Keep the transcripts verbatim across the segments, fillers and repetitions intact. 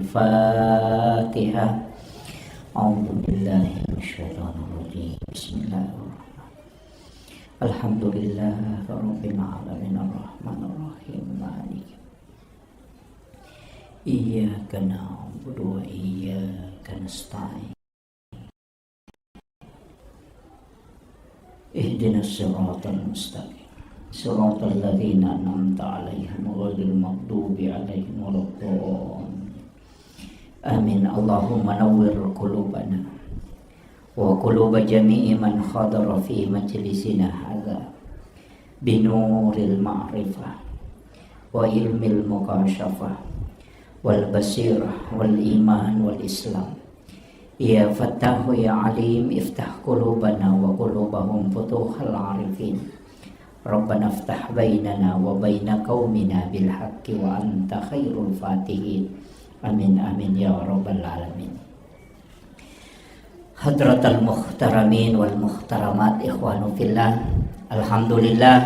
الفاتحة. أعوذ بالله من الشيطان الرجيم. بسم الله الرحمن الرحيم. الحمد لله رب العالمين. الرحمن الرحيم. مالك يوم الدين. إياك نعبد وإياك نستعين. اهدنا الصراط المستقيم. صراط الذين أنعمت عليهم غير المغضوب عليهم ولا الضالين. آمين. اللهم نور قلوبنا وقلوب جميع من حضر في مجلسنا هذا بنور المعرفة وعلم المكاشفة والبصيرة والإيمان والإسلام. يا فتاح يا عليم، افتح قلوبنا وقلوبهم فتوح العارفين. ربنا افتح بيننا وبين قومنا بالحق وأنت خير الفاتحين. آمين، آمين يا رب العالمين. حضرة المحترمين والمحترمات، إخوان في الله، الحمد لله.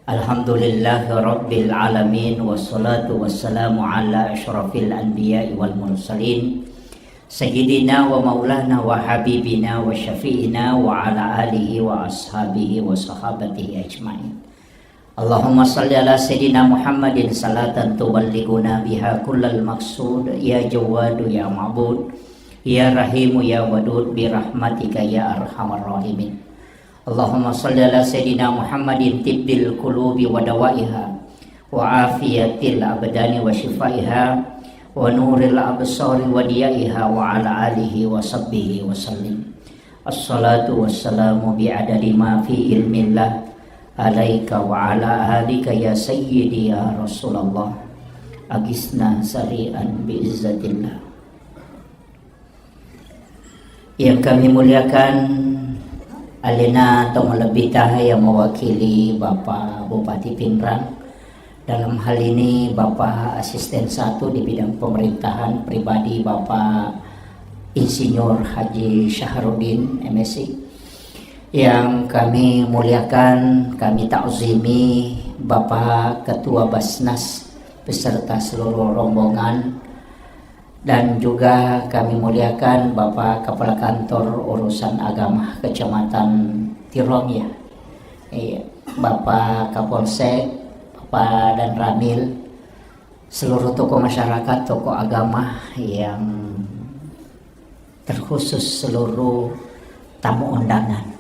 الحمد لله رب العالمين، والصلاة والسلام على أشرف الأنبياء والمرسلين، سيدنا ومولانا وحبيبنا وشفيعنا وعلى آله وأصحابه وصحابته أجمعين. اللهم صل على سيدنا محمد صلاة تبلغنا بها كل المقصود، يا جواد يا معبود، يا رحيم يا ودود، برحمتك يا أرحم الراحمين. اللهم صل على سيدنا محمد طب القلوب ودوائها وعافية الأبدان وشفائها ونور الأبصار وضيائها وعلى آله وصحبه وسلم. الصلاة والسلام بعدد ما في علم الله عليك وعلى آلك يا سيدي يا رسول الله. أغثنا سريعا بعزة الله. Yang kami muliakan, alena tau malebbita yang mewakili Bapak Bupati Pinrang, dalam hal ini Bapak Asisten Satu di bidang pemerintahan pribadi Bapak Insinyur Haji Syahrudin, M Si. Yang kami muliakan, kami takzimi Bapak Ketua Basnas beserta seluruh rombongan, dan juga kami muliakan Bapak Kepala Kantor Urusan Agama Kecamatan Tirong, ya. Iya, Bapak Kapolsek, Bapak Danramil, seluruh tokoh masyarakat, tokoh agama yang terkhusus seluruh tamu undangan,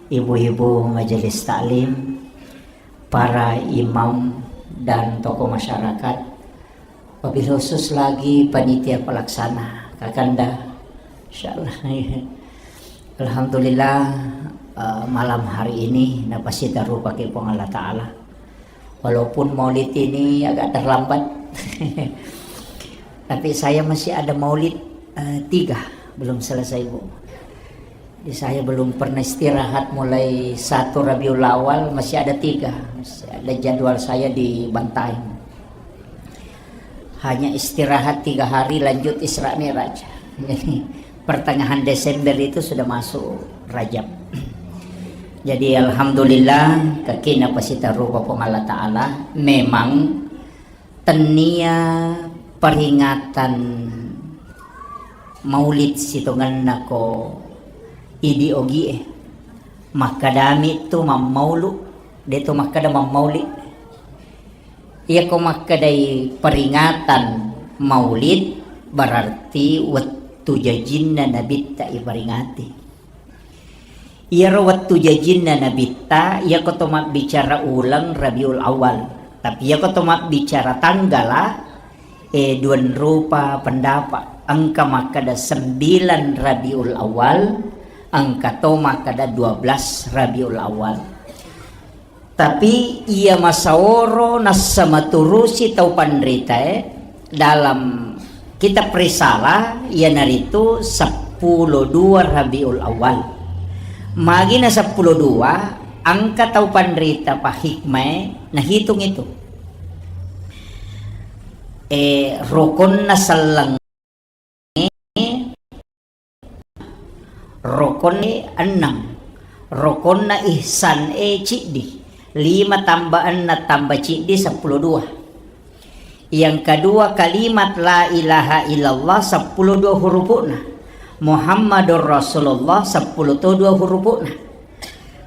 ibu-ibu majelis taklim, para imam dan tokoh masyarakat, wabil khusus lagi panitia pelaksana, Kakanda. Insyaallah. Alhamdulillah, eh, malam hari ini napasita rupaki Puang Allah Ta'ala. Walaupun maulid ini agak terlambat, tapi saya masih ada maulid, eh, tiga, belum selesai, Bu. Jadi saya belum pernah istirahat mulai satu Rabiul Awal, masih ada tiga. Masih ada jadwal saya di Bantaeng. Hanya istirahat tiga hari, lanjut Isra Mi'raj. Jadi pertengahan Desember itu sudah masuk Rajab. Jadi alhamdulillah, kakina pasita rupa Puang Allah Ta'ala. Memang tennia peringatan maulid sitongenna ko idi ogie. Makkadami tu mammaulu, de tu makkada mammauli. Iyako makkedai peringatan maulid, berarti wettu jajinna nabitta iperingati. Iyaro wettu jajinna nabitta, iyako to mabbicara uleng Rabiul Awal. Tapi iyako to mabbicara tanggala, eh, duan rupa pendapat. Engka makkeda sembilan Rabiul Awal, engka to makkeda dua belas Rabiul Awal. Tapi iya masaoro nassama turusi tau panritae dalam kitab Risalah, iyanaritu seppulo dua Rabiul Awal. Magina seppulo dua, engka tau panrita pahikmae nahitung itu. Eh, rukonna selleng Rokon enneng. Rokonna ihsan e ciddi. Lima tambah enneng tambah ciddi seppulo dua. Yang kedua, kalimat la ilaha illallah seppulo dua hurupu'na. Muhammadur Rasulullah seppulo to dua hurupu'na.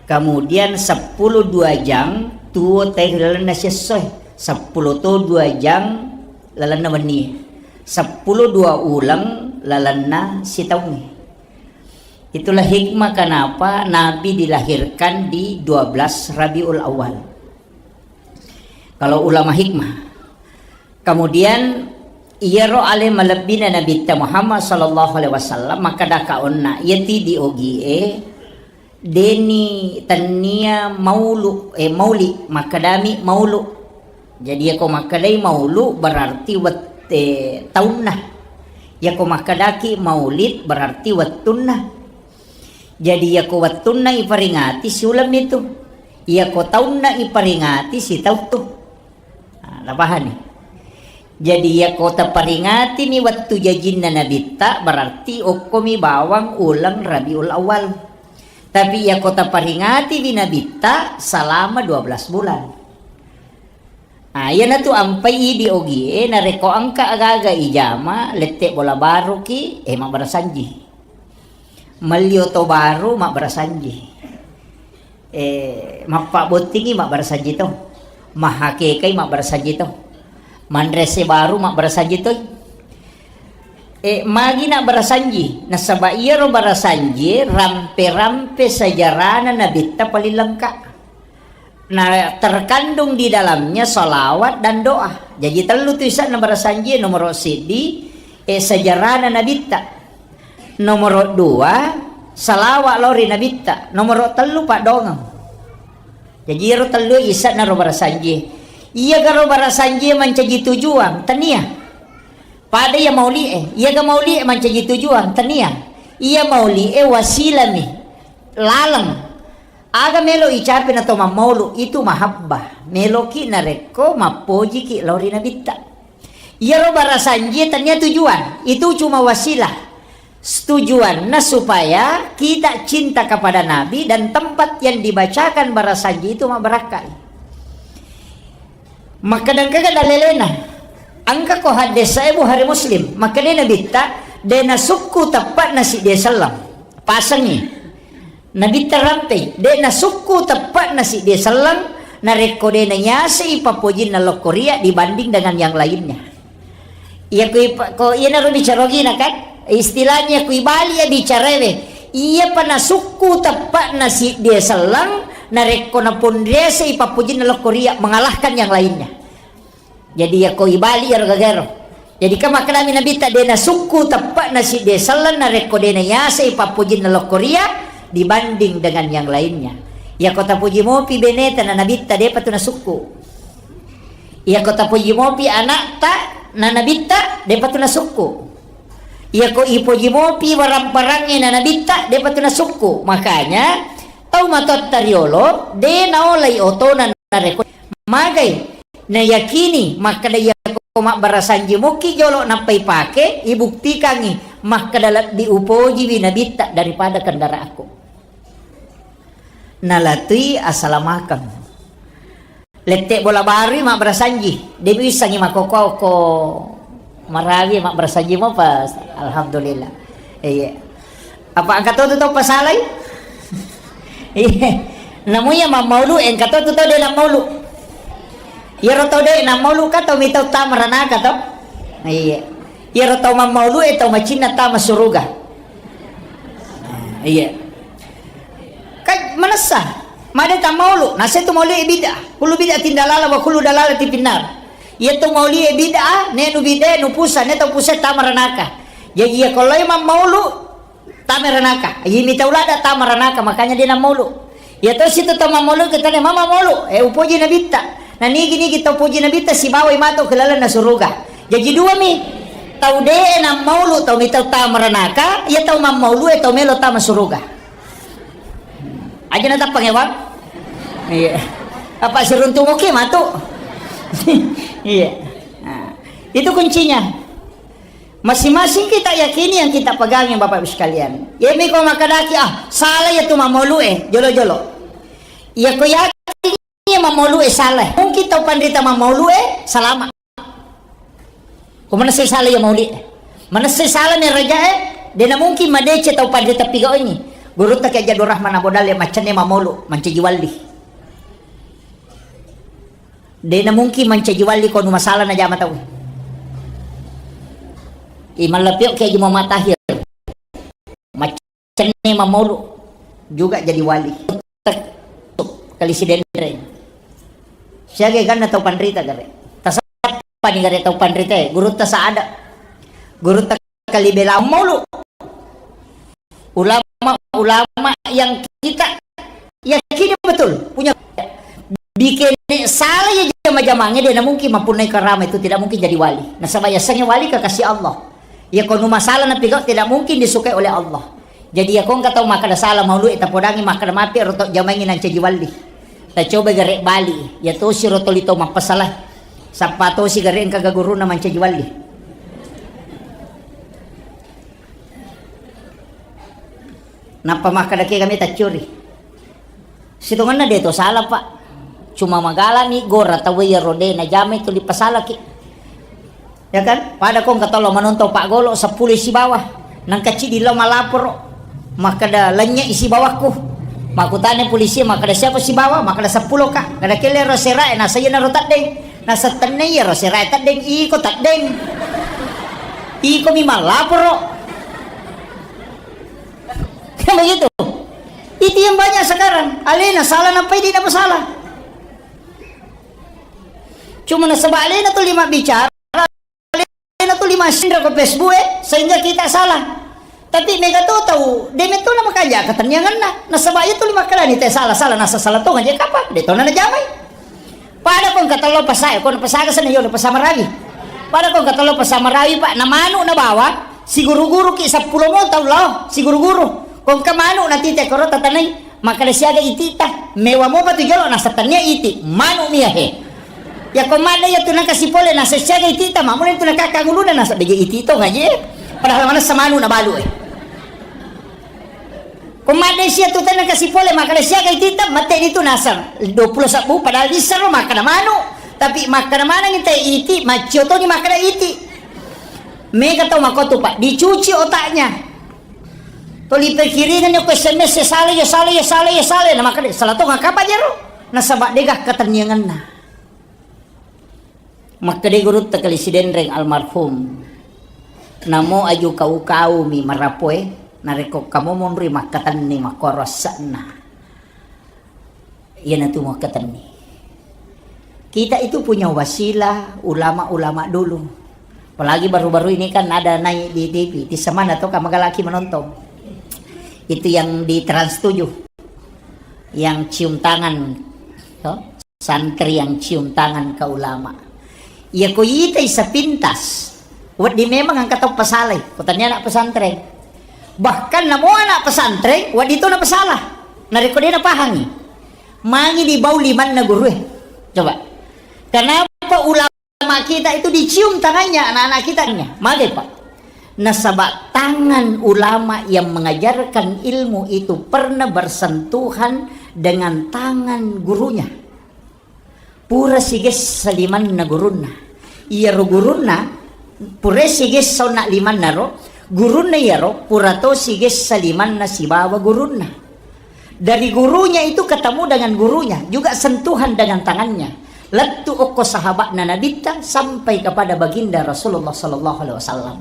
Kemudian seppulo dua jang tuo teh lalenna siessoe. Seppulo to dua jang lalenna wennie. Seppulo dua uleng lalenna sitaungnge. Itulah hikmah kenapa Nabi dilahirkan di dua belas Rabiul Awal. Kalau ulama hikmah. Kemudian, iyaro ale malebbina Nabitta Muhammad sallallahu alaihi wasallam, makkeda kaonna, iyati di ogie, deni tennia maulu, eh, mauli, makkedami maulu. Jadi, yako makkedai maulu, berarti wet-, eh, taunna. Yako makkedaki maulid, berarti wettunna. Jadi, yako wettunna iperingati, siuleng mitu. Yako taunna iperingati, sitauttu. Nah, napahani? Jadi, yako taparingatimi wettu jajinna Nabitta, berarti okkomi bawang uleng Rabiul Awal. Tapi, yako taparingatiwi Nabitta, selama dua belas bulan. Ah, iyanatu ampai idi ogie, narekko engka aga-aga ijama, lette bola baruki, eh, mabbarasanji. Melli oto baru, mabbarasanji. Eh, mappabbottingi, mabbarasanji to. Mahakekai, mabbarasanji to. Manrese baru, mabbarasanji to. Eh, magi nabbarasanji? Nasaba iyaro barasanjie rampe-rampe sejarana Nabitta paling lengkap. Nah, terkandung di dalamnya salawat dan doa. Jadi, tellu tu ise'na barasanjie, nomoro siddi, eh, sejarana Nabitta. Nomoro dua, salawat lao ri Nabitta. Nomoro tellu, paddongeng. Jadi, iyaro tellu ise'na ro barasanjie. Iyaga ro barasanjie mancaji tujuan? Tania. Pada iya mauli'e. Iyaga mauli'e mancaji tujuan? Tania. Iya mauli'e wasilami laleng. Aga melo icape na to mammaulu, itu mahabbah. Meloki narekko mappojiki lao ri Nabitta. Iyaro barasanjie tania tujuan, itu cuma wasilah. Tujuanna supaya kita cinta kepada Nabi dan tempat yang dibacakan barasanjie itu mabbarakkai. Makkeda engkaga dalelena? Engka ko haddesae Bukhari Muslim, makkeda Nabitta, de nasukku teppa nasi de selleng. Pasengi. Nabitta rampei, de nasukku teppa nasi de selleng, narekko de naiasei pappojinna lokkoria dibanding dengan yang lainnya. Iya kui pa-, ko iyanaro bicara ogina kan? Istilahnya kui bali ya bicarawe. Iya pa nasukku teppa nasi de selleng, narekko naponriasei pappojinna lokkoria mengalahkan yang lainnya. Jadi, yako ibali iyaro gagaro. Jadi, ka makkedami Nabitta, de nasukku teppa nasi de selleng narekko de naiasei pappojinna lokkoria dibanding dengan yang lainnya. Yako tapuji mopi beneta na Nabitta, depa tu nasukku. Yako tapuji mopi anakta na Nabitta, depa tu nasukku. Yako ipoji mopi warang-parangnge na Nabitta, depa tu nasukku. Makanya, tau matoatta riolo, de naolai otona narekko magai nayakini makkeda, iyako mabbarasanji mokki jolo nappa ipake, ibuktikangi makkeda lebbi upojiwi Nabitta daripada kendaraanku. Nalatui asalamakeng. Lette bola barui mabbarasanji, de wissengi makkokko-okko marawi mabbarasanji mopa. Alhamdulillah. Iya. Apa engka to tu tau pasalai? Iya. Namu iya mammaulu, engka to tu tau de nammaulu. Iyaro tau de nammaulu ka tau mitau tama ranaka to? Iya. Iyaro tau mammaulu e tau macinna tama suruga. Iya. Ka manessa, made tammaulu, nase tu maulu e bid'ah. Kullu bid'atin dalalah wa kullu dalalatin finnar. Iya tu maulu e bid'ah, ne nu bid'ah, nu pusa, ne tau pusa tama ranaka. Jadi iya ko lao mammaulu, tama ranaka. Iya mitau lada tama ranaka, makanya de nammaulu. Iya to situ tau mammaulu kita ne mama maulu, eh, upoji Nabitta. Na nigi-nigi tau poji Nabitta sibawai mato ke lalenna suruga. Jaji dua mi. Tau de nammaulu tau mitau tama ranaka, iya tau mammaulu e tau melo tama suruga. Aja na tappang ya, Bang? Iya. Apa siruntu moke matu? Iya. Nah, itu kuncinya. Masing-masing kita yakini yang kita pegangi, Bapak Ibu sekalian. Iya mi ko makkedaki, ah, salah iya tu mammaulu e, jolo-jolo. Iya ko yakin iya mammaulu e salah. Mungkin tau panrita mammaulu e salama. Ko manessai sala iya mauli. Manessai sala mi rajae, de' namungkin madeceng tau panrita pigaungngi. Gurutta Kiai Haji Abdul Rahman Abu Dalle maccenne mammaulu, mancaji wali. De' namungkin mancaji wali ko nu masala najama tau. I mallapio Kiai Haji Muhammad Tahir. Maccenne mammaulu juga jadi wali. Kali Sidenreng. Siaga ganna tau panrita gare. Tasappani gare tau panrita, gurutta Saada. Gurutta Kali Bela maulu. Ulama-ulama yang kita yakini betul punya bikin salah ya jama-jamangnya dia mungkin mampunnai karama itu tidak mungkin jadi wali. Nasaba yasengnge wali kekasih Allah. Ya ko nu masalah napigau tidak mungkin disukai oleh Allah. Jadi ya ko engka tau makkada salah maulu e tapodangi makkada mapi ero tau jamaengngi nancaji wali. Tacoba gare bali. Ya tosi ro toli tau mappasala. Sappa tosi gare engka gaguruna mancaji wali. Nappa makkadaki kami taccuri. Sitongenna de' to salah, Pak. Cuma magalami gora tau iyaro de' najamai tuli pasalaki. Ya kan? Pada ko engka tollo manontong Pak Golo seppulo sibawa. Nangka cidi lo malaporo. Makkada lennye sibawakku. Makkutana polisi makkada siapa sibawa? Makkada seppulo ka. Kada kelle ro serae nasa iyana ro teddeng. Nasa tenne iyaro serae teddeng. Iko teddeng. Iko mi malaporo. Kan begitu. Itu yang banyak sekarang. Alena salah nampai di apa salah. Cuma nasaba alena tu lima bicara, alena tu lima sindra ke Facebook eh, sehingga kita salah. Tapi mega tu tahu, demi tu nama kaya ketenangan nah. Nasaba itu lima kali ni teh salah, salah nasa salah tu aja kapal. Dia tu nana jamai. Pada ko engka tello pasae, ko pasaga sana yo pasamarawi. Pada ko engka tello pasamarawi, Pak, na manu na bawa, siguru-guru ki seppulo mo tau lao, siguru-guru. Ko engka manu na tite koro tatanai, makkada siaga itita, mewa mo patu jolo na setania iti, manu mia he. Ya ko madda ya tu na kasi pole na siaga itita, mamule tu na kakang uluna na sabege itito ngaje. Padahal mana semanu na balu eh. Ko madde sia tu tena kasi pole makkada siaga itita, mate ni tu naseng. Dua puluh sebbu padahal bisa ro makkada manu. Tapi makkada maneng te iti, maccio toni makkada iti. Mega tau makotu, Pak, dicuci otaknya. Toli pikiringan ko S M S ya salah, ya salah, ya salah, ya salah. Na makkada salah to ngakapa jero? Nasaba dega ketenanganna. Makkeda gurutta Kali Sidenreng almarhum, namo aju kau-kaumi marapoe, narekko kamu monri makkatenni makkoro asse'na, iyanatu makkatenni. Kita itu punya wasilah ulama-ulama dulu. Apalagi baru-baru ini kan ada naik di T V, di semana tuh kamu galaki menonton. Itu yang di Trans tujuh, yang cium tangan, toh? Santri yang cium tangan ke ulama. Iya ko itai sepintas, wedding memang engka tau pasalai, ko tania anak pesantren. Bahkan namo anak pesantren, wedding to napasala. Narekko de napahangi. Mangi dibau limanna gurue. Coba. Kenapa ulama kita itu dicium tangannya, anak-anak kita? Magai, Pak. Nasaba tangan ulama yang mengajarkan ilmu itu pernah bersentuhan dengan tangan gurunya. Pura sigessa limanna gurunna. Iyaro gurunna, pura sigessa onna limanna ro, gurunna iyaro pura to sigessa limanna sibawa gurunna. Dari gurunya itu ketemu dengan gurunya, juga sentuhan dengan tangannya. Lettu okko sahabatna Nabitta sampai kepada baginda Rasulullah sallallahu alaihi wasallam.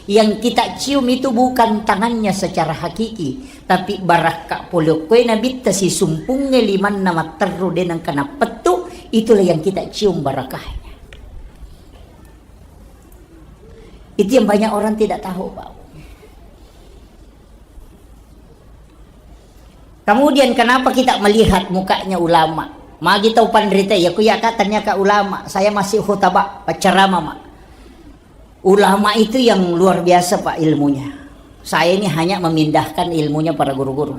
Yang kita cium itu bukan tangannya secara hakiki, tapi barakka pole okkoe Nabitta sisumpungnge limanna matterru de nengka nappettu, itulah yang kita cium barakahnya. Itu yang banyak orang tidak tahu, Pak. Kemudian kenapa kita melihat mukanya ulama? Magi tau panrita, ya ku ya katanya ka ulama, saya masih khutbah, pacarama, Mak. Ulama itu yang luar biasa, Pak, ilmunya. Saya ini hanya memindahkan ilmunya para guru-guru.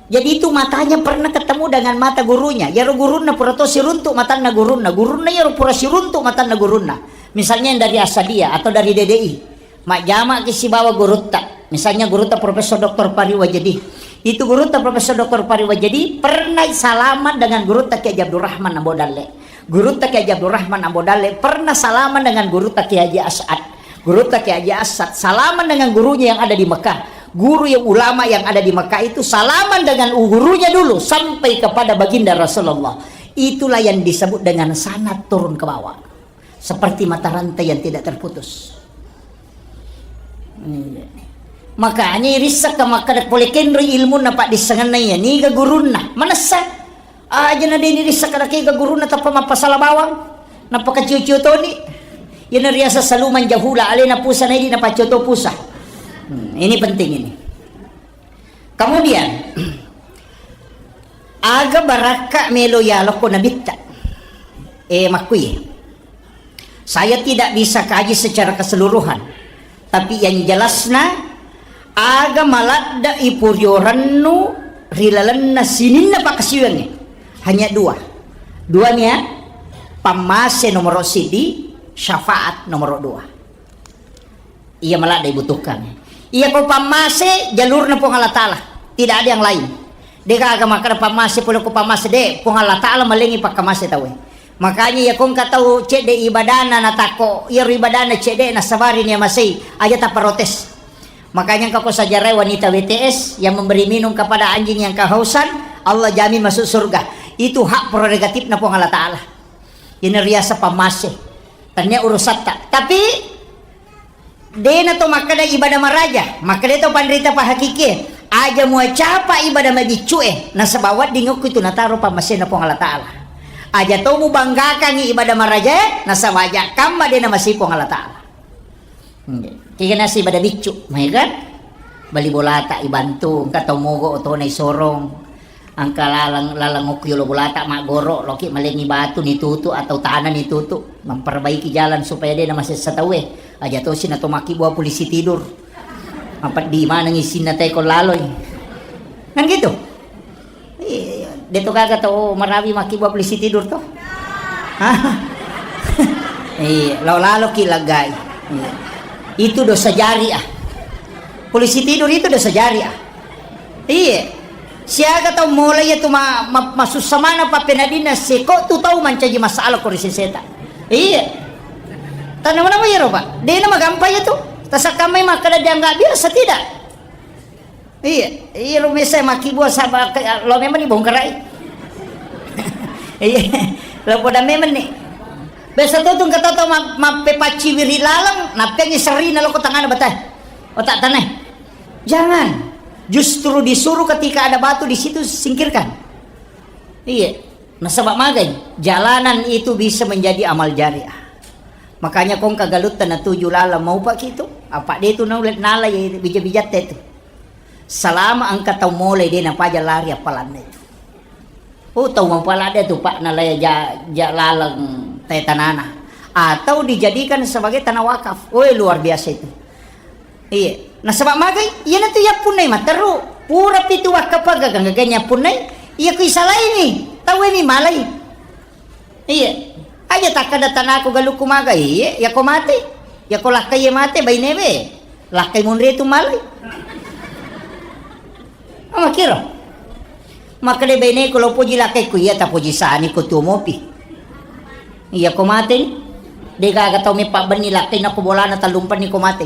Jadi itu matanya pernah ketemu dengan mata gurunya. Yaro gurunna pura to siruntuk matanna gurunna. Gurunna yaro pura siruntuk matanna gurunna. Misalnya yang dari Asadia atau dari D D I. Majjama ki sibawa gurutta. Misalnya gurutta Profesor Doktor Pari Wajedi. Itu gurutta Profesor Doktor Pari Wajedi pernah salaman dengan gurutta Kiai Abdurrahman Ambo Dalle. Gurutta Kiai Haji Abdurrahman Ambo Dalle pernah salaman dengan gurutta Kiai Haji As'ad. Gurutta Kiai Haji As'ad salaman dengan gurunya yang ada di Mekah. Guru yang ulama yang ada di Mekah itu salaman dengan gurunya dulu sampai kepada baginda Rasulullah. Itulah yang disebut dengan sanad turun ke bawah. Seperti mata rantai yang tidak terputus. Iya. Makanya irissakka makkada pole kenroi ilmunna paddissengenna iya, niga gurunna. Manessa. Aja na deni rissakka kega gurunna tappa mappasala bawang. Nappa kacio-cio toni. Iyana riaseng saluman jahula, alena pusa na idi napaccio to pusa. Hmm, ini penting ini. Kemudian, aga barakka melo yaloko nabitta? Eh, makkui. Saya tidak bisa kaji secara keseluruhan, tapi yang jelasna, aga maladde ipuriorennu ri lalenna sininna pakkasiwiangnge. Hanya dua. Dua nia, pammase nomoro sidi, syafaat nomoro dua. Iya maladde dibutuhkan. Iya ko pammase jalurna Puang Allah Ta'ala. Tidak ada yang lain. Degaga makkada pammase pole ko pammase de, Puang Allah Ta'ala malengi pakkamase tauwe. Makanya iya ko engka tau cedde ibadana natakko, iyaro ibadana cedde nasabari nia masei, aja taprotes. Makanya engka ko sejarah wanita W T S yang memberi minum kepada anjing yang kehausan, Allah jamin masuk surga. Itu hak prerogatifna Puang Allah Ta'ala. Ini riasa pammase. Tania urusatta. Tapi dena to makkeda ibadah maraja, makkeda to panrita pahakikie, aja muacapa ibadah mabiccue, nasaba wedding okko itu nataro pammasena Puang Allah Ta'ala. Aja to mubanggakangi ibadah marajae, nasaba aja kamma dena masei Puang Allah Ta'ala. Kega nasi ibadah biccu, mai kan? Bali bolata ibantu, engka tau mogo otona isorong. Engka laleng, laleng okko yolo bolata maggoro, loki malengi batu nitutu atau tanah nitutu, memperbaiki jalan supaya de namasessa tauwe. Aja tosi nato makkibua polisi tidur. Mapeddi maneng isinna teko laloi. Kan gitu? Iya, de to gaga to marawi makkibua polisi tidur to. Hah? Iya, lao laloki laggai. Iya. Itu dosa jariah. Polisi tidur itu dosa jariah. Iye. Siaga tau mola iya tu ma-, ma-, masussa maneng pappenadinna seko tu tau mancaji masalah ko ri seseta. Iye. Tanna manamo iyaro, Pak. Dena magampa iya tu. Tasakkammai makkeda dianggap biasa, tidak. Iye. Iyaro mesa makkibua saba ke-, lo memang dibongkarai. Iye. Lo poda memang ni. Biasa tu tungka tau ma-, mappepacciwiri laleng, nappengi serrina lo ko tangana batai. Otak tanai. Jangan. Justru disuruh ketika ada batu di situ singkirkan. Iya. Nasaba magai, jalanan itu bisa menjadi amal jariah. Makanya kong kagalutta natuju laleng maupa kitu, apa de tu naulle nala ye bija-bijatte tu. Salama engka tau mole de napaja lari appalanna itu. Oh, tau mapalade tu, Pak, nalai ja-, ja laleng te tanana. Atau dijadikan sebagai tanah wakaf. Oh, luar biasa itu. Iya. Nasaba magai, iyanatu yappunnai matteru. Pura pitu wakkapaga ganggaga yappunnai. Iya ku isalaini. Tauwe mi malai. Iya. Aja takkada tanaku galukku maga. Iya, yako mate. Yako lakkai mate bainewe. Lakkai munri tu malai. Amakiro. Makkeda baineku, lo poji lakkaiku, iya tapoji sani ko tuo mopi. Iya ko mate ni. De gaga tau meppa benni lakkai nako bolana tallumpenni ko mate.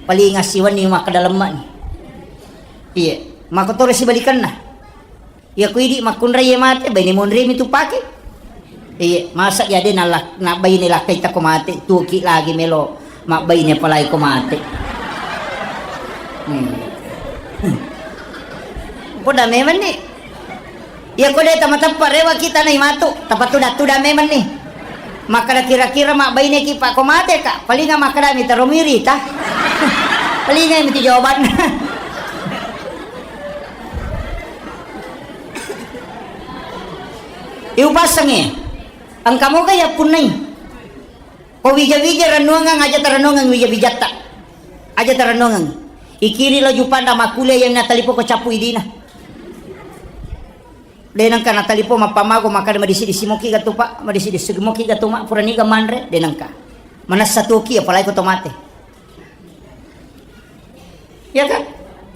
Paling assiwenni makkeda lemma ni. Iya. Mako toro sibalikanna. Iya ko idi makkunrai mate, baine monri mi tu pake. Iya, masa iya de nalla-, nabbaine lakkai tako mate, tuoki lagi melo mabbaine apalagi ko mate. Hmm. Poda memang ni. Iya ko de tamateppa rewa kita nai matu, tapatuda-tuda memang ni. Makkeda kira-kira mabbaine ki pa ko mate ka, palinga makkeda mi taro miri ta. Palinga mi tu jawabanna. Iupassangngi. Engka moga yappunnai. Ko wija-wija rennuangeng, aja tarennuangeng wija-wijatta. Aja tarennuangeng. Ikiri laju panra makkulia yang natalipo ko cappu idina. De nengka natalipo mappamago makkeda madisi-disi moki gatu, Pak, madisi-disi moki gatu, Mak, puraniga manre, de nengka. Manessa tuoki apalagi ko to mate. Iya kan?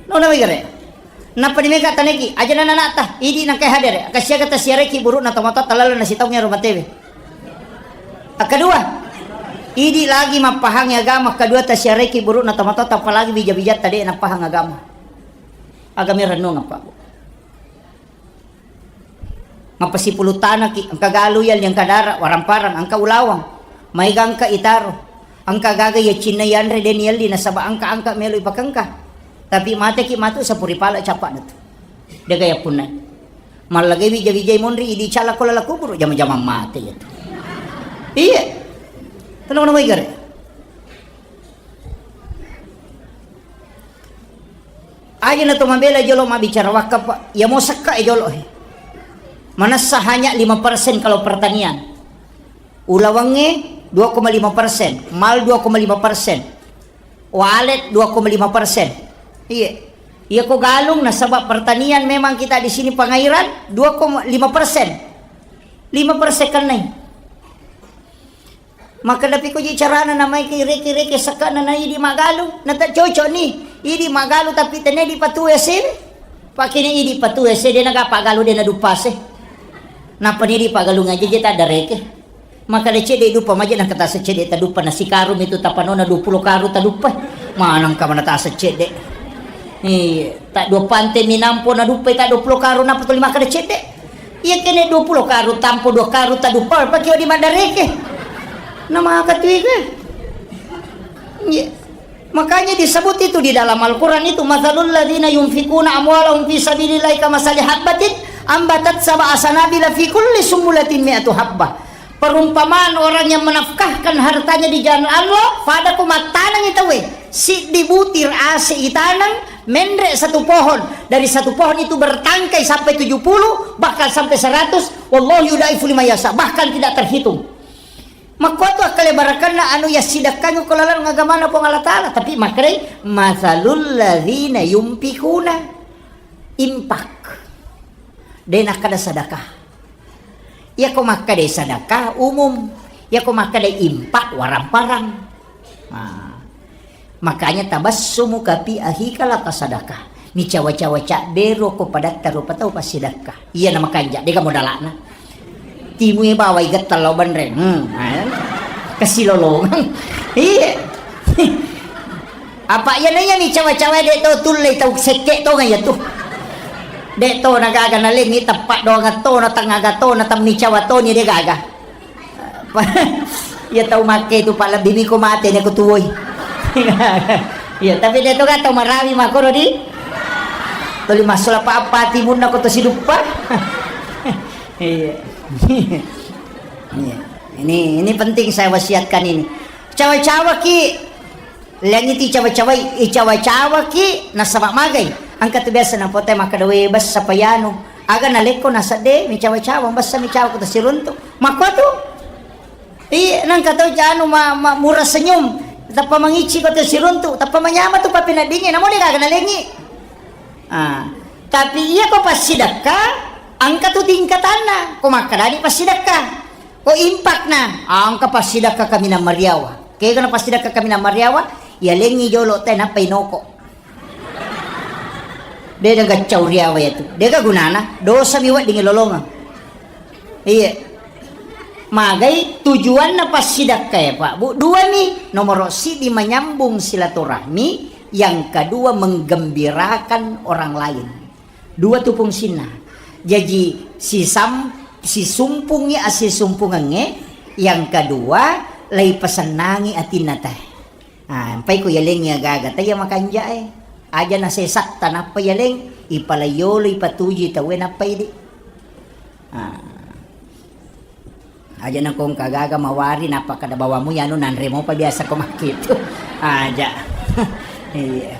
Nona wigare. Nappa di meka taneki, aja nana nata, idi nangkai hadere, kasiaga tasiareki burukna tomatoatta lalenna sitaungnge ro matewe. Kedua, idi lagi mappahangi agama, kedua tasiareki burukna tomatoa, apalagi bija-bijatta de' napahang agama. Agama rennuang apa, Bu? Mappasipulung tanaki, engka galu yalli, engka dara, warang-parang, engka ulawang, maega engka itaro, engka gaga iya cinna yanre de' niyalli nasaba engka-engka melo ipakengka. Tapi mateki matu sapuri pala cappa'na tu. Dega yappunnai. Mallagai wija-wijai monri idi cala ko lala kuburu, jama-jama mate iya tu. Iya. Tenang, tenang, gare. Aja na to mabela jolo mabbicara wakaf, Pak. Ya mau sekka e jolo, eh. Manessa hanya lima persen kalau pertanian. Ulawangnge dua koma lima persen, mal dua koma lima persen, walet dua koma lima persen. Iya. Iya ko galung nasaba pertanian memang kita di sini pengairan dua koma lima persen. Lima persen kennai. Makkeda pi ko ji carana namaiki reke-reke sekkana na idi magalu, na tak cocok ni. Idi magalu tapi tene di patu ese. Pakene idi patu ese de naga pagalu de na dupase. Napa ni di pagalu ngaji je tak ada reke. Makkeda cedde dupa maje na kata secedde tadupa na sikaru mitu tapanona dua puluh karu tadupa. Manang ka mana tak secedde. Iya, tak dua pante minampo na dupa tak dua puluh karu napa tuli makkeda cedde. Iya kene dua puluh karu tampo dua karu tadupa, pake di madareke. Nama katui ke? Iya. Makanya disebut itu di dalam Al-Quran itu, "Matsalul ladzina yunfikuna amwalahum fi sabilillahi kamasali habbatin ambatat sab'a sanabila fi kulli sumbulatin mi'atu habbah." Perumpamaan orang yang menafkahkan hartanya di jalan Allah, pada ko mattanengi tauwe, siddi butir ase itaneng, menre satu pohon, dari satu pohon itu bertangkai sampai tujuh puluh, bahkan sampai seratus, wallahu yudaifu liman yasha, bahkan tidak terhitung. Makkuatu akkale barakanna anu yassidakkangi ko laleng agamana Puang Allah Ta'ala, tapi makkedai, "Matsalul ladzina yunfikuna," infak. De nakkeda sedekah. Iyako makkeda sedekah umum, iyako makkeda infak warang-parang. Nah, makanya tabassumuka fi akhika laka sadaqah. Micawa-cawa cabbero ko padatta rupa tau passidekka. Iya na makanja, dega modalana. Timui bawai gettal lao benreng. Hmm, eh. Kesilolongang. Iya. Apa iya nanya micawa-cawa de to tulle tau sekke to ngaya tu. De to nagaga nalengi teppa doang to na tengaga to na temmi cawa to ni de gaga. Iya tau makke tu, Pak, lebbi miko mate ne ko tuwoi. Iya, tapi de to ga tau marawi makkoro di. Tuli massula pa apa timunna ko to siduppa. Iya. Iya. Ini, ini penting saya wasiatkan ini. Cawa-cawa ki Lengiti cawa-cawai, icawa-cawaki nasaba magai. Engka tu biasa napotai makkeda, "We, bessa payanu. Aga nalekko nasedde, micawa-cawa, bessa micawa ko tasiruntu." Makkuatu. Iya, nengka tau janu ma, ma, murah senyum. Tappa mangicci ko tasiruntu, tappa manyama tu pappeneddingnge, namo de gaga nalengi. Ah, tapi iya ko passidekka, engka tu tingkatanna. Ko makkedani passidekka. Ko impakna, engka passidekka kaminang mariawa. Kega na passidekka kaminang mariawa, yalengi jolo te nappa inoko. De gaga cau riawa yatu. Dega gunana, dosa mi wedding lolongeng. Iya. Magai tujuanna passidekka ya, Pak, Bu. Dua mi, nomoro siddi manyambung silaturahmi, yang kedua menggembirakan orang lain. Dua tu fungsinna. Jaji sisam-, sisumpungngi assisumpungengnge, yang kedua, leipasennangi atinna te. Ah, empai ko yalengngi agaga te iya makanjae. Aja nasesatta nappa yaleng, ipalaiyolo ipatuju tauwe nappa idi. Ah. Aja na ko engka gaga mawari nappa kada bawamu yanu nanre mopa biasa ko makkitu. Aja. Iya.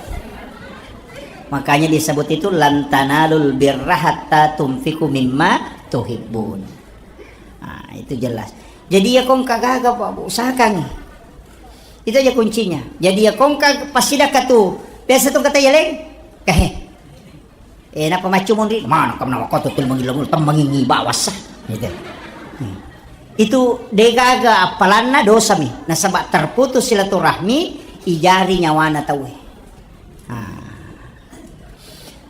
Makanya disebut itu, "Lan tanalul birra hatta tunfiqu mimma tuhibbun." Ah, itu jelas. Jadi ya ko engka gaga, Pak, Bu, usahakan. Itu aja kuncinya. Jadi ya ko engka passidekka tu. Biasa tu kata yaleng. Kahe. Eh, napa maccu monri? Mana kam nawa koto tul mangilong, tam mangingi bawasa. Gitu. Hmm. Itu degaga appalanna dosa mi. Nasaba terputus silaturahmi, ijari nyawana tauwe. Ah.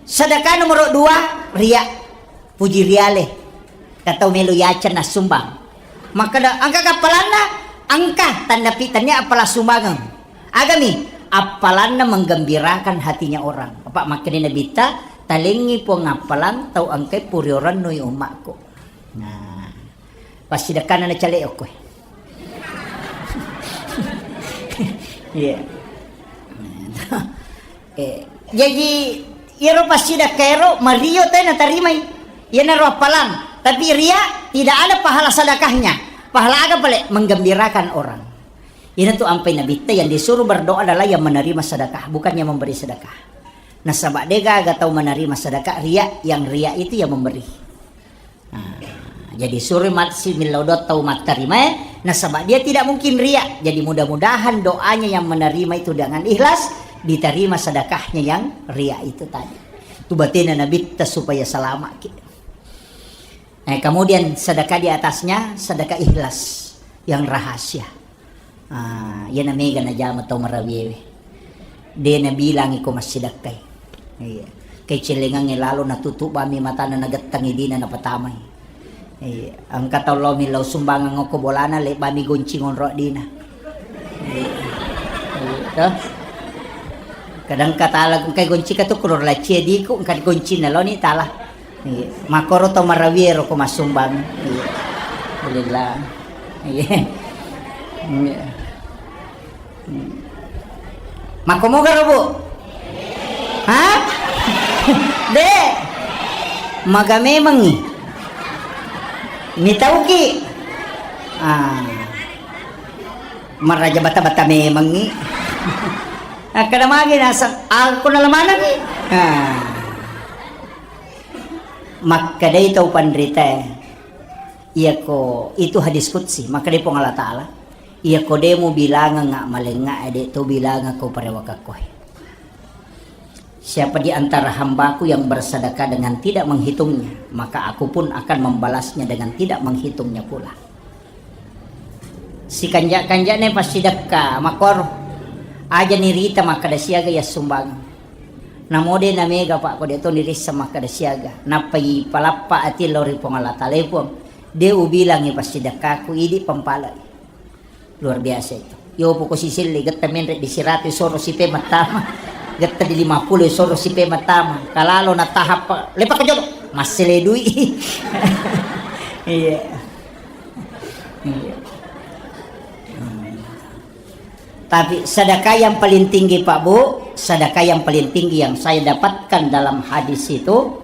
Sedekah nomor dua, ria. Puji riale. Katau melo yacen assumbang. Makkeda, engka kappalanna? Engka, tannapi, tania appalang sumbangeng. Agami? Appalanna menggembirakan hatinya orang. Apa makkeda Nabitta, talengngi Puang appalang tau engkai puriorennui ummakku. Nah, passidekkanna nacale okko. Iya. Eh, jaji, iyaro passidekka ero mario te natarimai. Iyanaro appalang. Tapi ria, tidak ada pahala sedekahnya. Pahala aga pale? Menggembirakan orang. Iyanatu ampai Nabitta, yang disuruh berdoa adalah yang menerima sedekah, bukan yang memberi sedekah. Nasaba degaga tau menerima sedekah, ria, yang ria itu yang memberi. Nah, jadi suri matsi millau doa tau mattarimae, nasaba dia tidak mungkin ria. Jadi mudah-mudahan doanya yang menerima itu dengan ikhlas, diterima sedekahnya yang ria itu tadi. Tu batena Nabitta supaya selamat ki. Eh, kemudian sedekah di atasnya, sedekah ikhlas yang rahasia. Ah, iyana mega najama tau marawiewe. De nabilangi ko massidakkai. Iya. Kecelengangnge lalo natutup bami matana nagettangi dina napatamai. Iya. Engka tau lao millau sumbangan okko bolana, le bami goncing onro dina. Iya. Iya, toh. Kadang katala engkai gonci katu kuro lacie diku engka goncinna loni tala. Iya. Makoro to marawie ro ko masumbang. Iya. Alhamdulillah. Iya. Iya. Hmm. Makko moga ro, Bu? Hah? De. Maga memengngi. Mitauki. Ah. Maraja bata-bata memengngi. Akkada magi naseng, aku nalamanangngi. Ah. Makkedai tau panritae, iyako itu hadis qudsi, makkedai Puang Allah Ta'ala, iyako de mubilangengnga malengnga, de to bilangako parewakakkoe. Siapa di antara hambaku yang bersedekah dengan tidak menghitungnya, maka aku pun akan membalasnya dengan tidak menghitungnya pula. Sikanja-kanjane passidekka makkoro. Aja nirita makkeda siaga yassumbangeng. Namo de namega, Pak, ko de to nirissa makkeda siaga. Nappa ipalappa ati lao ri Puang Allah Taala, "E Puang, de ubilangi passidekkaku, idi pampalai." Luar biasa itu. Yo poko siselle getta menre di siratu soro sipe matama. Getta di lima puluh soro sipe matama. Kalalo na tahap lepak ke jolo. Masih ledui. Iya. Iya. Hmm. Tapi sedekah yang paling tinggi, Pak Bu, sedekah yang paling tinggi yang saya dapatkan dalam hadis itu,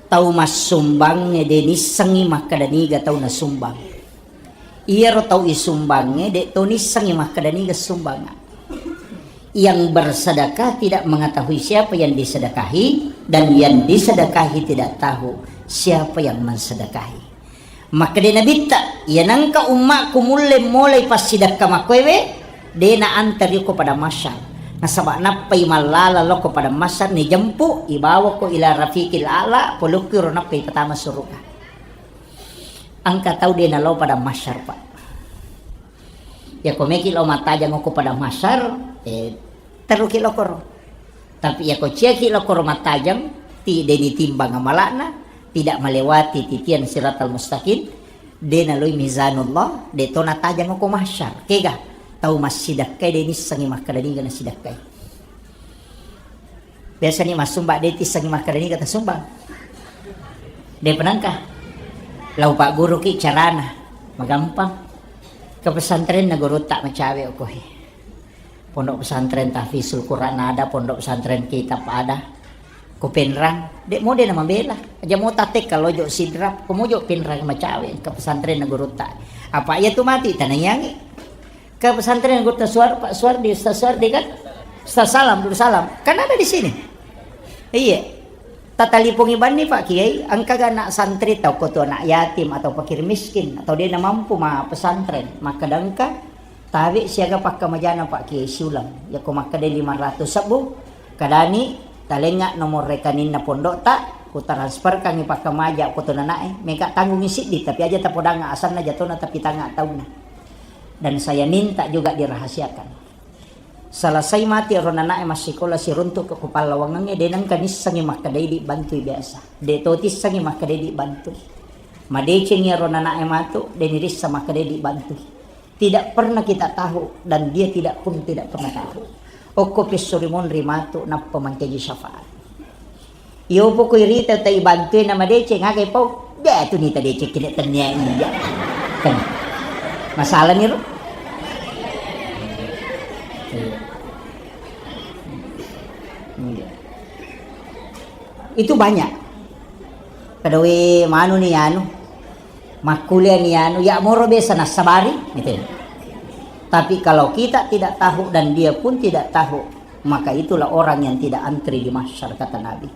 tau massumbang de nissengi makkeda niga tau nasumbang. Iyaro tau isumbangnge de to nissengi makkeda niga sumbanga. Yang bersedekah tidak mengetahui siapa yang disedekahi, dan yang disedekahi tidak tahu siapa yang mensedekahi. Makkeda Nabitta, "Iya nengka ummakku mulle molai passidekka makkoewe, de na antar yokko padang mahsyar. Nasaba nappai mallala lokko padang mahsyar, nijempu, ibawakko ila rafiqil a'la, polokki ro nappai patama suruga." Engka tau de nalao padang mahsyar, Pak. Yako meki lao mattajang okko padang mahsyar, eh, teruki lokoro. Tapi yako ciaki lokoro mattajang, ti de nitimbang amalakna, tidak melewati titian siratal mustaqim, de naloi mizanullah, de to natajang okko mahsyar. Kega, tau massidekkai de nissengi makkeda niga nasidekkai. Biasani massumba de tissengi makkeda niga tasumbang. De penangka. Lau pagguruki carana, magampang. Ke pesantrenna gurutta macawe okohe. Pondok pesantren Tahfizul Quran ada, pondok pesantren kitab ada. Ko Penrang, de mode na mabela. Aja mo tatek kalau jo Sidrap, ko mojo Penrang macawe ke pesantrenna gurutta. Apa iya tu mati tanaiangi. Ke pesantren gurutta Suar, Pak Suardi, Ustaz Suardi kan? Ustaz Salam, Dulu Salam. Kan ada di sini. Iya. Tatalipongi banni Pak Kiai, engka ga anak santri tau ko tu anak yatim atau fakir miskin atau de na mampu ma pesantren, makkeda engka tabe siaga pakkamajana Pak Kiai siuleng. Yako makkeda lima ratus sebbu, kadani talengnga nomor rekeninna pondokta, ku transferkangi pakkamaja ko tu nanae, mega tanggungi siddi, tapi aja tapodangnga asanna jatona tapi tangnga taunna. Dan saya minta juga dirahasiakan. Selesai mati ero nanae massikola siruntuk ke kupallawangengnge, de nengka nissengi makkeda idi bantui biasa. De to tissengi makkeda idi bantui. Madeceng iyaro nana'e matu, de' nirissa makkeda dibantui. Tidak pernah kita tahu dan dia tidak pun tidak pernah tahu. Okko pissuri monri matu nappa mancaji syafaat. Iyo poko irita tai bantui na madeceng, aga pau? De' tu nita deceng kene tennia iya. Kan. Masalah ni ro. Iya. Iya. Itu banyak. Kada we manu ni anu, makkuliah ni anu, ya moro biasa nassabari, gitu ya. Tapi kalau kita tidak tahu dan dia pun tidak tahu, maka itulah orang yang tidak antri di mahsyar, kata Nabi.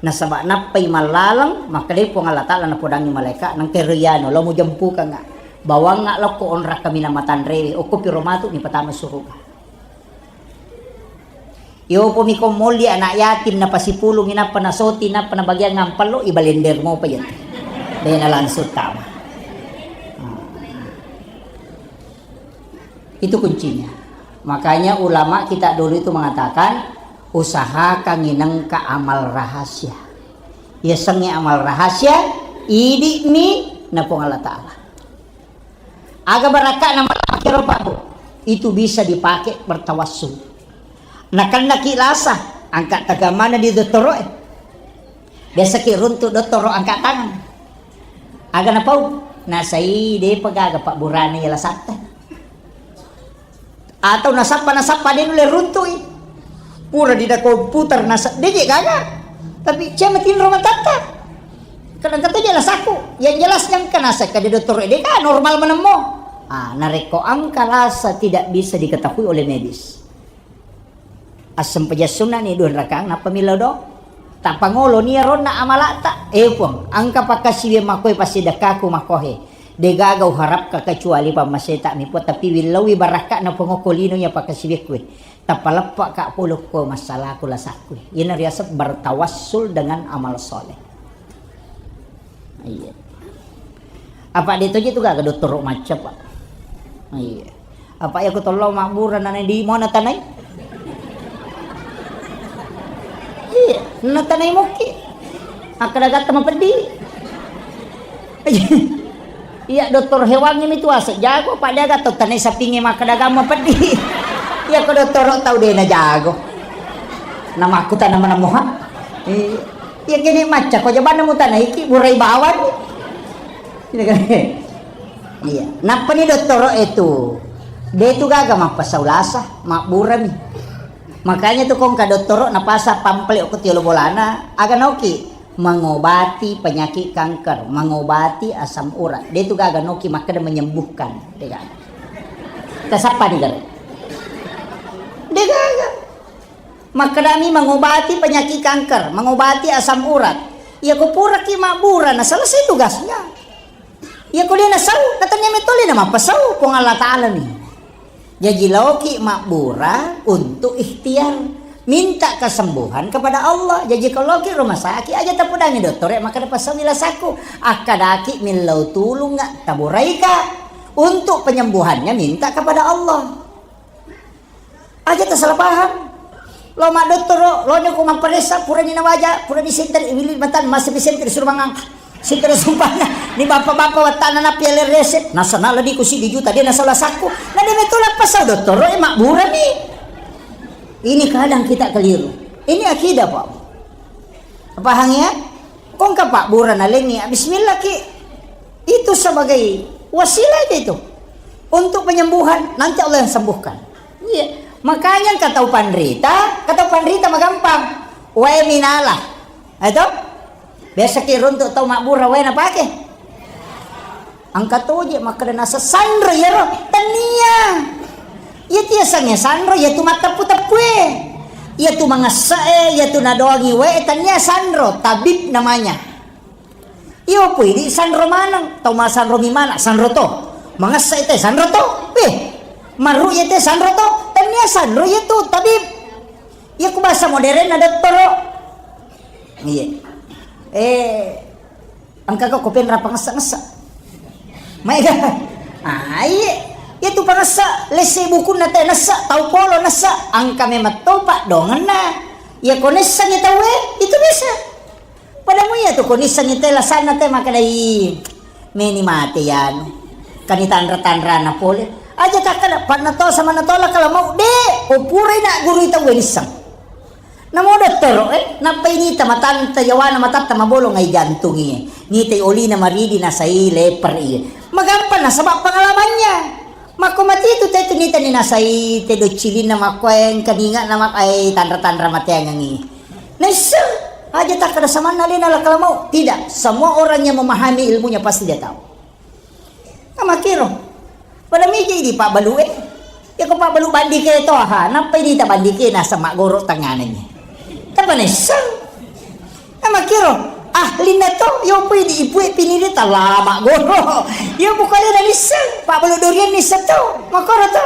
Nasaba nappai mallaleng, makkedai Puang Allah Ta'ala napodangi malaika, nangkero yano, lo mujempukanga, bawangnga lokko onrak kaminang matanrewe, okko piro matu ni patama suruga. Iyopo miko molli anak yatim, napasipulungi, nappa nasoti, nappa nabagiang ngampello, ibalender mopa iya. Dena langsung tama. Nah. Itu kuncinya. Makanya ulama kita dulu itu mengatakan, usahakan nginengka amal rahasia. Yasengnge amal rahasia, idi'mi na Puang Allah Ta'ala. Aga barakka'na malakiro, Pak, Bu? Itu bisa dipakai bertawassul. Nakennaki lasa, angka tagamana di dottoro'e. Biasaki runtu dottoro angka tangan. Aga napau? Nasai depa gaga pabburana iya lasatta. Atau nasappa, nasappa de nulle runtui. Pura di da komputer nasa, de je gaga. Tapi cuma tinro matatta. Kadang kata je lasaku. Yang jelasnya engka nasa kade dottoro de ka normal menemmo. Ah, narekko angka lasa tidak bisa diketahui oleh medis. Assempajang sunna ni dua rakaat, nappa millau do. Tapangolo ni ronna amalata. Eh, Puang, angka pakkasiwiang makkoe passidekkaku makkohe. Degaga uharapka kecuali pammaseta mi, Puang, tapi willauwi barakka'na Puang okko lino iya pakkasiwiakku. Tappa leppa ka pole ko massalaku lasakku. Iyana riaseng bertawassul dengan amal soleh. Iya. Apa de toje tu gaga dottoro macca, Pak? Iya. Apa iya ko tollo mabbura nana di mana tanai? Iya, na tanai mukki. Akkada gatta mapeddi. Iya, dokter hewan ini tuh asik jago, Pak, dia gatta tanai sapingi makkada gamma peddi. Iya ko dottoro tau de na jago. Nama aku tanam-tanam moha. Iya. Iya, kene macca ko jabanna mutanaiki, burai bawang. Iya kan? Iya. Nappani dottoro itu, de tu gaga mappasau lasa, mabburami. Makanya tu kongka dottoro napasa pamflet ko tiolo bolana, aga nauki mengobati penyakit kanker, mengobati asam urat. De tu gaga nauki makkeda menyembuhkan, de gaga. Tasappa ni gare. De gaga. Makkedami mengobati penyakit kanker, mengobati asam urat. Iya ko puraki mabbura, na selesai tugasnya. Iya ko dia nasau, na tania metole na mappasau, Puang Allah Ta'ala ni. Jaji laoki mabbura untuk ikhtiar. Minta kesembuhan kepada Allah. Jaji ko laoki rumah sakit, aja tapudangi dottore, maka dapat sembilan saku. Akkadaki millau tulung nggak taburaika. Untuk penyembuhannya minta kepada Allah. Aja tasalah paham. Lo maddottoro, lo nyoko mapparessa, purani nawaja, purani senter, iwili matan, masih senter, suruh mangang. Senter sumpahna, ni bapak-bapak wattana napi ale rese, nasana ladi ku sidi juta, dia nasala sakku. Na dia betul apa sau dottoro, eh, makburami. Ini kadang kita keliru. Ini akidah, Pak. Paham ya? Kongka pabbura nalengi, bismillah ki. Itu sebagai wasilah aja itu. Untuk penyembuhan, nanti Allah yang sembuhkan. Iya. Makanya engka tau panrita, engka tau panrita magampang. Wae minala. Itu? Biasa ki runtuk tau mabbura wae napake. Engka toje makkeda nasa sanro iyaro, tania. Iya tu yasengnge sanro, iya tu matteppu-teppue. Iya tu mangessa e, iya tu nadoangi wae, tania sanro, tabib namanya. Iyo pui di sanro maneng, tau masanro mi mana, sanro to. Mangessa ite sanro to. Eh, marru ite sanro to, tania sanro iya tu tabib. Iya ku bahasa modern na dottoro. Iya. Eh, Engka ko kopenra pangessa-ngessa. Maega. Ah, iye. Iya tu pangessa, lesse bukunna te nessa, tau polo nessa, engka memang topa dongenna. Iya ko nessangi tauwe, itu bisa. Padamu iya tu ko nissangi te lasanna te makkeda, "Ih, Meni mate yanu. Kani tanra-tanrana pole. Aja takkada, panna to sama na tola kala mau, de, o purai na guru tau wenissang. Namo dottoro, eh, nappai nita matanta yawana matatta mabolong ai jantungi. Nita olina maridi nasai leper iye. Magampang nasaba pengalamannya. Makko mati tu te tu nita ni nasai te doccilinna makko engka ninga na mak-, ai tanra-tanra mateangangi. Naisseng, aja takkada samanna alena lakala mau. Tidak, semua orang yang memahami ilmunya pasti dia tahu. Namakkiro. Pada miji di pabbalu e. Ya ko pabbalu bandike to, ha, nappai di tabandike nasa maggoro tangananya. Tapa naisseng. Namakkiro. Ahlinna to, yo pui di ipue piniri talama goro. Yo bukale na nisseng, pabbalu durian nisseng to. Makoro to.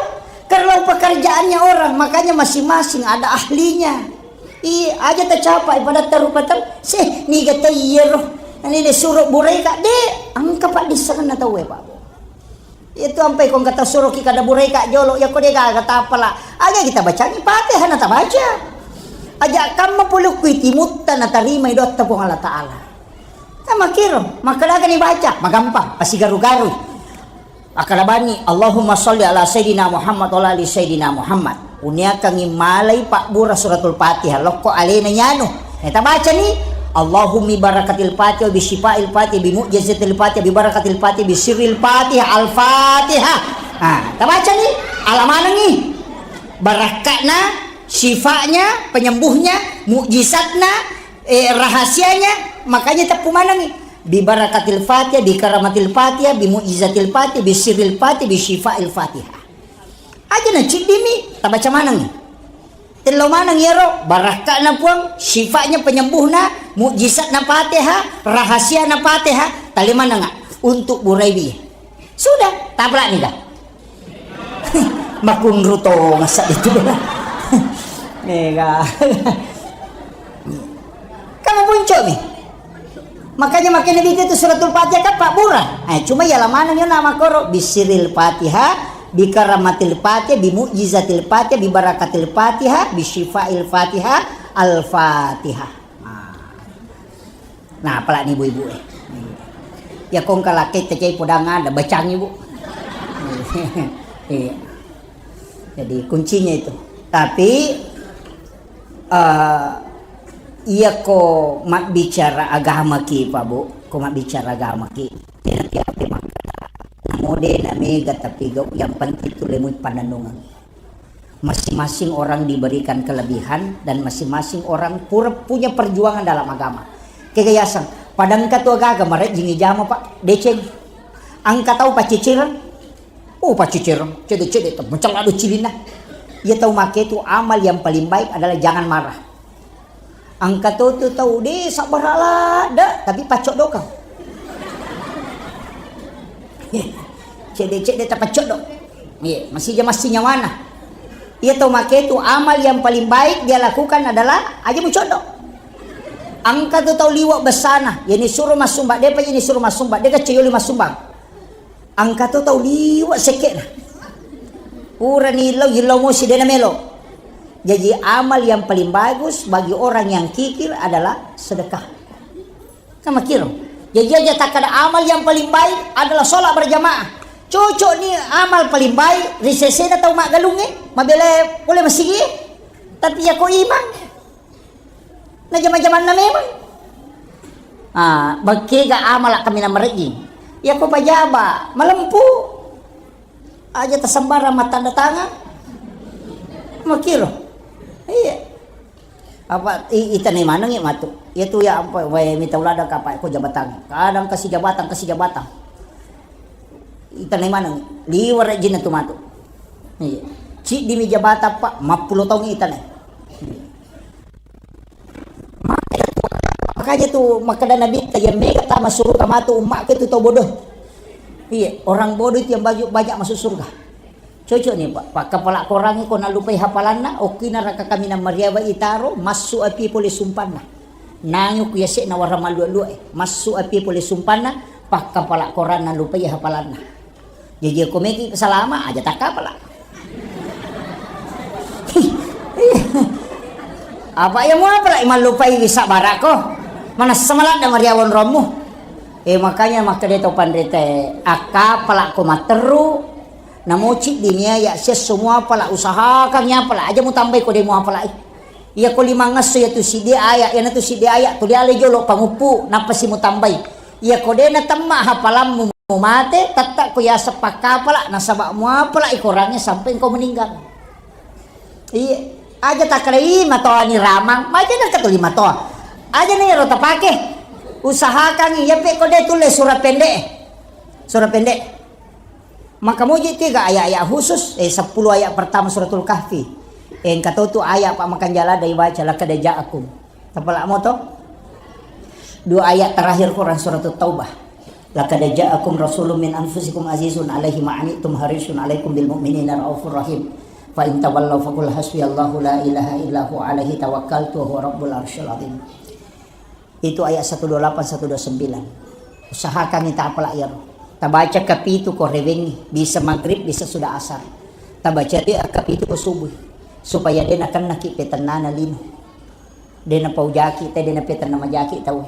Kalau pekerjaannya orang, makanya masing-masing ada ahlinya. Iya, aja tacapa pada tarupa ter-, seh, niga tau iyaro. Ani de suro buraika, de, engka paddissengenna tauwe, Pak. Itu ampai ko engka tasuro ki kada buraika jolo, ya ko de gaga tapala. Aja kita bacangi Fatihah na tabaca. Aja kamma pole kui timutta na tarimai doatta Puang Allah Taala. Sama kiro, makkadagani baca, magampang, pasigaru-garu. Akkalabani, Allahumma sholli ala Sayyidina Muhammad wa ala ali Sayyidina Muhammad. Uniakangi malai pabbura suratul Fatihah, lokko alena nyanu. Eh, tabacani, Allahumma barakatil Fatihah, bi syifa'il Fatihah, bi mu'jizatil Fatihah, bi barakatil Fatihah, bi sirril Fatihah, Al-Fatihah. Ah, tabacani, alamanangi. Barakka'na, syifa'nya, penyembuhnya, mukjizatna, eh, rahasianya, makanya teppu manangi. Bi barakatil Fatihah, bi karamatil Fatihah, bi mu'jizatil Fatihah, bi sirril Fatihah, bi syifa'il Fatihah. Aja na ciddimi, tabaca maneng. Tello maneng iyaro, barakka'na Puang, syifatnya penyembuhna, mukjizatna Fatihah, rahasiana Fatihah, tali manenga untuk buraiwi. Sudah, taplak nih dah. Makunru tongasa itu. Mega. Kamu puncuk nih. Makanya makkeda Nabi itu suratul Fatihah kan pabbura. Eh, cuma ya lamana ni nama koro bisiril Fatihah, bi karamatil Fatihah, bi mu'jizatil Fatihah, bi barakatil Fatihah, bi syifail Fatihah, Al-Fatihah. Nah. Nah, apalagi ibu-ibu eh. Ya kong kalakai tecai podang ada bacang ibu. Iya. Jadi kuncinya itu. Tapi eh, iya ko mabbicara agama ki, Pak Bu, ko mabbicara agama ki, tena tiape makkada namo de na mega tapi gau, yang penting tu lemui panennungan. Masing-masing orang diberikan kelebihan dan masing-masing orang pura punya perjuangan dalam agama. Kega yaseng, padangka tu agaga marejjing ijama, Pak, deceng. Angka tau paccicireng, Oh, paccicireng, cedde-cedde, macelladu cilinna. Iya tau make tu amal yang paling baik adalah jangan marah. Angka to tu tau de sabbara ladde, tapi paccoddo kau. Cedde-cedde tapaccoddo. Iya, masih jam masih nyawana. Iya tau make tu amal yang paling baik dia lakukan adalah aja mucoddo. Angka tu tau liwa besana, yani suruh masumba, depa yani suruh masumba, de kecayoli masumbang. Angka to tau liwa sekke'na. Purani illau, illau mosi dena melo. Jadi amal yang paling bagus bagi orang yang kikir adalah sedekah. Kan makkiro. Jadi aja takkada amal yang paling baik adalah sholat berjamaah. Cocok ni amal paling baik ri sesena tau maggalungnge, mabela pole masigi. Tapi ya ko imang. Na jama-jamanna memang. Ah, bekkega amala kaminang marejjing. Iya ko pajaba, malempu. Aja tasembarang mattanda tangan. Makkiro. Iya. Apa i-, itanai manengngi matu. Iya tu ya ampa wae mita ulada kapa ko jabatan. Kadang kasi jabatan, kasi jabatan. Itanai maneng. Liwara jinna tu matu. Iya. Ciddimi jabatan, Pak, mappulo taung itanai. Makanya tu makkeda Nabi, yang mega tama suruga matu ummakku itu tau bodoh. Iya, orang bodoh itu yang banyak, banyak masuk surga. Cocok nih, Pak. Pak kepala korangi ko nalupai hafalanna, okkina raka kaminang mariawa itaro, massu api pole sumpanna. Nangi ku yasek na warang malua-lua eh. Massu api pole sumpanna, pak kepala koran nalupai hafalanna. Jaji ko meki salama aja takkapala. Apa ya mua pala mallupai wisa barako. Mana semalat da mariawan rommu. Eh, makanya makkeda to panrita e, akkapala ko matteru, namoci di nia ya sia semua pala usahakan ya pala aja mutambai ko de muapalai. Iya ko limangesso ya tu siddi aya, ya na tu siddi aya tuli ale jolo panguppu, nappa si mutambai. Iya ko de natemma hafalammu mate, tetta ko ya sepakkapala nasaba muapalai korangnge sampai engkau meninggal. Iya, aja takkeda, "Ih, matoani ramang." Maja na katuli matoa. Aja na ero tapake. Usahakan iya pe ko de tulle surah pendek. Surah pendek. Maka muji tiga ayat-ayat khusus, eh, sepuluh ayat pertama suratul Kahfi. Eh, engka to tu ayat pa makanjala dai baca laqad ja'akum. Tapalamo to? Dua ayat terakhir Quran suratul Taubah. "Laqad ja'akum rasulun min anfusikum azizun alaihi ma anittum harisun alaikum bil mu'minina raufur rahim. Fa in tawallaw faqul hasbiyallahu la ilaha illa huwa alaihi tawakkaltu wa huwa rabbul arsyil azim." Itu ayat satu dua delapan, satu dua sembilan. Usahakan kita apala iyaro. Tabaca kapitu ko rewengi, bisa maghrib, bisa sudah asar. Tabaca de kapitu ko subuh. Supaya de nakennaki petennana lino. De napaujaki te, de napetenna majaki tauwe.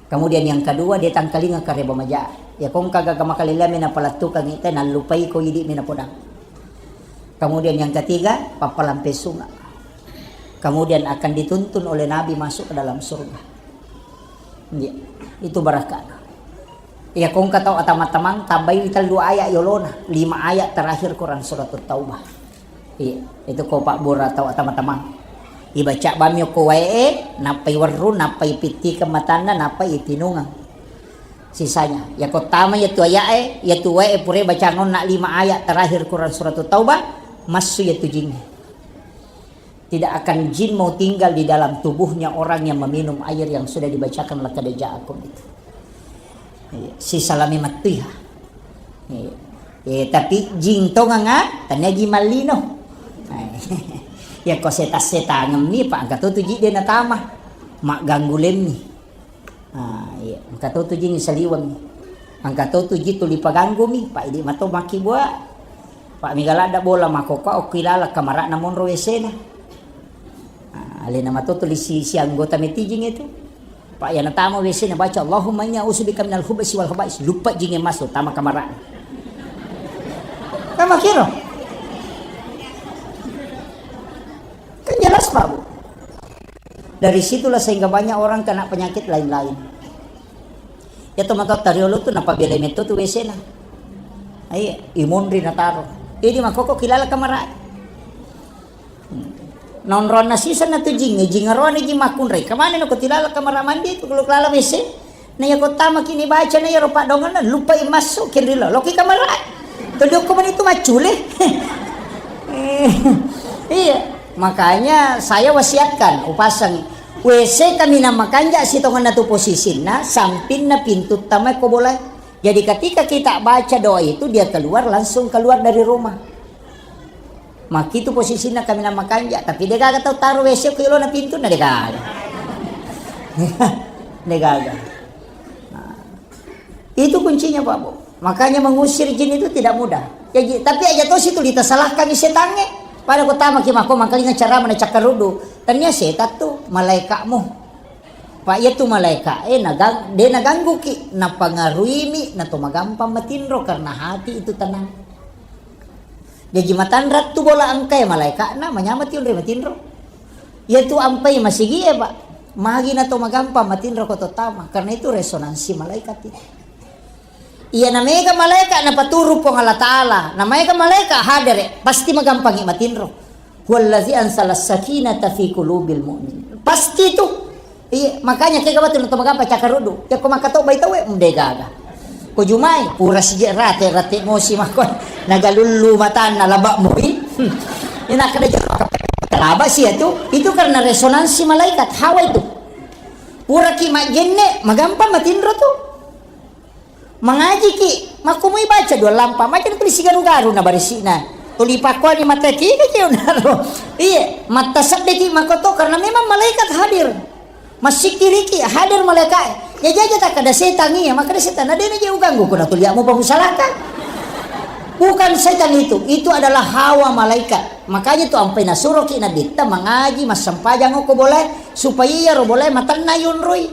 Kemudian yang kedua, de tangkalinga kareba maja. Ya kongka gaga makalelami napalettukangi te, nallupai ko idi mi napodang. Kemudian yang ketiga, pappalampe sunga. Kemudian akan dituntun oleh Nabi masuk ke dalam surga. Iya, itu barakana. Iya, kongka tau atama-tamang, tambai tellu ayat yolona, lima ayat terakhir Quran suratul Taubah. Iya, itu ko pabbura tau atama-tamang. Ibaca bami ko wae, nappai werru, nappai pittikeng matanna, nappai ipinungeng. Sisanya, ya ko tama ya tu ayat e, ya tu wae pura bacangonna lima ayat terakhir Quran suratul Taubah, massu ya tu jingnge. Tidak akan jin mau tinggal di dalam tubuhnya orang yang meminum air yang sudah dibacakan laqad ja'akum itu. Iya, sisalami mattuiha. Iya. Eh, tapi jing tonganga, tania jing mallino. Eh, ya ko setang-setangemmi, Pak, engka to tu ji de natama. Magganggu lemmi. Ah, iya. Engka to tu jing saliweng. Engka to tu ji tuli paganggumi, Pak, idi mato makkibua. Pak, mega ladda bola makkokkoe okki laleng kamara'na monro W C-na. Ah, alena mato tuli si, si anggota metijing itu. Pak, yana tama W C-na baca, "Allahumma inni a'udzubika minal khubutsi wal khaba'is." Luppa jingnge masuk, tama kamara'na. Tama kiro. Kan jelas, Pak, Bu. Dari situlah sehingga banyak orang kena penyakit lain-lain. Ya, tomatoatta riolo tu napabelai metto tu W C-na. Iya, imonri nataro. Idi makkokkoe okki laleng kamara. Hmm. Naonronna siseng na tu jing, jing aroane jing makkunrai. Kemana nako tilala kamara mandi tu kalau kelala W C? Na iya ko tamaki ni baca na iyaro paddongenna, lupai massu kenrilo. Loki kamara. Todokko mani tu maccule. Eh, iya, makanya saya wasiatkan, upasang W C kaminang makanja sitongenna tu posisinna, sampinna pintu tama ko bola. Jadi ketika kita baca doa itu, dia keluar, langsung keluar dari rumah. Makkitu posisinna kaminang makanja, tapi de gaga tau taro W C ko yolona pintunna, de gaga. De gaga. Nah, itu kuncinya, Pak, Bu. Makanya mengusir jin itu tidak mudah. Ya, ji-, tapi aja tosi tu ditasalahkan setangnge. Pada ko tamaki mako mangkalinga ceramah na cakkaruddu. Tania setan tu malaikatmu. Pak, iya tu malaika e nagang-, de nagangguki, napangaruimi, nato magampang matinro karena hati itu tenang. Jaji matanra tu bola engkae malaikatna, manyameng tionroi matinro. Iya tu ampai masigi e, Pak. Magi nato magampang matinro ko to tama, karena itu resonansi malaikat itu. Iya, na mega malaika napaturu Puang Allah Ta'ala, na mega malaika hadere, pasti magampangi matinro. Huwallazi anzala sakinata fi qulubil mu'min. Pasti tu. Iya, makanya kega batu nato magampa cakkaruddu. Ya ko makatobbai tauwe, mm, de gaga. Ko jumai, pura sije rate, rate mosi mako. Nagalullu matanna laba mui. Hmm. Ina kada jero laba sih itu. Itu karena resonansi malaikat, hawa itu. Puraki majenne, magampang matinro tu. Mangajiki, makkumui baca dua lampa, macam tu sigaru-garu na barisi'na. Tuli pakkuani mata kiki ki unaro. Iya, mata seddeki makoto karena memang malaikat hadir. Masikiriki hadir malaikat. Ya jaja tak ada setan iya, maka ada setan ada ni jauh ganggu kuna tuli mau bangun salahkan. Bukan setan itu, itu adalah hawa malaikat. Makanya tu ampai nasuroki Nabi ta mengaji, massempajang ko boleh supaya iya ro boleh matanna yunrui.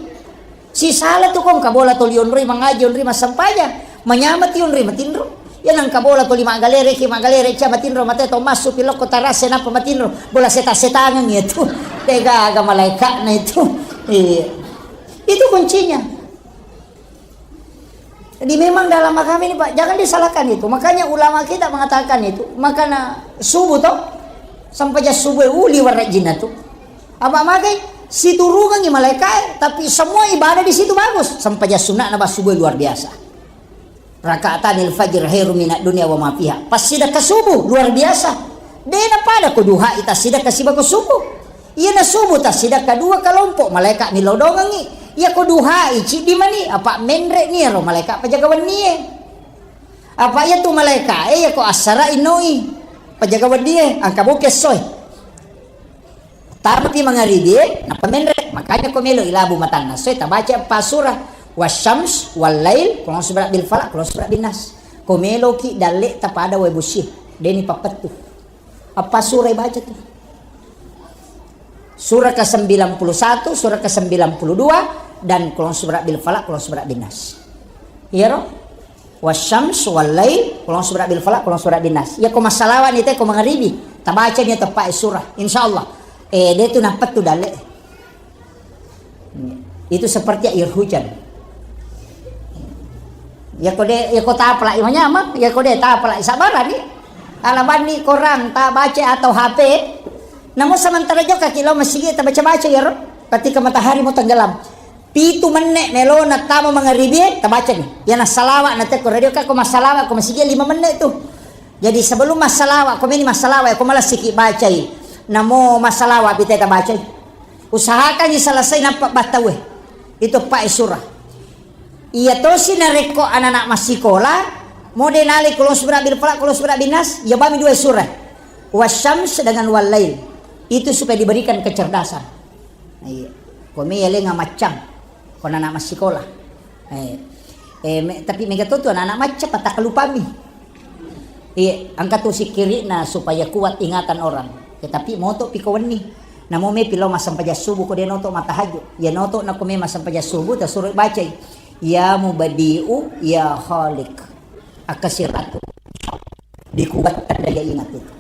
Sisala tu ko engka bola toli onroi mangaji, onroi massempajang, manyamati onroi matinro. Iya nengka bola toli maggalere ki, maggalere cia matinro, mate to massu pilokko tarase nappa matinro. Bola seta-setangeng itu. Tega aga malaikatna itu. Iya. Itu kuncinya. Jadi memang dalam agama ini, Pak, jangan disalahkan itu. Makanya ulama kita mengatakan itu, makana subuh toh, sampajang subuh uli warajjinna tu. Apa magai siturungangi malaikat, tapi semua ibadah di situ bagus. Sampajang sunnah nabah subuh luar biasa. Rakaatanil fajr khairum minad dunya wa ma fiha. Pas sidakka subuh luar biasa. Dena pada ko duha ita sidakka sibako subuh. Iyana subuh tassidakka dua kalompok, malaika millau dongengngi. Iya ko duhai ciddi mani, apa menre ni ro malaika pajaga wennie. Apa iya tu malaika e, iya ko assara innoi pajaga wennie, angka boke essoe. Tapi mangaribie, nappa menre. Makanya ko melo ilabu matanna essoe, tabaca empat surah. Wasyams, wal lail, qul a'udzu birabbil falaq, qul a'udzu birabbin nas. Ko meloki dalle tapada wae bosie, deni pappettu. Apa surah baca tu? Surah ke sembilan puluh satu, surah ke sembilan puluh dua, dan qul a'udzu birabbil falaq, qul a'udzu birabbin nas. Iya ro? Wasyams wal lail, qul a'udzu birabbil falaq, qul a'udzu birabbin nas. Iya ko massalawa ni te ko mangaribi, tabaca ni teppa surah. Insyaallah. Eh, de tu napettu dalle. Itu seperti air hujan. Ya kode, ya kota apalagi manyameng, ya kode ta apalagi sabarani. Alabanni korang ta baca atau H P. Namun sementara jokka ki lao masigi ta baca-baca ya ro. Ketika matahari mau tenggelam. Pitu menne melona tama mangaribie ta baca ni. Ya na salawa na teko radio ka ko massalawa ko masigi lima menne tu. Jadi sebelum massalawa, ko meni massalawa, ko malasiki bacai. Namo massalawa pite ta bacai. Usahakan selesai nappa battawe. Itu pa surah. Iya tosi narekko anak-anak massikola, mode nalai qul a'udzu birabbil falaq, qul a'udzu birabbin nas, ya bami dua surah. Wasyams dengan wal lail. Itu supaya diberikan kecerdasan. Iya. Ko me yalenga maccang. Ko anak-anak massikola. Eh, eh, me-, tapi mega to tu anak-anak macca patakkalupami. Iya, angka tu sikkiri'na supaya kuat ingatan orang. Ya, tapi moto pi ko wenni. Namo me pi lao massempajang subuh ko de noto matahajud. Ya noto na ko me massempajang subuh tasuro bacai. Ya Mubadi'u, ya Khaliq. Akkasiratu. Dikuatkan daya ingat itu.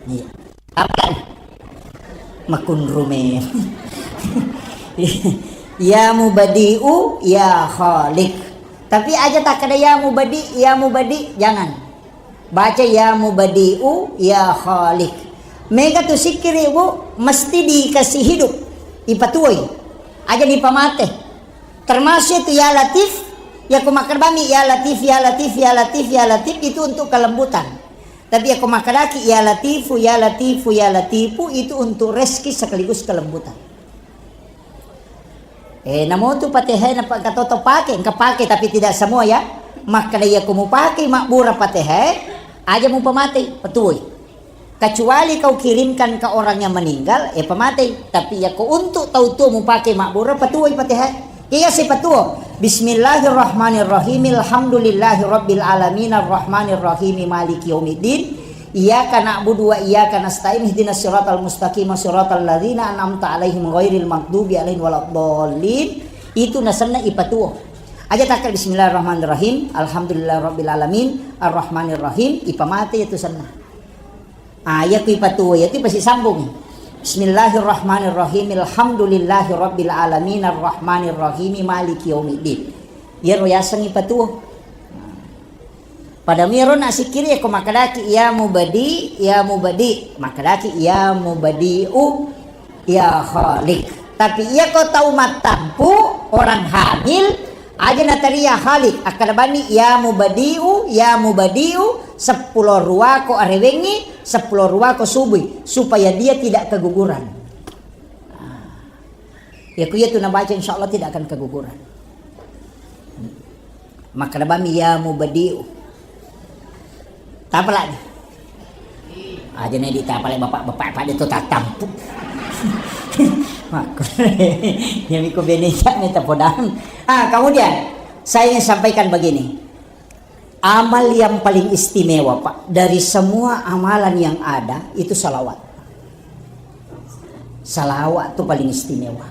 Iya. Apa? Makunrume. Ya Mubadi'u, ya Khaliq. Tapi aja takkeda ya Mubadi, ya Mubadi, jangan. Baca ya Mubadi'u, ya Khaliq. Mega tu sikkiri, Bu, mesti dikasih hidup. Ipatuoi. Aja dipamate. Termasuk itu ya Latif, ya ko makkeda bami ya Latif, ya Latif, ya Latif, ya Latif itu untuk kelembutan. Tapi ya ko makkedaki ya Latifu, ya Latifu, ya Latifu itu untuk rezeki sekaligus kelembutan. Eh, namo tu Fatihah na pa-, engka toto pake, engka pake tapi tidak semua ya. Makkeda ya ko mupake mabbura Fatihah, aja mupamate, patuoi. Kecuali kau kirimkan ke orang yang meninggal, eh, pamatei. Tapi ya ko untuk tau tuo mupake mabbura, patuoi Fatihah. Iya sipatuo. Bismillahirrahmanirrahim. Alhamdulillahirabbil alamin, arrahmanirrahim, maliki yaumiddin. Iyyaka na'budu wa iyyaka nasta'in. Ihdinas siratal mustaqim, siratal ladzina an'amta 'alaihim ghairil maghdubi 'alaihim waladdallin. Itu nasenna ipatuo. Aja takkeda bismillahirrahmanirrahim. Alhamdulillahirabbil alamin, arrahmanirrahim. Ipamate itu senna. Ah, iya ku ipatuo, iya tu ipasisambung. Bismillahirrahmanirrahim. Alhamdulillahirabbil alamin, arrahmanirrahim, maliki yaumiddin. Iyaro yaseng ipatuo. Pada miro na sikkiri ko makkedaki ya Mubadi, ya Mubadi, makkedaki ya Mubadi'u, ya Khaliq. Tapi iya ko tau mattampu, orang hamil, aja nataria Khaliq, akkeda bani ya Mubadi'u, ya Mubadi'u, seppulo ruako arewengi, seppulo ruako subui, supaya dia tidak keguguran. Ah. Ya ku iya tu nabaca insyaallah tidak akan keguguran. Makkeda bami ya Mubadi'u. Tapalak ni. Aja ne ditapalak bapak-bapak pada tu tatampu. Makku. Ya miku beneja ne tapodang. Ah, kemudian saya ingin sampaikan begini. Amal yang paling istimewa, Pak, dari semua amalan yang ada itu salawat. Salawat itu paling istimewa.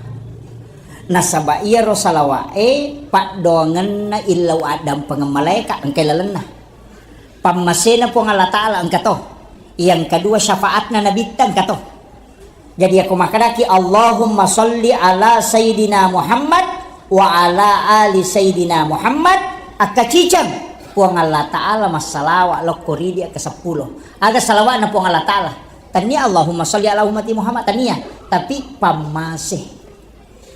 Nasaba iyaro salawa'e paddoangenna illau addampengeng malaeka engka lalenna. Pammasena Puang Allah Ta'ala engka to. Yang kedua syafaatna nabitta engka to. Jadi yako makkedaki Allahumma salli ala Sayyidina Muhammad wa ala ali Sayyidina Muhammad, akkaciceng Puang Allah Ta'ala massalawa lokko ridi akka seppulo. Aga salawa'na Puang Allah Ta'ala? Tania Allahumma salli ala ummati Muhammad, tania, tapi pammase.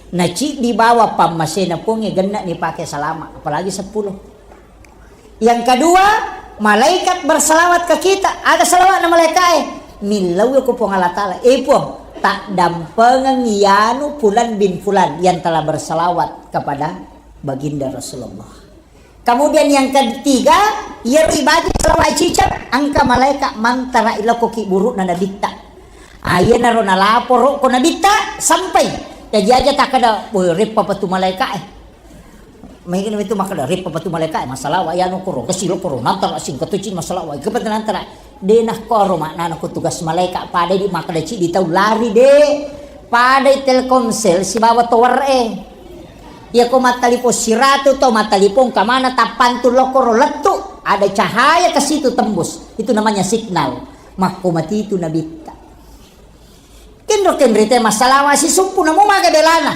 Naciddi bawa pammasena Puangnge genna nipake salama, apalagi seppulo. Yang kedua, malaikat bersalawat ke kita. Ada salawatna malaikae. Millau ko Puang Allah Ta'ala. Eh Puang, tak dampengeng yanu Fulan bin Fulan yang telah bersalawat kepada Baginda Rasulullah. Kemudian yang ketiga, iyaro ibaca salawat cicak, engka malaikat mantara iloko ki burukna nabitta. Ayenaro nalaporo ko nabitta sampai. Jadi aja takkada, "Woi, reppa patu malaikat eh." Mega itu makkada, "Reppa patu malaikat eh, masalah wa yanu koro, kesilo koro, nantara sing ketuci masalah wa, kepentingan nantara." Denah koro maknana ko tugas malaikat pada di makkada cidi tau lari de. Pada Telkomsel sibawa tower eh. Iya ko mattalipong siratu to mattalipong kamana tappantu lokoro lettu, ada cahaya ke situ tembus. Itu namanya signal. Makko mati itu nabitta. Kenro kenrite masalah wa sisumpu namo maga belana.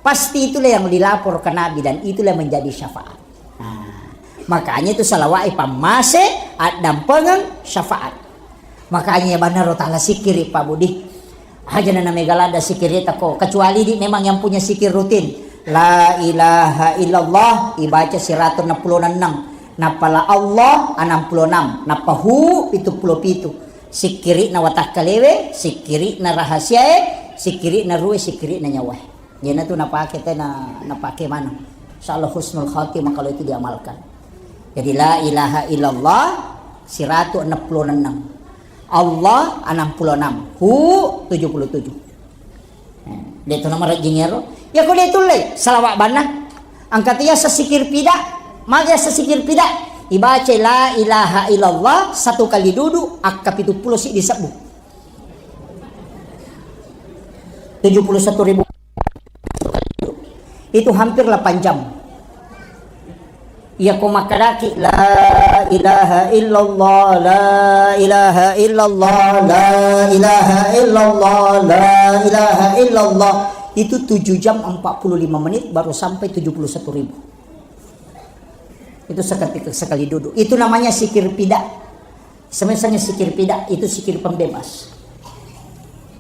Pasti itulah yang dilapor ke Nabi dan itulah yang menjadi syafaat. Nah, makanya itu salawat pammase, addampengeng, syafaat. Makanya ya banaro tala sikiri Pak Budi. Aja na mega lada sikiri tako. Kecuali di memang yang punya sikir rutin. La ilaha illallah ibaca siratu enam puluh enam. Napala Allah enam puluh enam. Napahu pitu puluh pitu. Sikiri na watakka lewe, sikiri na rahasia e, sikiri na rue, sikiri na nyawa. Jena tu napake tena napake maneng. Insyaallah husnul khatimah kalau itu diamalkan. Jadi la ilaha illallah siratu enam puluh enam. Allah enam puluh enam. Hu tujuh puluh tujuh. Dia tu nama rajin ero. Ya ko dia tulle salawat bana. Angkat ya sesikir pida. Magi sesikir pida. Ibaca la ilaha illallah satu kali duduk akka pitu puluh si disebut. Tujuh puluh satu ribu. Itu hampir delapan jam. Iya ko makkadaki la ilaha illallah, la ilaha illallah, la ilaha illallah, la ilaha illallah. Itu tujuh jam empat puluh lima menit baru sampai tujuh puluh satu ribu. Itu seketika sekali duduk. Itu namanya sikir pida. Semisanya sikir pida itu sikir pembebas.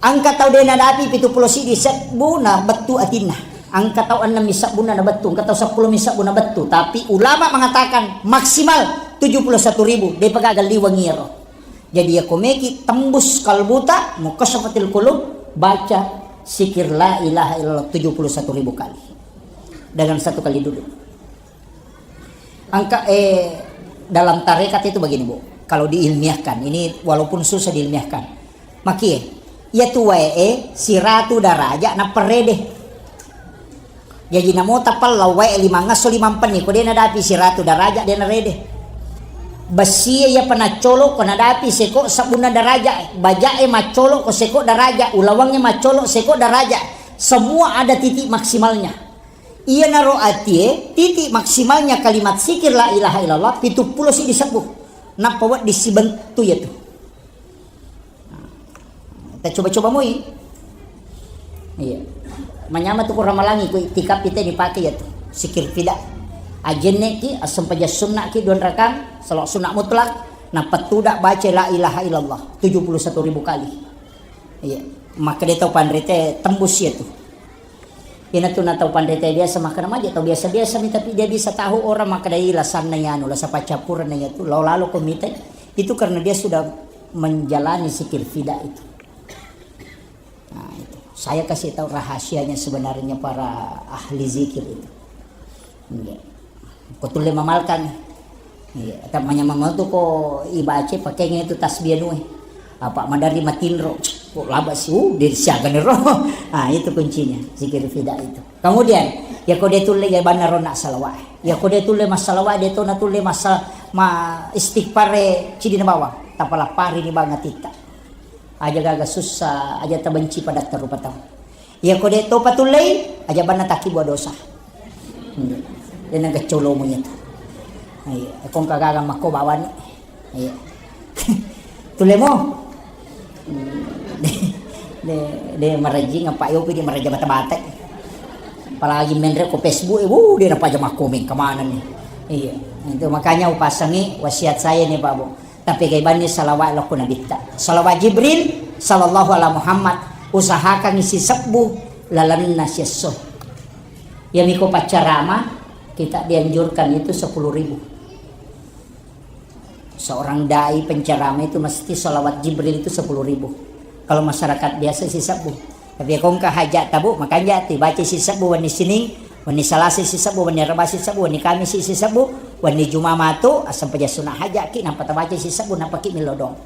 Angka tau de nadapi pitu puluh sidi sebbu na bettu atinna. Angka tau enam mi sebbu na bettu, angka tau sepuluh mi sebbu na bettu. Tapi ulama mengatakan maksimal tujuh puluh satu ribu, de pagaga liweng iyaro. Jadi ya komeki tembus kalbuta, mukasyafatil qulub, baca sikir la ilaha illallah tujuh puluh satu ribu kali. Dengan satu kali duduk. Angka, eh, dalam tarekat itu begini, Bu. Kalau diilmiahkan, ini walaupun susah diilmiahkan. Makie, iya tu wae, eh, siratu daraja na perede. Jadi namo tapalla wae lima ngasso lima penni, ko de nadapi siratu daraja de narede. Bessie iya penaccolo ko nadapi seko sabunna daraja, bajae maccolo ko seko daraja, ulawangnge maccolo seko daraja. Semua ada titik maksimalnya. Iyanaro atie, titik maksimalnya kalimat zikir la ilaha illallah, pitu puluh si disebbu. Nappa wedding sibentu iyatu. Nah, kita coba-coba moi. Iya. Manyama tu ko ramalangi ko itikaf kita dipake iyatu. Zikir pida. Ajenne ki, assempajang sunna ki, dua rakang, salawat sunna mutlak, nappa tuda baca la ilaha illallah tujuh puluh satu ribu kali. Iya. Maka dia tau panrite tembus iyatu. Iyanatu na tau panrita biasa makkeda maja tau biasa-biasa mi, tapi dia bisa tahu orang makkeda i lasanna yanu, lasa paccappurenna iyatu, lao lalo ko mitai. Itu karena dia sudah menjalani zikir fida itu. Nah, itu. Saya kasih tahu rahasianya sebenarnya para ahli zikir itu. Iya. Ko tulle mamalkan. Iya, ta manyameng tu ko ibaca pakai itu tasbih anu e. Apa madari matinro. Ko laba si, uh, de siaga ni ro. Ah, itu kuncinya, zikir fida itu. Kemudian, ya ko de tulle ya bana rona salawat. Ya ko de tulle masalawat de to na tulle masa ma istighfar e cidi na bawang. Tapalapari ni bang atitta. Aja gaga susah, aja tabenci pada tarupa tau. Iya ko de topa tullei, Aja banna takki buah dosa. Hmm. Dena gecolomu itu. Iya, kong kagaga makko bawani. Iya. Tulemo. Hmm. De, de, de marajing apa yopi di maraja bata-bata. Apalagi menre ko Facebook, eh, wuh, dia dapat aja makko meng kemana nih. Iya. Itu makanya upasangi wasiat saya nih, Pak Bu. Tapi kaibanni salawat lokko Nabitta. Salawat Jibril, sallallahu ala Muhammad, usahakan isi sebbu lalenna siesso. Yamiko paccarama, kita dianjurkan itu sepuluh ribu. Seorang dai penceramah itu mesti salawat Jibril itu sepuluh ribu. Kalau masyarakat biasa isi sebbu. Tapi kongka hajat tabu, makanja tu baca isi sebbu wenni Sining, wenni Salasa isi sebbu, wenni Arba isi sebbu, wenni Kamis isi sebbu, wenni Juma matu, asam peja sunat hajat ki, nampa tabaca isi sebbu, nampa ki milodong.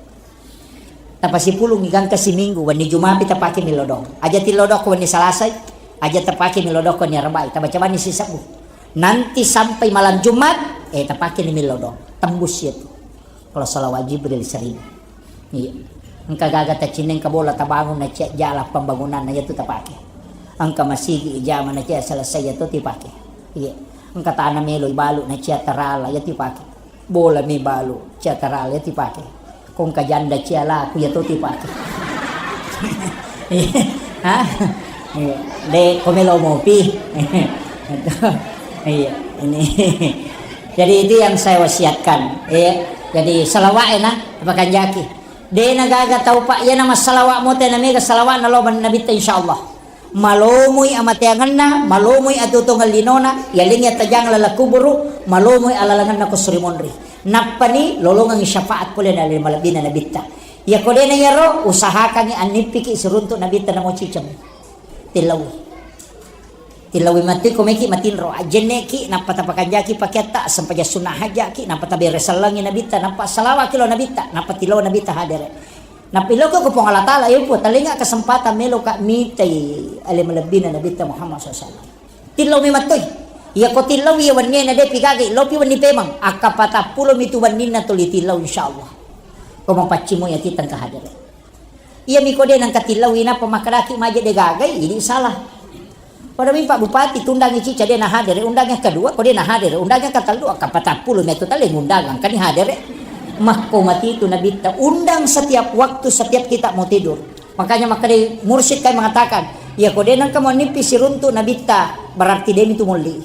Tapasipulung igangka siminggu, wenni Jumapi tapake milodong. Aja tilodong ko wenni Salasai, aja tapake milodong ko wenni Arbai, tabaca bani isi sebbu. Nanti sampai malam Jumat, eh, tapake ni milodong. Tembus itu. Kalau salawat Jibril seribu. Iya. Engka gaga tacineng ka bola tabangun na cia jala pembangunan na yatu tapake. Engka masigi ijama na cia selesai yatu tipake. Iya. Engka tanah melo ibalu na cia tarala yatu pake. Bola mi balu cia tarala yatu pake. Kongka janda cia laku yatu tipake. Iya. Hah? Iya. De komelo mopi. Iya. Ini. Jadi itu yang saya wasiatkan. Iya. Jadi salawat enak apa kanjaki. Dena gaga tau, Pak, iyana massalawa mote na mega salawana lao man Nabitta, insyaallah. Malomoi amateangenna, malomoi atutongeng linona, yalengngi attajang laleng kuburu, malomoi alalangenna ko suri monri. Nappani lolongengngi syafaat pole na ale malebbina Nabitta. Iyako dena iyaro, usahakangngi annippiki siruntu Nabitta namo ciceng. Tillaui. Tillaui matti ko meki matinro, ajjenneki, nappa tapakanjaki pakeatta, sempajang sunna hajjaki, nappa tabere sellengi Nabitta, nappa salawaki lao Nabitta, nappa tilau Nabitta hadere. Nappa iloko ko Puang Allah Taala, "Eh, Puang, talenga kesempatan meloka mitai ale malebbina Nabitta Muhammad sallallahu alaihi wasallam." Tillaumi mattoi. Iyako tillaui iya wenniena depi gagai, lopi wenni pemang, akka patappulo mitu wenninna tuli tillau insyaallah. Ko mapaccimoi ati tengka hadere. Iyami ko de nengka tillaui nappa makkedaki maje de gagai, idi salah. Pada mi Pak Bupati tundangi cica de na hadere, undang yang kedua ko de na hadere, undang yang ketellu, akka patappulo metu tale ngundang angkani hadere. Makko mati itu Nabitta, undang setiap waktu, setiap kita mau tidur. Makanya makkeda mursyid kai mengatakan, iya ko de nengka mau nipi siruntu Nabitta, berarti demi tu molli.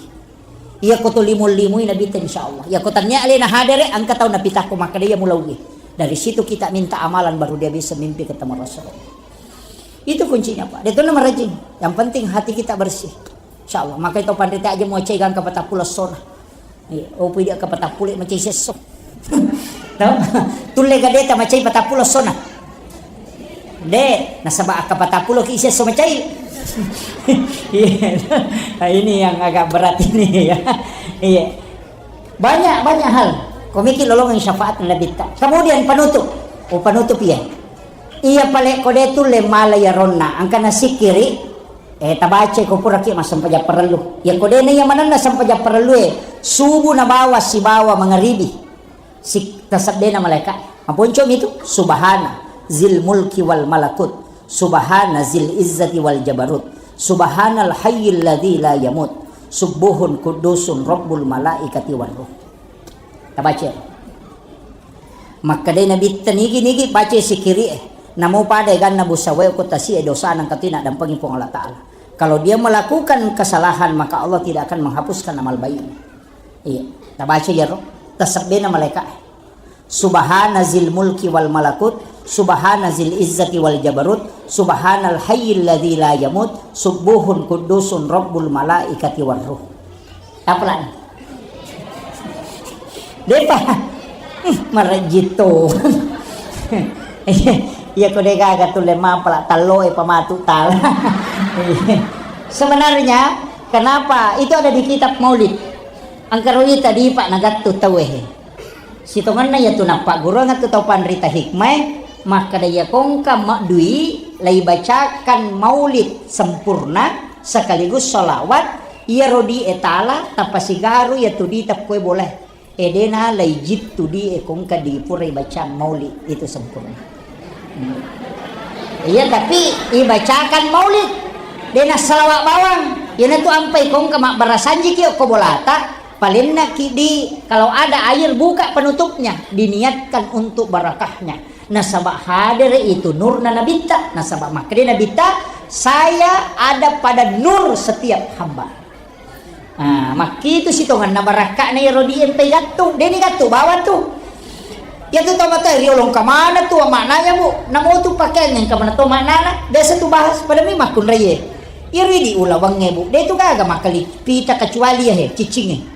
Iyako tuli mollimoi Nabitta, insyaallah. Iyako tania alena hadere, engka tau napitakko makkeda iya mulauwi. Dari situ kita minta amalan baru dia bisa mimpi ketemu Rasulullah. Itu kuncinya, Pak. Dia tuh marajing. Yang penting hati kita bersih. Insyaallah. Maka itu pandita aja mau cai gangka patappulo sona. Iya, oh, pui dia ke patappulo macai sesso. Tau? Tulle gadeta macai patappulo sona. De, nasaba akka patappulo ki sesso macai. Iya. Nah, ini yang agak berat ini ya. Iya. Banyak, banyak hal. Komiki lolongan syafaat Nabitta. Kemudian penutup. Oh, penutup iya. Iya pale ko de tulle mala ya ronna. Angkana sikiri. Eh, tabaca ko puraki massempajang parellu. Iya ko de na iya manenna sempajang parellu e. Subuh nabawa sibawa mangaribi. Sik-, tasebbena malaika. Maponcomi tu, "Subhana zil mulki wal malakut, subhana zil izzati wal jabarut, subhanal hayyil ladzi la yamut, subbuhun quddusun rabbul malaikati war ruh." Tabaca. Makkedai Nabitta, "Nigi-nigi baca sikiri e, namo pada eganna busawae ko tasi e dosana engka tu naddampengi Puang Allah Taala. Kalau dia melakukan kesalahan, maka Allah tidak akan menghapuskan amal baiknya." Iya, tabaca iyaro, tasebbena malaika e. Subhana zil mulki wal malakut, subhana zil izzati wal jabarut, subhanal hayyil ladzi la yamut, subbuhun quddusun rabbul malaikati war ruh. Apa lagi? Depa. Hmm, marejjitto. Iya ko de gaga tulle mapala tallo e pamatu tala. Sebenarnya kenapa itu ada di kitab Maulid? Engka ro ita dipa nagattu tauwe he. Sitongenna iyatu nappagguruang tu tau panrita hikmae, makkeda iya kongka maddui laibacakan maulid sempurna sekaligus sholawat, iyaro di e tala tapasigaru iyatu di teppoe bolae. E dena laijittu di e kongka di pura ibacang maulid itu sempurna. Hmm. Iya, tapi ibacakan maulid, dena salawat bawang. Iyanatu ampai kongka mabbarasanjiki okko bolata, palennaki di, kalau ada air buka penutupnya, diniatkan untuk barakahnya. Nasaba hadere itu nurna nabitta, nasaba makkeda nabitta, "Saya ada pada nur setiap hamba." Ah, makkitu sitongenna barakka'na iyaro di empai gattung, deni gattung bawang tu. Iyatu tomatoa riolongka maneng tu maknanya, Bu. Namo tu pakaian engka maneng to maknana. Biasa tu bahas pada mi makkunraie. Iyaro idi ulawengnge, Bu. De tu gaga makkali pita kecuali ya he, ciccingnge.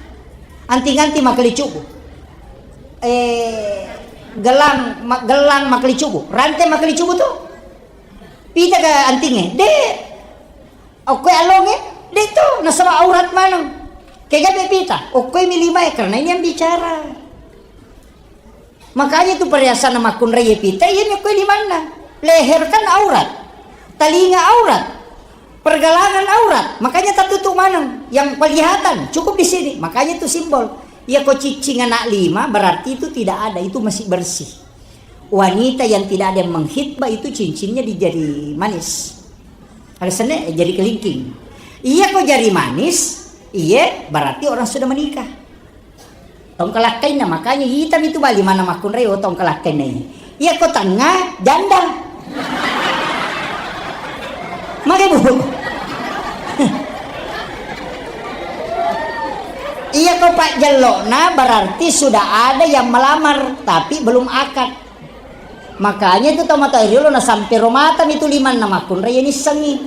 Anting-anting makkali cubu. Eh, gelang, ma-, gelang makkali cubu. Rante makkali cubu tu. Pita ke antingnge. De. Okkoe alongnge, de to, nasaba aurat maneng. Kega be pita, okkoe mi limae, karena ini yang bicara. Makanya itu perhiasan makkunrai pita, iya mi okkoe limanna. Leher kan aurat, talinga aurat, pergelangan aurat, makanya tertutup maneng. Yang kelihatan cukup di sini, makanya itu simbol. Iya ko ciccing anak lima, berarti itu tidak ada, itu masih bersih. Wanita yang tidak ada yang menghitbah itu cincinnya di jari manis. Alasannya, eh, jari kelingking. Iya ko jari manis, iye berarti orang sudah menikah. Tongkalakkainna, makanya hitam itu bali mana makkunrai, oh, tongkalakkainna ini. Iya ko tengah, janda. Maka, Bu. Iya ko pak jellokna berarti sudah ada yang melamar tapi belum akad. Makanya itu tomatoa riolo na sampe ro mata mi tu limanna makkunrai, iya nissengi.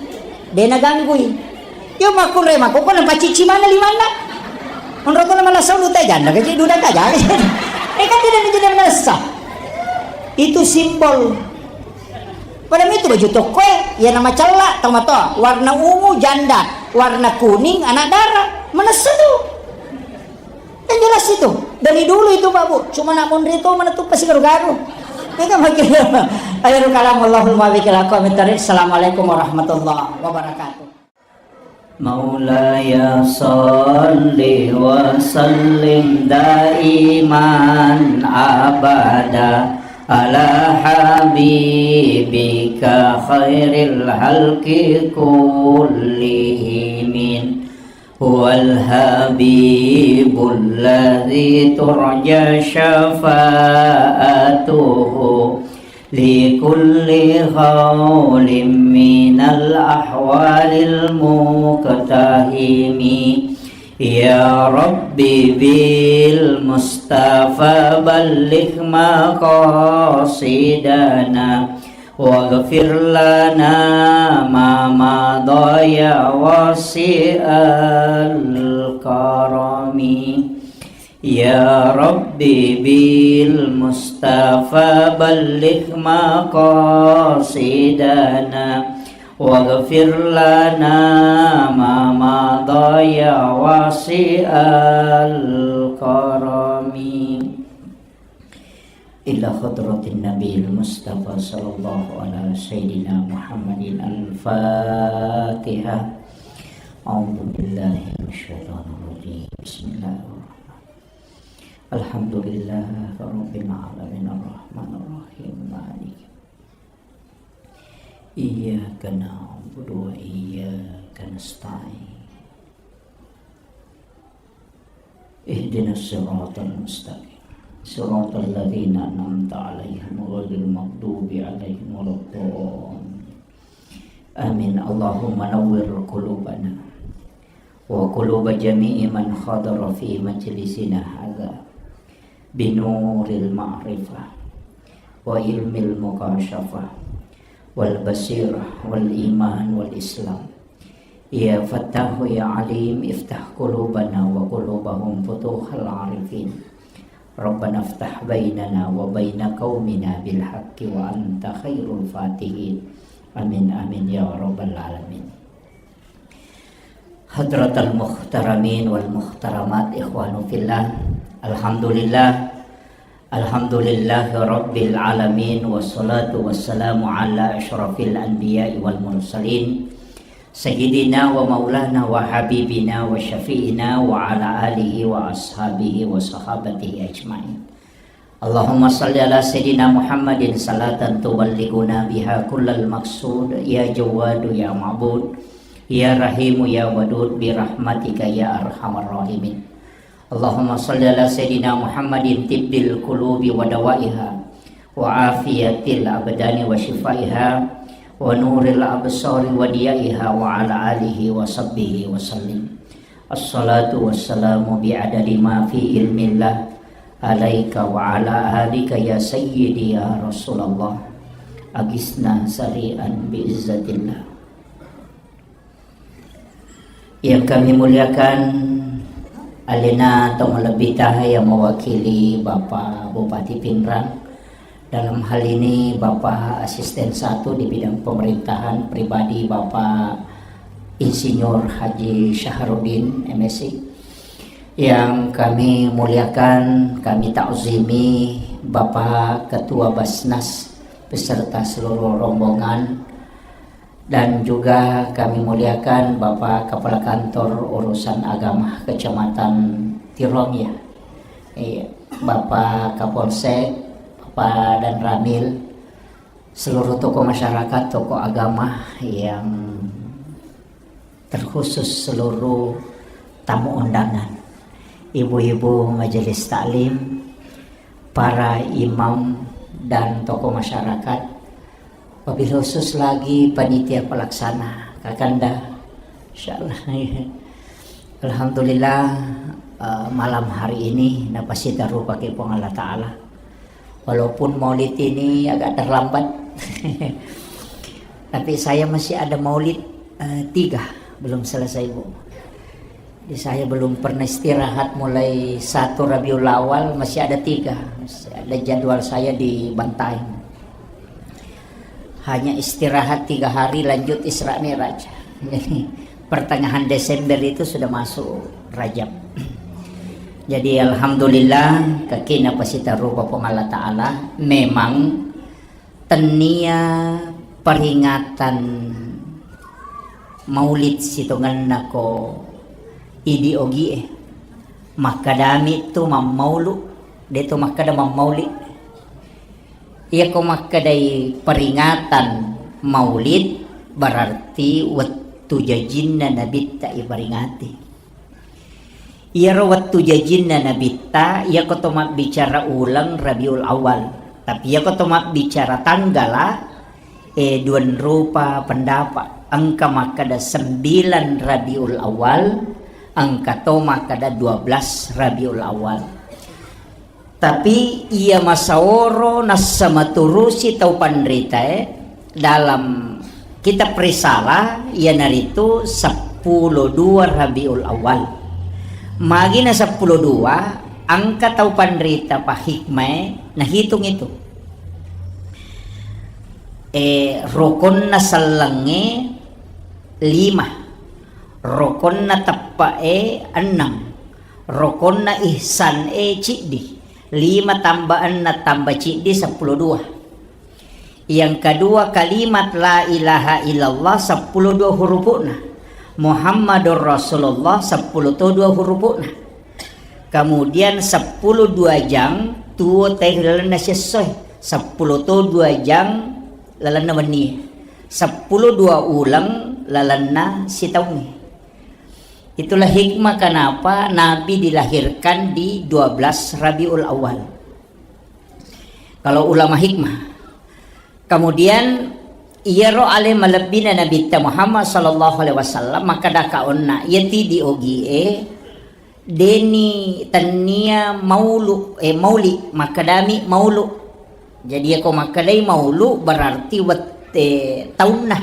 De naganggui. Yo makkunrai makko ko napacicci mana limanna. Onro to na mana solu te janda gaji duda ka jaga. Eh, kan tidak menjadi menesa. Itu simbol. Pada itu baju toko e, iya nama cella tomatoa, warna ungu janda, warna kuning anak dara. Menesa tu. Yang jelas itu, dari dulu itu, Pak, Bu, cuma nak monri to mana tu pasti garu-garu. Ini kan makin akhirul kalam, wallahul muwaffiq ila aqwamit thariq. Assalamualaikum warahmatullahi wabarakatuh. مولاي صل وسلم دائما أبدا على حبيبك خير الخلق كلهم. هو الحبيب الذي ترجى شفاعته لكل هول من الأهوال المقتحم. يا رب بالمصطفى بلغ مقاصدنا واغفر لنا ما مضى يا واسع الكرم. يا رب بالمصطفى بلغ مقاصدنا واغفر لنا ما مضى يا واسع الكرم. إلى حضرة النبي المصطفى صلى الله على سيدنا محمد الفاتحة. أعوذ بالله من الشيطان الرجيم. بسم الله الرحمن الرحيم. الحمد لله رب العالمين الرحمن الرحيم مالك إياك نعبد وإياك نستعين. اهدنا الصراط المستقيم. صراط الذين أنعمت عليهم غير المغضوب عليهم ولا الضالين. آمين. اللهم نور قلوبنا وقلوب جميع من حضر في مجلسنا هذا بنور المعرفة وعلم المكاشفة والبصيرة والإيمان والإسلام. يا فتاح يا عليم، افتح قلوبنا وقلوبهم فتوح العارفين. ربنا افتح بيننا وبين قومنا بالحق وأنت خير الفاتحين. آمين، آمين يا رب العالمين. حضرات المحترمين والمحترمات، إخوان في الله، الحمد لله. الحمد لله رب العالمين، والصلاة والسلام على أشرف الأنبياء والمرسلين، سيدنا ومولانا وحبيبنا وشفيعنا وعلى آله وأصحابه وصحابته أجمعين. اللهم صل على سيدنا محمد صلاة تبلغنا بها كل المقصود، يا جواد يا معبود. Ya Rahimu ya Wadud bi rahmatika ya arhamar rahimin. Allahumma shalli ala sayyidina Muhammadin tibbil qulubi wa dawaiha wa afiyatil abdani wa shifaiha wa nuril absari wa diyaiha wa ala alihi wa sahbihi wa sallim. Assalatu wassalamu bi adadi ma fi ilmillah alaika wa ala alika ya sayyidi ya Rasulullah. Agisna sari'an bi izzatillah. Yang kami muliakan, alena tau malebbita yang mewakili Bapak Bupati Pinrang, dalam hal ini Bapak Asisten satu di bidang pemerintahan pribadi Bapak Insinyur Haji Syahrudin, M Si. Yang kami muliakan, kami takzimi Bapak Ketua Basnas beserta seluruh rombongan, dan juga kami muliakan Bapak Kepala Kantor Urusan Agama Kecamatan Tirong, ya. Iya, Bapak Kapolsek, Bapak Danramil, seluruh tokoh masyarakat, tokoh agama yang terkhusus seluruh tamu undangan, ibu-ibu majelis taklim, para imam dan tokoh masyarakat, wabil khusus lagi panitia pelaksana, Kakanda. Insyaallah. Alhamdulillah, eh, malam hari ini napasita rupa ke Puang Allah Ta'ala. Walaupun maulid ini agak terlambat, tapi saya masih ada maulid, eh, tiga, belum selesai, Bu. Jadi saya belum pernah istirahat mulai satu Rabiul Awal, masih ada tiga. Masih ada jadwal saya di Bantaeng. Hanya istirahat tiga hari, lanjut Isra Mi'raj. Jadi, pertengahan Desember itu sudah masuk Rajab. Jadi, alhamdulillah, kakina pasita rupa Puang Allah Ta'ala. Memang tennia peringatan maulid sitongenna ko idi ogie. Makkadami tu mammaulu, de to makkada mammauli. Iyako makkedai peringatan maulid, berarti wettu jajinna Nabitta iperingati. Iyaro wettu jajinna Nabitta, iyako to mabbicara uleng Rabiul Awal. Tapi iyako to mabbicara tanggala, eh, duanrupa pendapat. Engka makkeda sembilan Rabiul Awal, engka to makkeda dua belas Rabiul Awal. Tapi iya masaoro nassama turusi tau panritae dalam kitab Risalah, iyanaritu seppulo dua Rabiul Awal. Magina seppulo dua, engka tau panrita pahikmae nahitung itu. Eh, rokonna sellengnge lima, rokonna teppe'e enneng, rokonna ihsan e ciddi, lima tambah enneng tambah ciddi seppulo dua. Yang kedua, kalimat la ilaha illallah seppulo dua hurupu'na, Muhammadur Rasulullah seppulo to dua hurupu'na. Kemudian seppulo dua jang tuo teh lalenna sessoe, seppulo to dua jang lalenna wennie, seppulo dua uleng lalenna sitaungnge. Itulah hikmah kenapa Nabi dilahirkan di dua belas Rabiul Awal. Kalau ulama hikmah. Kemudian, iyaro ale malebbina Nabitta Muhammad sallallahu alaihi wasallam, makkeda kaonna, iyati di ogie, deni tennia maulu, eh, mauli, makkedami maulu. Jadi, iyako makkedai maulu, berarti wette taunna.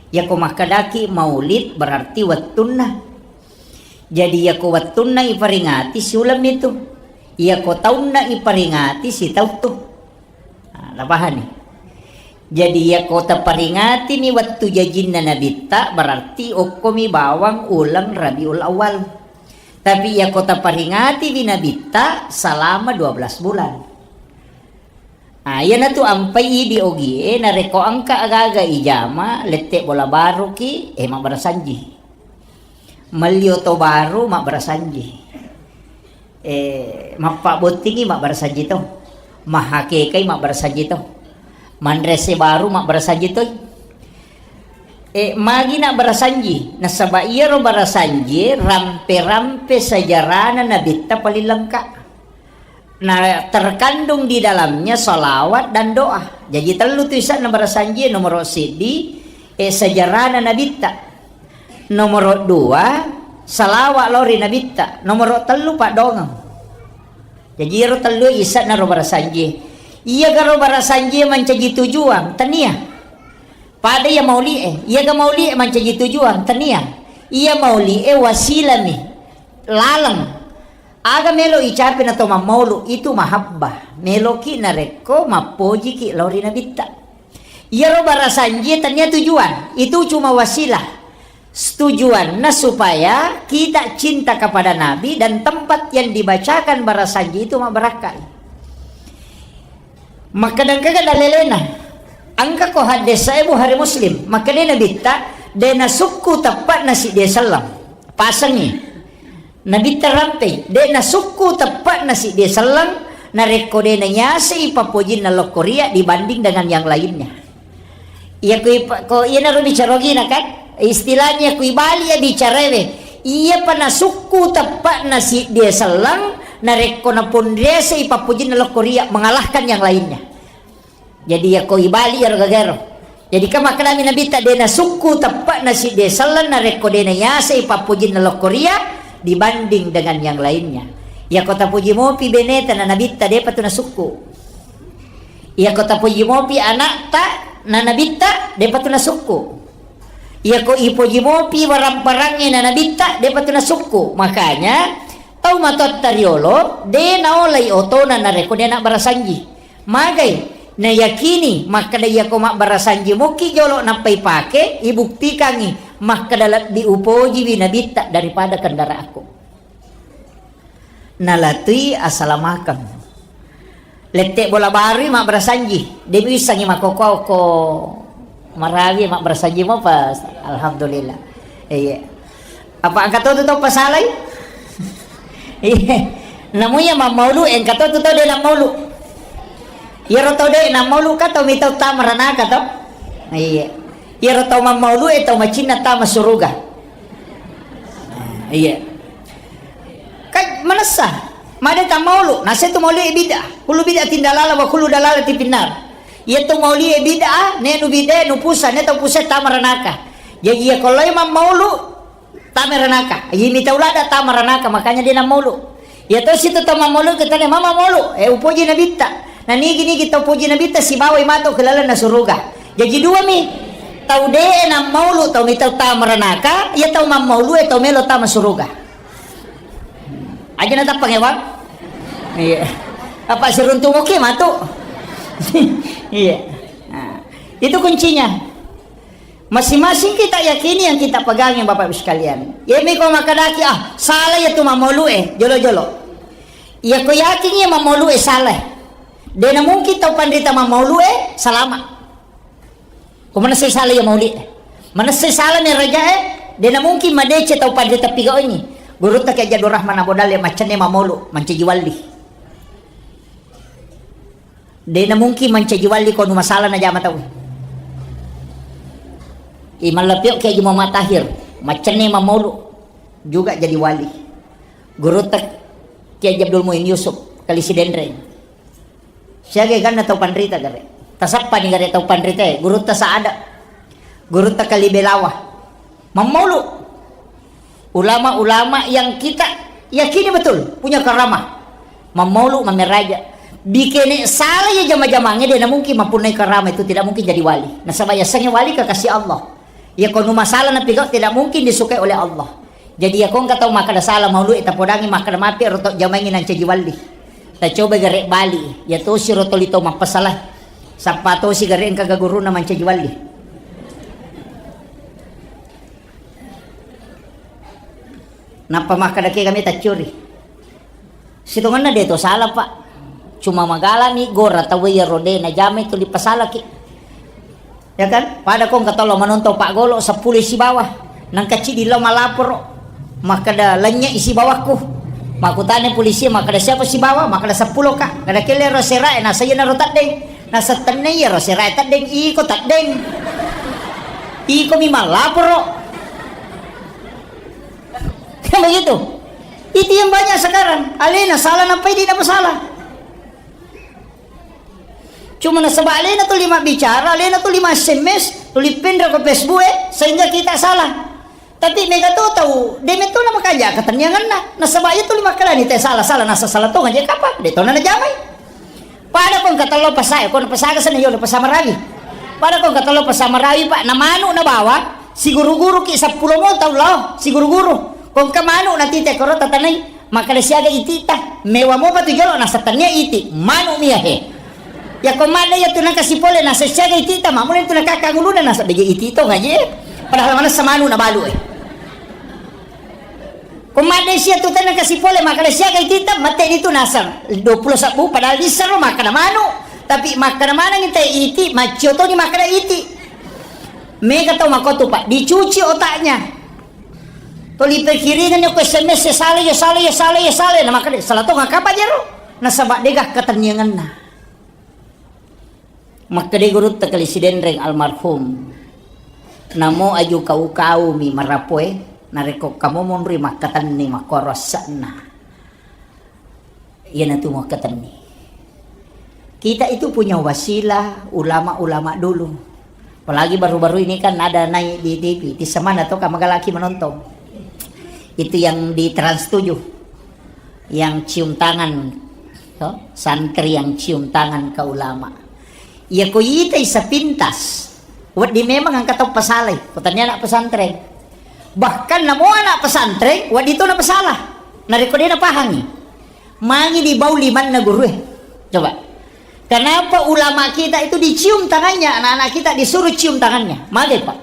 Iyako makkedaki maulid, berarti wettunna. Jadi, iyako wettunna iperingati, siulemmi tu. Iyako taunna iperingati, sitauttu. Nah, napahani? Jadi, iyako taperingati ni wettu jajinna Nabitta, berarti okkomi bawang uleng Rabiul Awal. Tapi iyako taperingati wi Nabitta, selama dua belas bulan. Ah, iyanatu ampai idi ogie, narekko engka aga-aga ijama, lette bola baruki, eh, mabbarasanji. Melli oto baru, mabbarasanji. Eh, mappabbottingi, mabbarasanji to. Mahakekai, mabbarasanji to. Manre ese baru, mabbarasanji toi. Eh, magi na barasanji? Nasaba iyaro barasanji rampe-rampe sejarana Nabitta paling lengkap. Nah, terkandung di dalamnya salawat dan doa. Jadi tellu tu isa'na barasanji, nomoro siddi, eh, sejarana Nabitta. Nomoro dua, salawat lao ri Nabitta. Nomoro tellu, paddongeng. Jaji iyaro tellu isa'na ro barasanji. Iyaga ro barasanji mancaji tujuan? Tania. Pada iya mauli'e, iyaga mauli'e mancaji tujuan? Tania. Iya mauli'e wasilami, laleng. Aga melo icape na to mammaulu, itu mahabbah. Meloki narekko mappojiki lao ri Nabitta. Iyaro barasanji tania tujuan, itu cuma wasilah. Tujuanna supaya kita cinta kepada Nabi dan tempat yang dibacakan barasanji itu mabbarakkai. Makkeda engkaga dalelena? Engka ko haddesae Bukhari Muslim. Makkeda Nabitta, de nasukku teppa'na siddi selleng. Pasengi. Nabitta rampei, de nasukku teppa'na siddi selleng, narekko de naiasei pappojinna lokkoria dibanding dengan yang lainnya. Iya kui pa-, ko iyanaro bicara ogina kan? Istilahnya kui bali ya bicaraewe. Iyapa nasukku teppa'na siddi selleng, narekko naponriasei pappojinna lokkoria mengalahkan yang lainnya. Jadi, yakko ibali iyaro gagaero. Jadi, kan makkedami Nabitta, de nasukku teppa'na siddi selleng narekko de naiasei pappojinna lokkoria dibanding dengan yang lainnya. Yakko tapoji mopi beneta na Nabitta, depa tu nasukku. Yakko tapoji mopi anakta na Nabitta, depa tu nasukku. Yakko ipoji mopi waramparangnge na Nabitta, depa tu nasukku. Makanya, tau matoatta riolo, de naolai otona narekko de anak barasanji. Magai, nayakini makkeda iyako mabbarasanji mokki jolo nappa ipake, ibuktikangngi makkeda lebbi upojiwi Nabitta daripada kendaraanku. Nalatui asalamakeng. Lette bola barui mabbarasanji, de miwissangi makkokko-okko marawi mabbarasanji mopa. Alhamdulillah. Iya. Apa engka to tu tau pasalai? Iya. Namu iya mammaulu, engka to tu tau de nammaulu. Iyaro tau de nammaulu ka tau mitau tama ranaka to? Iya. Iyaro tau mammaulu e tau macinna tama suruga. Iya. Ka manessa, made tammaulu, nase tu maulu e bid'ah. Kullu bid'atin dalalah wa kullu dalalatin finnar. Iya tu maulu e bid'ah, ne nu bid'ah, nu pusa, ne tau pusa tama ranaka. Jadi iya ko lao mammaulu, tama ranaka. Iya mitau lada tama ranaka, makanya de nammaulu. Iya to situ tau mammaulu, kita ne mama maulu, eh, upoji Nabitta. Na nigi-nigi tau poji Nabitta, sibawai mato ke lalenna suruga. Jaji dua mi. Tau de nammaulu, tau mitau tama ranaka, iya tau mammaulu, eh, tau melo tama suruga. Aja na tappang ya, Bang? Iya. Apa siruntu oke matu? Iya. Nah, itu kuncinya. Masing-masing kita yakini yang kita pegangi, Bapak Ibu sekalian. Iya mi ko makkedaki, "Ah, salah iya tu mammaulu e, jolo-jolo." Iya ko yakin iya mammaulu e salah. De na mungkin tau panrita mammaulu e salama. Ko manessai salah iya mauli e. Manessai salah mi raja e, de na mungkin madeceng tau panrita pigaungi. Gurutta Kiai Abdul Rahman Abu Dalle maccanne mammaulu, mancaji wali. De na mungkin mancaji wali ko nu masalah najama tau. I mallapio Kiai Haji Muhammad Tahir, maccanne mammaulu juga jadi wali. Gurutta Kiai Haji Abdul Muin Yusuf, Kali Sidenreng. Siaga ganna tau panrita gare. Tasappani gare tau panrita e, gurutta Saada. Gurutta Kali Belawa. Mammaulu. Ulama-ulama yang kita yakini betul punya karamah. Mammaulu, mammeraja. Bikene salah ya jama-jamange, de na mungkin mapunnai karamah itu, tidak mungkin jadi wali. Nasaba yasengnge wali kekasih Allah. Ya ko nu masalah napigau tidak mungkin disukai oleh Allah. Jadi ya ko engka tau makkeda salah maulu e, tapodangi makkeda mapi ero to jamaengngi nancaji wali. Tacoba gare bali, ya tosi ro toli to mappasala. Sappa tosi gare engka gaguruna mancaji wali. Nappa makkeda ke kami taccuri. Sitongenna de to salah, Pak. Cuma magalami gora tau iyaro de najamai tuli pasalaki. Ya kan? Pada ko engka tau lo manontong Pak Golo seppulo sibawa. Nangka cidi lo malaporo. Makkeda lennye sibawakku. Makkutana polisi makkeda siapa sibawa? Makkeda seppulo, Kak. Kada kelle ro serae nasa iyana ro teddeng. Nasa tenne iyaro serae teddeng, iko teddeng. Iko mi mallaporo. Kan begitu. Itu yang banyak sekarang. Alena salah, nampai di apa salah. Cuma nasaba alena tuli mabbicara, alena tuli ma-S M S, tuli penra ko Facebook, eh, sehingga kita salah. Tapi mega to tau, de metto na makanja ketenniangenna. Nasaba iya tuli makkedani te salah, salah, nasa salah tonga je kapang, de tona najamai. Pada ko engka tello pasae, ko na pasaga sena yolo pasa marawi. Pada ko engka tello pasa marawi, Pak, na manu na bawang, siguru-guru ki seppulo mo tau lao, siguru-guru. Ko engka manu na tite koro tatanai. Makkeda siaga itita, mewa mopa tu jolo, nasa tennia iti, manu mia he. Ya ko madde ya tu nangka sipole, nasa siaga itita, mamule tu nangka kanguluna, nasa beje iti to ngaji. Padahal manessa manu na balu, eh. Ko madde sia tu nangka sipole, makkeda siaga itita, mate di tu nasa dua puluh sabbu, padahal dissero makkeda manu. Tapi makkeda maneng te iti, maccio toni makkeda iti. Mega tau makotu, Pak, dicuci otaknya. Tuli pikiringenni ko S M S, ya salah, ya salah, ya salah, ya salah. Na makkeda, salah to ngakapa jero? Nasaba dega ketenniangenna. Makkeda gurutta Kali Sidenreng almarhum, namo aju kau-kau mi marapoe, narekko kamu monri makkatenni makkoro asse'na. Iyanatu makkatenni. Kita itu punya wasilah ulama-ulama dulu. Apalagi baru-baru ini kan ada naik di T V, di semana to kamagalaki menonton. Itu yang di Trans tujuh, yang cium tangan, to? Santri yang cium tangan ke ulama. Iya ko itai sepintas, wedding memang engka tau pasalai, ko tania anak pesantren. Bahkan namo anak pesantren, wedding to na pasalah. Narekko de napahangi. Mangi dibau limanna gurue. Coba. Kenapa ulama kita itu dicium tangannya, anak-anak kita disuruh cium tangannya? Mage, Pak.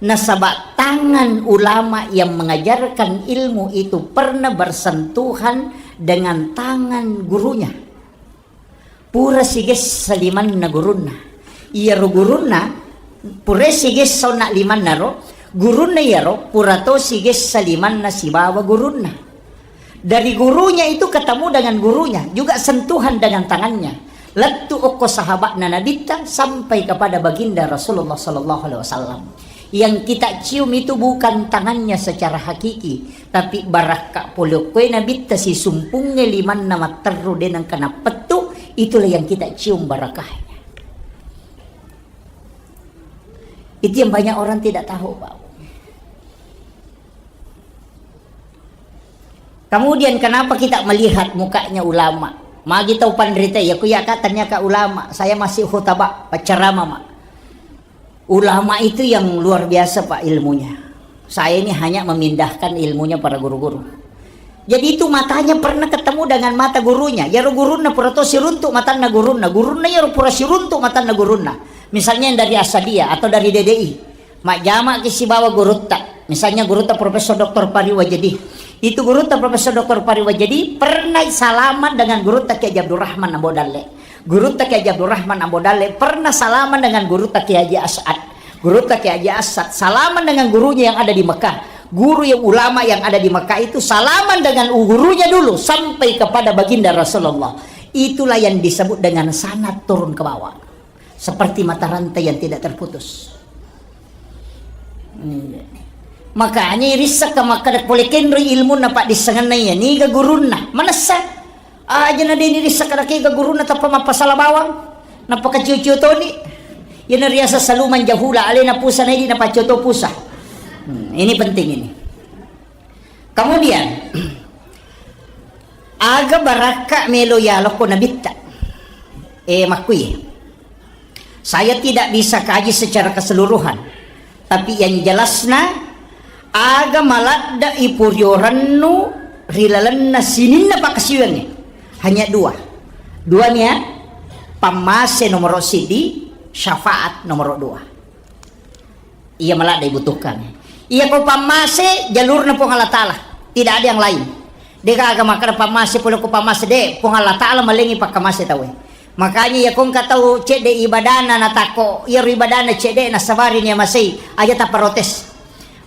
Nasaba tangan ulama yang mengajarkan ilmu itu pernah bersentuhan dengan tangan gurunya. Pura sigessa limanna gurunna. Iyaro gurunna, pura sigessa onna limanna ro, gurunna iyaro pura to sigessa limanna sibawa gurunna. Dari gurunya itu ketemu dengan gurunya, juga sentuhan dengan tangannya. Lettu okko sahabatna Nabitta sampai kepada baginda Rasulullah sallallahu alaihi wasallam. Yang kita cium itu bukan tangannya secara hakiki, tapi barakka pole okkoe Nabitta sisumpungnge limanna matterru de nengka nappettu, itulah yang kita cium barakahnya. Itu yang banyak orang tidak tahu, Pak. Kemudian kenapa kita melihat mukanya ulama? Magi tau panrita, ya ku ya ka tanya ka ulama, saya masih khutbah, pacarama ma. Ulama itu yang luar biasa, Pak, ilmunya. Saya ini hanya memindahkan ilmunya para guru-guru. Jadi itu matanya pernah ketemu dengan mata gurunya. Yaro gurunna pura to siruntuk matanna gurunna. Gurunna yaro pura siruntuk matanna gurunna. Misalnya yang dari Asadia atau dari D D I. Majjama ki sibawa gurutta. Misalnya gurutta Profesor Doktor Pari Wajedi. Itu gurutta Profesor Doktor Pari Wajedi pernah salaman dengan gurutta Kiai Haji Abdurrahman Ambo Dalle. Gurutta Kiai Haji Abdurrahman Ambo Dalle pernah salaman dengan gurutta Kiai Haji As'ad. Gurutta Kiai Haji As'ad salaman dengan gurunya yang ada di Mekah. Guru yang ulama yang ada di Mekah itu salaman dengan gurunya dulu sampai kepada baginda Rasulullah. Itulah yang disebut dengan sanad turun ke bawah. Seperti mata rantai yang tidak terputus. Iya. Makanya irissakka makkeda pole kenroi ilmunna paddissengenna iya, niga gurunna. Manessa. Aja na deni rissakka nakega gurunna tappa mappasala bawang. Nappa kacio-cio toni. Iyana riaseng saluman jahula, alena pusa naidi napaccio to pusa. Hmm, ini penting ini. Kemudian, aga barakka melo yalokko nabitta? Eh, makkui. Saya tidak bisa kaji secara keseluruhan, tapi yang jelasna, aga maladda ipuriorennu ri lalenna sininna pakkasiwiangnge. Hanya dua. Dua nia, pammase nomoro sidi, syafaat nomoro dua. Iya maladde dibutuhkan. Iya ko pammase jalurna Puang Allah Ta'ala. Tidak ada yang lain. De gaga makkeda pammase pole ko pammase de, Puang Allah Ta'ala malengi pakkamase tauwe. Makanya iya ko engka tau cedde ibadana natakko, iya ro ibadana cedde nasabari nia masei, aja taprotes.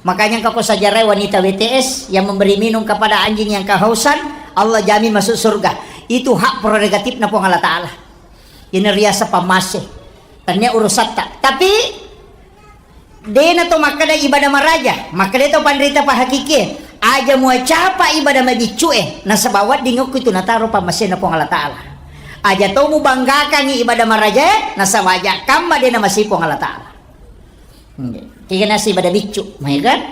Makanya engka ko sajarai wanita W T S yang memberi minum kepada anjing yang kehausan, Allah jamin masuk surga. Itu hak prerogatifna Puang Allah Ta'ala. Ini riasa pammase. Tania urusatta. Tapi Dena to makkeda ibadah maraja, makkeda to panrita pahakikie, aja muacapa ibadah mabiccu'e, nasaba wedding okko itu nataro pammasena Puang Allah Ta'ala. Aja to mubanggakangi ibadah marajae, nasaba aja kamma dena masei Puang Allah Ta'ala. Kega nasi ibadah biccu, mai kan?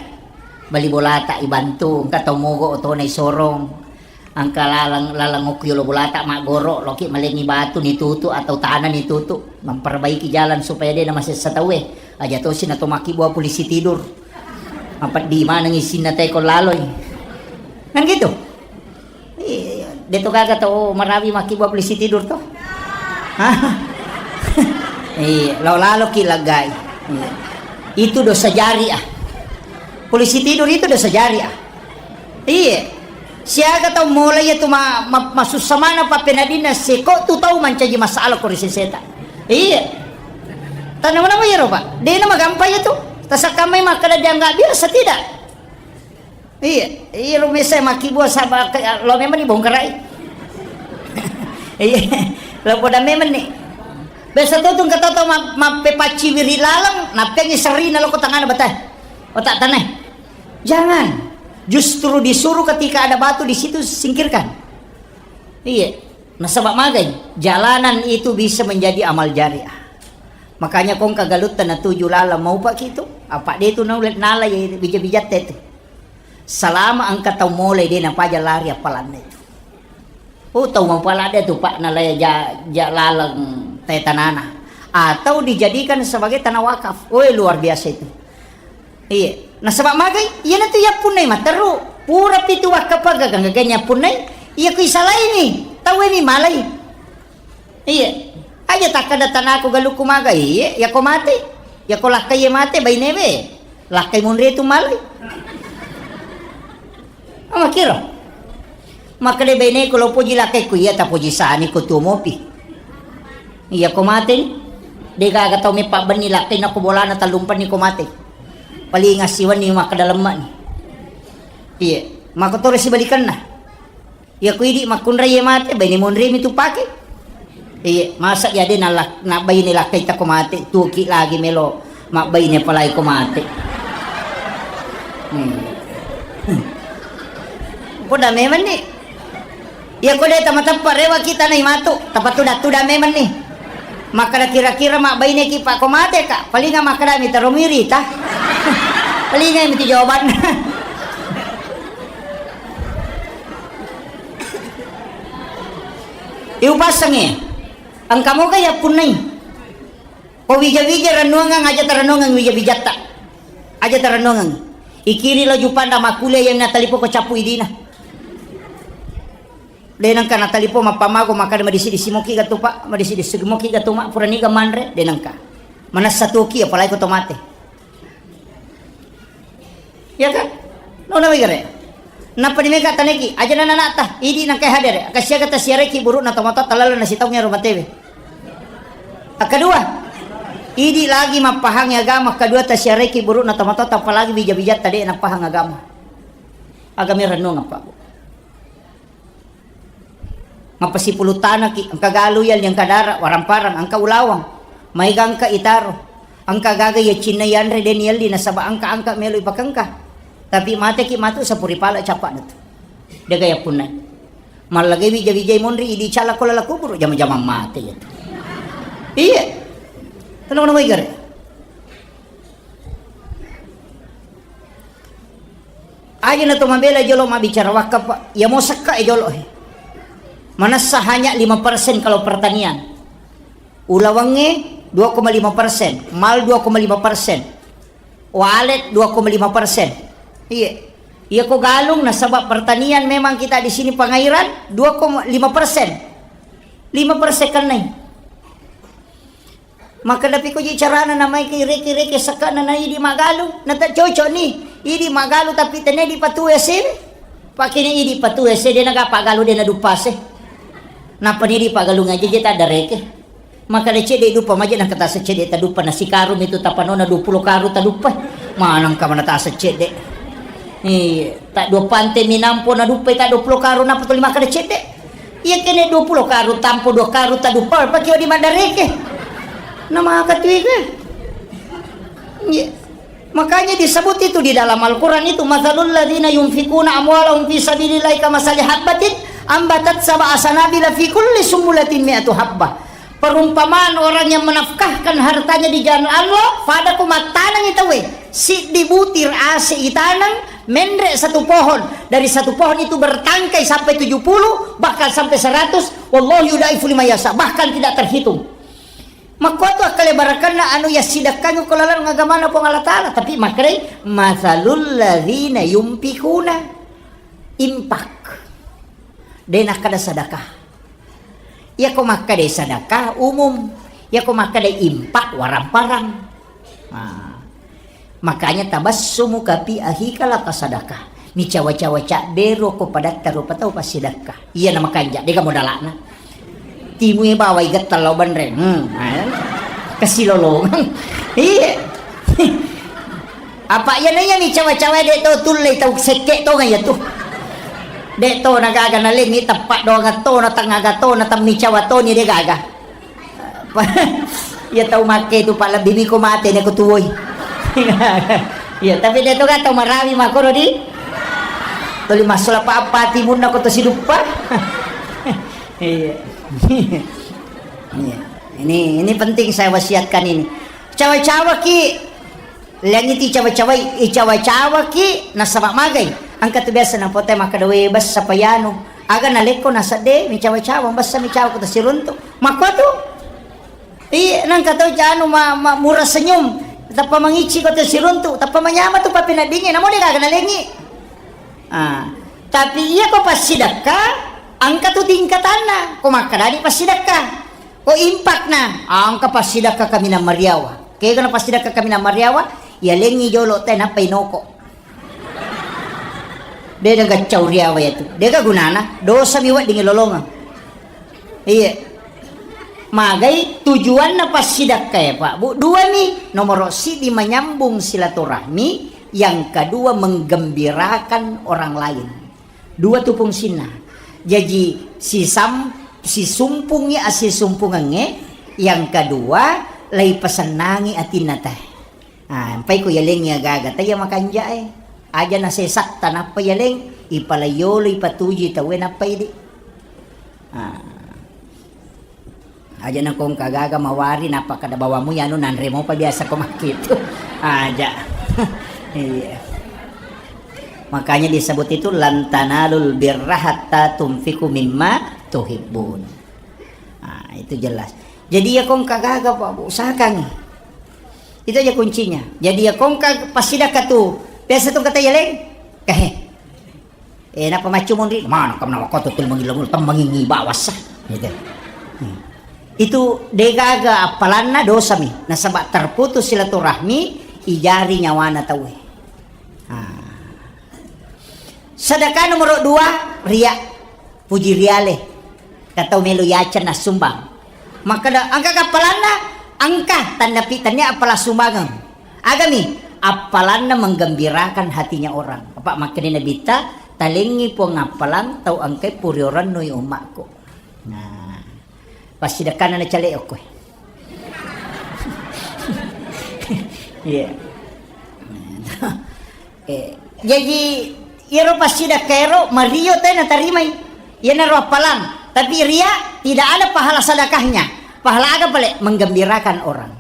Bali bolata ibantu, engka tau mogo otona isorong. Engka laleng, laleng okko yolo bolata maggoro, loki malengi batu nitutu atau tanah nitutu, memperbaiki jalan supaya de namasessa tauwe. Aja tosi nato makkibua polisi tidur. Mapeddi maneng isinna teko laloi. Kan gitu? Iya, de to gaga tau marawi makkibua polisi tidur to. Hah? Iya, lao lalo ki laggai. Iya. Itu dosa jariah. Polisi tidur itu dosa jariah. Iya. Siaga tau mulai itu ma, ma, masussa mana pappenadina seko tu tau mancaji masalah ko ri seseta. Iya. Tanama-nama iyaro, Pak. Dena magampa itu. Tasakkamai makkeda dianggap biasa tidak? Iya, iya, lo mesa makkibua saba ke, lo memang dibongkarai. Iya, lo poda memang nih. Biasa tuh tuh kata tuh ma, mappepacci wiri laleng, nappengi serina lo ko tangana bata. Otak tanah. Jangan. Justru disuruh ketika ada batu di situ singkirkan. Iya. Nasaba magai, jalanan itu bisa menjadi amal jariah. Makanya kong kagalutta natuju laleng maupa kitu, apa de tu naulle nala ya bija-bijatte tu. Salama engka tau mole de napaja lari appalanna itu. Oh, tau mapala de tu, Pak, nalai ja, ja laleng te tanana. Atau dijadikan sebagai tanah wakaf. Oh, luar biasa itu. Iya. Nasaba magai, iyanatu yappunnai matteru. Pura pitu wakka pagaga-gaga yappunnai, iya ku isalaini, tauwe mi malai. Iya. Aja takkada tanaku galukku maga, iya, yako mate. Yako lakkai mate, bainewe. Lakkai munre tu malai. Amakiro. Makkeda baineku lo poji lakkaiku, iya tapoji sani ko tuo mopi. Iya ko mate ni. De gaga tau meppa benni lakkai nako bolana tallumpenni ko mate. Paling assiwenni makkeda lemma ni. Iya. Mako toro sibalikanna. Iya, ku idi makkunrai iya mate, baine monri mi tu pake. Iya, masa iya de nalla-, nabbaine lakkai tako mate, tuki lagi melo mabbaine palai ko mate. Hmm. Poda memang ni. Iya, ko de tama teppa rewa kita nai matu, tapa tuda-tuda memang ni. Makkada kira-kira mabbaine ki pa ko mate ka, palinga makkada mi taro miri ta. Palinga mi tu jawabanna. Iupassengngi, engka moga yappunnai. Ko wija-wija rennuangang aja tarennuangang wija-wijatta. Aja tarennuangang. Ikiri lo jupanda makkuliah yang natalipo ko cappu idina. De nengka natalipo mappamago makkada madisi-disi moki gatu, Pak, madisi-disi moki gatu, Mak, puraniga manre, de nengka. Manessa tuki apalagi ko to mate. Iya kan? Nona wigare. Nappa nimeka taneki, aja nana nata, idi nangkai hadere, kasiaga tasiareki burukna tomatoatta lalenna sitaungnge ro matewe. Akkadua, idi lagi mappahangi agama, akkadua tasiareki burukna tomatoatta, apalagi bija-bijatta de nappahang agama. Agama rennuang apa, Bu? Mappasipulung tanaki, engka galu yalli, engka dara, waramparang, engka ulawang, maega engka itaro, engka gaga iya cinna yanre de niyalli nasaba engka angka melo ipakengka. Tapi mateki matu sapuri pala cappa natu. Dega yappunnai. Mallagai wija-wijai monri idi cala ko lala kuburu jama-jama mate yatu. Iya. Tenang nama igare. Aja na to mabela jolo mabbicara wakaf, Pak. Iya mo sekka e jolo he. Manessa hanya lima persen kalau pertanian. Ulawangnge dua koma lima persen, mal dua koma lima persen. Walet dua koma lima persen. Iya. Iya ko galung nasaba pertanian memang kita di sini pengairan dua koma lima persen. Lima persen kennai. Makkeda pi koji carana namaiki reke-reke sekkana na idi magalu, nata cocok ni. Idi magalu tapi tene di patu ese. Pakini idi patu ese de naga pagalu de nadupase. Napa ni di pagalung aja je tadda reke. Makkeda cedde dupa maje nangka tase cedde tadupa nasi karung itu tapanona dua puluh karung tadupa. Manang kamana tase cedde. Iya, tak dua pante minampo nadupa tak dua puluh karung napa tuli makkeda cedde. Iya kene dua puluh karung tampo dua karung tadupa, pake di madareke. Nama katuike. Iya. Makanya disebut itu di dalam Al-Quran itu, "Matsalul ladzina yunfikuna amwalahum fi sabilillahi kamasali habbatin ambatat sab'a sanabila fi kulli sumbulatin mi'atu habbah." Perumpamaan orang yang menafkahkan hartanya di jalan Allah, pada ku mattaneng itu we, siddi butir ase itaneng, menre satu pohon, dari satu pohon itu bertangkai sampai tujuh puluh, bahkan sampai seratus, wallahu yudaifu liman yasha, bahkan tidak terhitung. Makkuatu akkalebarakkanna anu yassidakkangi ko laleng agamana Puang Allah Ta'ala, tapi makkedai, "Matsalul ladzina yunfikuna," infak. De nakkeda sedekah. Iyako makkeda sedekah umum, iyako makkeda infak warang-parang. Nah, makanya tabassumuka fi akhika laka sadakah. Micawa-cawa caddero ko padatta rupa tau passidakka. Iya na makanja, dega modalakna. Timue bawai gettang lao banreng. Hmm, eh. Kesilolongang. Iya. Apa iya na iya micawa-cawa de to tullei tau sekke to ga iya tu. De to na gaga nalengi teppa doang to na tengaga to na temmicawa to ni de gaga. Iya tau makke tu, Pak, lebbi miko mate ne ko tuwoi. Iya, tapi de to ga tau marawi makkoro di. Tuli massola pa-, apa timunna ko to siduppa. Iya. Iya. Ini, ini penting saya wasiatkan ini. Cawa-cawa ki Lengiti cawa-cawai, icawa-cawaki nasaba magai. Engka tu biasa napotai makkeda, "We, bessa payanu." Aga nalekko nasedde, micawa-cawa, bessa micawa ko tasiruntu. Makkuatu. Iya, nengka tau janu ma-, ma-, murah senyum, tappa mangicci ko tasiruntu, tappa manyama tu pappeneddingnge, namo de gaga nalengi. Ah, tapi iya ko passidekka, engka tu tingkatanna. Ko makkedani passidekka. Ko impakna, engka passidekka kaminang mariawa. Kega na passidekka kaminang mariawa, yalengi jolo te nappa inoko. Dega gaccau riawa yatu. Dega gunana, dosa mi wedding lolongeng. Iya. Magai tujuanna passidekka ya, Pak Bu. Dua mi, nomoro siddi menyambung silaturahmi, yang kedua menggembirakan orang lain. Dua tu fungsinna. Jaji sisam-, sisumpungngi assisumpungengnge, yang kedua, laipasennangi atinna te. Ah, empai ko yalengngi aga-aga te iya makanjae. Aja nasesatta nappa yaleng, ipalaiolo, ipatuju tauwe nappa idi. Ah. Aja na ko engka gaga mawari, nappa kada bawamu yanu nanre mopa biasa ko makkitu. Aja. Iya. Makanya disebut itu, "Lan tanalul birra hatta tunfiqu mimma tuhibbun." Ah, itu jelas. Jadi ya ko engka gaga, Pak Bu, usahakan. Itu aja kuncinya. Jadi ya ko engka passidakka tu. Biasa tu kata yaleng. Kahe. Eh, napa maccu monri? Mana kam nawa koto tul mangilla mulu, temmangingi bawassa. Gitu. Hmm. Itu degaga appalanna dosa mi. Nasaba terputus silaturahmi, ijari nyawana tauwe. Ah. Sedekah nomor dua, ria. Puji riale. Katau melo yaceng nassumbang. Makkeda, engka kappalanna, engka tannapi tania appala sumbangeng. Agami, appalanna menggembirakan hatinya orang. Apa makkeda Nabitta, talengi Puang appalang tau engkai puriorennu i ummakku. Nah, passidekkanna na cale okko. Iya. Eh, jaji iyaro passidekka ero mario te natarimai. Iyanaro appalang, tapi ria tidak ada pahala sedekahnya. Pahala aga pale? Menggembirakan orang.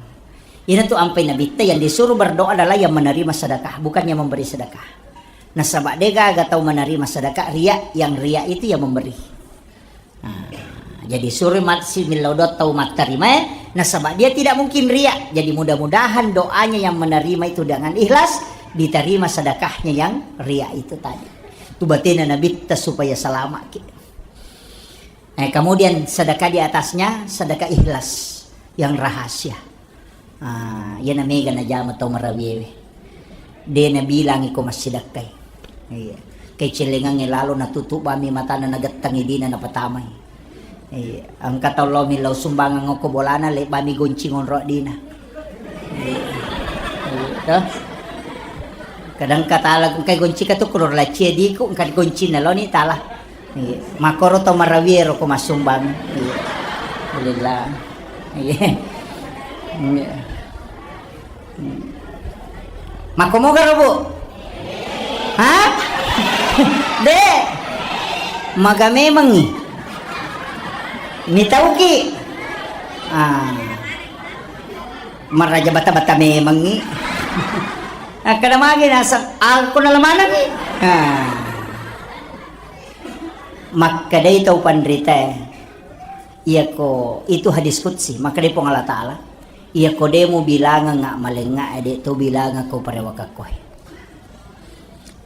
Ina tu ampai Nabitta yang disuruh berdoa adalah yang menerima sedekah, bukan yang memberi sedekah. Nasaba degaga tau menerima sedekah ria, yang ria itu yang memberi. Nah, jadi suri mat-, si millau doang tau mattarimae, nasaba dia tidak mungkin ria. Jadi mudah-mudahan doanya yang menerima itu dengan ikhlas, diterima sedekahnya yang ria itu tadi. Tu batena Nabitta supaya selamat ki. Eh, kemudian sedekah di atasnya, sedekah ikhlas yang rahasia. Ah, iyana mega najama tau marawiéwé. Dé nabilangi ko massidakkai. Iya. Kecellengangngé lalo natutup bami matana nagettengi dina napatamai. Iya. Engka tau lao millau sumbangeng okko bolana, lé bami goncing onro dina. Iya. Iya, toh. Kadang katala engkai goncing katu kuro laccie diku, engka goncing naloni tala. Iya. Makkoro to marawié ro ko massumbang. Iya. Alhamdulillah. Iya. Iya. Hmm. Makko moga ro, Bu? Ha? De'. Maga memengngi. Mitauki. Ah. Maraja bata-bata memengngi. Akkeda magi naseng, aku nalamanengngi. Ah. Makkedai tau panritae, iyako itu hadis qudsi, makkedai Puang Allah Ta'ala, iyako de' mubilangengnga malengnga, de' to bilangekko parewakekkoe.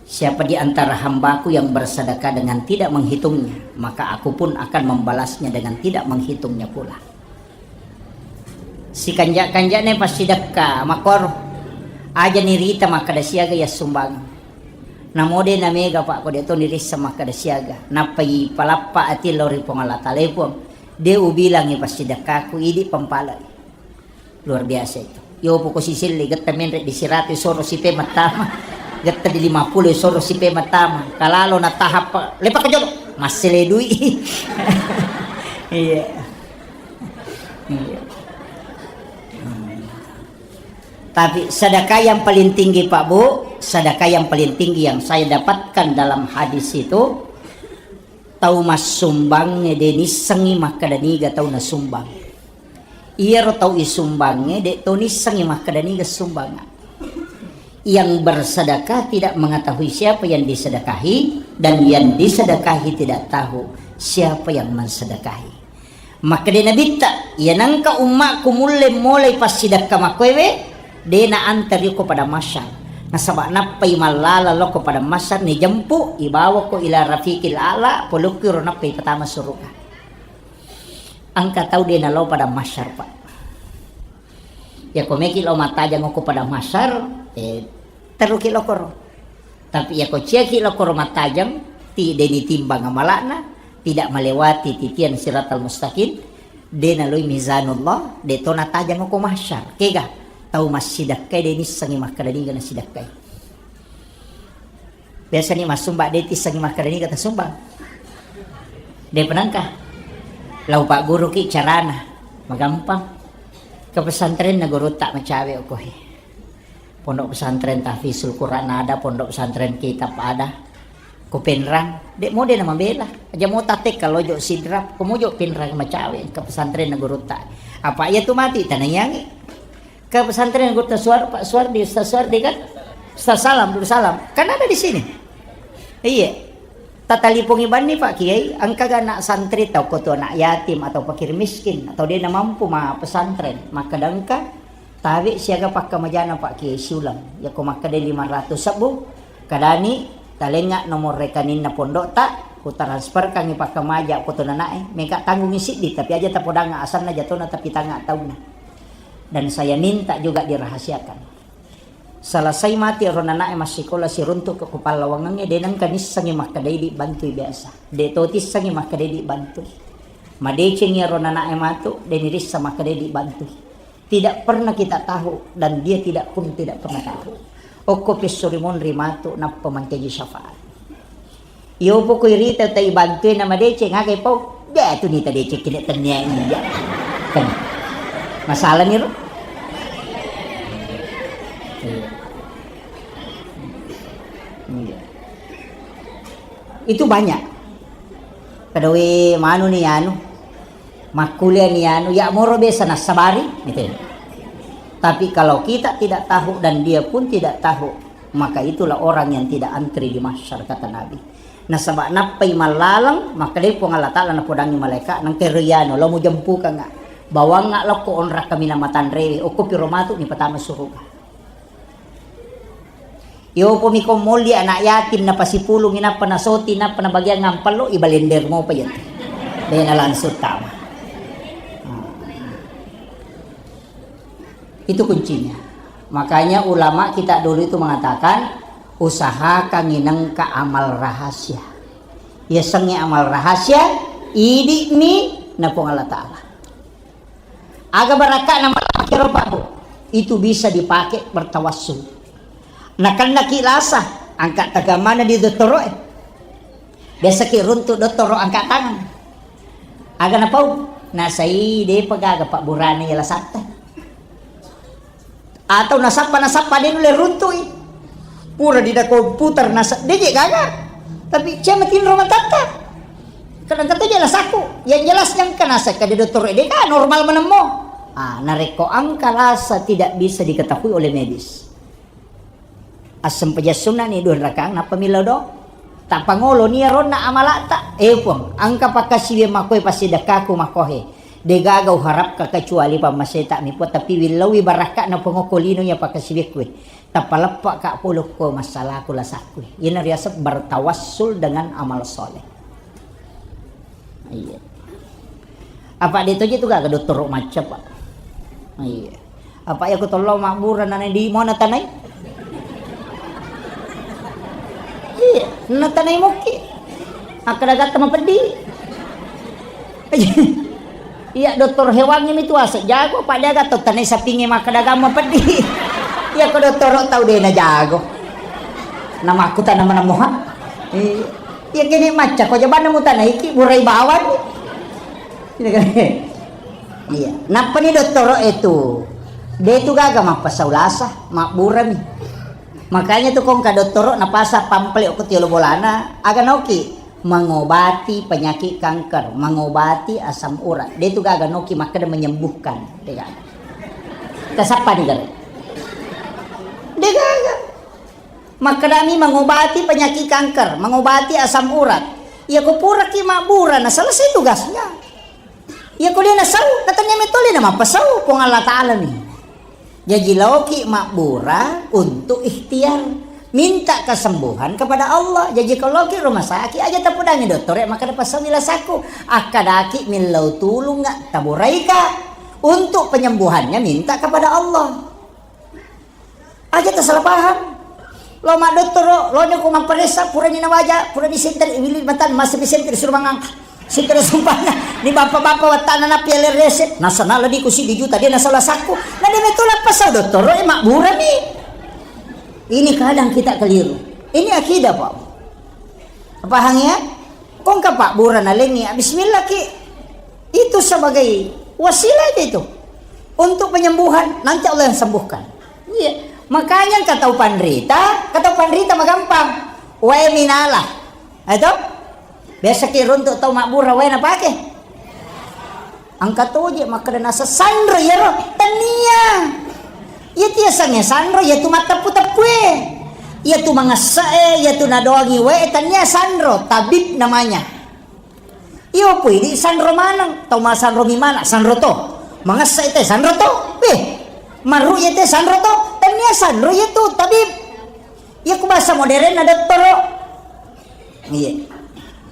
Siapa di antara hambaku yang bersedekah dengan tidak menghitungnya, maka aku pun akan membalasnya dengan tidak menghitungnya pula. Sikanja-kanja'na passidekka makkoro. Aja nirita makkeda siaga iya sumbang. Namo de' namega, Pak, ko de' to nirissa makkeda siaga. Nappa ipalappa ati lao ri Puang Allah Ta'ala, "Eh, Puang, de' ubilangi passidekkaku, idi pampalai." Luar biasa itu. Yo poko sisilli getta menre di siratu soro sipe mattama. Getta di lima puluh soro sipe mattama. Kalalo na tahap, lepak ke jolo. Masih ledui. Iya. Iya. Hmm. Tapi sedekah yang paling tinggi, Pak Bu, sedekah yang paling tinggi yang saya dapatkan dalam hadis itu, tau massumbangnge de' nissengngi makkeda niga tau nasumbang. Iyaro tau isumbangnge de' to nissengngi makkeda niga sumbanga. Yang bersedekah tidak mengetahui siapa yang disedekahi, dan yang disedekahi tidak tahu siapa yang mensedekahi. Makkedai Nabitta, iya nengka ummakku mulle molai passidekka makkoewe, de' naantar iko pada masyar. Nasaba nappai mallala lokko pada masyar, nijempu, ibawako ila rafiqil a'la, polokki ro nappai patama suruga. Engka tau de' nalo pada masyar, Pak. Yako meki lao mattajang okko pada masyar, eh, teruki lokoro. Tapi yako ciaki lokoro mattajang, ti de' nitimbang amala'na, tidak melewati titian siratal mustaqim, de' naloi mizanullah, de' to natajang okko masyar. Kega, tau massidekkai de' nissengngi makkeda niga nasidekkai. Biasa ni massumba de' tissengngi makkeda niga tasumbang. De' penengka. Lau pagguruki carana, magampang. Ke pesantrenna gurutta macawe okkoe. Pondok pesantren Tahfizul Quran ada, pondok pesantren kitab ada. Ko Penrang, de' mo de' namabela. Aja mo tatekka lojo Sidrap, ko mojo Penrang macawe ke pesantrenna gurutta. Apa iya tu mati tanayangi. Ke pesantren Guru Suar-, Pak Suwardi, Ustaz Suwardi kan? Ustaz Salam, Dulu Salam. Kan ada di sini. Iya. Tatalipongi banni Pak Kiai, engka ga anak santri tau ko tu anak yatim atau fakir miskin atau de' namampu ma pesantren. Makkeda engka, tabe siaga pakkamajana Pak Kiai siulang. Yako makkeda lima ratus sebbu, kadani talengnga nomor rekeninna pondokta, ku transferkangi pakkamaja ko tu nanae, meka tanggungi siddi, tapi aja tapodangnga asanna jatona tapi tangnga taunna. Dan saya minta juga dirahasiakan. Selesai mati ro nanae massikola siruntuk ke kupallawangengnge, de' nengka nissengngi makkeda idi bantui biasa. De' to tissengngi makkeda idi bantui. Madecengi ro nanae matu, de' nirissa makkeda idi bantui. Tidak pernah kita tahu dan dia tidak pun tidak pernah tahu. Okko pissuri monri matu nappa mancaji syafaat. Iyo poko irita tai bantui na madeceng, aga ipau? De' tu nita deceng kene tennia iya. Kan. Masalah ni ro. Iya. Iya. Itu banyak. Kada we manu ni anu. Makkuliah ni anu, ya moro biasa nassabari, gitu ya. Tapi kalau kita tidak tahu dan dia pun tidak tahu, maka itulah orang yang tidak antri di mahsyar, kata Nabi. Nasaba nappai mallaleng, makkedai Puang Allah Ta'ala napodangi malaika, nangkero yano, lo mujempukangnga. Bawangnga lokko onrak kaminang matanrewe, okko piro matu ni patama suruga. Yopomi ko molli anak yatim, napasipulungi, nappa nasoti, nappa nabagiang ngampello, ibalender mopa iya. Dena langsung tama. Hmm. Itu kuncinya. Makanya ulama kita dulu itu mengatakan, usahakan nginengka amal rahasia. Yasengnge amal rahasia, idi'mi na Puang Allah Ta'ala. Aga barakka'na makkero, Pak, Bu? Itu bisa dipakai bertawassul. Nakennaki lasa, angka tagamana di dottoro'e. Biasaki runtu dottoro angka tangan. Aga napau? Nasai depa gaga pabburana iya lasatta. Atau nasappa-nasappa de nulle runtui. Pura di da komputer nasa, de je gaga. Tapi cuma tinro matatta. Kadang kata je lasaku. Yang jelasnya engka nasa kada dokter de ka normal menemmo. Ah, narekko engka lasa tidak bisa diketahui oleh medis. Assempajang sunna ni dua rakaat, nappa millau do. Tappangolo ni aronna amalata. Eh, Puang, engka pakkasiwiang makkoe, passidekkaku makkohe. De gaga uharapka kecuali pammaseta mi, Puang, tapi willaui barakka'na, Puang, okko lino iya pakkasiwiakku e. Tappa leppa ka pole ko masalaku lasakku. Iyana riaseng bertawassul dengan amal soleh. Iya. Apa de toje tu gaga dottoro macca, Pak? Iya. Apa ya ku tollo mabbura nana di mona tanai? Iya, na tanai mokki. Akkada gatta mapeddi. Iya, dokter hewangnge mi tu ase jago, pada aga to tanai sapingnge makkada gamma peddi. Iya, ko dottoro tau de na jago. Nama aku tanam nama moha. Iya, iya, kene macca ko jabanna mutanaiki burai bawang. Iya, kan? Iya. Nappani dottoro itu. De tu gaga mappasau lasa, mabburami. Makanya tu kongka dottoro napasa pample ko tiolo bolana, aga noki? Mengobati penyakit kanker, mengobati asam urat. De tu gaga noki makkeda menyembuhkan. De gaga. Tasappa ni gare. De gaga. Makkedami mengobati penyakit kanker, mengobati asam urat. Iya ko puraki mabbura na selesai tugasnya. Iya ko de nasau, na tania metole na mappasau Puang Allah Ta'ala mi. Jaji laoki mabbura untuk ikhtiar, minta kesembuhan kepada Allah. Jaji ko laoki rumah sakit, aja tapudangi dottore makkeda pasau ilasaku, akkadaki millau tulung nggak taburaika, untuk penyembuhannya minta kepada Allah. Aja tasalah paham. Lo maddottoro, lo nyoko mapparessa, purani nawaja, purani senter, iwili matan, masih senter disuruh mangang. Senter sumpahnya, ni bapak-bapak wattana napi L R S, nasana ladiku si di juta, dia nasala sakku. Nah, dia betul apa sah dottoro, eh, makbura nih. Ini kadang kita keliru. Ini akidah, Pak. Paham ya? Kongka pabbura nalengi, bismillah ki. Itu sebagai wasilah aja itu. Untuk penyembuhan, nanti Allah yang sembuhkan. Iya. Makanya engka tau panrita, engka tau panrita magampang. Wae minala. Itu? Biasa ki runtuk tau mabbura wae napake. Engka toje makkeda nasa sanro iyaro, tania. Iya tu yasengnge sanro, iya tu matteppu-teppue. Iya tu mangessa e, iya tu nadoangi wae, tania sanro, tabib namanya. Iya pui di sanro maneng, tau masanro mi mana, sanro to. Mangessa ite sanro to. Weh, marru iya te sanro to, tania sanro iya tu, tabib. Iya ku bahasa modern na dottoro. Iya.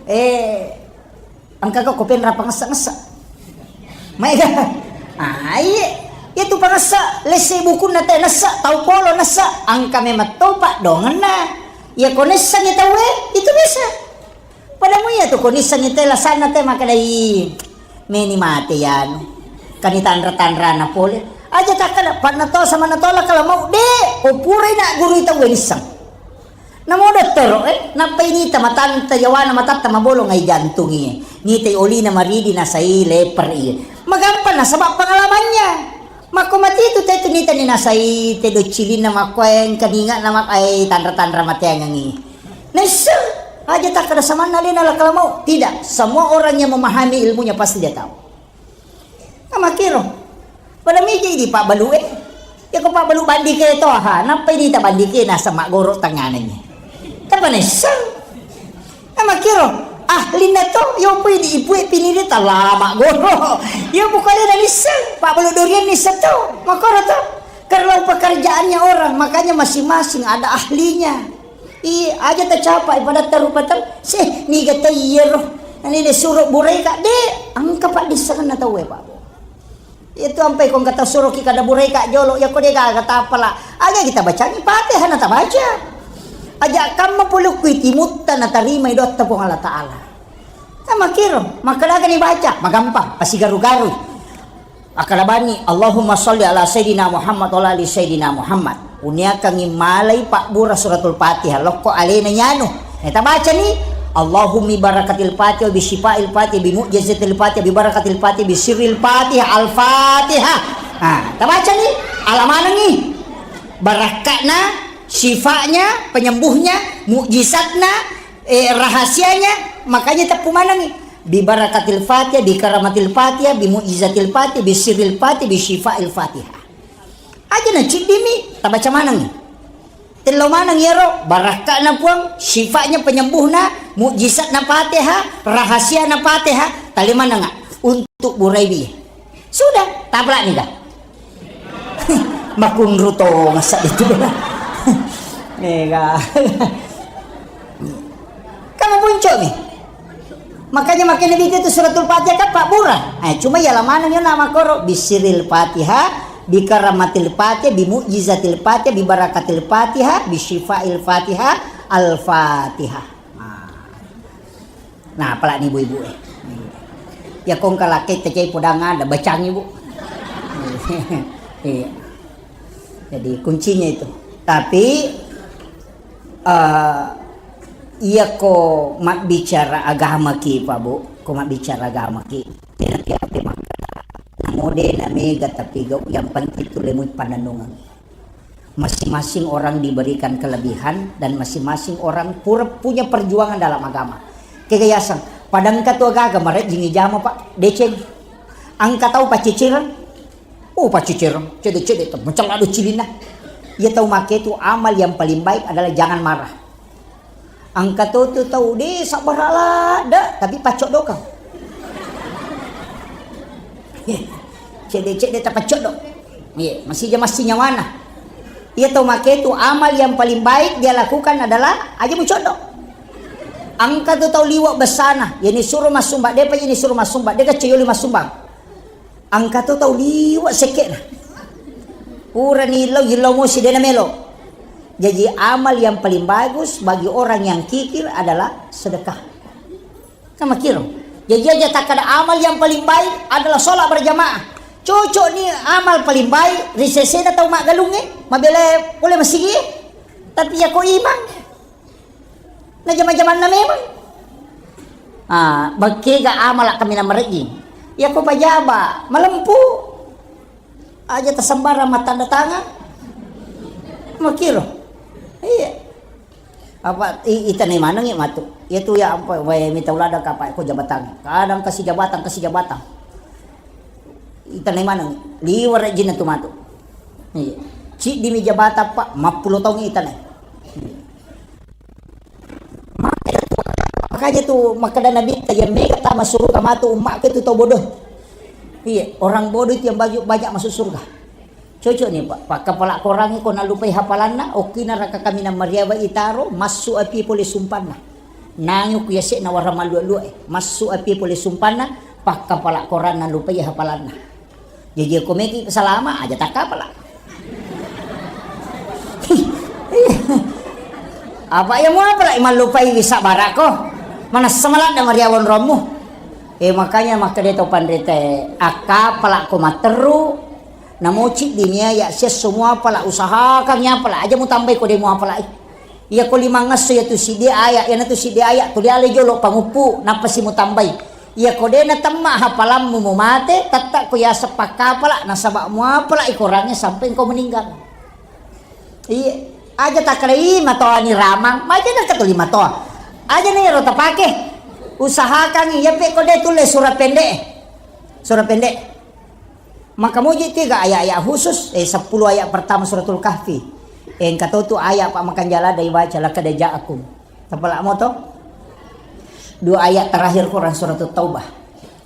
Eh, Engka ko penra pangessa-ngessa. Maega. Ah, iye. Iya tu pangessa, lesse bukunna te nessa, tau polo nessa, engka memang topa dongenna. Iya ko nessangi tauwe, itu bisa. Padamu iya tu ko nissangi te lasanna te makkedai meni mate yanu. Kani tanra-tanrana pole. Aja takkada, panna to sama na tola kala mau de, ko purai na guru tauwe nissang. Namo dottoro, eh, nappai nita matanta yawana matatta mabolong ai jantung iye. Nitai olina maridi nasai leper iye. Magampang nasaba pengalamannya. Makko mati tu te tu nita ni nasai te docilinna makko engka ninga nama ai tanra-tanra mateangengi. Naisseng aja takkada samanna lena lakala mau. Tidak, semua orang yang memahami ilmunya pasti dia tahu. Amakkiro. Pada miji di pabbalu e. Ya ko pabbalu bandike to, ha, nappai dita bandike nasa maggoro tanganannya. Tapa nessang. Amakkiro. Ahlinna to, yo pui di ipue piniri talama goro. Yo bukale na nissang, pabbalu durian nissang to. Makoro to. Kalau pekerjaannya orang, makanya masing-masing ada ahlinya. Iya, aja tacapai pada tarupa tar-, seh, niga ta iyero. Ini disuruh bureka, de, engka paddissengenna tauwe, Pak. Itu ampai kong kata suruh ki kada bureka jolo, ya ko de gaga tapala. Aja kita bacangi Fatihah na tabaca. Aja kamma pulukku timutta na tarimai dotta Puang Allah Ta'ala. Amakkiro, makkadagani baca, magampang, pasigaru-garu. Akkalabani, Allahumma sholli ala Sayyidina Muhammad wa ala ali Sayyidina Muhammad. Uniakangi malai pabbura Suratul Fatihah, lokko alena nyanu. Neta bacani, Allahummi barakatil Fatihah, bi syifail Fatihah, bi mu'jizatil Fatihah, bi barakatil Fatihah, bi sirril Fatihah, Al-Fatihah. Ah, tabacani, alamanangi. Barakka'na Syifa-nya, penyembuhnya, mukjizatna, eh, rahasianya, makanya teppu manengi. Bi barakatil Fatihah, bi karamatil Fatihah, bi mukjizatil Fatihah, bi sirril Fatihah, bi syifail Fatihah. Aja na ciddimi, tabaca manengi. Tello maneng iyaro, barakka'na Puang, syifa-nya, penyembuhna, mukjizatna Fatihah, rahasiana Fatihah, tali manenga untuk buraiwi. Sudah, taplak nika. Makunru to masa itu. Mega. Kamu puncuk nih. Makanya makin lebih itu suratul Fatihah kan Pak Bura. Eh, cuma ya lamana ni nama koro bisiril Fatihah, bi karamatil Fatihah, bi mu'jizatil Fatihah, bi barakatil Fatihah, bi syifail Fatihah, al-Fatihah. Nah. Nah, apalagi ibu-ibu eh. Ya kong kalakai tecai podang ada bacang ibu. Iya. Jadi kuncinya itu. Tapi eh, iya ko mabbicara agama ki Pak Bu, ko mabbicara agama ki. Nanti apa makkada? Namo de na mega tapi gau yang penting tu lemui pananungan. Masing-masing orang diberikan kelebihan dan masing-masing orang pura punya perjuangan dalam agama. Kegayasang, padang katu agaga marejjing ijama Pak, deceng. Angka tau pacicirang, oh pacicirang, cede-cede tu, macam ado cilinna. Ia tau make tu amal yang paling baik adalah jangan marah. Angka to tu tau de sabbara ladde, tapi paccoddokang. Cedde-cedde tapaccoddo. Iya, masija massi nyawana. Iya tau make tu amal yang paling baik dia lakukan adalah aja mucoddo. Angka tu tau liwa besana, yani suruh masumba, depa yani suruh masumba, deka ceyoli masumba. Angka to tau liwa sekke'na. Purani illau, illau mosi dena melo. Jadi amal yang paling bagus bagi orang yang kikir adalah sedekah. Kan makkiro. Jadi aja takkada amal yang paling baik adalah sholat berjamaah. Cocok ni amal paling baik ri sesena tau maggalungnge, mabela pole masigi. Tapi ya ko imang. Na jama-jamanna memang. Ah, bekkega amala kaminang marejjing. Iya ko pajaba, malempu. Aja tasembarang mattanda tangan. Makkiro. Iya. Apa i-, itanai maneng ya matu. Iya tu ya apa wae mita ulada kapa ko jabatan. Kadang kasih jabatan, kasih jabatan. Itanai maneng. Liwar rejjinna tu matu. Iya. Ciddimi jabatan Pak, mappulo taung itanai. Makanya tu makkeda Nabi, yang mega tama suruga matu ummaku itu tau bodoh. Iya, orang bodoh itu yang banyak, banyak masuk surga. Cocok nih Pak, pakkapala Korangi ko nallupai hafalanna, okkina raka kaminang mariawa itaro, massu api pole sumpanna. Nangi ku yasekna warang mallua-lua e, massu api pole sumpanna, pakkapala Koran nallupai hafalanna. Jaji ko meki salama aja takkapala. Apa iya muapala mallupai wisa barako. Manassa maladda mariawa onrommu. Eh, makanya makkeda to panrita e, akkapala ko matteru, namo ciddi ni aya siesso muapala, usahakan ya pala aja mutambai ko de muapala. Iya ko limangngesso iya tu siddi aya, iyana tu siddi aya tuli ale jolo panguppu, nappa si mutambai. Iya ko de natemma hafalammu mumate, tetta ko yaseng pakkapala, nasaba muapala i Korangnge sampai engkau meninggal. Iya, aja takkeda i matoani ramang, maja nengka tuli matoa. Aja ni ero tapake. Usahakan iya pe ko de tulle sura pendek. Sura pendek. Maka muji tiga ayat-ayat khusus, eh, sepuluh ayat pertama suratul Kahfi. Eh, engka to tu ayat Pak makanjala dai baca laqad ja'akum. Tapala moto? Dua ayat terakhir Quran suratul Taubah.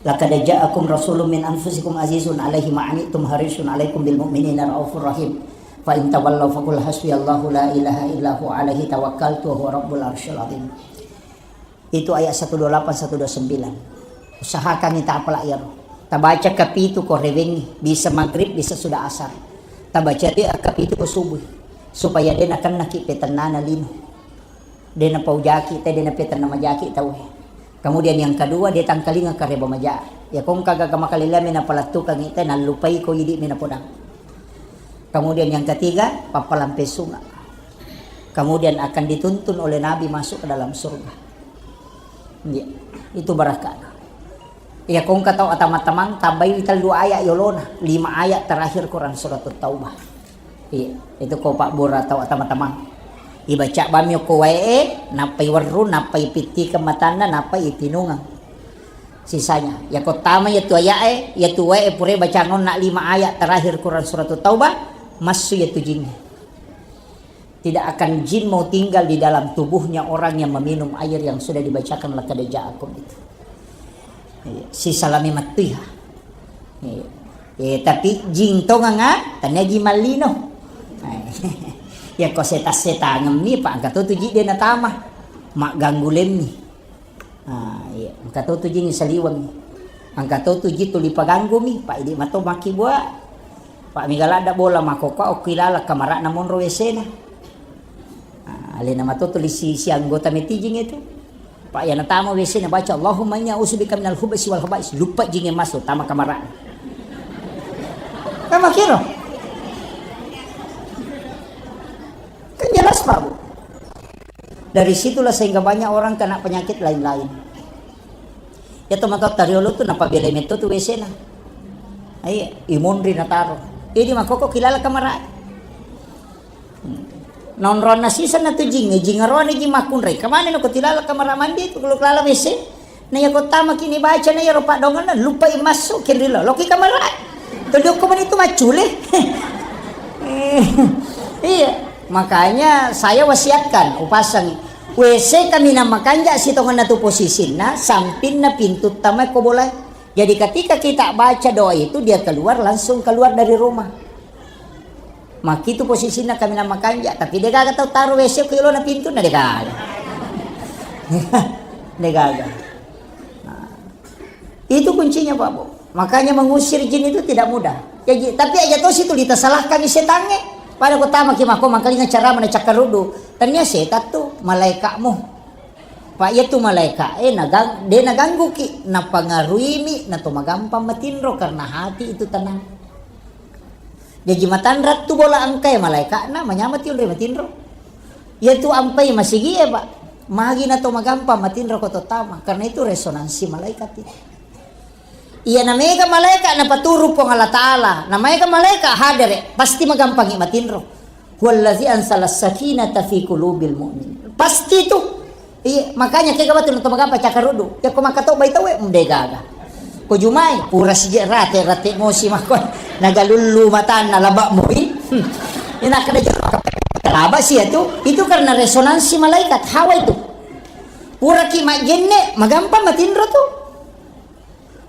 Laqad ja'akum rasulun min anfusikum azizun alaihi ma anittum harisun alaikum bil mu'minina raufur rahim. Fa in tawallaw faqul hasbiyallahu la ilaha illa huwa alaihi tawakkaltu wa huwa rabbul arsyil azim. Itu ayat satu dua lapan, satu dua sembilan. Usahakan ni tapala iyaro. Tabaca kapitu ko rewengi, bisa maghrib, bisa sudah asar. Tabaca de kapitu ko subuh. Supaya de nakennaki petennana lino. De napaujaki te, de napetenna majaki tauwe. Kemudian yang kedua, de tangkalinga kareba maja. Ya kongka gaga makalelami napalettukangi te, nallupai ko idi mi napodang. Kemudian yang ketiga, pappalampe sunga. Kemudian akan dituntun oleh Nabi masuk ke dalam surga. Iya, itu barakah. Iya, kongka tau atama-tamang, tambahi tellu ayat yolona, lima ayat terakhir Quran surat Taubah. Iya, itu ko Pak Bora tau atama-tamang. Ibaca bammi okko wae e, nappai werru, nappai pittikeng matanna, nappai itinungeng. Sisanya, yako tama yatu ayat e, yatu wae e pura bacang onna lima ayat terakhir Quran Surat Taubah, massu yatu jing. Tidak akan jin mau tinggal di dalam tubuhnya orang yang meminum air yang sudah dibacakan laqad ja'akum itu. Iya, sisalami mattuiha. Iya. Eh, tapi jing tonganga, tania jing mallino. Iya, ko setas-setangemmi, Pak, engka to tu ji de natama. Magganggu lemmi. Ah, iya, engka to tu jing saliwengngi. Engka to tu ji tuli paganggumi, Pak, idi mato makkibua. Pak, mega ladda bola makkokko okki laleng kamara'na monro W C-na. Ah, alena mato tuli si, si anggota meeting itu. Pak, iya natama W C-na baca, "Allahumma inni a'udzubika minal khubutsi wal khaba'is." Lupa jinge masuk, tama kamara'na. Kan makkiro. Kan jelas, Pak, Bu. Dari situlah sehingga banyak orang kena penyakit lain-lain. Iya to matoatta riolo tu napabela metto tu W C-na. Iya, imonri nataro. Idi makkokko ki laleng kamara. Hmm. Naonronna siseng na tu jing, jing aroane jing makkunrai. Kemana no ko ti laleng kamara mandi tu, kalau laleng W C. Na iya ko tama kini baca na iya ro paddongenna, lupai massu ki ri lo. Loki kamara. Tuli okko mani tu maccule. Iya, makanya saya wasiatkan, upasang W C kaminang makanja sitongenna tu posisinna, sampinna pintu tama ko bola. Jadi ketika kita baca doa itu, dia keluar, langsung keluar dari rumah. Makkitu posisinna kaminang makanja, tapi degaga tau taro W C ko yolona pintunna, degaga. Degaga. Nah, itu kuncinya, Pak, Bu. Makanya mengusir jin itu tidak mudah. Jadi, tapi aja tosi tu ditasalahkan setangnge. Pada ko tama ki mako mangkalinga cara mana cakkaruddu. Tania setan tu malaikatmu. Pak, iya tu malaika e nagang-, de nagangguki, napangaruimi, nato magampang matinro karena hati itu tenang. Jaji matanra tu bola engka e malaikatna, manyameng ti onroi matinro. Iya tu ampai masigi e, Pak. Magi nato magampang matinro ko to tama, karena itu resonansi malaikat itu. Iya, na mega malaika napaturu Puang Allah Ta'ala, na mega malaika hadere, pasti magampangi matinro. Huwallazi ansalas sakinata fi qulubil mu'min. Pasti tu. Iya, makanya kega batu nonton magampa cakarudu. Ya ko makatobbai tau e, mde gaga. Ko jumai, pura sije rate, rate mosi mako. Nagalullu matanna labak mui. Hmm. Ina kada jero laba sih itu. Itu karena resonansi malaikat hawa itu. Pura ki majenne, magampa matinro tu.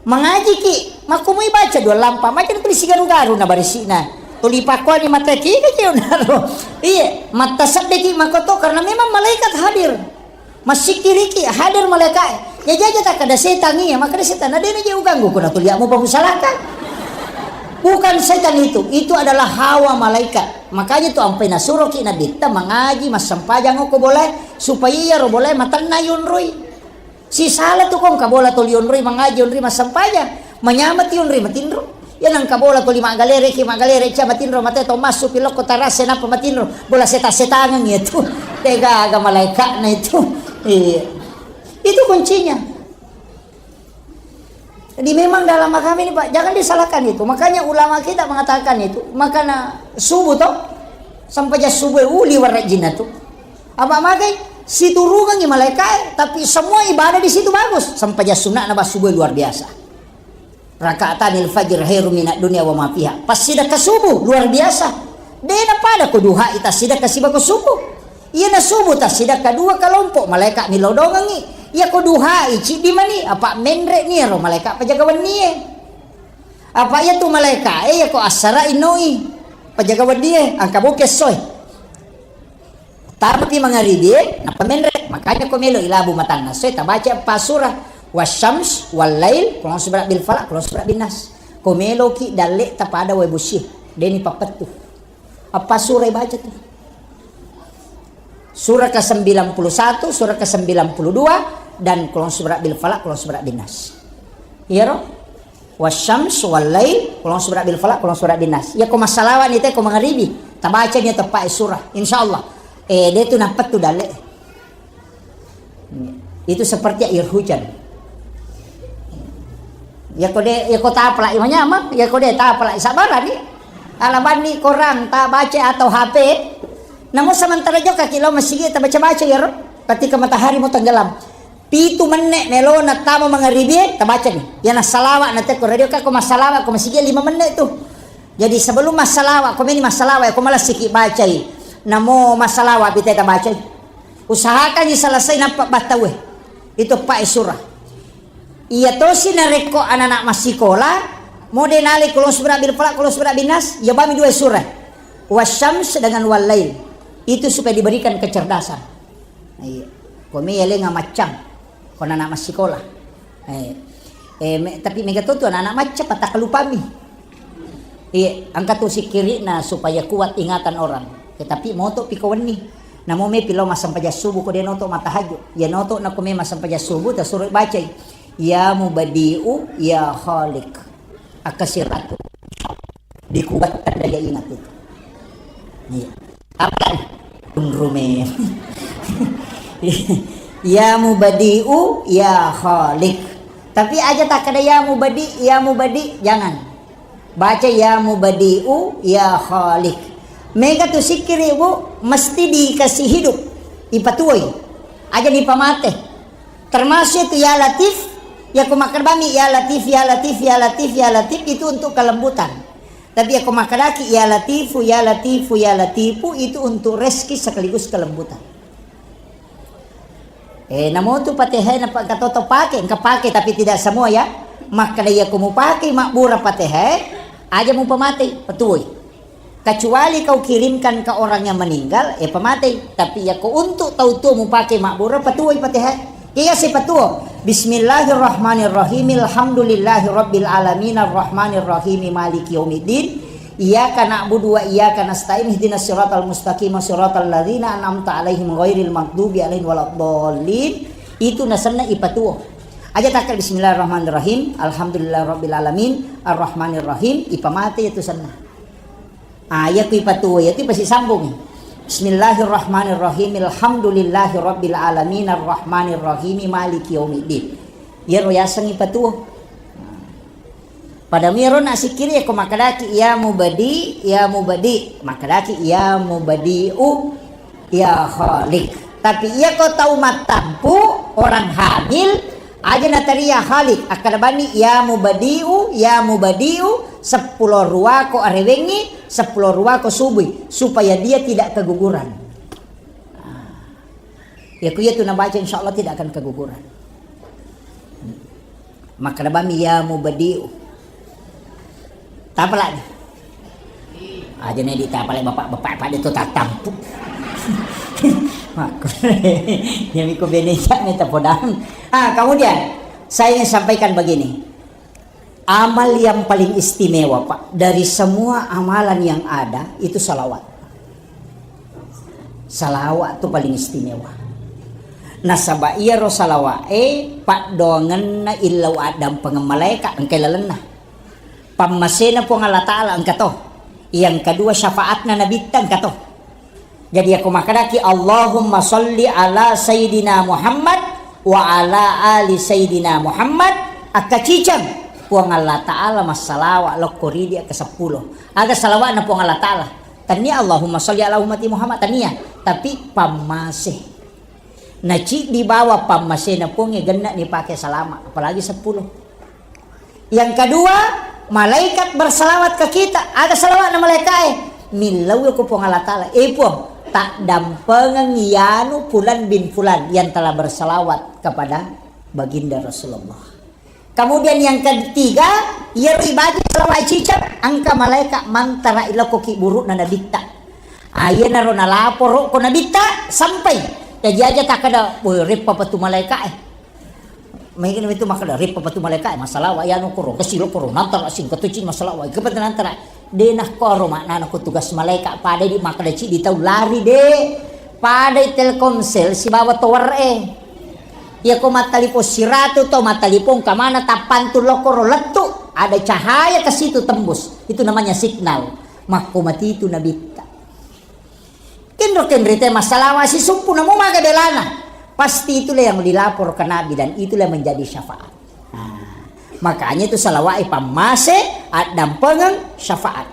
Mangajiki, makkumui baca dua lampa, macam tuli sigaru-garu na barisi'na. Tuli pakkuani mata ki, ka ki onaro. Iye, matta seddeki makoto karena memang malaikat hadir. Massikkiriki hadir malaikat. Ya jaja tak ada setan iya, maka ada setan. Ada ni je uganggu kuna tuli mu pamusalaka. Bukan setan itu, itu adalah hawa malaikat. Makanya tu ampai nasuroki Nabitta mangaji, massempajang ko boleh, supaya iya ro boleh matenna yunrui. Sisala tu ko engka bola toli onroi mangaji, onroi massempajang, manyameng ti onroi matinro. Iya nengka bola toli maggalere ki, maggalere cia matinro, mate to massu pi lokko tarase nappa matinro. Bola seta-setangeng iya tu. Degaga malaikatna itu. Iya. Itu kuncinya. Jadi memang dalam agama ini, Pak, jangan disalahkan itu. Makanya ulama kita mengatakan itu, makana subuh toh, sempajang subuh uli warajinna tu. Apa magai? Siturungangi malaikae, tapi semua ibadah di situ bagus. Sempajang sunnah na subuh luar biasa. Rakaatanil fajr khairum minad dunya wa ma fiha. Pas sidekka subuh luar biasa. Dena pada ko duha ita sidekka sibako subuh. Iya na subuh ta sidekka dua kelompok malaikat ni lodongangi. Iya ko duha i ciddi mani apa menre ni ro malaikat pajaga wennie. Apa iya tu malaikat e iya ko assara innoi pajaga wennie angka boke soe. Tapi mangaribie, nappa menre. Makanya ko melo ilabu matanna soe, tabaca eppa surah. Wasyams, wal lail, qul a'udzu birabbil falaq, qul a'udzu birabbin nas. Ko meloki dalle tapada wae busi, deni pappettu. Eppa surah ibaca tu. Surah ke sembilan puluh satu, surah ke sembilan puluh dua, dan qul a'udzu birabbil falaq, qul a'udzu birabbin nas. Iya ro? Wasyams, wal lail, qul a'udzu birabbil falaq, qul a'udzu birabbin nas. Iya ko massalawa ni te ko mangaribi, tabaca ni teppa surah. Insyaallah. Eh, de tu nappettu dalle. Itu seperti air hujan. Iya ko de, iya ko tapala imanyama, iya ko de tapala sabarani. Alabanni korang tabaca atau H P, Namo sementara jokka ki lao masigi, tabaca-baca iyaro ketika matahari mau tenggelam. Pitu menne' melona tama mangaribie, tabacani. Iyana salawa' natekko radio, kako massalawa' ko masigi lima menne' tu. Jadi sebelum massalawa', ko meni massalawa', ko malassiki bacai. Namo massalawa' pitai tabacai. Usahakangi selesai nappa battaue. Itu pa e surah. Iya tosi narekko anak-anak massikola, mode nalai Qul a'udzu birabbil falaq, Qul a'udzu birabbin nas, iya bami dua surah. Wasyams dengan wallail. Itu supaya diberikan kecerdasan. Iya. Ko me yalenga maccang, ko anak-anak massikola. Eh, eh, me-, tapi mega to tu anak-anak macca patakalupami. Iya, engka tu sikkiri'na supaya kuat ingatan orang. Ya, tapi moto pi ko wenni. Namo me pi lao massempajang subuh ko de noto matahajud. Ya noto nako me massempajang subuh, tasuro bacai. Ya Mubadi'u, ya Khaliq. Akka siratu. Dikuatkan daya ingat itu. Iya. Apa? Unrume. Ya Mubadi'u, ya Khaliq. Tapi aja takkeda ya Mubadi, ya Mubadi, jangan. Baca ya Mubadi'u, ya Khaliq. Mega tu sikkiri, Bu, mesti dikasih hidup. Ipatuoi. Aja dipamate. Termasuk itu ya Latif, ya ko makkeda bami ya Latif, ya Latif, ya Latif, ya Latif, itu untuk kelembutan. Tapi ya ko makkedaki ya Latifu, ya Latifu, ya Latifu, itu untuk rezeki sekaligus kelembutan. Eh, namo tu Fatihah napa engka toto pake, engka pake tapi tidak semua ya. Makkeda iya ko mupake mabbura Fatihah, aja mupamate, patuoi. Kecuali kau kirimkan ke orang yang meninggal, eh, pamatei. Tapi ya ko untuk tau tuo mupake mabbura, patuoi Fatihah. Iya si patuo. Bismillahirrahmanirrahim. Alhamdulillahirabbil alamin, arrahmanirrahim, maliki yaumiddin. Iyyaka na'budu wa iyyaka nasta'in, ihdinas siratal mustaqim, siratal ladzina an'amta 'alaihim ghairil maghdubi 'alaihim waladdallin. Itu nasenna ipatuo. Aja takkeda bismillahirrahmanirrahim, alhamdulillahirabbil alamin, arrahmanirrahim, ipamate itu senna. Ah, iya ku ipatuo, iya tu ipasisambung. Bismillahirrahmanirrahim, alhamdulillahirabbil alamin, arrahmanirrahim, maliki yaumiddin. Iyaro yaseng ipatuo. Pada miro na sikkiri, ko makkedaki ya Mubadi, ya Mubadi, makkedaki ya Mubadi'u, ya Khaliq. Tapi iya ko tau mattampu, orang hamil, aja nateri ya Khaliq, akkeda bani ya Mubadi'u, ya Mubadi'u, seppulo rua ko arewengi, seppulo rua ko subui, supaya dia tidak keguguran. Ah. Ya ku iya tu nabaca, insya Allah tidak akan keguguran. Makkeda bami ya Mubadi'u. Tapalak ni. Aja ne ditapalak bapak-bapak pada tu tatampu. Makku. Ya miku beneja ne tapodang. Ah, kemudian saya ingin sampaikan begini. Amal yang paling istimewa, Pak, dari semua amalan yang ada itu salawat. Salawat tu paling istimewa. Nasaba iyaro salawat e paddoangenna illau addampengeng malaeka engka lalenna. Pammasena Puang Allah Ta'ala engka to. Yang kedua syafaatna Nabitta engka to. Jadi, yakko makkedaki, "Allahumma sholli ala Sayyidina Muhammad wa ala ali Sayyidina Muhammad," akkaciceng Puang Allah Ta'ala massalawa lokko ridi akka seppulo. Aga salawa'na Puang Allah Ta'ala? Tania Allahumma sholli ala ummati Muhammad, tania. Tapi pammase. Naciddi bawa pammasena Puangnge genne'ni pake salama, apalagi seppulo. Yang kedua, malaikat bersalawat ke kita. Aga salawatna malaikae? Millau ko Puang Allah Ta'ala. Eh Puang, taddampengeng yanu Fulan bin Fulan yang telah bersalawat kepada Baginda Rasulullah. Kemudian yang ketiga, iyaro ibaca salawat ciceng, engka malaikat mantara ilokko kiburu'na nabitta. Ayenaro nalaporo ko nabitta, sampai. Jadi aja takkeda, "Woi, reppa patu malaikae." Maigana itu makkeda, "Reppa patu malaikae, massalawa yanu koro, kasi lo koro, nantara singkatuci massalawa, ikepet nantara." De nakkoro maknana ko tugas malaika, pada di makkeda ciddi tau lari de. Pada i Telkomsel sibawa tower e. Iya ko mattalipong siratu to mattalipong kamana tappantu lokoro lettu, ada cahaya ke situ tembus. Itu namanya signal. Makko matitu nabitta. Kenro-kenro te massalawa sisumpu namo maga belana. Pasti itulah yang dilapor ke Nabi dan itulah yang menjadi syafaat. Nah, makanya itu salawat pammase, addampengeng, syafaat.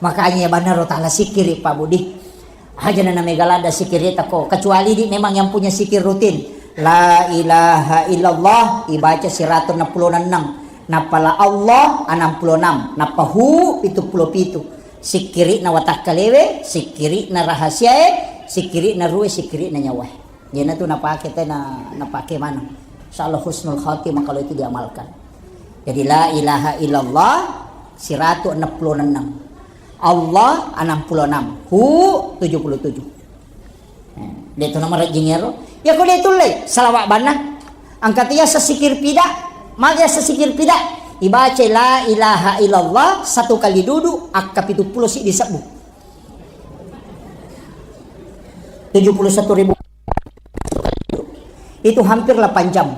Makanya ya banaro tala sikiri Pak Budi. Aja na mega ladda sikirita ko, kecuali di memang yang punya sikir rutin. La ilaha illallah ibaca siratu enneng pulo enneng. Nappa la Allah enam puluh enam, nappa hu pitu pulo pitu. Sikiri'na watakkalewe, sikiri'na rahasiae, sikiri'na ruwe, sikiri'na nyawae. Jena tu napake tena napake maneng. Insyaallah husnul khatimah kalau itu diamalkan. Jadi la ilaha illallah siratu enneng pulo enneng. Allah enam puluh enam. Hu tujuh puluh tujuh. Eh, de' tu nomor rajing ero. Ya ko de' tulle, salawa banna. Angkat iya sesikir pida, magi sesikir pida. Ibaca la ilaha illallah satu kali dudu, akka pitu pulo siddi sebbu. Tujuh puluh satu ribu. Itu hampir delapan jam.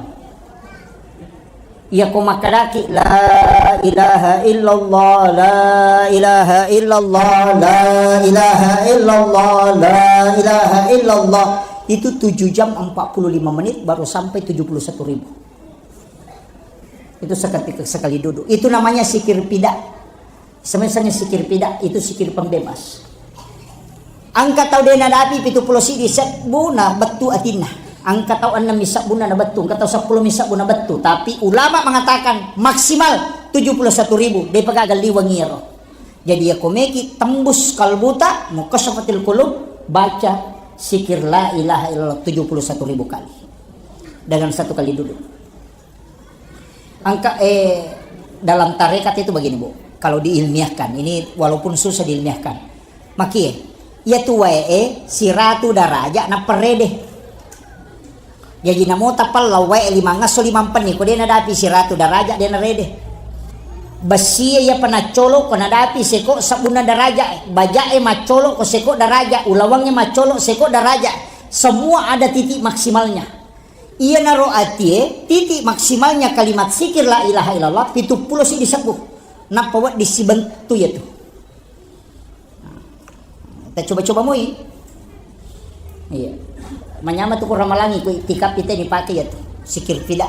Iya ko makkadaki, "La ilaha illallah, la ilaha illallah, la ilaha illallah, la ilaha illallah." Itu tujuh jam empat puluh lima menit baru sampai tujuh puluh satu ribu. Itu seketika sekali duduk. Itu namanya sikir pida. Semisal sikir pida, itu sikir pembebas. Engka tau de' nadapi pitu pulo siddi sebbu na bettu atinna. Engka tau ennem mi sebbunna na bettu, engka tau seppulo mi sebbu na bettu. Tapi ulama mengatakan maksimal tujuh puluh satu ribu, de' pa gaga liweng iyaro. Jadi ya komeki tembus kalbuta, mukasyafatil qulub, baca sikir la ilaha illallah tujuh puluh satu ribu kali. Dengan satu kali duduk. Angka, eh, dalam tarekat itu begini, Bu. Kalau diilmiahkan, ini walaupun susah diilmiahkan. Makie, iya tu wae, eh, siratu daraja na perede. Jadi namo tapalla wae lima ngasso lima penni, ko de' nadapi siratu daraja de' narede. Bessi iya panaccolo ko nadapi seko sabunna daraja, bajae maccolo ko seko daraja, ulawangnge maccolo seko daraja. Semua ada titik maksimalnya. Iyanaro atie, titik maksimalnya kalimat zikir la ilaha illallah, pitu pulo siddi sebbu. Nappa wedding sibentu iyatu. Nah, ta coba-coba moi. Iya. Manyama tu ko ramalangi, ko itikaf ite dipake iyatu. Zikir fida.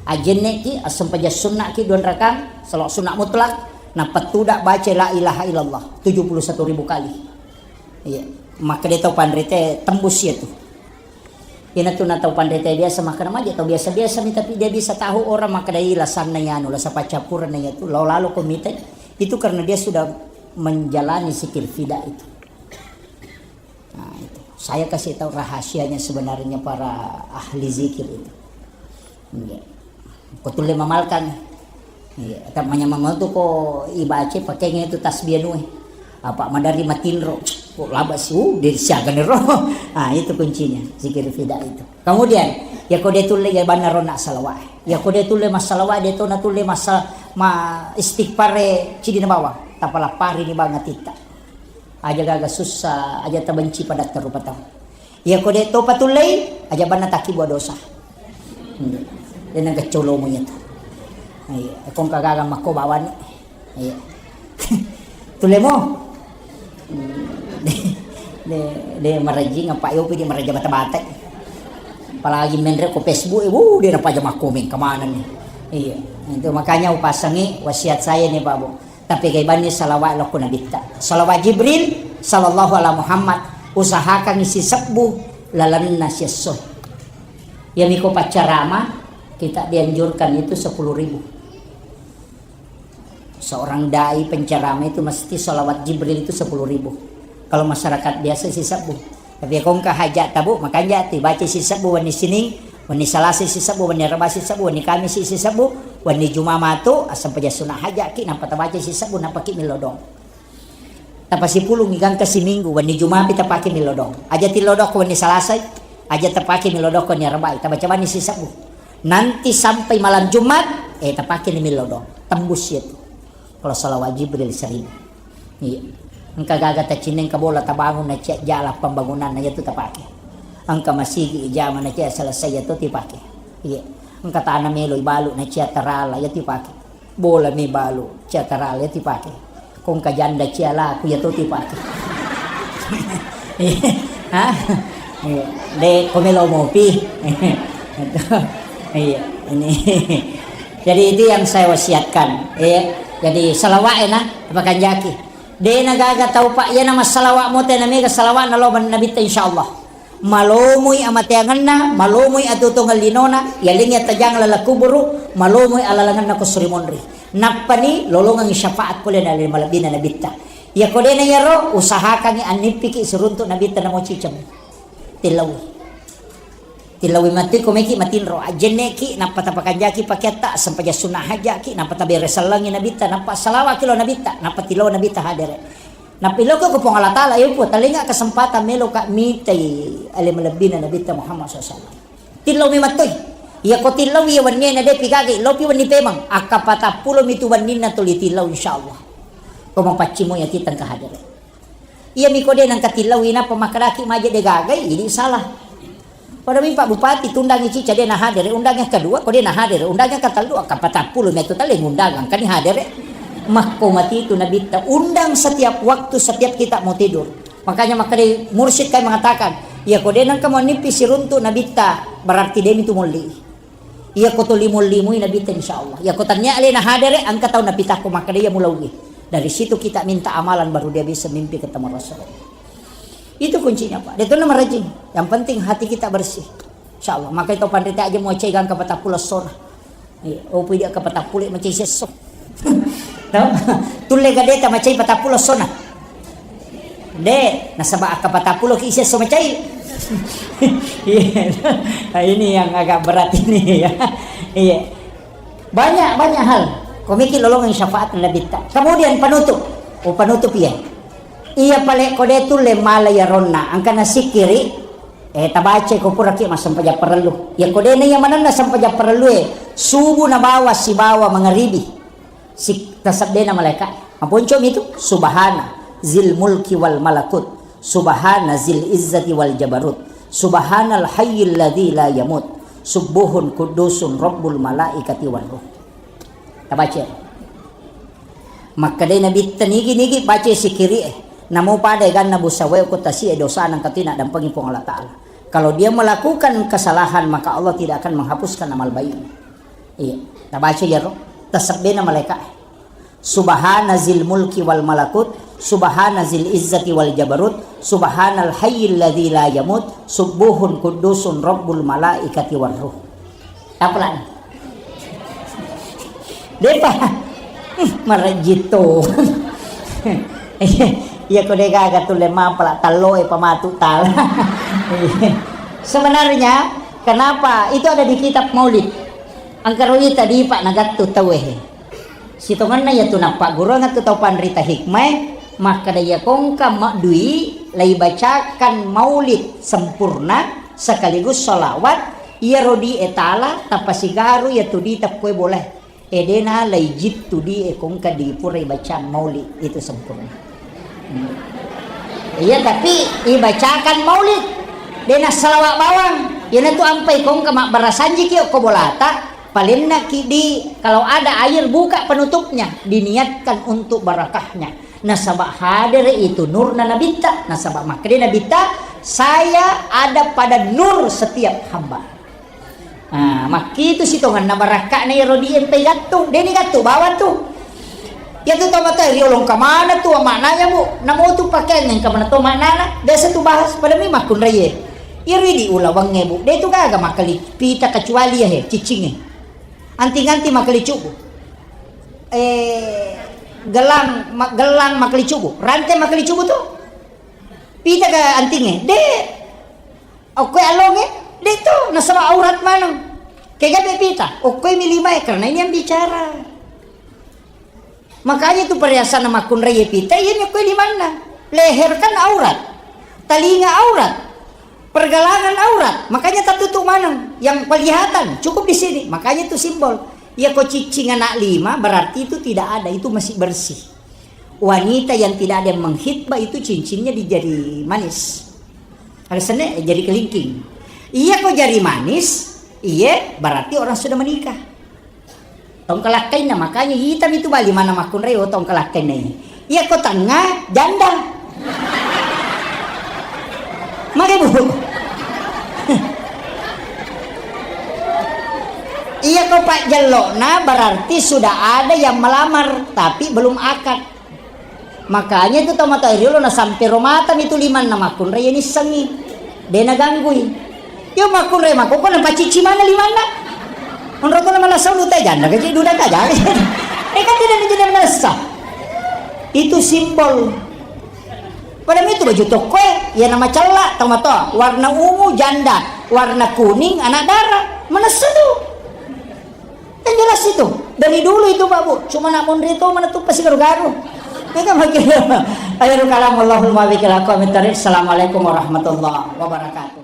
Ajenne ki, assempajang sunna ki, dua rakang, salawat sunna mutlak, nappa tuda baca la ilaha illallah, tujuh puluh satu ribu kali. Iya. Maka dia tau panrite tembus iyatu. Iyanatu na tau panrita biasa makkeda, maja tau biasa-biasa mi, tapi dia bisa tahu orang makkeda, "Ih, lasanna iyanu, lasa paccappurenna iyatu." Lao lalo ko mita, itu karena dia sudah menjalani zikir fida itu. Nah, itu. Saya kasih tahu rahasianya sebenarnya para ahli zikir itu. Iya. Ko tulle mamalkan. Iya, ta manyameng tu ko ibaca pakai itu tasbih anu. Apa madari matinro. Ko laba si, uh, dia siaga nih roh. Ah, itu kuncinya, zikir fida itu. Kemudian, ya ko dia tulle ya banna rona salawat. Ya ko dia tulle masalawat, dia tona tulle masa ma istighfar cidi na bawang. Tapalapari ni bang atitta. Aja gaga susah, aja tabenci pada terupatau. Iya ko de' topa tullei, aja banna takkibua dosa. Hmm. De' nagga colomu iyatu. Iya, ko engka gaga makko bawani. Iya. Tullemo. Hmm. De', de', de' marajing apa yopi de' maraja bata-bata. Apalagi menre ko Facebook, eh, wuh, de' napaja makkomeng kemana nih. Iya. Itu makanya upasangi wasiat saya nih, Pak Bu. Tapi gaibanni salawat lokko nabitta. Salawat Jibril, sallallahu ala Muhammad, usahakan isi sebbu lalenna siesso. Yami ko paccarama, kita dianjurkan itu sepuluh ribu. Seorang dai penceramah itu mesti salawat Jibril itu sepuluh ribu. Kalau masyarakat biasa isi sebbu. Tapi ko engka hajat tabu, makanja tu baca isi sebbu wenni Sining, wenni Salasa isi sebbu, wenni Araba isi sebbu, wenni Kamis isi sebbu, wenni Juma matu, asempajang sunna hajat ki, nampa tabaca isi sebbu, nampa ki milodong. Tapasipulung igangka siminggu, wenni Juma pi tapake milodong. Aja tilodong ko wenni Salasa, aja tapake milodong ko wenni Araba, tabaca bani isi sebbu. Nanti sampai malam Jumat, eh, tapake ni milodong. Tembus itu. Kalau salawat Jibril seribu. Iya. Engka gaga tacinna engka bola tabangun na cia jala pembangunan na iyatu tapake. Engka masigi ijama na cia selesai iyatu tipake. Iya. Engka tana melo ibalu na cia tarala iyatu ipake. Bola mi balu cia tarala iyatu ipake. Ko engka janda cia laku iyatu tipake. Iya. Hah? Iya. De ko melo mopi. Iya, ini. Jadi itu yang saya wasiatkan. Iya. Jadi salawat enak apa kanjaki? De' nagaga tau, Pak, iyana massalawa' mote na mega salawa'na lao ban Nabitta, insyaallah. Malomoi amateangenna, malomoi atutungeng linona, yalengngi attajang laleng kuburu, malomoi alalangenna ko suri monri. Nappani lolongengngi syafaat pole na ale malebbina Nabitta. Iyako de'na iyaro, usahakangngi annippiki siruntu' Nabitta namo ciceng. Tillaui. Tillaui mattui ko meki matinro, ajjenneki, nappa tapakanjaki pakeatta, sempajang sunnah hajjaki, nappa tabere sellengngi Nabitta, nappa salawa'ki lao Nabitta, nappa tillaui Nabitta hadere. Nappa iloko ko Puang Allah Taala, "Eh, Puang, talengnga kesempatan meloka mitai ale malebbina Nabitta Muhammad sallallahu alaihi wasallam." Tillaumi mattui. Iyako tillaui iya wennie na de'pi gagai, lopi wenni pemeng. Akka patappulo mitu wenninna tuli tillau, insyaallah. Ko mapaccimoi ati tengka hadere. Iyami ko de' nengka tillaui nappa makkedaki maje de' gagai, idi salah. Padami Pak Bupati tundangi cica de' nahadere, undang yang kedua ko de' nahadere, undang yang ketellu, akka patappulo mitu tale ngundang, engkani hadere. Makko matitu Nabitta, undang setiap waktu, setiap kita mau tidur. Makanya makkeda mursyid kai mengatakan, iyako de' nengka monnipi siruntu' Nabitta, berarti de' mitu molli. Iyako to limo-limoi Nabitta, insyaallah. Iyako tania alena hadere, engka tau napitakko makkeda iya mulauwi. Dari situ kita minta amalan baru dia bisa mimpi ketemu Rasulullah. Itu kuncinya, Pak. De' to na marajing. Yang penting hati kita bersih. Insyaallah. Maka itu pandita aja mau cai gangka patappulo essona. Iya, oh, pui dia ke patappulo macai sesso. Tau? Tulle gadeta macai patappulo essona. De', nasaba' akka patappulo ki isesso macai. Iya. Nah, ini yang agak berat ini ya. Iya. Banyak, banyak hal. Komiki lolongeng syafaat Nabitta. Kemudian penutup. Oh, penutup iya. Iya pale ko de' tulle mala yaronna. Engka nasikkiri. Eh, tabaca ko puraki massempajang parellu. Iyako de'na iya manenna sempajang parellue, subuh nabawa sibawa mangaribi. Sik-, tasebbena malaika. Maponcomi tu, "Subhana zil mulki wal malakut, subhana zil izzati wal jabarut, subhanal hayyil ladzi la yamut, subbuhun quddusun rabbul malaikati war ruh." Tabaca. Makkedai Nabitta, "Nigi-nigi baca sikiri'e, namo pada eganna busa wae ko tasi'e dosana engka tu naddampengi Puang Allah Taala. Kalau dia melakukan kesalahan, maka Allah tidak akan menghapuskan amal baiknya." Iya, tabaca iyaro, tasebbena malaika. "Subhana zil mulki wal malakut, subhana zil izzati wal jabarut, subhanal hayyil ladzi la yamut, subbuhun quddusun rabbul malaikati war ruh." Apa lagi? Depa. Hmm, marejjitto. Iya, ko de' gaga tulle mampala talloe pamatu tala. Sebenarnya, kenapa itu ada di kitab Maulid? Engka ro ita dipa nagattu tauwe he. Sitongenna iyatu nappagguruang tu tau panrita hikmae, makkeda, "Iya kongka maddui laibacakan maulid sempurna sekaligus sholawat, iyaro di etala tapasigaru iyatu di tekkue bolae. Edena laijittu di ekongka di pura ibacang maulid itu sempurna." Hmm. Iya, tapi ibacakan maulid. Dena salawa bawang. Iyanatu ampai kongka mabbarasanjiki okko bolata. Palennaki di, kalau ada air, buka penutupnya, diniatkan untuk barakahnya. Nasaba hadere itu nurna Nabitta, nasaba makkeda Nabitta, "Saya ada pada nur setiap hamba." Nah, makkitu sitongenna barakka'na iyaro di empai gattung, deni gattung bawang tu. Iyatu tau matoa riolong kamana tu maknanya, Bu? Namo tu pakeang engka mana to maknana? Biasa tu bahas pada mi makkunraie. Iyaro idi ulawengnge, Bu. De tu gaga makkali pita kecuali ya he, ciccingnge. Anting-anting makkali cubu. Eh, gelang, ma-, gelang makkali cubu. Rante makkali cubu tu. Pita ke antingnge? De. Okkoi allongnge? De tu, nasaba aurat maneng. Kega be pita? Okkoi mi limae, karena ini yang bicara. Makanya itu perhiasan makkunrai pita, iya mi okkoi limanna. Leher kan aurat. Talinga aurat. Pergelangan aurat, makanya tertutup maneng. Yang kelihatan cukup di sini, makanya itu simbol. Ya, ko ciccing anak lima, berarti itu tidak ada, itu masih bersih. Wanita yang tidak ada yang menghitbah itu cincinnya di jari manis. Alasannya, eh, jari kelingking. Iya, ko jari manis, iya, berarti orang sudah menikah. Tongkalakkainna, makanya itami tu bali mana makkunrai, oh, tongkalakkainna ini. Iya, ko tengnga, janda. Mage, Bu. Iya, ko pajjello'na berarti sudah ada yang melamar, tapi belum akad. Makanya itu tomatoa riolo na sampai ro mata itu limanna makkunrai ya nissengi. De naganggui. Yo makkunrai makoko na pacicci mana limanna. Onro tona malasa ulu teh janda kecil duda kaja. Eh kan tidak menjadi malasa. Itu simbol. Pada itu baju toko ya nama cella tomatoa warna ungu janda, warna kuning anak darah. Mana sedu? Kan jelas itu. Dari dulu itu, Pak, Bu. Cuma nak monri itu mana tuh pasti garu-garu. Ini kan makin. Akhirul kalam, Allahumma bikil aqwamit thariq. Assalamualaikum warahmatullahi wabarakatuh.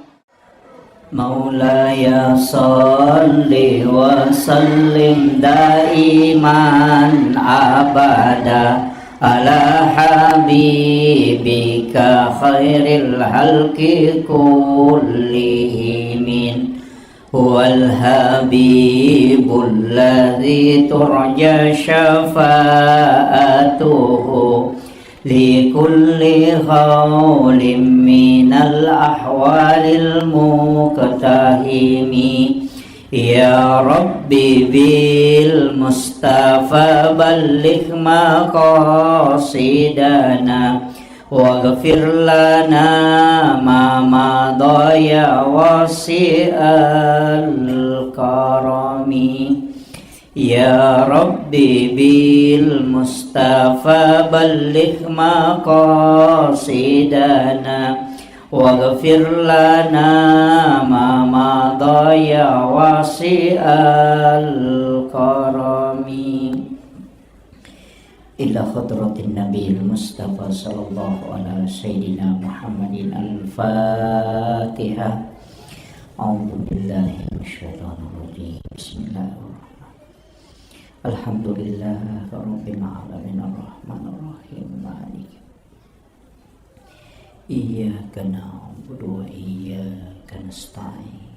مولاي صل وسلم دائما أبدا على حبيبك خير الخلق كلهم. هو الحبيب الذي ترجى شفاعته لكل هول من الأهوال المقتحم. يا رب بالمصطفى بلغ مقاصدنا واغفر لنا ما مضى يا واسع الكرم. يا رب بالمصطفى بلغ مقاصدنا واغفر لنا ما مضى يا واسع الكرم. إلى حضرة النبي المصطفى صلى الله على سيدنا محمد. الفاتحة. أعوذ بالله من الشيطان الرجيم. بسم الله الرحمن الرحيم. الحمد لله رب العالمين. الرحمن الرحيم. مالك. إياك نعبد وإياك نستعين.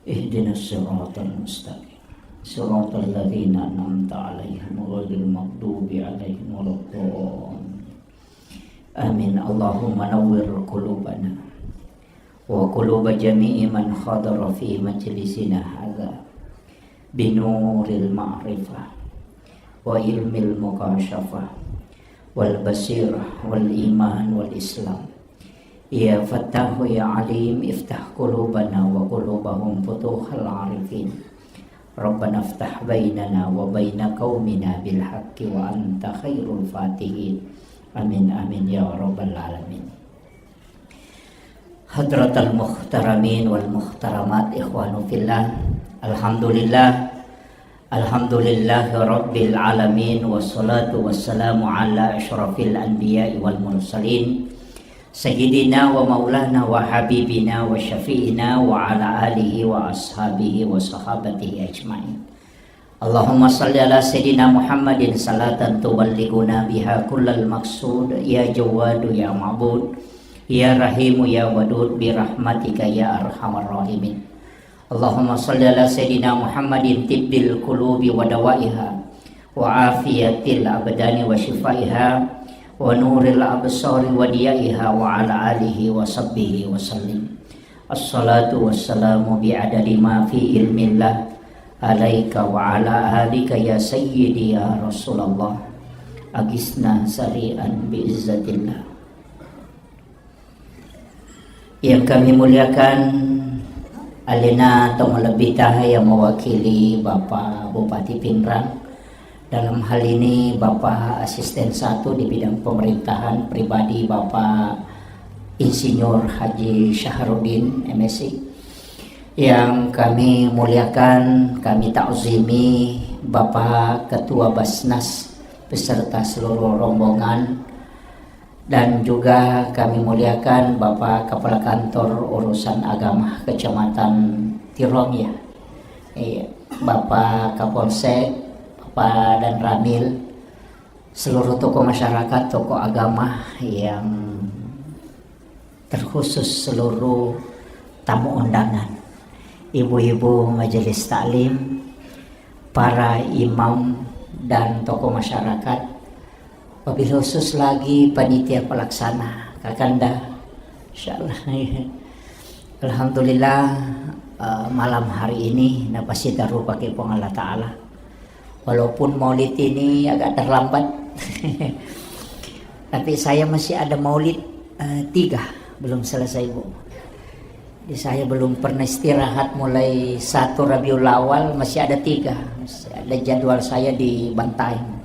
اهدنا الصراط المستقيم. صراط الذين أنعمت عليهم غير المغضوب عليهم ولا الضالين. آمين. اللهم نور قلوبنا وقلوب جميع من حضر في مجلسنا هذا بنور المعرفة وعلم المكاشفة والبصيرة والإيمان والإسلام. يا فتاح يا عليم، افتح قلوبنا وقلوبهم فتوح العارفين. ربنا افتح بيننا وبين قومنا بالحق وأنت خير الفاتحين. آمين، آمين يا رب العالمين. حضرة المحترمين والمحترمات، إخوان في الله، الحمد لله. الحمد لله رب العالمين، والصلاة والسلام على أشرف الأنبياء والمرسلين، سيدنا ومولانا وحبيبنا وشفيعنا وعلى آله وأصحابه وصحابته أجمعين. اللهم صل على سيدنا محمد صلاة تبلغنا بها كل المقصود، يا جواد يا معبود، يا رحيم يا ودود، برحمتك يا أرحم الراحمين. اللهم صل على سيدنا محمد طب القلوب ودوائها وعافية الأبدان وشفائها ونور الأبصار وضيائها وعلى آله وصحبه وسلم. الصلاة والسلام بعدد ما في علم الله عليك وعلى آلك يا سيدي يا رسول الله. أغثنا سريعا بعزة الله. Yang kami muliakan, alena tau malebbita yang mewakili Bapak Bupati Pinrang, dalam hal ini Bapak Asisten satu di bidang pemerintahan pribadi Bapak Insinyur Haji Syahrudin, M Si. Yang kami muliakan, kami takzimi Bapak Ketua Basnas beserta seluruh rombongan, dan juga kami muliakan Bapak Kepala Kantor Urusan Agama Kecamatan Tirong, ya. Iya, Bapak Kapolsek, Bapak Danramil, seluruh tokoh masyarakat, tokoh agama yang terkhusus seluruh tamu undangan, ibu-ibu majelis taklim, para imam dan tokoh masyarakat, wabil khusus lagi panitia pelaksana, Kakanda. Insyaallah. Alhamdulillah, eh, malam hari ini napasitaru pakai Puang Allah Ta'ala. Walaupun maulid ini agak terlambat, tapi saya masih ada maulid, eh, tiga, belum selesai, Bu. Jadi saya belum pernah istirahat mulai satu Rabiul Awal, masih ada tiga. Masih ada jadwal saya di Bantaeng.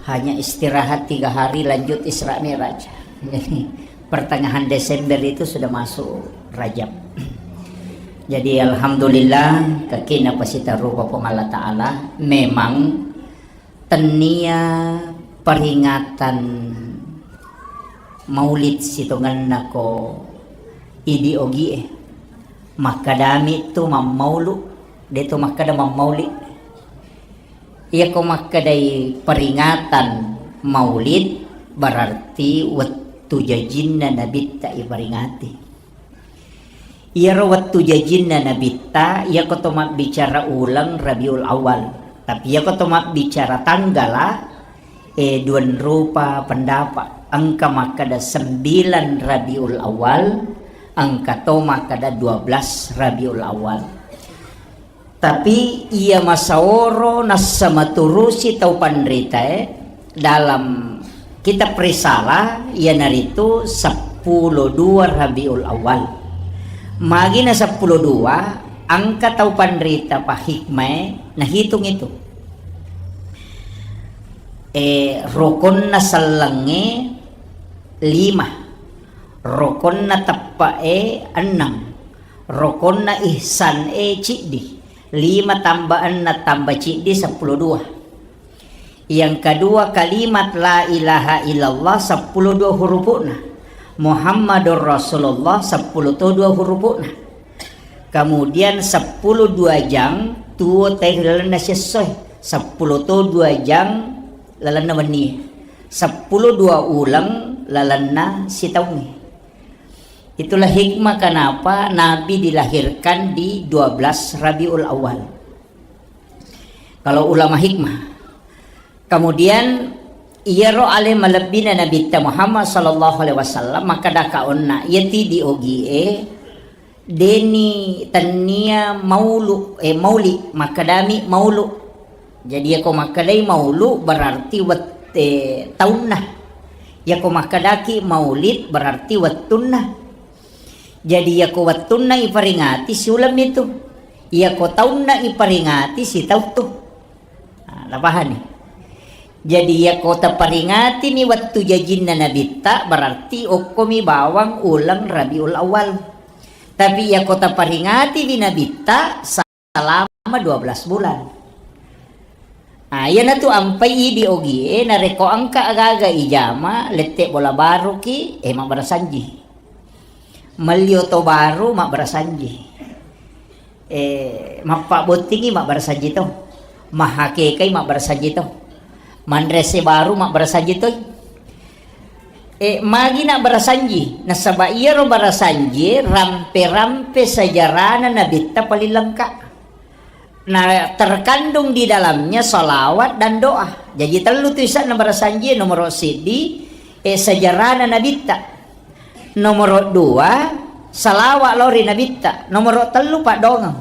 Hanya istirahat tiga hari, lanjut Isra Mi'raj. Jadi, pertengahan Desember itu sudah masuk Rajab. Jadi, alhamdulillah, kekina pasita rupa Puang Allah Ta'ala, memang tennia peringatan maulid sitongenna ko idi ogie. Makkadami tu mammaulu, de to makkada mammauli. Iyako makkedai peringatan maulid, berarti wettu jajinna nabitta iperingati. Iyaro wettu jajinna nabitta, iyako to mabbicara uleng Rabiul Awal. Tapi iyako to mabbicara tanggala, eh, duan rupa pendapat. Engka makkeda sembilan Rabiul Awal, engka to makkeda dua belas Rabiul Awal. Tapi iya masaoro nassa maturusi tau panritae dalam kitab Risalah, iyanaritu seppulo dua Rabiul Awal. Magina seppulo dua, engka tau panrita pahikmae nahitung itu. Eh, rokonna sellengnge lima, rokonna teppe'e enneng, rokonna ihsan e ciddi, lima tambah enneng tambah ciddi seppulo dua. Yang kedua, kalimat la ilaha illallah seppulo dua hurupu'na. Muhammadur Rasulullah seppulo to dua hurupu'na. Kemudian seppulo dua jang tuo teh lalenna sessoe, seppulo to dua jang lalenna wennie, seppulo dua uleng lalenna sitaungnge. Itulah hikmah kenapa Nabi dilahirkan di dua belas Rabiul Awal. Kalau ulama hikmah. Kemudian, iyaro ale malebbina Nabitta Muhammad sallallahu alaihi wasallam, makkadaka onna, iyati di ogie, deni tennia maulu, eh, mauli, makkadami maulu. Jadi, iyako makkedai maulu berarti wette taunna. Iyako makkedaki maulid berarti wettunna. Jadi, iyako wettunna iperingati, siulemmi tu. Iyako taunna iperingati, sitauttu. Nah, napahani? Jadi, iyako taperingati ni wettu jajinna Nabitta, berarti okkomi bawang uleng Rabiul Awal. Tapi, iyako taperingati wi Nabitta, selama dua belas bulan. Ah, iyanatu ampai idi ogie, narekko engka aga-aga ijama, lette bola baruki, eh, mabbarasanji. Melli oto baru, mabbarasanji. Eh, mappabbottingi, mabbarasanji to. Mahakekai, mabbarasanji to. Manrese baru, mabbarasanji toi. Eh, magi na barasanji? Nasaba iyaro barasanji rampe-rampe sejarana Nabitta paling lengkap. Na terkandung di dalamnya salawat dan doa. Jadi tellu tu isa'na barasanji, nomoro siddi, eh, sejarana Nabitta. Nomoro dua, salawat lao ri Nabitta. Nomoro tellu, paddongeng.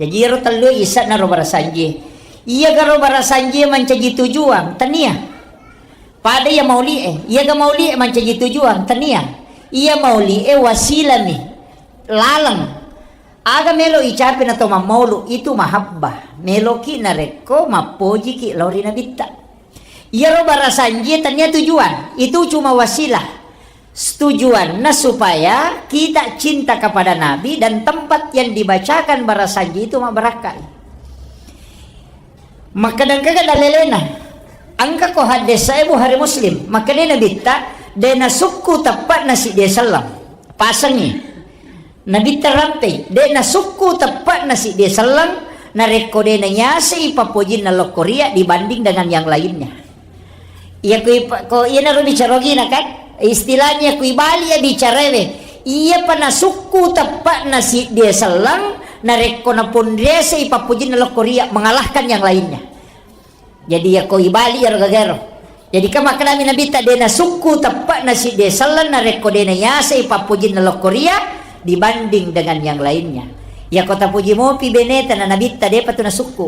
Jadi iyaro tellu isa'na ro barasanji. Iyagaro barasanji mancaji tujuan? Tania. Pada iya mauli'e, iyaga mauli'e mancaji tujuan? Tania. Iya mauli'e wasilami, laleng. Aga melo icape na to mammaulu, itu mahabbah. Meloki narekko mappojiki lao ri Nabitta. Iyaro barasanji tania tujuan, itu cuma wasilah. Tujuanna supaya kita cinta kepada Nabi dan tempat yang dibacakan barasanji itu mabbarakkai. Makkadangkaga dalelena? Engka ko haddesae Bukhari Muslim, makkeda Nabitta, de nasukku teppe'na siddi selleng. Pasengi. Nabitta rampei, de nasukku teppe'na siddi selleng, narekko de nanyasei pappojinna lokkoria dibanding dengan yang lainnya. Iya kui pa-, ko iyanaro bicara ogina kan? Istilahnya kui bali ya bicaraewe. Iya pa nasukku teppe'na siddi selleng, narekko naponriasei pappojinna lokkoria mengalahkan yang lainnya. Jadi, iya ko ibali iyaro gagaro. Jadi, kan makkedami Nabitta, de nasukku teppe'na siddi selleng narekko de nayasei pappojinna lokkoria dibanding dengan yang lainnya. Iyako tapoji mopi beneta na nabitta, depa tu nasukku.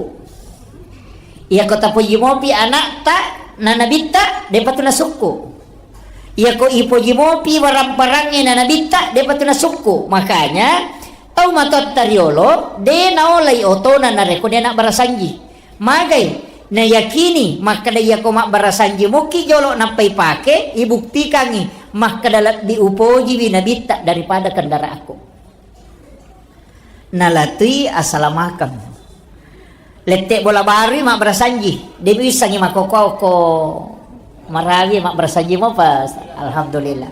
Iyako tapoji mopi anakta na nabitta, depa tu nasukku. Iyako ipoji mopi warang-parangnge na nabitta, depa tu nasukku. Makanya, tau matoatta riolo, de naolai otona narekko de nabbarasanji. Magai, nayakini makkeda iyako mabbarasanji mokki jolo nappa ipake, ibuktikangi makkeda lebbi upojiwi nabitta daripada kendaraanku. Nalatui asalamakeng. Lette bola barui mabbarasanji, de wissengi makkokko-okko marawi mabbarasanji mopa. Alhamdulillah.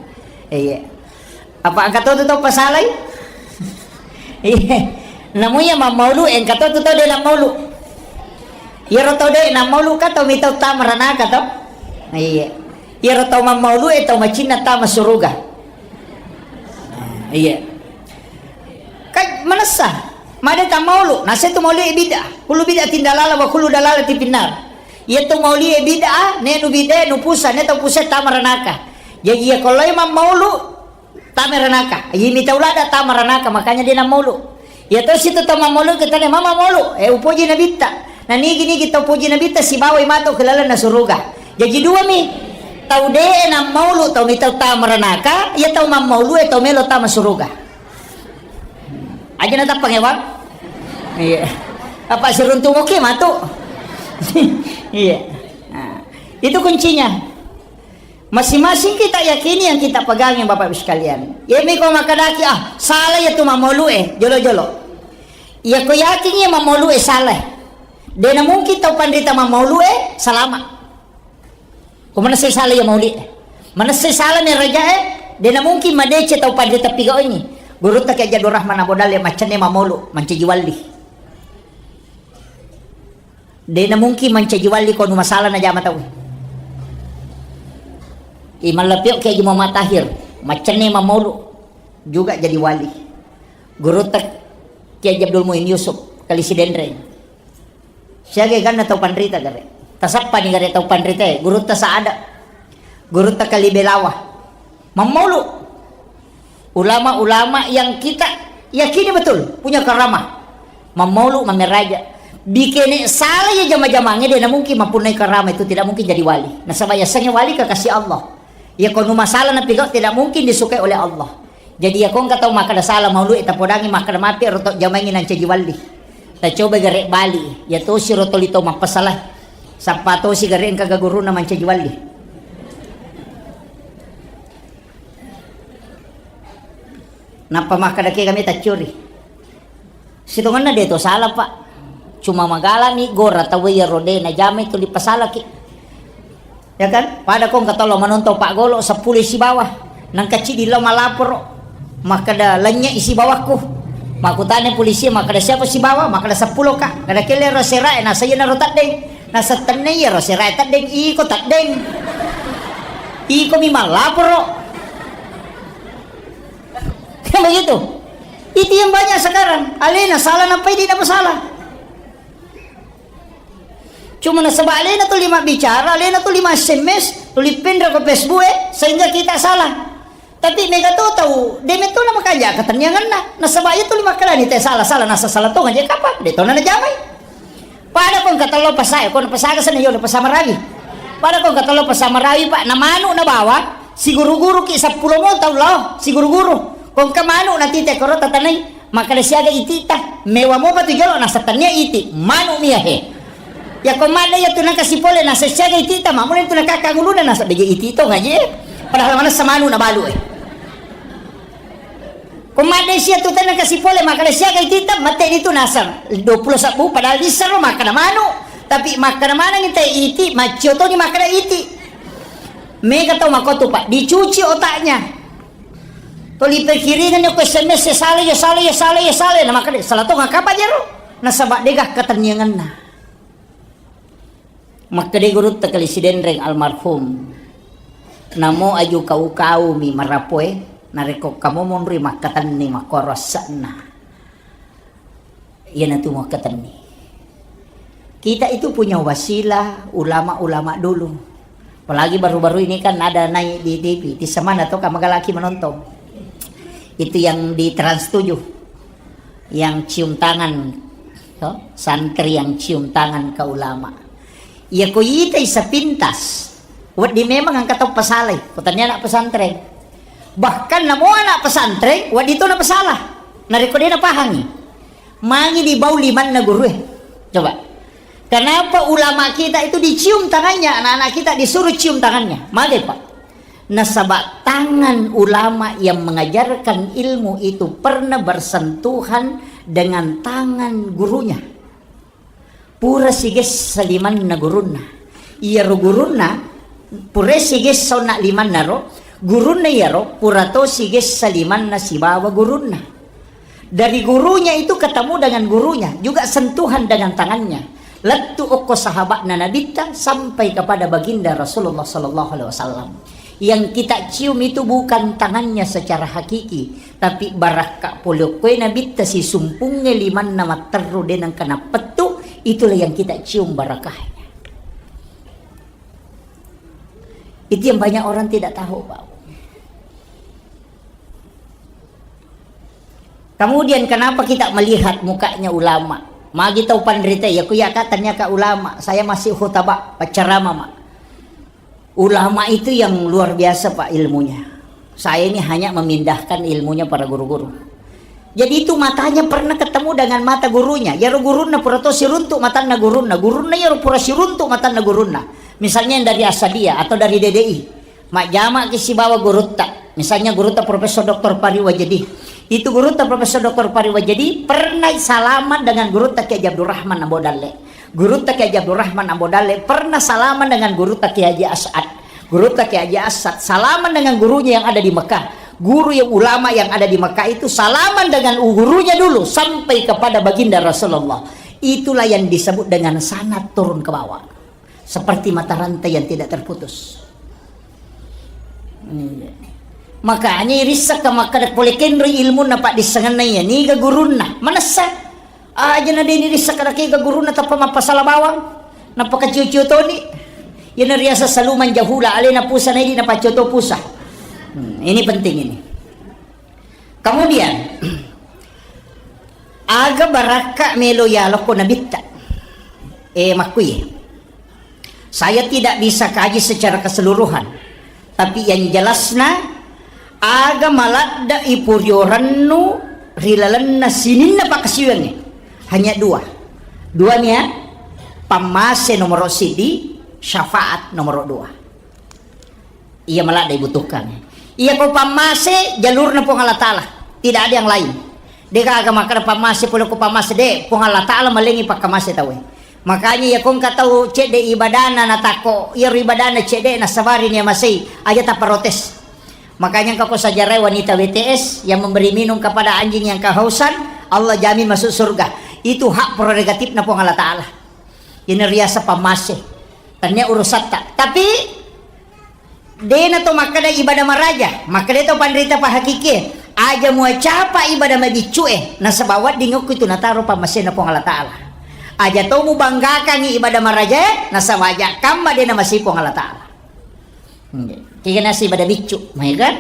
Iya. Apa engka to tu tau pasalai? Iya. Namu iya mammaulu, engka to tu tau de nammaulu. Iyaro tau de nammaulu ka tau mitau tama ranaka to? Iya. Iyaro tau mammaulu e tau macinna tama suruga. Iya. Kan manessa, made tammaulu, nase tu maulu e bid'ah. Kullu bid'atin dalalah wa kullu dalalatin finnar. Iya tu maulu e bid'ah, ne nu bid'ah, nu pusa, ne tau pusa tama ranaka. Jadi iya ko lao mammaulu, tama ranaka. Iya mitau lada tama ranaka, makanya de nammaulu. Iya to situ tau mammaulu kita ne mama maulu, eh upoji nabitta. Na nigi-nigi tau poji nabitta sibawai mato ke lalenna suruga. Jaji dua mi. Tau de nammaulu tau mitau tama ranaka, iya tau mammaulu e tau melo tama suruga. Aja natappa ngewang. Iya. Apa siruntu moke matu. Iya. Nah, itu kuncinya. Masing-masing kita yakini yang kita pegangi, Bapak Ibu sekalian. Iya miko makkadaki, ah, salah iya tu mammaulu e, jolo-jolo. Iya ko yakin iya mammaulu e salah. De na mungkin tau panrita mammaulu e salama. Ko manessai sala iya maulu e. Manessai sala mi raja e, de na mungkin madeceng tau panrita pigaungngi. Gurutta Kiai Abdul Rahman Abu Dalle maccenne mammaulu, mancaji wali. De na mungkin mancaji wali ko nu masalah najama tau. I mallapio Kiai Haji Muhammad Tahir, maccenne mammaulu juga jadi wali. Gurutta Kiai Haji Abdul Muin Yusuf, Kali Sidenreng. Siaga ganna tau panrita gare. Tasappani gare tau panrita e, gurutta Saada. Gurutta Kali Belawa. Mammaulu. Ulama-ulama yang kita yakini betul punya karamah. Mammaulu, mammeraja. Bikene sala ya jama-jamange de na mungkin mampunnai karamah itu, tidak mungkin jadi wali. Nasaba yasengnge wali kekasih Allah. Ya ko nu masalah napigau tidak mungkin disukai oleh Allah. Jadi, iya ko engka tau makkeda sala maulu e, tapodangi makkeda mapi ero tau jamaengngi nancaji walli. Tacoba gare bali, iya tosi ro toli tau mappasala. Sappa tosi gare engka ga gurunna mancaji walli. Nappa makkeda ke kami taccuri. Sitongenna de to sala, Pak. Cuma magalami gora tau iyaro de najamai tuli pasalaki. Ya kan? Pada ko engka tollo manontong paggolo seppulo sibawa. Nangka cidi lao malaporo. Makkeda lennye sibawakku. Makkutana polisi makkeda siapa sibawa? Makkeda seppulo ka. Kada kelle ro serae nasa iyanaro teddeng. Nasa tenne iyaro serae teddeng. Iko teddeng. Iko mi malaporo. Kan begitu? Itu yang banyak sekarang. Alena salah nampai di apa salah. Cuma nasaba alena tuli mabbicara, alena tuli ma-S M S, tuli penra ke Facebook e, sehingga kita salah. Tapi mega to tau, de metto na makanja ketenniangenna. Nasaba iya tuli makkalani te salah, salah, nasa salah tonga je kapang, de tona najamai. Pada ko engka tello pasae, ko pasaga senna yolo pasa marawi. Pada ko engka tello pasa marawi, Pak, na manu na bawang, siguru-guru ki seppulo mo tau lao, siguru-guru. Ko engka manu na tite koro tatanai, makkeda siaga itita, mewa mopa tu jolo nasa tennia iti, manu mia he. Ya ko madde ya tu nangka sipole nasa siaga itita, mamule tu nangka kaguluna nasa beje iti to ngaji. Padahal manessa manu na balu e. Ko madde sia tu tenna kasi pole makkeda siaga itita, mate ni tu naseng dua puluh sebbu, padahal dissero makkeda manu. Tapi makkeda maneng te iti, maccio toni makkeda iti. Mega tau makotu, Pak, dicuci otaknya. Toli pikiringan ko S M S ya salah, ya salah, ya salah, ya salah. Na makkeda salah to ngakapa jero? Nasaba dega ketenniangenna. Makkedai gurutta Kali Sidenreng almarhum, namo aju kau-kaumi marapoe, narekko kamu monri makkatenni makkoro asse'na, iyanatu makkatenni. Kita itu punya wasilah ulama-ulama dulu. Apalagi baru-baru ini kan ada naik di T V, tisemana to kamagalaki menonton. Itu yang di Trans tujuh. Yang cium tangan, to? Santri yang cium tangan ke ulama. Iya ko itai sepintas, wedding memang engka tau pasalai, ko tania anak pesantren. Bahkan namo anak pesantren, wedding to napasala. Narekko de napahangi. Mangi dibau limanna gurue. Coba. Kenapa ulama kita itu dicium tangannya, anak-anak kita disuruh cium tangannya? Magai, Pak. Nasaba tangan ulama yang mengajarkan ilmu itu pernah bersentuhan dengan tangan gurunya. Pura sigessa limanna gurunna. Iyaro gurunna, pura sigessa onna limanna ro, gurunna iyaro pura to sigessa limanna sibawa gurunna. Dari gurunya itu ketemu dengan gurunya, juga sentuhan dengan tangannya. Lettu okko sahabatna Nabitta sampai kepada baginda Rasulullah sallallahu alaihi wasallam. Yang kita cium itu bukan tangannya secara hakiki, tapi barakka pole okkoe Nabitta sisumpungnge limanna matterru de nengka nappettu, itulah yang kita cium barakahnya. Itu yang banyak orang tidak tahu, Pak. Kemudian kenapa kita melihat mukanya ulama? Magi tau panrita, ya ku ya ka tanya ka ulama, saya masih khutbah, penceramah, Mak. Ulama itu yang luar biasa, Pak, ilmunya. Saya ini hanya memindahkan ilmunya para guru-guru. Jadi itu matanya pernah ketemu dengan mata gurunya. Yaro gurunna pura to siruntuk matanna gurunna. Gurunna yaro pura siruntuk matanna gurunna. Misalnya yang dari Asadia atau dari D D I. Majjama ki sibawa gurutta. Misalnya gurutta Profesor Doktor Pari Wajedi. Itu gurutta Profesor Doktor Pari Wajedi pernah salaman dengan gurutta Kiai Haji Abdurrahman Ambo Dalle. Gurutta Kiai Haji Abdurrahman Ambo Dalle pernah salaman dengan gurutta Kiai Haji As'ad. Gurutta Kiai Haji As'ad salaman dengan gurunya yang ada di Mekah. Guru yang ulama yang ada di Mekah itu salaman dengan gurunya dulu sampai kepada baginda Rasulullah. Itulah yang disebut dengan sanad turun ke bawah. Seperti mata rantai yang tidak terputus. Iya. Makanya irissakka makkeda pole kenroi ilmunna paddissengenna iya, niga gurunna. Manessa. Aja na deni rissakka nakega gurunna tappa mappasala bawang. Nappa kacio-cio toni. Iyana riaseng saluman jahula, alena pusa naidi napaccio to pusa. Hmm, ini penting ini. Kemudian, aga barakka melo yalokko nabitta. Eh, makkui. Saya tidak bisa kaji secara keseluruhan, tapi yang jelasna, aga maladda ipuriorennu ri lalenna sininna pakkasiwiangnge. Hanya dua. Dua nia, pammase nomoro siddi, syafaat nomoro dua. Iya maladde dibutuhkan. Iya ko pammase jalurna Puang Allah Ta'ala. Tidak ada yang lain. Deka aga makkeda pammase pole ko pammase de, Puang Allah Ta'ala malengi pakkamase tauwe. Makanya iya ko engka tau cedde ibadana natakko, iyaro ibadana cedde nasabari nia masei, aja taprotes. Makanya engka ko sejarah wanita W T S yang memberi minum kepada anjing yang kehausan, Allah jamin masuk surga. Itu hak prerogatifna Puang Allah Ta'ala. Ini riasa pammase. Tania urusatta. Tapi Dena to makkeda ibadah maraja, makkeda to panrita pahakikie, aja muacapa ibadah mabiccu e, nasaba wedding okko itu nataro pammasena Puang Allah Ta'ala. Aja to mubanggakangi ibadah maraja e, nasaba aja kamma dena masih Puang Allah Ta'ala. Kega nasi ibadah biccu, mai kan?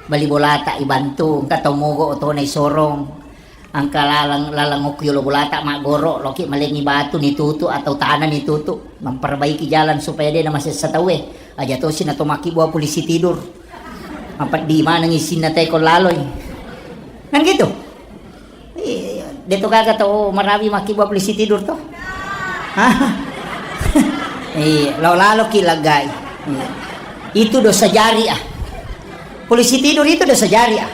Bali bolata ibantu, engka tau mogo otona isorong. Engka laleng, laleng okko yolo bolata maggoro, loki malengi batu nitutu atau tanah nitutu, memperbaiki jalan supaya dena masessa tauwe. Aja tosi nato makkibua polisi tidur. Mapeddi maneng isinna teko laloi. Kan gitu? Iya, de to gaga to marawi makkibua polisi tidur to. Hah? Iya, lao lalo ki lagai. Iya. Itu dosa jariah. Polisi tidur itu dosa jariah.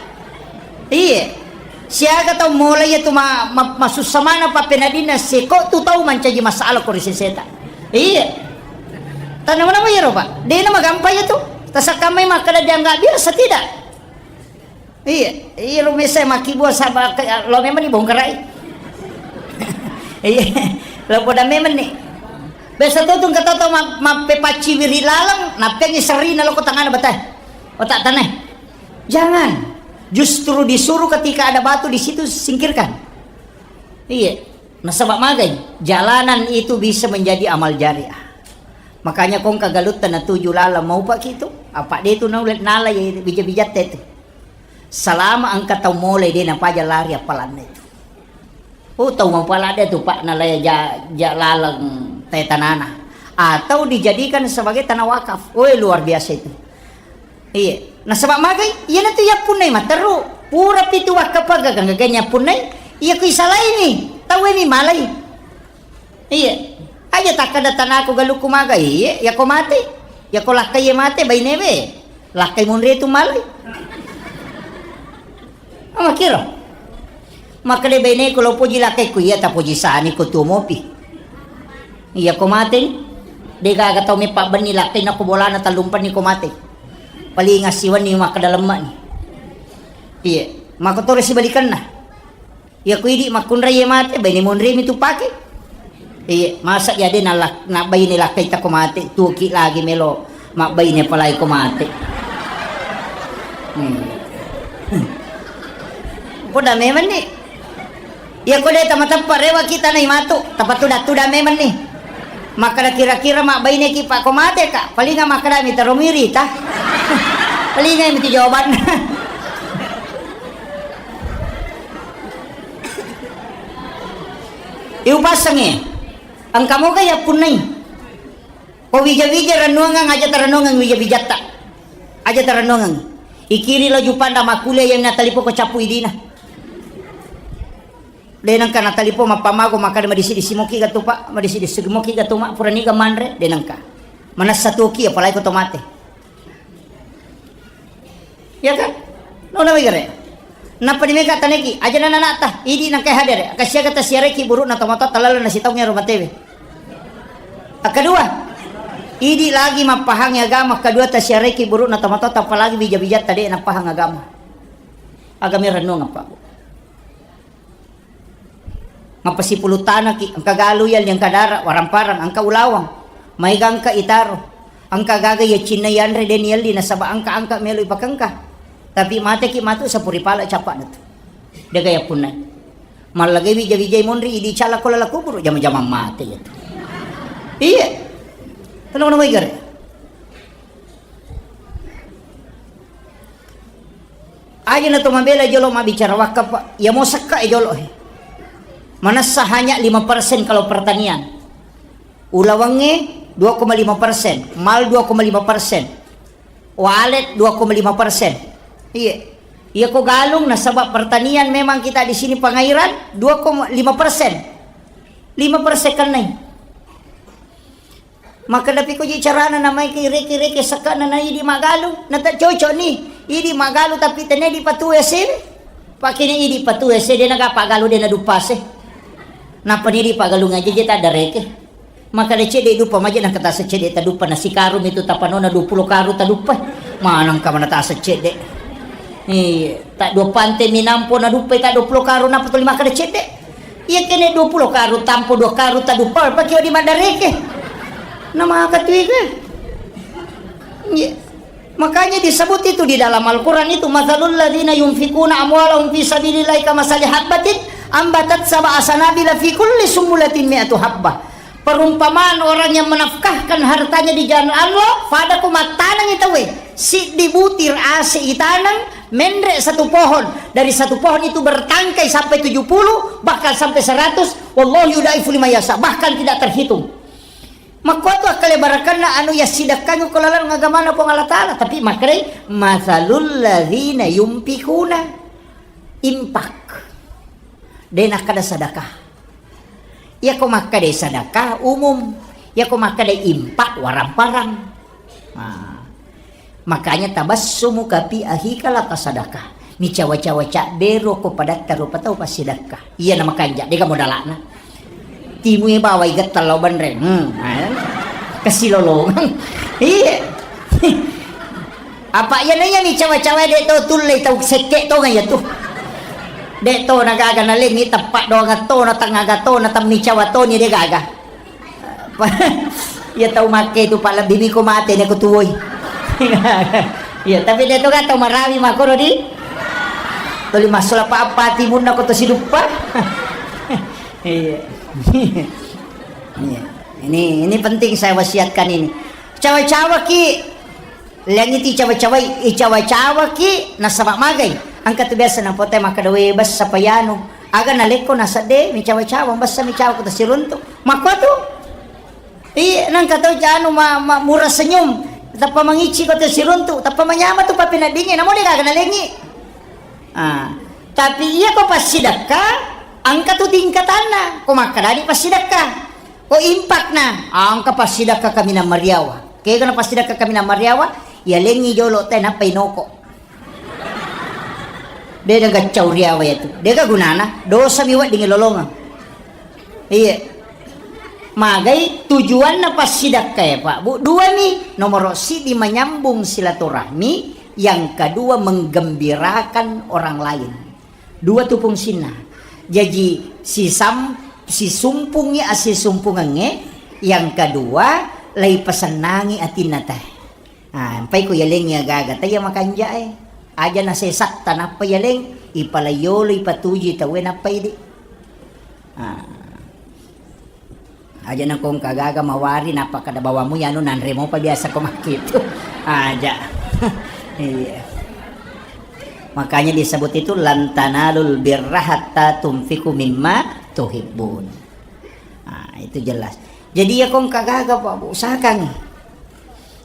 Iya. Siaga tau mulai itu ma, ma, masussa mana pappenadina seko tu tau mancaji masalah ko ri seseta. Iya. Tanama-nama iya ro, Pak. Dena magampa iya tu. Tasakkamai makkeda dianggap biasa tidak. Iya, iya lo mesa makkibua saba lo memang dibongkarai. Iya, lo poda memang ni. Biasa tu tu kata tau ma, mappepacci wiri laleng, nappengi serina lo ko tangana bata. Otak tanah. Jangan. Justru disuruh ketika ada batu di situ, singkirkan. Iya. Nasaba magai, jalanan itu bisa menjadi amal jariah. Makanya kong kagalutta natuju laleng mau pak itu, apa de tu naulet nala ya bija-bijatta itu. Selama engka tau mulai de napaja lari appalanna itu. Oh, tau mapalade tu, Pak, nalai ja-, ja laleng te tanana. Atau dijadikan sebagai tanah wakaf. Oh, luar biasa itu. Iya. Nasaba magai, iyanatu yappunnai materru. Pura pitu wakkapaga ganggaga yappunnai. Iya ku isalaini. Tau mi malai. Iya. Aja takkada tanaku galukku maga. Iya, yako mate. Yako lakkai mate bainewe. Lakkai munri tu malai. Makkiro. Makkeda baineku lo poji lakkaiku, iya tapoji sani ko tuo mopi. Iya ko mate ni. Degaga tau meppa benni lakkai nako bolana tallumpenni ko mate. Paling assiwenni makkeda lemma ni. Iya. Makkotoro sibalikanna. Iya ku idi makkunrai mate, baine monri mi tu pake. Iya, masa iya de nalak-, nabbaine lakkai tako mate, tuki lagi melo mabbaine apalagi ko mate. Hmm. Ko dame menni. Iya ko de tama teppa rewa kita nai matu, tapatuda-tuda memenni. Makkada kira-kira mabbaine ki pa ko mate ka, palinga makkada mi taro miri ta. Palinga mi tu jawabanna. Iupassengngi, engka moga yappunnai. Ko wija-wija rennuangeng, aja tarennuangeng wija-wijatta. Aja tarennuangeng. Ikiri lo jupanda makkuliah yang natalipo ko cappu idina. De nengka natalipo mappamago makkada madisi-disi moki gatu, Pak, madisi-disi moki gatu, Mak, puraniga manre, de nengka. Manessa tuoki apalagi ko to mate. Iya kan? Nona wigare. Nappa di mega taneki, aja nana nata, idi nangkai hadere, kasiaga tasiareki burukna tomatoatta lalenna sitaung ero matewe. Akkadua, idi lagi mappahangi agama, akkadua tasiareki burukna tomatoatta apalagi bija-bijatta de napahang agama. Agama rennuang apa, Bu? Mappasipulung tanaki, engka galu yalli, engka dara, warang-parang, engka ulawang, maega engka itaro, engka gaga iya cinna yanre de niyalli nasaba engka-engka melo ipakengka. Tapi mateki matu sapuri pala cappa'na tu. Dega yappunnai. Mallagai wija-wijai monri idi cala ko lala kuburu jama-jama mate iya tu. Iya. Tenang-tenang wae gare. Aja na to mabela jolo mabbicara wakaf, Pak. Iya mo sekka e jolo he. Manessa hanya lima persen kalau pertanian. Ulawengnge dua koma lima persen, mal dua koma lima persen, walet dua koma lima persen. Iya. Iya ko galung nasaba pertanian memang kita di sini pengairan dua koma lima persen. Lima persen kennai. Makkeda pi ko je carana namai ke reke-reke sekkana na idi magalu, na tak cocok ni. Idi magalu tapi tene di patu ese. Pakene idi patu ese de naga pagalu de na dupase. Napa ni di pagalu ngaji je tak ada reke. Makkeda cedde dupa maje na kata secedde ta dupa na sikaru mitu tapanona dua puluh karu ta dupa. Manang ka mana ta secedde. Iya, tak dua pante minampo na dupa tak dua puluh karu napa tuli makkeda cedde. Iya kene dua puluh karu tampo dua karu taduppa, pake di maddareke. Namaka tu iga. Iya. Makanya disebut itu di dalam Al-Quran itu, "Matsalul ladzina yunfikuna amwalahum fi sabilillahi kamasali habbatin ambatat sab'a sanabila fi kulli sumbulatin mi'atu habbah." Perumpamaan orang yang menafkahkan hartanya di jalan Allah, pada ku mattanengi tauwe, siddi butir ase itaneng, menre satu pohon, dari satu pohon itu bertangkai sampai tujuh puluh, bahkan sampai seratus, wallahu yudaifu liman yasha, bahkan tidak terhitung. Makkuatu akkale barakanna anu yassidekkangi ko laleng agamana Puang Allah Ta'ala, tapi makkedai, "Matsalul ladzina yunfikuna," impak. De nakkeda sedekah. Iyako makkeda sedekah umum, iyako makkeda impak warang-parang. Nah, makanya tabassumuka fi akhika laka sadaqah. Micawa-cawa cabbero ko padatta rupa tau passidekka. Iya na makanja, dega modalana. Timue bawai getta lao banreng. Hmm, eh. Kesilolongang. Iya. Apa iya na iya micawa-cawa de to tulle tau sekke to ga iya tu. De to na gaga na lengi teppa doang to na tengaga to na temmicawa to ni de gaga. Iya tau makke tu, Pak, lebbi miko mate ne ko tuwoi. Iya, tapi de to ga tau marawi makkoro di. Tuli massola pa apa timunna ko to siduppa. Iya. Iya. Ini, ini penting saya wasiatkan ini. Cawa-cawa ki, lengiti cawa-cawai, icawa-cawa ki, nasaba magai. Engka tu biasa na pote makkeda we bessa payanu. Aga nalekko nasedde, micawa-cawa, bessa micawa ko tasiruntu. Makko tu. Iya, nangka tau janu ma, ma, murah senyum, tappa mangicci ko tasiruntu, tappa manyama tu pappeneddingnge, namo de gaga nalengngi. Ah, tapi iya ko passidekka, engka tu tingkatanna. Ko makkedani passidekka. Ko impakna, engka passidekka kaminang mariawa. Kega na passidekka kaminang mariawa, yalengngi jolo te nappa inoko. De gaga cauriawa iyatu. De gaga gunana, dosa mi wedding lolongeng. Iya. Magai tujuanna passidekka ya, Pak Bu. Dua mi, nomoro siddi manyambung silaturahmi, yang kedua menggembirakan orang lain. Dua tu fungsinna. Jaji sisam-, sisumpungi assisumpungengnge, yang kedua lai pasennangi atinna te. Ah, empai ko yalengngi agaga, taiya makanjae. Aja nasesatta nappa yaleng, ipalaiolo, ipatuji tauwe nappa idi. Ah. Aja nakongka gaga mawari nappa kada bawamu yanu nanre mopa biasa ko makkitu. Aja. Iya. Makanya disebut itu, "Lan tanalul birra hatta tunfiqu mimma tuhibbun." Ah, itu jelas. Jadi ya kongka gaga, Pak Bu, usahakan.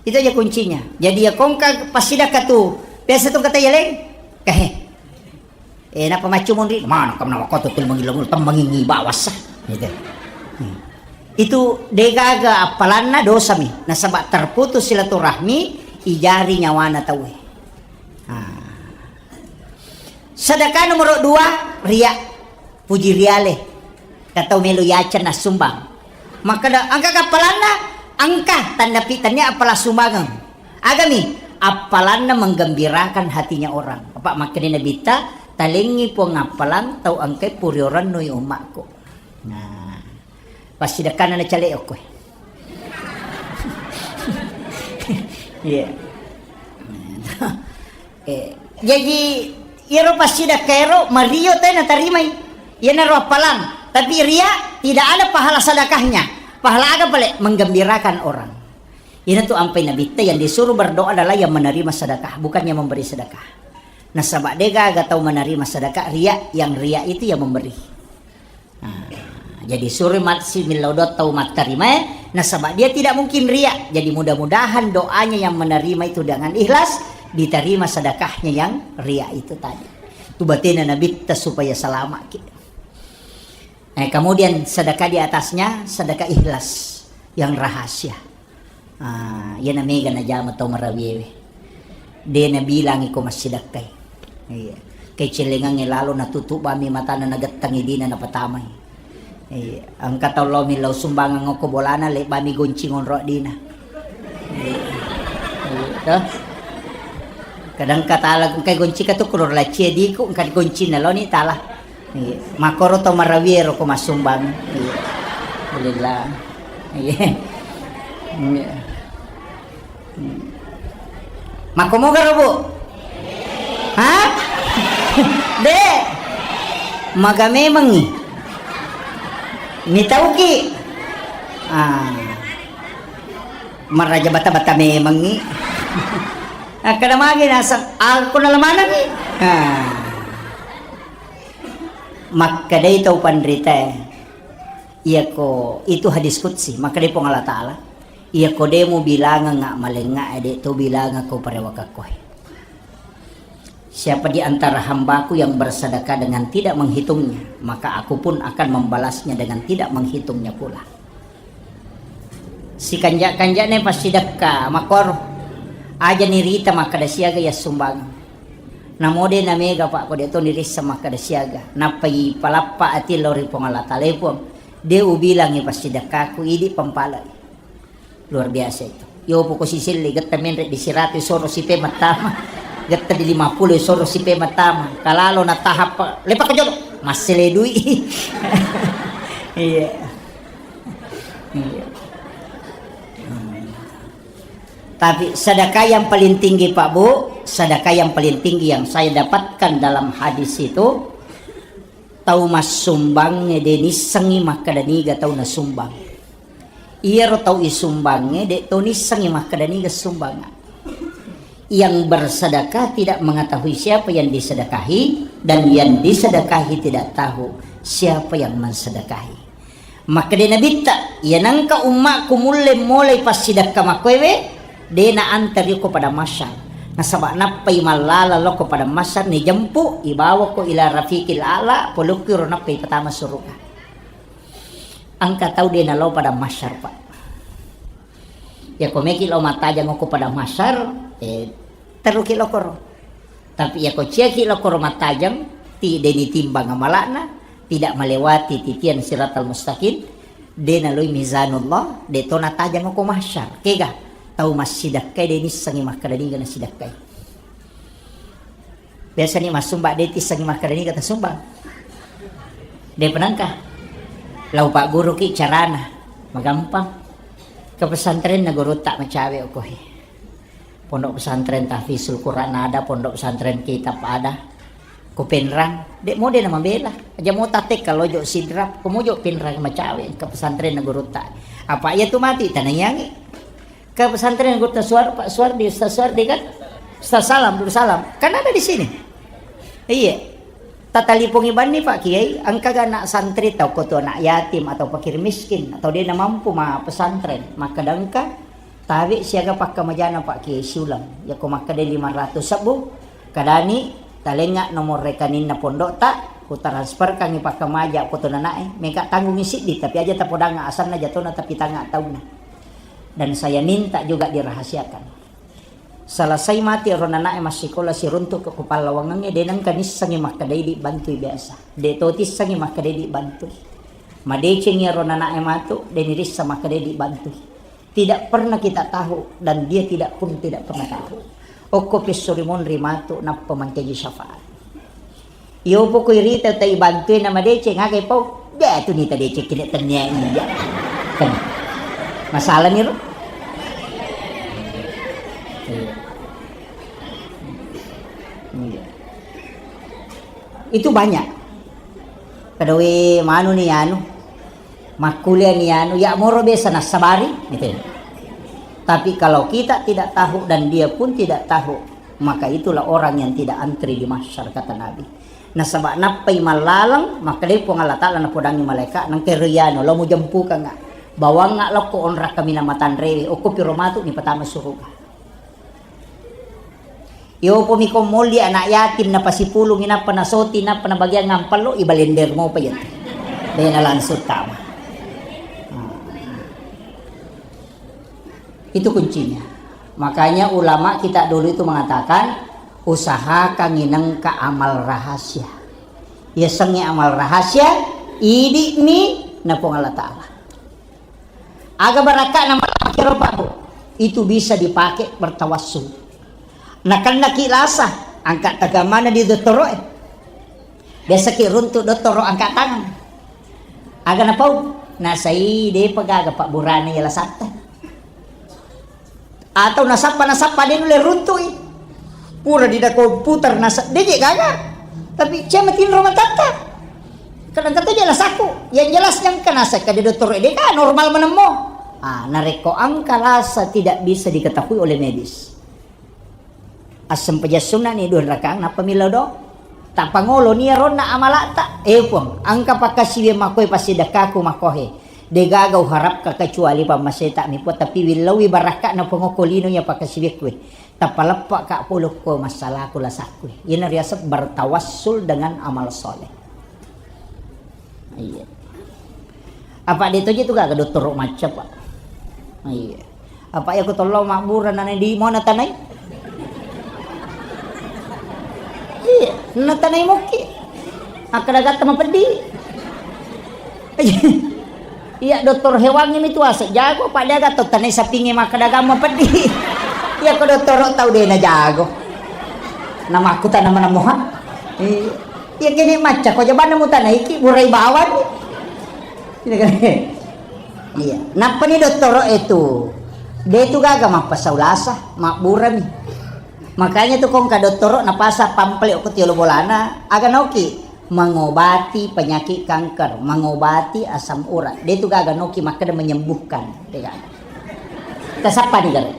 Itu aja kuncinya. Jadi ya kongka passidekka tu. Biasa tu kata yaleng. Eh. Eh, napa maccu monri? Mana kam nawa koto tul mangilong, temmangingi bawasa. Gitu. Hmm. Itu degaga appalanna dosa mi. Nasaba terputus silaturahmi, ijari nyawana tauwe. Ah. Sedekah nomor dua, ria. Puji riale. Katau melo yaceng nassumbang. Makkeda, engka kappalanna, engka tanda pi-, tania appala sumbangeng. Agami, appalanna menggembirakan hatinya orang. Apa makkeda Nabitta, talengngi Puang appalang tau engkai puriorennui ummakku. Nah. Passidekkanna nacale'okko. Iya. Eh, jaji iyaro passidekka ero mario te natarimai. Iyanaro appalang, tapi ria tidak ada pahala sedekahnya. Pahala aga pale? Menggembirakan orang. Iyanatu ampai Nabitta yang disuruh berdoa adalah yang menerima sedekah, bukan yang memberi sedekah. Nasaba degaga tau menerima sedekah ria, yang ria itu yang memberi. Nah, jadi suri mat-, si millau doa tau mattarimae, nasaba dia tidak mungkin ria. Jadi mudah-mudahan doanya yang menerima itu dengan ikhlas, diterima sedekahnya yang ria itu tadi. Tu batena Nabitta supaya selamat ki. Eh, kemudian sedekah di atasnya, sedekah ikhlas yang rahasia. Ah, iyana mega najama tau marawiewe. De nabilangi ko massidekkai. Iya. Kecellengangnge lalo natutup bami matana nagettangi dina napatamai. Iya. Engka tau lao millau sumbangan okko bolana, le bami goncing onro dina. Iya. Iya, toh. Kadang katala engka goncika tu kulur lacie diku, engka goncina loni tala. Iya. Makkoro to marawie ro ko massumbang. Iya. Alhamdulillah. Iya. Iya. Makkomoga ro, Bu? Hah? De. Maga memengngi. Mitauki. Ah. Maraja bata-bata memengngi. Akkada magi naseng, aku nalamanengngi. Ah. Makkedai tau panritae, iyako itu hadis qudsi, makkedai Puang Allah Ta'ala, iyako de mubilangengnga malengnga e, de to bilangekko parewakekkoe. Siapa di antara hambaku yang bersedekah dengan tidak menghitungnya, maka aku pun akan membalasnya dengan tidak menghitungnya pula. Sikanja-kanja'na passidekka, makkoro. Aja nirita makkeda siaga yassumbangeng. Namo de namega, Pak, ko de to nirissa makkeda siaga. Nappa ipalappa ati lao ri Puang Allah Taala, "E Puang, de ubilangi passidekkaku, idi pampalai." Luar biasa itu. Yo poko siselle, getta menre di siratu soro sipe mattama. Getta di lima puluh soro sipe mattama. Kalalo na tahap, lepa ko jolo. Massele dui. Iya. Iya. Hmm. Tapi sedekah yang paling tinggi, Pak Bu, sedekah yang paling tinggi yang saya dapatkan dalam hadis itu, tau massumbang de nissengi makkeda niga tau nasumbang. Iyaro tau isumbangnge de to nissengi makkeda niga sumbanga. Yang bersedekah tidak mengetahui siapa yang disedekahi, Dan yang disedekahi tidak tahu siapa yang mensedekahi. Makkeda Nabitta, "Iya nengka ummakku mulle mulai passidekka makkoewe, de na antari ko pada masyar. Nasaba nappai mallala loko pada masyar, ni jempu, ibawako ila rafiqil a'la, polokki ro nappai patama suruga." Engka tau de nalo pada masyar, Pak. Yako meki lo mattajang ko pada masyar, eh, teruki lokoro. Tapi yako ciaki lokoro mattajang, ti de nitimbang amalakna, tidak melewati titian siratal mustaqim, de naloi mizanullah, de to natajang ko masyar. Kega tau massidekkai de nissengi makkeda niga nasidekkai. Biasa ni massumba de tissengi makkeda niga tasumbang. De penangka. Lau pagguruki carana, magampang. Ke pesantren na guru tak macawe okohe. Pondok pesantren Tahfizul Quran ada, pondok pesantren kitab ada. Ko Penrang, de mode na mabela. Aja mo tatek kalau jo Sidrap, ko mojo Penrang macawe ke pesantren na guru tak. Apa iya tu mati tanayangi. Ke pesantren gutta Suar, Pak Suardi, Ustaz Suardi kan? Ustaz Salam, Dulu Salam. Kan ada di sini. Iya. Tatalipongi banni Pak Kiai, engka ga anak santri tau ko tu anak yatim atau fakir miskin atau de na mampu ma pesantren, makkeda engka tabe siaga pakkamajana Pak Kiai siulang. Yako makkeda lima ratus sebbu, kadani talengnga nomor rekeninna pondok ta, ku transferkangi pakkamaja ko tu nanae, meka tanggungi siddi, tapi aja tapodangnga asanna jatona tapi tangnga taunna. Dan saya minta juga dirahasiakan. Selesai mati ero nanae massikola siruntuk ke kupallawangengnge, de nengka nissengi makkedai dibantui biasa. De to tissengi makkedai dibantui. Madecengi ero nanae matu, de nirissa makkedai dibantui. Tidak pernah kita tahu dan dia tidak pun tidak pernah tahu. Okko pissuri monri matu nappa mancaji syafaat. Iyo poko irita tai bantui na madeceng, aga pau? De tu nita deceng kene tennia iya. Kan. Masalah ni ro. Iya. Iya. Itu banyak. Kada we manu ni anu. Makkuliah ni anu, ya moro biasa nassabari, gitu ya. Tapi kalau kita tidak tahu dan dia pun tidak tahu, maka itulah orang yang tidak antri di mahsyar, kata Nabi. Nasaba nappai mallaleng, makkedai Puang Allah Ta'ala napodangi malaika, nengka ero iyanu, lo mujempukanga. Bawangnga lokko onrak kaminang matanrewe, okko piro matu ni patama suruga. Iyopo miko molli anak yatim, napasipulungi, nappa nasoti, nappa nabagiang ampello, ibalender mopa iya. Dena langsung tama. Nah. Itu kuncinya. Makanya ulama kita dulu itu mengatakan, usahakan nginengka amal rahasia. Yasengnge amal rahasia, idi'mi na Puang Allah Ta'ala. Aga barakka'na makkiro, Pak, Bu? Itu bisa dipakai bertawassul. Nakennaki lasa, angka tagamana di dottoro'e. Biasaki runtu dottoro angka tangan. Aga napau? Nasai depa gaga pabburana iya lasatta. Atau nasappa, nasappa de nulle runtui. Pura dina komputer nasa, de je gaga. Tapi cia matinro matatta. Kadang kata je lasaku. Yang jelasnya engka nasa kade dokter de ka normal menemmo. Ah, narekko angka lasa tidak bisa diketahui oleh medis. Assempajang sunna ni dua rakaat, nappa millau do. Tappangolo ni ronna amalata. Eh, Puang, angka pakkasiwiang makkoe passidekkaku makkohe. Degaga uharapka kecuali pammaseta mi Puang, tapi willaui barakka'na Puang okko lino iya pakkasiwiakku. Tappa leppa ka pole ko massalaku lasakku. Iyana riaseng bertawassul dengan amal soleh. Iya. Apa de toje tu gaga dottoro macca, Pak? Iya. Apa iya ko tollo mabbura nana di mau natanai? Iya, natanai mokki. Akkadagatta mapeddi. Iya, dokter hewangnge mi tuasa jago, pada aga to tanai sapingnge makkadagang mapeddi. Iya ko dottoro tau de na jago. Namakkutana manammoha. Iya. Iya kene macca ko jabanna mutanaiki burai bawang. Iya kan? Iya. Nappani dottoro itu. De tu gaga mappasau lasa, mabburami. Makanya tu kongka dottoro napasa pamflet ko tiolo bolana, aga noki mengobati penyakit kanker, mengobati asam urat. De tu gaga noki makkeda menyembuhkan. De gaga. Tasappa ni gare.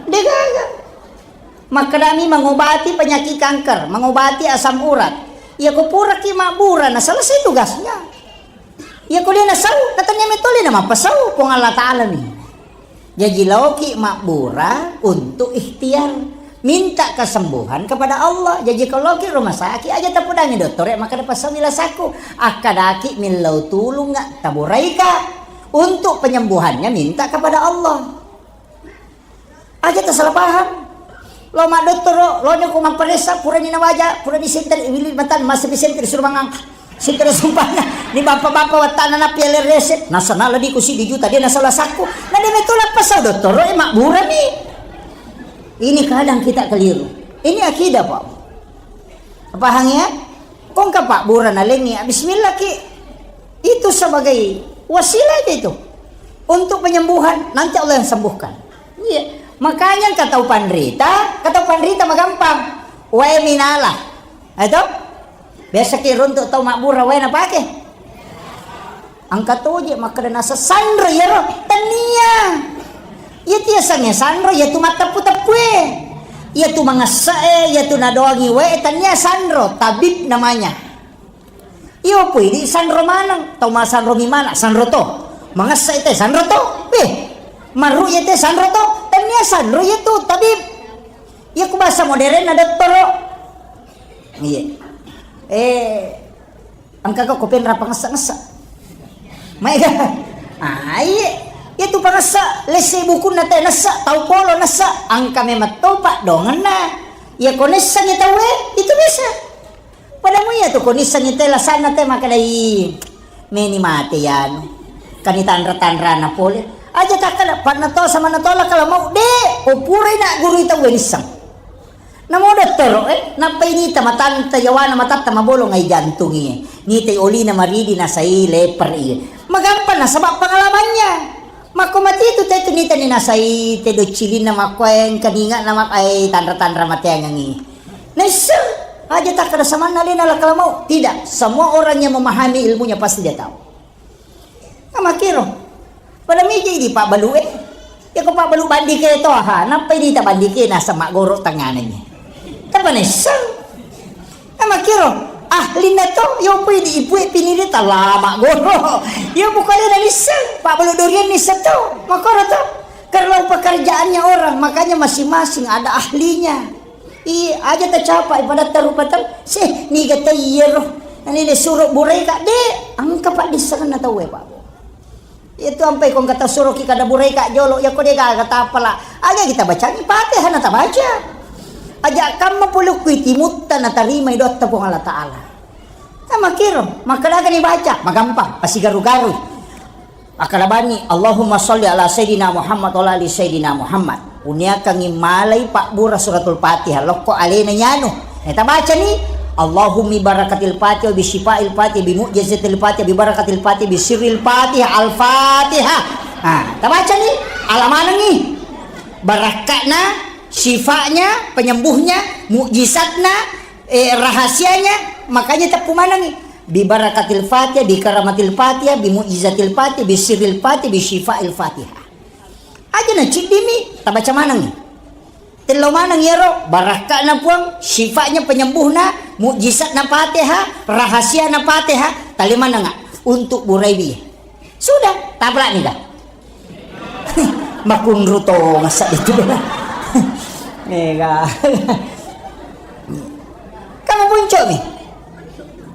De gaga. Makkedami mengobati penyakit kanker, mengobati asam urat. Iya ko puraki mabbura, na selesai tugasnya. Iya ko de nasau, na tania metole na mappasau Puang Allah Ta'ala mi. Jaji laoki mabbura untuk ikhtiar, minta kesembuhan kepada Allah. Jaji ko laoki rumah sakit, aja tapudangi dottore, makkeda pasau lasakku. Akkadaki millau tulung, taburaika. Untuk penyembuhannya minta kepada Allah. Aja tasalah paham. Lo maddottoro, lo nyoko mapparessa, purani nawaja, purani senter, wili matan, masa di senter, disuruh mangang. Senter sumpahnya, ni bapak-bapak wattana na piala resep, nasana ladiku si di juta, dia nasala sakku. Na dia metu lappa sau dottoro, eh, makburami. Ini kadang kita keliru. Ini akidah, Pak. Paham ya? Kongka pabbura nalengi, bismillah ki. Itu sebagai wasilah aja itu. Untuk penyembuhan, nanti Allah yang sembuhkan. Iya. Makanya engka tau panrita, engka tau panrita magampang. Wae minala. Itu? Biasa ki runtuk tau mabbura wae napake. Engka toje makkeda nasa sanro iyaro, tania. Iya tiasangnge sanro, iya tu matteppu-teppue. Iya tu mangessa e, iya tu nadoangi wae, tania sanro, tabib namanya. Iyo pui di sanro maneng, tau masanro mi mana, sanro to. Mangessa ite sanro to. Weh, maru ite sanro to, tania sanro iya tu tabib. Iya ku bahasa modern na dottoro. Iya. Eh, Engka ko penra pangessa-ngessa. Maega. Ah, iye. Iya tu pangessa, lesse bukunna te nessa, tau polo nessa, engka memang topa dongenna. Iya ko nessangi tauwe, itu bisa. Padamu iya tu ko nissangi te lasanna te makkedai meni mate yanu. Kani tanra-tanrana pole. Aja takkada, panna to sama natola kalau mau de, ko purai na guru tauwe nissang. Namo dottoro, eh, nappai nita matanta yawana matatta mabolong ai jantung iye. Nitai olina maridi nasai leper iye. Magampang nasaba pengalamannya. Makko mati itu te tu nita ni nasai te docilinna makko engka ninga na mak-, ai tanra-tanra mateangengi. Naisseng aja takkada samanna lena lakala mau. Tidak, semua orang yang memahami ilmunya pasti dia tahu. Amakkiro. Pada miji di pabbalu e. Ya ko pabbalu bandike to, ha, nappai dita bandike nasa maggoro tanganannya. Tapa nisseng. Amakkiro. Ahlinna to, yo pui di ipue piniri talama goro. Yo bukale na nisseng, pabbalu durian nisseng to. Makoro to. Kalau pekerjaannya orang, makanya masing-masing ada ahlinya. Iya, aja tacapai pada tarupatan. Seh, niga taiye ro. Nani de suro burai ka de, engka paddissengenna tauwe, Pak. Itu ampai ko engka tasuroki kada burai ka jolo, ya ko de gaga tapala. Aja kita bacangi Fatihah na tabaca. Aja kamma pulukku timutta na tarimai doatta Puang Allah Ta'ala. Amakkiro, makkadaga ni baca, magampang, pasigaru-garu. Akkalabani, Allahumma sholli ala Sayyidina Muhammad wa ala ali Sayyidina Muhammad. Uniakangi malai pabbura Suratul Fatihah, lokko alena nyanu. Eh, tabacani, Allahummi barakatil Fatihah bi syifail Fatihah bi mu'jizatil Fatihah bi barakatil Fatihah bi sirril Fatihah al-Fatihah. Nah, tabacani, alamanangi. Barakka'na, syifa'nya, penyembuhnya, mukjizatna, eh, rahasianya, makanya teppu manengi. Bi barakatil Fatihah, bi karamatil Fatihah, bi mu'jizatil Fatihah, bi sirril Fatihah, bi syifail Fatihah. Aja na ciddimi, tabaca manengi. Tello maneng iyaro, barakka'na Puang, syifatnya penyembuhna, mukjizatna Fatihah, rahasiana Fatihah, tali manenga untuk buraiwi. Sudah, taplak nih dah. Makunru to ngasa itu. Ega. Kamu puncuk nih.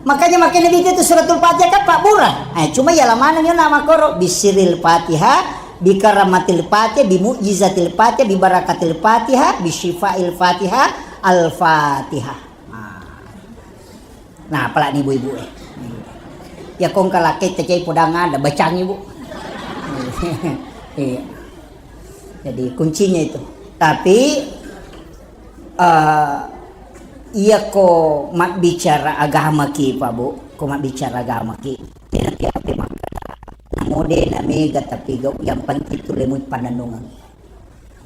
Makanya makin lebih itu Suratul Fatihah kan Pak Burhan. Eh, cuma ya lamana nih nama koro bisiril Fatihah, bi karamatil Fatihah, bi mu'jizatil Fatihah, bi barakatil Fatihah, bi syifail Fatihah, al Fatihah. Nah. Nah, apalagi ibu-ibu eh. Ya kong kalakai tecai podang ada bacang ibu. Iya. Jadi kuncinya itu. Tapi eh iya ko mabbicara agama ki Pak Bu, ko mabbicara agama ki. Nanti apa maka mode na mega tapi gau yang penting tu lemut pananungan.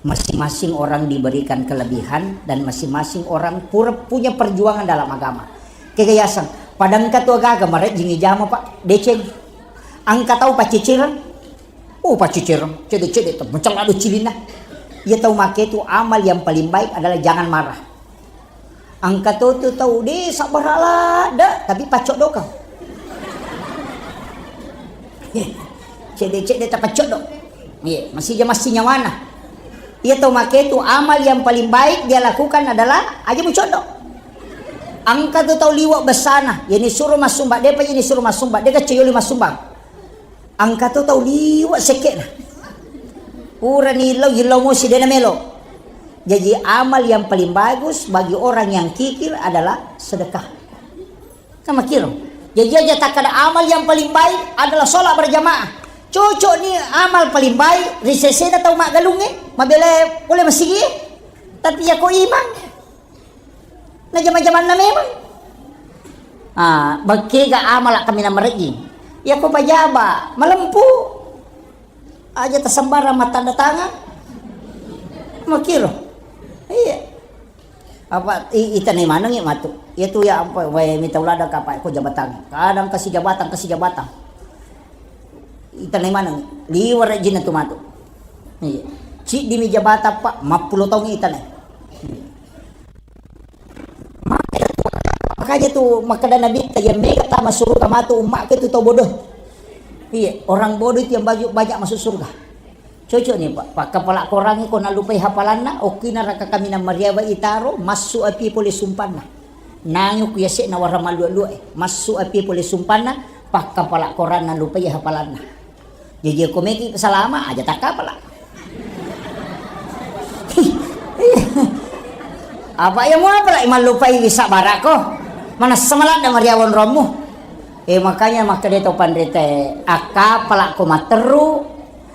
Masing-masing orang diberikan kelebihan dan masing-masing orang pura punya perjuangan dalam agama. Kegayasang, padangka tu agaga marejjing ijama Pak, deceng. Angka tau paccicireng. Oh, paccicireng, cede-cede tu, mencela do cilina. Iya tau make tu amal yang paling baik adalah jangan marah. Engka to tu tau de sabbara ladde, tapi paccoddokang. Cedde-cedde tapaccoddo. Iya, masija massi nyawana. Iya tau make tu amal yang paling baik dia lakukan adalah aja mucoddo. Engka tu tau liwa bessana, yani suro massumba, depa yani suro massumba, deka coyoli massumba. Engka to tau liwe sekke'na. Purani illau, illau mosi dena melo. Jaji amal yang paling bagus bagi orang yang kikir adalah sedekah. Kan makkiro. Jaji aja takkada amal yang paling baik adalah sholat berjamaah. Cocok ni amal paling baik ri sesena tau maggalungnge, mabela pole masigi. Tapi ya ko imang. Najama-jamanna memang. Ah, bekkega amala kaminang marejjing. Iya ko pajaba, malempu. Aja tasembarang mattanda tangan. Makkiro. Iya. Apa i-, itanai manengngi matu. Iya tu ya apa wae mita ulada kapa ko jabatan. Kadang kasi jabatan, kasi jabatan. Itanai maneng, liwere jina tu matu. Iya. Ciddimi jabatan, Pak, mappulo taung itanai. Iya. Makanya tu makkeda Nabi, yang mega tama suruga matu ummaku itu tau bodoh. Iya, orang bodoh itu yang banyak, banyak masuk surga. Cocok nih, Pak. Pak, kepala korangi ko nalupai hafalanna, okkina raka kaminang mariawa itaro, massu api pole sumpanna. Nangi ku yase'na warang malluwa-luwa e, massu api pole sumpanna, pakkapala koranna lupai hafalanna. Jaji ko meki salama aja takkapala. Apa ya muapala mallupai wisa barako. Mana semalat da mariawan rommu. Eh, makanya makkeda to panrita e, akkapala ko matteru,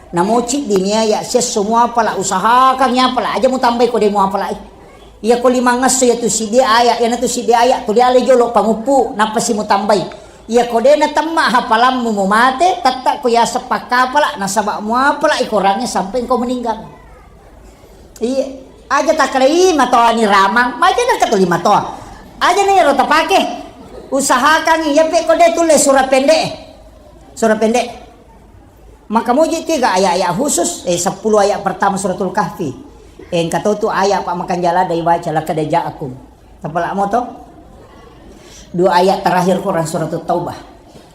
namo ciddi miaya siesso muapala, usahakan ya pala aja mutambai ko de muapala. Iya ko limangngesso iya tu siddi aya, iyana tu siddi aya tuli ale jolo panguppu, nappa si mutambai. Iya ko de natemma hafalammu mumate, tetta ko yaseng pakkapala, nasaba muapala i korangnge sampai engkau meninggal. Iya, aja takkeda i matoani ramang, maja nengka tuli matoa. Aja na iyaro tapake. Usahakan iya pe ko de tulle sura pendek. Sura pendek. Maka muji tiga ayat-ayat khusus, eh, sepuluh ayat pertama Suratul Kahfi. Eh, engka to tu ayat pa makanjala dai baca, laqad ja'akum. Tapala moto? Dua ayat terakhir Quran Suratul Taubah.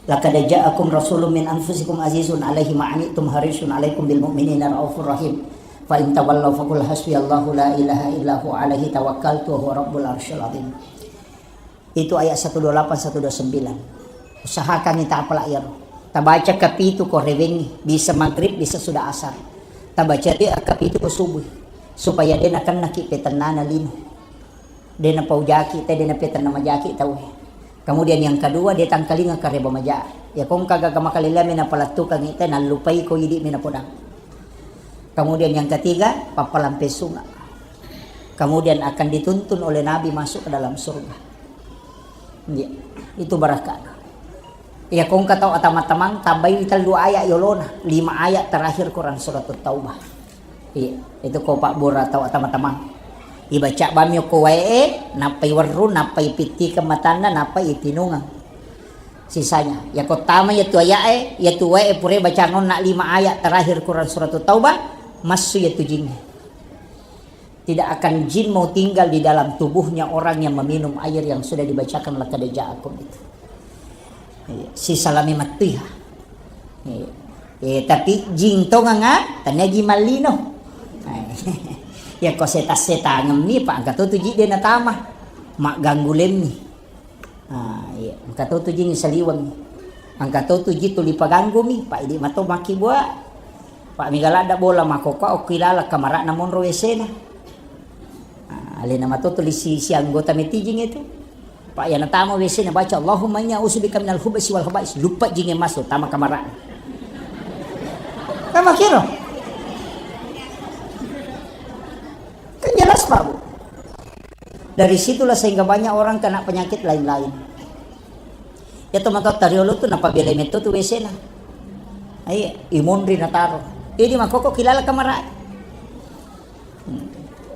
Laqad ja'akum rasulun min anfusikum azizun alaihi ma anittum harisun alaikum bil mu'minina raufur rahim. Fa in tawallaw faqul hasbiyallahu la ilaha illa huwa alaihi tawakkaltu wa huwa rabbul arsyil azim. Itu ayat satu dua delapan, satu dua sembilan. Usahakan ni tapala iyaro. Tabaca kapitu ko rewengi, bisa maghrib, bisa sudah asar. Tabaca de kapitu ko subuh. Supaya de nakennaki petennana lino. De napaujaki, te de napetenna majaki tau. Kemudian yang kedua, de tangkalinga kareba maja. Ya kongka gaga makalelami napalettukangi te nallupai ko idi mi napodang. Kemudian yang ketiga, pappalampe sunga. Kemudian akan dituntun oleh Nabi masuk ke dalam surga. Iya, itu barakah. Iya, kongka tau atama-tamang tambai tellu ayat yolona, lima ayat terakhir Quran Surat Taubah. Iya, itu ko pabbura tau atama-tamang. Ibaca bami ko wae, nappai werru, nappai pitti ke matanna, nappai itinungang. Sisanya, ya ko tama ya tu ayat e, ya tu wae pure bacangonna lima ayat terakhir Quran Surat Taubah, massu ya tu jing. Tidak akan jin mau tinggal di dalam tubuhnya orang yang meminum air yang sudah dibacakan laqad ja'akum itu. Iya, sisalami mattuiha. Iya. Eh, tapi jing tonganga, tania jing mallino. Ya ko seta-seta ngemmi, Pak, angka tu tu ji de natama. Magganggu lemmi. Ah, iya. Engka to tu jing saliweng. Engka to tu ji tuli paganggumi, Pak, idi mato makkibua. Pak, mega ladda bola makkokkoe okki laleng kamara'na monro W C-na. Ah, alena mato tuli si, si anggota metijing itu. Pak, yana tama W C-na baca, "Allahumma inni a'udzubika minal khubutsi wal khaba'is." Lupa jinge masuk, tama kamara'na. Kan makkiro? Kan jelas, Pak, Bu. Dari situlah sehingga banyak orang kena penyakit lain-lain. Ya, teman-teman, tariolo tu napabelai metto tu W C-na. Iya, imonri nataro. Idi makkokkoe kilala kamara. Hmm.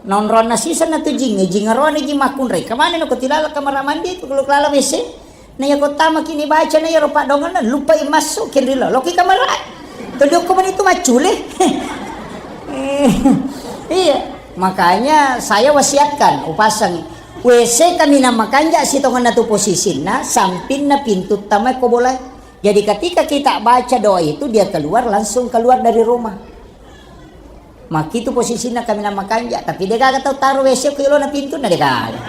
Naonronna sisa na tu jing, jing aroane jing makkunrai. Kemana no ko tilala kamara mandi tu kalau kelala W C? Na iya ko tama kini baca na iya ro paddongenna, lupai massu kenrilo. Loki kamara. Tuli okko mani tu maccule. Eh. Iya, makanya saya wasiatkan, upasang W C kaminang makanja sitongenna tu posisinna, sampinna pintu tama ko bola. Jadi ketika kita baca doa itu, dia keluar, langsung keluar dari rumah. Makitu posisinna kaminang makanja, tapi de gaga tau taro W C ko yolona pintu na de gaga.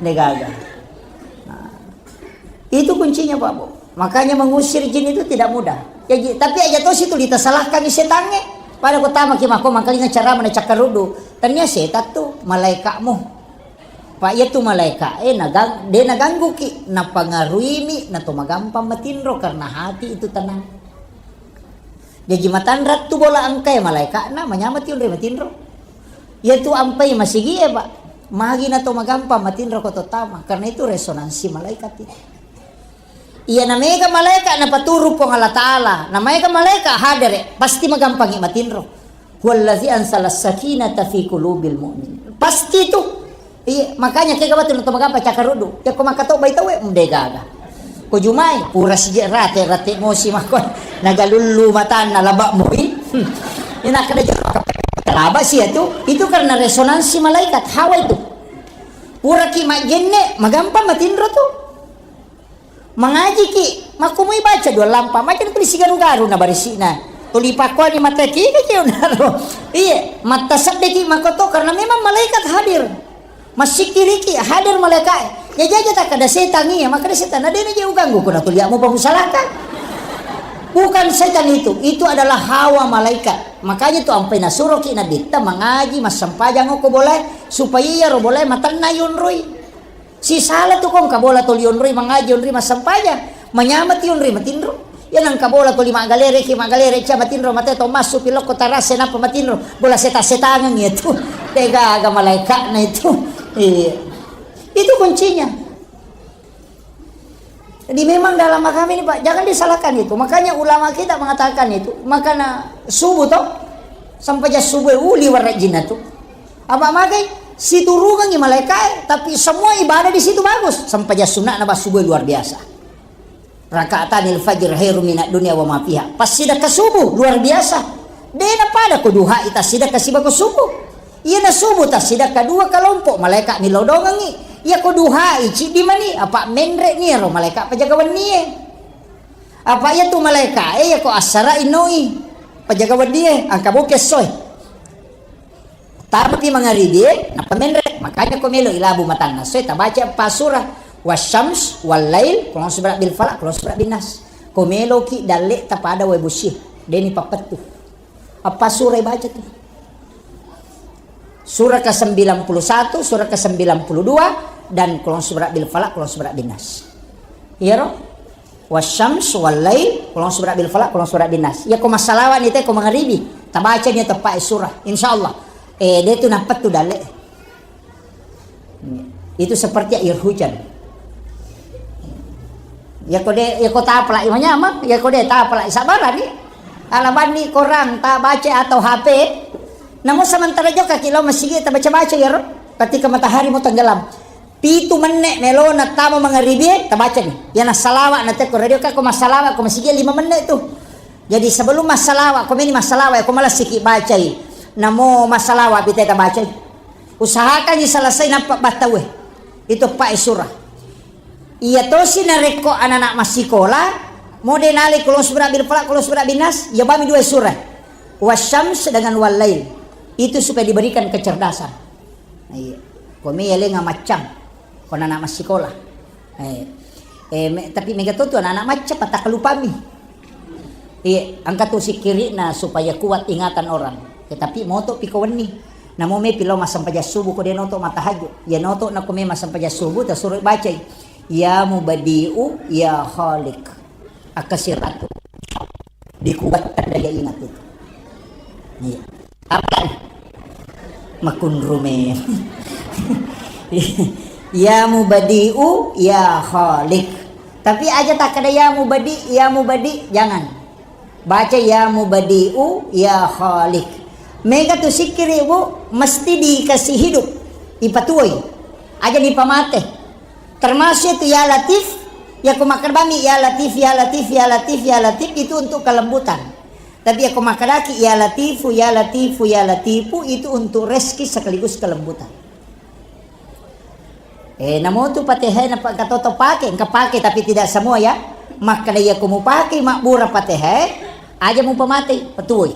De gaga. Nah, itu kuncinya, Pak Bu. Makanya mengusir jin itu tidak mudah. Ya, ji-, tapi aja tosi tu ditasalahkan setangnge. Pada ko tama ki mako mangkalinga cara mana cakkaruddu. Tania setan tu malaikatmu. Pak, iya tu malaika, eh, nagang-, de nagangguki, napangaruimi, nato magampang matinro karena hati itu tenang. Jaji matanra tu bola engkae malaika'na, manyamati onroi matinro. Iya tu ampai masigi e, Pak. Magi na to magampang matinro ko to tama, karena itu resonansi malaikat itu. Iya na mega malaika napaturu Puang Allah Ta'ala, na mega malaika hadere, pasti magampangi matinro. Huwallazi ansalas sakinata fi qulubil mu'min. Pasti tu. Iya, makanya kega batu nonton magampa cakkaruddu. Ya ko makatobbai tauwe, mm, de gaga. Ko jumai, pura sije rate, rate mosi mako. Nagalullu matanna labak moi. Hmm. Ina kada jero laba sih itu. Itu karena resonansi malaikat. Hawa itu. Pura ki majenne, magampa matinro tu. Mangajiki, makkumui baca dua lampa, macam tuli sigaru-garu na barisi'na. Tuli pakkuani mata ki, ki, ki, unaro. Iya, matta seddeki makoto karena memang malaikat hadir. Massikkiriki hadir malaikat. Ya jaja tak ada setan iya, maka ada setan. Ada ini je uganggu kuna tuli mu pamusalaka. Bukan setan itu, itu adalah hawa malaikat. Makanya tu ampai nasuroki nabitta mangaji, massempajang ko boleh, supaya iya ro boleh matenna yonroi. Sisala tu ko engka bola toli onroi mangaji, onroi massempajang, manyamati onroi matinro. Iya nengka bola toli maggalere ki, maggalere cia matinro, mate to massu pilokko tarase nappa matinro, bola seta-setangan iya tu. Tega aga malaikatna itu. Iya. Itu kuncinya. Jadi memang dalam agama ini, Pak, jangan disalahkan itu. Makanya ulama kita mengatakan itu, makana subuh toh, sampai jas subuh uli warajin tu. Apa magai siturungangi malaikat, tapi semua ibadah di situ bagus. Sempajang sunnah na subuh luar biasa. Rakaatanil fajr khairu minad dunya wa ma fiha. Pas sidakka subuh luar biasa. Dena pada ko duha ita sidakka sibako subuh. Iya na subuh ta sidakka dua kelompok malaikat milodongangi. Iya ko duha i ciddi mani apa menre ni ro malaikat pajaga wennie. Apa iya tu malaikat e iya ko assara innoi pajaga wennie angka boke soe. Tamapi mangaribi, nappa menre. Makanya ko melo ilabu matanna soe, tabaca eppa surah. Wasyams, wallail, kulon subra bil falak, kulon subra bin nas. Ko meloki dalle tapada wae busi. Deni pappettu. Eppa surah baca tu. Surah ke sembilan puluh satu, surah ke sembilan puluh dua, dan kulon subra bil falak, kulon subra bin nas. Iyaro? Wasyams, wallail, kulon subra bil falak, kulon subra bin nas. Iya ko massalawa ni te ko mangaribi, tabaca ni teppa e surah. Insyaallah. Eh, de tu napettu dalle. Itu seperti air hujan. Ya ko de, ya ko tapalak manyamang, ya ko de tapalak sabarani. Alabanni korang tabaca atau H P. Namun sementara jokka ki lo masigi tabaca-baca ya ro. Ketika matahari mau tenggelam. Pitu menne melona tama mangaribie, tabacani. Iya nassalawa na te ko radio ka ko massalawa ko masigi lima menne tu. Jadi sebelum massalawa, ko meni massalawa ko malasiki bacai. Namo massalawa pite tabacai. Usahakangi selesai nappa battaue. Itu pa surah. Iya tosi narekko anak-anak massikola, mode nale kulon subra bil falak, kulon subra bin nas, iya bami dua surah. Wasyams dengan wallail. Itu supaya diberikan kecerdasan. Iya. Ko me yalenga maccang. Ko anak massikola. Eh, eh, me-, tapi mega to tu anak-anak macca patakkalupami. Iya, engka tu sikkiri'na supaya kuat ingatan orang. Tetapi moto piko wenni. Namo me pilo massempajang subuh ko de noto matahajud. Ya noto nako me massempajang subuh tasuro bacai. Ya mubadi'u ya khaliq. Akkasiratu. Dikuatkan daya ingat itu. Iya. Apa? Makunrume. Ya mubadi'u ya khaliq. Tapi aja tak ada ya mubadi, ya mubadi, jangan. Baca ya mubadi'u ya khaliq. Mega tu sikkiri, Bu, mesti dikasih hidup. Ipatuoi. Aja dipamate. Termasuk itu ya Latif, ya ko makkeda bami ya Latif, ya Latif, ya Latif, ya Latif itu untuk kelembutan. Tapi yako makkedaki, "Ya Latifu, ya Latifu, ya Latifu," itu untuk rezeki sekaligus kelembutan. Eh, namo tu Fatihah na pa-, engka to pake, engka pake, tapi tidak semua ya. Makkeda yako mupake mabbura Fatihah, aja mupamatei, patuoi.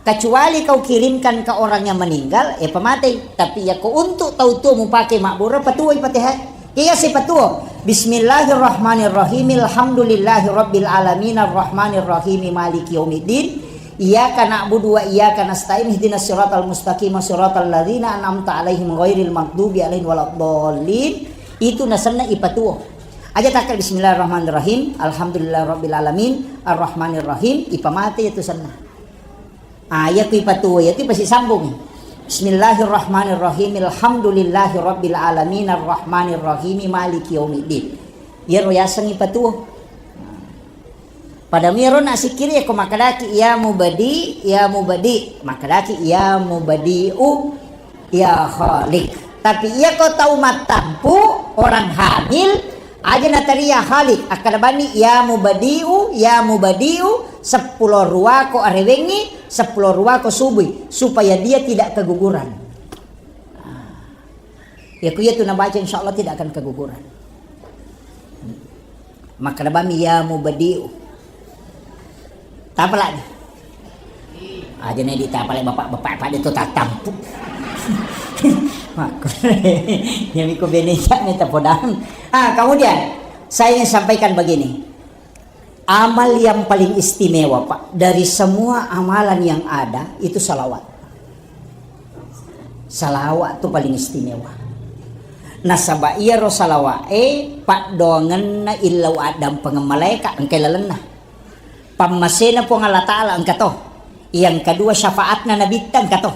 Kecuali kau kirimkan ke orang yang meninggal, eh, pamatei. Tapi yako untuk tau tuo mupake mabbura, patuoi Fatihah. Iya si patuo. Bismillahirrahmanirrahim. Alhamdulillahirabbil alamin, arrahmanirrahim, maliki yaumiddin. Iyyaka na'budu wa iyyaka nasta'in, ihdinas siratal mustaqim, siratal ladzina an'amta 'alaihim ghairil maghdubi 'alaihim waladdallin. Itu nasenna ipatuo. Aja takka bismillahirrahmanirrahim, alhamdulillahirabbil alamin, arrahmanirrahim, ipamate itu senna. Ah, iya ku ipatuo, iya tu ipasisambung. Bismillahirrahmanirrahim, alhamdulillahirabbil alamin, arrahmanirrahim, maliki yaumiddin. Iyaro yaseng ipatuo. Pada miro na sikkiri, ko makkedaki, "Ya Mubadi, ya Mubadi." Makkedaki, "Ya Mubadi'u, ya Khaliq." Tapi iya ko tau mattampu, orang hamil, aja nateri ya Khaliq, akkeda bani, "Ya Mubadi'u, ya Mubadi'u," seppulo ruako arewengi, seppulo ruako subui, supaya dia tidak keguguran. Ya, ku iya tu nabaca, insya Allah tidak akan keguguran. Makkeda bami, "Ya Mubadi'u." Tapalak ni. Aja nih ditapalak bapak-bapak pada tu tatampu. Makku. Ya, miko bene cak ni tapodang. Ah, kemudian saya ingin sampaikan begini. Amal yang paling istimewa, Pak, dari semua amalan yang ada itu salawat. Salawat tu paling istimewa. Nasaba iyaro salawat e paddoangenna illau addampengeng malaeka engkai lalenna. Pammasena Puang Allah Ta'ala engka to. Yang kedua syafaatna Nabitta engka to.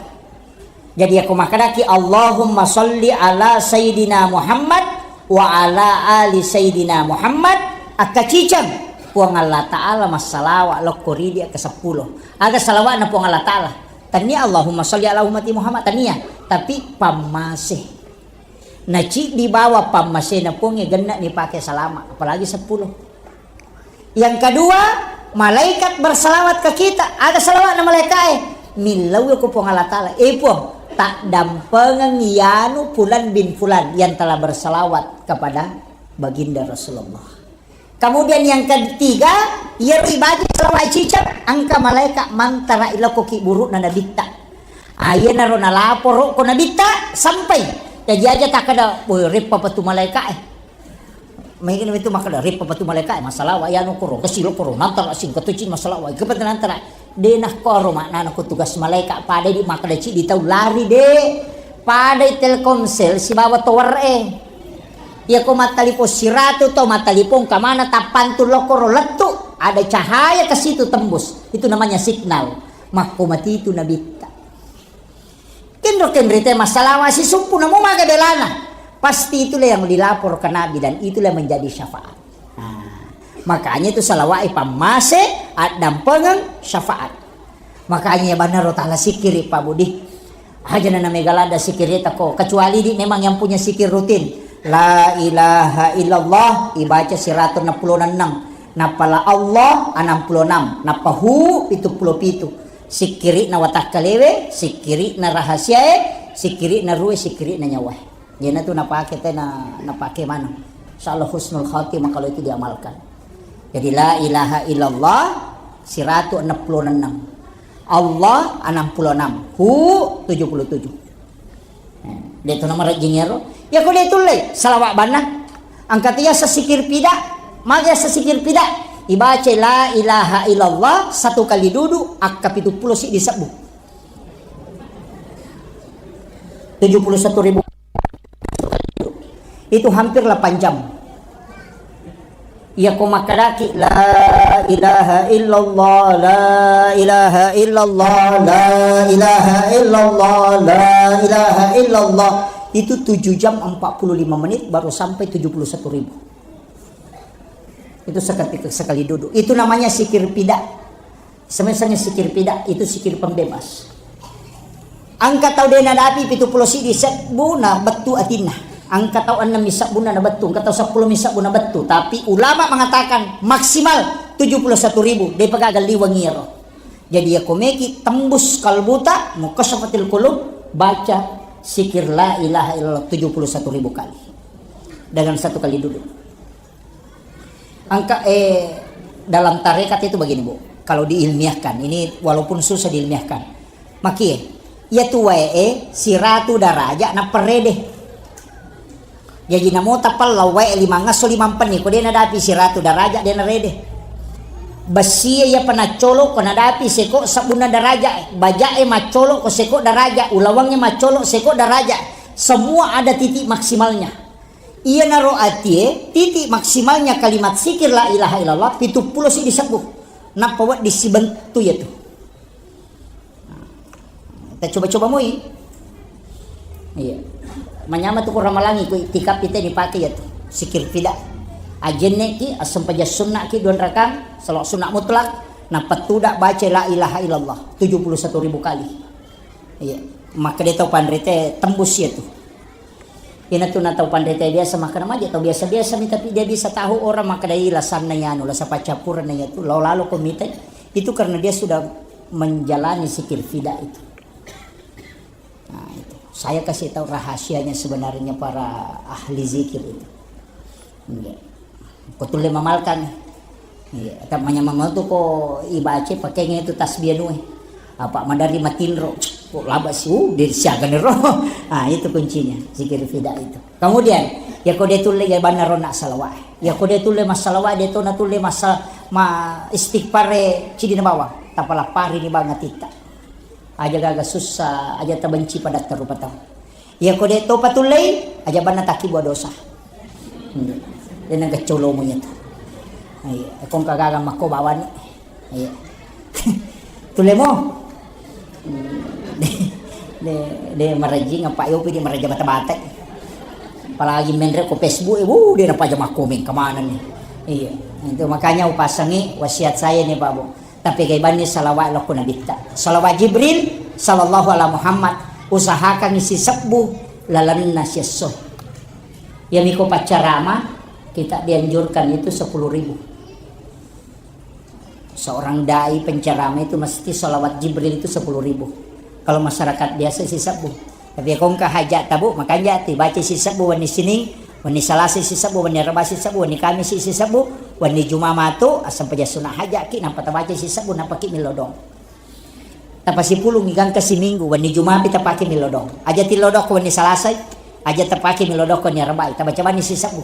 Jadi, yako makkedaki, "Allahumma sholli ala Sayyidina Muhammad wa ala ali Sayyidina Muhammad," akkaciceng, Puang Allah Ta'ala massalawa lokko ridi akka seppulo. Aga salawa'na Puang Allah Ta'ala? Tania Allahumma sholli ala ummati Muhammad, tania. Tapi pammase. Naciddi bawa pammasena Puangnge genne'ni pake salama, apalagi seppulo. Yang kedua, malaikat bersalawat ke kita. Ada salawatna malaika'e. Millau ko Puang Allah Ta'ala. Eh Puang, taddampengeng yanu Fulan bin Fulan yang telah bersalawat kepada Baginda Rasulullah. Kemudian yang ketiga, iyaro ibaca salawat ciceng, engka malaikat mantara ilokko kiburu'na nabitta. Ayenaro nalaporo ko nabitta sampai. Jaji aja takkeda, "Woi, reppa patu malaika'e." Mega itu makkeda, "Reppa patu malaika'e, massalawa yanu koro, kesilo koro, nantara singkatuci massalawa, ikepet nantara." De nakkoro maknana ko tugas malaika, pada di makkeda ciddi tau lari de. Pada Telkomsel sibawa tower e. Iya ko mattalipong siratu to mattalipong kamana tappantu lokoro lettu, ada cahaya ke situ tembus. Itu namanya signal. Makko mati itu nabitta. Kenro-kenro te massalawa sisumpu namo maga belana. Pasti itulah yang dilapor ke Nabi dan itulah yang menjadi syafaat. Nah, makanya itu salawat pammase, addampengeng, syafaat. Makanya banaro tala sikiri Pak Budi. Aja na mega ladda sikiri tako, kecuali di memang yang punya sikir rutin. La ilaha illallah ibaca siratu enam puluh enam. Napala Allah enam puluh enam. Napahu pitu puluh pitu. Sikiri'na watakkalewe, sikiri'na rahasiae, sikiri'na ruwe, sikiri'na nyawae. Iyanatu napake tena, napake maneng. Insyaallah husnul khatimah kalau itu diamalkan. Jadi la ilaha illallah siratu enam puluh enam. Allah enam puluh enam. Hu tujuh puluh tujuh. De' tu namarejjing ero. Iya ko de' tulle, salawat banna. Engka tu yaseng sikir pida. Magi yaseng sikir pida? Ibaca la ilaha illallah satu kali dudu, akka pitu puluh siddi sebbu. Tujuh puluh satu ribu. Itu hampir delapan jam. Iya ko makkedaki, "La ilaha illallah, la ilaha illallah, la ilaha illallah, la ilaha illallah." Itu tujuh jam empat puluh lima menit baru sampai tujuh puluh satu ribu. Itu seketika sekali duduk. Itu namanya sikir pida. Semisal sikir pida itu sikir pembebas. Engka tau de' nadapi pitu puluh siddi sebbu na bettu atinna. Engka tau ennem mi sebbunna na bettu, engka tau seppulo mi sebbu na bettu. Tapi ulama mengatakan maksimal tujuh puluh satu ribu, de' pa gaga liweng iyaro. Jadi, ya komeki tembus kalbuta, mukasyafatil qulub, baca zikir la ilaha illallah tujuh puluh satu ribu kali. Dengan satu kali duduk. Angka, eh, dalam tarekat itu begini, Bu. Kalau diilmiahkan, ini walaupun susah diilmiahkan. Makie, iya tu wae, eh, siratu daraja na perede. Jaji namo tapallau wae limangngesso limampenni, ko de nadapi siratu daraja, de narede. Bessie iya panaccolo, ko nadapi seko sebbunna daraja, bajae maccolo ko seko daraja, ulawangnge maccolo seko daraja. Semua ada titik maksimalnya. Iyanaro atie, titik maksimalnya kalimat zikir la ilaha illallah, pitu pulo siddi sebbu. Nappa wedding sibentu iyatu. Nah, ta coba-coba moi. Iya. Manyama tu ko ramalangi ko itikaf ite dipake iyatu. Zikir fida. Ajenne ki, assempajang sunna ki dua rakang, salawat sunna mutlak, nappa tuda baca la ilaha illallah tujuh puluh satu ribu kali. Iya. Maka dia tau panrite tembus iyatu. Ina tu na tau panrita biasa makkeda maja tau biasa-biasa mi, tapi dia bisa tahu orang makkeda i lasanna yanu, lasa paccappurenna yatu, lao lalo ko mitai. Itu karena dia sudah menjalani zikir fida itu. Nah, itu. Saya kasih tahu rahasianya sebenarnya para ahli zikir itu. Iya. Ko tulle mamalkan. Iya, ta manyameng tu ko ibaca pakenge tu tasbih anu e. Apa madari matinro. Ko laba si, uh, de siaga nero. Ah, itu kuncinya, zikir fida itu. Kemudian, ya ko de tulle ya banna ronna salawat. Ya ko de tulle massalawa, de tona tulle massa-, ma istighfar e cidi na bawang. Tapalappari ni bawang atitta. Aja gaga sussa, aja tabenci padatta rupa tau. Iya ko de topa tullei, aja banna takkibua dosa. Hmm. De nagacolomu iyatu. Iya, ko engka gaga makko bawani. Iya. Tullemo. Hmm. De, de, de marajing apa yopi de maraja bata-bata. Apalagi menre ko Facebook, eh, wuh, de napaja makkomeng kemana nih. Iya. Itu makanya upasangi wasiat saya nih, Pak Bu. Tapi gaibanni salawat lokko Nabitta. Salawat Jibril, sallallahu ala Muhammad, usahakangi sisebbu lalenna siesso. Iyami ko paccarama, kita dianjurkan itu sepuluh ribu. Seorang dai penceramah itu mesti salawat Jibril itu sepuluh ribu. Kalau masyarakat biasa sisebbu. Tapi ko engka hajat tabu, makanja tu baca sisebbu wenni Sining, wenni Salasa sisebbu, wenni Araba sisebbu, wenni Kamisi sisebbu, wenni Juma matu, asempajang sunna hajat ki, nampa tabaca sisebbu, nampa ki millau doang. Tapasipulungi gangka siminggu, wenni Juma pi tapake millau doang. Aja tillau doang ko wenni Salasai, aja tapake millau doang ko wenni Arabai, tabaca bani sisebbu.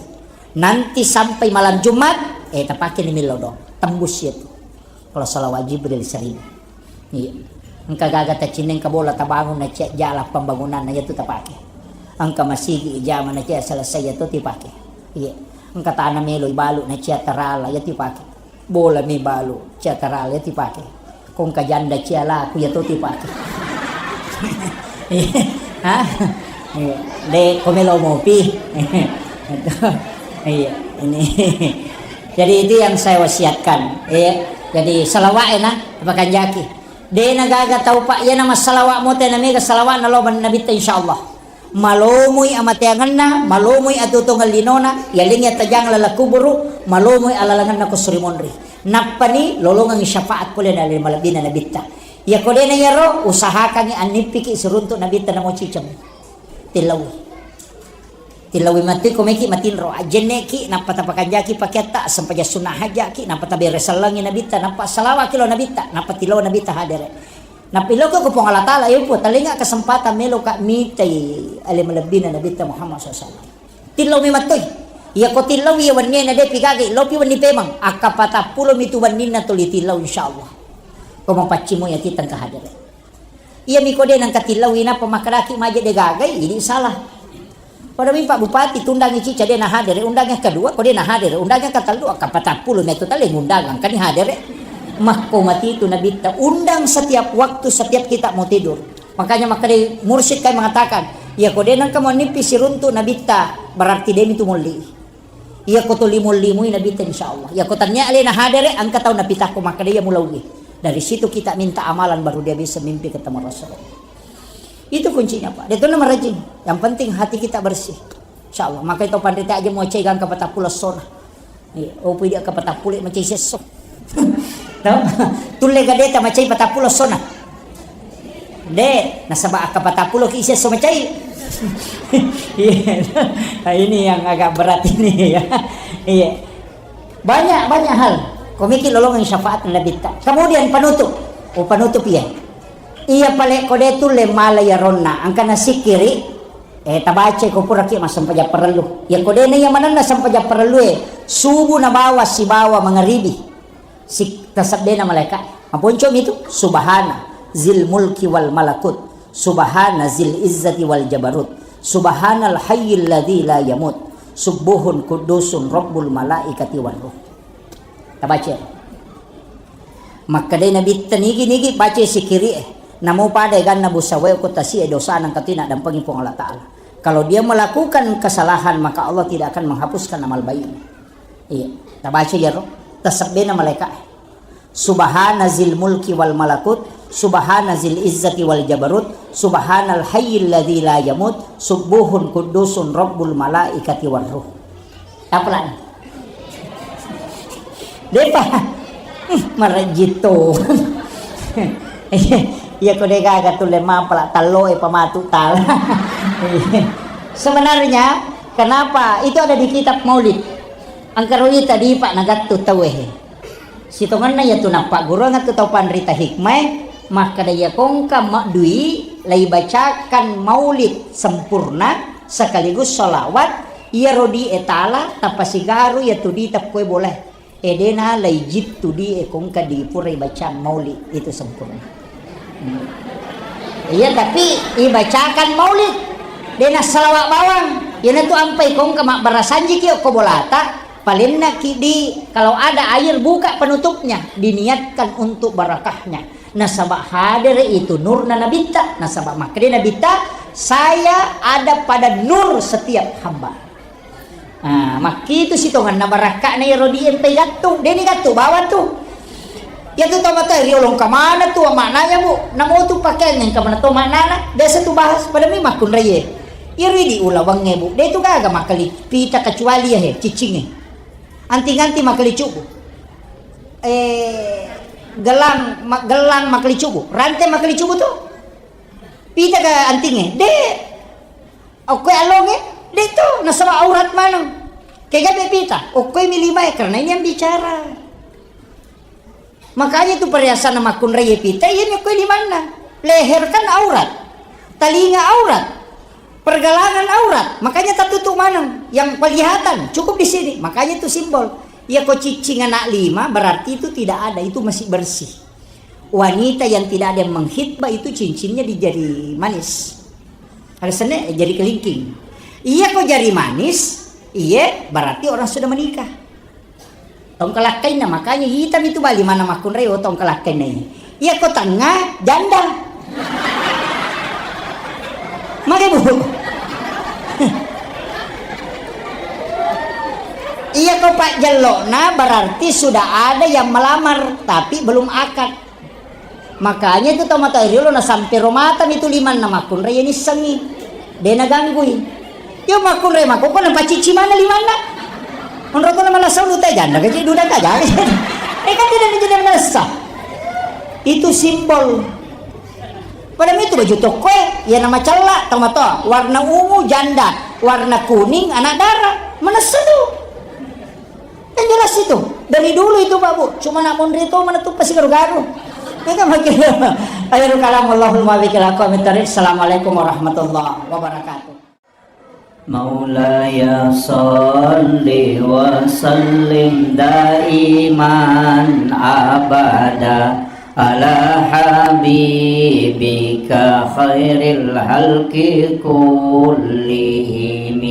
Nanti sampai malam Jumat, eh, tapake ni millau doang. Tembus iyatu. Kalau salawat Jibril seribu. Iya. Engka gaga tacinna, engka bola tabangun na cia jala pembangunan na iyatu tapake. Engka masigi ijama na cia selesai iyatu tipake. Iya. Engka tanah melo ibalu na cia tarala iyatu ipake. Bola mi balu cia tarala iyatu ipake. Ko engka janda cia laku iyatu tipake. Iya. Hah? Iya. De ko melo mopi. Iya, ini. Jadi itu yang saya wasiatkan. Iya. Jadi salawat e na pakanjaki. De na gaga tau, Pak, iyana massalawat mote na mega salawat na lao Nabitta, insyaallah. Malomoi amateangenna, malomoi atuo-tuongeng linona, yalengngi attajang laleng kuburu, malomoi alalangenna ko suri monri. Nappani lolongengngi syafaat pole na le malebbina Nabitta. Iya ko de na iyaro, usahakangngi annippiki siruntu Nabitta namo ciceng. Tillaui. Tillaui mattui ko meki matinro, ajjenneki, nappa tapakanjaki pakeatta, sempajang sunna hajjaki, nappa tabere sellengngi Nabitta, nappa salawaki lao Nabitta, nappa tillau Nabitta hadere. Nappa iloko ko Puang Allah Taala, "Ya Puang, talenga kesempatan meloka mitai ale malebbina Nabitta Muhammad sallallahu alaihi wasallam." Tillaumi mattui. Iya ko tillaui iya wennie na depi gagai, lopi wenni pemeng. Akka patappulo mitu wenninna tuli tillau, insyaallah. Ko mapaccimo iya titeng ka hadere. Iyami ko de nengka tillaui nappa makkedaki maje de gagai, idi salah. Pada mi Pak Bupati tundangi cica de na hadere, undang yang kedua ko de na hadere, undang yang ketellu, akka patappulo metu tale ngundang angkani hadere. Makko matitu Nabitta, undang setiap waktu, setiap kita mau tidur. Makanya makkeda mursyid kai mengatakan, iya ko de nengka mau nippi siruntu Nabitta, berarti demi tu molli. Iya ko to limo-limoi Nabitta, insyaallah. Iya ko tania alena hadere, engka tau napitakko makkeda iya mulauwi. Dari situ kita minta amalan baru dia bisa mimpi ketemu Rasulullah. Itu kuncinya, Pak. Dia tu nama rajin. Yang penting hati kita bersih. Insyaallah. Maka itu pandita aja mau cai gangka patappulo sona. Iya, oh pui dia ke patappulo macai sesso. Tau? Tulle gade ta macai patappulo sona. De, nasaba akka patappulo ki isi esso macai. Iya. Ini yang agak berat ini ya. Iya. Banyak, banyak hal. Komiki lolongan syafaat Nabitta. Kemudian penutup. Oh, penutup iya. Iya pale kode tulle mala ya ronna. Angkana sikiri. Eh, tabaca ko pura ki massempajang parellu. Ya kode na iya manenna sempajang parellu e. Subuh nabawa sibawa mangaribi. Sik-, tasebbena malaika. Maponcomi tu, "Subhana zil mulki wal malakut, subhana zil izzati wal jabarut, subhanal hayyil ladzi la yamut, subbuhun quddusun rabbul malaikati war ruh." Tabaca. Makkedai Nabitta, "Nigi-nigi baca sikiri e, namo pada eganna busawae ko tasi e dosana engka tu naddampengi Puang Allah Ta'ala. Kalau dia melakukan kesalahan, maka Allah tidak akan menghapuskan amal baiknya." Iya, tabaca iyaro, tasebbena malaika. Subhana zil mulki wal malakut, subhana zil izzati wal jabarut, subhanal hayyil ladzi la yamut, subbuhun quddusun rabbul malaikati war ruh. Apa lagi? Depa. Hmm, marejjitto. Iya, ko de gaga tulle mapala tallo e pamatu tala. Sebenarnya, kenapa itu ada di kitab Maulid? Engka ro ita dipa nagattu tauwe he. Sitongenna iyatu nappagguruang tu tau panrita hikmae, makkeda iya kongka maddui laibacakan maulid sempurna sekaligus sholawat, iyaro di e tala tapasigaru iyatu di teppoe bolae. Edena laijittu di e kongka di purai bacaan maulid itu sempurna. Iya, tapi ibacakan maulid, dena salawat bawang. Iyanatu ampai kongka mabbarasanjiki okko bolata, palennaki di, kalau ada air, buka penutupnya, diniatkan untuk barakahnya. Nasaba hadir itu nurna Nabitta, nasaba makkeda Nabitta, "Saya ada pada nur setiap hamba." Ah, makkitu sitongenna barakka'na iyaro di empai gattung, deni gattung bawang tu. Iyatu tomatoa riolo engka maneng tu maknanya, Bu. Namo tu pakeang engka maneng to maknana, biasa tu bahas pada mi makkunraie. Iyaro idi ulawengnge, Bu. De tu gaga makkali pita kecuali ya he, ciccingnge. Anting-anting makkali cubu. Eh, gelang, ma-, gelang makkali cubu, rante makkali cubu tu. Pita ke antingnge? De. Okkoe alongnge? De to, nasaba aurat maneng. Kega be pita? Okkoe mi limae, karena ini yang bicara. Makanya itu perhiasan makkunraie pita, iya mi okkoe limanna. Leher kan aurat, talinga aurat, pergelangan aurat. Makanya tertutup maneng. Yang kelihatan cukup di sini. Makanya itu simbol. Iya ko ciccing anak lima, berarti itu tidak ada, itu masih bersih. Wanita yang tidak ada yang menghitbah itu cincinnya di jari manis. Ada sene, eh, jari kelingking. Iya ko jari manis, iye berarti orang sudah menikah. Tongkalakkainna, makanya hitam itu bali mana makkunrai, oh, tongkalakkainna ini. Iya ko tengah, janda. Mage, Bu. Iya ko pajjello'na berarti sudah ada yang melamar, tapi belum akad. Makanya itu tomatoa riolo nasampe ro mata mi tu limanna makkunrai iya nissengi. De naganggui. Iyo makkunrai makkokko napacicci mana limanna. Onro to na malasa ulu te janda gaji duda ka jari. Eh, kan tidak menjadi malasa. Itu simbol. Pada itu baju tokoe, iya nama cella tomatoa, warna ungu janda, warna kuning anak dara. Manessa tu. Yang jelas itu, dari dulu itu, Pak, Bu. Cuma nak monri itu mana tuh pasti garu-garu. Ini kan makin. Akhirul kalam, Allahumma bikil aqwamit thariq. Assalamualaikum warahmatullahi wabarakatuh. مولاي صل وسلم دائما أبدا على حبيبك خير الخلق كلهم.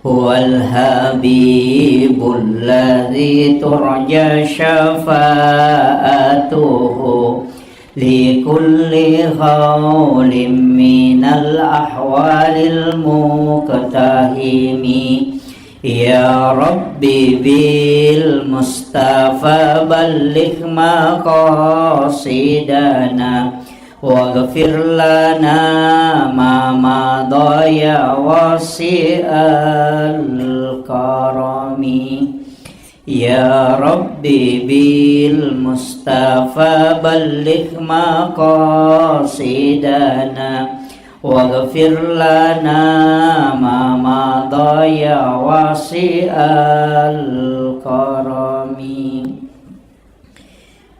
هو الحبيب الذي ترجى شفاعته لكل هول من الأهوال المقتحم. يا رب بالمصطفى بلغ مقاصدنا واغفر لنا ما مضى يا واسع الكرم. يا رب بالمصطفى بلغ مقاصدنا، واغفر لنا ما مضى يا واسع الكرم.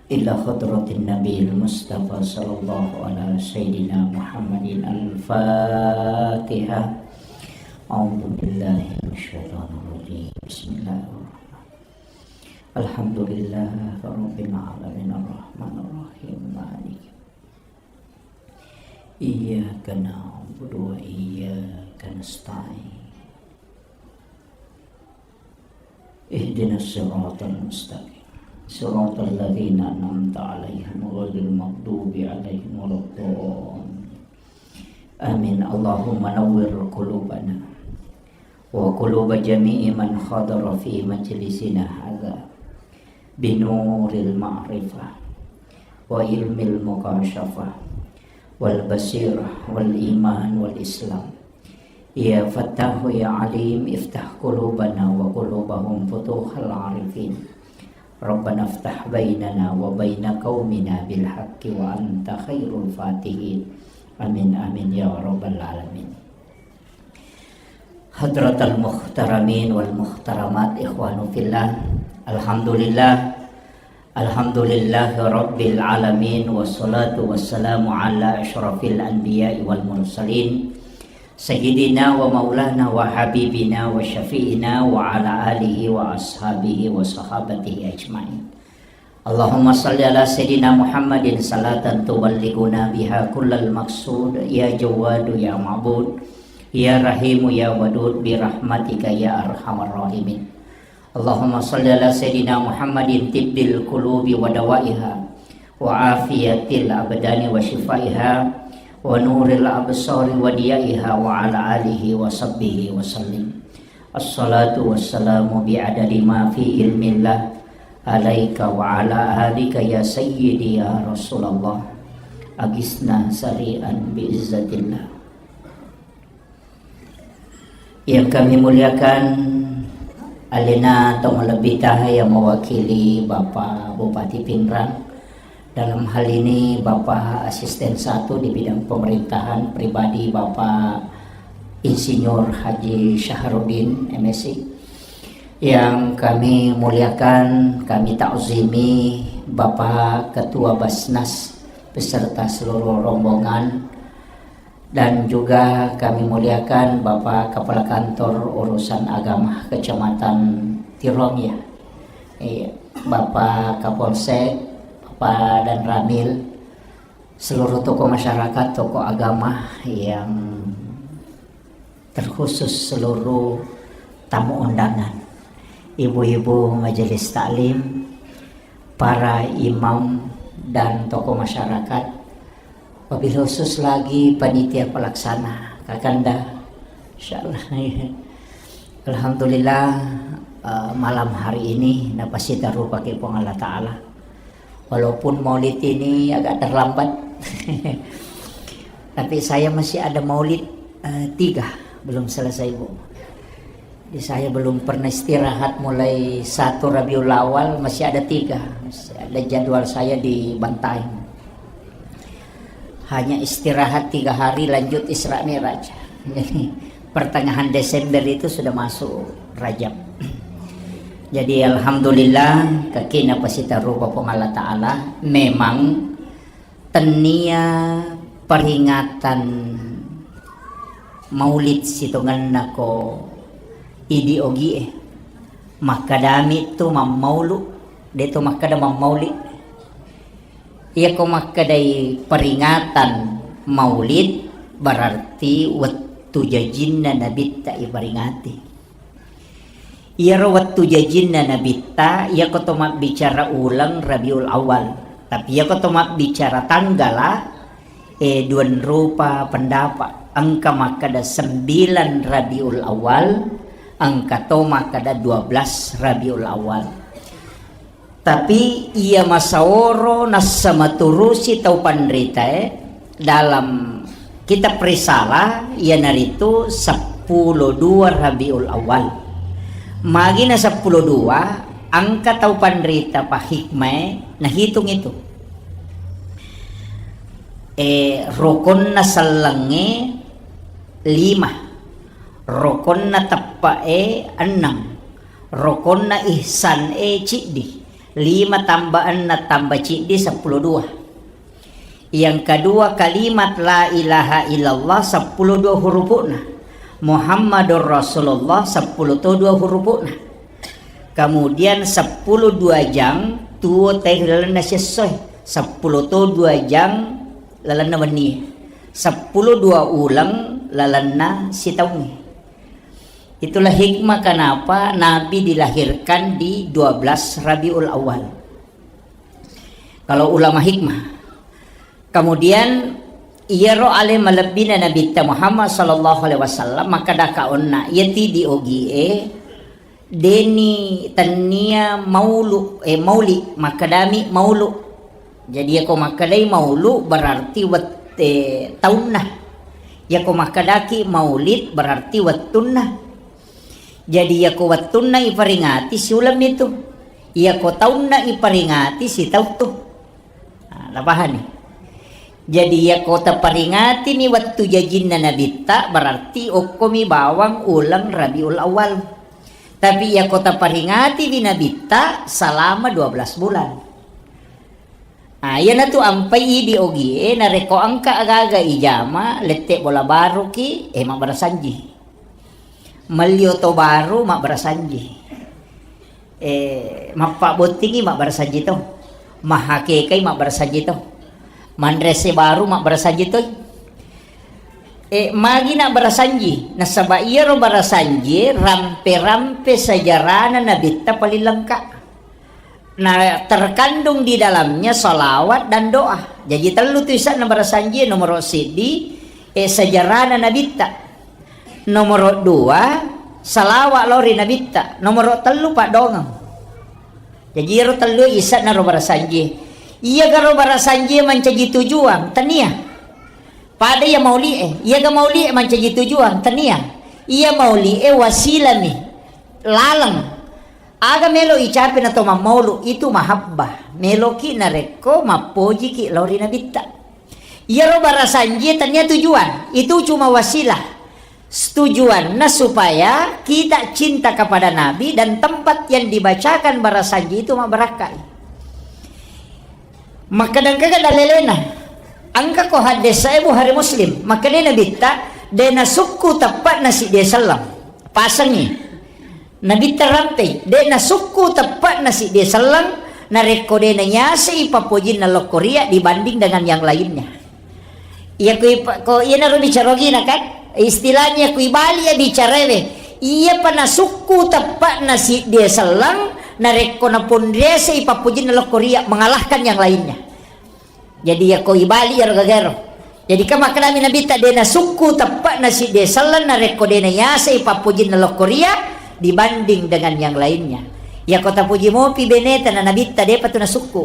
إلى حضرة النبي المصطفى صلى الله على سيدنا محمد الفاتحة. أعوذ بالله من الشيطان الرجيم. بسم الله الرحمن الرحيم. الحمد لله رب العالمين. الرحمن الرحيم. مالك يوم الدين. إياك نعبد وإياك نستعين. اهدنا الصراط المستقيم. صراط الذين أنعمت عليهم غير المغضوب عليهم ولا الضالين. آمين. اللهم نور قلوبنا وقلوب جميع من حضر في مجلسنا هذا بنور المعرفة وعلم المكاشفة والبصيرة والإيمان والإسلام. يا فتاح يا عليم، افتح قلوبنا وقلوبهم فتوح العارفين. ربنا افتح بيننا وبين قومنا بالحق وأنت خير الفاتحين. آمين، آمين يا رب العالمين. حضرة المحترمين والمحترمات، إخوان في الله، الحمد لله، الحمد لله رب العالمين، والصلاة والسلام على أشرف الأنبياء والمرسلين، سيدنا ومولانا وحبيبنا وشفيعنا وعلى آله وأصحابه وصحابته أجمعين. اللهم صل على سيدنا محمد صلاة تبلغنا بها كل المقصود، يا جواد يا معبود، يا رحيم يا ودود، برحمتك يا أرحم الراحمين. اللهم صل على سيدنا محمد طب القلوب ودوائها، وعافية الأبدان وشفائها، ونور الأبصار وضيائها، وعلى آله وصحبه وسلم. الصلاة والسلام بعدد ما في علم الله عليك وعلى آلك يا سيدي يا رسول الله. أغثنا سريعا بعزة الله. Yang kami muliakan, alena tau malebbita yang mewakili Bapak Bupati Pinrang, dalam hal ini Bapak Asisten Satu di bidang pemerintahan pribadi Bapak Insinyur Haji Syahrudin, M Si. Yang kami muliakan, kami takzimi Bapak Ketua Basnas beserta seluruh rombongan, dan juga kami muliakan Bapak Kepala Kantor Urusan Agama Kecamatan Tirong, ya. Iya, Bapak Kapolsek, Bapak Danramil, seluruh tokoh masyarakat, tokoh agama yang terkhusus seluruh tamu undangan, ibu-ibu majelis taklim, para imam dan tokoh masyarakat, wabil khusus lagi panitia pelaksana, Kakanda. Insyaallah. Alhamdulillah, eh, malam hari ini napasita rupa ke Puang Allah Ta'ala. Walaupun maulid ini agak terlambat, tapi saya masih ada maulid, eh, tiga, belum selesai, Bu. Jadi saya belum pernah istirahat mulai satu Rabiul Awal, masih ada tiga. Masih ada jadwal saya di Bantaeng. Hanya istirahat tiga hari, lanjut Isra Mi'raj. Jadi, pertengahan Desember itu sudah masuk Rajab. Jadi, alhamdulillah, kekina pasita rupa Puang Allah Ta'ala. Memang tennia peringatan maulid sitongenna ko idi ogie. Makkadami tu mammaulu, de to makkada mammauli. Iyako makkedai peringatan maulid, berarti wettu jajinna nabitta iperingati. Iyaro wettu jajinna nabitta, iyako to mabbicara uleng Rabiul Awal. Tapi iyako to mabbicara tanggala, eh, duanrupa pendapat. Engka makkeda sembilan Rabiul Awal, engka to makkeda dua belas Rabiul Awal. Tapi iya masaoro nassa maturusi tau panritae dalam kitab Risalah, iyanaritu seppulo dua Rabiul Awal. Magina seppulo dua, Engka tau panrita pahikmae nahitung itu. Eh, rokonna sellengnge lima, rokonna teppe'e enneng, rokonna ihsan e ciddi, lima tambah enneng tambah ciddi seppulo dua. Yang kedua, kalimat la ilaha illallah seppulo dua hurupu'na. Muhammadur Rasulullah seppulo to dua hurupu'na. Kemudian seppulo dua jang tuo teh lalenna siessoe. Seppulo to dua jang lalenna wennie. Seppulo dua uleng lalenna sitaungnge. Itulah hikmah kenapa Nabi dilahirkan di dua belas Rabiul Awal. Kalau ulama hikmah. Kemudian, iyaro ale malebbina Nabitta Muhammad sallallahu alaihi wasallam, makkeda kaonna, iyati di ogie, deni tennia maulu, eh, mauli, makkedami maulu. Jadi, yako makkedai maulu, berarti wette taunna. Yako makkedaki maulid, berarti wettunna. Jadi, yako wettunna iperingati, siuleng mitu. Yako taunna iperingati, sitauttu. Nah, napahani? Jadi, yako taperingati mi wettu jajinna Nabitta, berarti okkomi bawang uleng Rabiul Awal. Tapi, yako taperingati wi Nabitta, selama dua belas bulan. Ah, iyanatu ampai idi ogie, narekko engka aga-aga ijama, lette bola baruki, eh, mabbarasanji. Melli oto baru, mabbarasanji. Eh, mappabbottingi, mabbarasanji to. Mahakekai, mabbarasanji to. Manrese baru, mabbarasanji to. Eh, magi nabbarasanji? Nasaba iyaro barasanji rampe-rampe sejarana Nabitta paling lengkap. Nah, terkandung di dalamnya salawat dan doa. Jadi, tellu tu isanna barasanji, nomoro siddi, eh, sejarana Nabitta. Nomoro dua, salawat lao ri Nabitta. Nomoro tellu, paddongeng. Jadi, iyaro tellu isanna ro barasanji. Iyaga ro barasanji mancaji tujuan? Tania. Pada iya mauli'e, iyaga mauli'e mancaji tujuan? Tania. Iya mauli'e wasilami, laleng. Aga melo icape na to mammaulu, itu mahabbah. Meloki narekko mappojiki lao ri Nabitta. Iyaro barasanji tania tujuan, itu cuma wasilah. Tujuanna supaya kita cinta kepada Nabi dan tempat yang dibacakan barasanji itu mabbarakkai. Makkeda engkaga dalelena? Engka ko hadis sahih Bukhari Muslim, makkedai Nabitta, de nasukku teppe'na siddi selleng. Pasengi. Nabitta rampei, de nasukku teppe'na siddi selleng, narekko de naiasei pappojinna lokkoria dibanding dengan yang lainnya. Iya kui pa-, ko iyanaro bicara ogina kan? Istilahnya kui bali ya bicarawe. Iyapa nasukku teppe'na siddi selleng, narekko naponriasei pappojinna lokkoria mengalahkan yang lainnya. Jadi, yako ibali iyaro gagaro. Jadi, kan makkedami Nabitta, de nasukku teppe'na siddi selleng narekko de naiasei pappojinna lokkoria dibanding dengan yang lainnya. Yako tapoji mopi beneta na Nabitta, depa tu nasukku.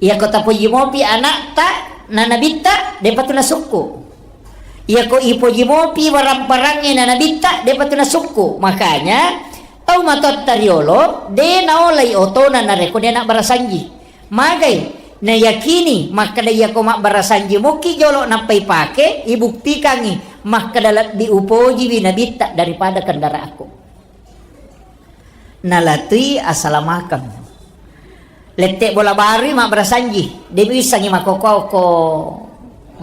Yako tapoji mopi anakta na Nabitta, depa tu nasukku. Yako ipoji mopi warang-parangnge na Nabitta, depa tu nasukku. Makanya, tau matoatta riolo, de naolai otona narekko de nabbarasanji. Magai, nayakini makkeda iyako mabbarasanji mokki jolo nappa ipake, ibuktikangi makkeda lebbi upojiwi Nabitta daripada kendaraanku. Nalatui asalamakeng. Lette bola barui mabbarasanji, de muissangi makkokko-okko.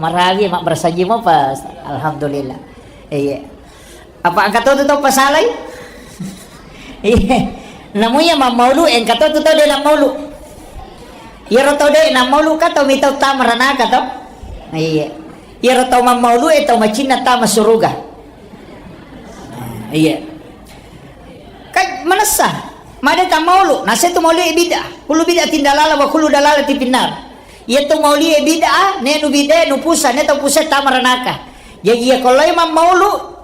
Marawi mabbarasanji mopa, alhamdulillah. Iya. Apa engka to tu tau pasalai? Iya. Namu iya mammaulu, engka to tu tau de nammaulu. Iyaro tau de nammaulu ka tau mitau tama ranaka to? Iya. Iyaro tau mammaulu e tau macinna tama suruga. Iya. Ka manessa, made tammaulu, nase tu maulu e bid'ah. Kullu bid'atin dalalah wa kullu dalalatin finnar. Iya tu mauli e bid'ah, ne nu bid'ah, nu pusa, ne tau pusa tama ranaka. Jaji iya ko lai mammaulu,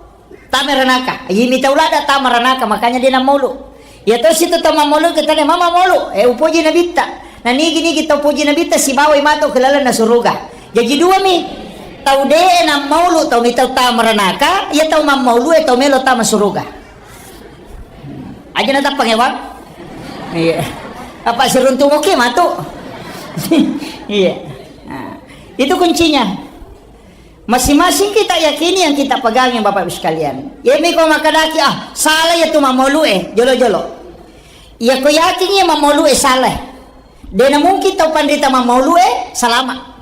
tama ranaka. Iya mitau lada tama ranaka, makanya de nammaulu. Iya to situ tau mammaulu, kita ne mama maulu, eh, upoji Nabitta. Na nigi-nigi tau poji Nabitta, sibawai mato ke lalenna suruga. Jaji dua mi, tau de nammaulu, tau mitau tama ranaka, iya tau mammaulu, eh, tau melo tama suruga. Aja na tappang, ya, Bang? Iya. Apa siruntu moke matu? Iya. Nah, itu kuncinya. Masing-masing kita yakini yang kita pegangi, Bapak Ibu sekalian. Ya, mi ko makadaki, "Ah, salah ya tu mamolu eh, jolo-jolo." Ya, ko yakin ya mamolu eh salah. Dena mungkin tau panrita mamolu eh salama.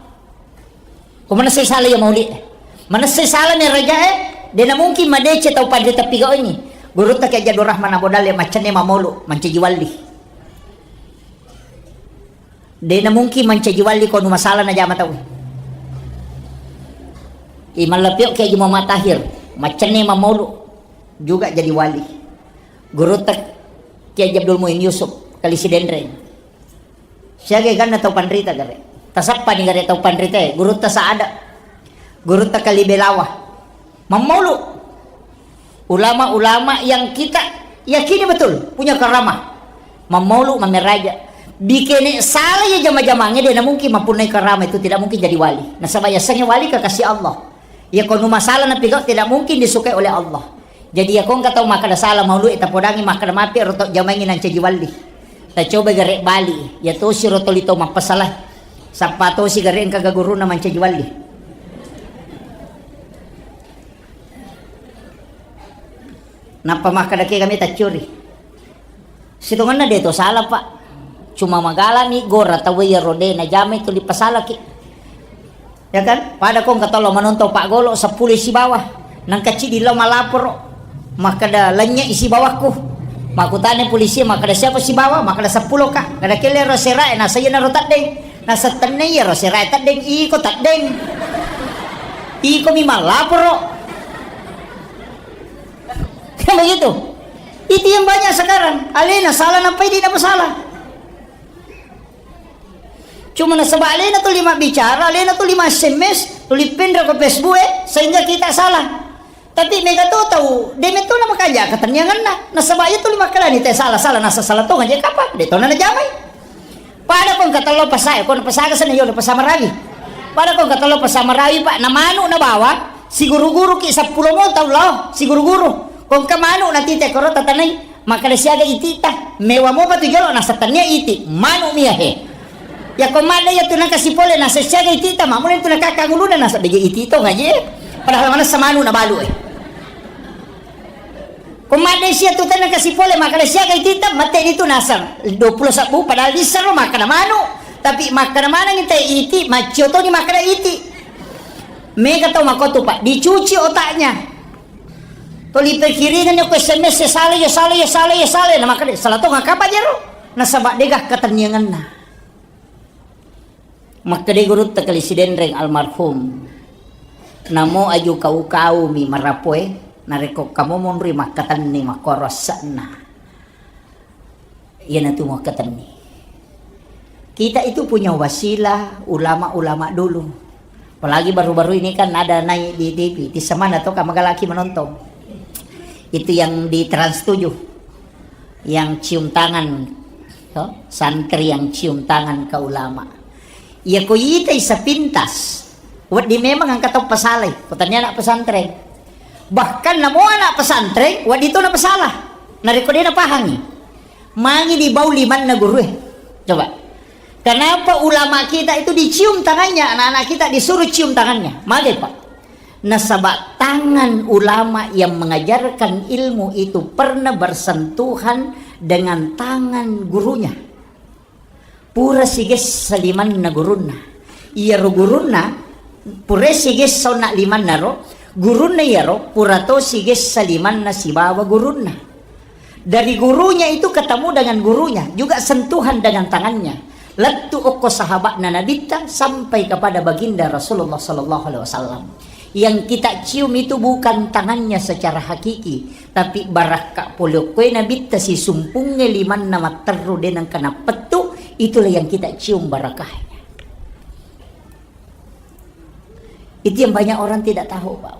Ko manessai sala iya mauli. Manessai sala mi raja e, dena mungkin madeceng tau panrita pigauni. Gurutta Kiai Abdul Rahman Abu Dalle macenne mamolu, mancaji wali. Dena mungkin mancaji wali ko nu masala najama tau. Imam Lapio Kiai Haji Muhammad Tahir, macenne mamolu juga jadi wali. Gurutta Kiai Haji Abdul Muin Yusuf, Kali Sidenreng. Siaga ganna tau panrita gare. Tasappani gare tau panrita e, gurutta Saada, gurutta Kali Belawa. Mammaulu. Ulama-ulama yang kita yakini betul punya karamah. Mammaulu, mameraja. Bikene sala ya jama-jamange, dena mungkin mampunnai karamah itu, tidak mungkin jadi wali. Nasaba yasengnge wali kekasih Allah. Iya, ko nu masala napigau tidak mungkin disukai oleh Allah. Jadi, iya, ko engka tau makkeda sala maulu e, tapodangi makkeda mapi ro tau jamaingi nancaji walli. Tacoba gare bali, iya tosi ro toli tau mappasala. Sappa tosi gare engka ga guruna mancaji walli. Nappa makkeda ke kami taccuri. Sitongenna de to sala, Pak. Cuma magalami gora tau iyaro de najamai tuli pasalaki. Ya kan? Pada ko engka tau lo manontong Pak Golo seppulo sibawa. Nangka cidi lo malaporo. Makkeda lennye sibawakku. Makkutana polisi makkeda siapa sibawa? Makkeda seppulo ka. Kada kelle ro serae nasa iyana ro teddeng. Nasa tenne iyaro serae teddeng. Iko teddeng. Iko mi malaporo. Kan begitu? Itu yang banyak sekarang. Alena salah nampai di apa salah. Cuma nasaba alena tuli mabbicara, alena tuli ma-S M S, tuli penra ko Facebook e, sehingga kita salah. Tapi mega to tau, de metto na makanja ketenniangenna. Nasaba iya tuli makkalani te salah, salah nasa salah to ngaje kapang, de to na najamai. Pada ko engka tello pasae, ko na pasaga sana yo na pasa marawi. Pada ko engka tello pasa marawi, Pak, na manu na bawang, siguru-guru ki seppulo mo tau lao, siguru-guru. Ko engka manu na tite koro tatanai, makkeda siaga itita, mewa mo patu jolo nasa tennia iti, manu mia he. Ya ko madde ya tu nangka sipole nasa siaga itita, mamule tu nakaka nguluna nasa bege iti to ngaje. Padahal mana semanu na balu e. Ko madde sia tu tanna kasi pole makkeda siaga itita, mate ditu naseng dua puluh sabbu, padahal dissero makkeda manu. Tapi makkeda maneng te iti, maccio toni makkeda iti. Mega tau makotu, Pak, dicuci otaknya. Toli pikiringan ko S M S ya salah, ya salah, ya salah, ya salah. Nah, makkeda salah to ngakapa jero? Nasaba dega ketenniangenna. Makkeda gurutta Kali Sidenreng almarhum, namo aju kau-kaumi marapoe, narekko kamu monri makkatenni makkoro asse'na. Iyanatu makkatenni. Kita itu punya wasilah ulama-ulama dulu. Apalagi baru-baru ini kan ada naik di T V, di semana to kamagalaki menonton. Itu yang di Trans tujuh. Yang cium tangan, to? Santri yang cium tangan ke ulama. Iya ko itai sepintas, wedding memang engka tau pasalai, ko tania anak pesantren. Bahkan namo anak pesantren, wedding to na pesala. Narekko de napahangi. Mangi dibau limanna gurue. Coba. Kenapa ulama kita itu dicium tangannya, anak-anak kita disuruh cium tangannya? Magai, Pak. Nasaba tangan ulama yang mengajarkan ilmu itu pernah bersentuhan dengan tangan gurunya. Pura sigessa limanna gurunna. Iyaro gurunna, pura sigessa onna limanna ro, gurunna iyaro pura to sigessa limanna sibawa gurunna. Dari gurunya itu ketemu dengan gurunya, juga sentuhan dengan tangannya. Lettu okko sahabatna Nabitta sampai kepada baginda Rasulullah sallallahu alaihi wasallam. Yang kita cium itu bukan tangannya secara hakiki, tapi barakka pole okkoe Nabitta sisumpungnge limanna matterru de nengka nappettu, itulah yang kita cium barakahnya. Itu yang banyak orang tidak tahu, Pak.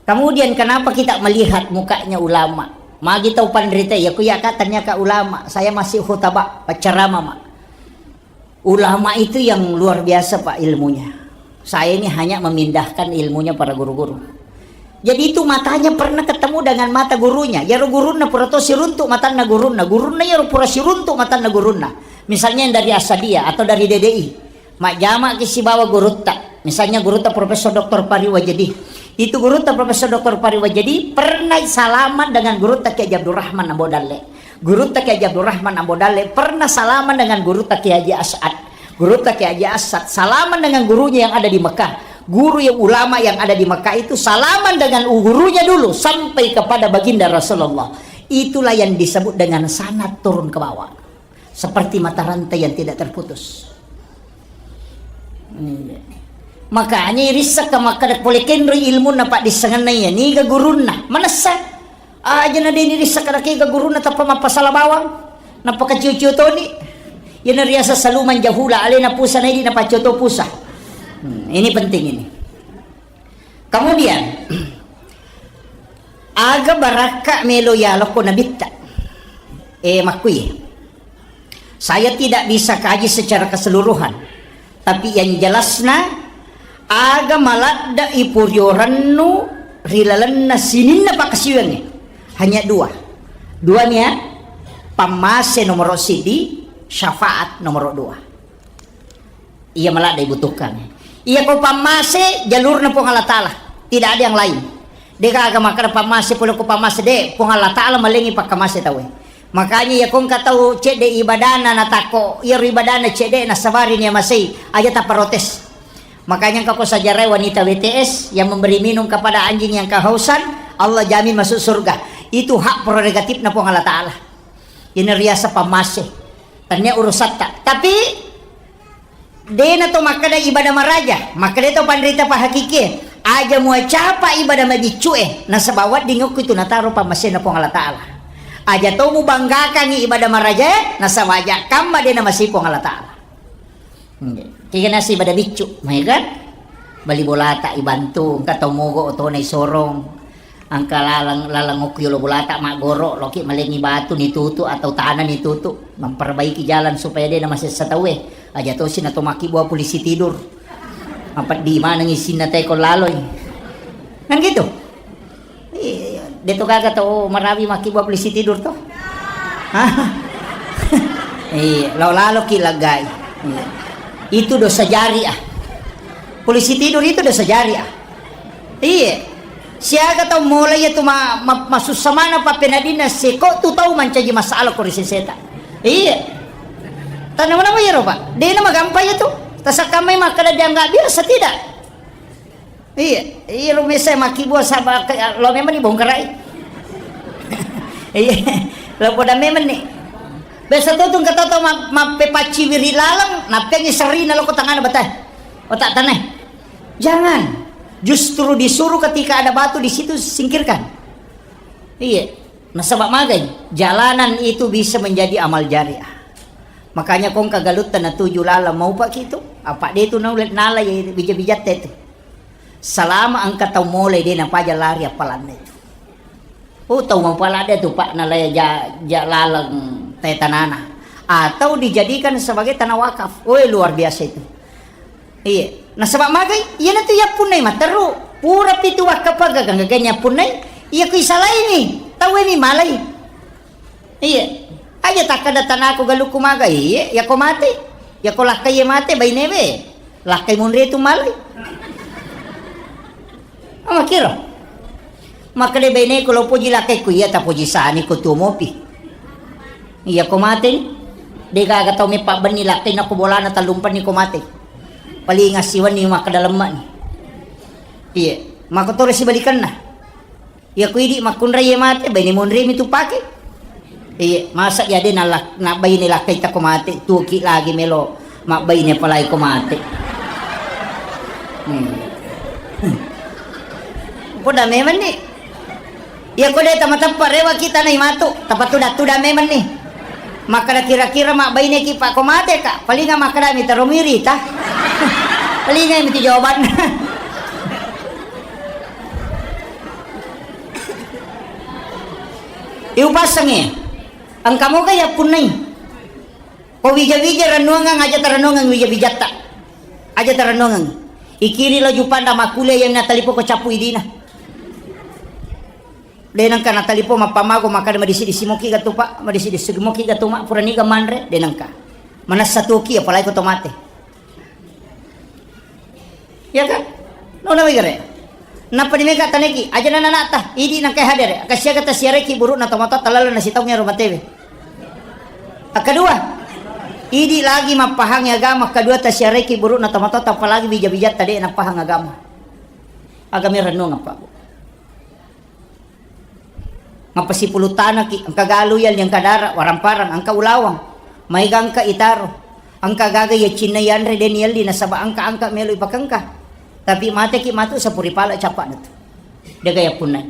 Kemudian kenapa kita melihat mukanya ulama? Magi tau panrita, ya ku ya ka tanya ka ulama, saya masih khutbah, penceramah, Mak. Ulama itu yang luar biasa, Pak, ilmunya. Saya ini hanya memindahkan ilmunya para guru-guru. Jadi itu matanya pernah ketemu dengan mata gurunya. Yaro gurunna pura to siruntuk matanna gurunna. Gurunna yaro pura siruntuk matanna gurunna. Misalnya yang dari Asadia atau dari D D I. Majjama ki sibawa gurutta. Misalnya gurutta Profesor Doktor Pari Wajedi. Itu gurutta Profesor Doktor Pari Wajedi pernah salaman dengan gurutta Kiai Haji Abdurrahman Ambo Dalle. Gurutta Kiai Haji Abdurrahman Ambo Dalle pernah salaman dengan gurutta Kiai Haji As'ad. Gurutta Kiai Haji As'ad salaman dengan gurunya yang ada di Mekah. Guru yang ulama yang ada di Mekah itu salaman dengan gurunya dulu sampai kepada baginda Rasulullah. Itulah yang disebut dengan sanad turun ke bawah. Seperti mata rantai yang tidak terputus. Iya. Makanya irissakka makkada pole kenroi ilmunna paddissengenna iya, niga gurunna. Manessa. Aja na deni rissakka kega gurunna tappa mappasala bawang. Nappa kacio-cio toni. Iyana riaseng saluman jahula, alena pusa na idi napaccio to pusa. Hmm, ini penting ini. Kemudian, aga barakka melo yaloko nabitta. Eh, makkui. Saya tidak bisa kaji secara keseluruhan, tapi yang jelasna aga maladda ipuriorennu ri lalenna sininna pakkasiwiangnge. Hanya dua. Dua nia, pammase nomoro sidi, syafaat nomoro dua. Iya maladde ibutuhkan. Iya ko pammase jalurna Puang Allah Ta'ala. Tidak ada yang lain. De gaga makkada pammase pole ko pammase de, Puang Allah Ta'ala malengi pakkamase tauwe. Makanya iya ko engka tau cedde ibadana natakko, iya ibadana cedde nasabari nia masei, aja taprotes. Makanya engka ko sajarai wanita W T S yang memberi minum kepada anjing yang kehausan, Allah jamin masuk surga. Itu hak prerogatifna Puang Allah Ta'ala. Ini riasa pammase. Tania urusatta. Tapi Dena to makkeda ibadah maraja, makkeda to panrita pahakikie, aja muacapa ibadah mabiccue, nasaba wedding okko itu nataro pammasena Puang Allah Ta'ala. Aja to mubanggakangi ibadah marajae, nasaba aja kamma dena masi Puang Allah Ta'ala. Kega nasi ibadah biccu, mai kan? Bali bolata ibantu, engka to mogo otona isorong. Engka laleng, laleng okko yolo bolata maggoro, loki malengi batu nitutu atau tanah nitutu, memperbaiki jalan supaya de namasessa tauwe. Aja tosi nato makkibua polisi tidur. Mapeddi maneng isinna teko laloi. Kan gitu? Iya, de to gaga to marawi makkibua polisi tidur to. Hah? Iya, lao laloki laggai. Iya. Itu dosa jariah. Polisi tidur itu dosa jariah. Iye. Siaga tau mola iya tu ma-, ma-, masussa maneng pappenadinna seko tu tau mancaji masalah ko ri seseta. Iye. Tanna manamo iyaro, Pak. Dena magampa iya tu. Tasakkammai makkeda dianggap biasa, tidak. Iye. Iyaro mesa makkibua saba ke-, lo memang dibongkarai. Iye. Lo poda memang ni. Biasa tu tungka tau ma-, mappepacciwiri laleng, nappengi serina lo ko tangana batae. Otak tanai. Jangan. Justru disuruh ketika ada batu di situ, singkirkan. Iya. Nasaba magai, jalanan itu bisa menjadi amal jariah. Makanya kongka galutta natuju laleng maupa kitu, apa de tu naulle nala ya bija-bijatta itu. Salama engka tau mole de napaja lari appalanna itu. Oh, tau mapalade tu, Pak, nalai ja-, ja laleng te tanana. Atau dijadikan sebagai tanah wakaf. Oh, luar biasa itu. Iya. Nasaba magai, iyanatu yappunnai matteru. Pura pitu wakkapaga ganggaga yappunnai, iya ku isalaini, tauwe mi malai. Iya. Aja takkada tanaku galukku maga, iya, yako mate. Yako lakkai mate, bainewe. Lakkai munre tu malai. Makkiro. Makkeda baineku, lo poji lakkaiku, iya tapoji sani ko tuo mopi. Iya ko mate ni. De gaga tau meppa benni lakkai nako bolana tallumpanni ko mate. Paling assiwenni makkeda lemma ni. Iya. Mako toro sibalikanna. Iya ko idi makkunrai mate, baine monre mi tu pake. Iya, masa iya de nalak-, nabbaine lakkai tako mate, tuoki lagi melo mabbaine palai ko mate. Hmm. Poda memang ni. Iya ko de tamateppa rewa kita nai matu, tapatuda-tuda memang ni. Makkeda kira-kira mabbaine ki pa ko mate ka, palinga makkeda mi taro mirita. Palinga mi tu jawabanna. Iupassengngi. Engka moga yappunnai. Ko wija-wija rennuangeng, aja tarennuangeng wija-wijatta. Aja tarennuangeng. Ikiri lo jupanda makkulia yang natalipo ko cappu idina. De' nengka natalipong mappamago makkeda, "Madisi-disi moki gatu, Pak? Madisi-disi moki gatu, Mak? Puraniga manre?" De' nengka. Manessa tuoki, apalagi ko to mate. Iya kan? Nona wegere. Nappa di mega taneki, aja nana nata, idi nengka hadere. Kasiaga tasiareki burukna tomatoatta lalenna sitaung ero matewe. Kedua, idi lagi mappahangi agama, kedua tasiareki burukna tomatoatta, apalagi bija-bijatta de' napahang agama. Agama rennuang apa, Bu? Mappasipulung tanaki, engka galu yalli, engka dara, warang-parang, engka ulawang, maega engka itaro, engka gaga iya cinna yanre de' niyalli nasaba engka-engka melo ipakengka. Tapi mateki matu sapuri pala cappa'na tu. Dega yappunnai.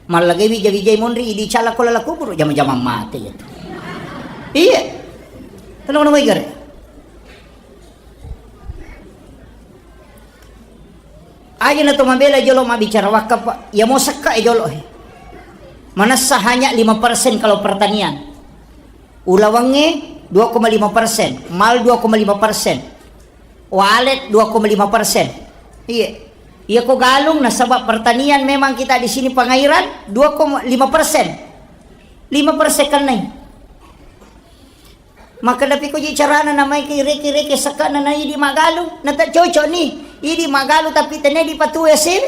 Mallagai wija-wijai monri idi cala ko lala kuburu, jama-jama mate iya tu. Iya. Tenang-tenang wae gare. Aja na to mabela jolo mabbicara wakaf, Pak. Iya mo sekka e jolo, he. Manessa hanya lima persen kalau pertanian. Ulawangnge dua koma lima persen, mal dua koma lima persen, walet dua koma lima persen. Iya. Iya ko galung nasaba pertanian memang kita di sini pengairan dua koma lima persen. Lima persen kennai. Makkedapi ko ji carana namaiki reke-reke sekkana na idi magalu, na tak cocok ni. Idi magalu tapi tene di patu ese.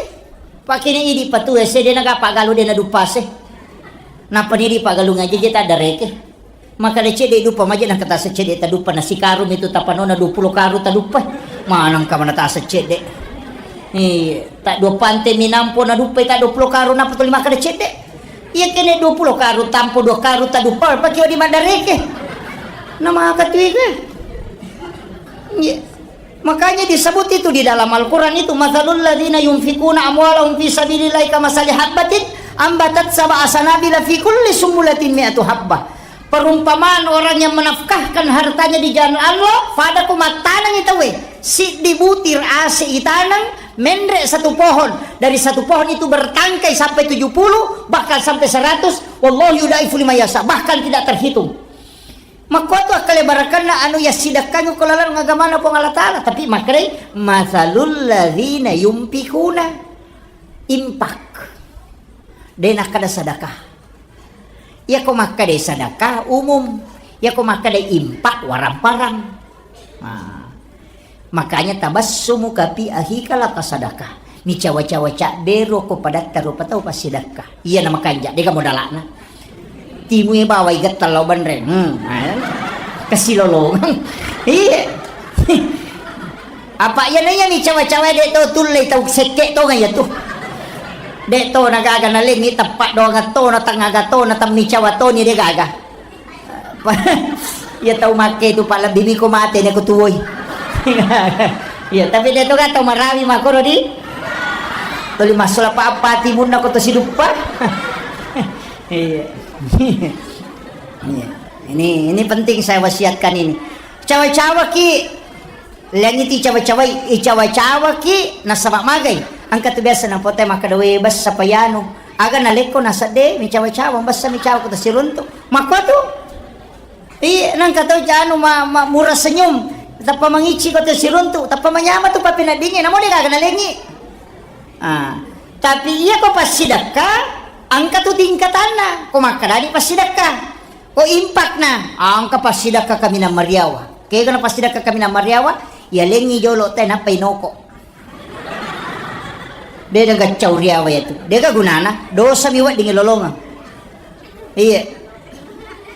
Pakini idi patu ese de naga pagalu de na dupase. Napa ni di pagalu ngaji je tak ada reke. Maka de cede dupa maje na kata secede tadupa na sikaru mitu tapanona dua puluh karu tadupa. Manang ka mana tak secede. Iya, tak dua pante minampo na dupa tak dua puluh karu napa tuli maka de cede. Iya kene dua puluh karu tampo dua karu tadupa pake di madareke. Nama katuiga. Iya. Makanya disebut itu di dalam Al-Quran itu, "Matsalul ladzina yunfikuna amwalahum fi sabilillahi kamasali habbatin ambatat sab'a sanabila fi kulli sumbulatin mi'atu habbah." Perumpamaan orang yang menafkahkan hartanya di jalan Allah, pada ku mattaneng itawe, siddi butir ase itaneng, menre satu pohon, dari satu pohon itu bertangkai sampai tujuh puluh, bahkan sampai seratus, wallahu yudaifu liman yasha, bahkan tidak terhitung. Makkuatu akkalebarakkanna anu yassidekkangi ko laleng agamana Puang Allah Ta'ala, tapi makkedai, "Matsalul ladzina yunfikuna," infak. De nakkeda sedekah. Iyako makkeda sedekah umum, iyako makkeda infak warang-parang. Nah, makanya tabassumuka fi akhika laka sadaqah. Micawa-cawa cabbero ko padatta rupa tau passidekka. Iya na makanja, dega modalana. Timui bawai getta lao banreng. Hmm, eh. Kesilolongang. Iya. Apa iya naiya micawa-cawa de to tulle tau sekke to ngaya tu. De to nagaga nalengi teppa doang to na tengaga to na temmicawa to ni de gaga. Iya tau makke tu, Pak, lebbi miko mate ne ko tuwoi. Iya, tapi de to kan tau marawi makkoro di. Tuli massula pa apa timunna ko to siduppa. Iya. Iya. Ini, ini penting saya wasiatkan ini. Cawa-cawa ki Lengiti cawa-cawai, icawa-cawaki nasaba magai. Engka tu biasa napotai makkeda, "We, bessa payanu." Aga nalekko nasedde, micawa-cawa, bessa micawa ko tasiruntu. Makkuatu. Iya, nengka tau janu ma, ma, murah senyum. Tappa mangici ko tasiruntu, tappa manyama tu pappeneddingi, namo de gaga nalengi. Ah, tapi iya ko passidekka, engka tu tingkatanna. Ko makkedani passidekka. Ko impakna, engka passidekka kaminang mariawa. Kega na passidekka kaminang mariawa, yalengi jolo te nappa inoko. De gaga cau riawa yatu. Dega gunana, dosa mi wedding lolongeng. Iya.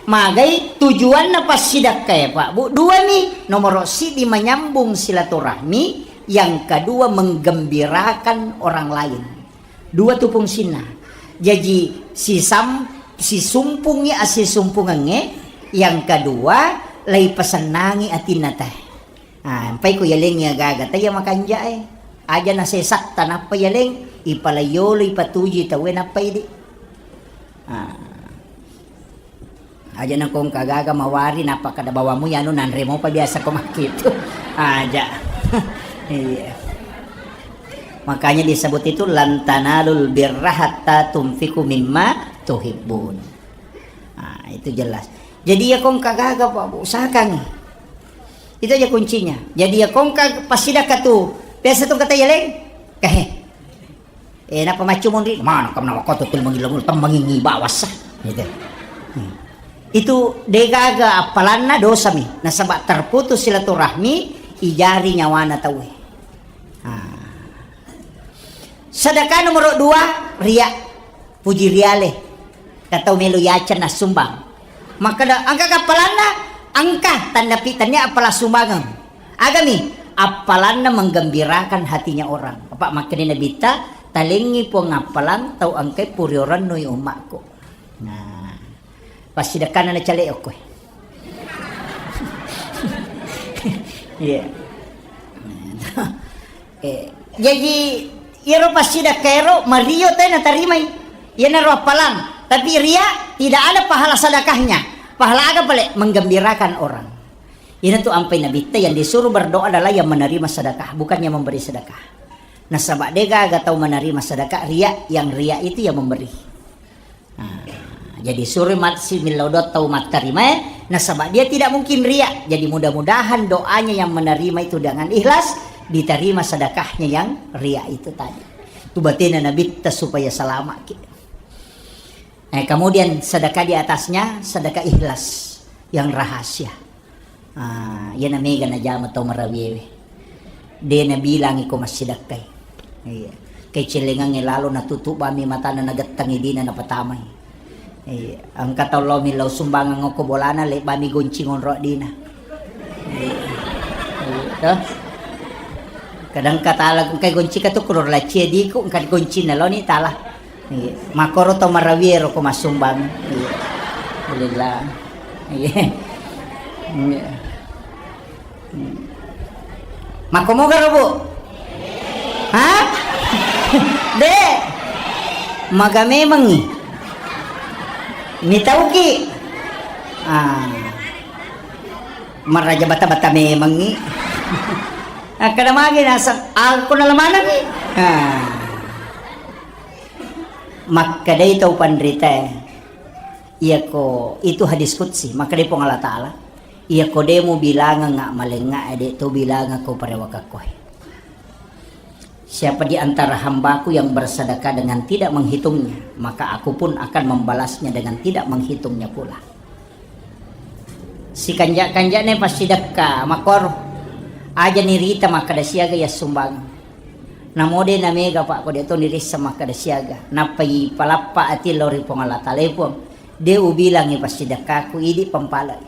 Magai tujuanna passidekka ya, Pak, Bu. Dua mi, nomoro siddi manyambung silaturahmi, yang kedua menggembirakan orang lain. Dua tu fungsinna. Jaji sisam-, sisumpungngi assisumpungengnge, yang kedua, leipasennangi atinna te. Ah, empai ko yalengngi agaga, taiya makanjae. Aja nasesatta nappa yaleng, ipalaiyolo, ipatuju tauwe nappa idi. Ah. Aja nako engka gaga mawari nappa kada bawamu yanu nanre mopa biasa ko makkitu. Aja. Iya. Makanya disebut itu, "Lan tanalul birra hatta tunfiqu mimma tuhibbun." Nah, itu jelas. Jadi ya ko engka gaga, Pak, Bu, usahakan. Itu aja kuncinya. Jadi ya ko engka passidakka tu. Biasa tu kata yaleng. Kahe. Eh, napa maccumung ri? Mana kam nawa koto tul mangilo-ngilo, temmangingi bawassa. Gitu. Hmm. Itu degaga appalanna dosami. Nasaba terputus silaturahmi, ijari nyawana tauwe. Ah. Sedekah nomor dua, ria. Puji riale. Katau melo yacen nassumbang. Makkeda, engka kappalanna, engka tanda pi-, tania appala sumbangeng. Agami, appalanna menggembirakan hatinya orang. Apa makkeda Nabitta, talengi puang appalang tau engkai puriorennu i ummakku. Nah, passidekkanna nacale okko. Iya. Eh, jaji, iyaro passidekka ero mario te natarimai. Iyanaro appalang. Tapi ria, tidak ada pahala sedekahnya. Pahala aga pale? Menggembirakan orang. Iyanatu ampai Nabitta, yang disuruh berdoa adalah yang menerima sedekah, bukan yang memberi sedekah. Nasaba degaga tau menerima sedekah ria, yang ria itu yang memberi. Nah, jadi suri matsi millau doa tau mattarimae, nasaba dia tidak mungkin ria. Jadi mudah-mudahan doanya yang menerima itu dengan ikhlas, diterima sedekahnya yang ria itu tadi. Itu batena Nabitta supaya selamat ki. Eh, kemudian sedekah di atasnya, sedekah ikhlas yang rahasia. Ah, iyana mega najama tau marawiewe. De nabilangi ko massidakkai. Iya. Kecelengangnge lalo natutup bami matana nagettangi dina napatamai. Iya. Engka tau lao millau sumbangan ngoko bolana, le bami goncing onro dina. Iya. Iya, toh. Kadang katala engka gonci katu kuro lacie diku, engka goncinna loni tala. Iya. Makoro to marawie ro ko masumbang. Iya. Alhamdulillah. Iya. Iya. Hmm. Makko moga ro, Bu? Ha? De. Maga memengngi. Mitauki. Ah. Maraja bata-bata memengngi. Akkada magi naseng, aku nalamanami. Ah. Makkedai tau panritae, iyako, itu hadis qudsi, makkedai Puang Allah Ta'ala, iyako de mubilangeng malengnga, de to bilangeng ko parewakakkoe. Siapa di antara hambaku yang bersedekah dengan tidak menghitungnya, maka aku pun akan membalasnya dengan tidak menghitungnya pula. Sikanja-kanjane passidekka makkoro. Aja nirita makkada siaga yassumbang. Namo de namega, Pak, ko de to nirissa makkada siaga. Nappai palappa ati lao ri Puang Allah Taala, "E Puang, de ubilangi passidekkaku, idi pampalai."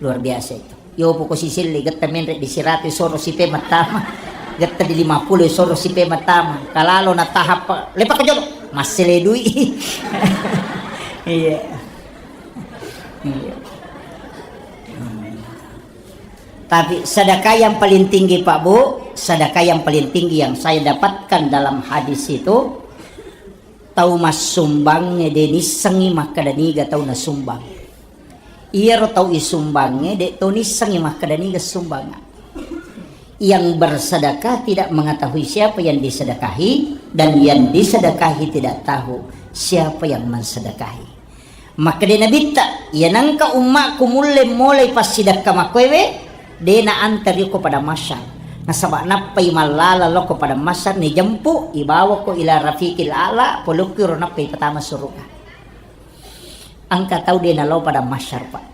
Luar biasa itu. Yo poko siselle getta menre di siratu soro sipe mattama. Getta di lima puluh soro sipe mattama. Kalalo natahap, lepak ke jolo. Massele dui. Iya. Iya. Hmm. Tapi sedekah yang paling tinggi, Pak Bu, sedekah yang paling tinggi yang saya dapatkan dalam hadis itu, tau massumbangnge de nissengngi makkada niga tau nasumbang. Iyaro tau isumbangnge de to nissengngi makkada niga sumbang. Yang bersedekah tidak mengetahui siapa yang disedekahi, dan yang disedekahi tidak tahu siapa yang mensedekahi. Makkeda Nabitta, "Iya nengka ummakku mulle molai passidekka makkoewe, de naantari ko padang mahsyar. Nasaba nappai mallala lao ko padang mahsyar, nijempu, ibawako ila rafiqil a'la, polokki ro nappai patama suruga." Engka tau de nalao padang mahsyar, Pak.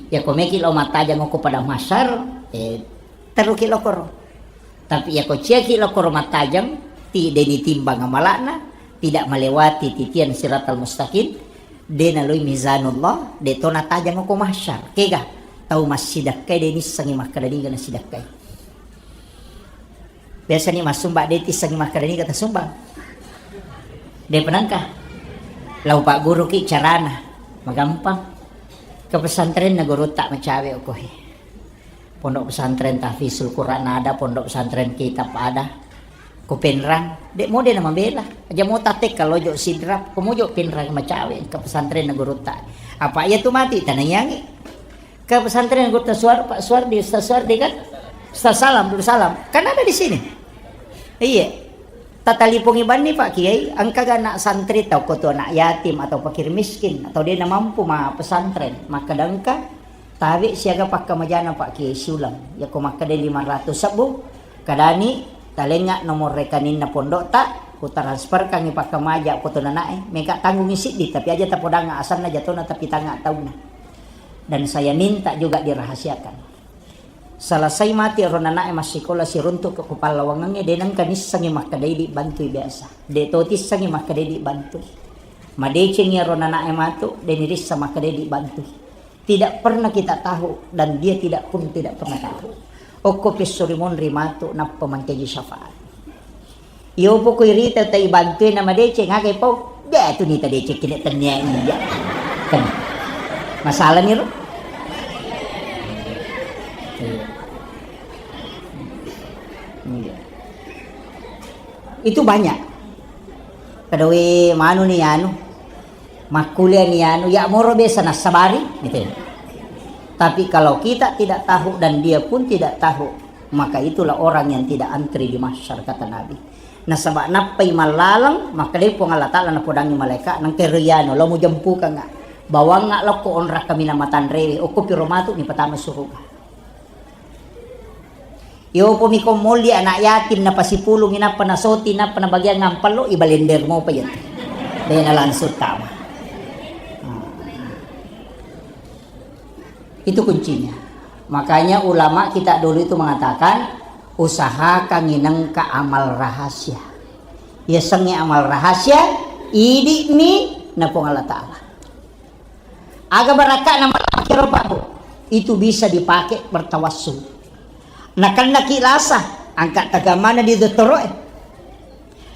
Yako meki lao mattajang ko padang mahsyar, eh, teruki lokoro. Tapi yako ciaki lokoro mattajang, ti de nitimbang amala'na, tidak melewati titian siratal mustaqim, de naloi mizanullah, de to natajang ko mahsyar. Kega, tau massidakkai de nissengngi makkada niga nasidakkai. Biasani massumba de tissengngi makkada niga tasumbang. De penangka. Lau pagguruki carana, magampang. Ke pesantrenna gurutta macawe okohe. Pondok pesantren Tahfizul Quran ada, pondok pesantren Kitab ada. Ko Penrang, de mode na mabela. Aja mo tatek kalau jo Sidrap, ko mojo Penrang macawe ke pesantrenna gurutta. Apa iya tu mati tanaiangi. Ke pesantren gurutta Suar-, Pak Suardi, Ustaz Suardi kan? Ustaz Salam, Abdul Salam. Kan ada di sini. Iya. Tatalipongi banni Pak Kiai, engka ga anak santri tau ko tu anak yatim atau fakir miskin atau de namampu ma pesantren, makkeda engka, tabe siaga pakkamajana Pak Kiai siuleng. Yako makkeda lima ratus sebbu, kadani Talengnga nomor rekeninna pondokta, ku transferkangngi pakkamaja ko to nanae, mega tanggungi siddi, tapi aja tapodangnga asenna jatona tapi tangnga taunna. Dan saya minta juga dirahasiakan. Selesai mati ero nanae massikola siruntu ke kupallawangengnge, de nengka nissengi makkeda idi bantui biasa. De to tissengi makkeda idi bantui. Madecengi ero nanae matu, de nirissa makkeda idi bantui. Tidak pernah kita tahu dan dia tidak pun tidak pernah tahu. Okko pissuri monri matu nappa mangkeji syafaat. Iyo poko irita tai bantui na madeceng, aga pau? De tu nita deceng kene tennia iya. Kan. Masalah ni ro. Iya. Iya. Itu banyak. Kedawe manu ni anu. Makkuliah ni anu, ya moro biasa nassabari, gitu ya. Tapi kalau kita tidak tahu dan dia pun tidak tahu, maka itulah orang yang tidak antri di mahsyar, kata Nabi. Nasaba nappai mallaleng, makkedai Puang Allah Ta'ala napodangi malaika, nengka ero iyanu, lo mujempukanga, bawangnga lokko onrak kaminang matanrewe, okko piro matu ni patama suruga. Yopo miko molli anak yatim napasipulung, inappa nasoti, inappa nabagiang ngampello, ibalender mopa iya. Dena langsung tama. Nah. Itu kuncinya. Makanya ulama kita dulu itu mengatakan, usahakan inengka amal rahasia. Yasengnge amal rahasia, idi'mi na Puang Allah Ta'ala. Aga barakka'na malakiro, Pak, Bu? Itu bisa dipakai bertawassul. Nakennaki lasa, angka tagamana di dottoro'e.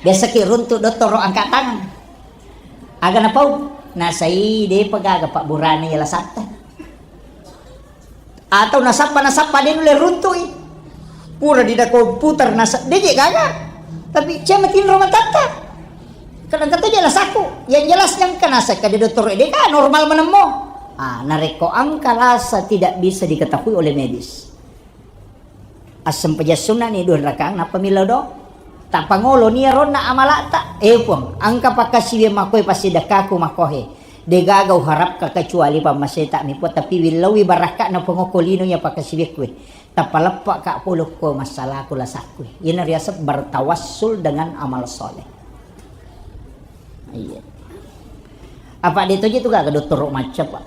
Biasaki runtu dottoro angka tangan. Aga napau? Nasai depa gaga pabburana iya lasatta. Atau nasappa-nasappa de nulle runtui. Pura dina komputer nasa-, de je gaga. Tapi cuma tinro matatta. Kadang kata je lasaku. Yang jelasnya engka nasa kade dottoro de ka normal menemmo. Ah, narekko angka lasa tidak bisa diketahui oleh medis. Assempajang sunna ni dua rakaat, nappa millau do. Tapangolo ni ronna amalata. Eh, Puang, angka pakkasiwiang makkoe passidekkaku makkohe. Degaga uharapka kecuali pammaseta mi, Puang, tapi willaui barakka'na Puang okko lino iya pakkasiwiakku. Tappa leppa ka pole ko massalaku lasakku. Iyana riaseng bertawassul dengan amal soleh. Iya. Apa de toje tu gaga dottoro macca, Pak?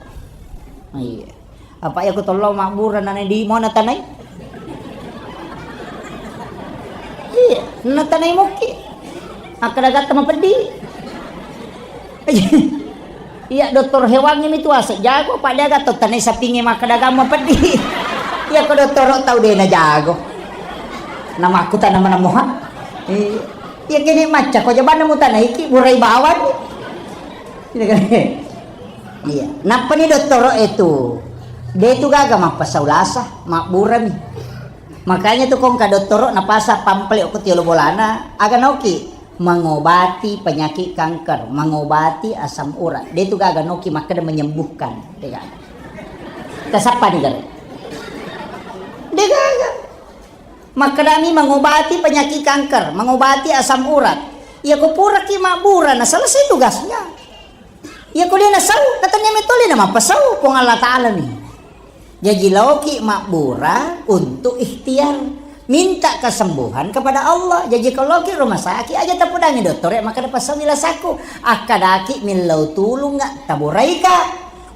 Iya. Apa iya ko tollo mabbura nana di mona tanai? Iya, na tanai mokki. Akkada gatta mapeddi. Iya, dokter hewan ini tuh asik jago, Pak, dia gatot tanai sapingi makkada gamma peddi. Iya, ko dottoro tau dena jago. Nama aku tanam-namohan. Iya. Iya, kene macca ko jabanna mutanaiki burai bawang. Iya kan? Iya. Nappani dottoro itu, de tu gaga mappasau lasa, mabburami. Makanya tu kongka dottoro napasa pamflet ko tiolo bolana, aga nauki mengobati penyakit kanker, mengobati asam urat. De tu gaga nauki makkeda menyembuhkan, de gaga. Tasappa ni gaga. De gaga. Makkedami mengobati penyakit kanker, mengobati asam urat. Iya ko puraki mabbura, na selesai tugasnya. Iya ko dia nasau, katanya metole na mappasau, Puang Allah Ta'ala mi. Jaji laoki mabbura untuk ikhtiar. Minta kesembuhan kepada Allah. Jaji kalau ki rumah sakit aja tapudangi dottore, maka dapat sembilan saku. Akkadaki millau tulung nggak taburaika.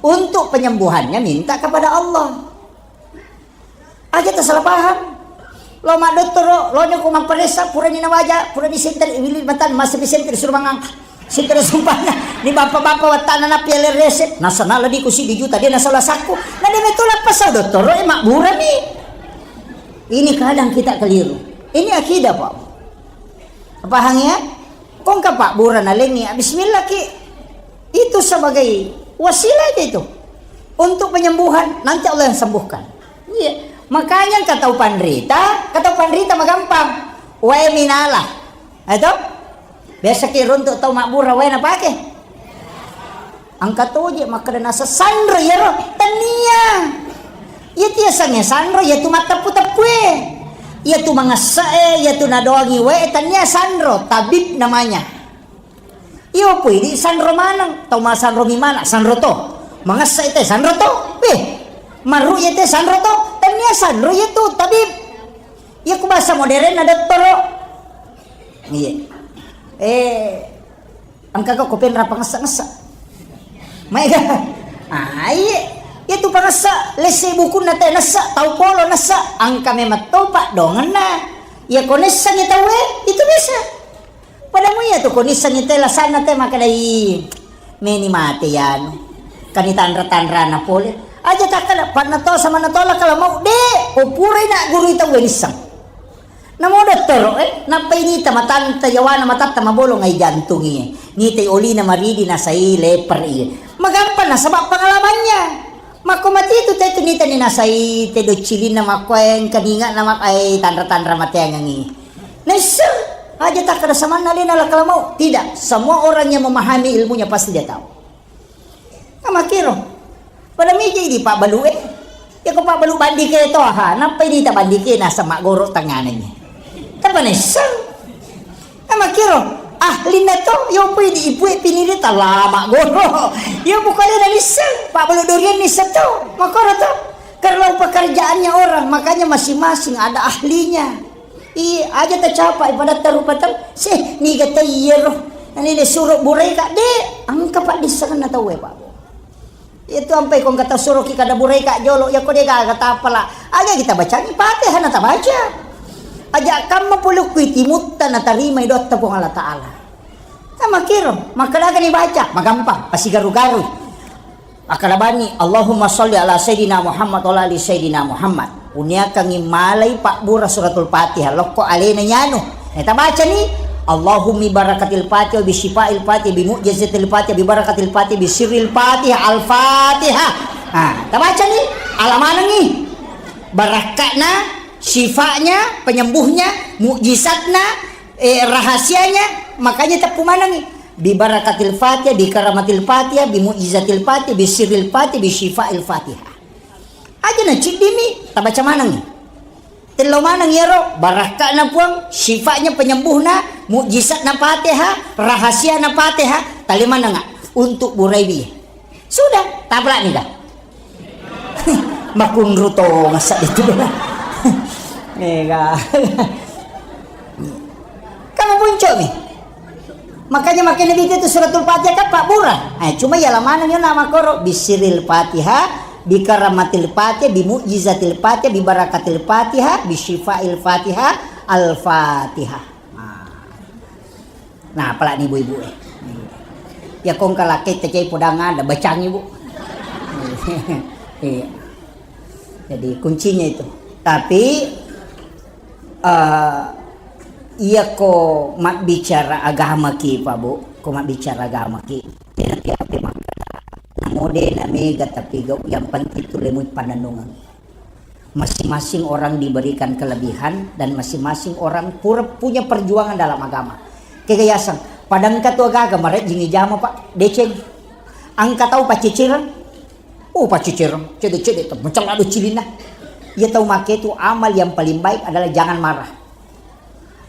Untuk penyembuhannya minta kepada Allah. Aja tasalah paham. Lo maddottoro, lo nyoko mapparessa, purani nawaja, purani senter, iwili matan, masa di senter, suruh mangang. Senter sumpahnya, di bapak-bapak wattana napi alerese, nasana ladiku si di juta, dia nasala sakku. Nah, dia betul apa sau dottoro, eh, makburami. Ini kadang kita keliru. Ini akidah, Pak. Paham ya? Kongka pabbura nalengi, bismillah ki. Itu sebagai wasilah aja itu. Untuk penyembuhan, nanti Allah yang sembuhkan. Iya. Makanya engka tau panrita, engka tau panrita magampang. Wae minala. Itu? Biasa ki runtuk tau mabbura wae napake. Engka toje makkeda naseng sanro iyaro, tania. Iya tu yasengnge sanro, iya tu matteppu-teppue. Iya tu mangesse e, iya tu nadoangi wae, tania sanro, tabib namanya. Iya pui di sanro maneng, tau masanro mi mana, sanro to. Mangesse te sanro to. Weh, marru iya te sanro to, tania sanro iya tu tabib. Iya ku bahasa modernna dottoro. Iya. Eh, engka ko penra pangessa-ngessa. Maega. Ah, iya. Iya tu pangessa, lesse bukunna te nessa, tau polo nessa, engka memang topa dongenna. Iya ko nessangi tauwe, itu biasa. Padamu iya tu ko nissangi te lasanna te makkedai, meni mate yanu. Kani tanra-tanrana pole. Aja takkada, panna to samanna to lakala mau, de, ko purai na guru tauwe nissang. Namo dottoro, eh, nappai nita matanta yawana matatta mabolong ai jantung iye. Nitai olina maridi nasai leper iye. Magampang nasaba pengalamannya. Makko mati tu te tu nita ni nasai te doccilinna makko engka ninga na mak-, ai tanra-tanra mateangangi. Naisseng aja takkada samanna alena lakala mau. Tidak, semua orang yang memahami ilmunya pasti dia tahu. Amakkiro. Pada miji di pabbalu e. Ya ko pabbalu bandike to, ha, nappai dita bandike nasa maggoro tanganannya. Tapa nessang. Amakkiro. Ahlinna to, yo pui di ipue piniri talama goro. Yo bukale na nissang, pabbalu durian nissang to. Makoro to. Kalau pekerjaannya orang, makanya masing-masing ada ahlinya. Iya, aja tacapa pada tarupa ter, seh, niga te iyero. Nani de suro burai ka, de, engka paddissengenna tauwe, Pak. Itu ampai ko engka tasuro ki kada burai ka jolo, ya ko de gaga tapala. Aja kita bacangi Fatihah na tabaca. Aja kamma pole kui timutta na tarimai dotta Puang Allah Taala. Sama kiro, makkadagani baca, magampang, pasigaru-garu. Akkalabani, Allahumma sholli ala Sayyidina Muhammad wa ala ali Sayyidina Muhammad. Uniakangi malai pabbura suratul Fatihah, lokko alena nyanu. Eh, tabacani, Allahumma barakatil Fatihah, bi syifa'il Fatihah, bi mu'jizatil Fatihah, bi barakatil Fatihah, bi sirril Fatihah, Al-Fatihah. Ah, tabacani, alamanangi. Barakka'na, syifa'nya, penyembuhnya, mukjizatna, eh, rahasianya, makanya teppu manangi. Bi barakatil Fatihah, bi karamatil Fatihah, bi mu'jizatil Fatihah, bi sirril Fatihah, bi syifa'il Fatihah. Aja na ciddimi, tabaca maneng. Tello maneng iyaro, barakka'na Puang, syifatnya penyembuhna, mukjizatna Fatihah, rahasiana Fatihah, tali manenga untuk buraiwi. Sudah, taplak nih dah. Makunru to ngasa itu. Mega. Kamu puncuk nih. Makanya makkeda Nabi itu suratul Fatihah kan pabbura. Eh, cuma ya lamana ni nama koro bisiril Fatihah, bi karamatil Fatihah, bi mu'jizatil Fatihah, bi barakatil Fatihah, bi syifail Fatihah, Al-Fatihah. Nah. Nah, apalagi ibu-ibu eh. Ya kong kalakai tecai podang ada bacang ibu. Iya. Jadi kuncinya itu. Tapi eh, iya ko mabbicara agama ki, Pak Bu, ko mabbicara agama ki. Tena tiape makkada. Namo de na mega tapi gau yang penting tu lemui panennungan. Masing-masing orang diberikan kelebihan dan masing-masing orang pura punya perjuangan dalam agama. Kega yaseng, padangka tu agaga marejjing ijama, Pak, deceng. Angka tau paccicireng, Oh, paccicireng, cede-cede tu, mencela do cilinna. Iya tau make tu amal yang paling baik adalah jangan marah.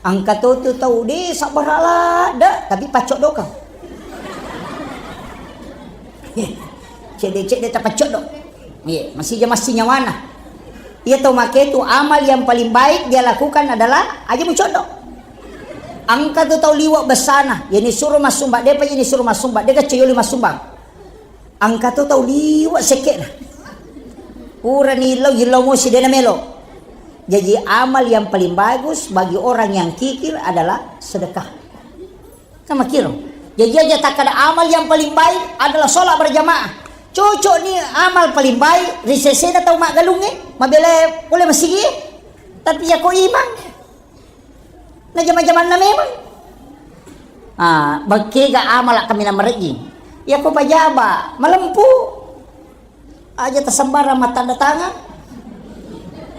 Angka to tu tau de sabar ala da, tapi paccoddokang. Cede-cede ta paccoddok. Iya, masih ja masih nyawana. Iya tau make tu amal yang paling baik dia lakukan adalah aja mucoddok. Angka tu tau liwa besana, yani suruh massumbang, depa yani suruh massumbang, de kecayoli massumbang. Angka to tau liwa sekke'na. Purani illau, illau mosi dena melo. Jadi amal yang paling bagus bagi orang yang kikir adalah sedekah. Sama kiro. Jadi aja takkada amal yang paling baik adalah sholat berjamaah. Cocok ni amal paling baik ri sesena tau maggalungnge, mabela pole masigi. Tapi ya ko imang, Na jama-jamanna memang. Ah, bekkega amala kaminang marejjing. Iya ko pajaba, malempu. Aja tasembarang mattanda tangan.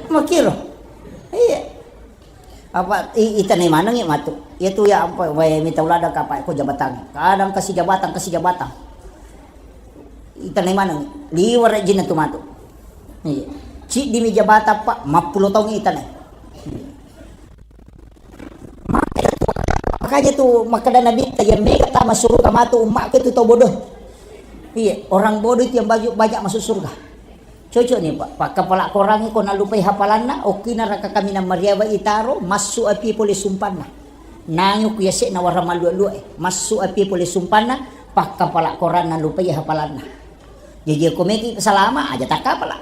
Makiro. Iya. Apa i-, itanai manengngi matu. Iya tu ya ampa wae mita ulada kapa ko jabatan. Kadang kasi jabatan, kasi jabatan. Itanai maneng. Liwa rejjinna tu matu. Iya. Ciddimi jabatan, Pak, mappulo taung itanai. Makanya tu, makanya tu, makkeda Nabitta, iya mega tama suruga matu ummakku tu tau bodoh. Iya, orang bodoh itu yang banyak, banyak masuk surga. Cocok nih, Pak. Pak kepala korangi ko nalupai hafalanna, okkina raka kaminang mariawa itaro, massu api pole sumpanna. Nangi ku yase'na warang mallua-lua e. Massu api pole sumpanna, pakkapala koranna lupai hafalanna. Jaji ko meki salama aja takkapala.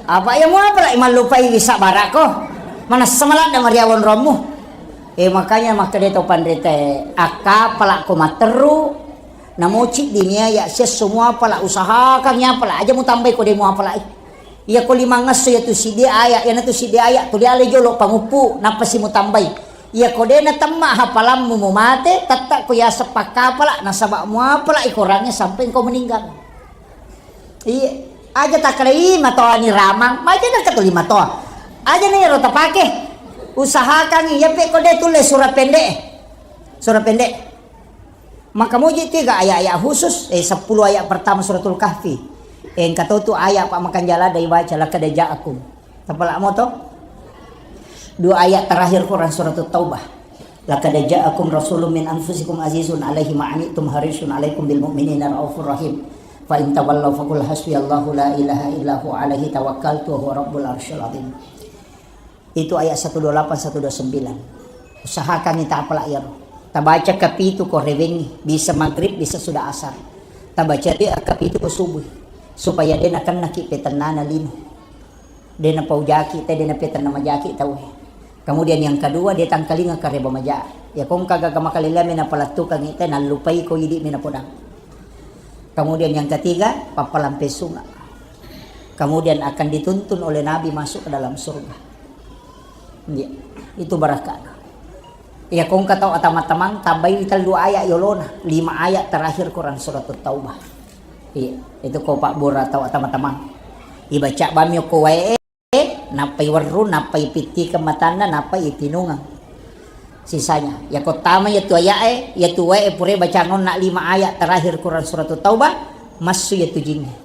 Apa ya muapala mallupai wisa barako. Manassa maladda mariawang rommu. Eh, makanya makkeda to panrita, akkapala ko matteru, namoci di nia ya sia semua pala usahakan ya pala aja mutambai ko demo apalai. Iya ko limang esso ya tu siddi aya, ya tu siddi aya, tu diale jolo panguppu, nappa si mutambai. Iya ko de natemma hafalammu mumate, tetta ko ya sepakkapala, nasaba muapala i korangnge sampai engkau meninggal. Iya, aja takalai matoani ramang, maja na katuli matoa. Aja na ero tapake. Usahakan iya pe ko de tulle surah pendek. Surah pendek. Maka muji tiga ayat-ayat khusus, eh, sepuluh ayat pertama suratul Kahfi. Eh, engka to tu ayat pa makan jala dai baca laqad ja'akum. Tapala moto. Dua ayat terakhir Quran suratul Taubah. Laqad ja'akum rasulun min anfusikum azizun alaihi ma anittum harisun alaikum bil mu'minina raufur rahim. Fa in tawallaw faqul hasbiyallahu la ilaha illa huwa alaihi tawakkaltu wa huwa rabbul arsyil azim. Itu ayat satu dua delapan, satu dua sembilan. Usahakan kita apala iyaro. Tabaca kapitu ko rewengi, bisa maghrib, bisa sudah asar. Tabaca de kapitu ko subuh, supaya de nakennaki petennana lino. De napaujaki te, de napetenna majaki tau. Kemudian yang kedua, de tangkalinga kareba maja. Ya kongka gaga makalelami napalettukangi te, nallupai ko idi mi napodang. Kemudian yang ketiga, pappalampe sunga. Kemudian akan dituntun oleh Nabi masuk ke dalam surga. Iya, itu barakana. Iya, kongka tau atama-tamang, tambai tellu ayat yolona, lima ayat terakhir Quran surat Taubah. Iya, itu ko pabbura tau atama-tamang. Ibaca bami ko wae, nappai werru, nappai pittikeng matanna, nappai ipinungeng. Sisanya, ya ko tama ya tu ayat e, ya tu wae pure bacangonna lima ayat terakhir Quran surat Taubah, massu ya tu jingnge.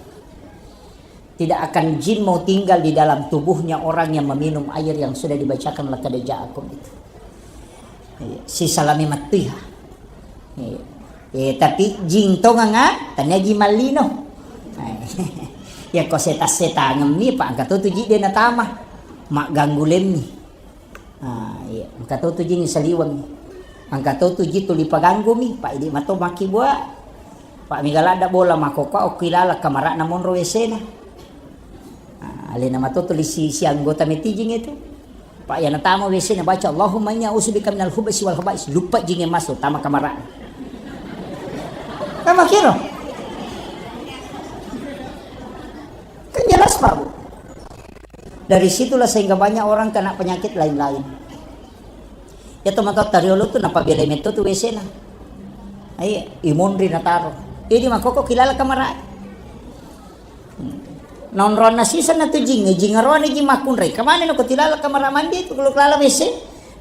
Tidak akan jin mau tinggal di dalam tubuhnya orang yang meminum air yang sudah dibacakan laqad ja'akum itu. Iya, sisalami mattuiha. Iya. Eh, tapi jin tonganga, tania jin mallino. Eh, ya ko seta-setangemmi, pa engka to tu ji de natama. Magganggu lemmi. Ah, iya. Engka to tu ji saliweng. Engka to tu ji tuli paganggumi, pa idi mato makkibua. Pa mega ladda bola makkokko okki lala kamarana monro W C-na. Ah, alena mato tuli si, si anggota metijing itu. Pa yana tama W C-na baca Allahumma inni a'udzubika minal khubutsi wal khaba'is. Lupa jinge masuk tama kamarana. Kan makkiro. Kan jelas, Pak, Bu. Dari situlah sehingga banyak orang kena penyakit lain-lain. Ya to matotta riolo tu napabelai metto tu W C-na. Iya, imonri nataro. Idi makkokko kilala kamarae. Hmm. Naonronna siseng na tu jing, jing aroane jing makkunrai. Kamane no ko tilala kamara mandi tu kalau kelala W C.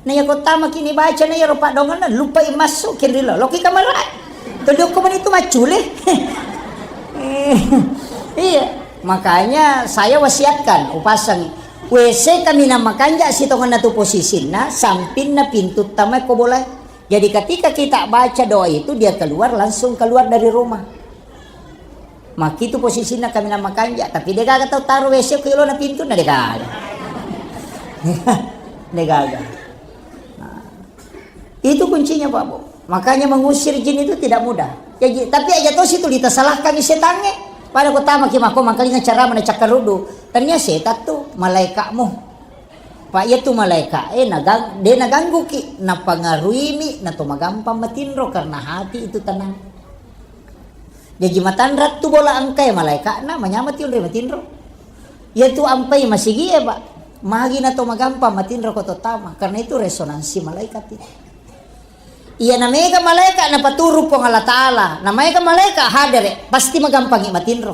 Na iya ko tama kini baca na iya ro paddongenna lupai masuk kinrilo. Loki kamarae. Todokko mani tu maccule. Iya, makanya saya wasiatkan upasang W C kaminang makanja sitongenna tu posisinna, sampinna pintu tama ko bola. Jadi ketika kita baca doa itu, dia keluar, langsung keluar dari rumah. Makkitu posisinna kaminang makanja, tapi degaga tau taro W C ko yolona pintunna, degaga. Degaga. Nah. Itu kuncinya, Pak, Bu. Makanya mengusir jin itu tidak mudah. Ya, ji-, tapi aja tosi tu ditasalahkan setangnge. Pada ko tama ki mako mangkalinga cara mana cakkaruddu. Tania setan tu malaikatmu. Pak, iya tu malaikat, eh, nagang-, de naganggu ki, napangaruimi, nato magampang matinro karena hati itu tenang. Jaji matanra tu bola engka e malaikatna, manyameng ti onroi matinro. Iya tu ampai masigi e, Pak. Magi na to magampang matinro ko to tama, karena itu resonansi malaikat itu. Iya na mega malaikat na paturu Puang Allah Taala, na mega malaikat hadere, pasti magampangi matinro.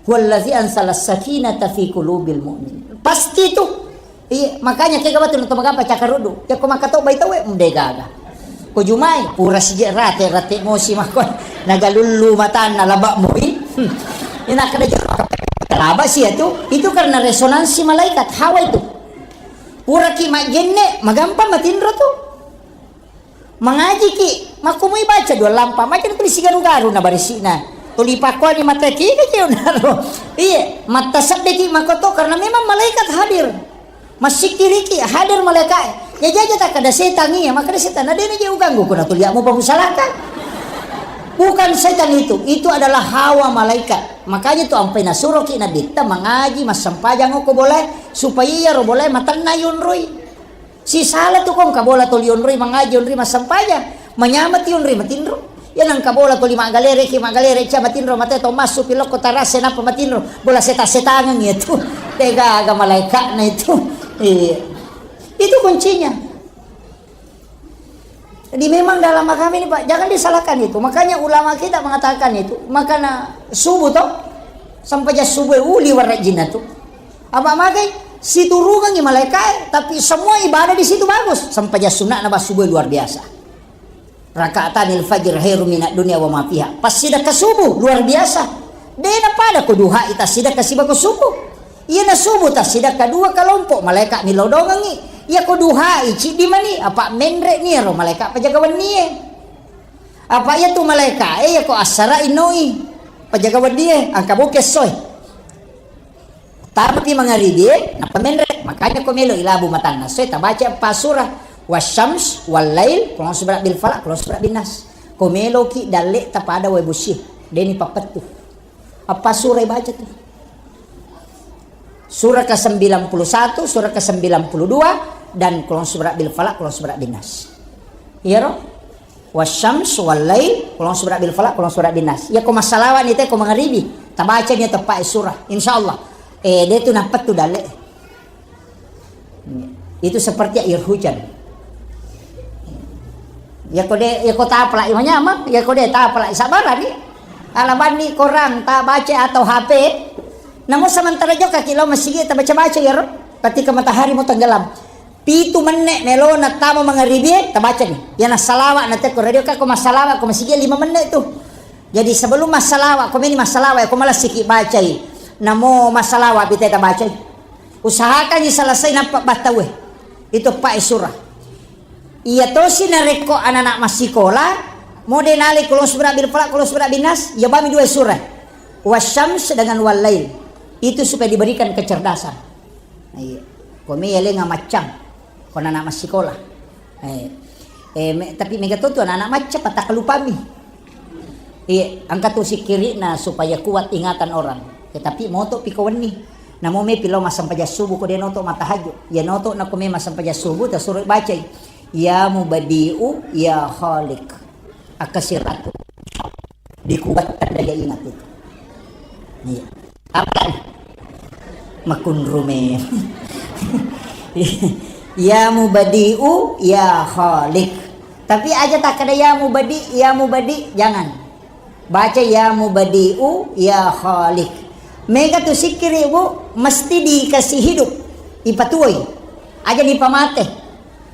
Huwallazi ansalas sakinata fi qulubil mu'min. Pasti tu. Iya, makanya kega batu nonton magampa cakkaruddu. Ya ko makatobbai tauwe, mm, degaga. Ko jumai, pura sije rate, rate mosi mako. Nagalullu matanna labak moi. Hmm. Ina kada jero maka laba sia tu. Itu karena resonansi malaikat, hawa itu. Pura ki majenne, magampa matinro tu. Mangaji ki, makkumui baca dua lampa, maca tuli sigaru-garu na barisi'na. Tuli pakkuani mata ki, ki, ki, unaro. Iya, matta sedde ki makoto karena memang malaikat hadir. Massikkiriki, hadir malaika'e. Ya jaja takkada setan iya, makkada setan, "Na dena je uganggu, kuna tulia mu pamusalaka." Bukan setan itu, itu adalah hawa malaikat. Makanya tu ampai nasuroki Nabitta mangaji, massempajang ko bolae, supaya iyaro bolae matenna yonroi. Sisala tu ko engka bola toli yonroi mangaji, yonroi massempajang. Manyamati yonroi matinro. Iya nengka bola toli maggalereki, maggalere cia matinro, mate to massu pilokko tarase nappa matinro. Bola seta-setangeng iya tu. Degaga malaikatna itu. Iya. Itu kuncinya. Jadi memang dalam agama ini, Pak, jangan disalahkan itu. Makanya ulama kita mengatakan itu, makana subuh toh, sampajang subuh uli warajinna tu. Apa magai? Siturungangi malaikae, tapi semua ibadah di situ bagus. Sampajang sunnah nabah subuh luar biasa. Rakaatanil fajr khairum minad dunya wa ma fiha. Pas sidakka subuh, luar biasa. Dena pada ko duha ita sidakka sibako subuh. Iyana subuh ta sidakka dua kalompok malaika milodongengi. Iya ko duhai ciddi mani, apa menre ni ro malaika pajaga wennie. Apa iya tu malaika e iya ko assara inoi pajaga wennie, angka boke soe. Tapi mangaribie, nappa menre. Makanya ko melo ilabu matanna soe, tabaca eppa surah. Wasyams, wal lail, qul a'udzu birabbil falaq, qul a'udzu birabbin nas. Ko meloki dalle tapada wae bosie, deni pappettu. Eppa surah baca tu. Surah ke sembilan puluh satu, surah ke sembilan puluh dua, dan qul a'udzu birabbil falaq, qul a'udzu birabbin nas. Iyaro? Wasyams, wal lail, qul a'udzu birabbil falaq, qul a'udzu birabbin nas. Iya ko massalawa ni te ko mangaribi, tabaca ni teppa surah. Insyaallah. Eh, de tu nappettu dalle. Itu seperti air hujan. Iya ko de, iya ko tapalai manyameng, iya ko de tapalai sabarani. Alabanni korang tabaca atau H P. Namun sementara jokka ki lo masigi tabaca-baca iyaro. Ketika matahari mau tenggelam. Pitu menne melona tama mangaribie, tabacani. Iyana salawa na tekko radio, ka ko massalawa ko masigi lima menne tu. Jadi sebelum massalawa, ko meni massalawa, ko malasiki bacai. Namo massalawa bite tabacai. Usahakangi selesai nappa battaue. Itu pae surah. Iya tosi narekko anak-anak massikola, mode nalai qul a'udzu birabbil falaq, qul a'udzu birabbin nas, iya bami dua surah. Wasyams dengan wal lail. Itu supaya diberikan kecerdasan. Iya. Komi yalenga maccang. Ko anak massikola. Eh, eh, me-, tapi mega to tu anak-anak macca patakkalupami. Iya, engka tu sikkiri'na supaya kuat ingatan orang. Ya, tapi moto pi ko wenni. Namo me pi lo massempajang subuh ko de noto matahajud. Ya noto na ko me massempajang subuh tasuro bacai. Ya Mubadi'u, ya Khaliq. Akkasiratu. Dikuatkan daya ingat itu. Iya. Apa? Makunrume. Ya Mubadi'u, ya Khaliq. Tapi aja takkada ya Mubadi, ya Mubadi, jangan. Baca ya Mubadi'u, ya Khaliq. Mega tu sikkiri, Bu, mesti dikasih hidup. Ipatuoi. Aja dipamate.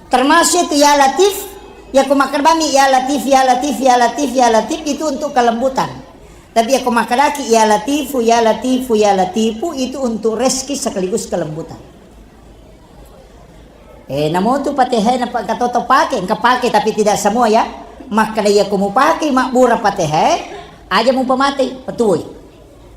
Termasuk itu ya Latif, ya ko makkeda bami ya Latif, ya Latif, ya Latif, ya Latif itu untuk kelembutan. Tapi ya ko makkedaki ya Latifu, ya Latifu, ya Latifu itu untuk rezeki sekaligus kelembutan. Eh, namo tu Fatihah na pa-, katoto pake, engka pake tapi tidak semua ya. Makkeda ya ko mupake mabbura Fatihah, aja mupamatei, patuoi.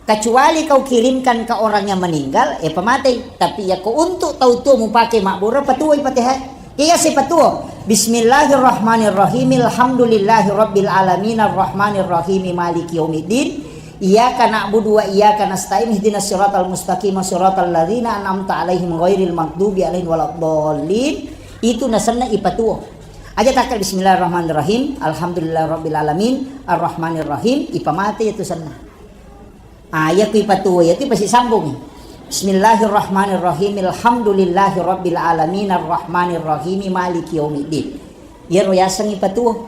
Kecuali kau kirimkan ke orang yang meninggal, eh, pamatei. Tapi ya ko untuk tau tuo mupake mabbura, patuoi Fatihah. Iya si patuo. Bismillahirrahmanirrahim. Alhamdulillahirabbil alamin, arrahmanirrahim, maliki yaumiddin. Iyyaka na'budu wa iyyaka nasta'in, ihdinas siratal mustaqim, siratal ladzina an'amta 'alaihim ghairil maghdubi 'alaihim waladdallin. Itu nasenna ipatuo. Aja takka bismillahirrahmanirrahim, alhamdulillahirabbil alamin, arrahmanirrahim, ipamate itu senna. Ah, iya ku ipatuo, iya tu ipasisambung. Bismillahirrahmanirrahim. Alhamdulillahirabbil alamin, arrahmanirrahim, maliki yaumiddin. Iyaro yaseng ipatuo.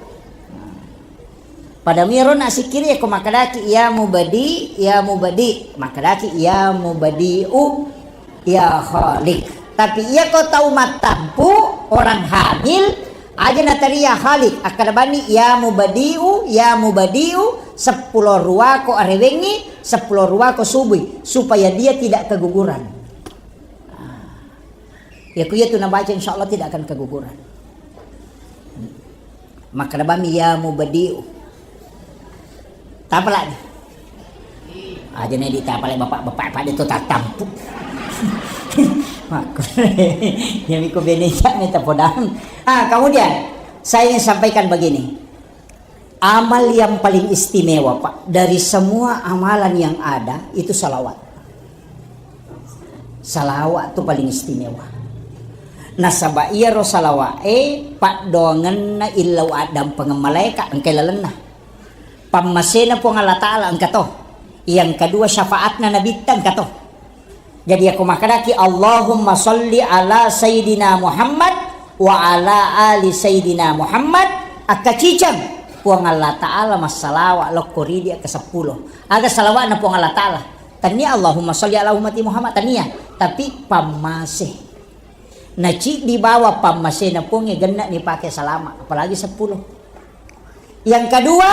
Pada miro na sikkiri ko makkedaki ya Mubadi, ya Mubadi, makkedaki ya Mubadi'u, ya Khaliq. Tapi iya ko tau mattampu, orang hamil, aja nateri ya Khaliq, akkeda bani ya Mubadi'u, ya Mubadi'u, seppulo ruako arewengngi, seppulo ruako subui, supaya dia tidak keguguran. Ah. Ya ku iya tu nabaca insyaallah tidak akan keguguran. Makkeda bami ya Mubadi'u. Tapalai. Aja ne ditapalai bapak-bapak pada tu tattampu. Makku. Yami ko bene cak meta podang. Ah, kemudian saya ingin sampaikan begini. Amal yang paling istimewa, Pak, dari semua amalan yang ada itu salawat. Salawat itu paling istimewa. Nasaba iyaro salawat e paddoangenna illau addampengeng malaika engka lalenna. Pammasena Puang Allah Ta'ala engka to. Yang kedua syafaatna Nabitta engka to. Jadi, yako makkedaki, "Allahumma sholli ala Sayyidina Muhammad wa ala ali Sayyidina Muhammad," akkaciceng, Puang Allah Ta'ala massalawa lokko ridi akka seppulo. Aga salawa'na Puang Allah Ta'ala? Tania Allahumma sholli ala ummati Muhammad, tania. Tapi pammase. Naciddi bawa pammasena Puangnge genna ni pake salama, apalagi seppulo. Yang kedua,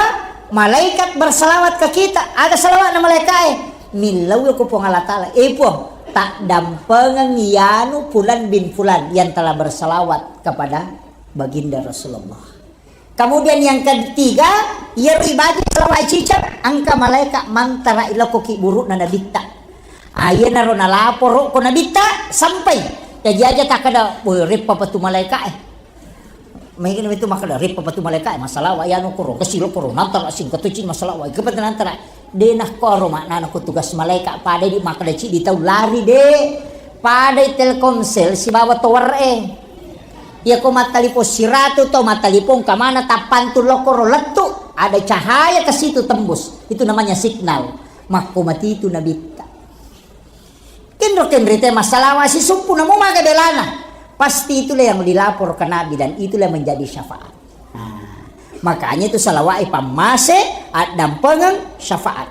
malaikat bersalawat ke kita. Ada salawat na malaikat eh. Millau ko Puang Allah Ta'ala. Eh Puang, tak dampengeng yanu Fulan bin Fulan yang telah bersalawat kepada Baginda Rasulullah. Kemudian yang ketiga, iyaro ibaca salawat cicak, engka malaikat mantara iloko ki burukna nabitta. Ayenaro nalaporo ko nabitta sampai. Jadi aja tak ada, woi, reppa patu malaikat eh. Mega itu makkeda, "Reppa patu malaika, masalah wa yanu koro, kesi lo koro, nantara sing ketuci masalah wa, kepeten nantara." De nakkoro maknana ko tugas malaika, pada di makkeda cidi tau lari de. Pada Telkomsel sibawa tower e. Iya ko mattalipong siratu to mattalipong kamana tappantu lokoro lettu, ada cahaya ke situ tembus. Itu namanya signal. Makko mati itu nabitta. Kenro-kenro te massalawa sisumpu namo maga belana. Pasti itulah yang dilapor ke Nabi dan itulah yang menjadi syafaat. Nah, makanya itu salawat pammase, addampengeng, syafaat.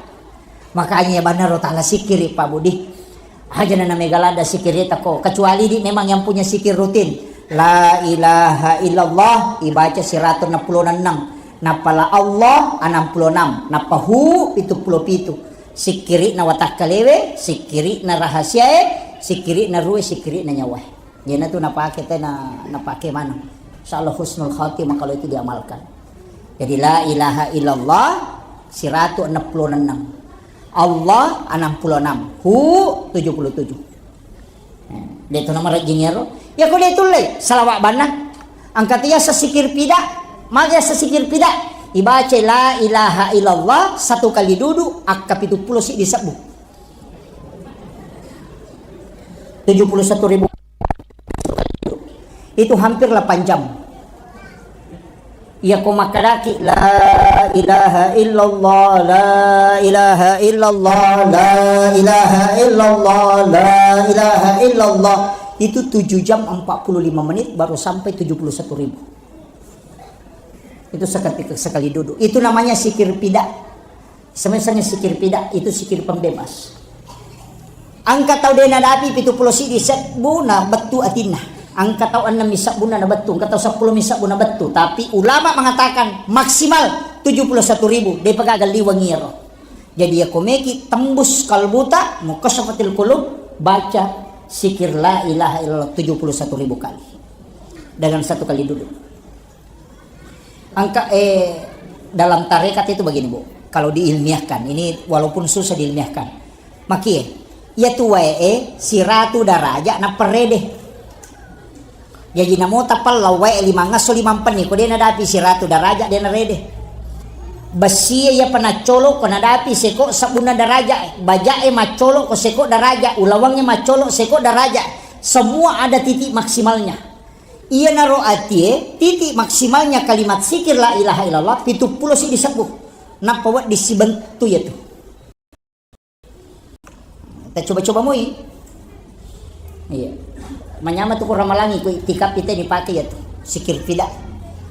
Makanya banaro tala sikiri Pak Budi. Aja na mega lada sikiri tako kecuali di memang yang punya sikir rutin. La ilaha illallah ibaca siratu enam puluh enam. Napala Allah enam puluh enam. Nappa hu pitu puluh pitu. Sikkiri'na watakkalewe, sikkiri'na rahasiae, sikkiri'na ruwe, sikkiri'na nyawae. Iyanatu napake tena, napake maneng. Insyaallah husnul khatimah kalau itu diamalkan. Jadi la ilaha illallah siratu enam puluh enam. Allah enam puluh enam. Hu tujuh puluh tujuh. De' tu namarejjing ero. Iya ko de' tullei, salawat banna. Engka tu yaseng sikir pida. Magi yaseng sikir pida? Ibaca la ilaha illallah satu kali duduk, akka pitu puluh siddi sebbu. Tujuh puluh satu ribu. Itu hampir delapan jam. Iya ko makkedaki, "La ilaha illallah, la ilaha illallah, la ilaha illallah, la ilaha illallah." Itu tujuh jam empat puluh lima menit baru sampai tujuh puluh satu ribu. Itu seketika sekali duduk. Itu namanya sikir pida. Semisal sikir pida itu sikir pembebas. Engka tau de' nadapi pitu puluh siddi sebbu na bettu atinna. Engka tau ennem mi sebbuna na bettu, engka tau seppulo mi sebbuna bettu. Tapi ulama mengatakan maksimal tujuh puluh satu ribu, de' pagaga liweng iyaro. Jadi iya ko meki tembus kalbuta, mukasyafatil qulub, baca sikir la ilaha illallah tujuh puluh satu ribu kali. Dengan satu kali duduk. Angka, eh, dalam tarekat itu begini, Bu. Kalau diilmiahkan, ini walaupun susah diilmiahkan. Makie, iya tu wae, eh, siratu daraja na perede. Jadi namo tapallau wae limang esso limang penni, ko de' nadapi siratu daraja, de' narede. Bessi iya panaccolo ko nadapi seko sabunna daraja, baja e maccolo ko seko daraja, ulawang e maccolo seko daraja. Semua ada titik maksimalnya. Iyanaro atie, titik maksimalnya kalimat zikir la ilaha illallah, pitu puluh siddi sebbu. Nappa wedding sibentu iyatu. Tacoba-coba moi. Iya. Manyama tu ko ramalangi ko itikaf ite dipake iyatu. Zikir pida.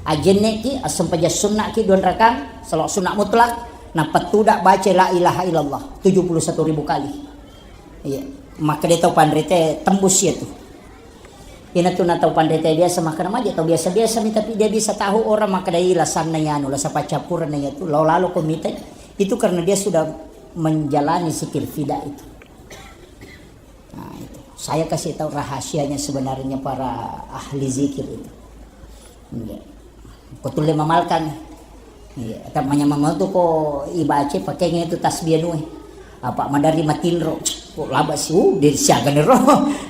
Ajenne ki, assempajang sunna ki, dua rakang, salawat sunna mutlak, nappa tuda baca la ilaha illallah tujuh puluh satu ribu kali. Iya. Maka de' tau panrite tembus iyatu. Ina tu na tau panrita biasa makkeda maja tau biasa-biasa mi, tapi dia bisa tahu orang makkeda i lasanna yanu, lasa paccappureng na iyatu, lao lalo ko mita itu karena dia sudah menjalani zikir fida itu. Nah, itu. Saya kasih tahu rahasianya sebenarnya para ahli zikir itu. Iya. Ko tulle mamalkan. Iya, tapi manyameng tu ko ibaca pakai itu tasbih anu. Apa madari matinro. Kok laba si, uh, di siaga ni ro.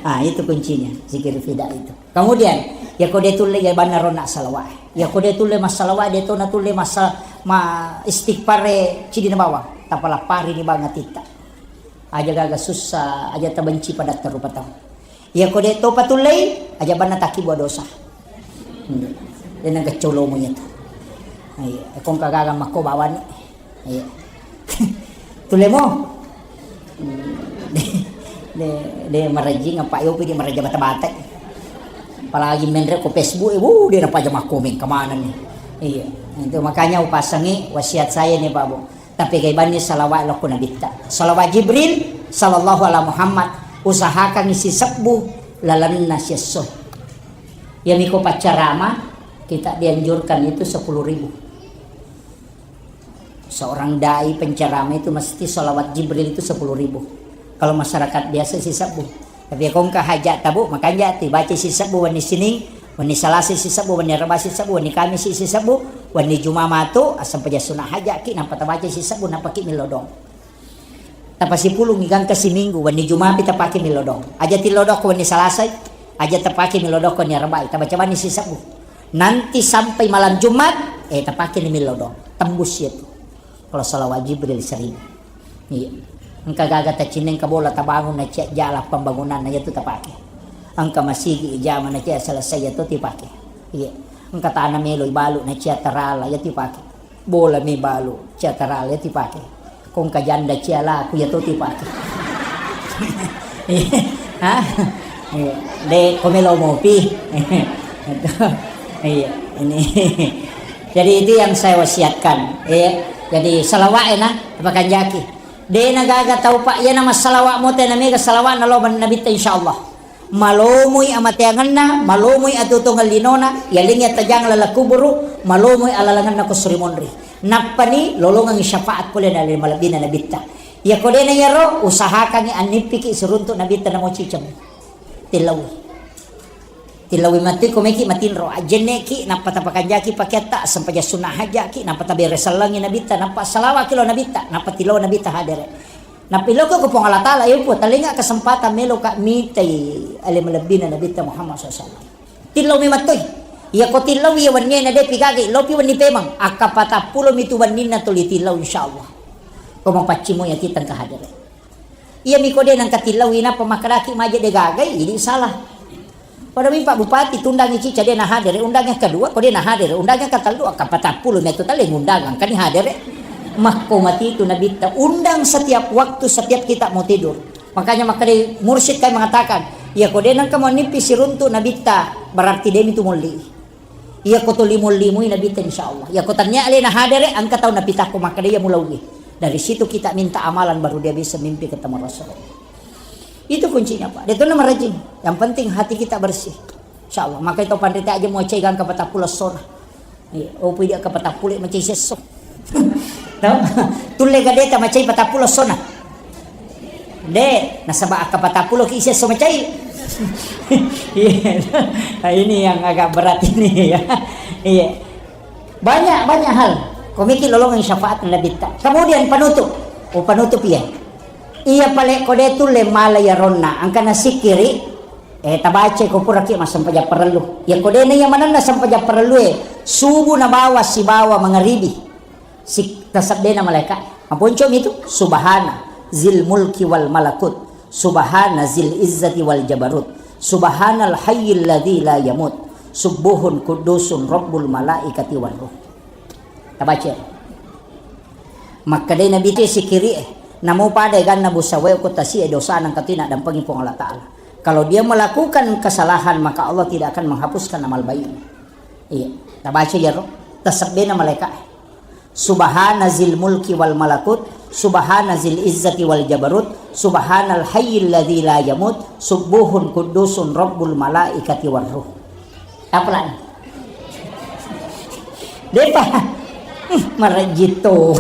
Ah, itu kuncinya, zikir fida itu. Kemudian, ya ko de tulle ya banna ronna salawat. Ya ko de tulle massalawa, de to na tulle massa-, ma istighfar cidi na bawang. Tapalappari ni bawang atitta. Aja gaga sussa, aja tabenci padatta rupa tau. Ya ko de to patullei, aja banna takibua dosa. Hmm. De na gacolomu ya tu. Iya, kongka gaga makko bawani. Iya. Tulemo. De, de, de marajing apa yopi de maraja bata-bata. Apalagi menre ko Facebook, eh, wuh, de napaja makkomeng kemana nih. Iya. Itu makanya upasangi wasiat saya nih, Pak Bu. Tapi kaibanni salawat lokko nabitta. Salawat Jibril sallallahu ala Muhammad. Usahakan isi sebbu lalenna siesso. Ya miko paccarama, kita dianjurkan itu sepuluh ribu. Seorang dai penceramah itu mesti salawat Jibril itu sepuluh ribu. Kalau masyarakat biasa sisebbu. Tapi kongka hajat tabu, makanja tu baca sisebbu wenni Sining, wenni Salasa sisebbu, wenni Reba sisebbu, wenni Kamis sisebbu, wenni Juma matu, asam paja sunat hajat ki, nampa tabaca sisebbu, nampa ki milodong. Tapasipulungi gangka siminggu, wenni Jumapi tapake milodong. Aja tilodong ko wenni Salasai, aja tapake milodong ko wenni Arabai, tabaca bani sisebbu. Nanti sampai malam Jumat, eh, tapake ni milodong. Tembus ya tu. Kalau salawat Jibril seribu. Iya. Engka gaga tacinneng ka bola tabangun na cia jala pembangunan na ya tu tapake. Engka masigi ijama na cia selesai ya tu tipake. Iya. Engka tanah melo ibalu na cia terala ya tu pake. Bola mi balu, cia tarale ti pake. Kongka janda cia laku ya to ti pake. Hah? Iya. De, ko melo mopi. Iya, ini. Jadi itu yang saya wasiatkan. Iya. Jadi salawat ya nah, pakanjaki. De na gaga tau pak, ya nama salawat mote na mega salawat na lo nabitta insyaallah. Malomoi amateangenna, malomoi atuo-tuongeng linona, yalengngi attajang laleng kuburu, malomoi alalangenna ko suri monri. Nappani lolongengngi syafaat pole na ale malebbina nabitta. Iyako dena iyaro, usahakangngi annippiki siruntu nabitta namo ciceng. Tillaui. Tillaui mattui ko meki matinro, ajjenneki, nappa tapakanjaki pakeatta, sempajang sunna hajjaki, nappa tabere sellengngi nabitta, nappa salawaki lo nabitta, nappa tillaui nabitta hadere. Nappa iloko ko Puang Allah Taala, iya Puang, talenga kesempatan meloka mitai ale malebbina Nabitta Muhammad sallallahu alaihi wasallam. Tillau memang toi. Iya ko tillau iya wenni na depi gaga, lopi wenni pemang. Akka patappulo mitu wenninna tuli tillau insyaallah. Ko mapaccimo iya kita engka hadere. Iya miko de nangka tillau ina pemakadaki maje de gagai, idi salah. Pada mi Pak Bupati tundangi cica de na hadere, undang yang kedua ko de na hadere, undang yang ketellu, akka patappulo metu tali ngundang, angkani hadere. Makko mati itu nabitta, undang setiap waktu, setiap kita mau tidur. Makanya makkeda mursyid kai mengatakan, iya ko de nangka mau nipi siruntu nabitta, berarti demi tu molli. Iya ko to limo-limoi nabitta insyaallah. Iya ko tania ale na hadere, angka tau napitakko makkeda iya mulaugi. Dari situ kita minta amalan baru dia bisa mimpi ketemu Rasulullah. Itu kuncinya, Pak. Dia tuh nama rajin. Yang penting hati kita bersih. Insya Allah. Maka itu pandai aja mau cai gangka patappulo sona. Iya, oh, puji dia ke patappulo macai sesso. Tahu? Tulle gadeta macai patappulo sona. De, nasaba akka patappulo ki sesso macai. Iya. Nah, ini yang agak berat ini ya. Iya. Banyak, banyak hal. Komiki lolongan syafaat nabitta. Kemudian penutup. Oh, penutup iya. Iya pale ko de tulle mala ya ronna, angkana sikiri, eh, tabaca ko puraki massempajang parellu. Ya ko de na iya manenna sempajang parellu e, subuh na bawa sibawa mangaribi. Sik taseddena malaika. Maponco mi tu, subhana zil mulki wal malakut, subhana zil izzati wal jabarut, subhanal hayyil ladzi la yamut, subbuhun quddusun rabbul malaikati war ruh. Tabaca. Makkedai Nabi te sikiri e, namo pada ganna busa wae ko tasi e dosana engka tu nadampengi Puang Allah Taala. Kalau dia melakukan kesalahan, maka Allah tidak akan menghapuskan amal baiknya. Iya, tabaca iyaro, tasebbena malaika. Subhana zil mulki wal malakut, subhana zil izzati wal jabarut, subhanal hayyil ladzi la yamut, subbuhun quddusun rabbul malaikati war ruh. Apa lagi? Depa. Hmm, marejito.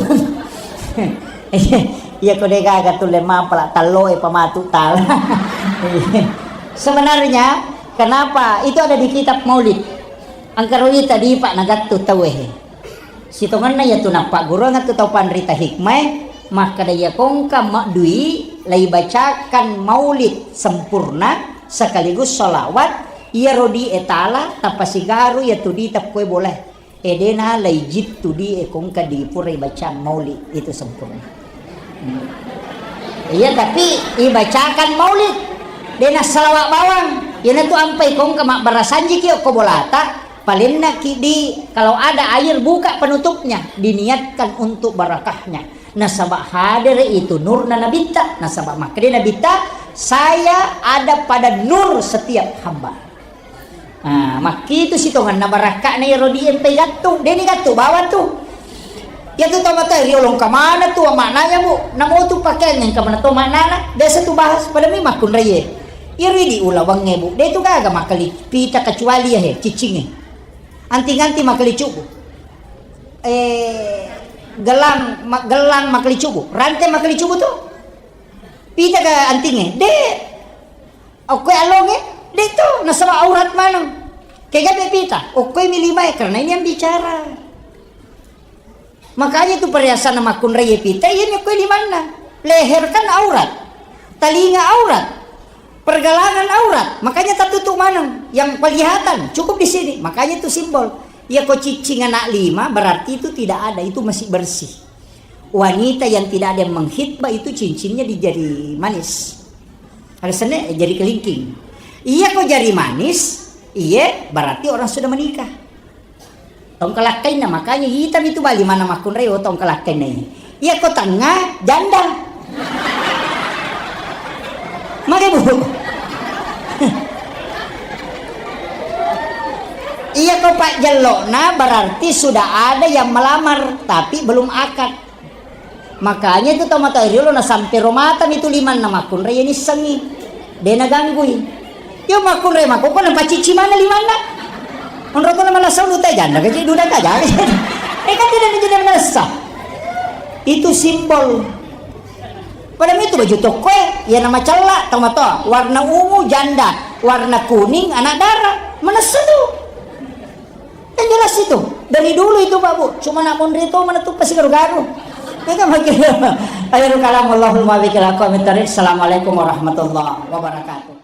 Iya ko de gaga tulle mapala tallo e pamatu tala. Sebenarnya kenapa itu ada di kitab Maulid? Angkaro ita di Pak nagattu tau e. Sitongenna iya tu nappagguruang tu tau panrita hikmah e, makkeda iya kongka maddui Laibacakan maulid sempurna sekaligus sholawat, iyaro di etala tapasigaru iya tu di tekkoe bolae. Edena laijittu di ekongka di pura ibacang maulid itu sempurna. Hmm. Iya, tapi ibacakan maulid. Dena salawat bawang. Iyana tu ampai kongka mabbarasanji ki okko bolata. Palenna ki di, kalau ada air, buka penutupnya, diniatkan untuk barakahnya. Nasaba hadere itu nurna nabitta, nasaba makkeda nabitta, "Saya ada pada nur setiap hamba." Ah, makkitu sitongenna barakka'na iyaro di empai gattung, deni gattung bawang tu. Iyatu tomatoa riolong kamana tu maknanya, Bu? Namo tu pakeang engka mana to maknana? Biasa tu bahas pada mi makkunraie. Iyaro idi ulawengnge, Bu, de tu gaga makkali pita kecuali ya he, ciccingnge. Anting-anting makkali cubu. Eh, gelang, ma-, gelang makkali cubu. Rante makkali cubu tu. Pita ke antingnge? De. Okkoi alongnge? De to, nasaba aurat maneng. Kega be pita? Okkoi mi limae, karena ini yang bicara. Makanya itu perhiasan makkunrai pita, iya mi okkoi limanna. Leher kan aurat. Talinga aurat. Pergelangan aurat. Makanya tertutup maneng. Yang kelihatan cukup di sini. Makanya itu simbol. Iya ko ciccing anak lima, berarti itu tidak ada. Itu masih bersih. Wanita yang tidak ada yang menghitbah itu cincinnya di jari manis. Alasannya, eh, jari kelingking. Iya ko jari manis, iya berarti orang sudah menikah. Tongkalakkainna, makanya hitam itu bali mana makkunrai, oh, tongkalakkainna ini. Iya ko tengah, janda. Maka, Bu. Iya ko pak jellokna berarti sudah ada yang melamar tapi belum akad. Makanya itu tomatoa riolo nasampe romata mi tu limanna makkunrai nissengi. De naganggui. Yo makkunrai makkoko napacicci mana limanna. Onro tu nama nasau duta janda gaji duda gaja. Eh, kan tidak menjadi menesa. Itu simbol. Pada itu baju tokoe, ya nama cella tomatoa, warna ungu janda, warna kuning anak dara. Menesa tu. Yang jelas itu, dari dulu itu, Pak, Bu. Cuma nak monri itu mana tuh pasti garu-garu. Ya kan, makin. Akhirul kalam, Allahumma bikil haqqo min tariq. Assalamualaikum warahmatullahi wabarakatuh.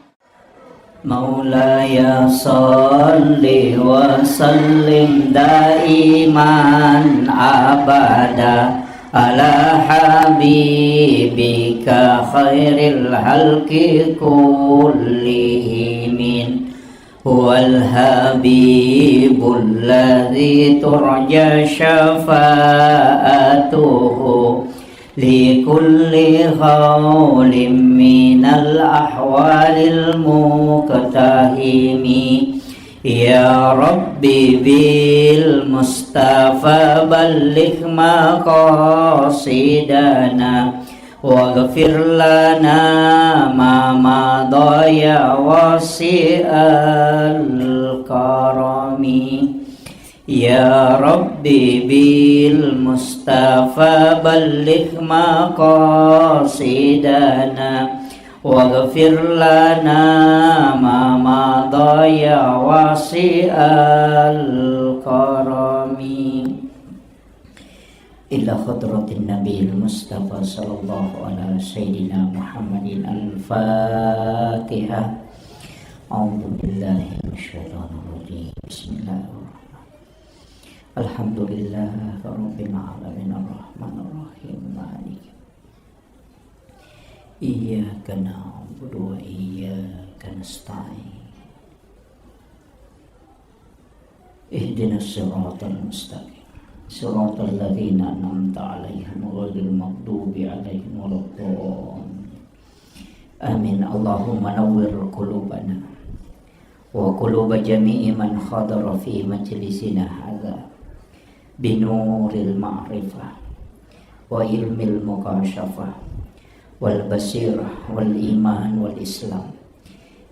مولاي صل وسلم دائما أبدا على حبيبك خير الخلق كلهم. هو الحبيب الذي ترجى شفاعته لكل هول من الأهوال المقتحم. يا رب بالمصطفى بلغ مقاصدنا واغفر لنا ما مضى يا واسع الكرم. يا رب بالمصطفى بلغ مقاصدنا واغفر لنا ما مضى يا واسع الكرم. إلى حضرة النبي المصطفى صلى الله على سيدنا محمد الفاتحة. أعوذ بالله من الشيطان الرجيم. بسم الله الرحمن الرحيم. الحمد لله رب العالمين الرحمن الرحيم مالك إياك نعبد وإياك نستعين. اهدنا الصراط المستقيم. صراط الذين أنعمت عليهم غير المغضوب عليهم ولا الضالين. آمين. اللهم نور قلوبنا وقلوب جميع من حضر في مجلسنا هذا بنور المعرفة وعلم المكاشفة والبصيرة والإيمان والإسلام.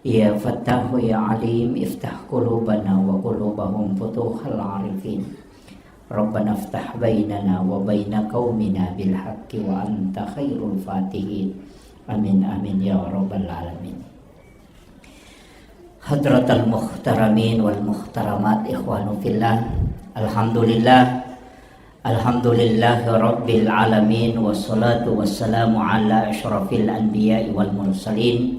يا فتاح يا عليم، افتح قلوبنا وقلوبهم فتوح العارفين. ربنا افتح بيننا وبين قومنا بالحق وأنت خير الفاتحين. آمين، آمين يا رب العالمين. Hadratal muhtaramin wal muhtaramat, ikhwanu fillah. Alhamdulillah, Alhamdulillahirabbil alamin, wassalatu wassalamu ala asyrafil anbiya'i wal mursalin,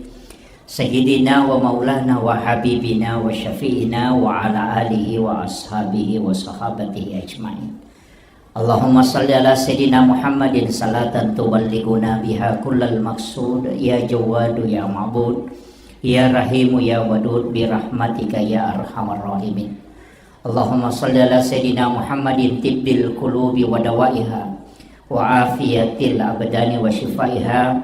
sayyidina wa maulana wa habibina wa syafi'ina wa ala alihi wa ashabihi wa sahabatihi ajma'in. Allahumma salli ala sayyidina Muhammadin salatan tuballighuna biha kullal maqsud, ya Jawwadu ya Ma'bud, ya Rahimu ya Wadud, bi rahmatika ya arhamar rahimin. Allahumma salli ala sayyidina Muhammadin tibbil qulubi wa dawaiha, wa afiyatil abdani wa shifaiha,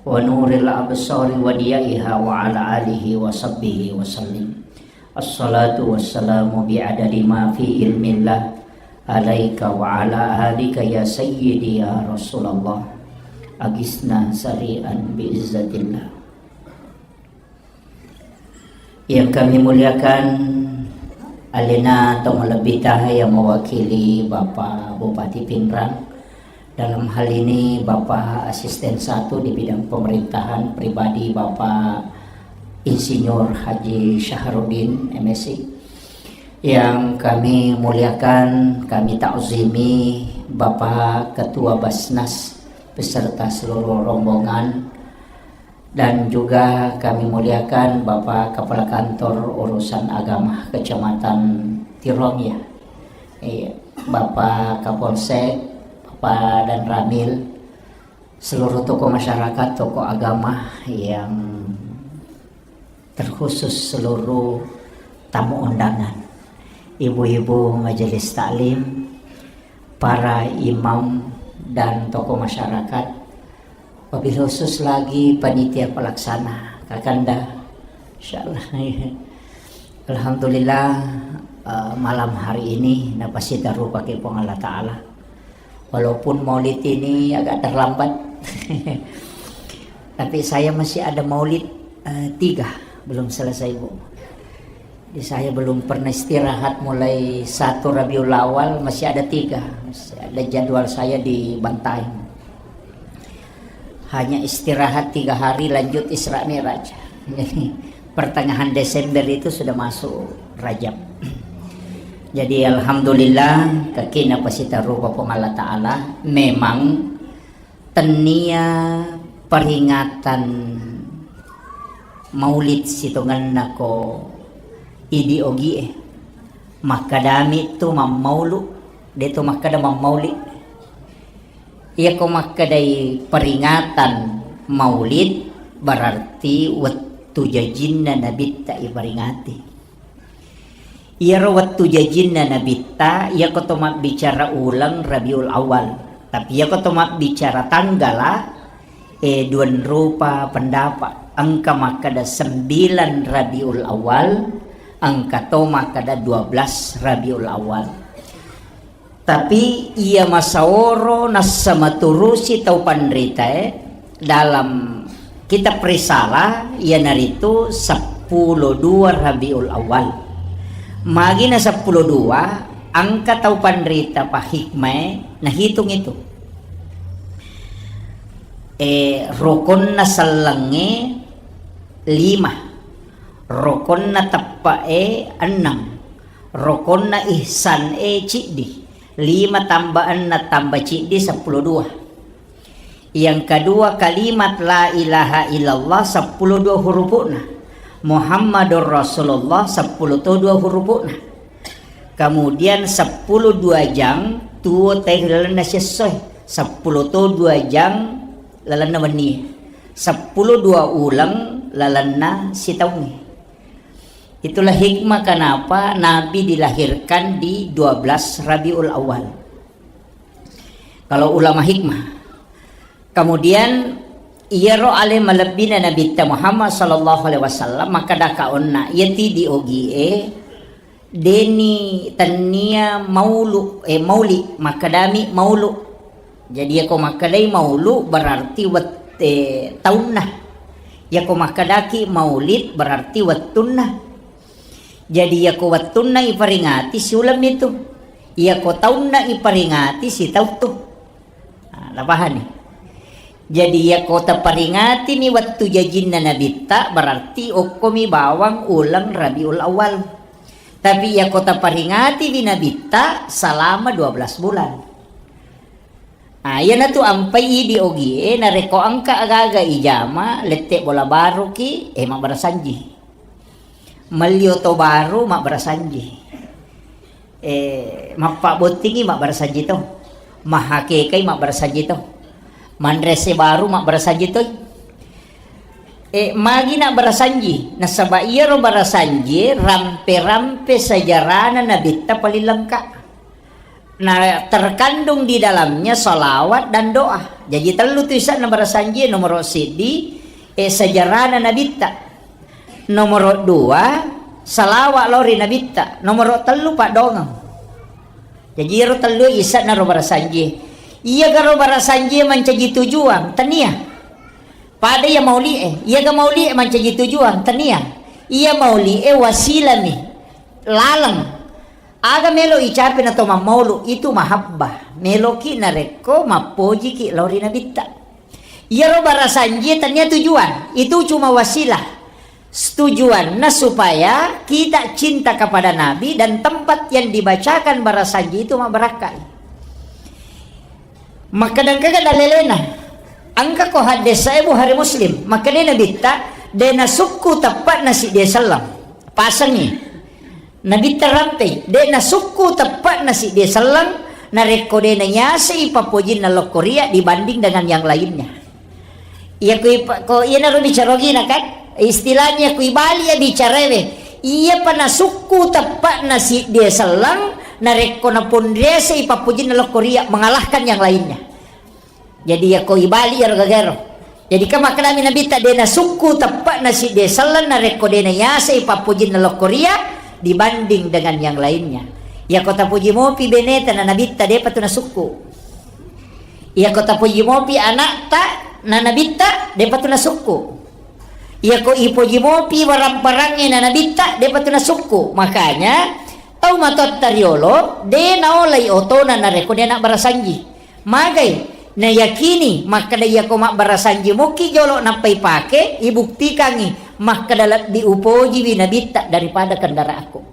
wa nuril absari wa diyaiha, wa ala alihi wa sahbihi wa sallim. Assalatu wassalamu bi adadi ma fi ilmillah alaika wa ala alika ya sayyidi ya Rasulullah. Agisna sari'an bi izzatillah. Yang kami muliakan, alena tau malebbita yang mewakili Bapak Bupati Pinrang, dalam hal ini Bapak Asisten Satu di bidang pemerintahan pribadi Bapak Insinyur Haji Syahrudin, M Si. Yang kami muliakan, kami takzimi Bapak Ketua Basnas beserta seluruh rombongan, dan juga kami muliakan Bapak Kepala Kantor Urusan Agama Kecamatan Tirong, ya. Iya, Bapak Kapolsek, Bapak Danramil, seluruh tokoh masyarakat, tokoh agama yang terkhusus seluruh tamu undangan, ibu-ibu majelis taklim, para imam dan tokoh masyarakat, wabil khusus lagi panitia pelaksana, Kakanda. Insyaallah. Alhamdulillah, eh, malam hari ini napasitaru pakai Puang Allah Ta'ala. Walaupun maulid ini agak terlambat, tapi saya masih ada maulid, eh, tiga, belum selesai, Bu. Jadi saya belum pernah istirahat mulai satu Rabiul Awal, masih ada tiga. Masih ada jadwal saya di Bantaeng. Hanya istirahat tiga hari, lanjut Isra Mi'raj. Jadi, pertengahan Desember itu sudah masuk Rajab. Jadi, alhamdulillah, kakina pasitaru Puang Allah Ta'ala. Memang tennia peringatan maulid sitongenna ko idi ogie. Makkadami tu mammaulu, de to makkada mammauli. Iyako makkedai peringatan maulid, berarti wettu jajinna nabitta iperingati. Iyaro wettu jajinna nabitta, iyako to mabbicara uleng Rabiul Awal. Tapi iyako to mabbicara tanggala, eh, duanrupa pendapat. Engka makkeda sembilan Rabiul Awal, engka to makkeda dua belas Rabiul Awal. Tapi iya masaoro nassama turusi tau panritae dalam kitab Risalah, iyanaritu seppulo dua Rabiul Awal. Magina seppulo dua, engka tau panrita pahikmae nahitung itu. Eh, rokonna sellengnge lima, rokonna teppe'e enneng, rokonna ihsan e ciddi, lima tambah enneng tambah ciddi seppulo dua. Yang kedua, kalimat la ilaha illallah seppulo dua hurupu'na, Muhammadur Rasulullah seppulo to dua hurupu'na. Kemudian seppulo dua jang tuo teh lalenna sessoe, seppulo to dua jang lalenna wennie, seppulo dua uleng lalenna sitaungnge. Itulah hikmah kenapa Nabi dilahirkan di dua belas Rabiul Awal. Kalau ulama hikmah. Kemudian, iyaro ale malebbina Nabitta Muhammad sallallahu alaihi wasallam, makkeda kaonna, iyati di ogie, deni tennia maulu, eh, mauli, makkedami maulu. Jadi, iyako makkedai maulu berarti wet-, eh, taunna. Iyako makkedaki maulid berarti wettunna. Jadi, iyako wettunna iperingati, siulemmi tu. Iyako taunna iperingati, sitauttu. Nah, napahani? Jadi, iyako taparingatini wettu jajinna Nabitta, berarti okkomi bawang uleng Rabiul Awal. Tapi, iyako taparingatiwi Nabitta, selama dua belas bulan. Ah, iyanatu ampai idi ogie, narekko engka aga-aga ijama, lette bola baruki, eh, mabbarasanji. Melli oto baru, mabbarasanji. Eh, mappabbottingi, mabbarasanji to. Mahakekai, mabbarasanji to. Manre ese baru, mabbarasanji toi. Eh, magi nabbarasanji? Nasaba iyaro barasanjie rampe-rampe sejarana Nabitta paling lengkap. Nah, terkandung di dalamnya salawat dan doa. Jadi tellu tu isanna barasanjie, nomoro siddi, eh, sejarana Nabitta. Nomoro dua, salawat lao ri Nabitta. Nomoro tellu, paddongeng. Jadi iyaro tellu isanna ro barasanjie. Iyaga ro barasanjie mancaji tujuan? Tania. Pada iya mauli'e, iyaga mauli'e mancaji tujuan? Tania. Iya mauli'e wasilami, laleng. Aga melo icape na to mammaulu, itu mahabbah. Meloki narekko mappojiki lao ri Nabitta. Iyaro barasanjie tania tujuan, itu cuma wasilah. Tujuanna supaya kita cinta kepada Nabi dan tempat yang dibacakan barasanji itu mabbarakkai. Makkeda engkaga dalelena? Engka ko haddesae Bukhari Muslim. Makkeda Nabitta, de nasukku teppa'na siddi selleng. Pasengi. Nabitta rampei, de nasukku teppa'na siddi selleng, narekko de naiasei pappojinna lokkoria dibanding dengan yang lainnya. Iya kui pa-, ko iyanaro bicara ogina kan? Istilahnya kui bali ya bicaraewe. Iyapa nasukku teppa'na siddi selleng, narekko naponriasei pappojinna lokkoria mengalahkan yang lainnya. Jadi, yakko ibali iyaro gagaro. Jadi, kan makkedami Nabitta, de nasukku teppa'na siddi selleng narekko de naiasei pappojinna lokkoria dibanding dengan yang lainnya. Yakko tapoji mopi beneta na Nabitta, depa tu nasukku. Yakko tapoji mopi anakta na Nabitta, depa tu nasukku. Yakko ipoji mopi barang-barangnge na Nabitta, depa tu nasukku. Makanya, tau matoatta riolo, de naolai otona narekko de anak barasanji. Magai, nayakini makkeda iyako mabbarasanji mokki jolo nappa ipake, ibuktikangngi makkeda lebbi upojiwi Nabitta daripada kendaraanku.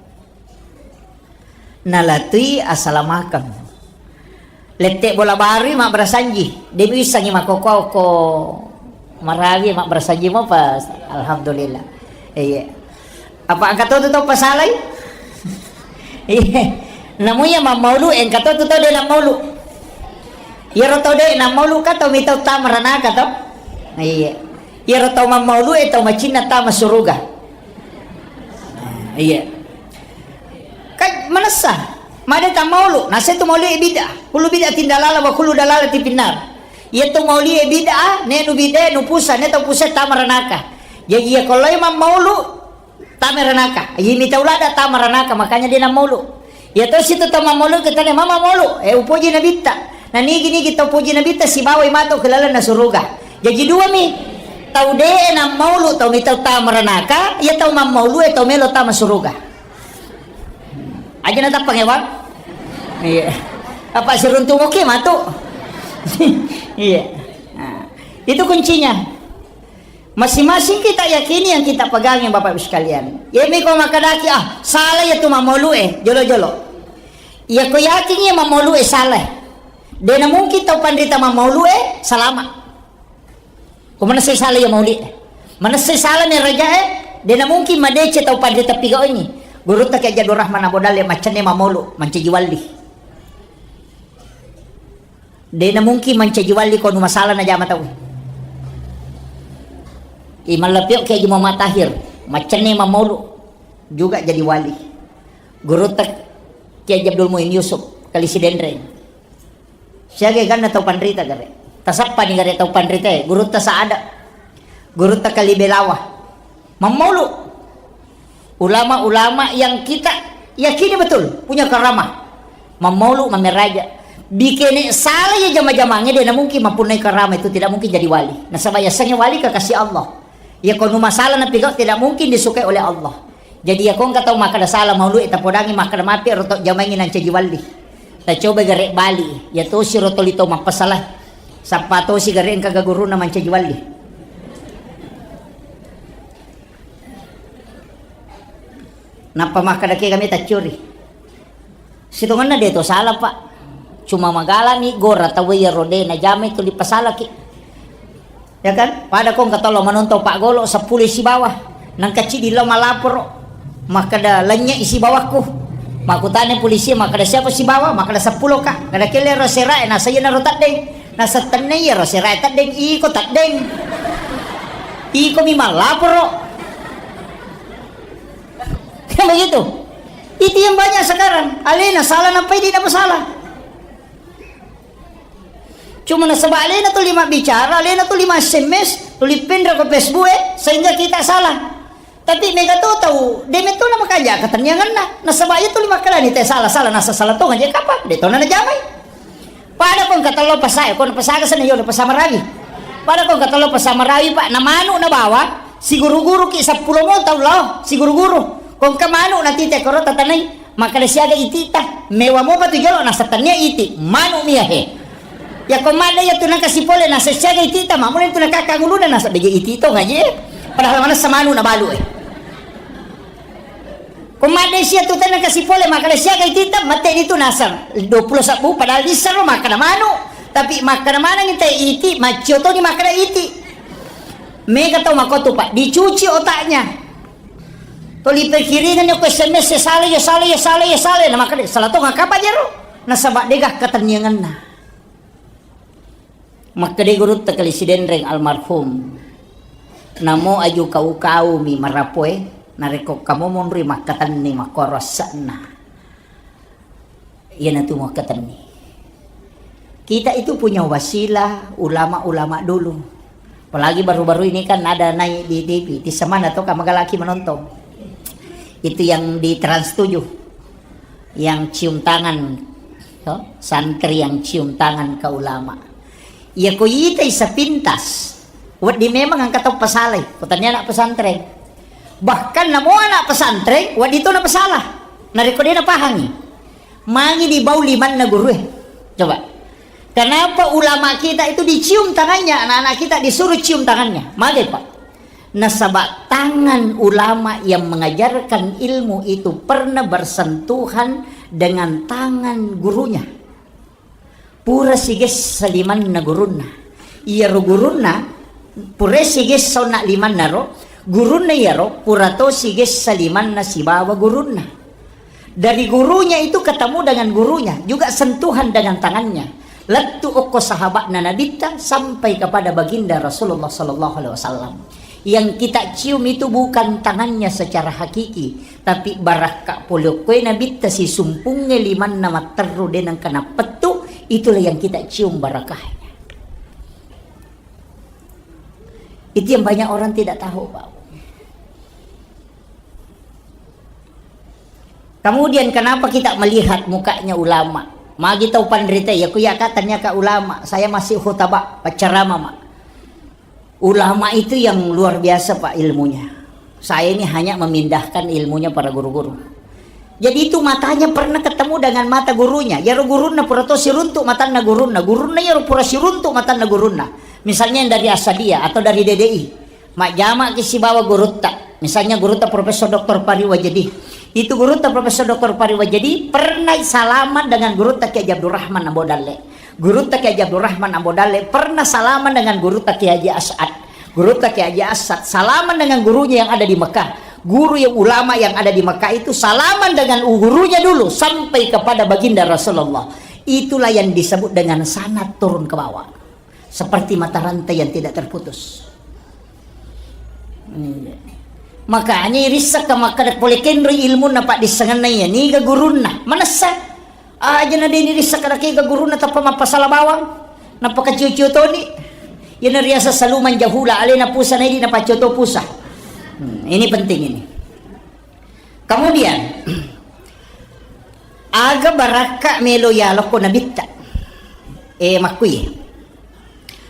Nalatui asalamakeng. Lette bola barui mabbarasanji, de muissengngi makkokko-okko marawi mabbarasanji mopa. Alhamdulillah. Iya. Apa engka to tu tau pasalai? Iya. Namu iya mammaulu, engka to tu tau de nammaulu. Iyaro tau de nammaulu ka tau mitau tama ranaka to? Iya. Iyaro tau mammaulu e tau macinna tama suruga. Iya. Ka manessa, made tammaulu, nase tu maulu e bid'ah. Kullu bid'atin dalalah wa kullu dalalatin finnar. Iya tu maulu e bid'ah, ne nu bid'ah, nu pusa, ne tau pusa tama ranaka. Jadi iya ko lao mammaulu, tama ranaka. Iya mitau lada tama ranaka, makanya de nammaulu. Iya to situ tau mammaulu kita ne mama maulu, eh, upoji Nabitta. Na nigi-nigi tau poji Nabitta sibawai mato ke lalenna suruga. Jaji dua mi. Tau de nammaulu, tau mitau tama ranaka, iya tau mammaulu e tau melo tama suruga. Aja na tappang ya, Bang? Iya. Apa siruntu oke matu? Iya. Nah, itu kuncinya. Masing-masing kita yakini yang kita pegangi, Bapak Ibu sekalian. Iya mi ko makkedaki, "Ah, salah iya tu mammaulu e, jolo-jolo." Iya ko yakin iya mammaulu e salah. De na mungkin tau panrita mammaulu e salama. Ko manessai salah iya maulu e. Manessai salah mi raja e, de na mungkin madeceng tau panrita pigaungngi. Gurutta Kiai Abdul Rahman Abu Dalle maccanne mammaulu, mancaji wali. De na mungkin mancaji wali ko nu masalah najama tau. I mallapio Kiai Haji Muhammad Tahir, maccanne mammaulu juga jadi wali. Gurutta Kiai Haji Abdul Muin Yusuf, Kali Sidenreng. Siaga ganna tau panrita gare. Tasappani gare tau panrita e, gurutta Saada. Gurutta Kali Belawa. Mammaulu. Ulama-ulama yang kita yakini betul punya karamah. Mammaulu, mammeraja. Bikene salah ya jama-jamangnge, de na mungkin mampunnai karamah itu, tidak mungkin jadi wali. Nasaba yasengnge wali kekasih Allah. Ya ko nu masalah napigau tidak mungkin disukai oleh Allah. Jadi ya ko engka tau makkeda salah maulu e tapodangi makkeda mapi ro tau jamaengngi nancaji wali. Tacoba gare bali, ya tosi ro toli tau mappasala. Sappa tosi gare engka gaguruna mancaji wali. Nappa makkeda ke kami taccuri. Sitongenna de to salah, Pak. Cuma magalami gora tau iyaro de najamai tuli pasalaki. Ya kan? Pada ko engka tau lo manontong paggolo seppulo sibawa. Nangka cidi lo malaporo. Makkeda lennye sibawakku. Makkutana polisi makkeda siapa sibawa? Makkeda seppulo ka. Kada kelle ro serae nasa iyana ro teddeng. Nasa tenne iyaro serae teddeng. Iko teddeng. Iko mi malaporo. Kan begitu? Itu yang banyak sekarang. Alena salah nampai di apa salah. Cuma nasaba alena tuli mabbicara, alena tuli ma-S M S, tuli penra ko Facebook e, sehingga kita salah. Tapi mega to tau, de metto na makanja ketennianganna. Nasaba iya tuli makkedani te salah, salah, nasa salah tonga je kapang, de tona najamai. Pada ko engka tello pasae, ko pasaga sana yo pasa marawi. Pada ko engka tello pasa marawi, Pak, na manu na bawang, siguru-guru ki seppulo mo tau lao, siguru-guru. Ko engka manu na tite koro tatanai. Makkeda siaga iti'ta, mewa mopa tu jolo, nasa tennia iti, manu mia he. Yako madde iya tu nangka sipole, nasa siaga iti'ta, mammula tu nakakang uluna, nasa beje iti to ngaji. Padahal manessa manu na balu e. Ko madde sia tu tenangka sipole, makkeda siaga iti'ta, mate di tu nasa dua puluh sabbu, padahal dissero makkeda manu. Tapi makkeda maneng te iti, maccio toni makkeda iti. Mega tau makotu, Pak, dicuci otaknya. Tuli pikiringenni ko S M S, ya salah, ya salah, ya salah, ya salah. Na makkeda, salah to ngakapa jero? Nasaba dega ketenniangenna. Makkeda gurutta Kali Sidenreng almarhum. Namo aju kau-kau mi marapoe, narekko kamu monri makkatenni makkoro asse'na. Iyanatu makkatenni. Kita itu punya wasilah ulama-ulama dulu. Apalagi baru-baru ini kan ada naik di T V. Di semana tuh kamu galaki menonton. Itu yang di Trans tujuh. Yang cium tangan, to? Santri yang cium tangan ke ulama. Iya ko itai sepintas. Wedding memang engka tau pasalai. Ko tania anak pesantren. Bahkan namo anak pesantren, wedding to na pasala. Narekko de napahangi. Mangi dibau limanna gurue. Coba. Kenapa ulama kita itu dicium tangannya, anak-anak kita disuruh cium tangannya? Magai, Pak. Nasaba tangan ulama yang mengajarkan ilmu itu pernah bersentuhan dengan tangan gurunya. Pura sigessa limanna gurunna. Iyaro gurunna, pura sigessa onna limanna ro, gurunna iyaro pura to sigessa limanna sibawa gurunna. Dari gurunya itu ketemu dengan gurunya, juga sentuhan dengan tangannya. Lettu okko sahabatna Nabitta sampai kepada baginda Rasulullah sallallahu alaihi wasallam. Yang kita cium itu bukan tangannya secara hakiki, tapi barakka pole okkoe Nabitta sisumpungnge limanna matterru de nengka nappettu, itulah yang kita cium barakahnya. Itu yang banyak orang tidak tahu, Pak. Kemudian kenapa kita melihat mukanya ulama? Magi tau panrita, ya ku ya ka tanya ka ulama, saya masih khutbah, pacarama, Mak. Ulama itu yang luar biasa, Pak, ilmunya. Saya ini hanya memindahkan ilmunya para guru-guru. Jadi itu matanya pernah ketemu dengan mata gurunya. Yaro gurunna pura to siruntuk matanna gurunna. Gurunna yaro pura siruntuk matanna gurunna. Misalnya yang dari Asadia atau dari D D I. Majjama ki sibawa gurutta. Misalnya gurutta Profesor Doktor Pari Wajedi. Itu gurutta Profesor Doktor Pari Wajedi pernah salaman dengan gurutta Kiai Haji Abdurrahman Ambo Dalle. Gurutta Kiai Haji Abdurrahman Ambo Dalle pernah salaman dengan gurutta Kiai Haji As'ad. Gurutta Kiai Haji As'ad salaman dengan gurunya yang ada di Mekah. Guru yang ulama yang ada di Mekah itu salaman dengan gurunya dulu sampai kepada baginda Rasulullah. Itulah yang disebut dengan sanad turun ke bawah. Seperti mata rantai yang tidak terputus. Iya. Makanya irissakka makkeda pole kenroi ilmunna paddissengenna iya, niga gurunna. Manessa. Aja na deni rissakka nakega gurunna tappa mappasala bawang. Nappa kacio-cio toni. Iyana riaseng saluman jahula, alena pusa naidi napaccio to pusa. Hmm, ini penting ini. Kemudian, aga barakka melo yalokko Nabitta? Eh, makkui.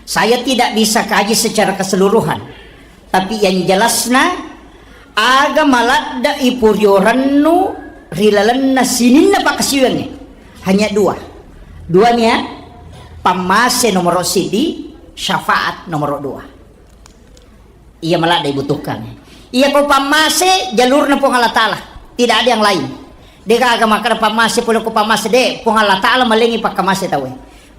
Saya tidak bisa kaji secara keseluruhan, tapi yang jelasna, aga maladde ipuriorennu ri lalenna sininna pakkasiwiangnge. Hanya dua. Dua nia, pammase nomoro sidi, syafaat nomoro dua. Iya maladde dibutuhkan. Iya ko pammase jalurna Puang Allah Ta'ala. Tidak ada yang lain. De gaga makkeda pammase pole ko pammase, de, Puang Allah Taala malengi pakkamase tauwe.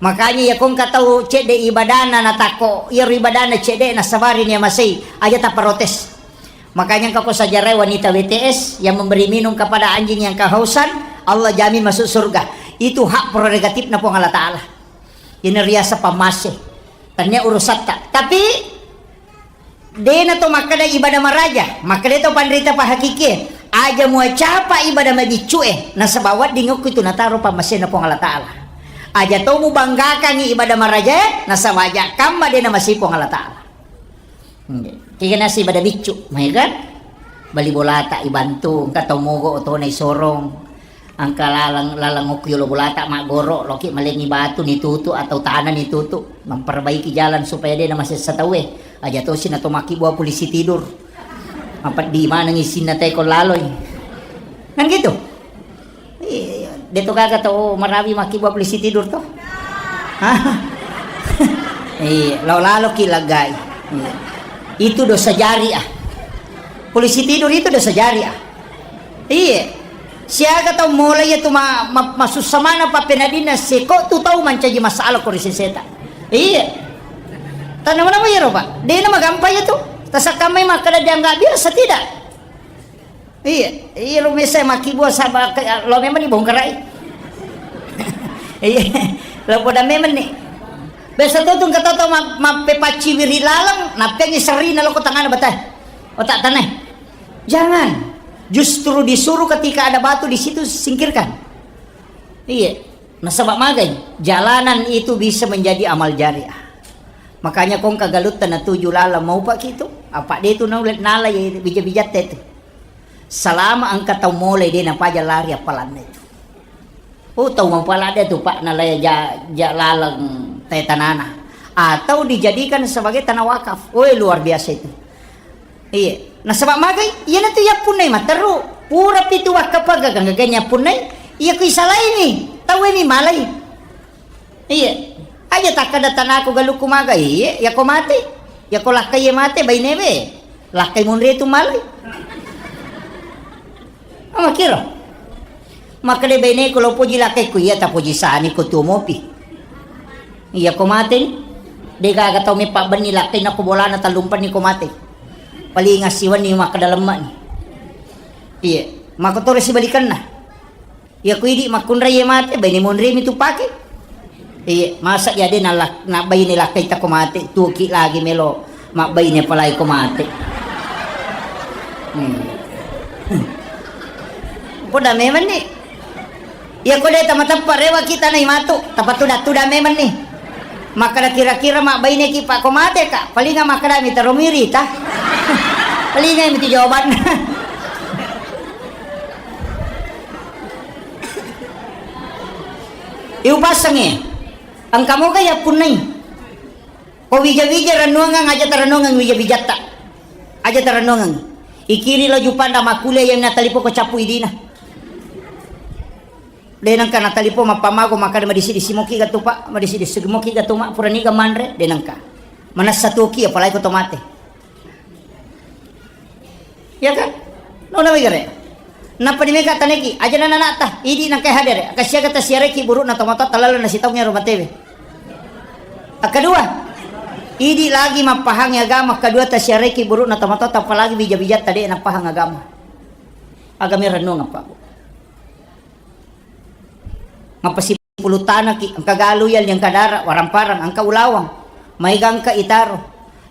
Makanya iya ko engka tau cedde ibadana natakko, iyaro ibadana cedde nasabari ni amasei, aja taprotes. Makanya engka ko sejarah wanita W T S yang memberi minum kepada anjing yang kehausan, Allah jamin masuk surga. Itu hak prerogatifna Puang Allah Taala. Ini riasa pammase. Tania urusatta. Tapi dena to makkeda ibadah maraja, makkeda to panrita pahakikie. Aja muacapa ibadah mabiccu e, nasaba wedding okko itu nataro pammasena Puang Allah Taala. Aja to mubanggakangi ibadah maraja e, nasaba aja kamma dena masih Puang Allah Taala. Kega nasi ibadah biccu, mai kan? Bali bolata ibantu, engka tau mogo otona isorong. Engka laleng, laleng okko yolo bolata maggoro, loki malengi batu nitutu atau tanah nitutu, memperbaiki jalan supaya de namasessa tauwe. Aja tosi nato makkibua polisi tidur. Mapeddi maneng isinna teko laloi. Kan gitu? Iya, de to gaga tau marawi makkibua polisi tidur to. Hah? Iya, lao laloki laggai. Iya. Itu dosa jariah. Polisi tidur itu dosa jariah. Iya. Siaga tau mulai itu ma-, ma-, masussa mana pappenadina seko tu tau mancaji masalah ko ri seseta. Iya. Tanama-nama iyaro, Pak. Dena magampa iya tu. Tasakkamai makkeda dianggap biasa tidak. Iya, iya lo mesa makkibua saba ke-, lo memang dibongkarai. Iya, lo poda memang ni. Biasa tu tu engka tau ma-, mappepacci wiri laleng, nappengi serina lo ko tangana batai. Otak tanai. Jangan. Justru disuruh ketika ada batu di situ, singkirkan. Iya. Nasaba magai, jalanan itu bisa menjadi amal jariah. Makanya kongka galutta natuju laleng maupa kitu, apa de tu naulle nala ye bija-bijatte tu. Salama engka tau mole de napaja lari appalanna itu. Oh, tau mapala de tu, Pak, nalai ja, ja laleng te tanana. Atau dijadikan sebagai tanah wakaf. Oh, luar biasa itu. Iya. Nasaba magai, iyanatu yappunnai matteru. Pura pitu wakkapaga ganggaga yappunnai. Iya ku isalaini, tauwe mi malai. Iya. Aja takkada tanaku galukku maga. Iya, yako mate. Yako lakkai mate bainewe. Lakkai munre tu malai. Amakiro. Makkeda baineku lo poji lakkaiku, iya tapoji sani ko tuo mopi. Iya ko mate ni. De gaga tau meppa benni lakkai nako bolana tallumpenni ko mate. Paling assiwenni makkeda lemma ni. Iya, mako toro sibalikanna. Iya ku idi makkunrai mate, baine monri mi tu pake. Iya, masa iya de nalak-, nabbaine lakkai tako mate, tuoki lagi melo mabbaine apalagi ko mate. Hmm. Poda memang ni. Iya ko de tamateppa rewa kita nai matu, tapatuda-tuda memang ni. Makkada kira-kira mabbaine ki pak ko mate ka, palinga makkada mi taro miri ta. Palinga mi tu jawabanna. Iupassengngi. Engka moga yappunnai. Ko wija-wija rennuangeng, aja tarennuangeng wija-wijatta. Aja tarennuangeng. Ikiri lo jupanda makkuliah yang natalipo ko cappu idina. De nengka natalipo mappamago makkada madisi-disi moki gatu pak, madisi-disi moki gatu mak, puraniga manre, de nengka. Manessa tuoki apalagi ko to mate. Iya kan? Nona wigare. Nappa di mega taneki, aja nana nata, idi nangkai hadere, kasiaga tasiareki burukna tomatoatta laleng nasitaungi ero matewe. Akkadua, idi lagi mappahangi agama, akkadua tasiareki burukna tomatoatta apalagi bija-bijatta de nappahang agama. Agama rennuang apa? Mappasipuluttanaki, engka galu yalli, engka dara, warang-parang, engka ulawang, maega engka itaro,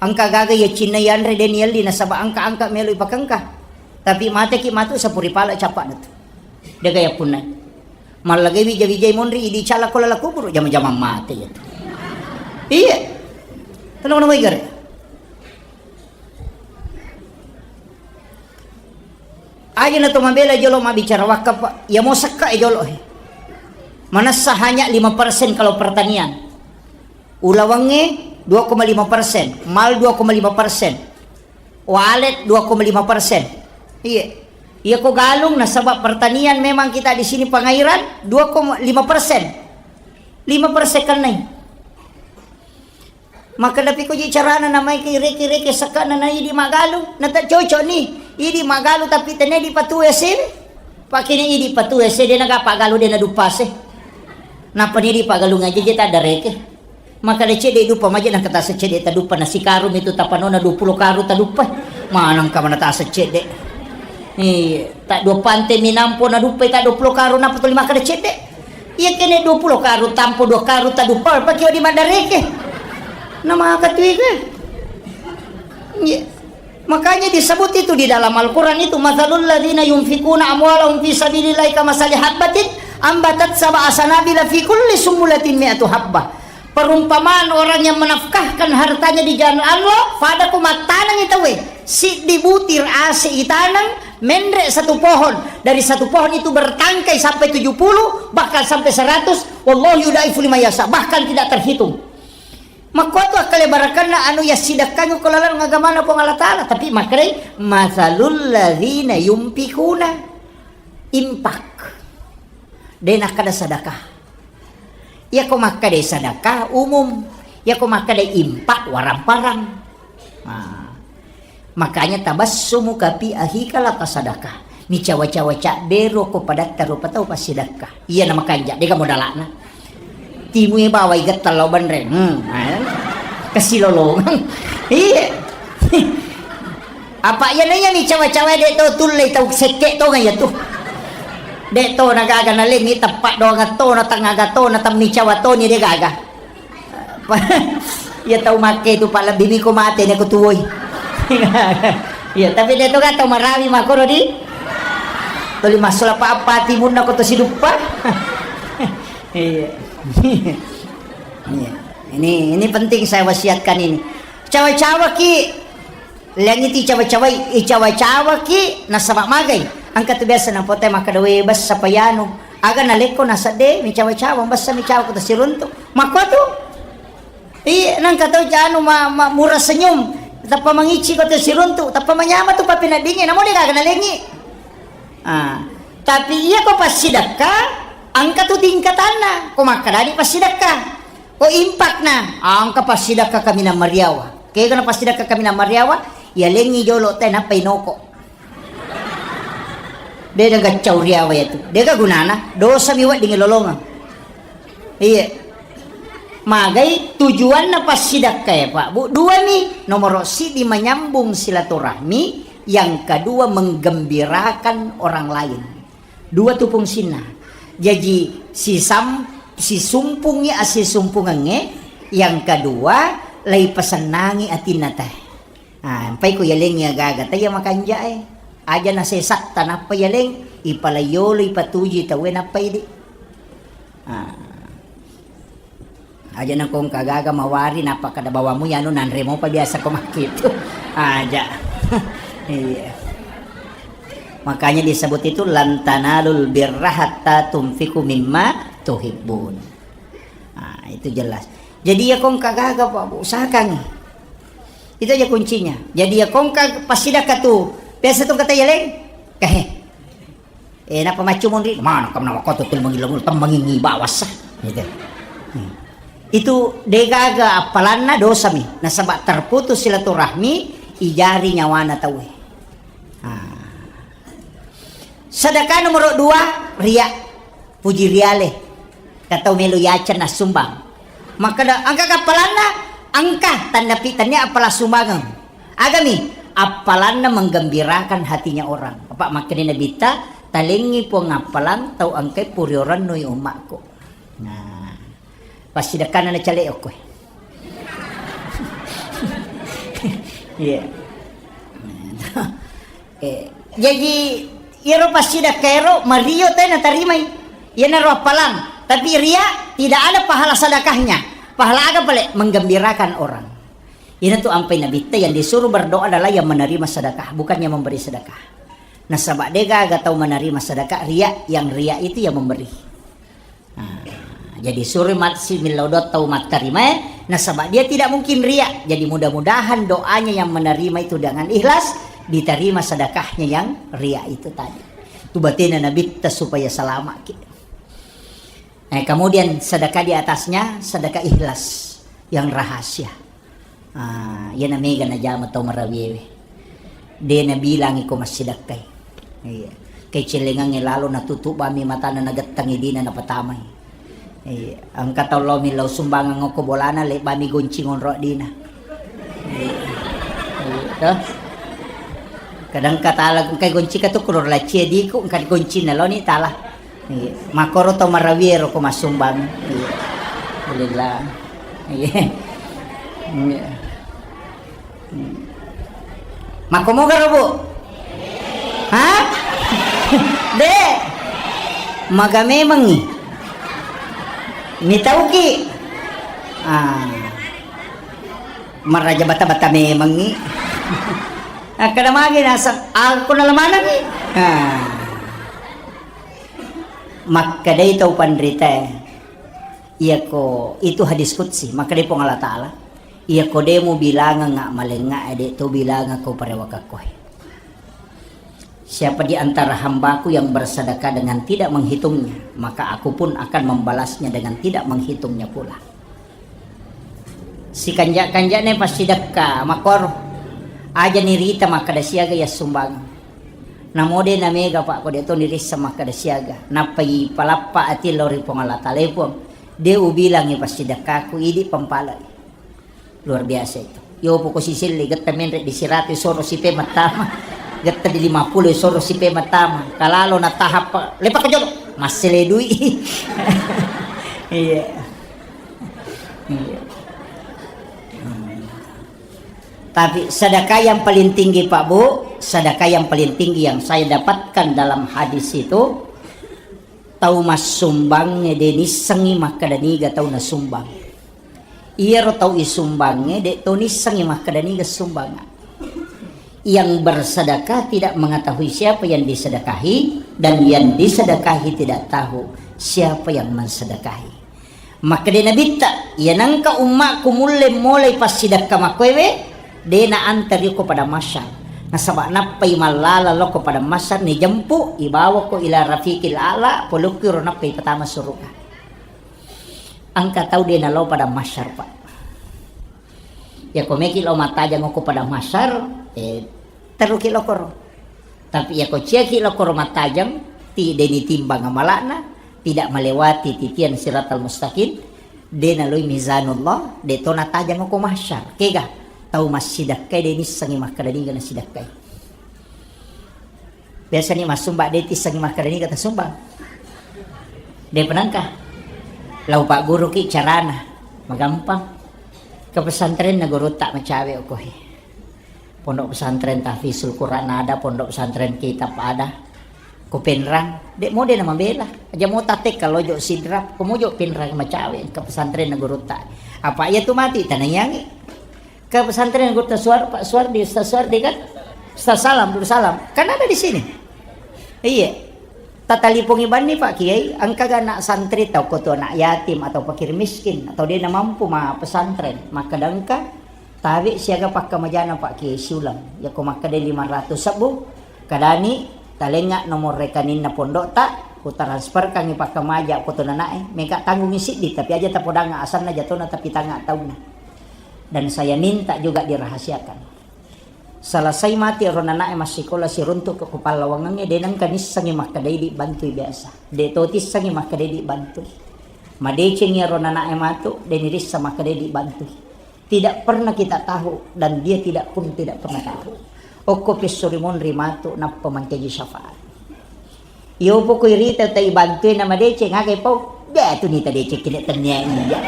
engka gaga iya cinna yanre de niyalli nasaba engka-engka melo ipakengka. Tapi mateki matu sapuri pala cappa natu. Dega yappunnai. Mallagai wija-wijai monri idi cala ko lala kuburu jama-jama mate yatu. Iya. Tenang-tenang wae gare. Aja na to mabela jolo mabbicara wakaf, iya mo sekka e jolo he. Manessa hanya lima persen kalau pertanian. Ulawangnge dua koma lima persen, mal dua koma lima persen. Walet dua koma lima persen. Iya. Iya ko galung nasaba pertanian memang kita di sini pengairan dua koma lima persen. Lima persen kenai. Makkeda pi koji carana namai ki reke-reke sekkana na idi magalu, na tak cocok ni. Idi magalu tapi tene di patu S M. Pakene idi patu ese de naga pagalu de naduppase. Napani idi pagalu ngajeje taddareke. Maka de cedde dupa maje nangka tase cedde tadupa na sikaru mitu tapanona dua puluh karu tadupa. Manang ka mana tase cedde. Iya, tak dua pante minampo na dupa tak dua puluh karu napa tuli maka de cedde. Iya kene dua puluh karu tampo dua karu tadupa pake di madareke. Na maka tu ike. Iya. Makanya disebut itu di dalam Al-Quran itu, "Matsalul ladzina yunfikuna amwalahum fi sabilillahi kamatsali habbatin ambatat sab'a sanabila fi kulli sumbulatin mi'atu habbah." Perumpamaan orang yang menafkahkan hartanya di jalan Allah, pada ku mattaneng itawe, siddi butir ase itaneng, menre satu pohon, dari satu pohon itu bertangkai sampai tujuh puluh, bahkan sampai seratus, wallahu yudaifu liman yasha, bahkan tidak terhitung. Makkuatu akkale barakanna anu yassidakkangi ko laleng agamana Puang Allah Ta'ala, tapi makkedai, "Matsalul ladzina yunfikuna," infak. De nakkeda sedekah. Iyako makkeda sedekah umum, iyako makkeda infak warang-parang. Nah, makanya tabassumuka fi akhika laka sadakah. Micawa-cawa caddero ko padatta rupa tau passidakka. Iya na makanja, dega modalakna. Timue bawai getta lao banreng. Hmm, eh. Kesilolongang. Iya. Apa iya nanya micawa-cawa de to tulle tau sekke to ngaya tu. De to na gaga na lengi tepak doang to na tengaga to na temmicawa to ni de gaga. Iya tau makke tu, Pak, lebbi miko mate ne ko tuwoi. Iya, tapi de to ga tau marawi makkoro di. Tuli massala pa apa timunna ko to siduppa. Iya. Iya. Ini, ini penting saya wasiatkan ini. Cawa-cawa ki Lengiti cawa-cawai, icawa-cawaki nasaba magai. Engka tu biasa napote makkeda, "We, bessa payanu." Aga nalekko nasedde, micawa-cawa, bessa micawa ko tasiruntu. Makko tu. Iya, nangka tau janu ma, ma, murah senyum, tappa mangici ko tasiruntu, tappa manyama tu papeneddingnge, namo de gaga nalengi. Ah, tapi iya ko passidekka, engka tu tingkatanna. Ko makkedani passidekka. Ko impakna, engka passidekka kaminang mariawa. Kega na passidekka kaminang mariawa, yalengngi jolo te nappa inoko. De gaga cau riawa itu. De gaga gunana, dosa mi wedding lolongeng. Iya. Magai tujuanna passidekka ya, Pak. Bu, dua mi, nomoro sidi menyambung silaturahmi, yang kedua menggembirakan orang lain. Dua tu fungsinna. Jaji sisam-, sisumpungngi assisumpungengnge, yang kedua, leipasennangi atinna te. Ah, empai ko yalengngi agaga te iya makanjae. Aja nasesatta nappa yaleng, ipalaiyolo ipatuju tauwe nappa idi. Ah. Aja na ko engka gaga mawari, nappa kada bawamu yanu nanre mopa biasa ko makkitu. Aja. Iya. Makanya disebut itu, "Lan tanalul birra hatta tunfiqu mimma tuhibbun." Ah, itu jelas. Jadi ya ko engka gaga, Pak, Bu, usahakan. Itu aja kuncinya. Jadi ya ko engka passidekka tu, biasa tu kata yaleng, kahe. Eh, napa maccu monri? Mana kam nama kau tutul mengilung, tem mengingi bawasa. Gitu. Hmm. Itu degaga appalanna dosa mi. Nasaba terputus silaturahmi, ijari nyawana tauwe. Ah. Sedekah nomor dua, ria. Puji riale. Katau melo yacen nassumbang. Makkeda, engka kappalanna? Engka, tanda pi-, tania appala sumbangeng. Agami, appalanna menggembirakan hatinya orang. Apa makkeda Nabitta, talengngi Puang appalang tau engkai puriorennui ummakku. Nah, passidekkanna nacale okkoe. Iya. Eh, jaji iyaro passidekka ero mario te natarimai. Iyanaro appalang, tapi ria tidak ada pahala sedekahnya. Pahala aga pale? Menggembirakan orang. Iyanatu ampai Nabitta yang disuruh berdoa adalah yang menerima sedekah, bukan yang memberi sedekah. Nasaba degaga tau menerima sedekah ria, yang ria itu yang memberi. Nah, jadi suri mat-, si millau doa tau mattarimae, nasaba dia tidak mungkin ria. Jadi mudah-mudahan doanya yang menerima itu dengan ikhlas, diterima sedekahnya yang ria itu tadi. Tu batena Nabitta supaya selamat ki. Eh, kemudian sedekah di atasnya sedekah ikhlas yang rahasia. Ah, iyana mega najama tau marawiéwé. Dé nabilangi ko massidakkai. Iya. Kecellengangnge lalo natutup bami matana nagettangi dina napatamai. Iya, engka tau lao millau sumbangan okko bolana, lebbami goncing onro dina. Iya. Iya, toh? Kadang katala engka goncika tu kulur lacie diku, engka goncina loni tala. Iya. Makoro tau marawie ro ko massumbang. Iya. Alhamdulillah. Iya. Iya. Makkomoga ro, Bu? Ha? De'. Maga memengngi. Mitauki. Ah. Maraja bata-bata memengngi. Akkada magi naseng, aku nalamanengngi. Ah. Makkedai tau panritae. Iyako itu hadis qudsi, makkedai Puang Allah Ta'ala, "Iyako de' mubilangengnga malengnga, de' to bilangekko parewakakkoe. Siapa di antara hambaku yang bersedekah dengan tidak menghitungnya, maka aku pun akan membalasnya dengan tidak menghitungnya pula." Sikanja'-kanja'na passidekka, makkoro. Aja nirita makkeda siaga iya sumbang. Namo de' namega, Pak, ko de' to nirissa makkeda siaga. Nappai palappa ati lao ri Puang Allah Ta'ala, "Eh, Puang, de' ubilangi passidekkaku, idi pampalai." Luar biasa itu. Yo poko sisilli, getta menre di siratu soro sipe mattama. Getta di lima puluh soro sipe mattama. Kalalo na tahap, lepak ke jolo. Masih ledui. Iya. Iya. Tapi sedekah yang paling tinggi, Pak Bu, sedekah yang paling tinggi yang saya dapatkan dalam hadis itu, tau massumbang de' nissengngi makkeda niga tau nasumbang. Iyaro tau isumbangnge de' to nissengngi makkeda niga sumbanga. Yang bersedekah tidak mengetahui siapa yang disedekahi, dan yang disedekahi tidak tahu siapa yang mensedekahi. Makkeda Nabitta, "Iya nengka ummakku mulle molai passidekka makkoewe, de' na antari ko padang mahsyar. Nasaba nappai mallala lao ko padang mahsyar, nijempu, ibawako ila rafiqil a'la, polokki ro nappai patama suruga." Engka tau de' nalao padang mahsyar, Pak. Yako meki lao mattajang ko padang mahsyar, eh, teruki lokoro. Tapi yako ciaki lokoro mattajang, ti de' nitimbang amala'na, tidak melewati titian siratal mustaqim, de' naloi mizanullah, de' to natajang ko mahsyar. Kega tau massidekkai de' nissengngi makkeda niga nasidekkai. Biasani massumba de' tissengngi makkeda niga tasumbang. De' penengka. Lao pagguruki carana, magampang. Ke pesantrenna gurutta macawe okohe. Pondok pesantren Tahfizul Quran ada, pondok pesantren kitab ada. Ko Penrang, de' mode na mabela. Aja mo tatekka lojo Sidrap, ko mojo Penrang macawe ke pesantrenna gurutta. Apa iya tu mati tanayangi. Ke pesantren Guru Suar-, Pak Suwardi, Ustaz Suwardi kan? Ustaz Salam, Guru Salam. Kan ada di sini. Iya. Tatalipongi banni Pak Kiai, engkaga anak santri tau ko tu anak yatim atau fakir miskin atau de' namampu ma pesantren, makkeda engka tabe' siaga pakkamajana Pak Kiai siuleng. Yako makkeda lima ratus sebbu, kadani talengnga nomor rekeninna pondokta, ku transferkangngi pakkamaja ko tu nanae, meka tanggungi siddi, tapi aja tapodangnga asanna jatona tapi tangnga taunna. Dan saya minta juga dirahasiakan. Selesai mati ero nanae massikola siruntuk ke kupallawangengnge, de' nengka nissengngi makkedai dibantui biasa. De' to tissengngi makkedai dibantui. Madecengngi ero nanae matu, de' nirissa makkedai dibantui. Tidak pernah kita tahu dan dia tidak pun tidak pernah tahu. Okko pissuri monri matu nappa mancaji syafaat. Iyo poko irita tai bantui na madeceng, aga ipau? De' tu nita deceng kene tennia iya.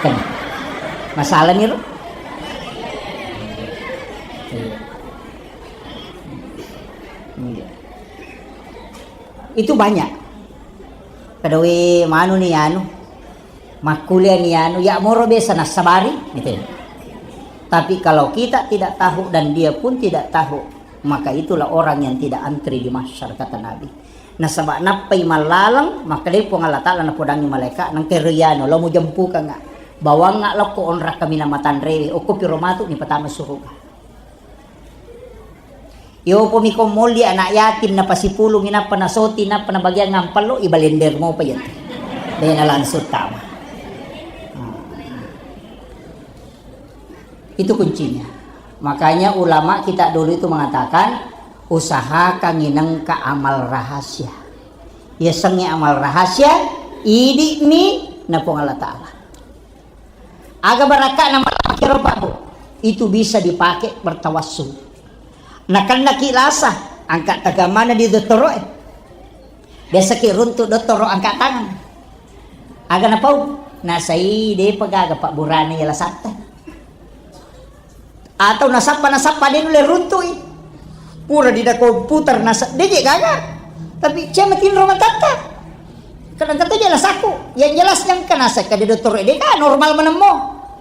Kan. Masalah ni ro. Iya. Iya. Itu banyak. Kada we manu ni anu. Makkuliah ni anu, ya moro biasa nassabari, gitu ya. Tapi kalau kita tidak tahu dan dia pun tidak tahu, maka itulah orang yang tidak antri di mahsyar, kata Nabi. Nasaba nappai mallaleng, makkedai Puang Allah Ta'ala napodangi malaika, nengka ero iyanu, lao mujempukengnga. Bawangnga lokko onrang kaminang matanrewe, okko piro matu ni patama suruga. Iyo, pomi ko molli anak yatim, napasipulung, nappa nasoti, nappa nabagiang ampello, ibalender mopa iya. Dena langsung tama. Hmm. Itu kuncinya. Makanya ulama kita dulu itu mengatakan, Usahakan inengka amal rahasia. Yasengnge amal rahasia, idi'mi na Puang Allah Ta'ala. Aga barakka'na malama kiro, Pak, Bu? Itu bisa dipakai bertawassul. Nakennaki lasa, angka tagamana di dottoro'e. Biasaki runtu dottoro angka tangan. Aga napau? Nasai depa gaga pabburana iya lasatta. Atau nasappa-nasappa de nulle runtui. Pura di da komputer nasa, de je gaga. Tapi cia matinro matatta. Kadang kata je lasaku. Yang jelasnya engka nasa ka di dottoro de ka normal menemmo.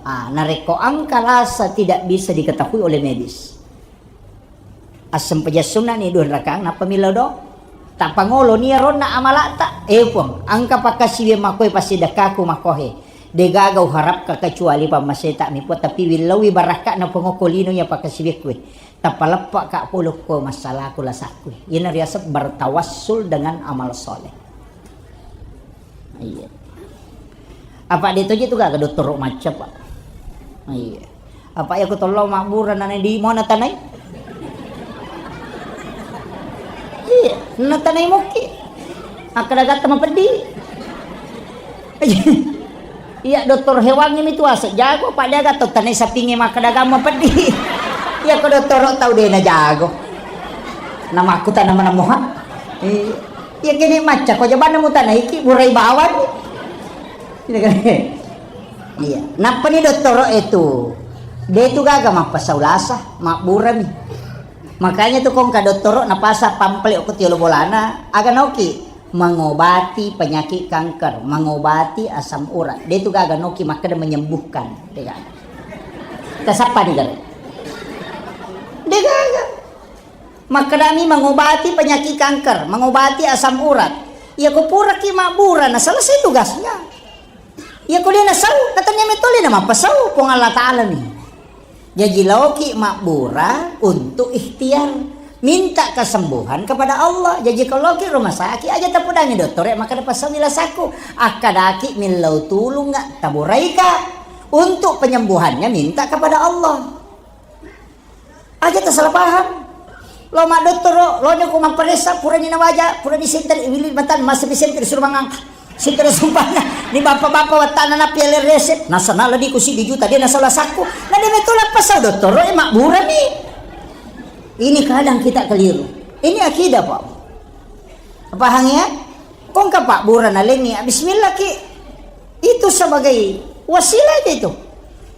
Ah, narekko angka lasa tidak bisa diketahui oleh medis. Assempajang sunna ni dua rakaat, nappa millau do. Tappangolo ni ronna amalata. Eh, Puang, angka pakkasiwiang makoe, passidekkaku makohe. De gaga uharapka kecuali pammaseta mi, Puang, tapi willaui barakka'na Puang okko lino iya pakkasiwiakku. Tappa leppa ka polo ko massalaku lasakku. Iyana riaseng bertawassul dengan amal soleh. Iya. Apa de toje tu gaga dottoro macca, Pak? Iya. Apa iya ko tollo mabbura nana di mau natanai? Iya, natanai mokki. Akkada gatta mapeddi. Iya, dokter hewan ini tu asa jago, Pak, dia gatta tanai sapinge makkada gamma peddi. Iya ko dottoro tau de na jago. Nama aku tanam moha. Iya. Iya, kene macca ko jabanna mutanaiki burai bawang. Iya kan? Iya. Nappani dottoro itu. De tu gaga mappasau lasa, mabburami. Makanya tu kongka dottoro napasa pamflet ko tiolo bolana, aga noki mengobati penyakit kanker, mengobati asam urat. De tu gaga noki makkeda menyembuhkan. De gaga. Tasappa ni gare. De gaga. Makkedami mengobati penyakit kanker, mengobati asam urat. Iya ko puraki mabbura, na selesai tugasnya. Iya ko de nasau, na tania metole na mappasau Puang Allah Ta'ala mi. Jaji laoki mabbura untuk ikhtiar, minta kesembuhan kepada Allah. Jaji kalau ki rumah sakit aja tapudangi dottore, maka dapat sawi lasaku. Akkadaki millau tulung nggak taburaika untuk penyembuhannya minta kepada Allah. Aja tasala paham. Lo maddottoro, lo nyoko mapparessa, purani nawaja, purani senter, wili matan, masa di senter, suruh mangang. Senter sumpahna, ni bapa-bapa wattana na piala resep, nasana ladiku si di juta, dia nasala sakku. Na dia betul apa sau dottoro, eh, makburani. Ini kadang kita keliru. Ini akidah, Pak. Paham ya? Kongka pabbura nalengi, bismillah ki. Itu sebagai wasilah aja itu.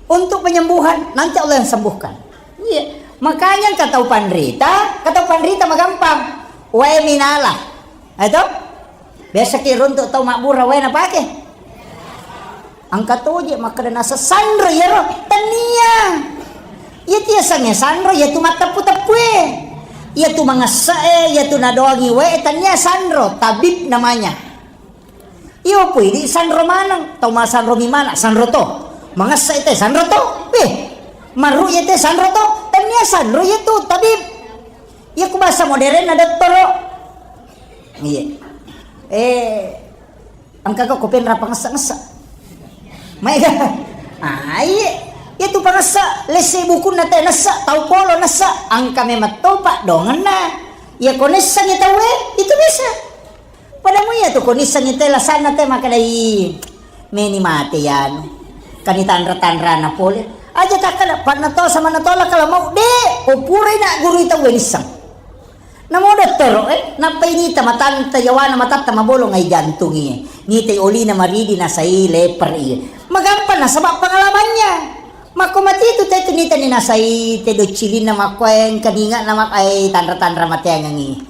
Untuk penyembuhan, nanti Allah yang sembuhkan. Iya. Makanya engka tau panrita, engka tau panrita magampang. Wae minala. Itu? Biasa ki runtuk tau mabbura wae napake. Engka toje makkeda nasa sanro iyaro, tania. Iya tu yasengnge sanro, iya tu matteppu-teppue. Iya tu mangesse'e, iya tu nadoangi wae, tania sanro, tabib namanya. Iyo pui di sanro maneng, tau masanro mi mana, sanro to. Mangesse'e te sanro to. Weh, marru iya te sanro to, tania sanro iya tu tabib. Iya ku bahasa modern na dottoro. Iya. Eh, Engka ko penra pangessa-ngessa. Maega. Ah, iye. Iya tu pangessa, lesse bukunna te nessa, tau polo nessa, engka memang topa dongenna. Iya ko nessangi tauwe, itu bisa. Padamu iya tu ko nissangi te lasanna te makkadai meni mate yanu. Kani tanra-tanrana pole. Aja takkada, panna to sama na tola kala mau de, ko purai na guru tauwe nissang. Namo dottoro, eh, nappai nita matanta yawana matatta mabolong ai jantungi. Nitai olina maridi nasai leper iya. Magampang nasaba pengalamannya. Makko mati itu te tu nita ni nasai te doccilinna makko engka ninga na mak-, ai tanra-tanra mateangengi.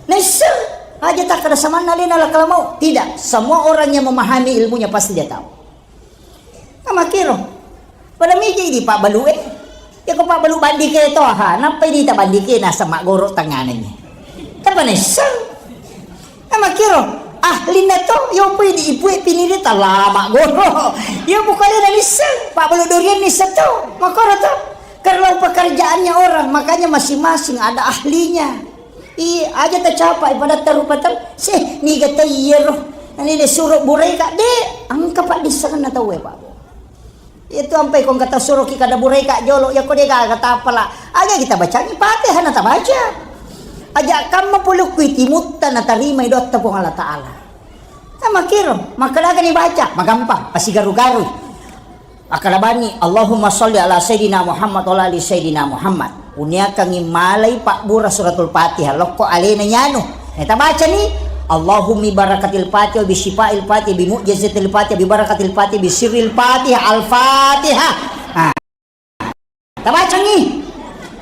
Naisseng aja takkada samanna lena lakala mau. Tidak, semua orang yang memahami ilmunya pasti dia tahu. Amakkiro. Pada miji di pabbalu e. Iya ko pabbalu bandike to, ha, nappai dita bandike nasa maggoro tanganannya. Tapa nisseng. Amakkiro. Ahlinna to, yo pui di ipue piniri tala maggoro. Yo bukale na nisseng, pabbalu durian nisseng to. Makoro to. Kalau pekerjaannya orang, makanya masing-masing ada ahlinya. Iya, aja tacapai pada tarupatan. Seh, niga ta iyero. Nani de suro burai ka de, engka paddissengenna tauwe, Pak. Itu ampai ko engka tasuro ki kada burai ka jolo, ya ko de gaga tapala. Aja kita bacangi Fatihah na tabaca. Aja kamma pole ku timutta natarimai doatta Puang Allah Ta'ala. Sama kiro, makkedagani baca, magampang, pasigaru-garui. Akkalabani, Allahumma sholli ala Sayyidina Muhammad wa ala ali Sayyidina Muhammad. Uniakangi malai pabbura suratul Fatihah, lokko alena nyanu. Neta bacani, Allahummi barakatil Fatihah, bi syifail Fatihah, bi mu'jizatil Fatihah, bi barakatil Fatihah, bi sirril Fatihah, Al-Fatihah. Nah. Tabacangngi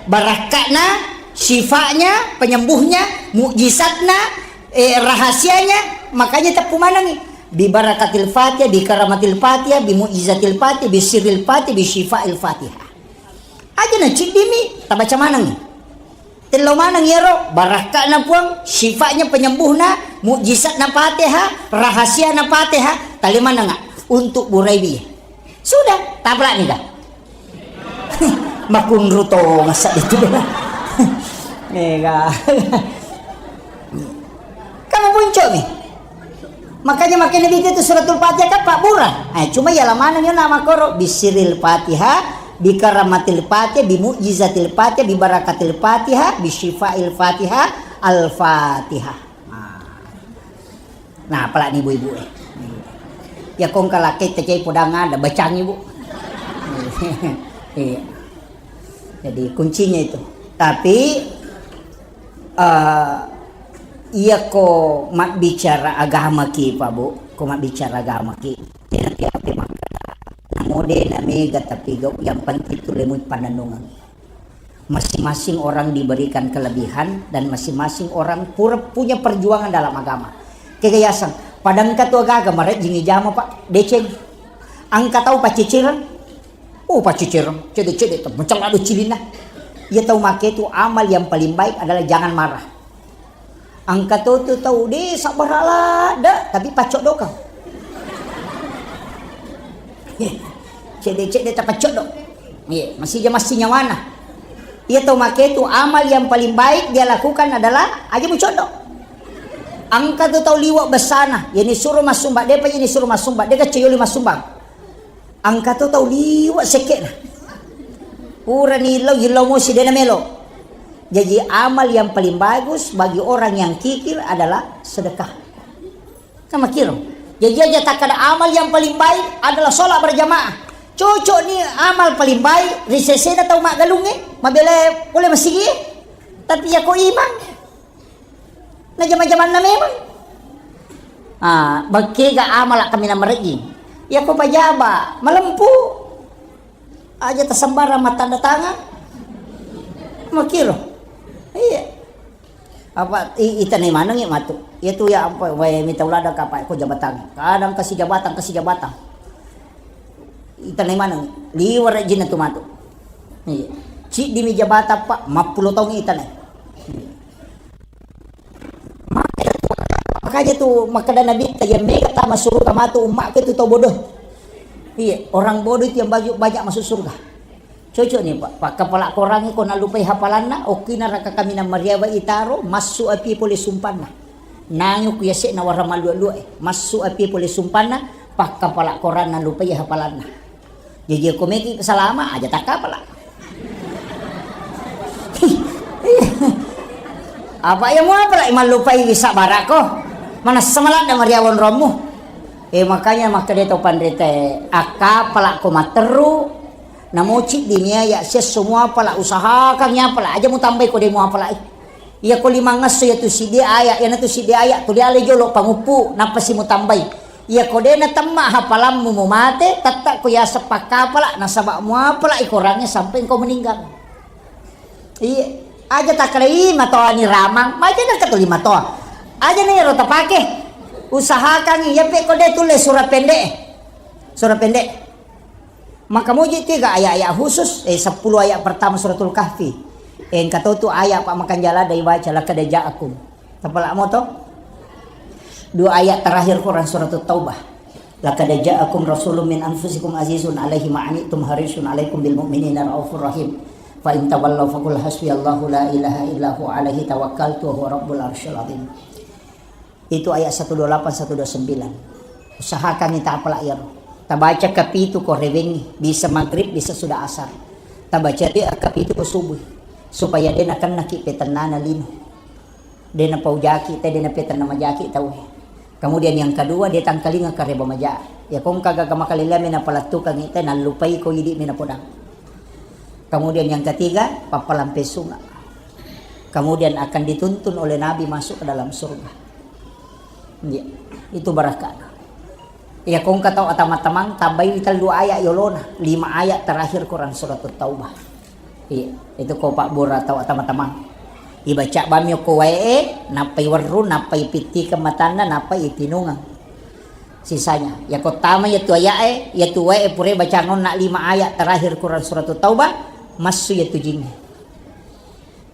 barakka'na, syifa'nya, penyembuhnya, mukjizatna, eh, rahasianya, makanya teppu manengngi. Bi barakatil Fatihah, bi karamatil Fatihah, bi mukjizatil Fatihah, bi sirril Fatihah, bi syifa'il Fatihah. Aja na ciddimi, tabaca manengngi. Tello maneng iyaro, barakka'na Puang, syifatnya penyembuhna, mukjizatna Fatihah, rahasiana Fatihah, tali manengnga untuk buraiwi. Sudah, taplak nih dah. Makunru to ngasa itu. Mega. Kamu puncuk nih. Makanya makin Nabi itu suratul Fatihah kan Pak Burhan. Eh, cuma ya lamaneng yo nama koro bisiril Fatihah, bi karamatil Fatihah, bi mu'jizatil Fatihah, bi barakatil Fatihah, bi syifail Fatihah, Al-Fatihah. Nah. Nah, apalagi ibu-ibu eh. Ya kong kalakai tecai podang ada bacang ibu. Iya. Jadi kuncinya itu. Tapi eh, iya ko mabbicara agama ki Pak Bu, ko mabbicara agama ki. Tena tiape makkeda namo de na mega tapi gau yang penting tu lemui pananungan. Masing-masing orang diberikan kelebihan dan masing-masing orang pura punya perjuangan dalam agama. Kega yaseng, padangka tu agaga marejjingi jama Pak, deceng. Angka tau pacicireng, Oh, paccicireng, cede-cede tu, macam ada cilinna. Iya tau make tu amal yang paling baik adalah jangan marah. Angka tu tu tau de sabar ladde, tapi paccoddokang. Cede-cede ta paccoddok. Iya, masih aja masih nyawana. Iya tau make tu amal yang paling baik dia lakukan adalah aja mucoddok. Angka tu tau liwa besana, yani suruh masumba, depa yani suruh masumba, deka ceyoli masumba. Angka to tau liwa sekke'na. Purani illau, illau mosi dena melo. Jaji amal yang paling bagus bagi orang yang kikir adalah sedekah. Kan makiro. Jaji aja takkada amal yang paling baik adalah sholat berjamaah. Cocok ni amal paling baik, ri sesena tau maggalungnge, mabela pole masigi. Tapi ya ko imang, Na jama-jamanna memang. Ah, bekkega amala kaminang marejjing. Iya ko pajaba, malempu. Aja tasembarang mattanda tangan. Makiro. Iya. Apa i-, itanai maneng ya matu. Iya tu ya ampa wae mita ulada kapa ko jabatan. Kadang kasih jabatan, kasih jabatan. Itanai maneng. Liwar jinna tu matu. Iya. Ciddimi jabatan, Pak, mappulo taung itanai. Makanya tu makkeda Nabitta, iya mega tama suruga matu ummakku itu tau bodoh. Iya, orang bodoh itu yang banyak, banyak masuk surga. Cocok nih, Pak. Pak kepala korangi ko nalupai hafalanna, okkina raka kaminang mariawa itaro, massu api pole sumpanna. Nangi ku yasekna warang malua-lua e, massu api pole sumpanna, pak kepala koranna lupai hafalanna. Jaji ko meki salama aja takkapala. Apa iya muapala mallupai wisa barako. Manessa maladda mariawa onrommu. Eh, makanya makkeda to panrita e, akkapala ko matteru, namoci dini ya sia semua pala usahakan ya pala aja mutambai ko de muapalai. Iya ko limangngesso iya tu siddi aya, iyana tu siddi aya tuli ale jolo panguppu, nappa si mutambai. Iya ko de natemma hafalammu mumate, tetta ko yaseng pakkapala, nasaba muapala i korangnge sampai engkau meninggal. Iya, aja takkeda i matoani ramang, maja na katuli matoa. Aja na iyaro tapake. Usahakan iya pe ko de tulle surah pendek. Surah pendek. Maka muji tiga ayat-ayat khusus, eh, sepuluh ayat pertama suratul Kahfi. Eh, engka to tu ayat pa makanjala dai baca laqad ja'akum. Tapala moto? Dua ayat terakhir Quran suratul Taubah. Laqad ja'akum rasulun min anfusikum azizun alaihi ma anittum harisun alaikum bil mu'minina raufur rahim. Fa in tawallaw faqul hasbiyallahu la ilaha illa huwa alaihi tawakkaltu wa huwa rabbul arsyil azim. Itu ayat satu dua lapan, satu dua sembilan. Usahakan ni tapala iyaro. Tabaca kapitu ko rewengi, bisa maghrib, bisa sudah asar. Tabaca de kapitu ko subuh, supaya de nakennaki petennana lino. De napaujaki te, de napetanna majaki tau. Kemudian yang kedua, de tangkalinga kareba maja. Ya kongka gaga makalelami napalettukangi te, nallupai ko idi mi napodang. Kemudian yang ketiga, pappalampe sunga. Kemudian akan dituntun oleh Nabi masuk ke dalam surga. Iya, itu barakah. Iya, kongka tau atama-tamang, tambai tellu ayat yolona, lima ayat terakhir Quran Surat Taubah. Iya, itu ko pabbura tau atama-tamang. Ibaca bami ko wae, nappai werru, nappai pitti ke matanna, nappai ipinungang. Sisanya, ya ko tama ya tu ayat e, ya tu wae pure bacangonna lima ayat terakhir Quran Surat Taubah, massu ya tu jing.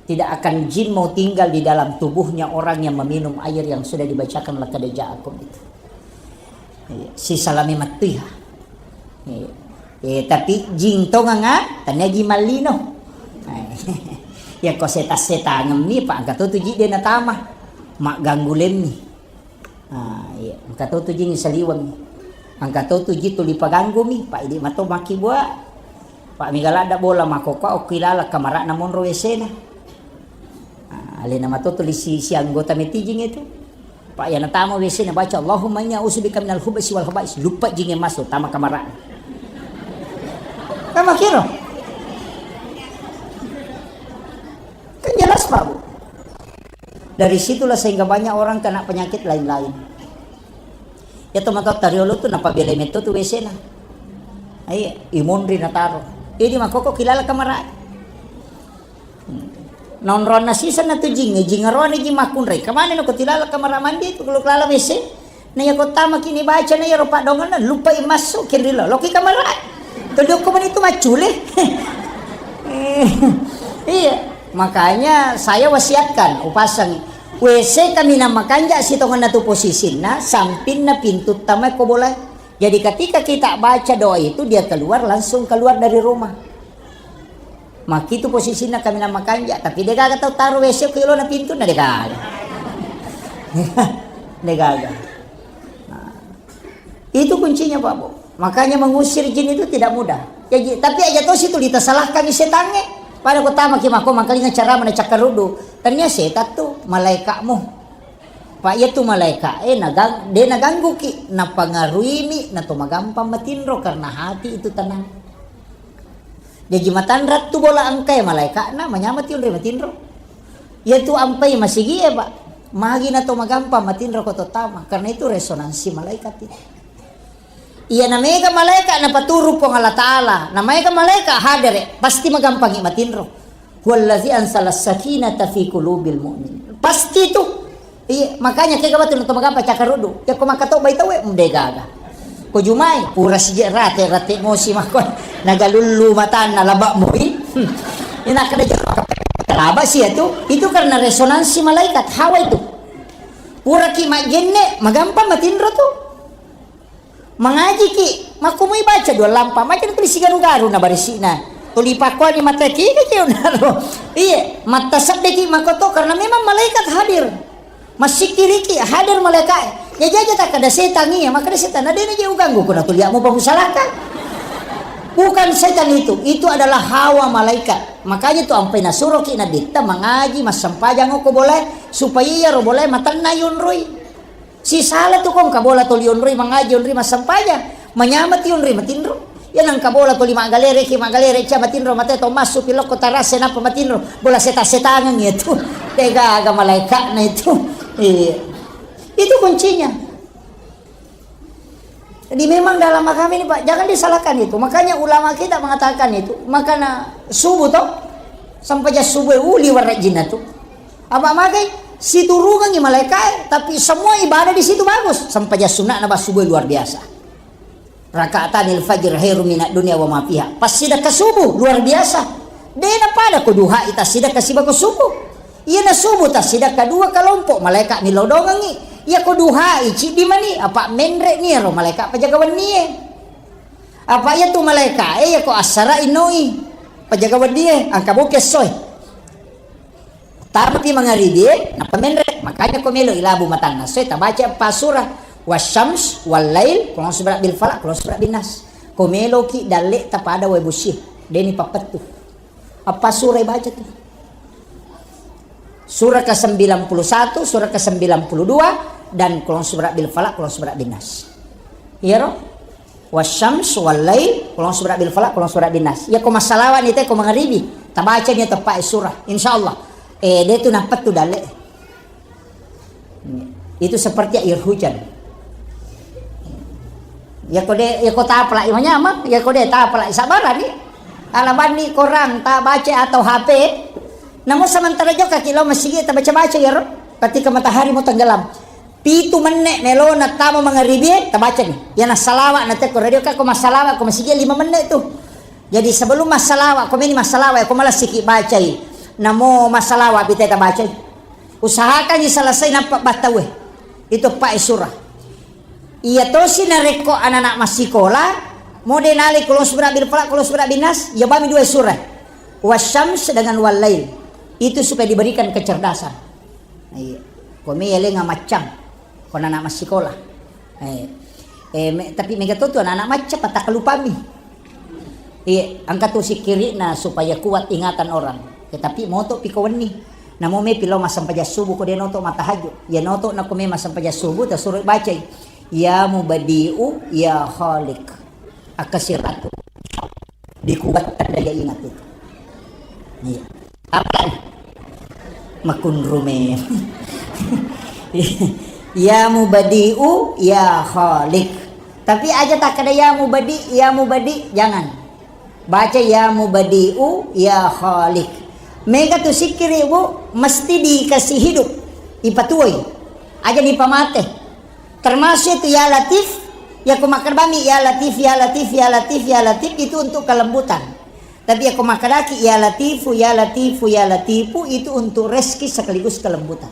Tidak akan jin mau tinggal di dalam tubuhnya orang yang meminum air yang sudah dibacakan laqad ja'akum itu. Iya, sisalami mattuiha. Iya. Eh, tapi jing tonganga, tania ji mallino. Ya ko seta-setangemmi, Pak, angka to tu ji de natama. Magganggu lemmi. Ah, iya. Engka to tu jing saliweng. Engka to tu ji tuli paganggumi, Pak, idi mato makkibua. Pak, mega ladda bola makkokkoa okki lala kamara'na monro W C-na. Ah, alena mato tuli si, si anggota metijing itu. Pak, yana tama W C-na baca, "Allahumma inni a'udzubika minal khubusi wal khaba'is." Lupa jing masuk, tama kamara'na. Tama kiro. Kan jelas, Pak, Bu. Dari situlah sehingga banyak orang kena penyakit lain-lain. Ya, teman-teman, tariolo tu napabelai metto tu W C-na. Iya, imonri nataro. Jadi makkokko kilala kamara. Hmm. Nonronna sisa na tu jing, jing arone jing makkunrai. Kemana no ko tilala kamara mandi tu kalau kelala W C? Na iya ko tama kini baca na iya ropa dongan na lupa masuk kini lo. Loki kamara. Tadi aku mani tu macule. Eh, iya, makanya saya wasiatkan, upasang W C kami na makanja sitonganna tu posisinna, sampinna pintu tama ko bola. Jadi ketika kita baca doa itu, dia keluar, langsung keluar dari rumah. Makkitu posisinna kami na makanja, tapi de gaga tau taro W C ko ilona pintu na de gaga. De gaga. Nah. Itu kuncinya, Pak, Bu. Makanya mengusir jin itu tidak mudah. Ya, ji-, tapi aja to situ ditasalahkan setangnge. Pada ko tama ki mako mangkalinga cara mana cakkaruddu. Tania setan tu, malaikatmu. Pak, iya tu malaikat, eh, nagang-, de naganggu ki, napangaruimi, na to magampang matinro karena hati itu tenang. Jaji matanra tu bola engka e malaikatna, manyameng ti onroi matinro. Iya tu ampai masigi e, Pak. Magi na to magampang matinro ko to tama, karena itu resonansi malaikat itu. Iya na mega malaikat na paturu Puang Allah Taala, na mega malaikat hadere, pasti magampangi matinro. Huwallazi anzala sakinata fi qulubil mu'min. Pasti tu. Iya, makanya kega batu na to magampa cakkaruddu. Ya ko makkatobbai tauwe, mm, de gaga. Ko jumai, pura sije rate, rate mosi makko. Nagalullu matanna labak mui. Hmm. Ina kada jero laba si ya tu. Itu karena resonansi malaikat hawa itu. Pura ki majenne, magampang matinro tu. Mangaji ki, makkumui baca dua lampa, macam tu sigaru-garu na barisi'na. Tuli pakkuani mata ki, ki, ki, unaro. Iya, mata sedde ki makoto karena memang malaikat hadir. Masikiriki hadir malaikat. Ya jaja tak ada setan iya, maka ada setan. Ada ini jauh ganggu kuna tuli mau bangun salahkan. Bukan setan itu, itu adalah hawa malaikat. Makanya tu ampai nasuroki Nabitta mangaji, massempajang ko boleh, supaya iya ro boleh matanna yunrui. Sisala tu kong kabola toli onroi mangaji onroi massempajang. Manyameng ti onroi matinro. Iya nang kabola toli maggalere ki maggalere cia matinro mate to massu pilokko tarase nappa matinro. Bola seta-setangeng iya tu. Degaga malaikatna itu. Iya. Itu kuncinya. Jadi memang dalam agama ini, Pak, jangan disalahkan itu. Makanya ulama kita mengatakan itu, makana subuh toh, sampai jas subuh uli warajinna tu. Apa magai? Siturungangi malaikat, tapi semua ibadah di situ bagus. Sampai jas sunnah nabas subuh luar biasa. Rakaatanil fajr khairum minad dunya wa ma fiha. Pas sidakka subuh luar biasa. Dena pada ko duha ita sidakka sibako subuh. Iyana subuh ta sidakka dua kelompok malaikat milodongengi. Iya ko duha i ciddi mani apa menre ni ro malaikat pajaga wennie. Apa iya tu malaikat e iya ko assara innoi pajaga wennie angka boke soe. Tapi mangaribie, nappa menre. Makanya ko melo ilabu matanna soe tabaca empat surah. Wasyams, wal lail, kulon surat bil falak, kulon surat bin nas. Ko meloki dalle tapada wae busi. Deni pappettu. Apa surah baca tu? Surah ke sembilan puluh satu, surah ke sembilan puluh dua, dan Qul a'udzu birabbil falaq, Qul a'udzu birabbin nas. Iyaro? Wasyams, wal lail, Qul a'udzu birabbil falaq, Qul a'udzu birabbin nas. Iya ko massalawa ni te ko mangaribi, tabacani teppa surah. Insyaallah. Eh, de tu napettu dalle. Itu seperti air hujan. Iya ko de, iya ko tapalai manyameng, iya ko de tapalai sabarani. Alabanni korang tabaca atau H P. Namun sementara jokka ki lao masigi tabaca-baca iyaro. Ketika matahari mau tenggelam. Pitu menne melona tama mangaribi, tabacani. Iya nassalawa na te ko radio ka ko massalawa ko masigi lima menne tu. Jadi sebelum massalawa, ko meni massalawa, ko malessiki bacai. Namo massalawa bite tabacai. Usahakan selesai nappa battawe. Itu pae surah. Iya tosi narekko anak-anak massikola, mode nalai Qul a'udzu birabbil falaq, Qul a'udzu birabbin nas, ya bami dua surah. Wasyams dengan wal lail. Itu supaya diberikan kecerdasan. Iya. Ko me yalenga maccang. Ko anak massikola. Eh, eh, me-, tapi mega to tu anak-anak macca patakkalupami. Iya, engka tu sikkiri'na supaya kuat ingatan orang. Ya, tapi moto pi ko wenni. Namo me pi lao massempajang subuh ko de noto matahajud. Ya noto na ko me massempajang subuh tasuro bacai. Ya Mubadi'u, ya Khaliq. Akkasiratu. Dikuatkan daya ingat itu. Iya. Apa? Makunrume. Ya Mubadi'u, ya Khaliq. Tapi aja takkeda ya Mubadi, ya Mubadi, jangan. Baca ya Mubadi'u, ya Khaliq. Mega tu sikkiri, Bu, mesti dikasih hidup. Ipatuoi. Aja dipamate. Termasuk itu ya Latif, ya ko makkeda bami ya Latif, ya Latif, ya Latif, ya Latif itu untuk kelembutan. Tapi ya ko makkedaki ya Latifu, ya Latifu, ya Latifu itu untuk rezeki sekaligus kelembutan.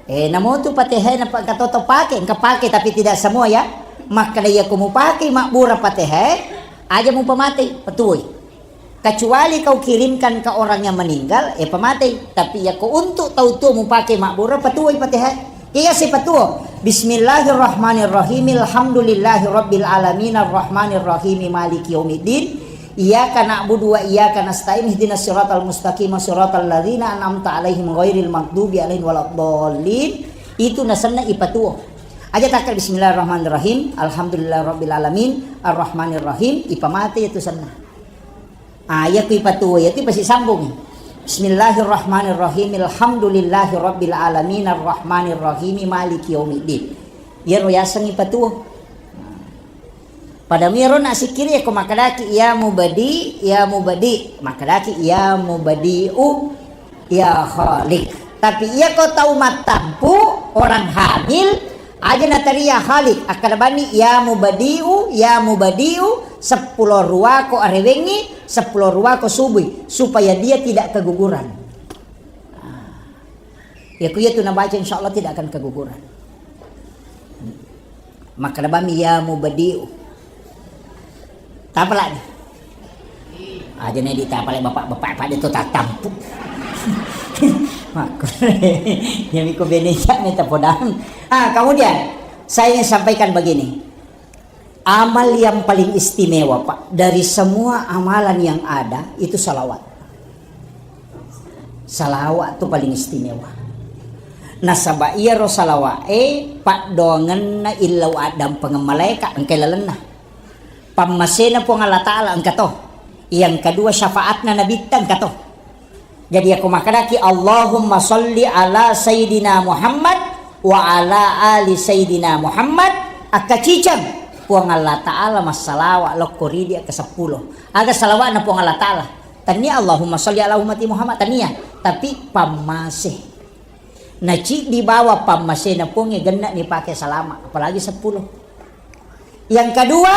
Eh, namo tu Fatihah na pa-, engka toto pake, engka pake tapi tidak semua ya. Makkeda ya ko mupake mabbura Fatihah, aja mupamate, patuoi. Kecuali kau kirimkan ke orang yang meninggal, eh, pamatei. Tapi ya ko untuk tau tuo mupake mabbura, patuoi Fatihah. Iya si patuo. Bismillahirrahmanirrahim. Alhamdulillahirabbil alamin, arrahmanirrahim, maliki yaumiddin. Iyyaka na'budu wa iyyaka nasta'in, ihdinas siratal mustaqim, siratal ladzina an'amta 'alaihim ghairil maghdubi 'alaihim waladdallin. Itu nasenna ipatuo. Aja takkeda bismillahirrahmanirrahim, alhamdulillahirabbil alamin, arrahmanirrahim, ipamate itu senna. Ah, iya ku ipatuo, iya tu ipasisambung. Bismillahirrahmanirrahim. Alhamdulillahirabbil alamin, arrahmanirrahim, maliki yaumiddin. Iyaro yaseng ipatuo. Pada miro na sikkiri ko makkedaki ya mubadi, ya mubadi, makkedaki ya mubadiu, ya khaliq. Tapi iya ko tau mattampu, orang hamil, aja nataria khaliq, akkeda bani ya mubadiu, ya mubadiu, seppulo ruako arewengngi, seppulo ruako subui, supaya dia tidak keguguran. Ah. Ya ku iya tu nabaca, insya Allah tidak akan keguguran. Makkeda bami ya mubadiu. Tapalani. Aja ne ditapalai bapak-bapak pada tu tatampu. Makku. Ya miko beneja ne tapodang. Ah, kemudian saya ingin sampaikan begini. Amal yang paling istimewa, Pak, dari semua amalan yang ada itu salawat. Salawat tu paling istimewa. Nasaba iyaro salawa'e paddoangenna illau addampengeng malaeka engka lalenna. Pammasena Puang Allah Ta'ala engka to. Yang kedua syafaatna nabitta engka to. Jadi, ako makkedaki, "Allahumma salli ala Sayyidina Muhammad wa ala ali Sayyidina Muhammad," akkaciceng Puang Allah Ta'ala massalawa lokko ridi akka seppulo. Aga salawa'na Puang Allah Ta'ala? Tania Allahumma salli ala ummati Muhammad, tania. Tapi pammase. Naciddi bawa pammasena Puangnge genna nipake salama, apalagi seppulo. Yang kedua,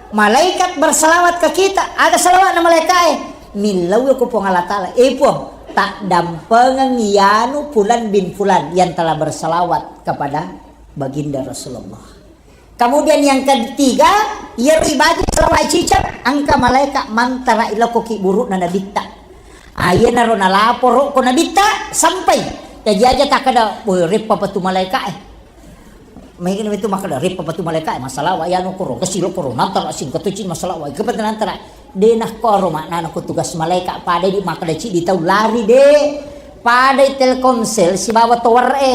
malaikat bersalawat ke kita. Ada salawatna malaikae. Millau ko Puang Allah Ta'ala. Eh Puang, tak dampengeng yanu Fulan bin Fulan yang telah bersalawat kepada Baginda Rasulullah. Kemudian yang ketiga, iyaro ibaca salawat cicak, engka malaikat mantara iloko ki burukna nabitta. Ayenaro nalaporo ko nabitta, sampai. Jadi aja takkeda, "Woi, reppa patu malaikae." Maigana itu makkeda, "Rippa patu malaika, eh, massalawa, ya no koro, kasi lo koro, nantara sing ketuci massalawa, ke patu nantara." De' nakkoro maknana ko tugas malaeka', padai di makkeda ciddi tau lari de'. Padai Telkomsel sibawa tower e.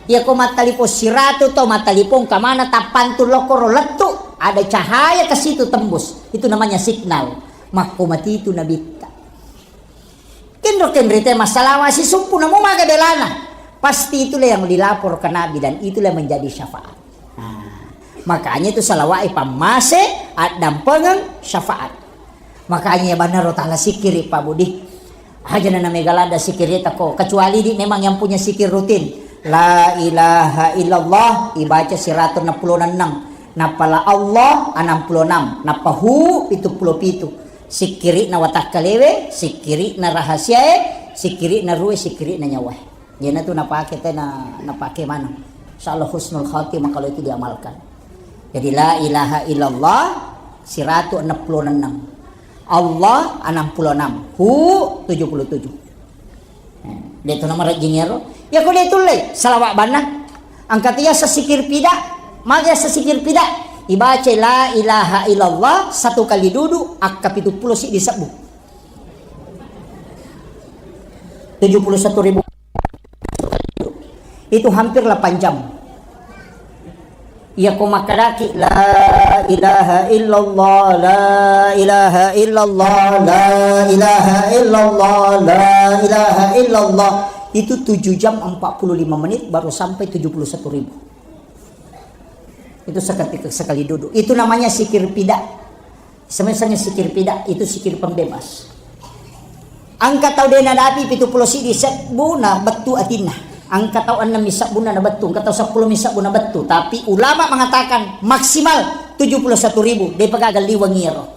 Iya ko mattalipong siratu to mattalipong kamana tappantu lokoro lettu, ada cahaya ke situ tembus. Itu namanya signal. Makko mati itu nabitta. Kenro-kenro te massalawa sisumpu namo maga belana. Pasti itulah yang dilapor ke Nabi dan itulah menjadi syafaat. Nah, makanya itu salawat pammase, addampengeng, syafaat. Makanya ya banaro tala sikiri Pak Budi. Aja na mega ladda sikiri tako. Kecuali di memang yang punya sikir rutin. La ilaha illallah ibaca siratu enam puluh enam. Nappa la Allah enam puluh enam. Nappa hu pitu puluh pitu. Sikkiri'na watakkalewe, sikkiri'na rahasiae, sikkiri'na ruwe, sikkiri'na nyawae. Iyanatu napake tena, napake maneng. Insyaallah husnul khatimah kalau itu diamalkan. Jadi la ilaha illallah siratu enam puluh enam. Allah enam puluh enam. Hu tujuh puluh tujuh. De' tu namarejjing ero. Ya ko de' tulle, salawat banna. Angka tu yasa sikir pida. Magi yasa sikir pida. Ibaca la ilaha illallah satu kali dudu, akka pitu puluh siddi sebbu. Tujuh puluh satu ribu. Itu hampir delapan jam. Iya ko makkedaki, "La ilaha illallah, la ilaha illallah, la ilaha illallah, la ilaha illallah." Itu tujuh jam empat puluh lima menit baru sampai tujuh puluh satu ribu. Itu seketika sekali duduk. Itu namanya sikir pida. Semisal sikir pida, itu sikir pembebas. Angka tau de' nadapi pitu puluh siddi sebbu na bettu atinna. Angka tau ennem mi sebbu na bettu, angka tau seppulo mi sebbu na bettu. Tapi ulama mengatakan maksimal tujuh puluh satu ribu, de' pa gaga liweng iyaro.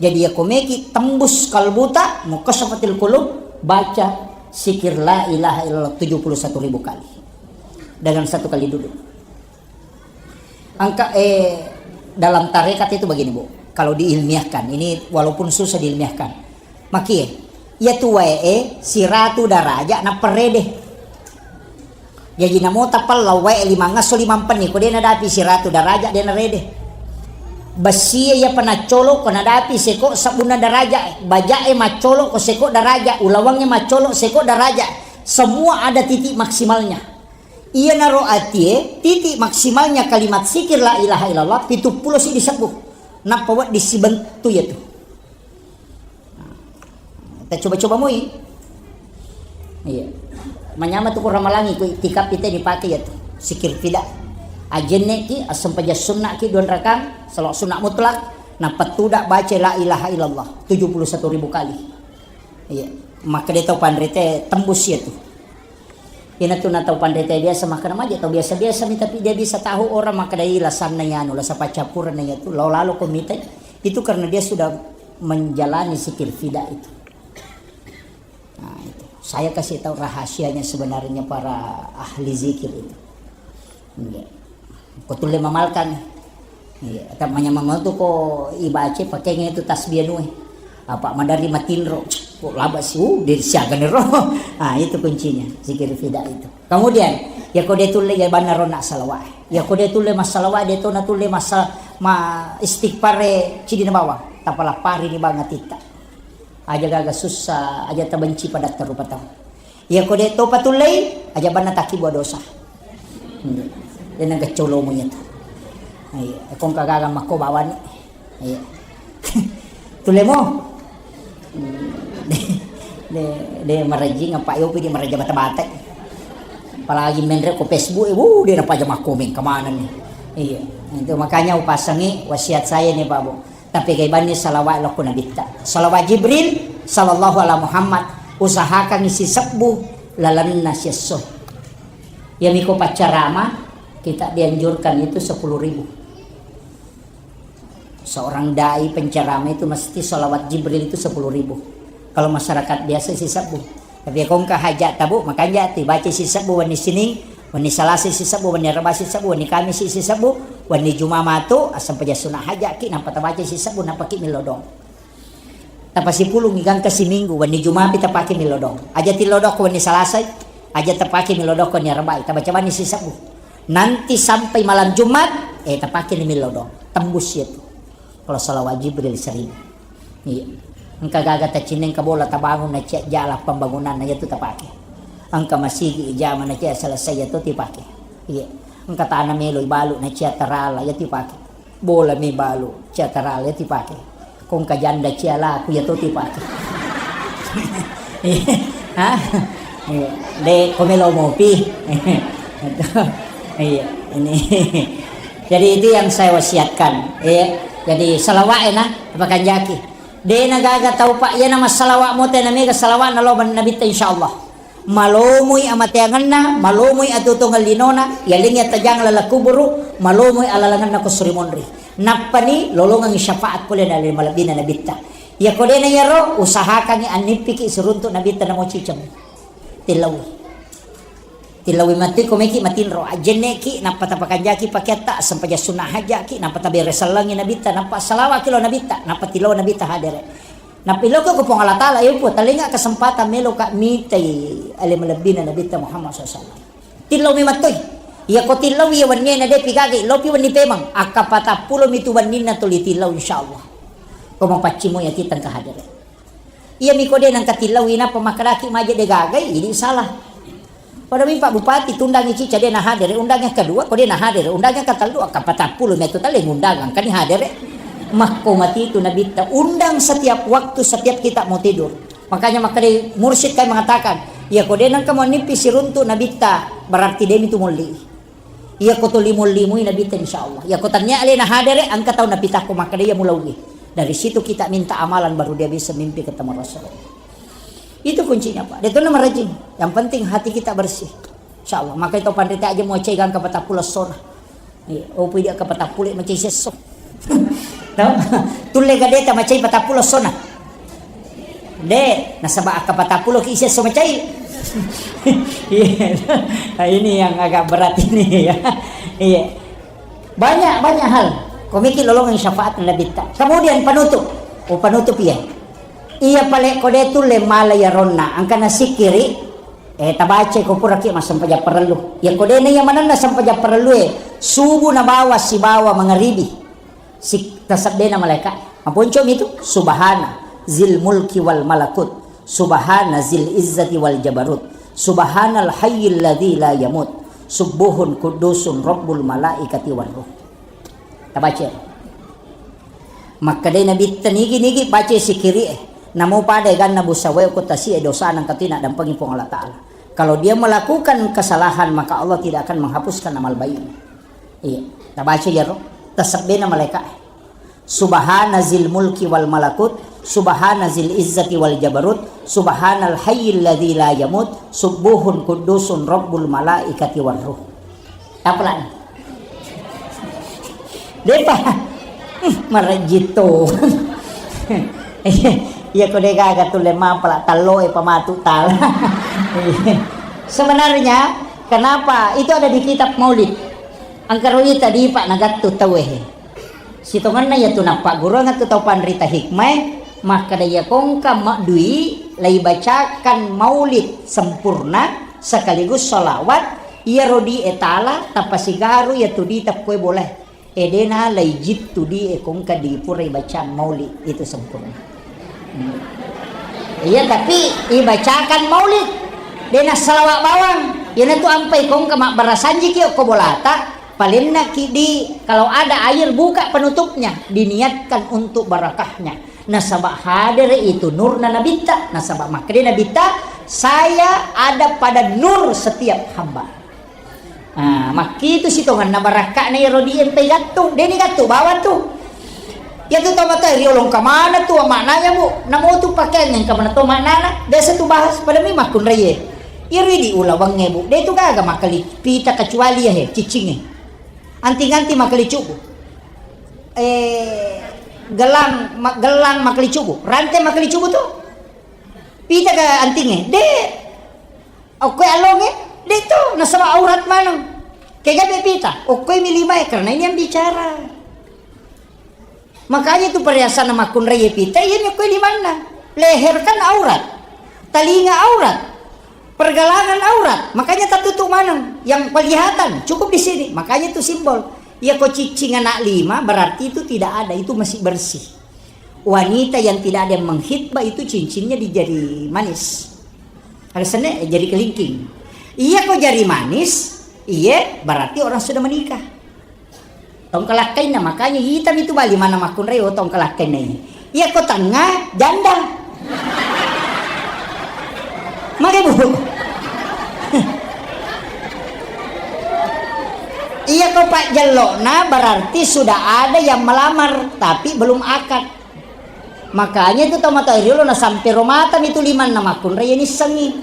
Jadi ya komeki tembus kalbuta, mukasyafatil qulub, baca sikir la ilaha illallah tujuh puluh satu ribu kali. Dengan satu kali duduk. Angka, eh, dalam tarekat itu begini, Bu. Kalau diilmiahkan, ini walaupun susah diilmiahkan. Makie, iya tu wae, eh, siratu daraja na perede. Jaji namo tapella wae lima ngasso lima penni, ko de' nadapi siratu daraja de' narede. Bessie iya penaccolo ko nadapi seko sabunna daraja, bajae maccolo ko seko daraja, ulawangnge maccolo seko daraja. Semua ada titik maksimalnya. Iyanaro atie, titik maksimalnya kalimat sikir la ilaha illallah, pitu puluh siddi sebbu. Nappa wedding sibentu iyatu. Nah, kita coba-coba moi. Iya. Manyama tu ko ramalangi, ko itikaf kita dipakai iyatu. Sikir pida. Ajenne ki, assempajang sunna ki, dua rakang, salawat sunna mutlak, nappa tuda baca la ilaha illallah, tujuh puluh satu ribu kali. Iya. Maka dia tau panrite tembus iyatu. Iyanatu na tau panrita biasa makkeda maja tau biasa-biasa mi, tapi dia bisa tahu orang makkeda, "Ih, lasanna iyanu, lasa paccappurenna iyatu, lao lalo ko mitai." Itu karena dia sudah menjalani zikir fida itu. Nah, itu. Saya kasih tahu rahasianya sebenarnya para ahli zikir itu. Iya. Ko tulle mamalkan. Iya, tapi manyameng tu ko ibaca pakai itu tasbih anu e. Apa madari matinro. Ko laba si, uh, di siaga nero. Ah, itu kuncinya, zikir fida itu. Kemudian, ya ko dia tulle ya banna rona salawat. Ya ko dia tulle massalawat, dia tona tulle masa ma istighfar e cidi na bawang. Tapalapari ni bang atitta. Aja gaga susah, aja tabenci pada rupa tau. Iya ko de' topa tullei, aja banna takkibua dosa. Hmm. De' nagga colomu iyatu. Iya, ko engka gaga makko bawani. Iya. Tullemo. Hmm. De', de', de' marajing apa yopi di maraja bata-bata. Apalagi menre ko Facebook, eh, wuh, de' napaja makko meng kemana nih. Iya. Itu makanya upasangi wasiat saya nih, Pak Bu. Tapi kaibanni salawat lokko nabitta. Salawat Jibril sallallahu ala Muhammad. Usahakan isi sebbu lalenna siesso. Ya miko paccarama, kita dianjurkan itu sepuluh ribu. Seorang dai penceramah itu mesti salawat Jibril itu sepuluh ribu. Kalau masyarakat biasa isi sebbu. Tapi ko engka hajat tabu, makanja tu baca isi sebbu wenni Sining, wenni Salasa isi sebbu, wenni Arba isi sebbu, wenni Kamis isi sebbu, wenni Juma matu, asam peja sunat hajat ki, nampa tabaca isi sebbu, nampa ki milodong. Tapasipulung igangka siminggu, wenni Juma pi tapake milodong. Aja tilodong ko wenni Salasai, aja tapake milodong ko wenni Arba, tabaca bani isi sebbu. Nanti sampai malam Jumat, eh, tapake ni milodong. Tembus itu. Kalau salawat Jibril seribu. Iya. Engka gaga tacinna, engka bola tabangun na cia jala pembangunanna, iyatu tapake. Engka masigi ijama na cia selesai, iyatu tipake. Iya. Engka tana melo ibalu na cia tarala, iyatu ipake. Bola mi balu cia tarala, iyatu ipake. Ko engka janda cia laku, iyatu tipake. Iya. Hah? Iya. De, ko melo mopi. Iya, ini. Jadi itu yang saya wasiatkan. Iya. Jadi salawat enak, pakanjaki. De na gaga tau, Pak, iyana massalawa mote na mega salawa'na lao ban Nabitta, insyaallah. Malomoi amateangenna, malomoi atutungeng linona, yalengngi attajang laleng kuburu, malomoi alalangenna ko suri monri. Nappani lolongengngi syafaat pole na ale malebbina Nabitta. Iyako de na iyaro, usahakangngi annippiki siruntu Nabitta namo ciceng. Tillaui. Tillaui mattui ko meki matinro, ajjenneki, nappa tapakanjaki pakeatta, sempajang sunnah hajjaki, nappa tabere sellengngi Nabitta, nappa salawaki lao Nabitta, nappa tillaui Nabitta hadere. Nappa iloko ko Puang Allah Taala, "Eh, Puang, talenga kesempatan meloka mitai ale malebbina Nabitta Muhammad sallallahu alaihi wasallam." Tillaumi mattui. Iyako tillaui iya wennie na depi gagai, lopi wenni pemang, akka patappulo mitu wenninna tuli tillau, insyaallah. Ko mapaccimmu yati tengka hadere. Iyami ko de nengka tillaui nappa makkedaki maje de gagai, idi salah. Pada mi Pak Bupati tundangi cica de na hadere, undang yang kedua ko de na hadere, undang yang ketellu, akka patappulo metu tale ngundang angkani hadere. Makko mati itu Nabitta, undang setiap waktu, setiap kita mau tidur. Makanya makkeda mursyid kai mengatakan, iya ko de nengka mau nippi siruntu Nabitta, berarti demi tu molli. Iyako tuli mollimui Nabitta, insyaallah. Iyako tania alena hadere, engka tau napitako makkeda iya mulauwi. Dari situ kita minta amalan baru dia bisa mimpi ketemu Rasulullah. Itu kuncinya, Pak. Dia tu nama rajin. Yang penting hati kita bersih. Insyaallah. Maka itu pandita aja mau cai gangka patappulo sona. Iya, opo idi akka patappulo macai sesso. Tau? Tulle gadeta macai patappulo sona. De, nasaba akka patappulo ki sesso macai. Iya. Nah, ini yang agak berat ini ya. Iya. Banyak, banyak hal. Komiki lolongan syafaat Nabitta. Kemudian penutup. Oh, penutup iya. Iya pale ko de tulle mala ya ronna. Angkana sikiri. Eh, tabaca ko puraki massempajang parellu. Iya ko dena iya manenna sempajang parellue, subuh nabawa sibawa mangaribi. Sik-, tasebbena malaika. Maponcomi tu, subhana zil mulki wal malakut. Subhana zil izzati wal jabarut. Subhanal hayyil ladzi la yamut. Subbuhun quddusun rabbul malaikati war ruh. Tabaca. Makkedai Nabitta, "Nigi-nigi baca sikiri'e, namo pada eganna busawae ko tasi'e dosana engka tu naddampengi Puang Allah Ta'ala. Kalau dia melakukan kesalahan, maka Allah tidak akan menghapuskan amal baiknya." Iya, tabaca iyaro, tasebbena malaika'e. Subhana zil mulki wal malakut, subhana zil izzati wal jabarut, subhanal hayyil ladzi la yamut, subbuhun quddusun rabbul malaikati war ruh. Tapalani. Depa. Hmm, marejjitto. Iya ko de gaga tulle mapala talloe pamatu tala. Sebenarnya kenapa itu ada di kitab Maulid? Engka ro ita dipa nagattu tauwe he. Sitongenna iyatu nappagguruang tu tau panrita hikmae, makkeda iya kongka maddui laibacakan maulid sempurna sekaligus sholawat, iyaro di etala tapasigaru iyatu di takkue bolae. Edena laijittu di ekongka di pura ibacaan maulid itu sempurna. Hmm. Iya, tapi ibacakan maulid. Dena salawat bawang. Iyanatu ampai kongka mabbarasanjiki okko bolata. Palennaki di, kalau ada air, buka penutupnya, diniatkan untuk barakahnya. Nasaba hadere itu nurna Nabitta, nasaba makkeda Nabitta, "Saya ada pada nur setiap hamba." Ah, makkitu sitongenna barakka'na iyaro di empai gattung, deni gattung bawang tu. Iyatu tau matoa riolong kamana tu maknanya, Bu? Namo tu pakeang engka mana to maknana? Biasa tu bahas pada mi makkunraie. Iyaro idi ulawengnge, Bu. De tu gaga makkali pita kecuali ya he, ciccingnge. Anting-anting makkali cubu. Eh, gelang, ma-, gelang makkali cubu. Rante makkali cubu tu. Pita ke antingnge? De. Okkoi allongnge? De tu, nasaba aurat maneng. Kega be pita? Okkoi mi limae, karena ini yang bicara. Makanya itu perhiasan makkunrai pita, iya mi okkoi limanna. Leher kan aurat. Talinga aurat. Pergelangan aurat. Makanya tatutup maneng. Yang kelihatan cukup di sini. Makanya itu simbol. Iya ko ciccing anak lima, berarti itu tidak ada. Itu masih bersih. Wanita yang tidak ada yang mengkhitbah itu cincinnya di jari manis. Ada senne, eh, jari kelingking. Iya ko jari manis, iye berarti orang sudah menikah. Tongkalakkainna, makanya hitam itu bali mana makkunrai, oh, tongkalakkainna ini. Iya ko tengah, janda. Maka, Bu. Iya ko pak jellokna berarti sudah ada yang melamar tapi belum akad. Makanya itu tomatoa riolo na sampai romatami itu limanna makkunrai nissengi.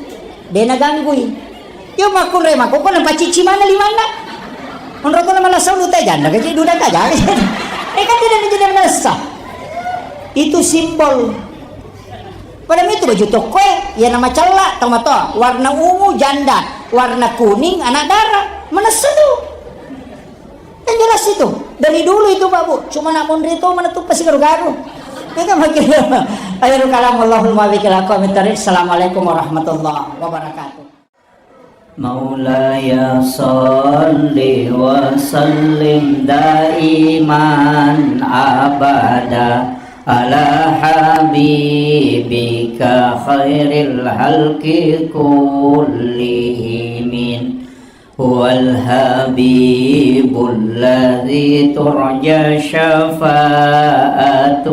De naganggui. Yo makkunrai makoko na pacici mana limanna. Onro tu na malasa ulu teh janda kecil duda kaja. Eh kan tidak menjadi malasa. Itu simbol. Pada itu baju toko eh, ya nama cella tomatoa, warna ungu janda, warna kuning anak dara. Mana sedu? Yang jelas itu, dari dulu itu, Pak, Bu. Cuma nak monri itu mana tuh pasti garu-garu. Ini kan makin. Akhirul kalam, Allahumma bikil aku amin tarik. Assalamualaikum warahmatullahi wabarakatuh. مولاي صل وسلم دائما أبدا على حبيبك خير الخلق كلهم. هو الحبيب الذي ترجى شفاعته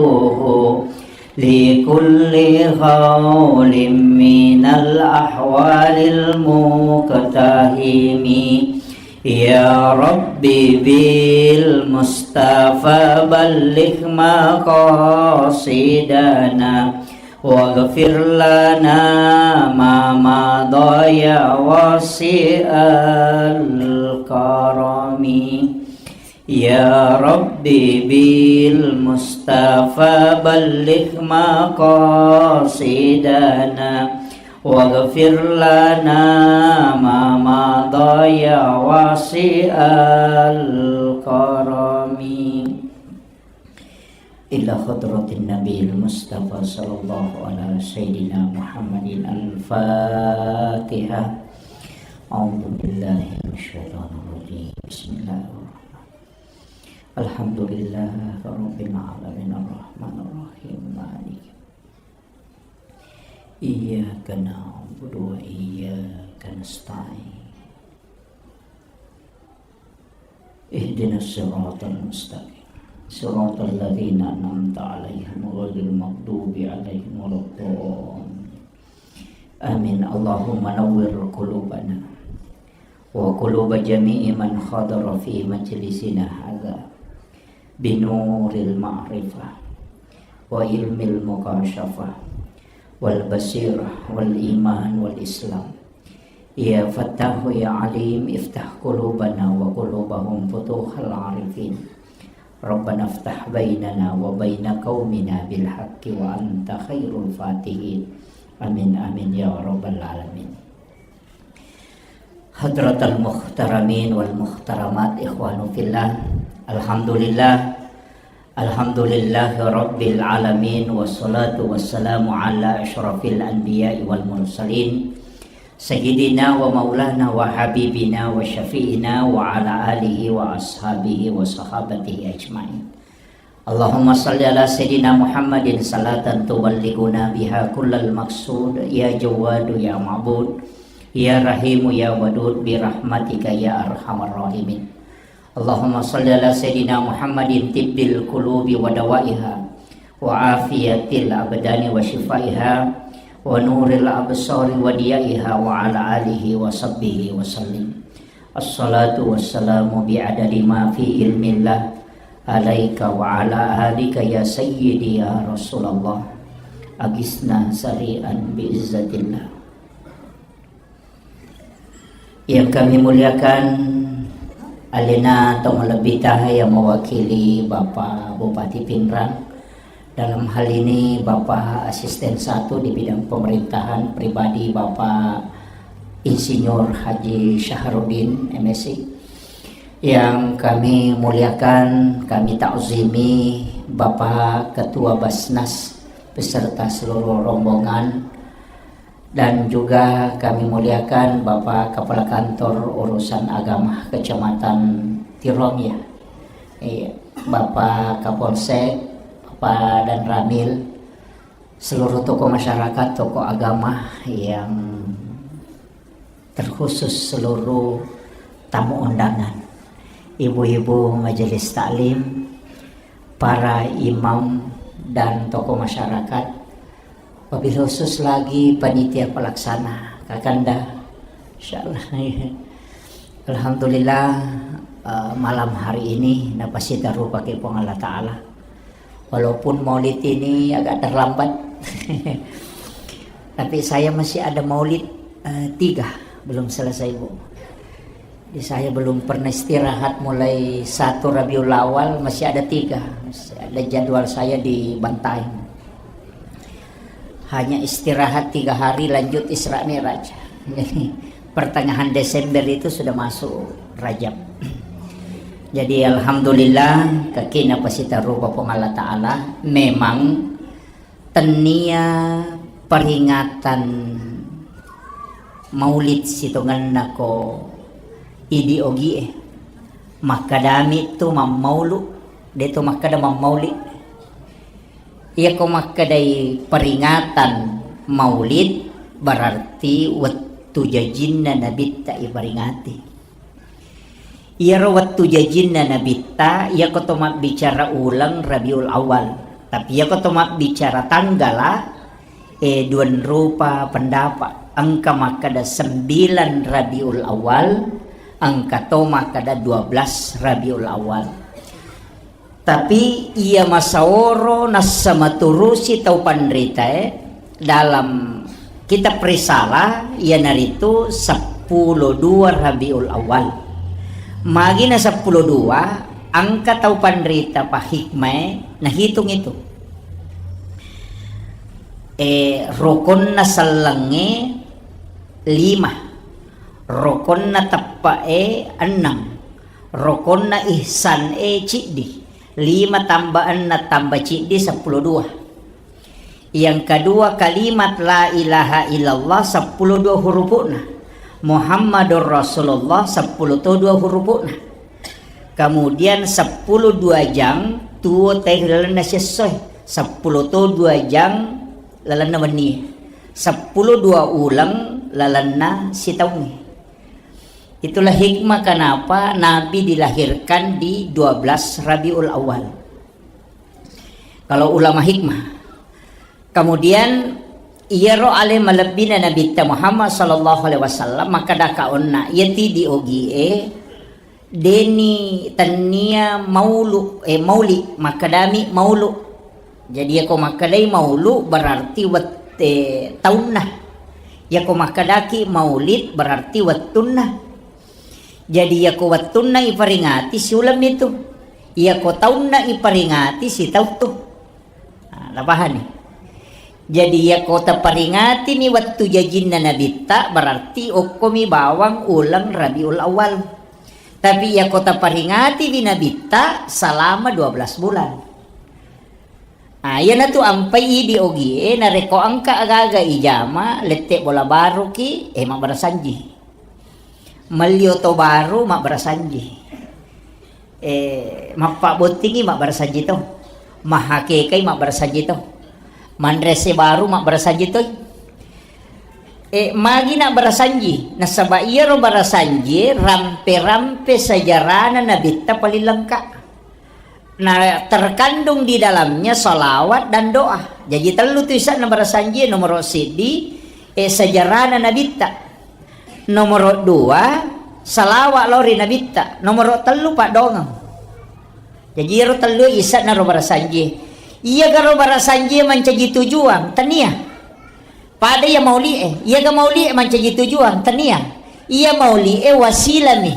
لكل هول من الأهوال المقتحم. يا رب بالمصطفى بلغ مقاصدنا واغفر لنا ما مضى يا واسع الكرم. يا رب بالمصطفى بلغ مقاصدنا واغفر لنا ما مضى يا واسع الكرم. إلى حضرة النبي المصطفى صلى الله على سيدنا محمد الفاتحة. أعوذ بالله من الشيطان الرجيم. بسم الله الرحمن الرحيم. الحمد لله رب العالمين الرحمن الرحيم مالك يوم الدين. إياك نعبد وإياك نستعين. اهدنا الصراط المستقيم. صراط الذين أنعمت عليهم غير المغضوب عليهم ولا الضالين. آمين. اللهم نور قلوبنا وقلوب جميع من حضر في مجلسنا هذا بنور المعرفة وعلم المكاشفة والبصيرة والإيمان والإسلام. يا فتاح يا عليم، افتح قلوبنا وقلوبهم فتوح العارفين. ربنا افتح بيننا وبين قومنا بالحق وأنت خير الفاتحين. آمين، آمين يا رب العالمين. حضرة المحترمين والمحترمات، إخوان في الله. الحمد لله. الحمد لله رب العالمين، والصلاة والسلام على أشرف الأنبياء والمرسلين، سيدنا ومولانا وحبيبنا وشفيعنا وعلى آله وأصحابه وصحابته أجمعين. اللهم صل على سيدنا محمد صلاة تبلغنا بها كل المقصود، يا جواد يا معبود، يا رحيم يا ودود، برحمتك يا أرحم الراحمين. اللهم صل على سيدنا محمد طب القلوب ودوائها وعافية الأبدان وشفائها ونور الأبصار وضيائها وعلى آله وصحبه وسلم. الصلاة والسلام بعدد ما في علم الله عليك وعلى آلك يا سيدي يا رسول الله. أغثنا سريعا بعزة الله. Yang kami muliakan, alena tau malebbita yang mewakili Bapak Bupati Pinrang, dalam hal ini Bapak Asisten satu di bidang pemerintahan pribadi Bapak Insinyur Haji Syahrudin, M Si. Yang kami muliakan, kami takzimi Bapak Ketua Basnas beserta seluruh rombongan, dan juga kami muliakan Bapak Kepala Kantor Urusan Agama Kecamatan Tirong, ya. Iya, Bapak Kapolsek, Pak Danramil, seluruh tokoh masyarakat, tokoh agama yang terkhusus seluruh tamu undangan, ibu-ibu majelis taklim, para imam dan tokoh masyarakat, wabil khusus lagi panitia pelaksana, Kakanda. Insyaallah. Alhamdulillah, eh, malam hari ini napasita rupa ke Puang Allah Ta'ala. Walaupun maulid ini agak terlambat, tapi saya masih ada maulid, eh, tiga, belum selesai, Bu. Jadi saya belum pernah istirahat mulai satu Rabiul Awal, masih ada tiga. Masih ada jadwal saya di Bantaeng. Hanya istirahat tiga hari, lanjut Isra Mi'raj. Jadi, pertengahan Desember itu sudah masuk Rajab. Jadi, alhamdulillah, kakina pasita rupa Puang Allah Ta'ala. Memang tennia peringatan maulid sitongenna ko idi ogie. Makkadami tu mammaulu, de to makkada mammauli. Iyako makkedai peringatan maulid, berarti wettu jajinna Nabitta iperingati. Iyaro wettu jajinna Nabitta, iyako to mabbicara uleng Rabiul Awal. Tapi iyako to mabbicara tanggala, eh, duanrupa pendapat. Engka makkeda sembilan Rabiul Awal, engka to makkeda dua belas Rabiul Awal. Tapi iya masaoro nassama turusi tau panritae dalam kitab Risalah, iyanaritu seppulo dua Rabiul Awal. Magina seppulo dua, engka tau panrita pahikmae nahitung itu. Eh, rokonna sellengnge lima, rokonna teppe'e enneng, rokonna ihsan e ciddi, lima tambah enneng tambah ciddi seppulo dua. Yang kedua, kalimat la ilaha illallah seppulo dua hurupu'na, Muhammadur Rasulullah seppulo to dua hurupu'na. Kemudian seppulo dua jang tuo teh lalenna sessoe, seppulo to dua jang lalenna wennie, seppulo dua uleng lalenna sitaungnge. Itulah hikmah kenapa Nabi dilahirkan di dua belas Rabiul Awal. Kalau ulama hikmah. Kemudian, iyaro ale malebbina Nabitta Muhammad sallallahu alaihi wasallam, makkeda kaonna, iyati di ogie, deni tennia maulu, eh, mauli, makkedami maulu. Jadi, iyako makkedai maulu berarti wette taunna. Iyako makkedaki maulid berarti wettunna. Jadi, iyako wettunna iperingati siulemmi tu. Iyako taunna iperingati sitaung tu. Nah, napahani? Jadi, iyako taperingati ni wettu jajinna Nabitta, berarti okkomi bawang uleng Rabiul Awal. Tapi iyako taperingati wi Nabitta selama dua belas bulan. Ah, iyanatu ampai idi ogie, narekko engka aga-aga ijama, lette bola baruki, eh, mabbarasanji. Melli oto baru, mabbarasanji. Eh, mappabbottingi, mabbarasanji to. Mahakekai, mabbarasanji to. Manre ese baru, mabbarasanji to. Eh, magi nabbarasanji? Nasaba iyaro barasanjie rampe-rampe sejarana Nabitta paling lengkap. Nah, terkandung di dalamnya salawat dan doa. Jadi, tellu tu isanna barasanjie, nomoro siddi, eh, sejarana Nabitta. Nomoro dua, salawat lao ri Nabitta. Nomoro tellu, paddongeng. Jadi, iyaro tellu isanna ro barasanjie. Iyagaro barasanjie mancaji tujuan, tania. Pada iya mauli'e, iyaga mauli'e mancaji tujuan, tania. Iya mauli'e wasilami,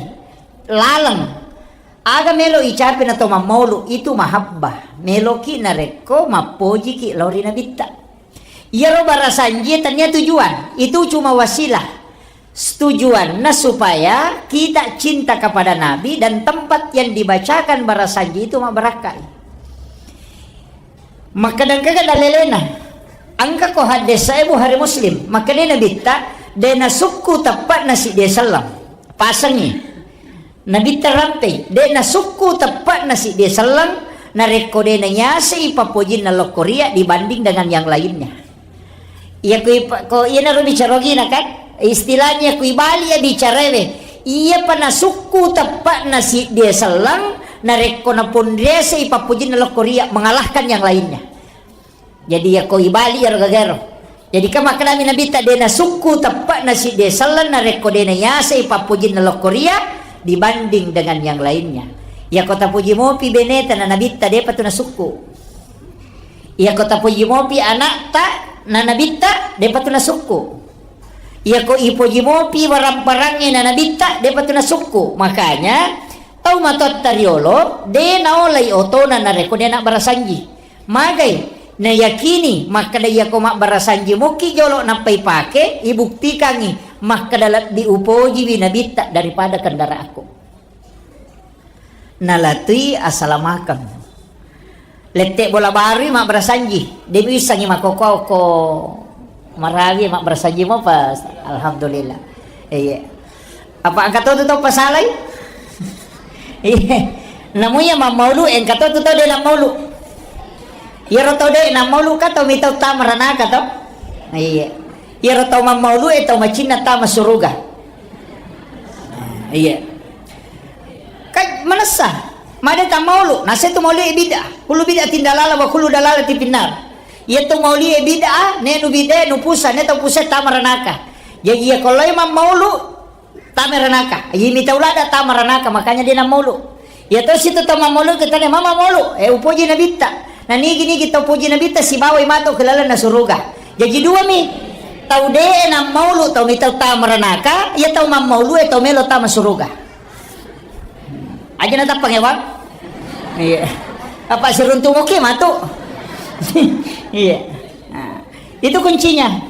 laleng. Aga melo icape na to mammaulu, itu mahabbah. Meloki narekko mappojiki lao ri Nabitta. Iyaro barasanjie tania tujuan, itu cuma wasilah. Tujuanna supaya kita cinta kepada Nabi dan tempat yang dibacakan barasanji itu mabarakkai. Makkeda engkaga dalelena? Engka ko haddesae Bukhari Muslim. Makkedai Nabitta, de nasukku teppe'na siddi selleng. Pasengi. Nabitta rampei, de nasukku teppe'na siddi selleng, Narekko de' naiasei pappojinna lokkoria dibanding dengan yang lainnya. Iya kui pa-, ko iyanaro bicara ogina kan? Istilahnya kui bali ya bicarae we. Iyapa nasukku teppa'na siddie selleng, narekko naponriasei pappojinna lokkoria mengalahkan yang lainnya. Jadi, iya ko ibali iyaro gagaro. Jadi, kan makkedami Nabitta, de' nasukku teppa'na siddie selleng narekko de' naiasei pappojinna lokkoria dibanding dengan yang lainnya. Iya ko tapoji mopi beneta na Nabitta, de'pa tu nasukku. Iya ko tapoji mopi ana'ta na Nabitta, de'pa tu nasukku. Iya ko ipoji mopi waramparangnge na Nabitta, de'pa tu nasukku. Makanya, tau matoatta riolo, de' naolai otona narekko de' nabbarasanji. Magai, nayakini makkeda iyako mabbarasanji mokki jolo nappa ipake, ibuktikangngi makkeda lebbi upojiwi Nabitta daripada kendaraanku. Nalatui asalamakeng. Lette bola barui mabbarasanji, de' miwissangngi makkokko-ko marawi mabbarasanji mopa. Alhamdulillah. Iya. Apa engka to tu tau pasalai? Iya. Namu iya mammaulu, engka to tu tau de' nammaulu. Iyaro tau de' nammaulu ka tau mitau tama ranaka to? Iya. Iyaro tau mammaulu e tau macinna tama suruga. Iya. Kan manessa, made tammaulu, nasa tu maulu e bid'ah. Kullu bid'atin dalalah wa kullu dalalatin finnar. Iya tu maulu e bid'ah, ne nu bid'ah, nu pusa, ne tau pusa tama ranaka. Jadi iya ko lao mammaulu, tama ranaka. Iya mitau lada tama ranaka, makanya de' nammaulu. Iya to situ tau mammaulu kita ne mama maulu. Eh, upoji Nabitta. Na nigi-nigi tau poji Nabitta sibawai matu ke lalenna suruga. Jadi dua mi. Tau de' nammaulu tau mitau tama ranaka, iya tau mammaulu e tau melo tama suruga. Aja na tappang ya, Bang? Iya. Apa siruntu moki matu? Iya. Nah, itu kuncinya.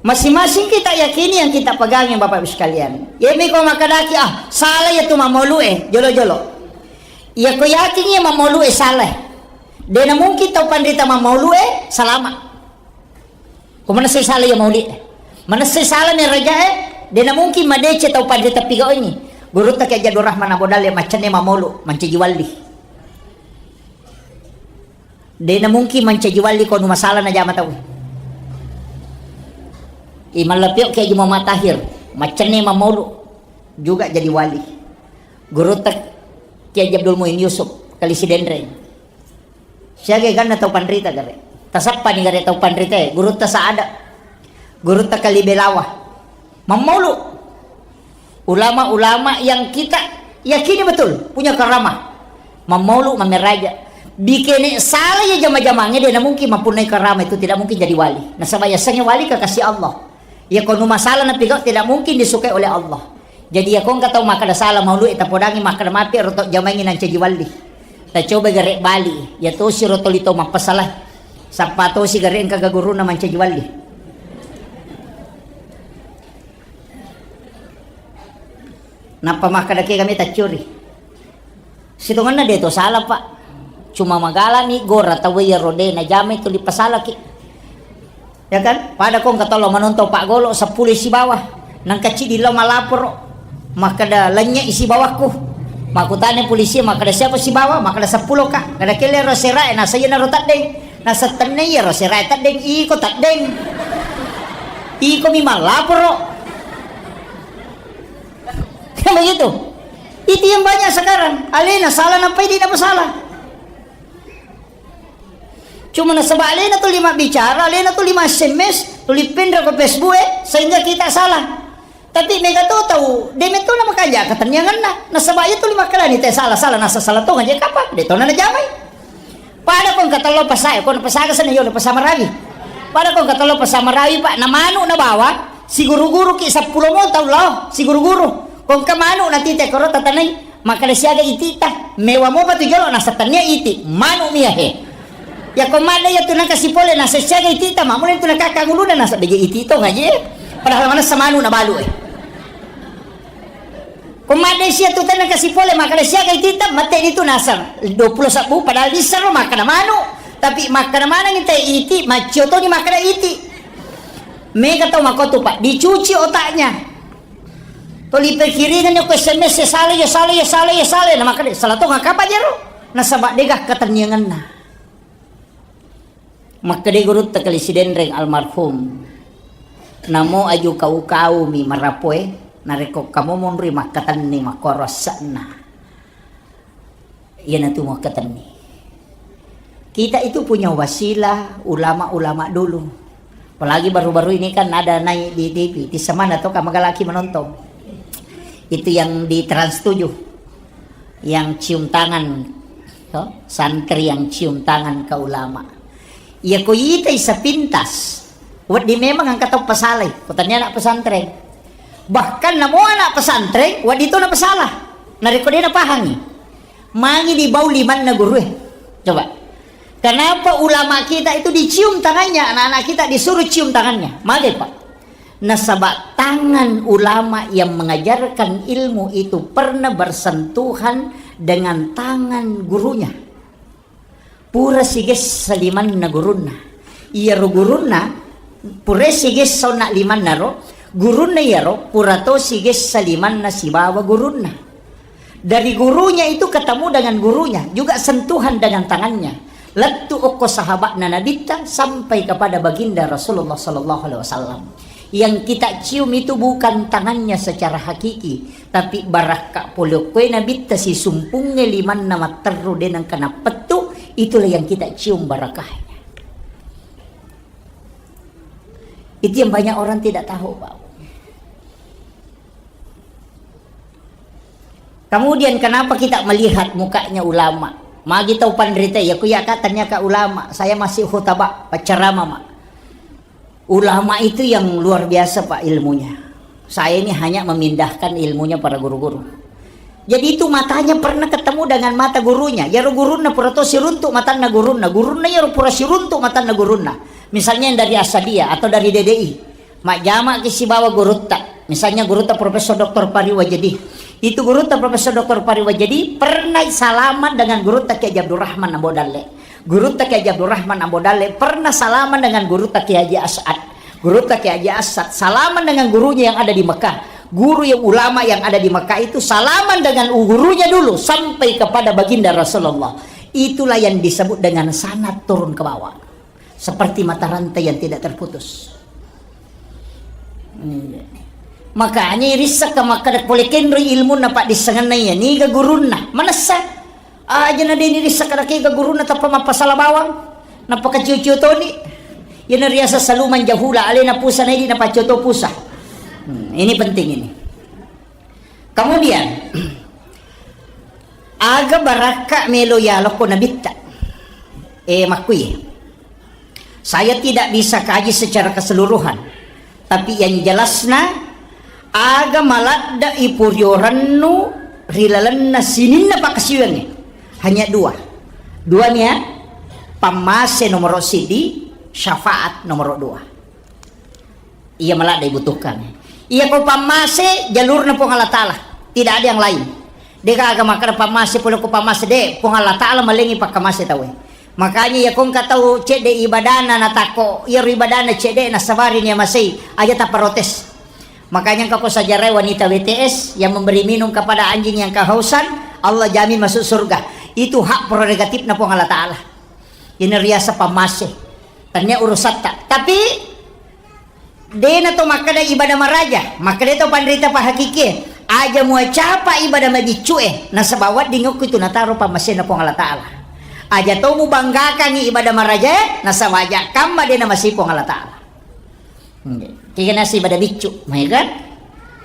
Masing-masing kita yakini yang kita pegangi, Bapak Ibu sekalian. Ya, mi ko makkadaki, ah, salah ya tu mammaulu e, jolo-jolo. Ya ko yakin ya mammaulu e salah. De' na mungkin tau panrita mammaulu e salama. Ko manessai sala iya mauli. Manessai sala ni raja e, de' na mungkin madeceng tau panrita pigaungngi. Gurutta Kiai Haji Abdul Rahman Abu Dalle maccanne mammaulu, mancaji wali. De' na mungkin mancaji wali ko nu masalah najama tau. I mallapio Kiai Haji Muhammad Tahir, maccanne mammaulu juga jadi wali. Gurutta Kiai Haji Abdul Muin Yusuf, Kali Sidenreng. Siaga ganna tau panrita gare. Tasappani gare tau panrita e, gurutta Saada, gurutta Kali Belawa. Mammaulu. Ulama-ulama yang kita yakini betul punya karamah. Mammaulu, mammeraja. Bikene sala ya jama-jamange, de' na mungkin mapunnai karamah itu, tidak mungkin jadi wali. Nasaba yasengnge wali kekasih Allah. Ya ko nu masalah napigau tidak mungkin disukai oleh Allah. Jadi, iya ko engka tau makkeda sala maulu e, tapodangi makkeda mapi ero tau jamaengngi nancaji wali. Tacoba gare bali, iya tosi ro toli tau mappasala. Sappa tosi gare engka ga guruna mancaji wali. Nappa makkeda ke kami taccuri. Sitongenna de' to sala, Pak. Cuma magalami gora tau iyaro de' najamai tuli pasalaki. Ya kan? Pada ko engka tollo manontong paggolo seppulo sibawa. Nangka ciddi lao malaporo. Makkeda lennye sibawakku. Makkutana polisi makkeda siapa sibawa? Makkeda seppulo ka. Kada kelle ro serae nasa iyana ro teddeng. Nasa tenne iya ro serae teddeng. Iko teddeng. Iko mi malaporo. Kan begitu? Itu yang banyak sekarang. Alena salah, nampai dia dapat salah. Cuma nasaba alena tuli mabbicara, alena tuli ma-S M S, tuli penra ke Facebook e, sehingga kita salah. Tapi mega to tau, de' metto na makanja ketennianganna. Nasaba iya tuli makkalani te salah, salah, nasa salah tonga je kapang, de' to na najamai. Pada ko engka tello pasae, ko pasaga sana yolo pasa marawi. Pada ko engka tello pasa marawi, Pak, na manu na bawa, siguru-guru ki seppulo mo tau lao, siguru-guru. Ko engka manu na tite koro tatanai, makkeda siaga itita, mewa mopa tu jolo nasa tania iti, manu mia he. Ya ko madde ya tu nangka sipole nasa siaga itita, mamule tu nangka kanguluna nasa beje iti to ngaji. Padahal manessa manu na balu e. Ko madde sia tu tenna kasi pole makkeda siaga iti ta, mate ni tu nasang. Dua puluh sabbu padahal dissaro makkeda manu. Tapi makkeda maneng te iti, maccio toni makkeda iti. Mega tau makotu, Pak, dicuci otaknya. Toli pikiringan ko S M S ya salah, ya salah, ya salah, ya salah. Nah, makkeda salah to ngakapa jero? Nasaba' de' gakkatenniangenna. Makkeda gurutta Kali Sidenreng almarhum, "Namo aju kau-kaumi marapoe, narekko kamu monri makkatenni makkoro asse'na, iyanatu makkatenni." Kita itu punya wasilah ulama-ulama dulu. Apalagi baru-baru ini kan ada naik di T V, di semana to kamagalaki menonton. Itu yang di Trans tujuh, yang cium tangan, to? Santri yang cium tangan ke ulama. Iya ko itai sepintas, wedding memang engka tau pasalai, ko tania anak pesantren. Bahkan namo anak pesantren, wedding to na pasala. Narekko de' napahangi. Magi dibau limanna gurue? Coba. Kenapa ulama kita itu dicium tangannya, anak-anak kita disuruh cium tangannya? Magi, Pak? Nasaba' tangan ulama yang mengajarkan ilmu itu pernah bersentuhan dengan tangan gurunya. Pura sigessa limanna gurunna. Iyaro gurunna, pura sigessa onna limanna ro, gurunna iyaro pura to sigessa limanna sibawa gurunna. Dari gurunya itu ketemu dengan gurunya, juga sentuhan dengan tangannya. Lettu okko sahabatna Nabitta sampai kepada baginda Rasulullah sallallahu alaihi wasallam. Yang kita cium itu bukan tangannya secara hakiki, tapi barakka pole okkoe Nabitta sisumpungnge limanna matterru de' nengka nappettu, itulah yang kita cium barakahnya. Itu yang banyak orang tidak tahu, Pak. Kemudian kenapa kita melihat mukanya ulama? Magi tau panrita, ya ku ya ka tanya ka ulama, saya masih khutbah, paccarama, Mak. Ulama itu yang luar biasa, Pak, ilmunya. Saya ini hanya memindahkan ilmunya para guru-guru. Jadi itu matanya pernah ketemu dengan mata gurunya. Yaro gurunna pura to siruntuk matanna gurunna. Gurunna yaro pura siruntuk matanna gurunna. Misalnya yang dari Asadia atau dari D D I. Majjama ki sibawa gurutta. Misalnya gurutta Profesor Doktor Pari Wajedi. Itu gurutta Profesor Doktor Pari Wajedi pernah salaman dengan gurutta Kiai Haji Abdurrahman Ambo Dalle. Gurutta Kiai Haji Abdurrahman Ambo Dalle pernah salaman dengan gurutta Kiai Haji As'ad. Gurutta Kiai Haji As'ad salaman dengan gurunya yang ada di Mekah. Guru yang ulama yang ada di Mekah itu salaman dengan gurunya dulu sampai kepada baginda Rasulullah. Itulah yang disebut dengan sanad turun ke bawah. Seperti mata rantai yang tidak terputus. Iya. Makanya irissakka makkeda pole kenroi ilmunna paddissengenna iya, niga gurunna. Manessa. Aja na deni rissakka kega gurunna tappa mappasala bawang. Nappa kacio-cio toni. Iyana riaseng saluman jahula, alena pusa na idi napaccio to pusa. Hmm, ini penting ini. Kemudian, aga barakka melo yalokko nabitta? Eh, makkui. Saya tidak bisa kaji secara keseluruhan, tapi yang jelasna, aga maladde ipuriorennu ri lalenna sininna pakkasiwiangnge. Hanya dua. Dua nia, pammase nomoro sidi, syafaat nomoro dua. Iya maladde dibutuhkan. Iya ko pammase jalurna Puang Allah Ta'ala. Tidak ada yang lain. De gaga makkeda pammase pole ko pammase, de, Puang Allah Ta'ala malengi pakkamase tauwe. Makanya iya ko engka tau cedde ibadana natakko, iyaro ibadana cedde nasabari nia masei, aja taprotes. Makanya engka ko sejarah wanita W T S yang memberi minum kepada anjing yang kehausan, Allah jamin masuk surga. Itu hak prerogatifna Puang Allah Ta'ala. Ini riasa pammase. Tania urusatta. Tapi dena to makkeda ibadah maraja, makkeda to panrita pahakikie, aja muacapa ibadah mabiccu e, nasaba wedding okko itu nataro pammasena Puang Allah Ta'ala. Aja to mubanggakangi ibadah maraja e, nasaba aja kamma dena masih Puang Allah Ta'ala. Kega nasi ibadah biccu, mai kan?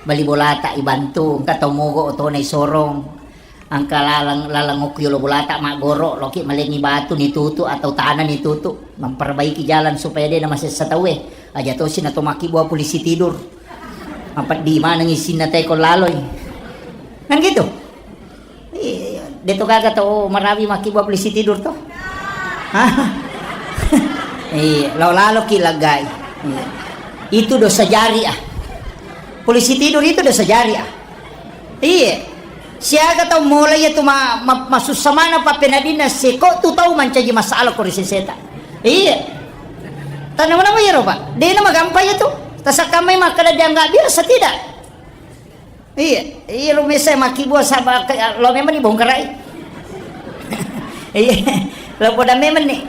Bali bolata ibantu, engka tau mogo otona isorong. Engka laleng, laleng okko yolo bolata maggoro, loki malengi batu nitutu atau tanah nitutu, memperbaiki jalan supaya de namasessa tauwe. Aja tosi nato makkibua polisi tidur. Mapeddi maneng isinna teko laloi. Kan gitu? Iya, de to gaga tau marawi makkibua polisi tidur to. Hah? Iya, lao laloki laggai. Iya. Itu dosa jariah. Polisi tidur itu dosa jariah. Iya. Siaga tau mulai itu ma, ma, masussa mana pappenadina seko tu tau mancaji masalah ko ri seseta. Iya. Tanama-nama ya, Pak. Dena magampa ya tu. Tasakkamai makkeda dianggap biasa tidak. Iya, iya lo mesa makkibua saba lo memang dibongkarai. Iya, lo poda memang nih.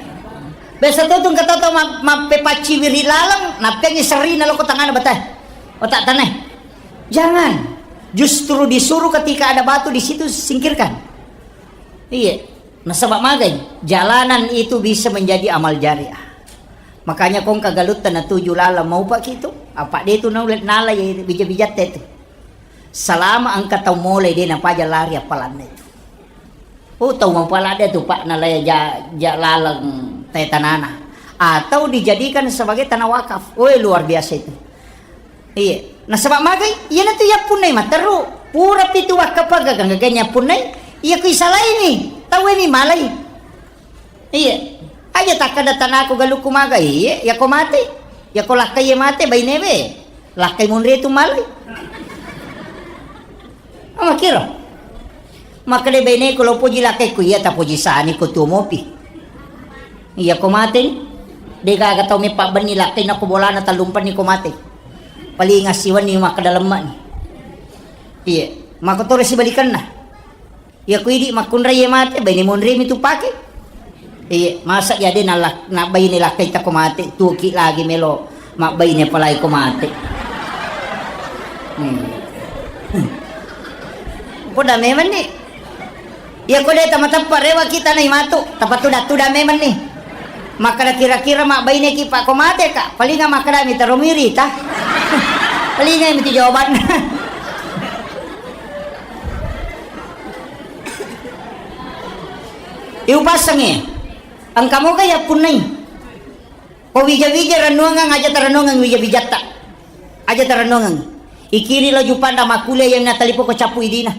Biasa tuh tuh kata tau ma-, mappepacciwiri laleng, nappengi serina lo ko tangana bata. Otak tanah. Jangan. Justru disuruh ketika ada batu di situ singkirkan. Iya. Nasaba magai, jalanan itu bisa menjadi amal jariah. Makanya kong kagalutta natuju laleng mau pak itu. Apa dia itu naulet nala ya bija-bijatta itu. Salama engka tau mole de napaja lari appalanna itu. Oh, tau mapala de tu pak nalai ja, ja laleng te tanana. Atau dijadikan sebagai tanah wakaf. Oh, luar biasa itu. Iya. Nasaba magai, iyanatu yappunnai materru. Pura pitu wakka paga ganggaga yappunnai. Iya ku isalaini. Tau mi malai. Iya. Aja takkada tanaku galukku maga. Iya, yako mate. Yako lakkai mate bainewe. Lakkai munri tu malai. Amakiro. Makkeda baineku lo poji lakkaiku, iya tapoji sani ko tuo mopi. Iya ko mate ni. Degaga tau meppa benni lakkai nako bolana tallumpenni ko mate. Paling assiwenni makkeda lemma ni. Iya. Mako toro sibalikanna. Iya ku idi makkunrai ye mate, baine monri mi tu pake. Iya, masa ya de nalak-, na baine lakkai tako mate, tuki lagi melo mabbaine palai ko mate. Hmm. Poda memang ni. Iya ko de tama teppa rewa kita nai matu, tapa tuda-tuda memang ni. Makkada kira-kira mabbaine ki pak ko mate ka, palinga makkada mi taro miri ta. Palinga mi tu jawabanna. Iupassangngi, engka moga yappunnai. Ko wija-wija rennuangeng, aja tarennuangeng wija-wijatta. Aja tarennuangeng. Ikiri laju panda makkuliah yang natalipo ko cappu idina.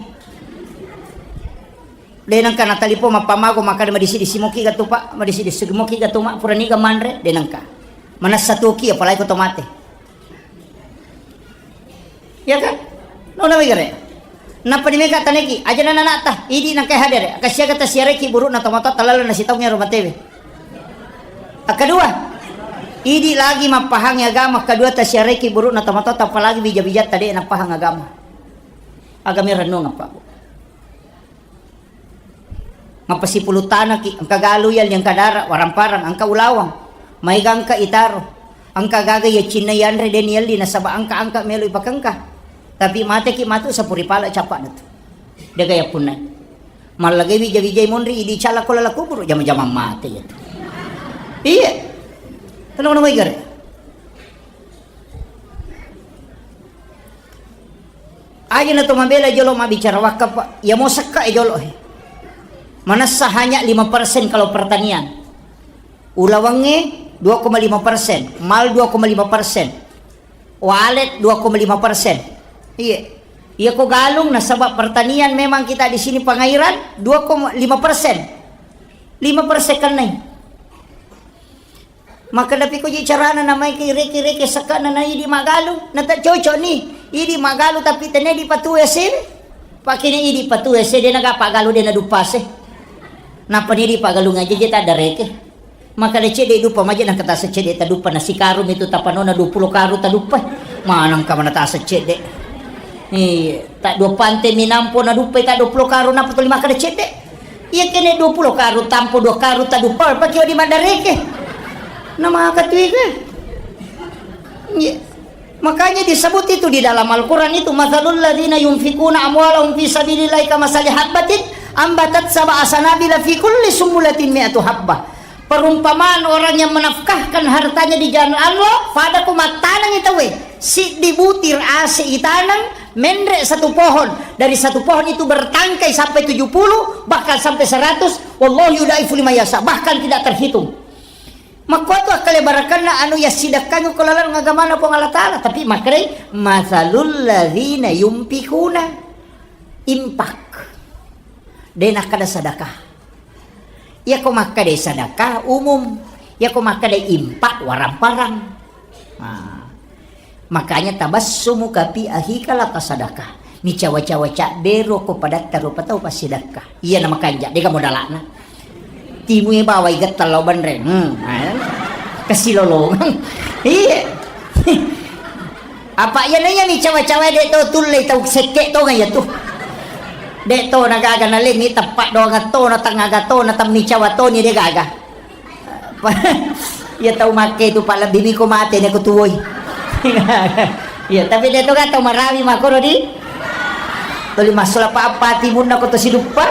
De nengka natalipo mappamago makkada madisi-disi moki gatu pak, madisi-disi moki gatu mak, puraniga manre, de nengka. Manessa tuoki apalagi ko to mate. Iya kan? Nona wigare. Nappa di mega taneki, aja na nanakta, idi nangkai hadere, kasiaga tasiareki burukna tomatoatta lalenna sitaung ero matewe. Kedua, idi lagi mappahangi agama, kedua tasiareki burukna tomatoatta apalagi bija-bijatta de napahang agama. Agama rennuang apa? Mappasipulung tanaki, engka galu yalli, engka dara, warang-parang, engka ulawang, maega engka itaro, engka gaga iya cinna yanre de niyalli nasaba engka angka melo ipakengka. Tapi mateki matu sapuri pala cappa natu. Dega yappunna. Mallagai wija-wijai monri idi cala ko lala kuburu jama-jama mate yatu. Iya. Tenang nama igare. Aja na to mabela jolo mabbicara wakaf, Pak. Iya mo sekka e jolo he. Manessa hanya lima persen kalau pertanian. Ulawangnge dua koma lima persen, mal dua koma lima persen. Walet dua koma lima persen. Iya. Iya ko galung nasaba pertanian memang kita di sini pengairan dua koma lima persen. Lima persen kenai. Makkeda pi ko je carana namaiki reke-reke sekkana na idi magalu, na tak cocok ni. Idi magalu tapi tene di patu ese. Pakene idi patu ese de naga pagalu de na dupa se. Napa ni di pagalu ngaje je tak ada reke. Makkeda cedde dupa maje nang kata secedde ta dupa na sikaru mitu tapanona dua puluh karu ta dupa. Manang kamana ta secedde. Iya, tak dua pante minampo na dupa tak dua puluh karu napa tuli makkeda cedde. Iya kene dua puluh karu tampo dua karu taduppa pake di maddareke. Namaka tu ike. Iya. Makanya disebut itu di dalam Al-Quran itu, "Matsalul ladzina yunfikuna amwalahum fi sabilillahi kamasali habbatin ambatat sab'a sanabila fi kulli sumbulatin mi'atu habbah." Perumpamaan orang yang menafkahkan hartanya di jalan Allah, pada ku mattaneng itu we, siddi butir ase itaneng, menre satu pohon, dari satu pohon itu bertangkai sampai tujuh puluh, bahkan sampai seratus, wallahu yudaifu liman yasha, bahkan tidak terhitung. Makkuatu akkale barakanna anu yassidekkangi ko laleng agamana Puang Allah Ta'ala, tapi makkedai, "Matsalul ladzina yunfikuna," impak. De nakkeda sedekah. Iyako makkeda sedekah umum, iyako makkeda impak warang-parang. Nah, makanya tabassumuka fi akhika laka sadaqah. Micawa-cawa cabbero ko padatta rupa tau passidekka. Iya na makanja, dega modalana. Timue bawai getta lao banre. Hmm, eh. Kesilolongang. Iya. Apa iya naiya micawa-cawa de to tulle tau sekke to ngaya tu. De' to na gaga nalengngi, teppa' doang to na, tengngaga to na, temmicawa toni de' gaga. Iya tau makke tu, palebbi mi ko mate ne ko tuwoi. Iya, tapi de' to ga tau marawi makkoro di. Tuli massola pa-, apa timunna ko to siduppa.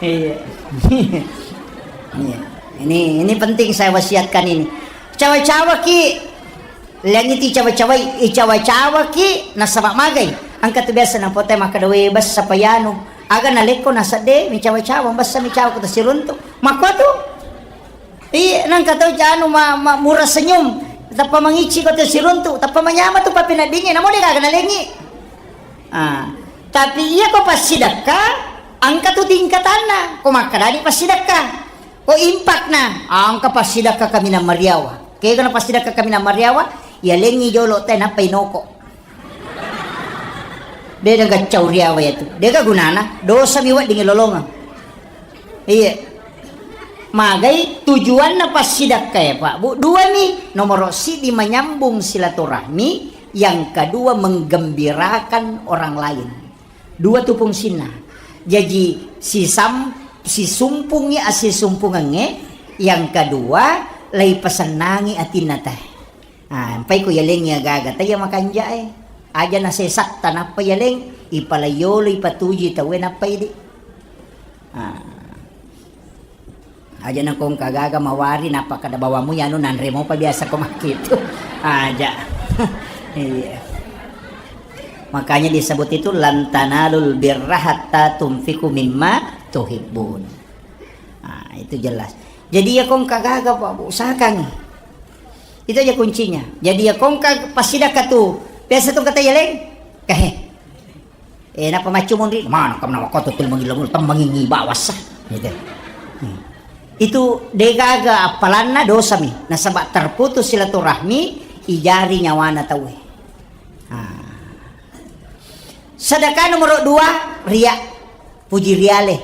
Iya. Iya. Ini, ini penting saya wasiatkan ini. Cawa-cawa ki, Lengiti cawa-cawai, icawa-cawaki nasaba magai. Engka tu biasa napote makkeda, "We, bessa pa yanu." Aga nalekko nasedde, micawa-cawa, bessa micawa ko tasiruntu. Makko tu. Iya, nangka tau janu ma-, ma-, murah senyum. Tappa mangicci ko tasiruntu, tappa manyama tu papeneddingnge, namo de gaga nalengi. Ah, tapi iya ko passidekka, engka tu tingkatanna. Ko makkedani passidekka. Ko impakna, engka passidekka kaminang mariawa. Kega na passidekka kaminang mariawa, yalengngi jolo te nappa inoko. De na gaccau riawa yatu. Dega gunana, dosa mi wedding lolongeng. Iya. Magai tujuanna passidekka ya, Pak Bu. Dua mi, nomoro siddi menyambung silaturahmi, yang kedua menggembirakan orang lain. Dua tu fungsinna. Jaji sisam-, sisumpungngi assisumpungengnge, yang kedua, leipasennangi atinna te. Ah, empai ko yalengngi agaga te iya makanjae. Aja nasesatta nappa yaleng, ipalaiolo, ipatuju tauwe nappa idi. Ah. Aja na ko engka gaga mawari, nappa kada bawamu yanu nanre mopa biasa ko makkitu. Aja. Iya. Makanya disebut itu, "Lan tanalul birra hatta tunfiqu mimma tuhibbun." Ah, itu jelas. Jadi ya ko engka gaga, Pak Bu, usahakan. Itu aja kuncinya. Jadi ya ko engka passidekka tu. Biasa tu kata yaleng. Kahe. Eh, napa maccu monri? Mana kam nawa koto tul mangilong, tam mangingi bawasa. Gitu. Hmm. Itu degaga appalanna dosa mi. Nasaba terputus silaturahmi, ijari nyawana tauwe. Ah. Sedekah nomor dua, ria. Puji riale.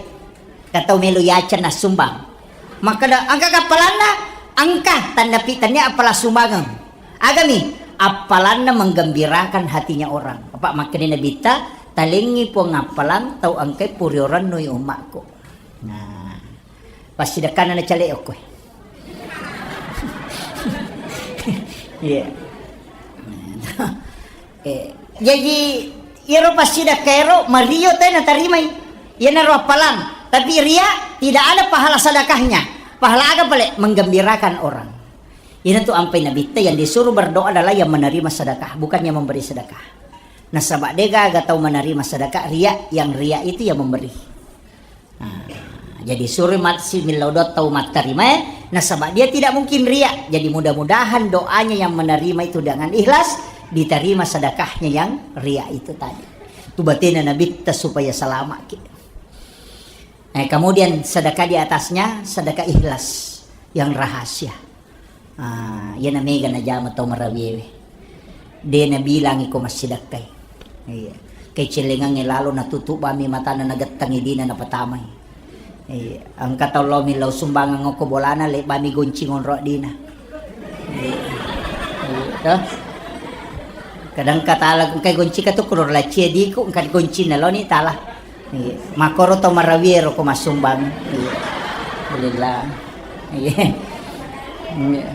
Katau melo yaceng nassumbang. Makkeda, engka kappalanna? Engka, tanda pi-, tania appala sumbangeng. Agami, appalanna menggembirakan hatinya orang. Apa makkeda Nabitta, talengngi Puang appalang tau engkai puriorennu i ummakku. Nah, passidekkanna nacale okko. Iya. Eh, jaji iyaro passidekka ero mario te natarimai. Iyanaro appalang. Tapi ria tidak ada pahala sedekahnya. Pahala aga pale? Menggembirakan orang. Iyanatu ampai Nabitta, yang disuruh berdoa adalah yang menerima sedekah, bukan yang memberi sedekah. Nasaba degaga tau menerima sedekah, ria, yang ria itu yang memberi. Nah, jadi suri mat-, si millau doa tau mattarimae, nasaba dia tidak mungkin ria. Jadi mudah-mudahan doanya yang menerima itu dengan ikhlas, diterima sedekahnya yang ria itu tadi. Tu batena Nabitta supaya selamat ki. Eh, kemudian sedekah di atasnya, sedekah ikhlas yang rahasia. Ah, iyana mega najama tau marawiewe. De nabilangi ko massidakkai. Iya. Kecellengangnge lalo natutup bami matana nagettangi dina napatamai. Iya. Engka tau lao millau sumbangan okko bolana, lebbami goncing onro dina. Iya. Iya, toh. Kadang katala engkai goncika tu kuro lacie diku, engka goncina loni tala. Iya. Makkoro to marawie ro ko massumbang. Iya. Alhamdulillah. Iya. Iya.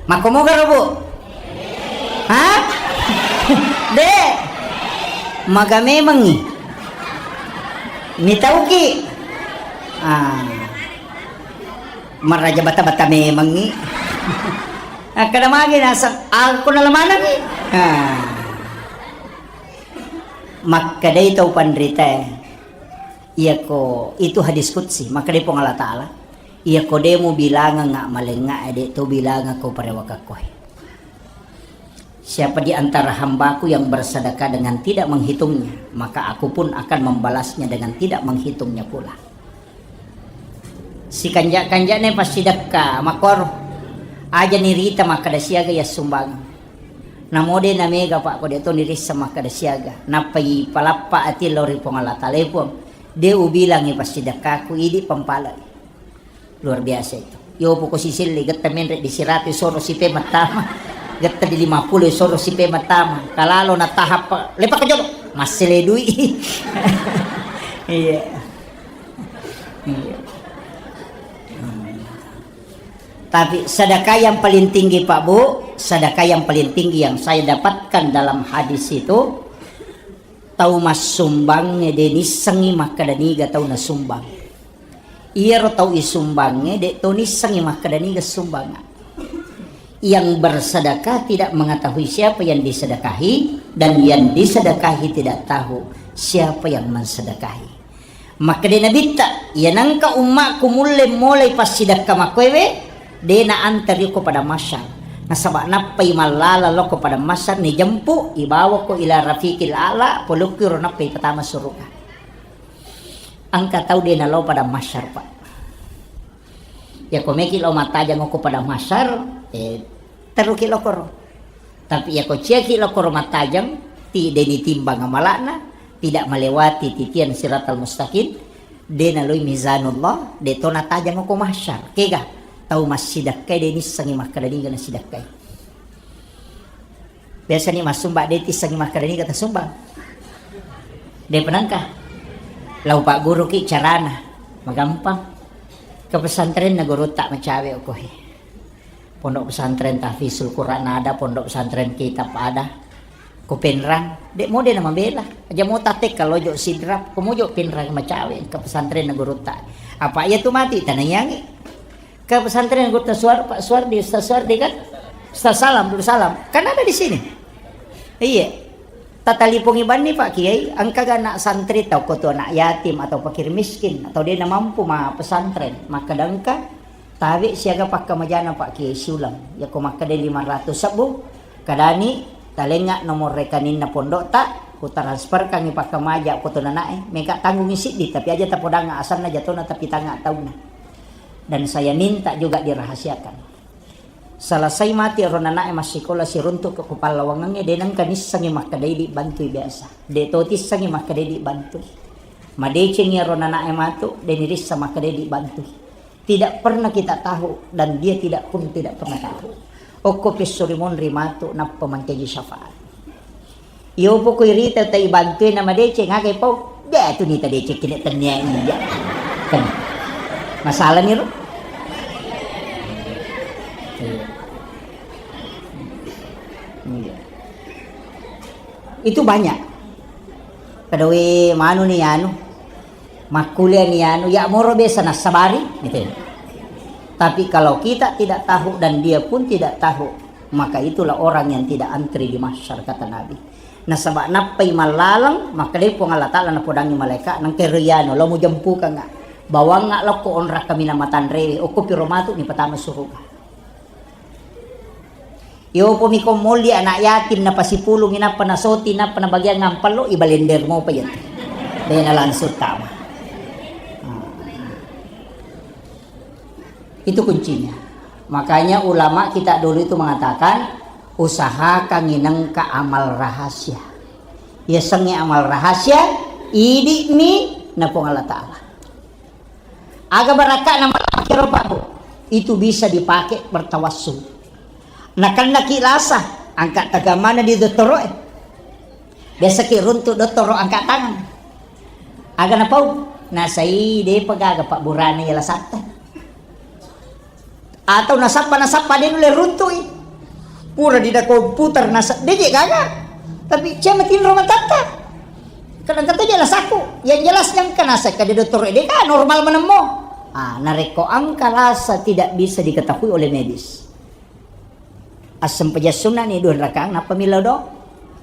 Makko moga ro, Bu? Hah? De. Maga memengngi. Mitauki. Ah. Maraja bata-bata memengngi. Akkada magi naseng, aku nalamanangngi. Ah. Makkedai tau panritae, iyako itu hadis qudsi, makkedai Puang Allah Ta'ala, iyako de mubilangengnga malengnga, de to bilangekko parewakakkoe. Siapa di antara hambaku yang bersedekah dengan tidak menghitungnya, maka aku pun akan membalasnya dengan tidak menghitungnya pula. Sikanja-kanja'na passidekka makkoro. Aja nirita makkeda siaga yassumbangeng. Namo de namega, Pak, ko de to nirissa makkeda siaga. Nappa ipalappa ati lao ri Puang Allah Taala, "E Puang, de ubilangi passidekkaku, idi pampalai." Luar biasa itu. Yo poko sisilli getta menre disirati soro sipe mattama. Getta di lima puluh soro sipe matama. Kalalo na tahap lepa ke jolo. Masih ledui. Iya. Iya. Tapi sedekah yang paling tinggi, Pak Bu, sedekah yang paling tinggi yang saya dapatkan dalam hadis itu, tau massumbangnge de nissengngi makkeda niga tau nasumbang. Iyaro tau isumbangnge de to nissengngi makkeda niga sumbanga. Yang bersedekah tidak mengetahui siapa yang disedekahi, dan yang disedekahi tidak tahu siapa yang mensedekahi. Makkeda Nabitta, "Iya nengka ummakku mulle molai passidekka makkoewe, de na anteri ko padang mahsyar. Nasaba nappai mallala lo ko padang mahsyar, ni jempu, ibawa ko ila rafiqil a'la, polokki ro nappai patama suruga." Engka tau de nalo padang mahsyar, Pak. Yako meki lo mattajang ko padang mahsyar, eh, teruki lokoro. Tapi yako ciaki lokoro mattajang, ti de nitimbang amalakna, tidak melewati titian siratal mustaqim, de naloi mizanullah, de to natajang ko mahsyar. Kega, tau massidakkai de nissengi makkeda niga nasidakkai. Biasa ni massumba de tissengi makkeda niga tasumbang. De penangka. Lau pagguruki carana, magampang. Ke pesantren na gurutta macawe okohe. Pondok pesantren tahfizul Quran ada, pondok pesantren kitab ada. Ko Penrang, de mode na mabela. Aja mo tatek kalau jo Sidrap, ko mojo Penrang macawe ke pesantren na gurutta. Apa iya tu mati tanah yangi. Ke pesantren anggota Suar-, Pak Suardi, Ustaz Suardi kan? Ustaz Salam, Abdul Salam. Kan ada di sini. Iya. Tatalipongi banni Pak Kiai, engka ga anak santri tau ko tu anak yatim atau fakir miskin atau de na mampu ma pesantren, makkeda engka tabe siaga pakkamajana Pak Kiai siulang. Yako makkeda lima ratus sebbu, kadani talengnga nomor rekeninna pondokta, ku transferkangi pakkamaja ko tu nanae, mega tanggungi siddi, tapi aja tapodangnga asanna jatona tapi tangnga taunna. Dan saya minta juga dirahasiakan. Selesai mati ro nanae massikola siruntuk ke kupallawangengnge, de nengka nissengi makkedai dibantui biasa. De to tissengi makkedai dibantui. Madecengi ro nanae matu, de nirissa makkedai dibantui. Tidak pernah kita tahu dan dia tidak pun tidak pernah tahu. Okko pesso rimonri matu nappa mancaji syafaat. Iyo poko irita tai bantui na madeceng, aga pau? De tu nita deceng kene tennia iya. Kan. Masalah ni ro. Iya. Iya. Itu banyak. Pada we manu ni anu. Makkuliah ni anu, ya moro biasa nassabari, gitu. Tapi kalau kita tidak tahu dan dia pun tidak tahu, maka itulah orang yang tidak antri di mahsyar, kata Nabi. Nasaba nappai mallaleng, makkedai Puang Allah Ta'ala napodangi malaika, nengka ero iyanu, lo mujempukengnga, bawangnga lokko onrang kaminang matanrewe, okko piro matu nipatama suruga. Yopomi ko molli anak yatim, napasipulungi, nappa nasoti, nappa nabagiang ampello, ibalender mopa iyatu. Dena langsung tama. Nah. Itu kuncinya. Makanya ulama kita dulu itu mengatakan, usahakan nginengka amal rahasia. Yasengnge amal rahasia, idi'mi na Puang Allah Ta'ala. Aga barakka'na malakiro, Pak, Bu? Itu bisa dipakai bertawassul. Nakennaki lasa, angka tagamana di dottoro'e. Biasaki runtu dottoro angka tangan. Aga napau? Nasai depa gaga pabburana iya lasatta. Atau nasappa, nasappa de nulle runtui. Pura dina komputer nasa, de je gaga. Tapi cia matinro matatta. Kadang kata je lasaku. Yang jelasnya engka nasa ka de dottoro de ka normal menemmo. Ah, narekko angka lasa tidak bisa diketahui oleh medis. Assempajang sunna ni dua rakaat, nappa millau do.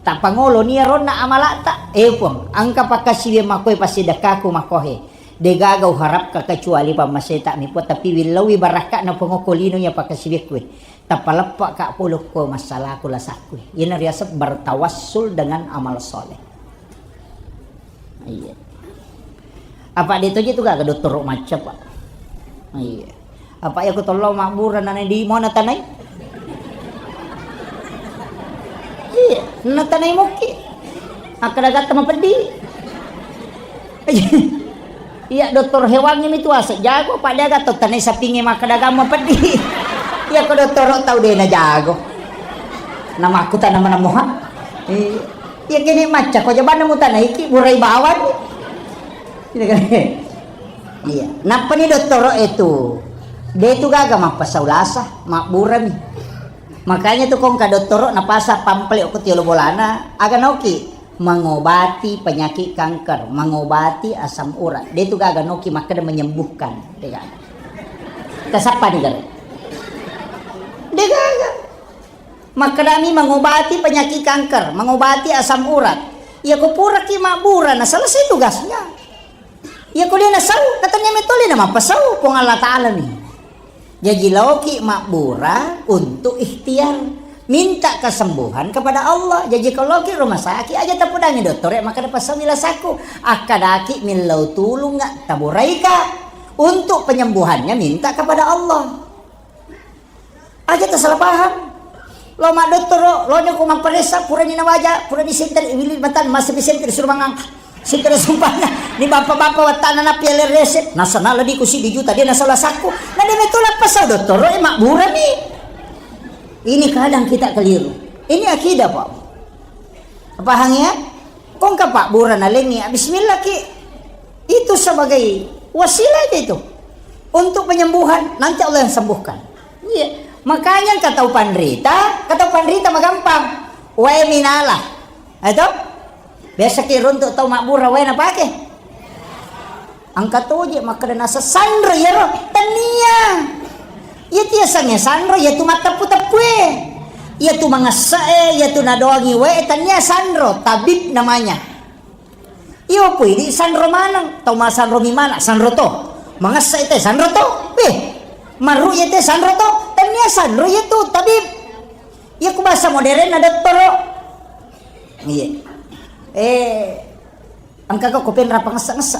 Tappangolo ni ronna amalata. Eh, Puang, angka pakkasiwiang makkoe passidekkaku makkohe. De gaga uharapka kecuali pammaseta mi, Puang, tapi willaui barakka'na Puang okko lino iya pakkasiwiakku. Tappa leppa ka polo ko massalaku lasakku. Iyana riaseng bertawassul dengan amal soleh. Iya. Apa de toje tu gaga dottoro macca, Pak? Iya. Apa iya ko tollo mabbura nana di mana tanai? Iya, na tanai mokki. Akkadagatta mapeddi. Iya, dokter hewangnge mi tu ase jago, pada aga to tanai sapingnge makkadagang mapeddi. Iya ko dottoro tau de na jago. Namakkutana maneng moha. Iya, iya, kene macca ko jabanna mutanaiki burai bawang. Iya kan? Iya. Nappani dottoro itu, de tu gaga mappasau lasa, mabburami. Makanya tu kongka dottoro napasa pamflet ko tiolo bolana, aga naoki mengobati penyakit kanker, mengobati asam urat. De tu gaga naoki makkeda menyembuhkan, de gaga. Tasappa ni gare. De gaga. Makkedami mengobati penyakit kanker, mengobati asam urat. Iya ko puraki mabbura na selesai tugasnya. Iya ko de nasau, na tania metto le na mappasau Puang Allah Ta'ala mi. Jaji laoki mabbura untuk ikhtiar, minta kesembuhan kepada Allah. Jaji ko laoki rumah sakit, aja tapudangi dottore makkeda pasau ilasaku. Akkadaki millau tulung, taburaika. Untuk penyembuhannya minta kepada Allah. Aja tasala paham. Lo maddottoro, lo nyoko mapparessa, purani nawaja, purani senter, wili matan, masa senter disuruh mangang. Senter sumpahnya, ni bapak-bapak wattana na piala resep, nasana ladiku si dijuta, dia nasala sakku. Na dia betul apa sau dottoro, eh, makburami. Ini kadang kita keliru. Ini akidah, Pak. Paham ya? Kongka pabbura nalengi, bismillah ki. Itu sebagai wasilah aja itu. Untuk penyembuhan, nanti Allah yang sembuhkan. Iya. Makanya engka tau panrita, engka tau panrita magampang. Wae minala. Itu? Biasa ki runtuk tau mabbura wae napake. Engka toje makkeda nasa sanro iyaro, tania. Iya tiasangnge sanro, iya tu matteppu-teppue. Iya tu mangessa e, iya tu nadoangi wae, tania sanro, tabib namanya. Iyo pui di sanro maneng, tau masanro mi mana, sanro to. Mangessa ite sanro to. Weh, maru ite sanro to, tania sanro iya tu tabib. Iya ku bahasa modern na dottoro. Iya. Eh, Engka ko penra pangessa-ngessa.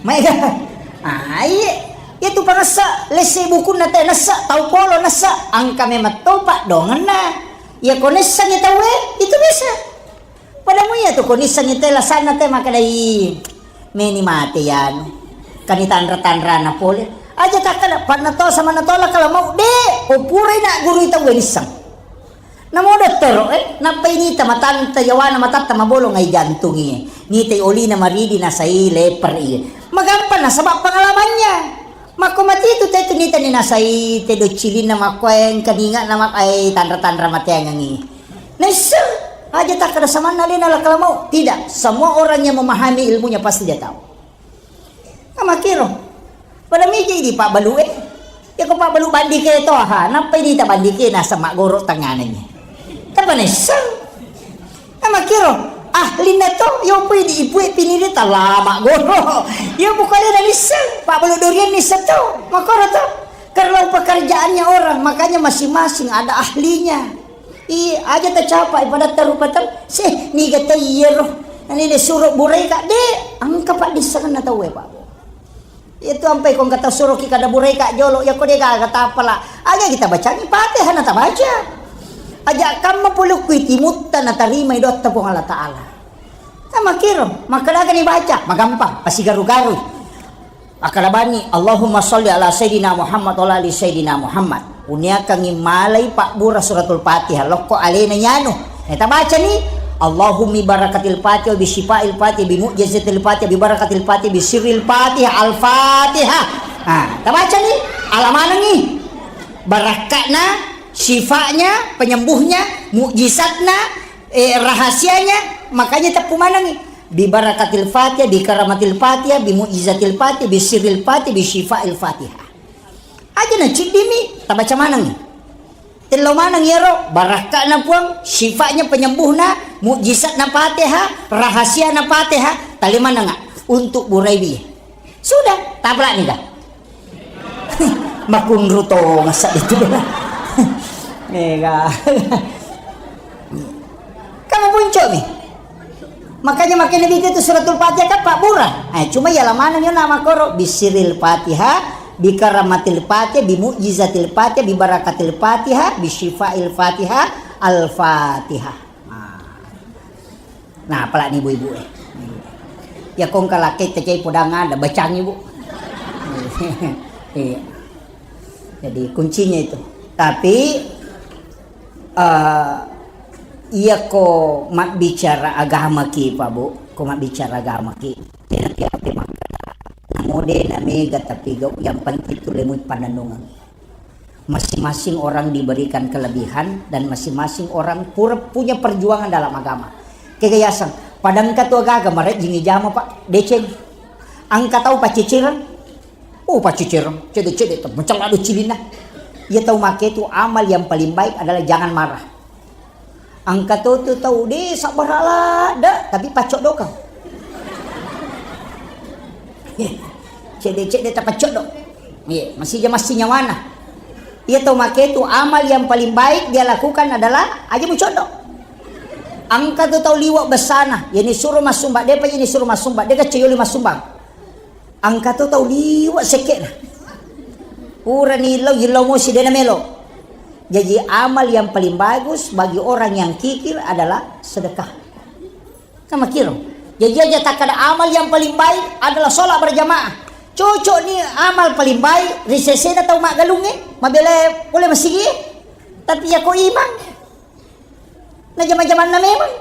Maega. Ah, iye. Iya tu pangessa, lesse bukunna te nessa, tau polo nessa, engka memang topa dongenna. Iya ko nessangi tauwe, itu bisa. Padamu iya tu ko nissangi te lasanna te makkeda, "Ih, meni mate yanu." Kani tanra-tanrana pole. Aja takkeda, "Panna to sama na tola kala mau de." Ko purai na guru tauwe nissang. Namo dottoro, eh, nappai nita matanta yawana matatta mabolong ai jantungi. Nitai olina maridi nasai leper i. Magampang nasaba pengalamannya. Makko mati itu te tu nita ni nasai te docilinna makko engka ninga na mak-, ai tanra-tanra mateangengi. Naisseng aja takkeda samanna lena lakala mau. Tidak, semua orang yang memahami ilmunya pasti dia tahu. Amakkiro. Pada miji di pabbalu e. Iya ko pabbalu bandike to, ha, nappai dita bandike naseng maggoro tanganengnge. Tapa nisseng. Amakkiro. Ahlinna to, iya pui di ipue piniri tala maggoro. Iya bukale na nisseng, pabbalu durian nisseng to. Makkoro to. Kalau pekerjaannya orang, makanya masing-masing ada ahlinya. Iya, aja tacapai padatta rupa tau. Seh, niga tau iyaro. Nani de suro buraika, de, engka paddissengenna tauwe, Pak. Itu ampai ko engka tau suroki kada buraika jolo, iya ko de gaga tapala. Aja kita bacangi Fatihah na tabaca. Aja kamma pulukku timutta na tarimai doatta Puang Allah Ta'ala. Sama kiro, makkadagani baca, magampang, pasigaru-garu. Akkalabani, Allahumma sholli ala Sayyidina Muhammad wa ala ali Sayyidina Muhammad. Uniakangi malai pabbura Suratul Fatihah, lokko alena yanu. Eh, tabacani, Allahummi barakatil Fatihah, bi syifail Fatihah, bi mu'jizatil Fatihah, bi barakatil Fatihah, bi sirril Fatihah, Al-Fatihah. Ah, tabacani, alamanangi. Barakka'na, syifa'nya, penyembuhnya, mukjizatna, eh, rahasianya, makanya teppu manengi. Bi barakatil Fatihah, bi karamatil Fatihah, bi mu'jizatil Fatihah, bi sirril Fatihah, bi syifa'il Fatihah. Aja na ciddimi, tabaca maneng. Tello maneng iyaro, barakka'na Puang, syifa'nya penyembuhna, mukjizatna Fatihah, rahasiana Fatihah, tali manenga untuk buraiwi. Sudah, taplak nika. Makunru tongeng seddi tu. Mega. Kamu puncuk nih. Makanya makin lebih itu Suratul Fatihah kan pabbura. Eh, cuma ya lamana ni nama koro bisiril Fatihah, bi karamatil Fatihah, bi mu'jizatil Fatihah, bi barakatil Fatihah, bi syifail Fatihah, Al-Fatihah. Nah. Nah, apalagi ibu-ibu, eh. Ya kong kalakai tecai podang ada bacang ibu. Iya. Jadi kuncinya itu. Tapi Eh, iya ko mabbicara agama ki, Pak Bu, ko mabbicara agama ki, tena tiap makkeda, namo de na mega tapi gau, yang penting tu lemui panennungeng. Masing-masing orang diberikan kelebihan dan masing-masing orang pura punya perjuangan dalam agama. Kega yaseng, padangka tu agaga marejjing ijama, Pak, deceng. Angka tau paccicireng, Oh, paccicireng, cede-cede tu, mencella do cilinna. Iya tau make tu amal yang paling baik adalah jangan marah. Angka to tu tau de sabbara ladde, tapi paccoddo kau. Cede-cede ta paccoddo. Iya, masija massi nyawana. Iya tau make tu amal yang paling baik dia lakukan adalah aja mucoddo. Angka tu tau liwa besana, yani suruh massumbang, depa yani suruh massumbang, de kecayoli massumbang. Angka to tau liwa sekke'na. Purani illau, illau mosi dena melo. Jaji amal yang paling bagus bagi orang yang kikir adalah sedekah. Kan makiro. Jaji aja takkada amal yang paling baik adalah sholat berjamaah. Cocok ni amal paling baik, ri sesena tau maggalungnge, mabela pole masigi. Tapi ya ko imang. Na jama-jamanna memang.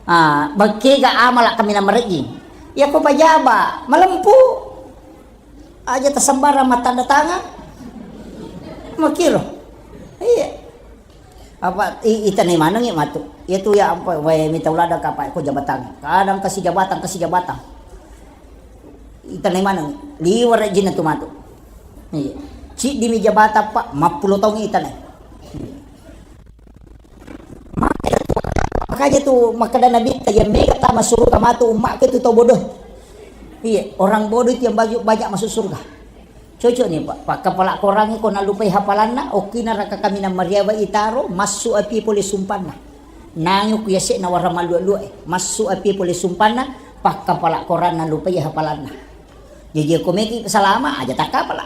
Ah, bekkega amala kaminang marejjing. Iya ko pajaba, malempu. Aja tasembarang mattanda tangan. Makiro. Iya. Apa i-, itanai manengngi matu. Iya tu ya ampa wae mita ulada kapa ko jabatan. Kadang kasi jabatan, kasi jabatan. Itanai maneng, liwara jinna tu matu. Iya. Ciddimi jabatan, Pak, mappulo taung itanai. Iya. Makanya tu makkeda Nabitta, yang mega tama suruga matu ummakku itu tau bodoh. Iya, orang bodoh itu yang banyak, banyak masuk surga. Cocok nih, Pak. Pakkapala Korangnge ko nallupai hafalanna, okkina raka kaminang mariawa itaro, massu api pole sumpanna. Nangi ku yase'na warang mallua-lua e, massu api pole sumpanna, pakkapala Koranna lupai hafalanna. Jaji ko meki salama aja takkapala.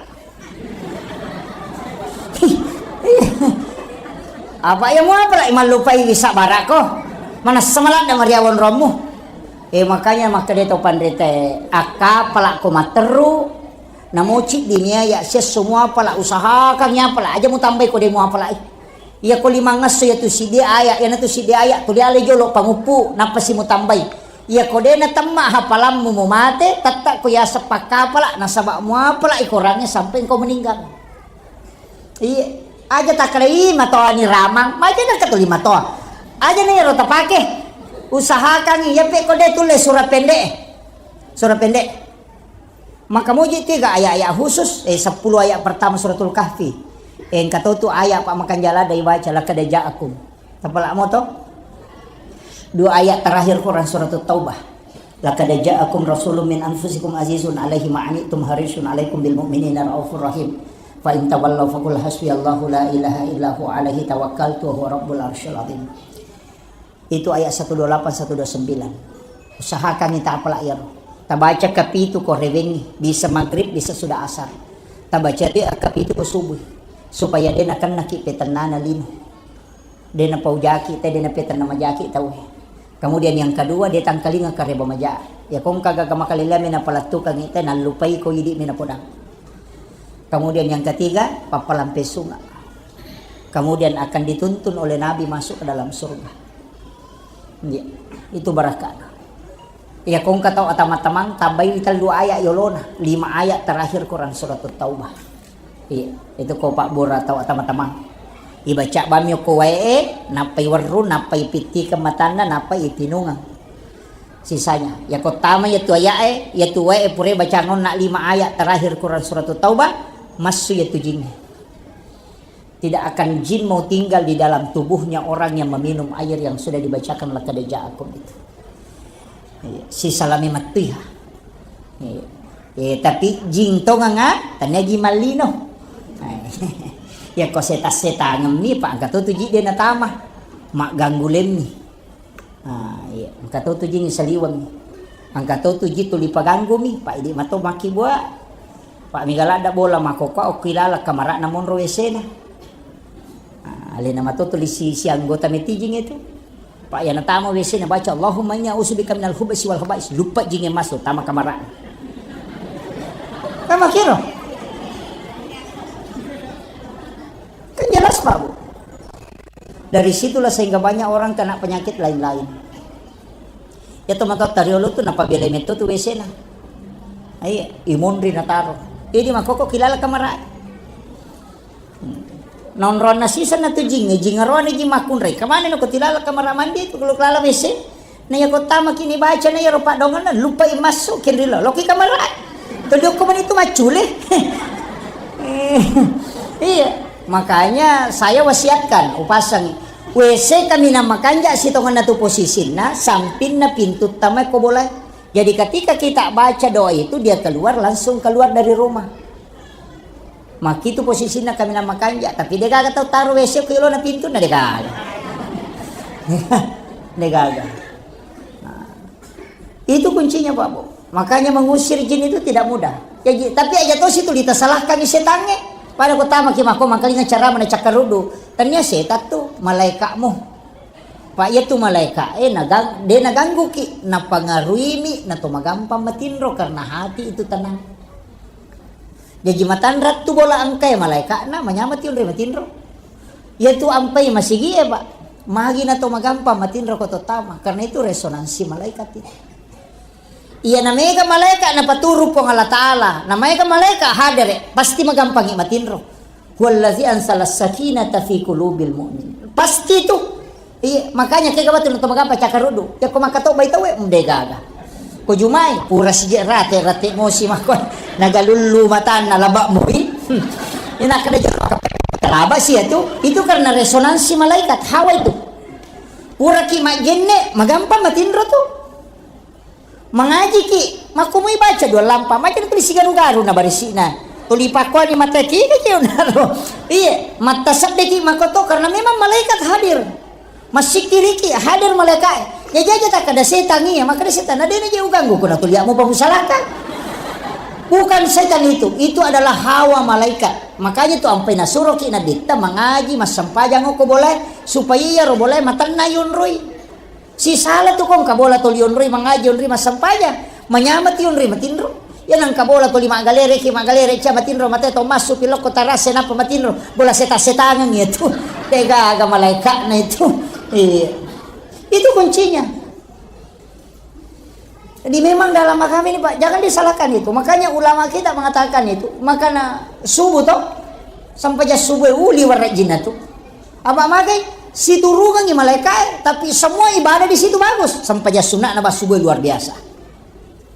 Apa ya muapala mallupai wisa barako? Manassa maladda mariawa onrommu. Eh, makanya makkeda to panrita e, akkapala ko matteru, namo ciddi ni aya siesso muapala, usahakan ya pala, aja mutambai ko de muapala. Iya ko limangngesso iya tu siddi aya, iyana tu siddi aya tuli ale jolo panguppu, nappa si mutambai. Iya ko de natemma hafalammu mumate, tetta ko yaseng pakkapala, nasaba muapala i Korangnge sampai engkau meninggal. Iya, aja takkeda i matoani ramang, maja na ketuli matoa. Aja ni ero tapake. Usahakan iya pe ko de tulle surah pendek. Surah pendek. Maka muji tiga ayat-ayat khusus, eh, sepuluh ayat pertama Suratul Kahfi. Eh, engka to tu ayat pa makanjala dai baca laqad ja'akum. Tapala moto? Dua ayat terakhir Quran Suratul Taubah. Laqad ja'akum rasulun min anfusikum azizun alaihi ma anittum harisun alaikum bil mu'minina raufur rahim. Fa in tawallaw faqul hasbiyallahu la ilaha illa huwa alaihi tawakkaltu wa huwa rabbul arsyil azim. Itu ayat seratus dua puluh delapan, seratus dua puluh sembilan. Usahakan ni tapala iyaro. Tabaca kapitu ko rewengi, bisa maghrib, bisa sudah asar. Tabaca de kapitu ko subuh. Supaya de nakennaki petennana lino. De napaujaki te, de napetenna majaki tau. Kemudian yang kedua, de tangkalinga kareba maja. Ya kongka gaga makalelami napalettukangi te, nallupai ko idi mi napodang. Kemudian yang ketiga, pappalampe sunga. Kemudian akan dituntun oleh Nabi masuk ke dalam surga. Iya, itu barakana. Iya, kongka tau atama-tamang, tambai tellu ayat yolona, lima ayat terakhir Quran Surat Taubah. Iya, itu ko pabbura tau atama-tamang. Ibaca bami ko wae, nappai werru, nappai pitti ke matanna, nappai ipinungeng. Sisanya, ya ko tama ya tu ayat e, ya tu wae pure bacangonna lima ayat terakhir Quran Surat Taubah, massu ya tu jing. Tidak akan jin mau tinggal di dalam tubuhnya orang yang meminum air yang sudah dibacakan laqad ja'akum itu. Iya, sisalami mattuiha. Iya. Eh, tapi jing tonganga, tania jing mallino. Iya, ko seta-setangemmi, pa angka to tu ji de natama. Magganggu lemmi. Ah, iya. Engka to tu jing saliweng. Engka to tu ji tuli paganggumi, pa idi mato makkibua. Pa mega ladda bola makkokkoa okki laleng kamara'na monro W C-na. Ah, alena mato tuli si, si anggota metijing itu. Pa iya natama W C-na baca, "Allahumma inni a'udzubika minal khubutsi wal khaba'is." Lupa jinge masuk tama kamara'na. Kan makkiro. Kan jelas, Pak, Bu. Dari situlah sehingga banyak orang kena penyakit lain-lain. Ya, tomatoatta riolo tu napabelai metto tu W C-na. Iya, imonri nataro. Jadi makkoko kilala kamarae. Naonronna siseng na tu jing, jing aroane jing makkunrai. Kemana no ko tilala kamar mandi tu, kalau kelala W C. Na iya ko tama kini baca na iya ropa dongan na lupa imassu kenrilo. Loki kamar. Tadi ko mani tu macule. Eh, iya, makanya saya wasiatkan, upasang W C kami na makanja sitongan na tu posisinna, sampinna pintu tama ko bola. Jadi ketika kita baca doa itu, dia keluar, langsung keluar dari rumah. Makkitu posisinna kaminang makanja, tapi degaga tau taro W C ko ilona pintunna, degaga. Degaga. Nah, itu kuncinya, Pak Bu. Makanya mengusir jin itu tidak mudah. Jadi, tapi aja tosi tu ditasalahkan setangnge. Pada ko tama ki mako mangkalinga cara mana cakkaruddu. Tania setan tu malaikatmu. Pak, iya tu malaika, eh, nagang-, de nagangguki, napangaruimi, nato magampang matinro karena hati itu tenang. Jaji matanra tu bola engka e malaikatna, manyameng tionroi matinro. Iya tu ampai masigi e, Pak. Magi nato magampang matinro ko to tama, karena itu resonansi malaikat itu. Iya, na mega malaika napaturu Puang Allah Taala, na mega malaika hadere, pasti magampangi matinro. Huwallazi ansalas sakinata fi qulubil mu'min. Pasti tu. Iya, makanya kega batu nonton magampa cakkaruddu. Ya ko makatobbai tauwe, mde gaga. Ko jumai, pura sije rate, rate mosi mako. Nagalullu matanna labak moi. Ina kada jero laba sih itu. Itu karena resonansi malaikat hawa itu. Pura ki majenne, magampa matinro tu. Mangajiki, makkumui baca dua lampa, macam tuli sigaru-garu na barisi'na. Tuli pakkuani mata ki, ki, ki, unaro. Iya, mata seddeki makoto karena memang malaikat hadir. Masikiriki hadir malaikat. Ya jaja tak ada setan iya, maka ada setan. Ada ini jauh ganggu kuna tuli mau pamusalaka. Bukan setan itu, itu adalah hawa malaikat. Makanya tu ampai nasuroki nabitta mangaji, massempajang ko boleh, supaya iya ro boleh matenna yunrui. Sisala tu ko engka bola toli onroi mangaji, onroi massempajang, manyameng ti onroi matinro. Iya nengka bola toli maggalere ki, maggalere cia matinro, mate to massu pilokko tarase nappa matinro. Bola seta-setangeng iya tu. Degaga malaikatna itu. Iya. Itu kuncinya. Jadi memang dalam agama ini, Pak, jangan disalahkan itu. Makanya ulama kita mengatakan itu, makana subuh toh, sampai jas subuh uli warajinna tu. Apa magai? Siturungangi malaikae, tapi semua ibadah di situ bagus. Sempajang sunnah na subuh luar biasa.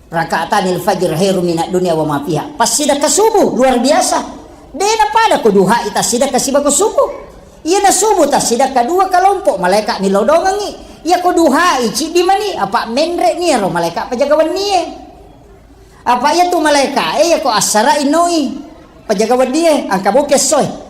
Rakaatanil fajr khairum minad dunya wa ma fiha. Pas sidakka subuh luar biasa. Dena pada ko duha ita sidakka sibako subuh. Iya na subuh ta sidakka dua kelompok malaikat milodongangi. Iya ko duha ici di mani apa menre ni ro malaikat pajaga wennie. Apa iya tu malaikat eh iya ko asara inoi pajaga wennie angka boke soe.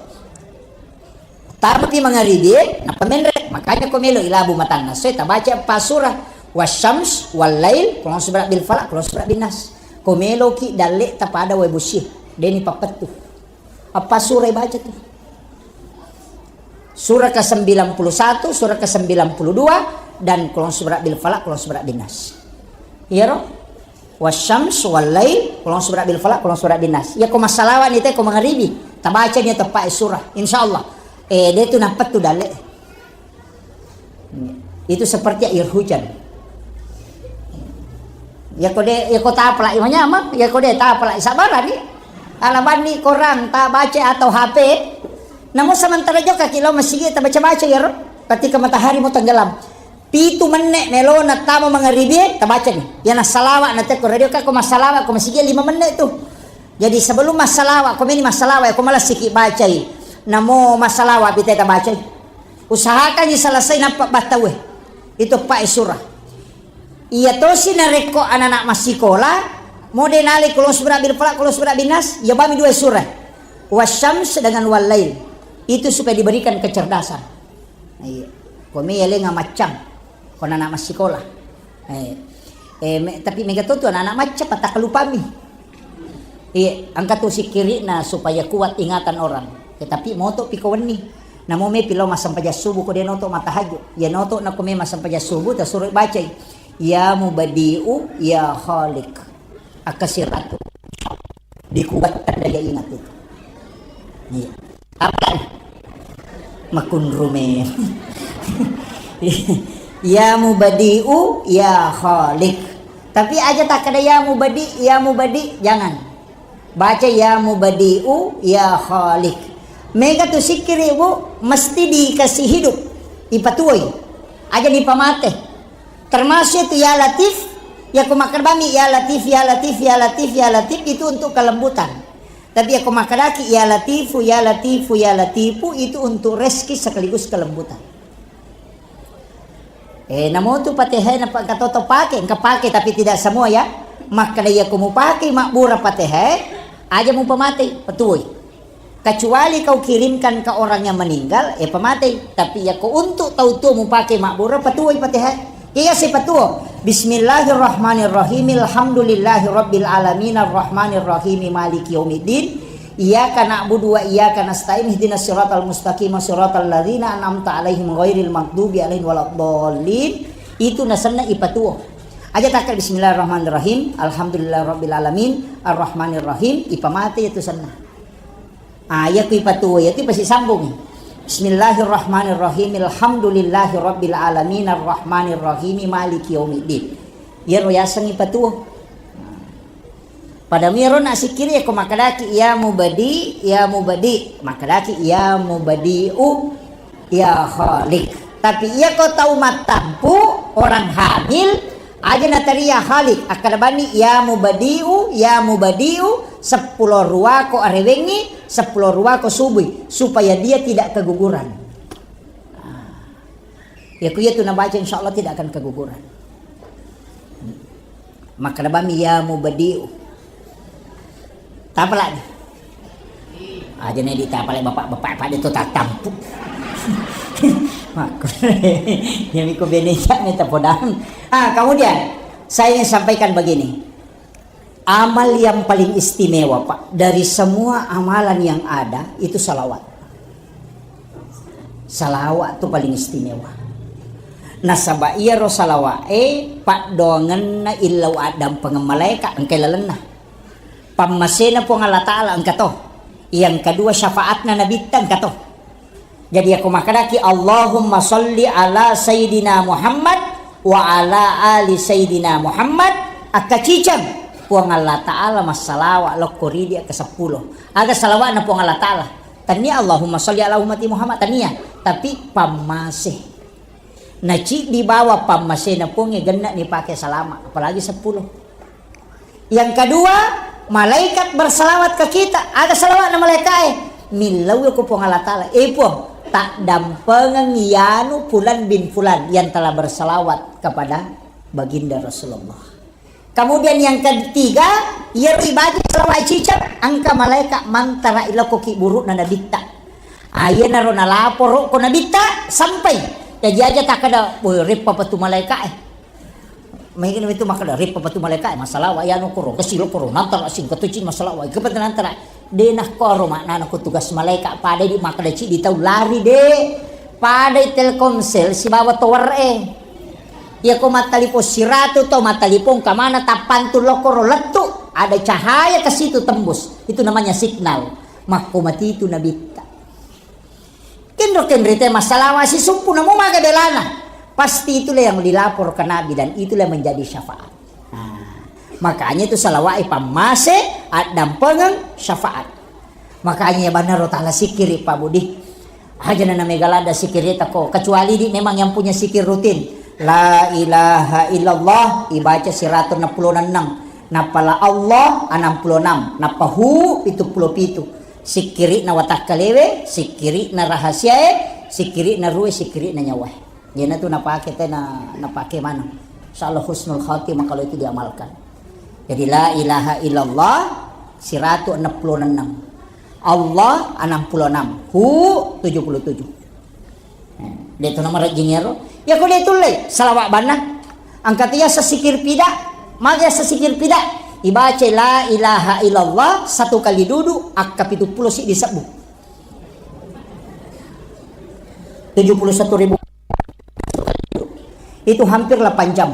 Tamapi mangaribi, nappa menre. Makanya ko melo ilabu matanna soe, tabaca empat surah. Wasyams, wallail, qul a'udzu birabbil falaq, qul a'udzu birabbin nas. Ko meloki dalle tapada wae bosie, deni pappettu. Empat surah baca tu. Surah ke sembilan puluh satu, surah ke sembilan puluh dua, dan qul a'udzu birabbil falaq, qul a'udzu birabbin nas. Iya ro? Wasyams, wallail, qul a'udzu birabbil falaq, qul a'udzu birabbin nas. Iya ko massalawa ni te ko mangaribi, tabaca ni teppa surah. Insyaallah. Eh, de tu napettu dalle. Itu seperti air hujan. Iya ko de, iya ko tapala imanyameng, iya ko de tapala sabarani. Ala banni korang tabaca atau H P. Namun sementara jokka ki lo masigi tabaca-baca iyaro. Ketika matahari mau tenggelam. Pitu menne melona tama mangaribie, tabacani. Iya nassalawa na tekko radio ka ko massalawa ko masigi lima menne tu. Jadi sebelum massalawa, ko meni massalawa ko malessiki bacai. Namo massalawa pite tabacai. Usahakangi selesai nappa battaue. Itu pae surah. Iya tosi narekko anak-anak massikola, mode nale qul a'udzu birabbil falaq, qul a'udzu birabbin nas, iya bami dua surah. Wasyams dengan wallail. Itu supaya diberikan kecerdasan. Iya. Ko me yalenga maccang. Ko anak massikola. Eh, eh, me, tapi mega to tu anak-anak macca patakkalupami. Iya, engka tu sikkiri'na supaya kuat ingatan orang. Tetapi moto pi ko wenni. Namo me pilo massempajang subuh ko de noto matahajud. Ya noto na ko me massempajang subuh tasuro bacai. Ya mubadi'u ya khaliq. Akasiratu. Dikuatkan daya ingat itu. Iya. Apa? Makunrume. Ya Mubadi'u, ya Khaliq. Tapi aja takkeda ya Mubadi, ya Mubadi, jangan. Baca ya Mubadi'u, ya Khaliq. Mega tu sikkiri, Bu, mesti dikasih hidup. Ipatuoi. Aja dipamate. Termasuk itu ya Latif, ya ko makkeda bami ya Latif, ya Latif, ya Latif, ya Latif, itu untuk kelembutan. Tapi ya ko makkedaki ya Latifu, ya Latifu, ya Latifu, itu untuk rezeki sekaligus kelembutan. Eh, namo tu Fatihah na pa-, engka toto pake, engka pake tapi tidak semua ya. Makkeda iya ko mupake mabbura Fatihah, aja mupamatei, patuoi. Kecuali kau kirimkan ke orang yang meninggal, eh pamatei. Tapi iya ko untuk tau tuo mupake mabbura, patuoi Fatihah. Iya si patuo. Bismillahirrahmanirrahim. Alhamdulillahirabbil alamin, arrahmanirrahim, maliki yaumiddin. Iyyaka na'budu wa iyyaka nasta'in, ihdinas siratal mustaqim, siratal ladzina an'amta 'alaihim ghairil maghdubi 'alaihim waladdallin. Itu nasenna ipatuo. Aja takkeda bismillahirrahmanirrahim, alhamdulillahirabbil alamin, arrahmanirrahim, ipamate itu senna. Ah, iya ku ipatuo, iya tu ipasisambung. Bismillahirrahmanirrahim, alhamdulillahirabbil alamin, arrahmanirrahim, maliki yaumiddin. Iyaro yaseng ipatuo. Pada miro na sikkiri ko makkedaki ya Mubadi, ya Mubadi, makkedaki ya Mubadi'u, ya Khaliq. Tapi iya ko tau mattampu, orang hamil, aja nataria Khaliq, akkeda bani ya Mubadi'u, ya Mubadi'u, seppulo ruako arewengngi, seppulo ruako subui, supaya dia tidak keguguran. Ah. Ya ku iya tu nabaca, insya Allah tidak akan keguguran. Makkeda bami ya Mubadi'u. Tapalak ni. Aja ne ditapalak bapak-bapak pada tu tatampu. Makku. Ya miko bene ja ne tapodang. Ah, kemudian saya ingin sampaikan begini. Amal yang paling istimewa, Pak, dari semua amalan yang ada itu salawat. Salawat tu paling istimewa. Nasaba iyaro salawa'e paddoangenna illau addampengeng malaeka engkai lalenna. Pammasena Puang Allah Ta'ala engka to. Yang kedua syafaatna Nabitta engka to. Jadi, yako makkedaki, "Allahumma sholli ala Sayyidina Muhammad wa ala ali Sayyidina Muhammad," akkaciceng, Puang Allah Ta'ala massalawa lokko ri idi' akka seppulo. Aga salawa'na Puang Allah Ta'ala? Tania Allahumma sholli ala ummati Muhammad, tania. Tapi pammase. Naciddi bawa pammasena Puangnge, genne'ni pake salama, apalagi seppulo. Yang kedua, malaikat bersalawat ke kita. Ada salawatna malaika'e. Millau ko Puang Allah Ta'ala. Eh, Puang, taddampengeng iyanu fulan bin fulan yang telah bersalawat kepada baginda Rasulullah. Kemudian yang ketiga, iyaro ibaca salawat ciceng, engka malaikat mantara ilokko ki buru'na nabitta. Ayenaro nalaporo ko nabitta sampai. Jadi aja takkeda, "Woi, reppa patu malaika'e." Maigana itu makkeda, "Reppa patu malaika'e, massalawa iyanu koro, kesilo koro, nantara singkatuci massalawa, ikepet nantara." De nakkoro maknana ko tugas malaika, pada di makkeda ciddi tau lari de. Pada Telkomsel sibawa tower e. Iya ko mattalipong siratu to, mattalipong kamana tappantu lokoro lettu, ada cahaya ke situ tembus. Itu namanya signal. Makko mati itu nabitta. Kenro-kenro te massalawa sisumpu namo maga belana. Pasti itulah yang dilapor ke Nabi dan itulah yang menjadi syafaat. Nah, makanya itu salawat pammase, addampengeng, syafaat. Makanya banaro tala sikiri Pak Budi. Aja na mega ladda sikiri tako, kecuali di memang yang punya sikir rutin. La ilaha illallah ibaca siratu enam puluh enam. Nappa la Allah enam puluh enam. Nappa hu pitu puluh pitu. Sikkiri'na watakkalewe, sikkiri'na rahasiae, sikkiri'na ruwe, sikkiri'na nyawae. Iyanatu napake tena, napake maneng. Insyaallah husnul khatimah kalau itu diamalkan. Jadi la ilaha illallah siratu enam puluh enam. Allah enam puluh enam. Hu tujuh puluh tujuh. De' tu namarejjing ero. Iya ko de' tullei, salawat banna. Engka tu yaseng sikir pida, magi yaseng sikir pida. Ibaca la ilaha illallah satu kali dudu, akka pitu puluh siddi sebbu. Tujuh puluh satu ribu. Itu hampir delapan jam.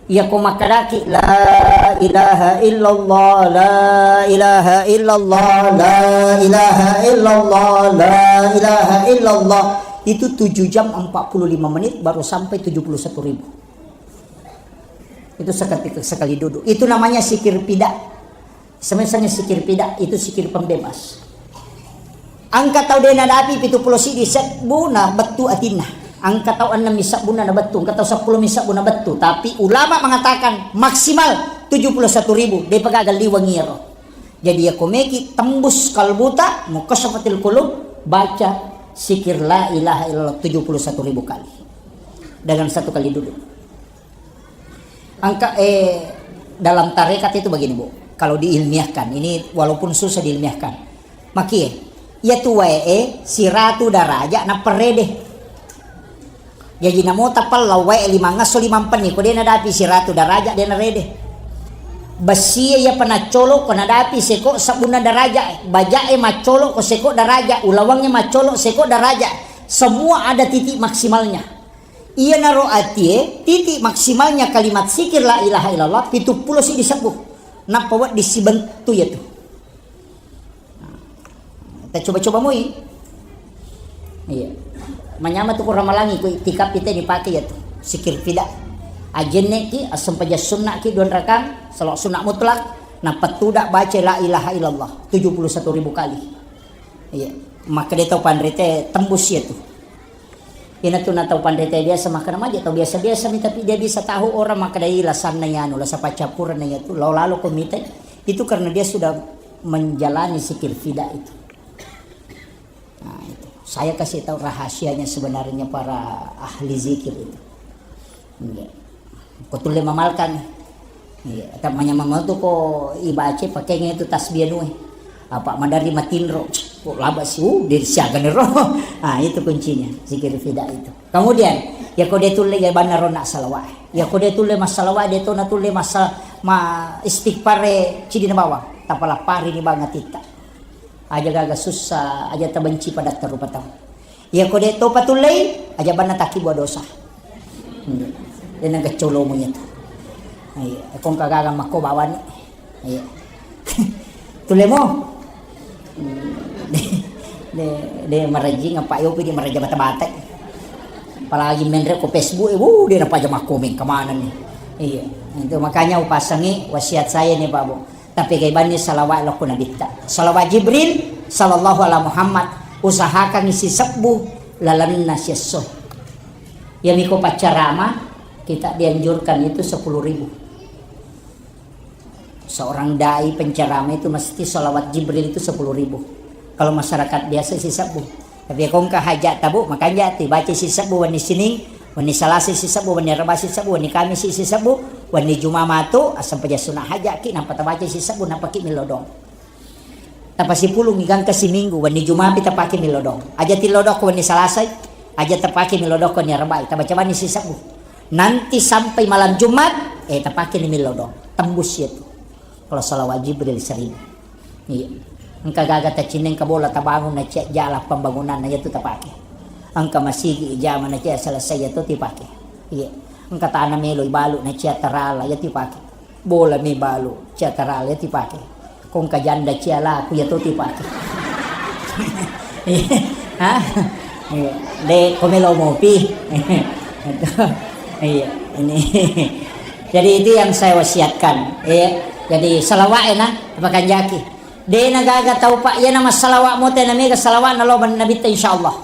Iya ko makkedaki, la ilaha illallah, la ilaha illallah, la ilaha illallah, la ilaha illallah. Itu tujuh jam empat puluh lima menit baru sampai tujuh puluh satu ribu. Itu sekali, sekali duduk. Itu namanya sikir pida. Semisal sikir pida, itu sikir pembebas. Engka tau de' nadapi pitu pulo siddi sebbu na bettu atinna. Engka tau enneng mi sebbuna na bettu, engka tau seppulo mi sebbu na bettu. Tapi ulama mengatakan maksimal tujuh puluh satu ribu, de' pa gaga liweng iyaro. Jadi, yako meki tembus kalbuta, mukasyafatil qulub, baca sikir la ilaha illallah tujuh puluh satu ribu kali. Dengan satu kali duduk. Angka, eh, dalam tarekat itu begini, Bu. Kalau diilmiahkan, ini walaupun susah diilmiahkan. Makie, iya tu wae, eh, siratu daraja na perede. Jaji namo tapella wae limang esso limang penni, ko de' nadapi siratu daraja, de' narede. Bessie iya pa naccolo ko nadapi seko sebbunna daraja, bajae maccolo ko seko daraja, ulawangnge maccolo seko daraja. Semua ada titik maksimalnya. Iyanaro atie, titik maksimalnya kalimat sikir la ilaha illallah pitu pulo siddi sebbu. Nappa wedding sibentu iyatu. Nah, ta coba-coba moi. Iya. Manyama tu ko ramalangi ko itikaf ite dipake iyatu. Sikir pida. Ajenne ki, assempajang sunna ki dua rakang, salawat sunna mutlak, nappa tuda baca la ilaha illallah tujuh puluh satu ribu kali. Iya. Maka de' tau panrite tembus iyatu. Iyanatu na tau panrita biasa makkeda maja tau biasa-biasa mi, tapi dia bisa tahu orang makkeda i lasanna iyanu, lasa paccappurenna iyatu, lao lalo ko mitai. Itu karena dia sudah menjalani sikir fida itu. Nah, itu. Saya kasih tahu rahasianya sebenarnya para ahli zikir itu. Iya. Ko tulle mamalkan. Iya, ta manyameng tu ko ibaca pakenge tu tasbih anu e. Apa madari matinro. Ko laba si, uh, de' siaga nero. Ah, itu kuncinya, zikir fida itu. Kemudian, ya ko de' tulle ya banna rona salawat. Ya ko de' tulle massalawa, de' to na tulle massa-, ma istighfar e cidi na bawang. Tapalapari ni bang atitta. Aja gaga sussa, aja tabenci padatta rupa tau. Iya ko de' topa tullei, aja banna takkibua dosa. Hmm. De' nagacco lomo iyatu. Iya, ko engka gaga makko bawani. Iya. Tullemo. Hmm. De', de', de' marajing apa yopi di maraja bata-bata. Apalagi menre ko Facebook, eh, wuh, de' napaja makkomeng kemana nih. Iya. Itu makanya upasangi wasiat saya nih, Pak Bu. Tapi gai banni salawat lokko Nabitta. Salawat Jibril, sallallahu ala Muhammad. Usahakan isi sebbu lalenna siesso. Iya miko paccarama, kita dianjurkan itu sepuluh ribu. Seorang dai penceramah itu mesti salawat Jibril itu sepuluh ribu. Kalau masyarakat biasa isi sebbu. Tapi ko engka hajat tabu, makanja ti baca isi sebbu wenni Sining, wenni Salasa isi sebbu, wenni Araba isi sebbu, wenni Kamis isi sebbu, wenni Juma matu, asempajang sunna hajat ki, nampa tabaca isi sebbu, nampa ki milodong. Tapasipulungi gangka siminggu, wenni Juma pi tapake milodong. Aja tilodong ko wenni Salasa, aja tapake milodong ko wenni Araba, tabaca bani isi sebbu. Nanti sampai malam Jumat, eh, tapake ni milodong. Tembus iyatu. Kalau salawat Jibril seribu. Iya. Engka gaga tacinna engka bola tabangun na cia jala pembangunan na iyatu tapake. Engka masigi ijama na cia selesai iyatu tipake. Iya. Engka tanah melo ibalu na cia tarala iyatu ipake. Bola mi balu cia tarala iyatu ipake. Ko engka janda cia laku iyatu tipake. Iya. Hah? Iya. De' ko melo mopi. Iya, ini. Jadi itu yang saya wasiatkan. Iya. Jadi salawat e na, pakanjaki. De' na gaga tau, Pak, iya na massalawa mote na mega salawa na lo Nabitta, insyaallah.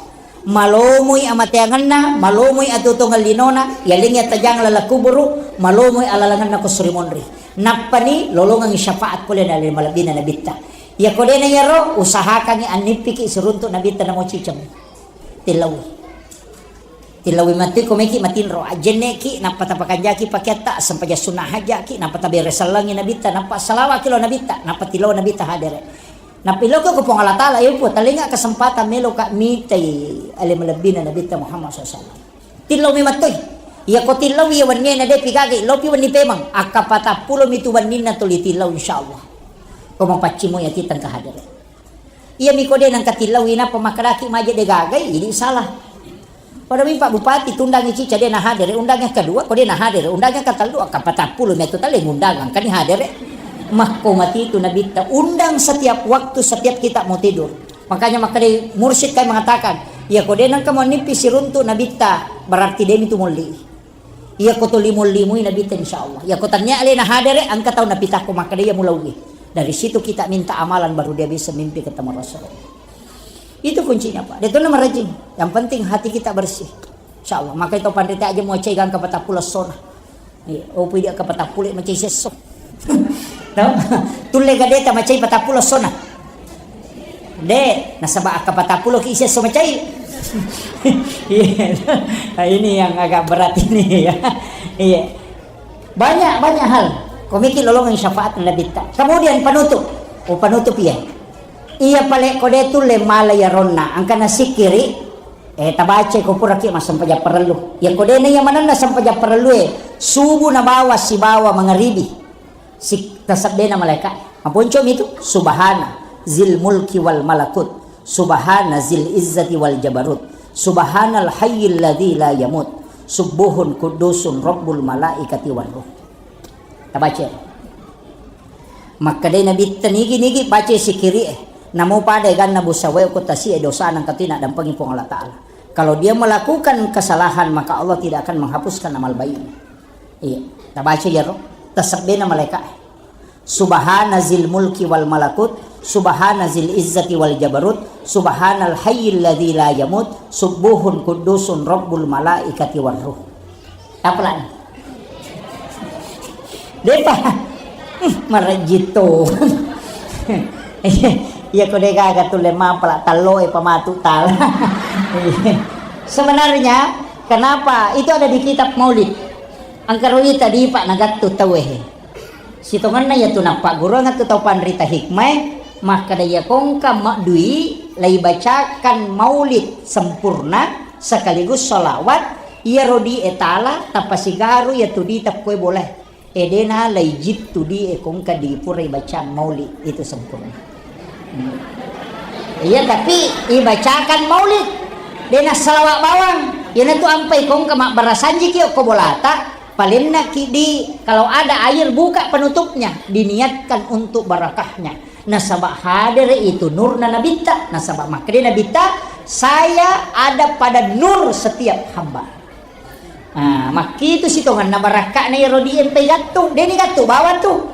Malomoi amateangenna, malomoi atuo-tuongeng linona, yalengngi atajang laleng kuburu, malomoi alalangenna ko suri monri. Nappani lolongengngi syafaat pole na le malebbina Nabitta. Iya ko de' na iyaro, usahakangngi annippiki siruntu Nabitta namo ciceng. Tillaui. Tillaui matti ko meki matinro, ajenneki, nappa tapakanjaki pakeatta, sempajang sunna hajaki, nappa tabere sellengngi Nabitta, nappa salawaki lo Nabitta, nappa tillo Nabitta hadere. Nappa iloko ko Puang Allah Taala, "Ya Puang, talenga kesempatan meloka mitai ale malebbina Nabitta Muhammad sallallahu alaihi wasallam." Tillau mi mattoi. Iya ko tillau iya wenni na depi gaga, lopi wenni pemang. Akka patappulo mitu wenninna tuli tillau, insyaallah. Ko mapaccimo iya titeng ka hadere. Iya miko de' nengka tillaui nappa makkedaki maje de' gagai, idi salah. Pada mi Pak Bupati tundangi cica de' na hadere, undang yang kedua ko de' na hadere, undang yang ketellu, akka patappulo metu tale ngundang angkani hadere. Makko mati itu Nabitta, undang setiap waktu, setiap kita mau tidur. Makanya makkeda mursyid kai mengatakan, Iya ko de nengka monnippi siruntu nabitta, berarti demi tu molli. Iya ko to limo-limoi nabitta, insyaallah. Iya ko tania alena hadere, engka tau napitakko makkeda iya mulauwi. Dari situ kita minta amalan baru dia bisa mimpi ketemu Rasulullah. Itu kuncinya, Pak. Dia tu nama rajin. Yang penting hati kita bersih. Insyaallah. Maka itu pandrita aja mau cai gangka patappulo sona. Iya, oh, pui dia ke patappulo macai sesso. Tau? Tulle gadeta macai patappulo sona. De, nasaba akka patappulo ki sesso macai. Iya. Nah, ini yang agak berat ini ya. Iya. Banyak, banyak hal. Komiki lolongan syafaat Nabi ta. Kemudian penutup. Oh, penutup iya. Iya pale kode tulle mala ya ronna. Angkana sikiri. Eh, tabaca ko puraki massempajang parellu. Iya ko dena iya manenna sempajang parellue, subuh nabawa sibawa mangaribi. Sik-, tasebbena malaika. Maponcomi tu, subhana zil mulki wal malakut, subhana zil izzati wal jabarut, subhanal hayyil ladzi la yamut, subbuhun quddusun rabbul malaikati war ruh. Tabaca. Makkedai Nabitta, nigi-nigi baca sikiri e. Namo pada eganna busa wae ko tasi e, dosa nangka tu naddampengi Puang Allah Ta'ala. Kalau dia melakukan kesalahan, maka Allah tidak akan menghapuskan amal baiknya. Iya, tabaca jaro, tasebbena malaika. Subhana zil mulki wal malakut, subhana zil izzati wal jabarut, subhanal hayyil ladzi la yamut, subbuhun quddusun rabbul malaikati war ruh. Apa lagi? Depa. Hmm, marejjitto. Iya ko de gaga tulle mapala tallo e pamatu tala. Sebenarnya kenapa itu ada di kitab Maulid? Engka ro ita dipa nagattu tauwe he. Sitongenna iyatu nappagguruang tu tau panrita hikmae, makkeda iya kongka maddui laibacakan maulid sempurna sekaligus sholawat, iyaro di e tala tapasigaru iyatu di tekkoe bolae. Edena laijittu di e kongka di purai bacaan maulid itu sempurna. Iya, tapi ibacakan maulid. Dena salawat bawang. Iyanatu ampai kongka mabbarasanjiki okko bolata, palennaki di, kalau ada air, buka penutupnya, diniatkan untuk barakahnya. Nasaba hadere itu nurna nabitta, nasaba makkeda nabitta, saya ada pada nur setiap hamba. Ah, makkitu sitongenna barakka'na iyaro di empai gattung, deni gattung bawang tu.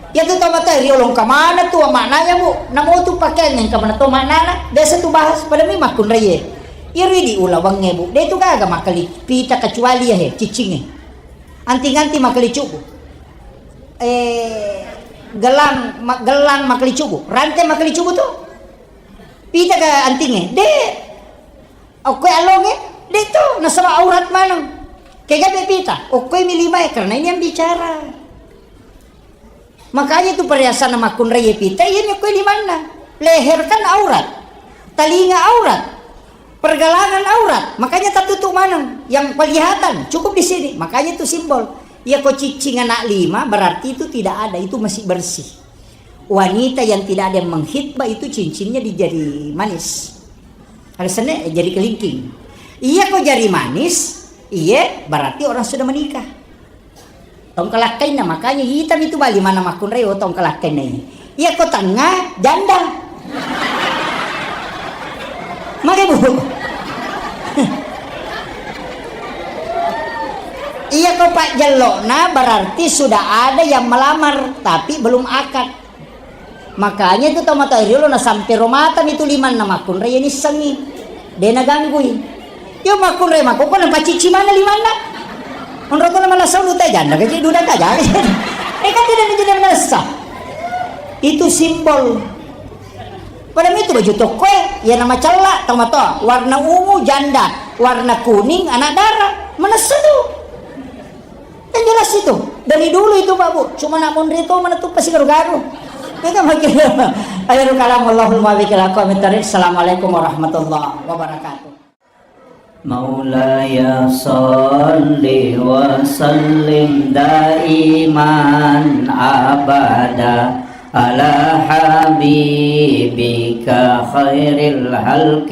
Iyatu tau matoa riolo engka maneng tu maknanya, Bu. Namo tu pakeang engka maneng to maknana. Biasa tu bahas pada mi makkunraie. Iyaro idi ulawengnge, Bu. De tu gaga makkali pita kecuali ya he, ciccingnge. Anting-anting makkali cubu. Eh, gelang, ma-, gelang makkali cubu. Rante makkali cubu tu. Pita ke antingnge? De. Okkoe allongnge? De to, nasaba aurat maneng. Kega be pita? Okkoe mi limae, karena ini yang bicara. Makanya itu perhiasan makkunrai pita, iya ni okkoe limanna. Leher kan aurat. Talinga aurat. Pergelangan aurat. Makanya tertutup maneng. Yang kelihatan cukup di sini. Makanya itu simbol. Iya ko ciccing anak lima, berarti itu tidak ada. Itu masih bersih. Wanita yang tidak ada yang menghitbah itu cincinnya di jari manis. Ada sene, eh, jari kelingking. Iya ko jari manis, iye berarti orang sudah menikah. Tongkelakkainna, makanya hitam itu bali mana makkunrai, oh, tongkelakkainna ini. Iya ko tengah, janda. Maka, Bu. Iya ko pajjellokna berarti sudah ada yang melamar tapi belum akad. Makanya itu tau matoa riolo na sampe ro mata mi tu limanna makkunrai ya nissengi. De naganggui. Yo makkunrai makoko na pacicci mana limanna. Onro tu na manessa ulu te janda gaji duda ka jari. Eh kan tidak menjadi menessa. Itu simbol. Pada itu baju toko e, ya nama cella tau matoa. Warna ungu janda, warna kuning anak dara. Menessa tu. Yang jelas itu, dari dulu itu, Pak, Bu, cuma nak monri itu mana tuh pasti garu-garu. Itu makin akhirul kalam, Allahumma bikin aku amin tarik. Assalamualaikum warahmatullahi wabarakatuh. مولاي صل وسلم دائما أبدا على حبيبك خير الخلق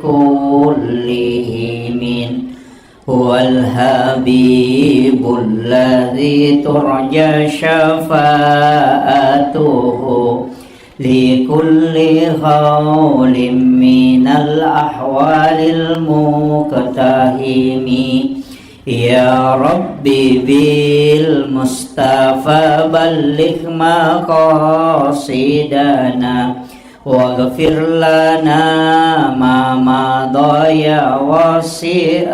كلهم. هو الحبيب الذي ترجى شفاعته لكل هول من الأهوال المقتحم. يا رب بالمصطفى بلغ مقاصدنا، واغفر لنا ما مضى يا واسع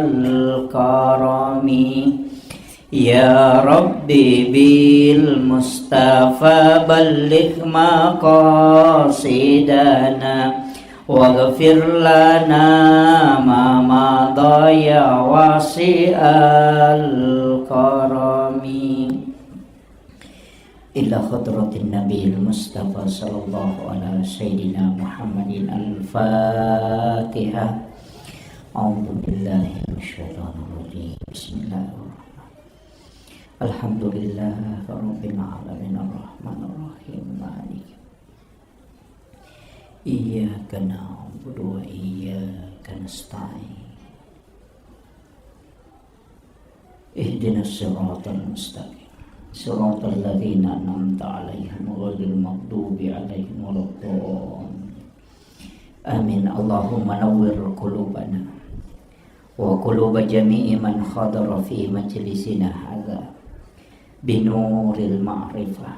الكرم. يا رب بالمصطفى بلغ مقاصدنا، واغفر لنا ما مضى يا واسع الكرم. إلى حضرة النبي المصطفى صلى الله على سيدنا محمد. الفاتحة. أعوذ بالله من الشيطان الرجيم. بسم الله الرحمن الرحيم. الحمد لله رب العالمين. الرحمن الرحيم. مالك إياك نعبد وإياك نستعين. اهدنا الصراط المستقيم. صراط الذين أنعمت عليهم غير المغضوب عليهم ولا الضالين. آمين. اللهم نور قلوبنا وقلوب جميع من حضر في مجلسنا هذا بنور المعرفة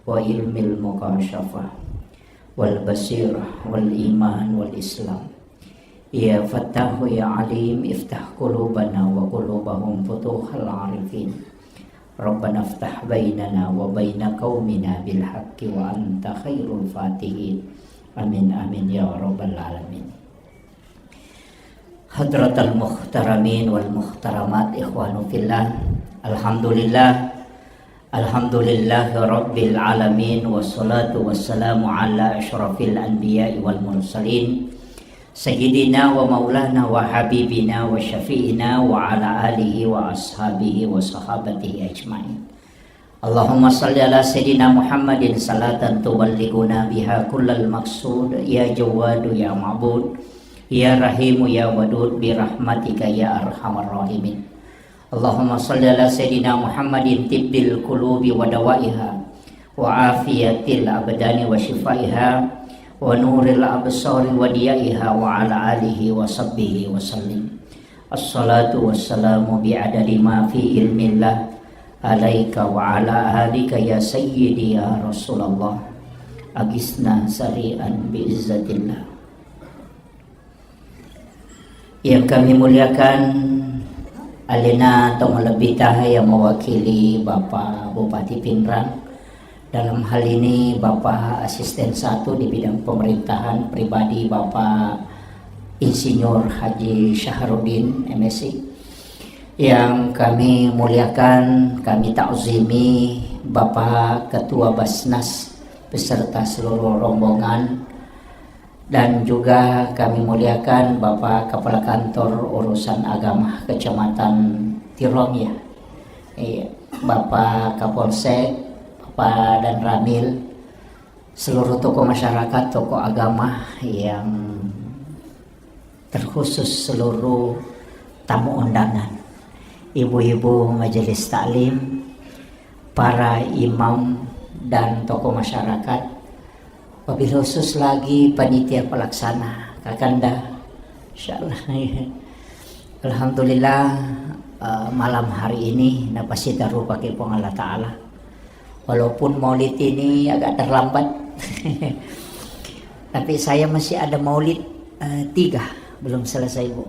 وعلم المكاشفة والبصيرة والإيمان والإسلام. يا فتاح يا عليم، افتح قلوبنا وقلوبهم فتوح العارفين. ربنا افتح بيننا وبين قومنا بالحق وأنت خير الفاتحين. آمين، آمين يا رب العالمين. حضرة المحترمين والمحترمات، إخوان في الله، الحمد لله، الحمد لله رب العالمين، والصلاة والسلام على أشرف الأنبياء والمرسلين، سيدنا ومولانا وحبيبنا وشفيعنا وعلى آله وأصحابه وصحابته أجمعين. اللهم صل على سيدنا محمد صلاة تبلغنا بها كل المقصود، يا جواد يا معبود، يا رحيم يا ودود، برحمتك يا أرحم الراحمين. اللهم صل على سيدنا محمد طب القلوب ودوائها، وعافية الأبدان وشفائها، ونور الأبصار وضيائها، وعلى آله وصحبه وسلم. الصلاة والسلام بعدد ما في علم الله عليك وعلى آلك يا سيدي يا رسول الله. أغثنا سريعا بعزة الله. Yang kami muliakan, alena tau malebbita yang mewakili Bapak Bupati Pinrang, dalam hal ini Bapak Asisten satu di bidang pemerintahan pribadi Bapak Insinyur Haji Syahrudin, M Si. Yang kami muliakan, kami takzimi Bapak Ketua Basnas beserta seluruh rombongan, dan juga kami muliakan Bapak Kepala Kantor Urusan Agama Kecamatan Tirong, ya. Iya, Bapak Kapolsek, Bapak Danramil, seluruh tokoh masyarakat, tokoh agama yang terkhusus seluruh tamu undangan, ibu-ibu majelis taklim, para imam dan tokoh masyarakat, wabil khusus lagi panitia pelaksana, Kakanda. Insyaallah. Alhamdulillah, eh, malam hari ini napasita rupa ke Puang Allah Ta'ala. Walaupun maulid ini agak terlambat, tapi saya masih ada maulid, eh, tiga, belum selesai, Bu.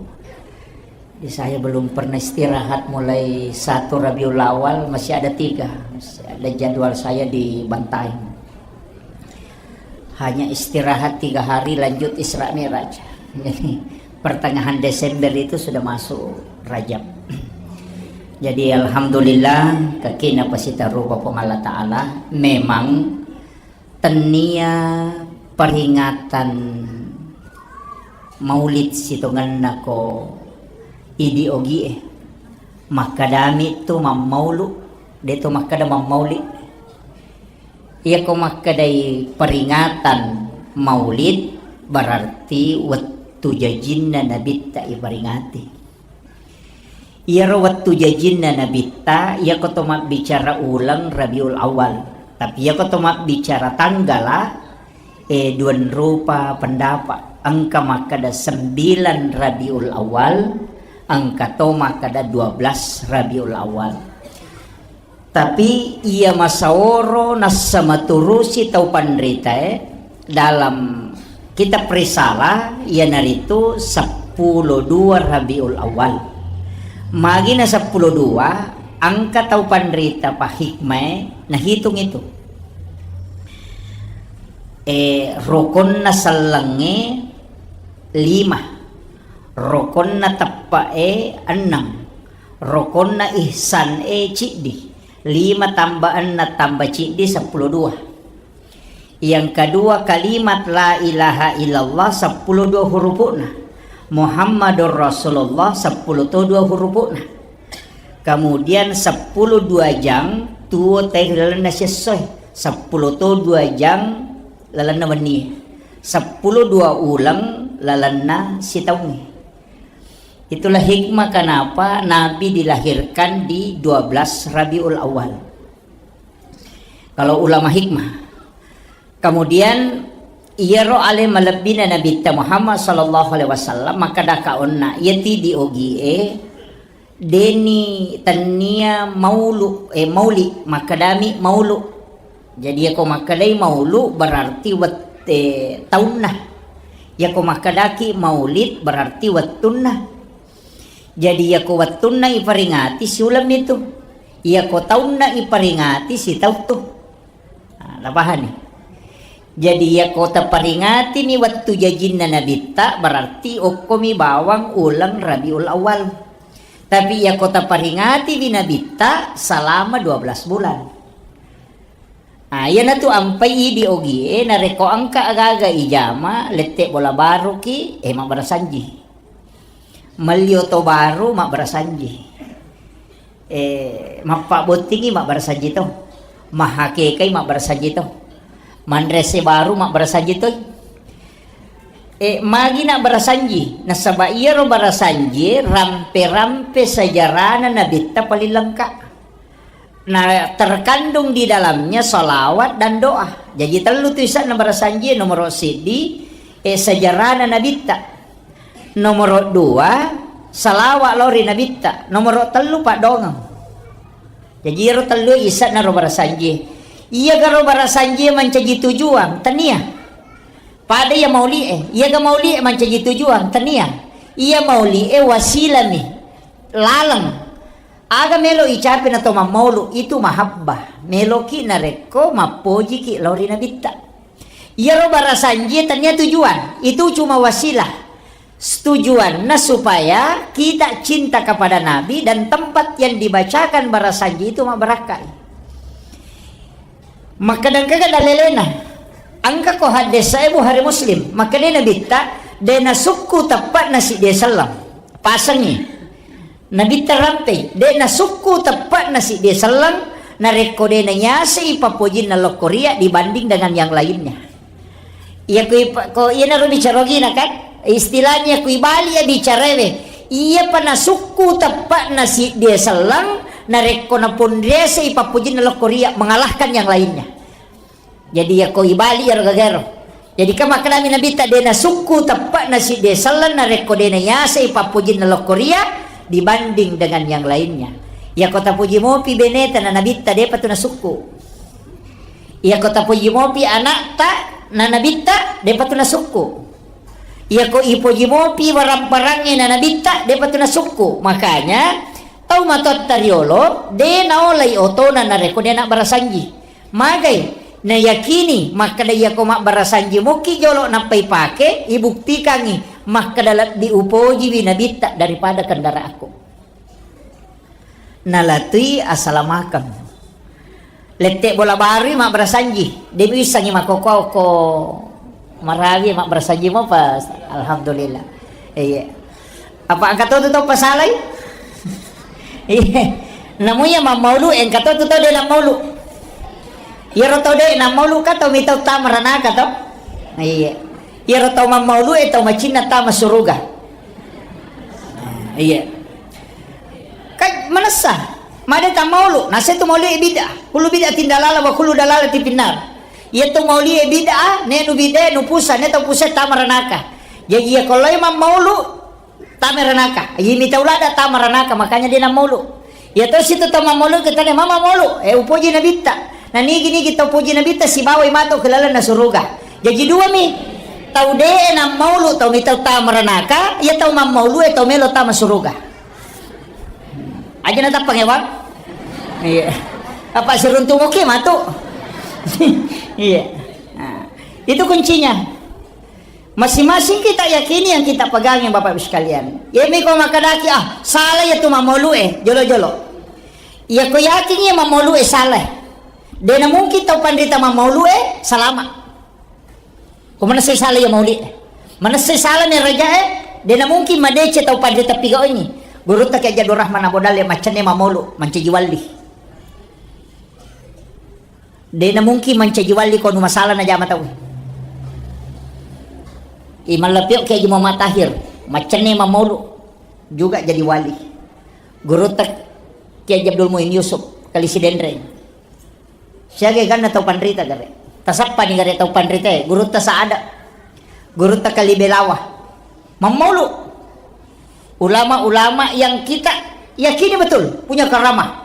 Jadi saya belum pernah istirahat mulai satu Rabiul Awal, masih ada tiga. Masih ada jadwal saya di Bantaeng. Hanya istirahat tiga hari, lanjut Isra Mi'raj. Jadi, pertengahan Desember itu sudah masuk Rajab. Jadi, alhamdulillah, kakina pasita rupa Puang Allah Ta'ala. Memang tennia peringatan maulid sitongenna ko idi ogie. Makkadami tu mammaulu, de to makkada mammauli. Iyako makkedai peringatan maulid, berarti wettu jajinna Nabitta iperingati. Iyaro wettu jajinna Nabitta, iyako to mabbicara uleng Rabiul Awal. Tapi iyako to mabbicara tanggala, eh, duanrupa pendapat. Engka makkeda sembilan Rabiul Awal, engka to makkeda dua belas Rabiul Awal. Tapi iya masaoro nassa maturusi tau panritae dalam kitab Risalah, iyanaritu seppulo dua Rabiul Awal. Magi na seppulo dua, engka tau panrita pahikmae nahitung itu. Eh, rokonna sellengnge lima, rokonna teppe'e enneng, rokonna ihsan e ciddi, lima tambah enneng tambah ciddi seppulo dua. Yang kedua, kalimat la ilaha illallah seppulo dua hurufuna. Muhammadur Rasulullah seppulo to dua hurufuna. Kemudian seppulo dua jang tuo teh lalenna sessoe, seppulo to dua jang lalenna wennie, seppulo dua uleng lalenna sitaungnge. Itulah hikmah kenapa Nabi dilahirkan di dua belas Rabiul Awal. Kalau ulama hikmah. Kemudian, iyaro ale malebbina Nabitta Muhammad sallallahu alaihi wasallam, makkeda kaonna, iyati di ogie, deni tennia maulu, eh, mauli, makkedami maulu. Jadi, yako makkedai maulu berarti wet-, eh, taunna. Yako makkedaki maulid berarti wettunna. Jadi, yako wettunna iperingati siuleng itu. Yako taunna iperingati sitauttu. Nah, napahani? Jadi, yako taperingati mi wettu jajinna Nabitta, berarti okkomi bawang uleng Rabiul Awal. Tapi yako taperingati wi Nabitta selama dua belas bulan. Ah, iyanatu ampai idi ogie, narekko engka aga-aga ijama, lette bola baruki, eh, mabbarasanji. Melli oto baru, mabbarasanji. Eh, mappabbottingi, mabbarasanji to. Mahakekai, mabbarasanji to. Manrese baru, mabbarasanji to. Eh, magi na barasanji? Nasaba iyaro barasanji rampe-rampe sejarana Nabitta paling lengkap. Nah, terkandung di dalamnya salawat dan doa. Jadi, tellu tu isanna barasanji, nomoro siddi, eh, sejarana Nabitta. Nomoro dua, salawat lao ri Nabitta. Nomoro tellu, paddongeng. Jadi, iyaro tellu isanna ro barasanji. Iyaga ro barasanji mancaji tujuan? Tania. Pada iya mauli'e, iyaga mauli'e mancaji tujuan? Tania. Iya mauli'e wasilami laleng. Aga melo icape na to mammaulu, itu mahabbah. Meloki narekko mappojiki lao ri Nabitta. Iyaro barasanji tania tujuan, itu cuma wasilah. Tujuanna supaya kita cinta kepada Nabi dan tempat yang dibacakan barasanji itu mabbarakkai. Makkeda engkaga dalelena? Engka ko hadis sahih Bukhari Muslim. Makkeda Nabitta, de nasukku teppa'na siddi selleng. Pasengi. Nabitta rampei, de nasukku teppa'na siddi selleng, narekko de nayasei pappojinna lokkoria dibanding dengan yang lainnya. Iya kui pa-, ko iyanaro bicara ogina kan? Istilahnya kui bali ya bicarawe. Iyapa nasukku teppa'na siddi selleng, narekko naponriasei pappojinna lokkoria mengalahkan yang lainnya. Jadi yako ibali iyaro gagaro. Jadi ka makkedami Nabitta, de nasukku teppa'na siddi selleng narekko de nayasei pappojinna lokkoria dibanding dengan yang lainnya. Yako tapuji mopi beneta na Nabitta, depa tu nasukku. Yako tapuji mopi anakta na Nabitta, depa tu nasukku. Yako ipoji mopi barang-barangnge na Nabitta, depa tu nasukku. Makanya, tau matoatta riolo, de naolai otona narekko de na barasanji. Magai, nayakini makkeda iyako mabbarasanji mokki jolo nappa ipake, ibuktikangi makkeda lebbi upojiwi Nabitta daripada kendaraanku. Nalatui asalamakeng. Lette bola barui mabbarasanji, de wissangi makkokko-okko marawi mabbarasanji mopa. Alhamdulillah. Iya. Apa engka to tu tau pasalai? Iya. Namu iya mammaulu, engka to tu tau de nammaulu. Iyaro tau de nammaulu ka tau mitau tama ranaka to? Iya. Iyaro tau mammaulu e tau macinna tama suruga. Iya. Ka manessa. Made tammaulu, naseng tu maulu'e bid'ah. Kullu bid'atin dalalah wa kullu dalalatin finnar. Iya tu maulu'e bid'ah, ne nu bid'ah, nu pusa, ne tau pusa tama ranaka. Jaji iya ko loe mammaulu, tama ranaka. Iya mita ulada tama ranaka, makanya de nammaulu. Iya to situ tau mammaulu kita ne mama maulu, eh upoji nabitta. Na nigi-nigi tau poji nabitta sibawai mato ke lalenna suruga. Jaji dua mi. Tau de nammaulu, tau mita tama ranaka, iya tau mammaulu, eh tau melo tama suruga. Aja na tappa ngewang. Iya. Apa siruntu moke matu. Iya. Nah, itu kuncinya. Masing-masing kita yakini yang kita pegangi, Bapak Ibu sekalian. Iya mi ko makadaki, ah, salah iya tu mammaulu e, jolo-jolo. Iya ko yakin iya mammaulu e salah. Dena mungkin tau panrita mammaulu e salama. Ko manessai sala iya mauli. Manessai sala mi raja e, dena mungkin madeceng tau panrita pigau ini. Gurutta Kiai Abdul Rahman Abu Dalle maccenne mammaulu, mancaji wali. Dena mungkin mancaji wali ko nu masala najama tau. Imam Lapio Kiai Haji Muhammad Tahir, maccenne mammaulu juga jadi wali. Gurutta Kiai Haji Abdul Muin Yusuf, Kali Sidenreng. Siaga ganna tau panrita gare. Tasappani gare tau panrita e, gurutta Saada, gurutta Kalibelawa. Mammaulu. Ulama-ulama yang kita yakini betul punya karamah.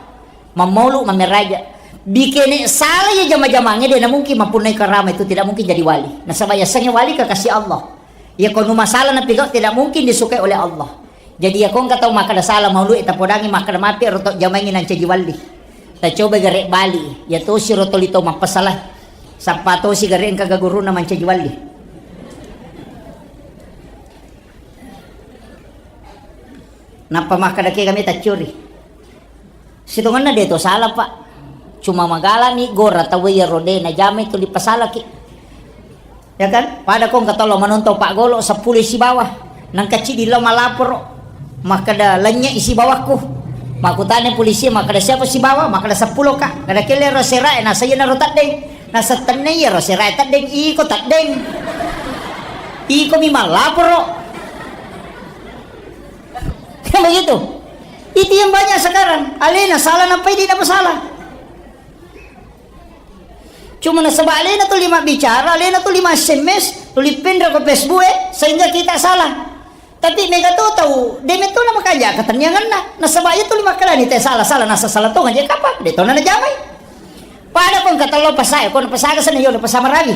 Mammaulu, mammeraja. Bikene sala ya jama-jamange, dena mungkin mampunnai karamah itu, tidak mungkin jadi wali. Nasaba yasengnge wali kekasih Allah. Iya ko nu masala napigau tidak mungkin disukai oleh Allah. Jadi iya ko engka tau makkada sala maulu e tapodangi makkada mapi ero to jamaingi nancaji wali. Tacoba gare bali, iya tosi ro toli to mappasala. Sappa tosi gare engka ga guruna mancaji wali. Nappa makkada ke kami taccuri. Sitongenna de to sala, Pak. Cuma magalani gora tau iyaro de najamai tuli pasalaki. Ya kan? Pada ko engka tollo manontong Pak Golo seppulo sibawa. Nangka cidi lao malaporo. Makkada lennye sibawakku. Makkutana polisi makkada siapa sibawa? Makkada seppulo ka. Kada kelle ro sera e nasa iya naro teddeng. Nasa tenne iya ro sera e teddeng. Iko teddeng. Iko mi malaporo. Kan begitu? Itu yang banyak sekarang. Alena salah nampai dia dapat salah. Cuma nasaba alena tu lima bicara, alena tu lima S M S, tuli penra ko Facebook e, sehingga kita salah. Tapi mega to tau, de metto na makanja ketenniangenna. Nasaba iya tu lima kalani te salah, salah, nasa salah to ngaji kapa, de to na najamai. Pada ko engka tello pasae, ko na pasaga sana yo na pasamarawi.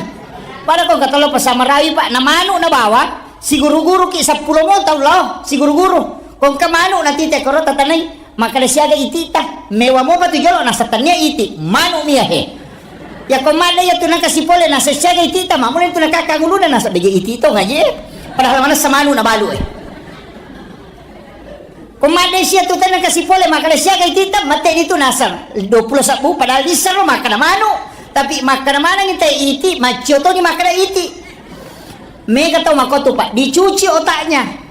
Pada ko engka tello pasamarawi, Pak, na manu na bawa, siguru-guru ki seppulo mo tau lao, siguru-guru. Ko engka manu na tite koro tatanai, makkada siaga itita, mewa mopa tu jolo nasa tennia iti, manu mia he. Ya ko madde ya tu nangka sipole nasa siaga itita, mamule tu nakaka guluna nasa bege iti to ngaji. Padahal mana semanu na balu e. Ko madde sia tu tanna kasi pole makkada siaga itita, mate ni tu nasar dua puluh sabbu, padahal nisaro makkada manu. Tapi makkada maneng te iti, maccio toni makkada iti. Mega tau makotu, Pak, dicuci otaknya.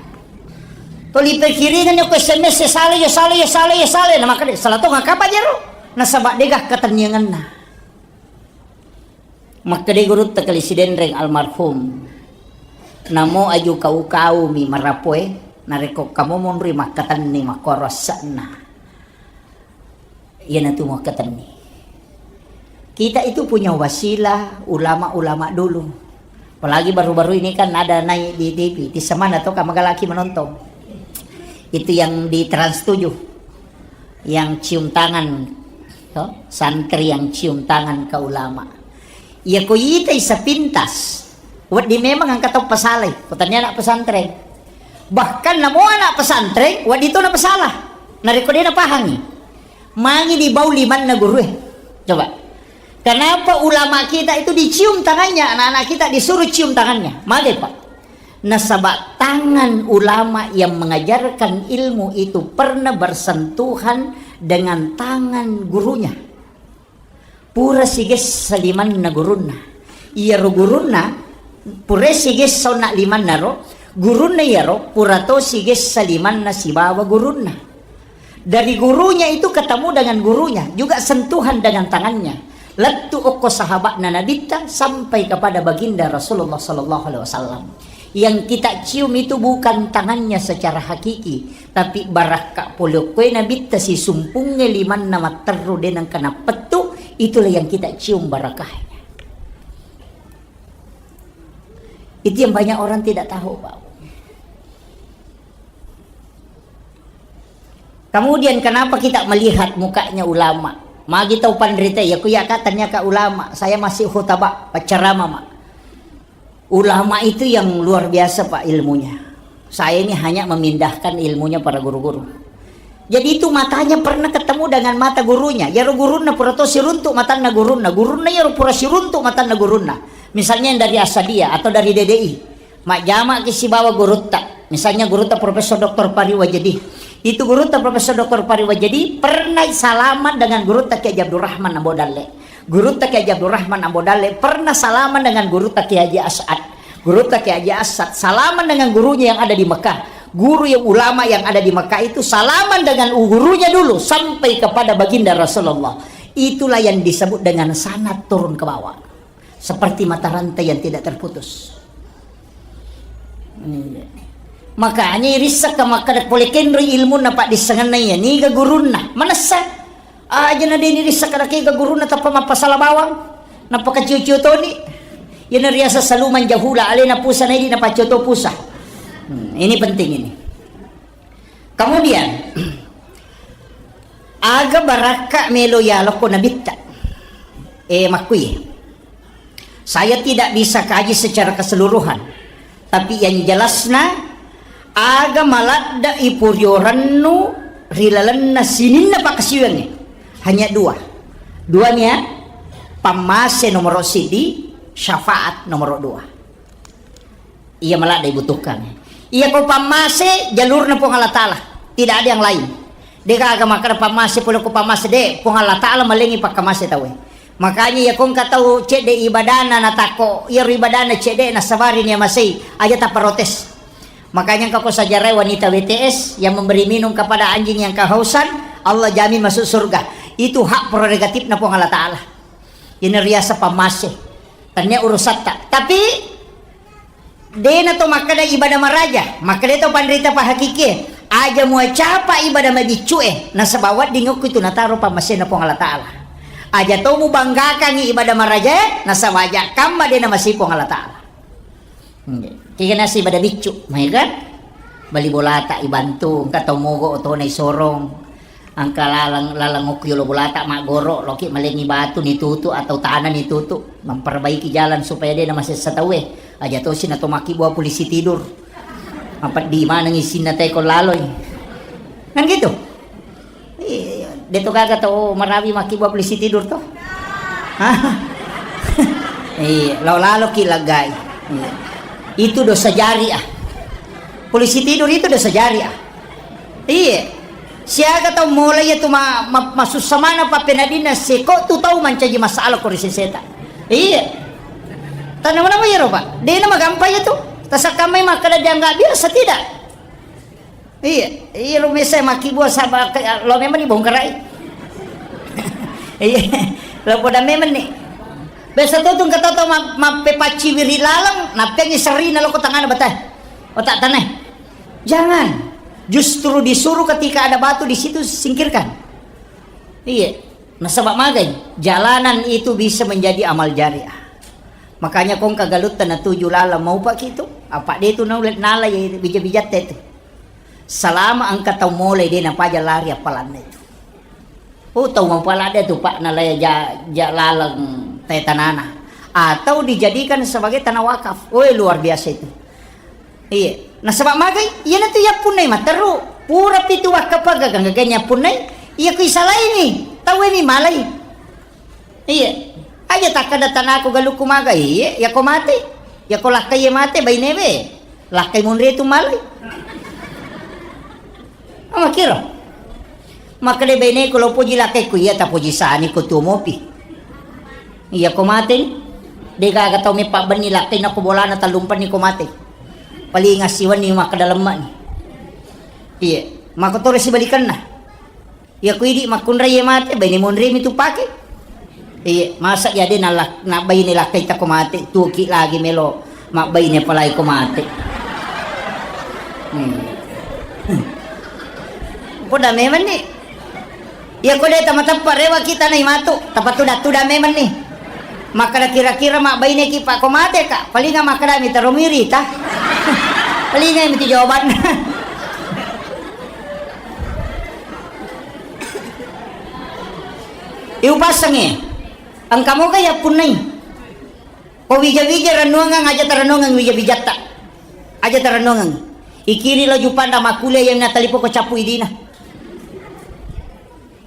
Toli pikiringan ko S M S, ya salah, ya salah, ya salah, ya salah. Nah, makkada salah to ngakapa jero? Nasaba dega ketenniangenna. Makkedai gurutta Kali Sidenreng almarhum, namo aju kau-kaumi marapoe, narekko kamu monri makkatenni makkoro asse'na. Iyanatu makkatenni. Kita itu punya wasilah ulama-ulama dulu. Apalagi baru-baru ini kan ada naik di T V, di semana to kamagalaki menonton. Itu yang di Trans tujuh. Yang cium tangan, to? Santri yang cium tangan ke ulama. Iya ko itai sepintas, wedding memang engka tau pasalai, ko tania anak pesantren. Bahkan namo anak pesantren, wedding to na pasalah. Narekko de napahangi. Mangi di bau limanna gurue. Coba. Kenapa ulama kita itu dicium tangannya, anak-anak kita disuruh cium tangannya? Mage, Pak. Nasaba tangan ulama yang mengajarkan ilmu itu pernah bersentuhan dengan tangan gurunya. Pura sigessa limanna gurunna. Iyaro gurunna, pura sigessa onna limanna ro, gurunna iyaro pura to sigessa limanna sibawa gurunna. Dari gurunya itu ketemu dengan gurunya, juga sentuhan dengan tangannya. Lettu okko sahabatna Nabitta sampai kepada baginda Rasulullah sallallahu alaihi wasallam. Yang kita cium itu bukan tangannya secara hakiki, tapi barakka pole okkoe nabitta sisumpungnge limanna matterru de nengka nappettu, itulah yang kita cium barakahnya. Itu yang banyak orang tidak tahu, Pak. Kemudian kenapa kita melihat mukanya ulama? Magi tau panrita, ya ku ya ka tanya ka ulama, saya masih khutbah, pacarama ma. Ulama itu yang luar biasa, Pak, ilmunya. Saya ini hanya memindahkan ilmunya para guru-guru. Jadi itu matanya pernah ketemu dengan mata gurunya. Yaro gurunna pura to siruntuk matanna gurunna. Gurunna yaro pura siruntuk matanna gurunna. Misalnya yang dari Asadia atau dari D D I. Majjama ki sibawa gurutta. Misalnya gurutta Profesor Doktor Pari Wajedi. Itu gurutta Profesor Doktor Pari Wajedi pernah salaman dengan gurutta Kiai Haji Abdurrahman Ambo Dalle. Gurutta Kiai Haji Abdurrahman Ambo Dalle pernah salaman dengan gurutta Kiai Haji As'ad. Gurutta Kiai Haji As'ad salaman dengan gurunya yang ada di Mekah. Guru yang ulama yang ada di Mekah itu salaman dengan gurunya dulu sampai kepada baginda Rasulullah. Itulah yang disebut dengan sanad turun ke bawah. Seperti mata rantai yang tidak terputus. Iya. Makanya irissakka makkeda pole kenroi ilmunna paddissengenna iya, niga gurunna. Manessa. Aja na deni rissakka kega gurunna tappa mappasala bawang. Nappa kacio-cio toni. Iyana riaseng saluman jahula, alena pusa naidi napaccio to pusa. Hmm, ini penting ini. Kemudian, aga barakka melo yalokko nabitta. Eh, makkui. Saya tidak bisa kaji secara keseluruhan, tapi yang jelasna, aga maladda ipuriorennu ri lalenna sininna pakkasiwiangnge. Hanya dua. Dua nia, pammase nomoro sidi, syafaat nomoro dua. Iya maladda ibutuhkan. Iya ko pammase jalurna Puang Allah Ta'ala. Tidak ada yang lain. Degaga makkeda pammase pole ko pammase de, Puang Allah Ta'ala malengi pakkamase tauwe. Makanya iya ko engka tau cedde ibadana natakko, iya ro ibadana cedde nasabari nia masei, aja taprotes. Makanya engka ko sejarah wanita W T S yang memberi minum kepada anjing yang kehausan, Allah jamin masuk surga. Itu hak prerogatifna Puang Allah Ta'ala. Ini riasa pammase. Tania urusatta. Tapi dena to makkeda ibadah maraja, makkeda to panrita pahakikie, aja muacapa ibadah mabiccue, nasaba wedding okko itu nataro pammasena Puang Allah Ta'ala. Aja to mubanggakangi ibadah maraja, nasaba aja kamma dena masih Puang Allah Ta'ala. Kega nasi ibadah biccu, mai kan? Bali bolata ibantu, engka tau mogo otona isorong. Engka laleng, laleng okko yolo bolata maggoro, loki malengi batu nitutu atau tanah nitutu, memperbaiki jalan supaya de namasessa tauwe. Aja tosi nato makkibua polisi tidur. Mapeddi maneng isinna teko laloi. Kan gitu? Iya, de to gaga tau marawi makkibua polisi tidur to. Hah? Iya, lao laloki laggai. Iya. Itu dosa jariah. Polisi tidur itu dosa jariah. Iya. Siaga tau mulai itu ma, ma, masussa mana pappenadina seko tu tau mancaji masalah ko ri seseta. Iya. Tanah mana iyaro, Pak? Dena magampa iya tu. Tasakkamai makkeda dianggap biasa tidak? Iya, iya lo mesa makkibua saba ke, lo memang dibongkarai. Iya, lo poda memang nih. Biasa tuh tuh kata tau ma, mappepacci wiri laleng, nappengi serina lo ko tangana batai. Otak tanah. Jangan. Justru disuruh ketika ada batu di situ singkirkan. Iya. Nasaba magai, jalanan itu bisa menjadi amal jariah. Makanya kong kagalutta natuju laleng mau pak itu, apa de tu nala, nala ya bija-bijatta itu. Salama engka tau mole de napaja lari apalanna itu. Oh, tau mapala de tu pak nala ya ja, ja laleng te tanana. Atau dijadikan sebagai tanah wakaf. Oh, luar biasa itu. Iya. Nasaba magai, iyanatu yappunnai matteru. Pura pitu wakkapaga ganggaga yappunnai, iya ku isalaini, tauwe mi malai. Iya. Aja takkada tanaku galukku magai, iya, yako mate. Yako lakkai mate, bainewe. Lakkai munre tu malai. Amakiro. Makkeda baineku lo poji lakkaiku, iya tapoji sani ko tuo mopi. Iya ko mate ni. De gaga tau meppa benni lakkai nako bolana tallumpanni ko mate. Paling assiwenni makkeda lemma ni. Iya, mako toro sibalikanna. Iya ko idi makkunrai mate, baine monre mi tu pake. Iya, masa iya de nalak, na baine lakkai tako mate, tuoki lagi melo Mabbaine apalagi ko mate. Hmm. Poda memang ni. Iya ko de' tamateppa rewa kita nai matu, tapatuda-tuda memang ni. Makkada kira-kira mabbaine ki pa ko mate ka, palinga makkada mi taro mirita. Palinga mi tu jawabanna. Iupassangi. Engka moga yappunnai. Ko wija-wija rennuangeng, aja tarennuangeng wija-wijatta. Aja tarennuangeng. Ikiri laju panda makkulia yang natalipo ko cappu idina.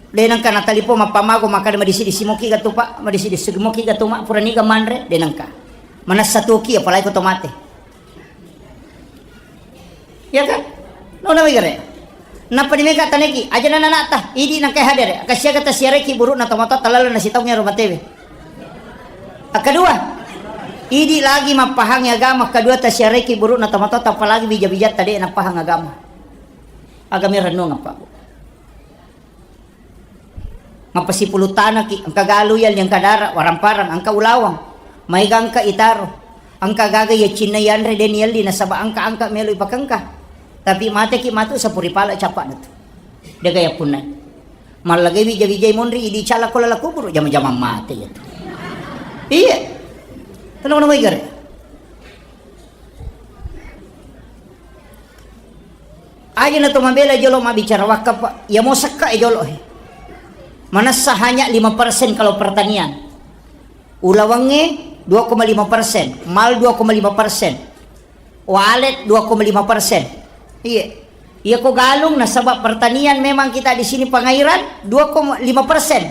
De' nengka natalipo mappamago makkada madisi-disi moki gatu, Pak, madisi-disi moki gatu, Mak, puraniga manre, de' nengka. Manessa tuoki apalagi ko to mate. Iya kan? Nona wigare. Nappa di meka taneki, aja nana nata, idi nangkai hadere, kasiaga tasiareki burukna tomatoatta lalenna sitaungnge ro matewe. Akkadua, idi lagi mappahangi agama, akkadua tasiareki burukna tomatoatta, apalagi bija-bijatta de' nappahang agama. Agama rennuang apa, Bu? Mappasipulung tanaki, engka galu yalli, engka dara, warang-parang, engka ulawang, maega engka itaro, engka gaga iya cinna yanre de' niyalli nasaba engka-engka melo ipakengka. Tapi mateki matu sapuri pala cappa'na tu. Dega yappunnai. Mallagai wija-wijai monri idi cala ko lala kuburu, jama-jama mate iya tu. Iya. Tenang nama igare. Aja na to mabela jolo mabbicara wakaf, Pak. Iya mo sekka e jolo, he. Manessa hanya lima persen kalau pertanian. Ulawengnge dua koma lima persen, mal dua koma lima persen, walet dua koma lima persen. Iya. Iya ko galung nasaba pertanian memang kita di sini pengairan dua koma lima persen.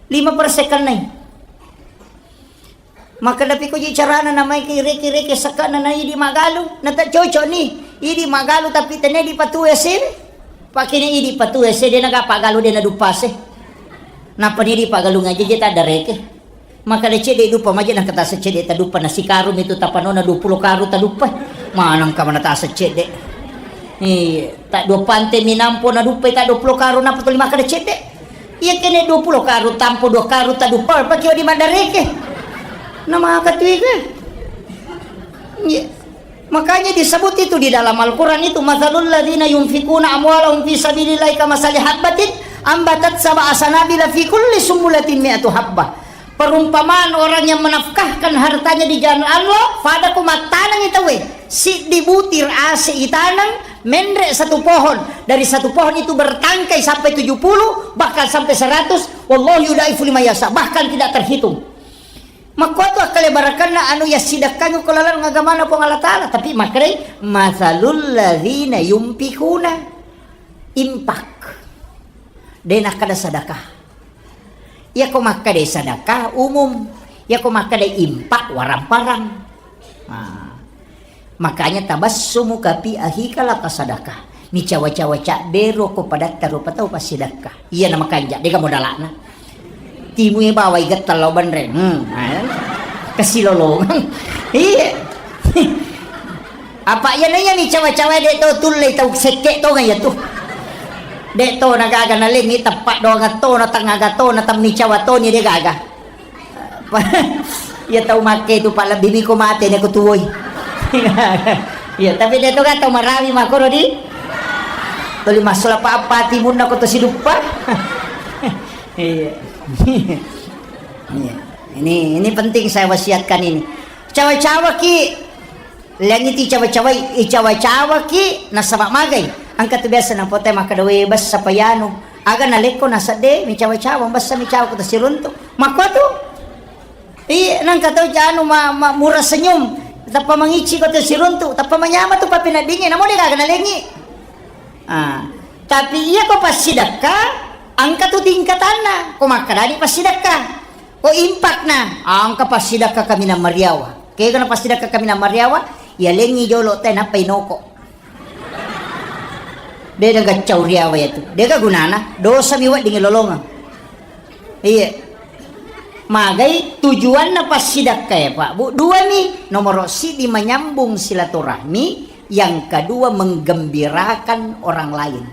Lima persen kennai. Makkeda pi ko ji carana namaiki reke-reke sekkana na idi magalu, na tak cocok ni. Idi magalu tapi tene di patu ese. Pakene idi patu ese de naga pagalu de nadupase. Napa ni di pagalu ngaji je tak ada reke. Makkeda cedde dupa maje na kata secedde tadupa na sikaru mitu tapanona dua puluh karu tadupa. Manang kamana ta secedde. Iya, tak dua pante minampo na dupa tak dua puluh karu napa tuli makkeda cedde. Iya kene dua puluh karu tampo dua karu tadupa pake di madareke. Nama katui ke? Iya. Makanya disebut itu di dalam Al-Quran itu, "Matsalul ladzina yunfikuna amwalahum fi sabilillahi kamasali habbatin ambatat sab'a sanabila fi kulli sumbulatin mi'atu habbah." Perumpamaan orang yang menafkahkan hartanya di jalan Allah, pada ku mattanengi tauwe, siddi butir ase itaneng, menre satu pohon, dari satu pohon itu bertangkai sampai tujuh puluh, bahkan sampai seratus, wallahu yudaifu liman yasha, bahkan tidak terhitung. Makkuatu akkalebarakkanna anu yassidakkangi ko laleng agamana Puang Allah Ta'ala, tapi makkedai, "Matsalul ladzina yunfikuna," infak. De nakkeda sedekah. Iyako makkedai sedekah umum, iyako makkedai infak warang-parang. Nah, makanya tabassumuka fi akhika laka sadaqah. Micawa-cawa cabbero ko padatta rupa tau passidekka. Iya na makanja, dega modalana. Timue bawai getta lao banre. Hmm, eh. Kasilolongeng. Iya. Apa iya naiya micawa-cawa de to tulle tau sekke to ngaya tu. De to nagaga nalengi teppa doang to na tengaga to na temmicawa to ni de gaga. Iya tau makke tu, Pak, lebbi miko mate ne ko tuwoi. Iya, tapi de to ga tau marawi makkoro di. Tuli massula pa-, apa timunna ko to siduppa. Iya. Iya. Ini, ini penting saya wasiatkan ini. Cawa-cawa ki. Lengiti cawa-cawai, icawa-cawaki nasaba magai. Engka tu biasa napote makkeda, "We, bessa payanu." Aga nalekko nasedde, micawa-cawa, bessa micawa ko tasiruntu. Makkuatu. Iya, nangka tau janu ma-, ma-, murah senyum. Tappa mangicci ko tasiruntu, tappa manyama tu papeneddingnge, namo de gaga nalengi. Ah, tapi iya ko passidekka, engka tu tingkatanna. Ko makkedani passidekka. Ko impakna, engka passidekka kaminang mariawa. Kega na passidekka kaminang mariawa, yalengi jolo te nappa inoko. De gaga cau riawa yatu. Dega gunana, dosa mi wedding lolongeng. Iya. Magai tujuanna passidekka ya, Pak, Bu. Dua mi, nomoro siddi menyambung silaturahmi, yang kedua menggembirakan orang lain.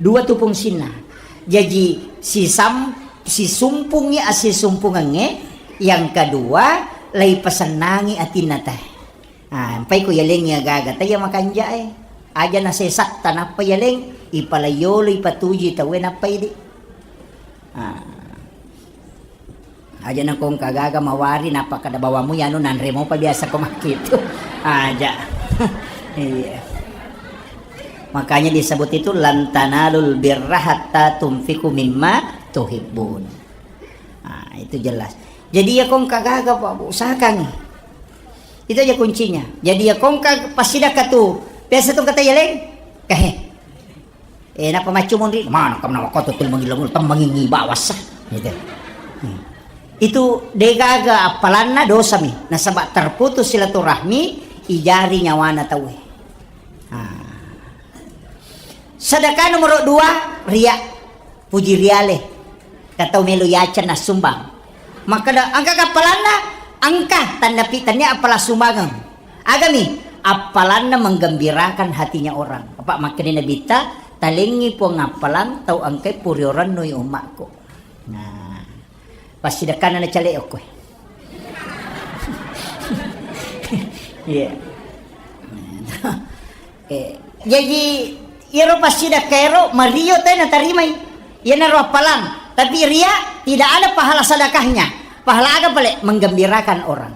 Dua tu fungsinna. Jaji sisam-, sisumpungngi assisumpungengnge, yang kedua lai pesennangi atinna te. Ah, empai ko yaleng iya gaga, taya makanja e. Aja na sesatta nappa yaleng, ipala yolo ipatuji tauwe nappa idi. Ah. Aja na ko engka gaga mawari nappa kada bawamu yanu nanre mopa biasa ko makkitu. Aja. Iya. Makanya disebut itu lan tanalul birra hatta tunfiqu mimma tuhibbun. Ah, itu jelas. Jadi ya ko engka gaga Pak Bu, usahakan. Itu aja kuncinya. Jadi ya ko engka passidakka tu. Biasa tu kata yaleng. Kahe. Eh, napa maccu monri? Mana kam nama kau tutul mengilmu, tam mengingi bawasa. Gitu. Hmm. Itu degaga appalanna dosami. Nasaba terputus silaturahmi, ijari nyawana tauwe. Ah. Sedekah nomor dua, ria. Puji riale. Katau melo yacen assumbang. Makkeda, engka kappalanna, engka tanda pi-, tania appala sumbangeng. Agami, appalanna menggembirakan hatinya orang. Apa makkeda Nabitta, talengi Puang appalang tau engkai puriorennui ummakku. Nah, passidekkanna nacale okkoe. Iya. Eh, jaji, iyaro passidakkaero mario te natarimai. Iyanaro appalang. Tapi ria, tidak ada pahala sedekahnya. Pahala aga pale? Menggembirakan orang.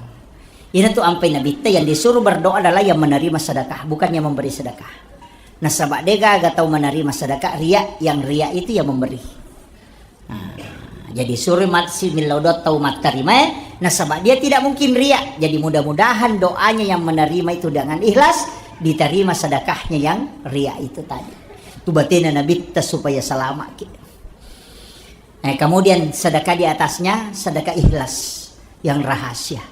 Iyanatu ampai Nabitta yang disuruh berdoa adalah yang menerima sedekah, bukan yang memberi sedekah. Nasaba degaga tau menerima sedekah, ria, yang ria itu yang memberi. Nah, jadi suri matsi millau doa tau mattarimae, nasaba dia tidak mungkin ria. Jadi mudah-mudahan doanya yang menerima itu dengan ikhlas, diterima sedekahnya yang ria itu tadi. Tu batena Nabitta supaya selamat ki. Eh, kemudian sedekah di atasnya, sedekah ikhlas yang rahasia.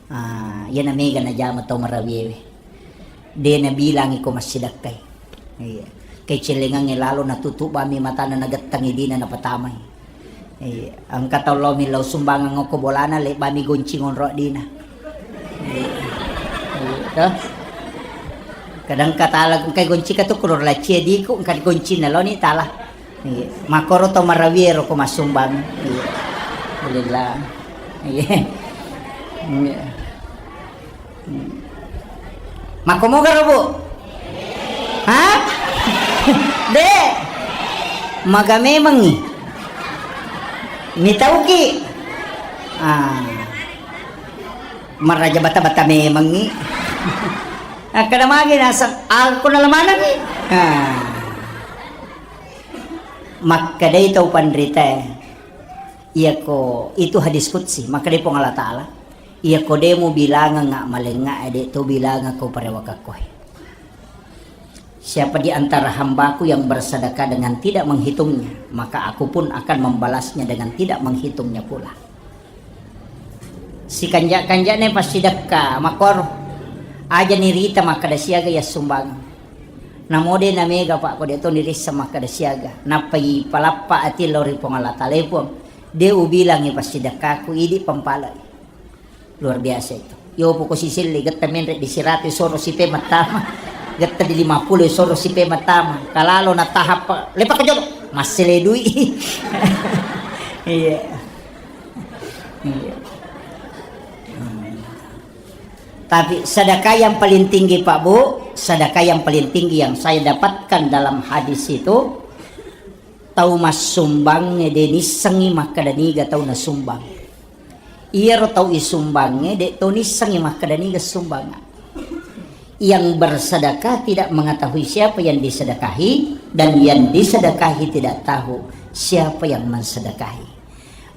Ah, iyana mega najama tau marawiewe. De nabilangi ko massidakkai. Iya. Kecellengangnge lalo natutup bami matana nagettangi dina napatamai. Iya. Engka tau lao millau sumbangan okko bolana, le bami goncing onro dina. Iya. Iya, toh? Kadang katala engka goncika tu kuro lacie diku, engka goncina loni tala. Iya. Makoro to marawie ro ko masumbang. Iya. Alhamdulillah. Iya. Iya. Makko moga ro, Bu? Hah? De. Maga memengi. Mitauki. Ah. Maraja bata-bata memengi. Akkada magi naseng, aku nalamanangi. Ah. Makkedai tau panritae, iyako itu hadis qudsi, makkedai Puang Allah Ta'ala, iyako de mubilangengnga malengnga, de to bilangako parewakakkoe. Siapa di antara hambaku yang bersedekah dengan tidak menghitungnya, maka aku pun akan membalasnya dengan tidak menghitungnya pula. Sikanja-kanjane passidekka makkoro. Aja nirita makkeda siaga yassumbangeng. Namo de namega, Pak, ko de to nirissa makkeda siaga. Nappa ipalappa ati lao ri Puang Allah Ta'ala, "E Puang, de ubilangi passidekkaku, idi pampalai." Luar biasa itu. Yo poko siselle getta menre di siratu soro sipe mattama. Getta di lima puluh soro sipe mattama. Kalalo na tahap lepak jolo. Massele dui. Iya. Iya. Hmm. Tapi sedekah yang paling tinggi, Pak Bu, sedekah yang paling tinggi yang saya dapatkan dalam hadis itu, tau massumbangnge de nissengi makkeda niga tau nasumbang. Iyaro tau isumbangnge de to nissengi makkeda niga sumbangeng. Yang bersedekah tidak mengetahui siapa yang disedekahi, dan yang disedekahi tidak tahu siapa yang mensedekahi.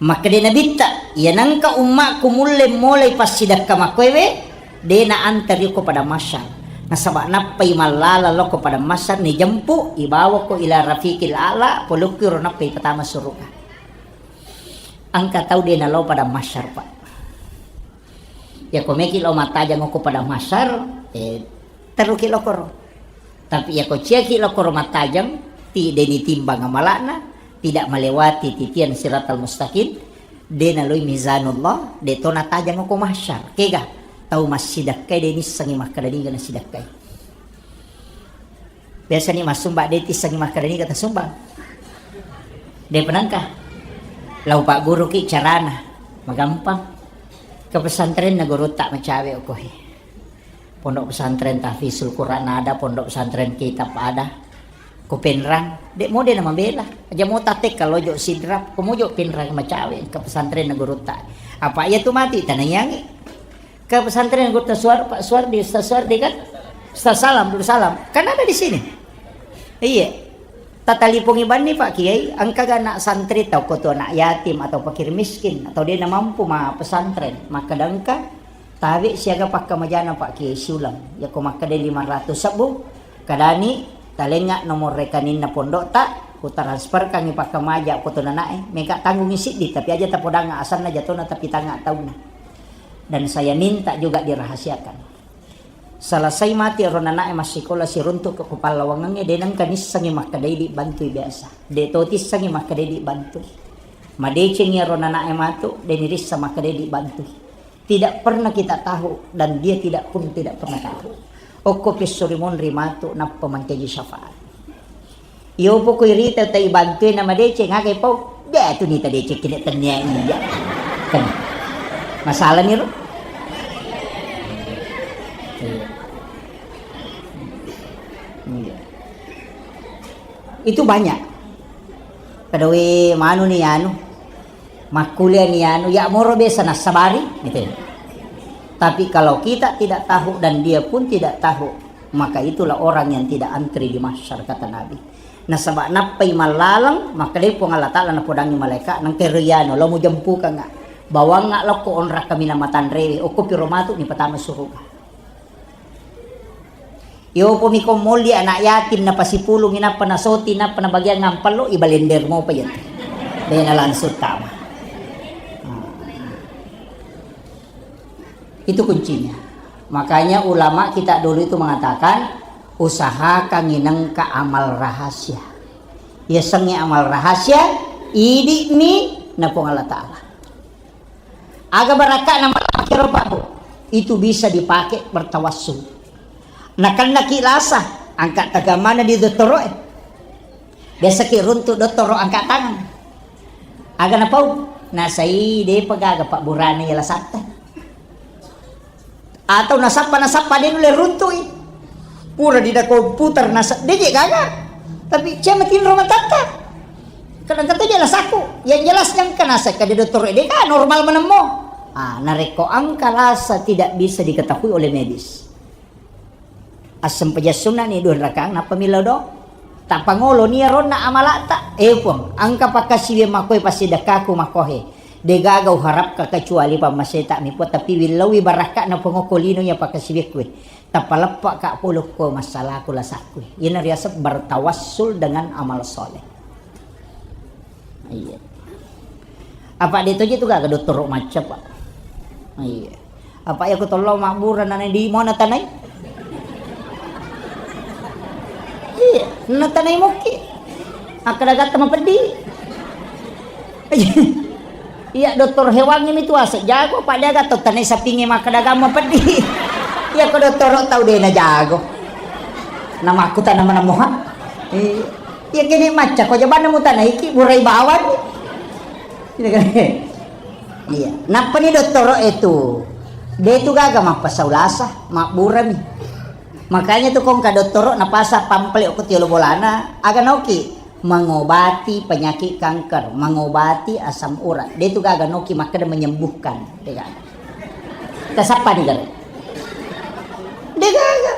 Makkeda Nabitta, "Iya nengka ummakku mulle molai passidekka makkoewe, de naantar yokko padang mahsyar. Nasaba nappai mallala lokko padang mahsyar, nijempu, ibawakko ila rafiqil a'la, polokki ro nappai patama suruga." Engka tau de nalao padang mahsyar, Pak. Yako meki lao mattajang okko padang mahsyar, eh, teruki lokoro. Tapi yako ciaki lokoro mattajang, ti de nitimbang amalakna, tidak melewati titian siratal mustaqim, de naloi mizanullah, de to natajang okko mahsyar. Kega, tau massidakkai de nissengi makkeda niga nasidakkai. Biasani massumba de tissengi makkeda niga tasumbang. De penengka. Lau pagguruki carana, magampang. Ke pesantrenna gurutta macawe okkohe. Pondok pesantren Tahfizul Quran ada, pondok pesantren Kitab ada. Ko Penrang, de' mo de' namabela. Aja mo tatekka lojo Sidrap, ko mojo Penrang macawe, engka pesantren na gurutta. Apa iya tu mati, tanaiangi. Ke pesantren gurutta Suar-, Pak Suardi, Ustaz Suardi kan? Ustaz Salam, Abdul Salam. Kan ada di sini. Iya. Tatalipongi banni Pak Kiai, engka ga anak santri tau ko tu anak yatim atau fakir miskin atau dia na mampu ma pesantren. Maka dengka, tabe siaga pakkamajana Pak Kiai siuleng. Yako makkeda lima ratus sebbu, kadani talengnga nomor rekeninna pondokta, ku transferkangi pakkamaja ko tu nanae, mega tanggungi siddi, tapi aja tapodanga asanna jatona tapi tangnga taunna. Dan saya minta juga dirahasiakan. Selesai mati ero nanae massikola siruntuk ke kupallawangengnge, de nengka nissengi makkeda idi bantui biasa. De to tissengi makkeda idi bantui. Madecengi ero nanae matu, de nirissa makkeda idi bantui. Tidak pernah kita tahu dan dia tidak pun tidak pernah tahu. Okko pissuri monri matu nappa mancaji syafaat. Iyo poko irita tai bantui na madeceng, aga pau? De tu nita deceng kene tennia iya. Kan. Masalah ni ro. Iya. Iya. Itu banyak. Kada we manu ni anu. Makkuliah ni anu, ya moro biasa nassabari, gitu ya. Tapi kalau kita tidak tahu dan dia pun tidak tahu, maka itulah orang yang tidak antri di mahsyar, kata Nabi. Nasaba nappai mallaleng, makkedai Puang Allah Ta'ala napodangi malaika, nengka ero iyanu, lo mujempukanga, bawangnga lokko onrak kaminang matanrewe, okko piro matu ni patama suruga. Yopo miko molli anak yatim, napasipulungi, nappa nasoti, nappa nabagiang ngampello, ibalender mopa iya. Dena langsung tama. Nah. Itu kuncinya. Makanya ulama kita dulu itu mengatakan, usahakan nginengka amal rahasia. Yasengnge amal rahasia, idi'mi na Puang Allah Ta'ala. Aga barakka'na malakiro, Pak, Bu? Itu bisa dipakai bertawassul. Nakennaki lasa, angka tagamana di dottoro'e. Biasaki runtu dottoro angka tangan. Aga napau? Nasai depa gaga pabburana iya lasatta. Atau nasappa, nasappa de nulle runtui. Pura di da komputer nasa-, de je gaga. Tapi cuma tinro matatta. Kadang kata je lasaku. Yang jelasnya engka nasa kade dottoro de ka normal menemmo. Ah, narekko angka lasa tidak bisa diketahui oleh medis. Assempajang sunna ni dua rakaat, nappa millau do. Tappangolo ni aronna amalata. Eh, Puang, angka pakkasiwiang makkoe passidekkaku makkohe. Degaga uharapka kecuali pammaseta mi, Puang, tapi willauwi barakka'na Puang okko lino iya pakkasiwiakku. Tappa leppaka pole ko massalaku lasakku. Iyana riaseng bertawassul dengan amal soleh. Iya. Apa de toje tu gaga dottoro macca, Pak. Iya. Apa iya ko tollo mabbura nana di mona tanai? Iya, na tanai mokki. Akkada gatta mapeddi. Iya, dokter hewangnge mi tu ase jago, pada gatta tanai sapingnge makkada gamma peddi. Iya ko dottoro tau de na jago. Namakku tana mana moha. Iya. Iya, kene macca ko jabanna mutanaiki, burai bawang. Gitu kan? Iya. Nappani dottoro itu, de tu gaga mappasau lasa, mabburami. Makanya tu kongka dottoro napasa pamflet ko tiolo bolana, aga noki mengobati penyakit kanker, mengobati asam urat. De tu gaga noki makkeda menyembuhkan, de gaga. Tasappa ni gare. De gaga.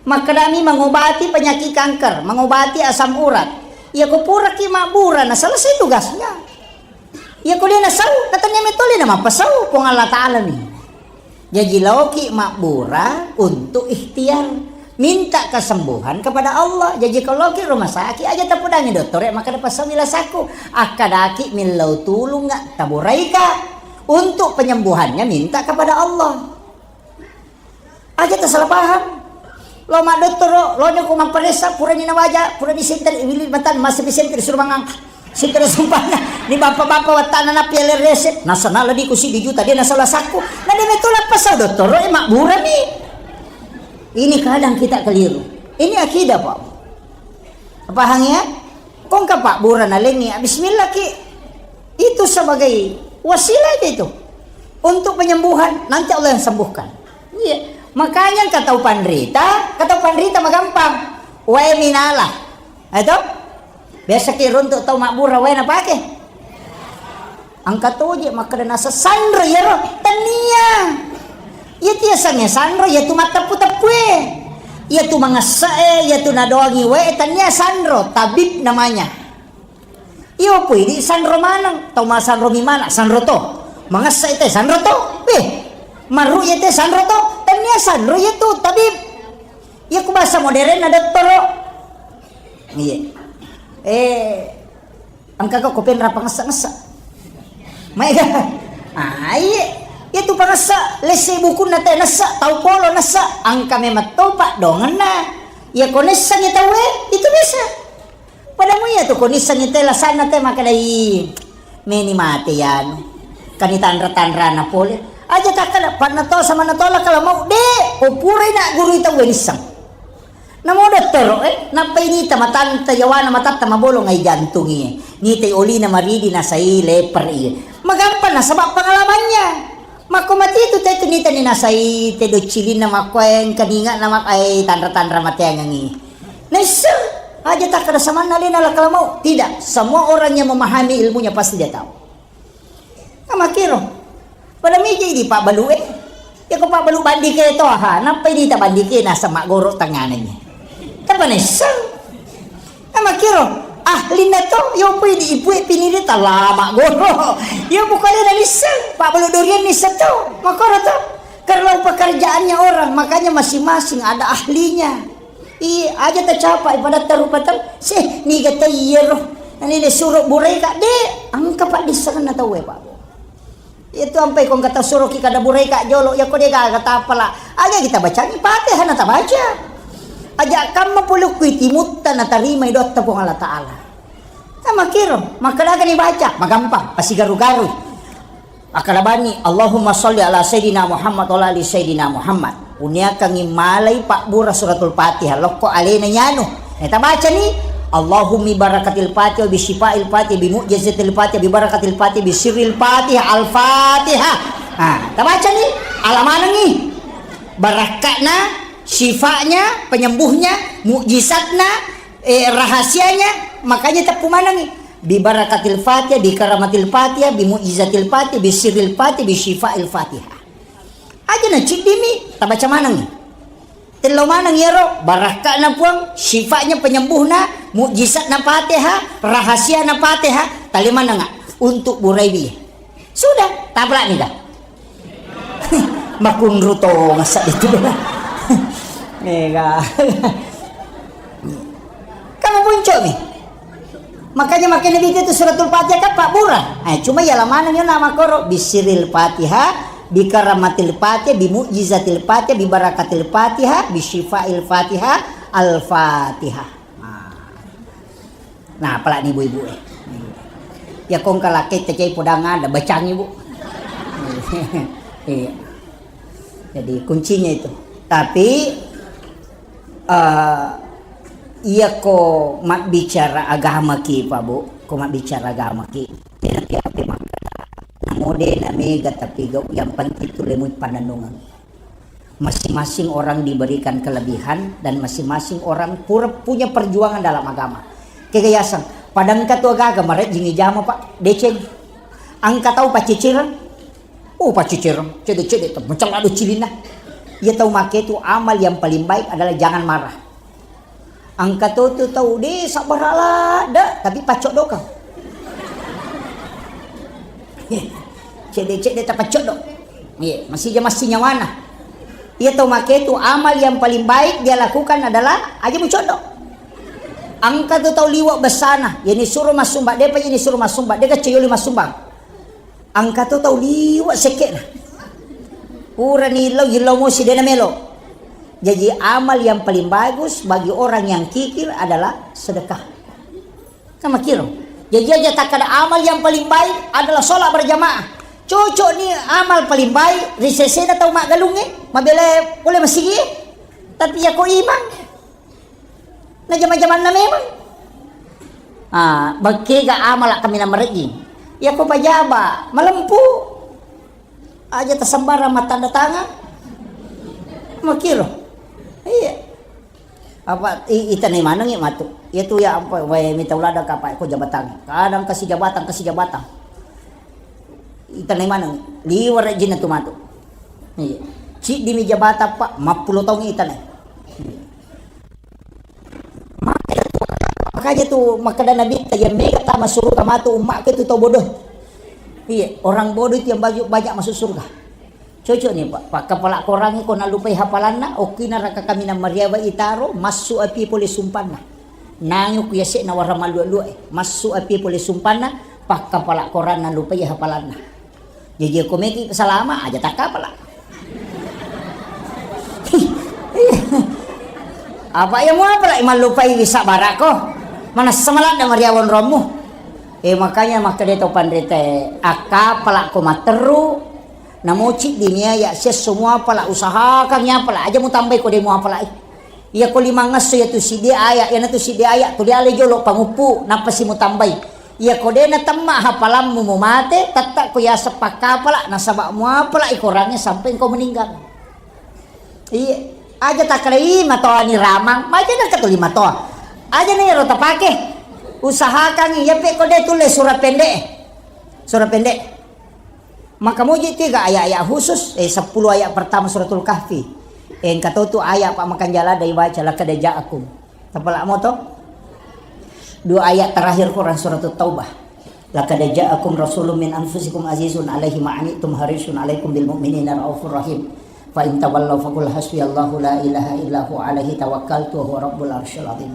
Makkedami mengobati penyakit kanker, mengobati asam urat. Iya ko puraki mabbura, na selesai tugasnya. Iya ko de nasau, na tania metole na mappasau, Puang Allah Ta'ala mi. Jaji laoki mabbura untuk ikhtiar, minta kesembuhan kepada Allah. Jaji ko laoki rumah sakit, aja tapodangi dottore, maka dapasau lasaku. Akkadaki millau tulung, nggak taburaika. Untuk penyembuhannya minta kepada Allah. Aja tasala paham. Lo maddottoro, lo nyoko mapparessa, purani nawaja, purani senter, iwili matan, masa di senter, suruh mangang. Senter sumpahnya, ni bapa-bapa wattana napi ale resep, nasana ladi ku sidi juta, dia nasala sakku. Na de metto lappa sau dottoro, eh, mabburami. Ini kadang kita keliru. Ini akidah, Pak. Paham ya? Kongka pabbura nalenni, bismillah ki. Itu sebagai wasilah aja itu. Untuk penyembuhan, nanti Allah yang sembuhkan. Iya. Makanya engka tau panrita, engka tau panrita magampang. Wae minala. Ato? Biasa ki runtu tau mabbura wae napake. Engka toje makkeda nasa sanro iyaro, tania. Iya tu yasengnge sanro, iya tu matteppu-teppue. Iya tu mangessa e, iya tu nadoangi wae, tania sanro, tabib namanya. Iyo pui di sanro maneng, tau masanro mi mana, sanro to. Mangessa ite sanro to. Eh, marru ite sanro to, tania sanro iya tu, tabib. Iya ku bahasa modern na dottoro. Iya. Eh, engka ko kopi nrapa ngessa-ngessa. Maega. Ah, iya. Iya tu pangessa, lesse bukunna te nessa, tau polo nessa, engka memang topa dongenna. Iya ko nessangi tauwe, itu bisa. Pada mu iya tu ko nissengi te lasanna te makkedai meni mate yanu. Kani tanra-tanrana pole. Aja takkada panna to sama na tola kala mau de, ko purai na guru tauwe nisseng. Namo dottoro, eh, nappai nita matanta yawana matatta mabolong ai jantungi. Nitai olina maridi nasai leper iya. Magampang nasaba pengalamannya. Makko mati tu te tu nita ni nasai te doccilinna makko engka ninga na mak-, ai tanra-tanra mateangengi. Naisseng, aja takkada samanna alena lakala mau. Tidak, semua orang yang memahami ilmunya pasti dia tahu. Namakiro. Pada miji di pabbalu e. Ya ko pabbalu bandike to, ha, nappai di tabandike nasa maggoro tangananya. Tapa naisseng. Namakiro. Ahlinna to, yo pui di ipue piniri talama goro. Yo bukalena nisseng, pabbalu durian nisseng to. Makoro to. Kalau pekerjaannya orang, makanya masing-masing ada ahlinya. Iya, aja tacapa pada tarupa ter-, seh, niga ta iyaro. Nani de suro buraika, de, engka paddissengenna tauwe, Pak. Itu ampai ko engka tasuro ki kada buraika jolo, ya ko de gaga tapala. Aja kita bacangi Fatihah na tabaca. Aja kamma pole kui timutta na tarimai doatta Puang Allah Taala. Tamakiro, makkadagani baca, magampang, pasigaru-garu. Akkalabani, Allahumma sholli ala Sayyidina Muhammad wa ala ali Sayyidina Muhammad. Uniakangi malai pabbura suratul Fatihah, lokko alena nyanu. Eh, tabacani, Allahummi barakatil Fatihah, bi syifail Fatihah, bi mu'jizatil Fatihah, bi barakatil Fatihah, bi sirril Fatihah, al-Fatihah. Ah, tabacani, alamanangi. Barakka'na, syifa'nya, penyembuhnya, mukjizatna, eh, rahasianya, makanya teppu manangi. Bi barakatil Fatihah, bi karamatil Fatihah, bi mu'jizatil Fatihah, bi sirril Fatihah, bi syifa'il Fatihah. Aja na ciddimi, tabaca maneng. Tello maneng iyaro, barakka'na Puang, syifa'nya penyembuhna, mukjizatna Fatihah, rahasiana Fatihah, tali manenga untuk buraiwi. Sudah, taplak nih dah. Makunru tongeng seddi tu. Mega. Kamu punco mi. Makanya makkeda Nabi itu suratul Fatihah kan pabbura. Eh, cuma ya lamaneng yo nama koro bisiril Fatihah, bi karamatil Fatihah, bi mu'jizatil Fatihah, bi barakatil Fatihah, bi syifail Fatihah, al-Fatihah. Nah. Nah, apalagi ibu-ibu eh. Ya kong kalakai tecai podang ada bacang ibu. Iya. Jadi kuncinya itu. Tapi eh, iya ko mabbicara agama ki, Pak Bu, ko mabbicara agama ki. Jadi apa makkada? Namo de na mega tapi gau yang penting tu lemui panennungeng. Masing-masing orang diberikan kelebihan dan masing-masing orang pura punya perjuangan dalam agama. Kega yaseng, padangka tu agaga marejjingi jama, Pak, deceng. Angka tau paccicireng. Oh, paccicireng, cede-cede tu, macam ado cilinna. Ia tau make tu amal yang paling baik adalah jangan marah. Angka to tu tau de sabbara ladde, tapi paccoddokeng. Cedde-cedde tapaccoddo. Iya, masija massi nyawana. Iya tau make tu amal yang paling baik dia lakukan adalah aja mucoddo. Angka tu tau liwa besana, yani suruh massumbang, depa yani suruh massumbang, deka ceyoli massumbang. Angka tu tau liwa sekke'na. Purani illau, illau mosi dena melo. Jadi amal yang paling bagus bagi orang yang kikir adalah sedekah. Kan makkiro. Jadi aja takkada amal yang paling baik adalah sholat berjamaah. Cocok ni amal paling baik ri sesena tau maggalungnge, mabela pole masigi. Tapi ya ko imang. Na jama-jamanna memang. Ah, bekkega amala kaminang marejjing. Ya ko pajaba, malempu. Aja tasembarang mattanda tangan. Makiro. Iya. Apa i-, itanai manengngi matu. Iya tu ya apa wae mita ulada kapa ko jabatan. Kadang kasi jabatan, kasi jabatan. Itanai maneng. Liwara jinna tu matu. Iya. Ciddimi jabatan, Pak, mappulo taung itanai. Makanya tu makkeda Nabi, yang mega tama suruga matu ummakku itu tau bodoh. Iya, orang bodoh itu yang banyak, banyak masuk surga. Cocok nih, Pak. Pakkapala Korangnge ko nallupai hafalanna, okkina raka kaminang mariawa itaro, massu api pole sumpanna. Nangi ku yase'na warang mallua-lua e, massu api pole sumpanna, pakkapala Koranna lupai hafalanna. Jaji ko meki salama aja takkapala. Apa ya muapala mallupai wisa barako. Mana semalat da mariawa onrommu. Eh, makanya makkeda to panrita, akkapala ko matteru, Namoci di miaya sia semua pala usahakan ya pala aja mutambai ko de muapalai. Iya ko limang esso ya tu siddi aya, ya tu siddi aya tuli ale jolo panguppu nappa si mutambai. Iya ko de natemma hafalammu mu mate, tetta ko ya sepakkapala nasaba muapalai korangnge sampai engkau meninggal. Iya, aja takalai matoa ni ramang, maja na katuli matoa. Aja ni ro tapake. Usahakan iya pe ko de tulle surah pendek. Surah pendek. Maka muji tiga ayat-ayat khusus, eh, sepuluh ayat pertama Suratul Kahfi. Eh, engka to tu ayat pa makanjala dai baca, "Laqad ja'akum." Tapala moto? Dua ayat terakhir Quran Suratul Taubah. "Laqad ja'akum rasulun min anfusikum azizun alaihi ma anittum harisun alaikum bil mu'minina raufur rahim. Fa in tawallaw faqul hasbiyallahu la ilaha illa huwa alaihi tawakkaltu wa huwa rabbul arsyil azim."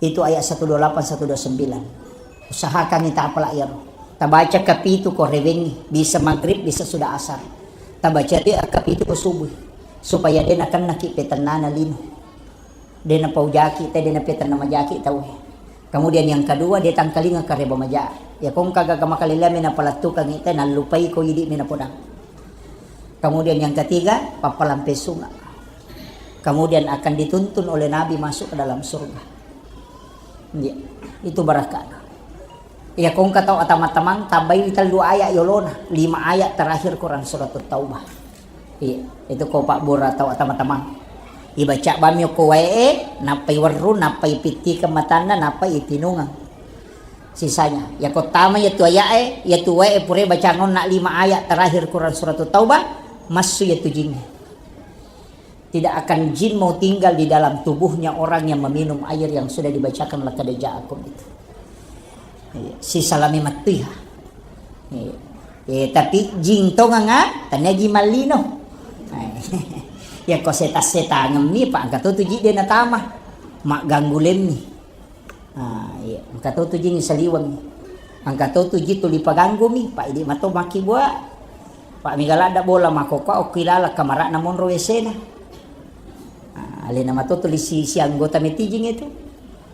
Itu ayat satu dua delapan, satu dua sembilan. Usahakan ni tapala iyaro. Tabaca kapitu ko rewengi, bisa maghrib, bisa sudah asar. Tabaca de kapitu ko subuh, supaya de nakennaki petennana lino. De napaujaki te, de napetenna majaki tau. Kemudian yang kedua, de tangkalinga kareba maja. Ya kongka gaga makalelami napalattukangi te, nallupai ko idi mi napodang. Kemudian yang ketiga, pappalampe sunga. Kemudian akan dituntun oleh Nabi masuk ke dalam surga. Iya, itu barakah. Iya, kongka tau atama-tamang tambai tellu ayat yolona, lima ayat terakhir Quran Suratul Taubah. Iya, itu ko pabbura tau atama-tamang. Ibaca bami ko wae, nappai werru, nappai pitti ke matanna, nappai ipinungang. Sisanya, ya ko tama ya tu ayat e, ya tu wae pure bacangonna lima ayat terakhir Quran Suratul Taubah, massu ya tu jing. Tidak akan jin mau tinggal di dalam tubuhnya orang yang meminum air yang sudah dibacakan laqad ja'akum itu. Iya, sisalami mattuiha. Iya. Eh, tapi jing tonganga, tania jing mallino. Ya ko setang-setangemmi, Pak, engka to tu ji de natama. Magganggu lemmi. Ah, iya. Engka to tu jing saliweng. Engka to tu ji tuli paganggumi, Pak, idi mato makkibua. Pak, mega ladda bola makkokkoe okkilala kamara'na monro W C-na. Ah, alena mato tuli si, si anggota metijing itu.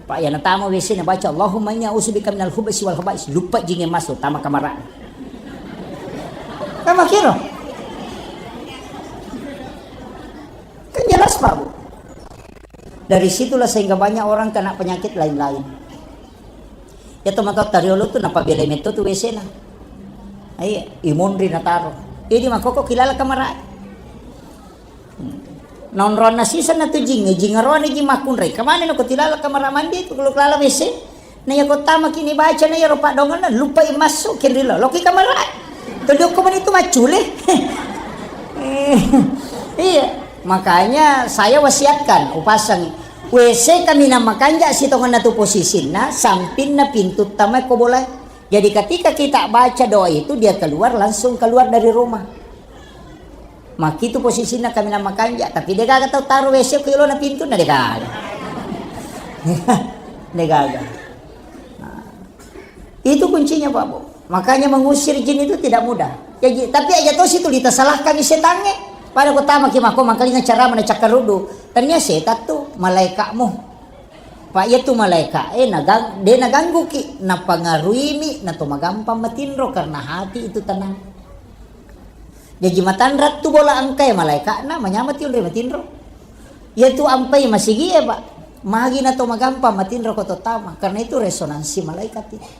Pak, iya natama W C nabaca, "Allahumma inni a'udzubika minal khubusi wal khaba'is." Luppa jinge masuk, tama kamara'na. Tama kiro. Kan jelas, Pak, Bu. Dari situlah sehingga banyak orang kena penyakit lain-lain. Ya, tomatoatta riolo tu napabelai metto tu W C-na. Iya, imonri nataro. Idi makkokkoe kilala kamarae. Hmm. Naonronna siseng na tu jing, jing aroane jing makkunrai. Kamane nako tilala kamara mandi tu kalau kelala W C. Na iya ko tamaki ni baca na iya ro paddongenna, lupai massu kenrilo. Loki kamarae. Todokko mani tu maccule. Eh, iya. Makanya saya wasiatkan, upasang W C kaminang makanja sitongenna tu posisinna, sampinna pintu tama ko bolae. Jadi ketika kita baca doa itu, dia keluar, langsung keluar dari rumah. Makitu posisinna kaminang makanja, tapi de gaga tau taro W C ko ilona pintunna, de gaga. De gaga. Nah, itu kuncinya, Pak, Bu. Makanya mengusir jin itu tidak mudah. Ya, ji-, tapi aja to situ ditasalahkan setangnge. Pada ko tamaki mako mangkalinga cara mana cakkarudu. Tania setan tu malaikatmu. Pak, iya tu malaika e nagang-, de nagangguki, napangaruimi, nato magampang matinro karena hati itu tenang. Jaji matanra tu bola engkae malaikatna, manyamati onroi matinro. Iya tu ampai masigi e, Pak. Magi nato magampang matinro ko to tama, karena itu resonansi malaikat itu.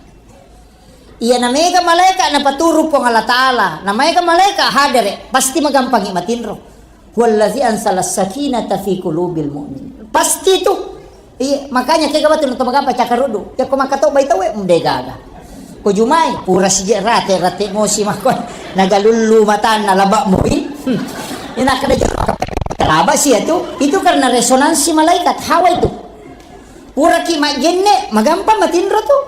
Iya, na mega malaika napaturu Puang Allah Ta'ala, na mega malaika hadere, pasti magampangi matinro. Huwallazi anzalas sakinata fi qulubil mu'min. Pasti tu. Iya, makanya kega batu nonton magapa cakarudu. Ya ko makatobbai tauwe, mm, de gaga. Ko jumai, pura sije rate, rate mosi makko. Nagalullu matanna laba mui. Hmm. Ina kada jero laba sih itu. Itu karena resonansi malaikat hawa itu. Puraki majjenne, magampang matinro tu.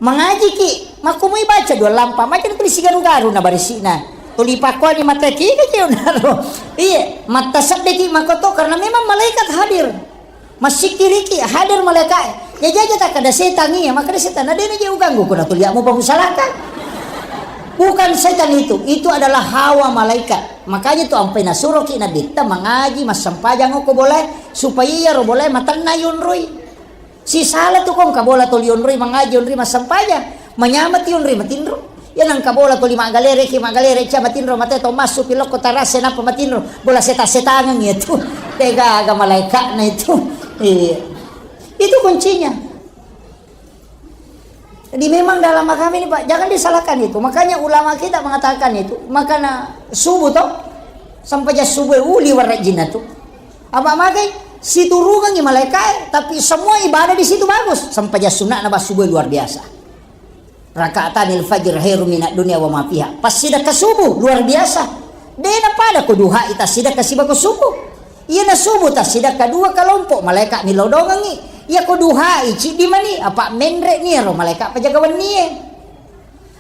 Mangajiki, makkumui baca dua lampa, macam tu sigaru-garu na barisi'na. Tuli pakkuani mata kiki kiunaro. Iya, matta seddeki makoto karena memang malaikat hadir. Massikkiriki hadir malaikat. Ya jaja tak ada setan iya, maka ada setan. Ada ini jauh ganggu kuna tuli mu bangun salaka. Bukan setan itu, itu adalah hawa malaikat. Makanya tu ampai nasuroki nabitta mangaji massempajang ko boleh supaya iya ro boleh matanna yunrui. Sisala tu kong kabola toli onroi mangaji, onroi massempajang, manyamati onroi matinro. Iya nang kabola toli maggalere ki maggalere cia matinro mate to massu pilokko tarase nappa matinro bola seta-setangan iya tu. Tega aga malaikatna itu. Iya. Itu kuncinya. Jadi memang dalam agama ini, Pak, jangan disalahkan itu. Makanya ulama kita mengatakan itu, makana subuh toh, sampajang subuh uli warajjinna tu. Apa magai siturungangi malaikae, tapi semua ibadah di situ bagus. Sampajang sunnah na subuh luar biasa. Rakaatanil fajr khairu minad dunya wa ma fiha. Pas sidakka subuh luar biasa. Dena pada ko duha ita sidakka sibako subuh. Iya na subuh ta sidakka dua kelompok malaikat milodongangi. Iya ko duha i ciddi mani apa menre ni ro malaikat pajaga wennie.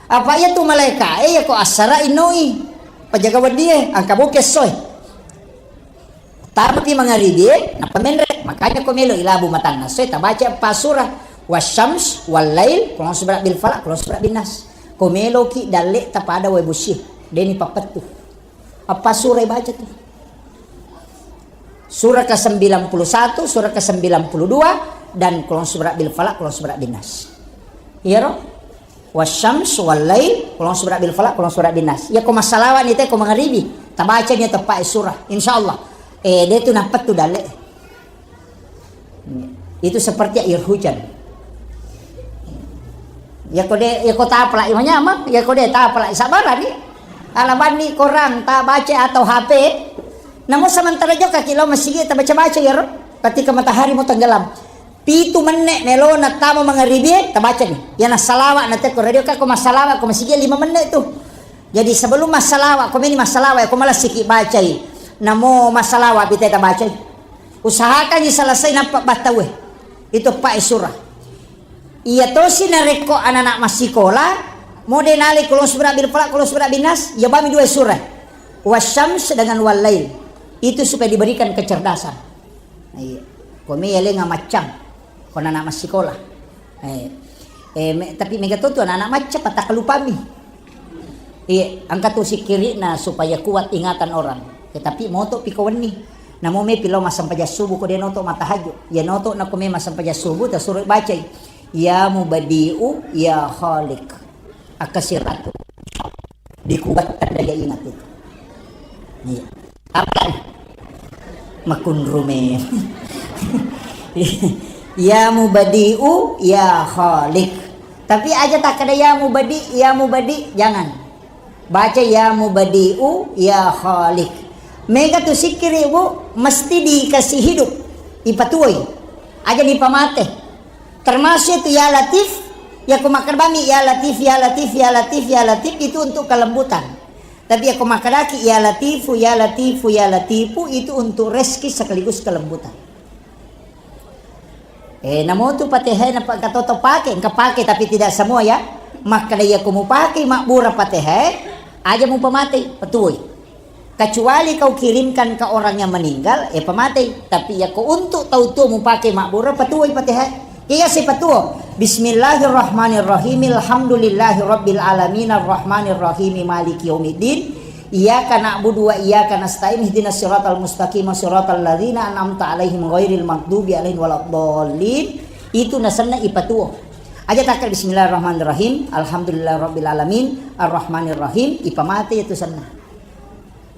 Apa iya tu malaikat e iya ko assara innoi pajaga wennie angka boke soe. Tamapi mangaribi e, nappa menre. Makanya ko melo ilabu matanna soe tabaca eppa surah. Wasyams, wallail, qul a'udzu birabbil falaq, qul a'udzu birabbin nas. Ko meloki dalle tapada wae busi, deni pappettu. Eppa surah baca tu. Surah ke sembilan puluh satu, surah ke sembilan puluh dua, dan qul a'udzu birabbil falaq, qul a'udzu birabbin nas. Iya ro? Wasyams, wallail, qul a'udzu birabbil falaq, qul a'udzu birabbin nas. Iya ko massalawa ni te ko mangaribi, tabaca ni teppa e surah. Insyaallah. Eh, de tu nappettu dalle. Itu seperti air hujan. Ya ko de, ya ko tapalai manyamang, ya ko de tapalai sabarani. Alabanni korang tabaca atau H P. Namun sementara jokka ki lo masigi tabaca-baca ya ro. Ketika matahari mau tenggelam. Pitu menne melona tama mangaribie tabaca ni. Ya na salawa na teko radio ka ko masalawa ko masigi lima menne tu. Jadi sebelum massalawa, ko meni massalawa, ko malessiki bacai. Namo massalawa bite tabacai. Usahakan selesai nappa battawe. Itu pae surah. Iya tosi narekko anak-anak massikola, mode nale qul a'udzu birabbil falaq, qul a'udzu birabbin nas, ya bami dua surah. Wasyams dengan wallail. Itu supaya diberikan kecerdasan. Iya. Ko me yalenga maccang. Ko anak-anak massikola. Eh, eh, me-, tapi mega to tu anak-anak macca patakkalupami. Iya, engka tu sikkiri'na supaya kuat ingatan orang. Eh, tapi moto pi ko wenni. Namo me pi lao massempajang subuh ko de noto mattahajud. Ya noto nako me massempajang subuh tasuro bacai. Ya Mubadi'u, ya Khaliq. Akkasiratu. Dikuatkan daya ingat itu. Iya. Apa? Makunrume. Ya Mubadi'u, ya Khaliq. Tapi aja takkeda ya Mubadi, ya Mubadi, jangan. Baca ya Mubadi'u, ya Khaliq. Mega tu sikkiri, Bu, mesti dikasih hidup. Ipatuoi. Aja dipamate. Termasuk itu ya Latif, ya ko makkeda bami ya Latif, ya Latif, ya Latif, ya Latif itu untuk kelembutan. Tapi ya ko makkedaki ya Latifu, ya Latifu, ya Latifu itu untuk rezeki sekaligus kelembutan. Eh, namo tu Fatihah na pa-, engka toto pake, engka pake tapi tidak semua ya. Makkeda ya ko mupake mabbura Fatihah, aja mupamate, patuoi. Kecuali kau kirimkan ke orang yang meninggal, eh, pamatei. Tapi ya ko untuk tau tuo mupake mabbura patuoi Fatihah. Iya sipatuo. Bismillahirrahmanirrahim. Alhamdulillahirabbil alamin arrahmanirrahim maliki yaumiddin. Iyyaka na'budu wa iyyaka nasta'in ihdinas siratal mustaqim siratal ladzina an'amta alaihim ghairil maghdubi alaihim waladdallin. Itu nasenna ipatuo. Aja takka bismillahirrahmanirrahim. Alhamdulillahirabbil alamin arrahmanirrahim. Ipamate itu senna.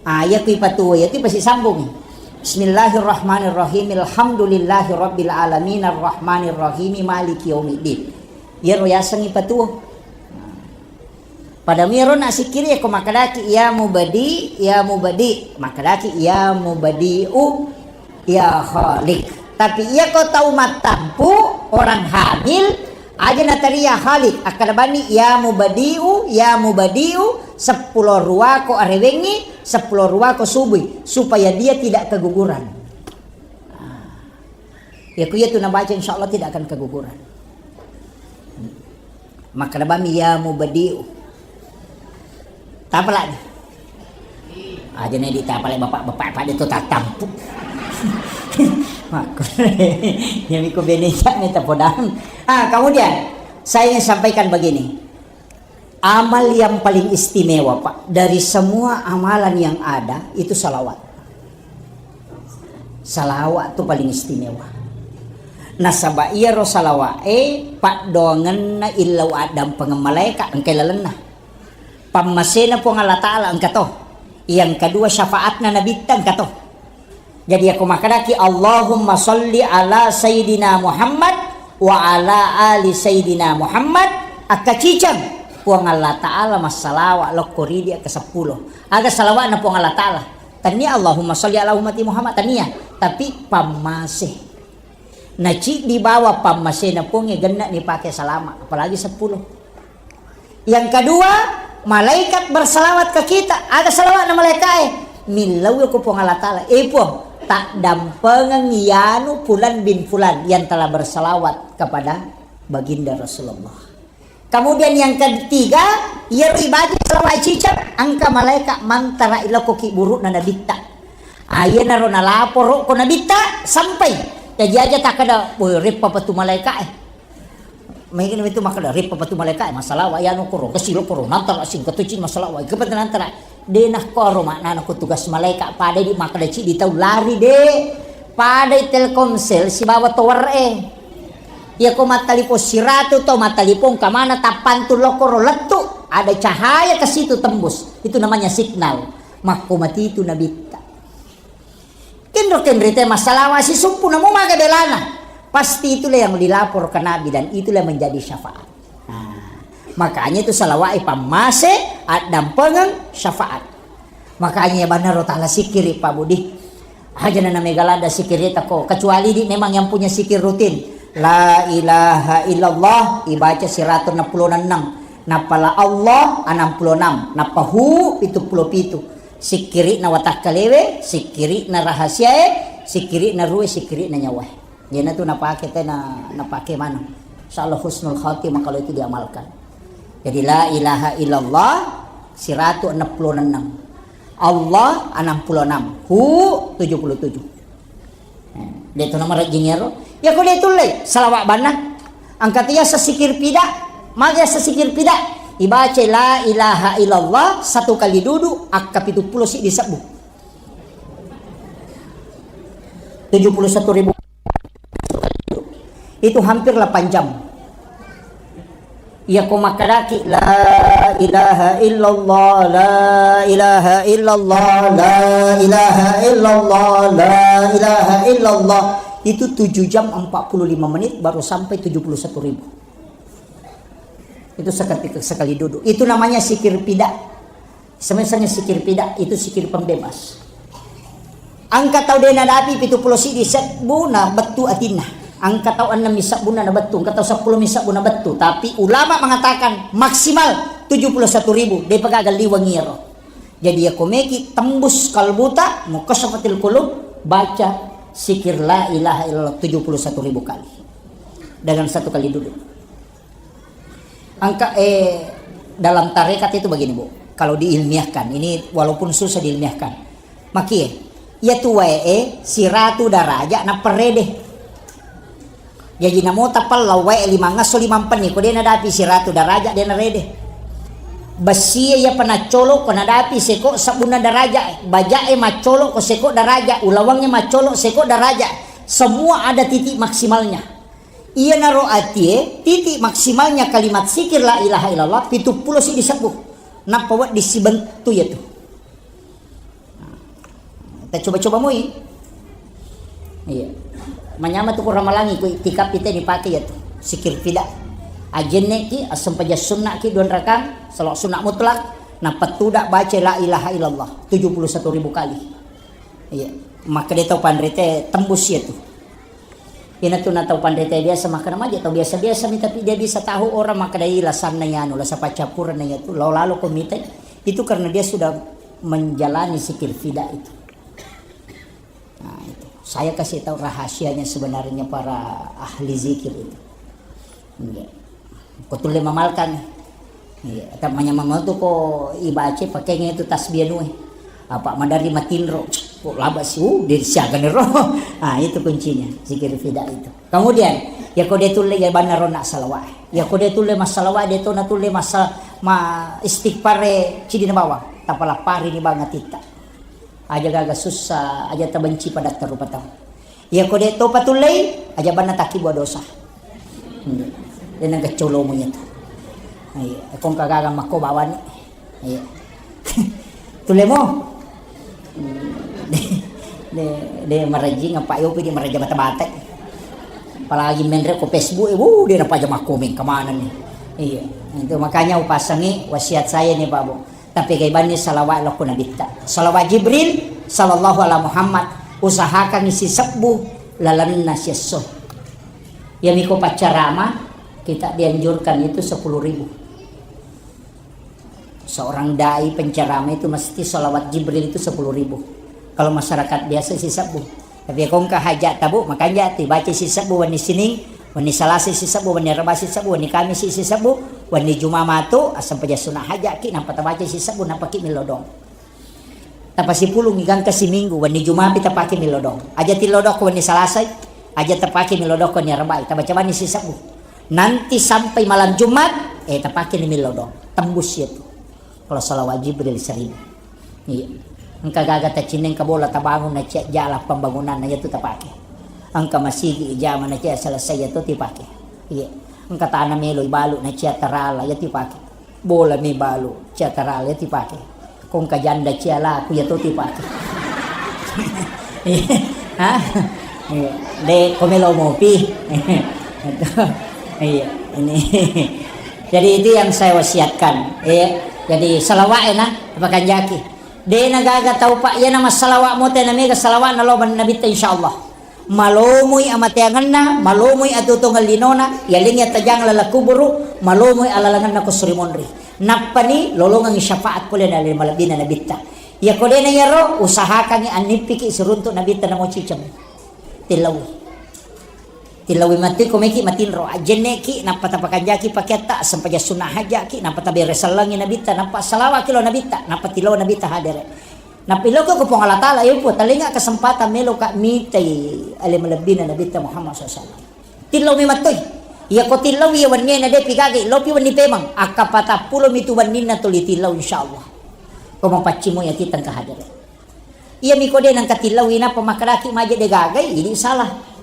Ah, iya ku ipatuo, iya tu ipasisambung. Bismillahirrahmanirrahim. Alhamdulillahirabbil alamin arrahmanirrahim maliki yaumiddin. Iyaro yaseng ipatuo. Pada miro na sikiri ko makkedaki ya mubadi, ya mubadi, makkedaki ya mubadiu, ya khaliq. Tapi iya ko tau mattampu, orang hamil, aja nateri ya khaliq, akkeda bani ya mubadiu, ya mubadiu, seppulo ruako arewengi, seppulo ruako subui, supaya dia tidak keguguran. Ah. Ya, ku iya tu nabaca, insya Allah tidak akan keguguran. Makkeda bami ya mubadiu. Tapalak ni. Aja nih ditapalak bapak-bapak pada tu tatampu. Makku. Ya, miku bene cak ni tapodang. Ah, kemudian saya ingin sampaikan begini. Amal yang paling istimewa, Pak, dari semua amalan yang ada itu salawat. Salawat tu paling istimewa. Nasaba iyaro salawat e paddoangenna illau addampengeng malaeka engkai lalenna. Pammasena Puang Allah Ta'ala engka to. Yang kedua syafaatna Nabitta engka to. Jadi, ako makkedaki, "Allahumma sholli ala Sayyidina Muhammad wa ala ali Sayyidina Muhammad," akkaciceng, Puang Allah Ta'ala massalawa lokko ridi akka seppulo. Aga salawa'na Puang Allah Ta'ala? Tania Allahumma sholli ala ummati Muhammad, tania. Tapi pammase. Naciddi bawa pammasena Puangnge genna nipake salama, apalagi seppulo. Yang kedua, malaikat bersalawat ke kita. Aga salawatna malaikae? Millau ko Puang Allah Ta'ala. Eh Puang, taddampengeng yanu fulan bin fulan yang telah bersalawat kepada baginda Rasulullah. Kemudian yang ketiga, iyaro ibaca salawat cicak, engka malaikat mantara iloko kiburu'na nabitta. Ayenaro nalaporo ko nabitta sampai. Jadi aja takkeda, "Woi, reppa patu malaikae." Maigana itu makkeda, "Reppa patu malaikae, massalawa yanu koro, kesi lokoro, nantara sing ketuci massalawa, ikepa nantara." De nakkoro maknana ko tugas malaika, pada di makkeda cidi tau lari de. Pada Telkomsel sibawa tower e. Iya ko mattalipong siratu to mattalipong kamana tappantu lokoro lettu, ada cahaya ke situ tembus. Itu namanya signal. Makko mati itu nabitta. Kenro-kenro te massalawa sisumpu namo maga belana. Pasti itulah yang dilapor ke Nabi dan itulah yang menjadi syafaat. Nah, makanya itu salawat pammase, addampengeng, syafaat. Makanya ya banaro tala sikiri Pak Budi. Aja na mega lada sikiri tako. Kecuali di memang yang punya sikir rutin. La ilaha illallah ibaca siratu enam puluh enam. Napala Allah enam puluh enam. Nappa hu pitu puluh pitu. Sikiri'na watakkalewe, sikiri'na rahasiae, sikiri'na ruwe, sikiri'na nyawae. Iyanatu napake tena, napake maneng. Insyaallah husnul khatimah kalau itu diamalkan. Jadi la ilaha illallah siratu enam puluh enam. Allah enam puluh enam. Hu tujuh puluh tujuh. De' tu namarejjing ero. Iya ko de' tullei, salawat banna. Engka tu yaseng sikir pida. Magi yaseng sikir pida? Ibaca la ilaha illallah satu kali dudu, akka pitu puluh siddi sebbu. Tujuh puluh satu ribu. Itu hampir delapan jam. Iya ko makkedaki, "La ilaha illallah, la ilaha illallah, la ilaha illallah, la ilaha illallah." Itu tujuh jam empat puluh lima menit baru sampai tujuh puluh satu ribu. Itu seketika, sekali duduk. Itu namanya sikir pida. Semisal sikir pida, itu sikir pembebas. Engka tau de' nadapi pitu puluh siddi sebbu na bettu atinna. Engka tau ennem mi sebbu na bettu, engka tau seppulo mi sebbu na bettu. Tapi ulama mengatakan maksimal tujuh puluh satu ribu, de' pa gaga liweng iyaro. Jadi iya ko meki tembus kalbuta, mukasyafatil qulub, baca sikir la ilaha illallah tujuh puluh satu ribu kali. Dengan satu kali duduk. Engka, eh, dalam tarekat itu begini, Bu. Kalau diilmiahkan, ini walaupun susah diilmiahkan. Makie, iya tu wae, eh, siratu daraja nappa rede. Jaji namo tapella wae limangngesso limampenni, ko de' nadapi siratu daraja de' narede. Bessie iya pa naccolo ko nadapi seko sebbunna daraja, bajae maccolo ko seko daraja, ulawangnge maccolo seko daraja. Semua ada titik maksimalnya. Iyanaro atie, titik maksimalnya kalimat zikir la ilaha illallah, pitu puluh siddi sebbu. Nappa wedding sibentu iyatu. Tacoba-coba moi. Iya. Manyameng tu ko ramalangi, ko iktikaf ite dipake iyatu. Zikir pida. Ajenneki, assempajang sunnaki dua rakang, salawat sunna mutlak, nappa tudang baca la ilaha illallah tujuh puluh satu ribu kali. Iya, makkeda tau panrita tembus iya tu. Iyana tu na tau panrita biasa makkeda maja tau biasa-biasa mi, tapi dia bisa tahu orang makkeda iya lasanna iyanu, lasa paccappureng na iya tu, lao lalo ko mitai. Itu karena dia sudah menjalani zikir fida itu. Nah, itu. Saya kasih tahu rahasianya sebenarnya para ahli zikir itu. Iya. Ko tulle mamalkan. Iya, tapi manyamang tu ko ibaca pakai itu tasbih anu e. Apa madari matinro. Ko laba si, uh, dia siaga nero. Ah, itu kuncinya, zikir fida itu. Kemudian, ya ko dia tulle ya banna rona salawat. Ya ko dia tulle masalawat, dia tona tulle masa ma istighfar e cidi na bawang. Tapalapari ni bang atitta. Aja gaga sussa, aja tabenci padatta rupa tau. Iya ko de' topa tullei, aja banna takkibua dosa. Hmm. De' nagga colomu iya tu. Iya, ko engka gaga makko bawani. Iya. Tullemo. Hmm. De', de', de' marajing apa yopi de' maraja bata-bata. Apalagi menre ko Facebook, eh, wuh, de' napaja makko meng kemana nih. Iya. Itu makanya upasangi wasiat saya nih, Pak Bu. Tapi kaibanni salawat lokko Nabitta. Salawat Jibril, sallallahu ala Muhammad. Usahakan isi sebbu lalenna siesso. Iya miko paccarama, kita dianjurkan itu sepuluh ribu. Seorang dai pencerama itu mesti salawat Jibril itu sepuluh ribu. Kalau masyarakat biasa isi sebbu. Tapi ko engka hajat tabu, makanja ti baca sisebbu wenni Sining, wenni Salasa sisebbu, wenni Araba sisebbu, wenni Kamis sisebbu, wenni Juma matu, asempajang sunna hajat ki, nampa tabaca sisebbu, nampa ki milodong. Tapasipulungi gangka siminggu, wenni Juma pi tapake milodong. Aja tilodong ko wenni Salasai, aja tapake milodong ko wenni Arabai, tabaca bani sisebbu. Nanti sampai malam Jumat, eh, tapake ni milodong. Tembus iya tu. Kalau salawat Jibril seribu. Iya. Engka gaga tacinna engka bola tabangun na cia jala pembangunan na iya tu tapake. Engka masigi ijama na cia selesai iya tu tipake. Iya. Engka tana melo ibalu na cia tarala iya tu ipake. Bola mi balu cia tarala iya tu ipake. Ko engka janda cia laku iya tu tipake. Iya. Hah? Iya. De' ko melo mopi. Iya, ini. Jadi itu yang saya wasiatkan. Iya. Jadi salawat ya nah, apa kanjaki. De' na gaga tau, Pak, iya na massalawa' mote na mega salawa'na lao ban Nabitta, insyaallah. Malomoi amateangenna, malomoi atuo-tuongeng linona, yalengngi attajang laleng kuburu, malomoi alalangenna ko suri monri. Nappani lolongengngi syafaat pole na ale malebbina Nabitta. Iya ko de' na iyaro, usahakangngi annippiki siruntu' Nabitta namo ciceng. Tillaui. Tillaui mattui ko meki matinro, ajjenneki, nappa tapakanjaki pakeatta, sempajang sunna hajjaki, nappa tabere sellengngi Nabitta, nappa salawaki lao Nabitta, nappa tillau Nabitta hadere. Nappa iloko ko Puang Allah Taala, "Eh, Puang, talenga kesempatan meloka mitai ale malebbina Nabitta Muhammad sallallahu alaihi wasallam." Tillau mi mattui. Iya ko tillau iya wenni na depi gaga, lopi wenni pemang. Akka patappulo mi tu wenninna tuli tillau insyaallah. Ko mapaccimoi ati tengka hadere. Iya mi ko de' nengka tillaui nappa makkedaki maje de' gagai, idi salah.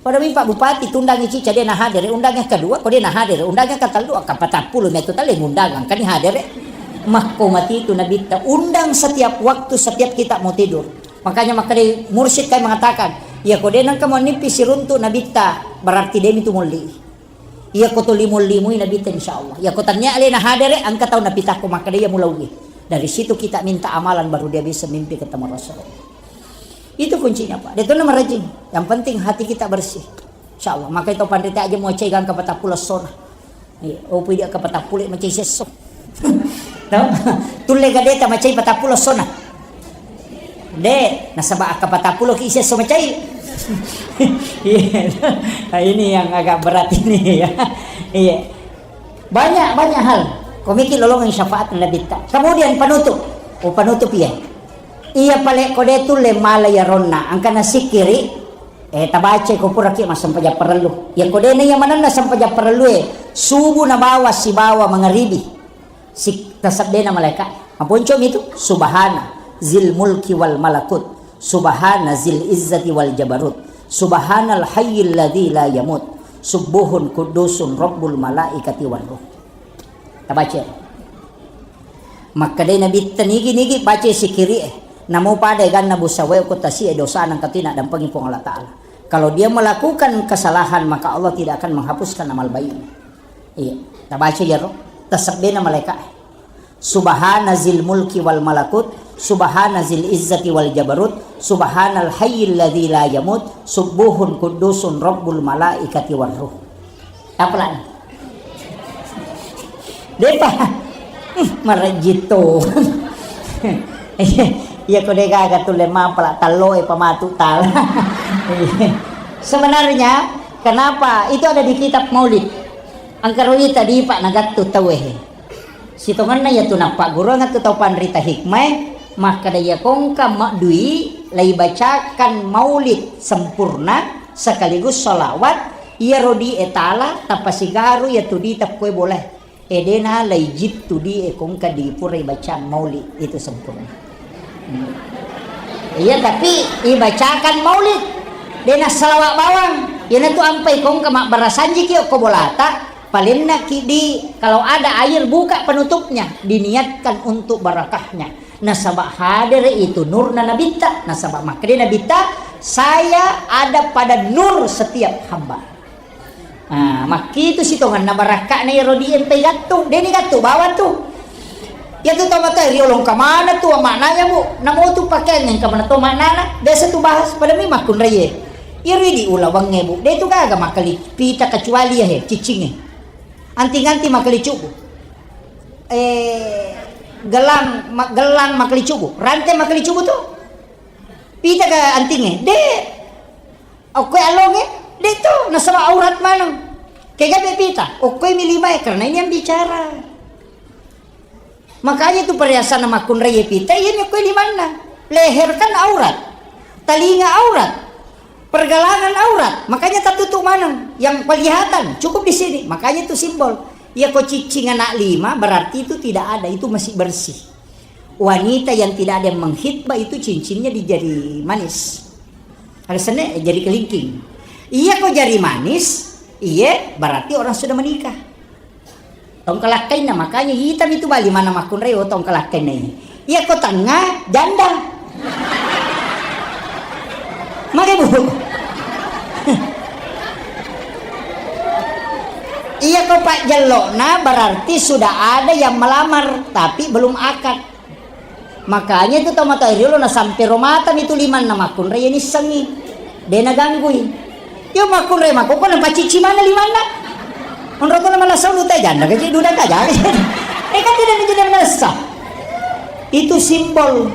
Pada mi Pak Bupati tundangi cica de' na hadere, undang yang kedua ko de' na hadere, undang yang ketellu, akka patappulo mi tu tale ngundang angkani hadere. Makko mati tu Nabitta, undang setiap waktu, setiap kita mau tidur. Makanya makkeda mursyid kai mengatakan, iya ko de' nengka mau nippi siruntu' Nabitta, berarti de' mi tu molli. Iya ko tuli mollimoi Nabitta insyaallah. Iya ko tania alena hadere, engka tau napitakko makkeda iya mulauwi. Dari situ kita minta amalan baru dia bisa mimpi ketemu Rasulullah. Itu kuncinya, Pak. De' tu na marajing. Yang penting hati kita bersih. Insyaallah. Maka itu pandita aja mau cai gangka patappulo essona. Iya, opo idi' akka patappulo macai sesso. Tau? Tulle gadeta macai patappulo essona. De', nasaba' akka patappulo ki sesso macai. Iya. Nah, ini yang agak berat ini ya. Iya. Banyak, banyak hal. Komiki lolongan syafaat Nabitta. Kemudian penutup. Oh, penutup iya. Iya pale ko de' tulle mala iya ronna. Angkana sikiri. Eh, tabaca ko puraki massempajang parellu. Iya ko de' na iya manenna sempajang parellu e. Subuh na bawa sibawa mangaribi. Sik-, tasebbena malaika. Maponcomi tu, "Subhana zil mulki wal malakut, subhana zil izzati wal jabarut, subhanal hayyil ladzi la yamut, subbuhun quddusun rabbul malaikati war ruh." Tabaca. Makkedai Nabitta, "Nigi-nigi baca sikiri e, namo pada eganna busawae ko tasi e dosana engka tu naddampengi Puang Allah Taala. Kalau dia melakukan kesalahan, maka Allah tidak akan menghapuskan amal baiknya." Iya, tabaca iyaro, tasebbena malaika. Subhana zil mulki wal malakut, subhana zil izzati wal jabarut, subhanal hayyil ladzi la yamut, subbuhun quddusun rabbul malaikati war ruh. Apa lagi? Depa. Hmm, marejjitto. Iya, ko de gaga tulle mampala tallo e pamatu tala. Sebenarnya kenapa itu ada di kitab Maulid? Engka ro ita dipa nagattu tauwe he. Sitongenna iyatu nappagguruang tu tau panrita hikmae, makkeda iya kongka maddui laibacakan maulid sempurna sekaligus sholawat, iyaro di e tala tapasigaru iyatu di tekkoe bolae. E dena laijittu di e kongka di pura ibacang maulid itu sempurna. Iya, tapi ibacakan maulid. Dena salawat bawang. Iyanatu ampai kongka mabbarasanjiki okko bolata. Palenna ki di, kalau ada air, buka penutupnya, diniatkan untuk barakahnya. Nasaba hadere itu nurna nabitta. Nasaba makkeda nabitta, saya ada pada nur setiap hamba. Ah, makkitu sitongenna barakka'na iyaro di empai gattu, deni gattu bawang tu. Iyatu tomatoa riolong kamana tu maknanya, Bu? Namo tu pakeang engka mana to maknana? Biasa tu bahas pada mi makkunraie. Iyaro di ulawengnge, Bu, de tu gaga makkali pita kecuali ya he, ciccingnge. Anting-anting makkali cubu. Eh, gelang, ma-, gelang makkali cubu. Rante makkali cubu tu. Pita ke antingnge? De. Okkoe alonge, de tu, nasaba aurat maneng. Kega be pita, okkoe mi limae, karena ini yang bicara. Makanya itu perhiasan makkunrai pita, iya mi okkoe limanna. Leher kan aurat, talinga aurat, pergelangan aurat, makanya tatutup maneng. Yang kelihatan cukup di sini, makanya itu simbol. Iya ko ciccing anak lima, berarti itu tidak ada, itu masih bersih. Wanita yang tidak ada yang menghitbah itu cincinnya di jari manis. Ada senne, eh, jari kelingking. Iya ko jari manis, iye berarti orang sudah menikah. Tongkalakkainna, makanya hitam itu bali mana makkunrai, oh, tongkalakkainna ini. Iya ko tengah, janda. Maka, Bu. Iya ko pajjellokna berarti sudah ada yang melamar tapi belum akad. Makanya itu tomatoa riolo nasampe ro mata mi tu limanna makkunrai nissengngi. De naganggui. Yo makkunrai makkokko napacicci mana limanna. Onro to manessa ulu te janda kecil duda ka jaga. Eh, kan tidak menjadi manessa. Itu simbol.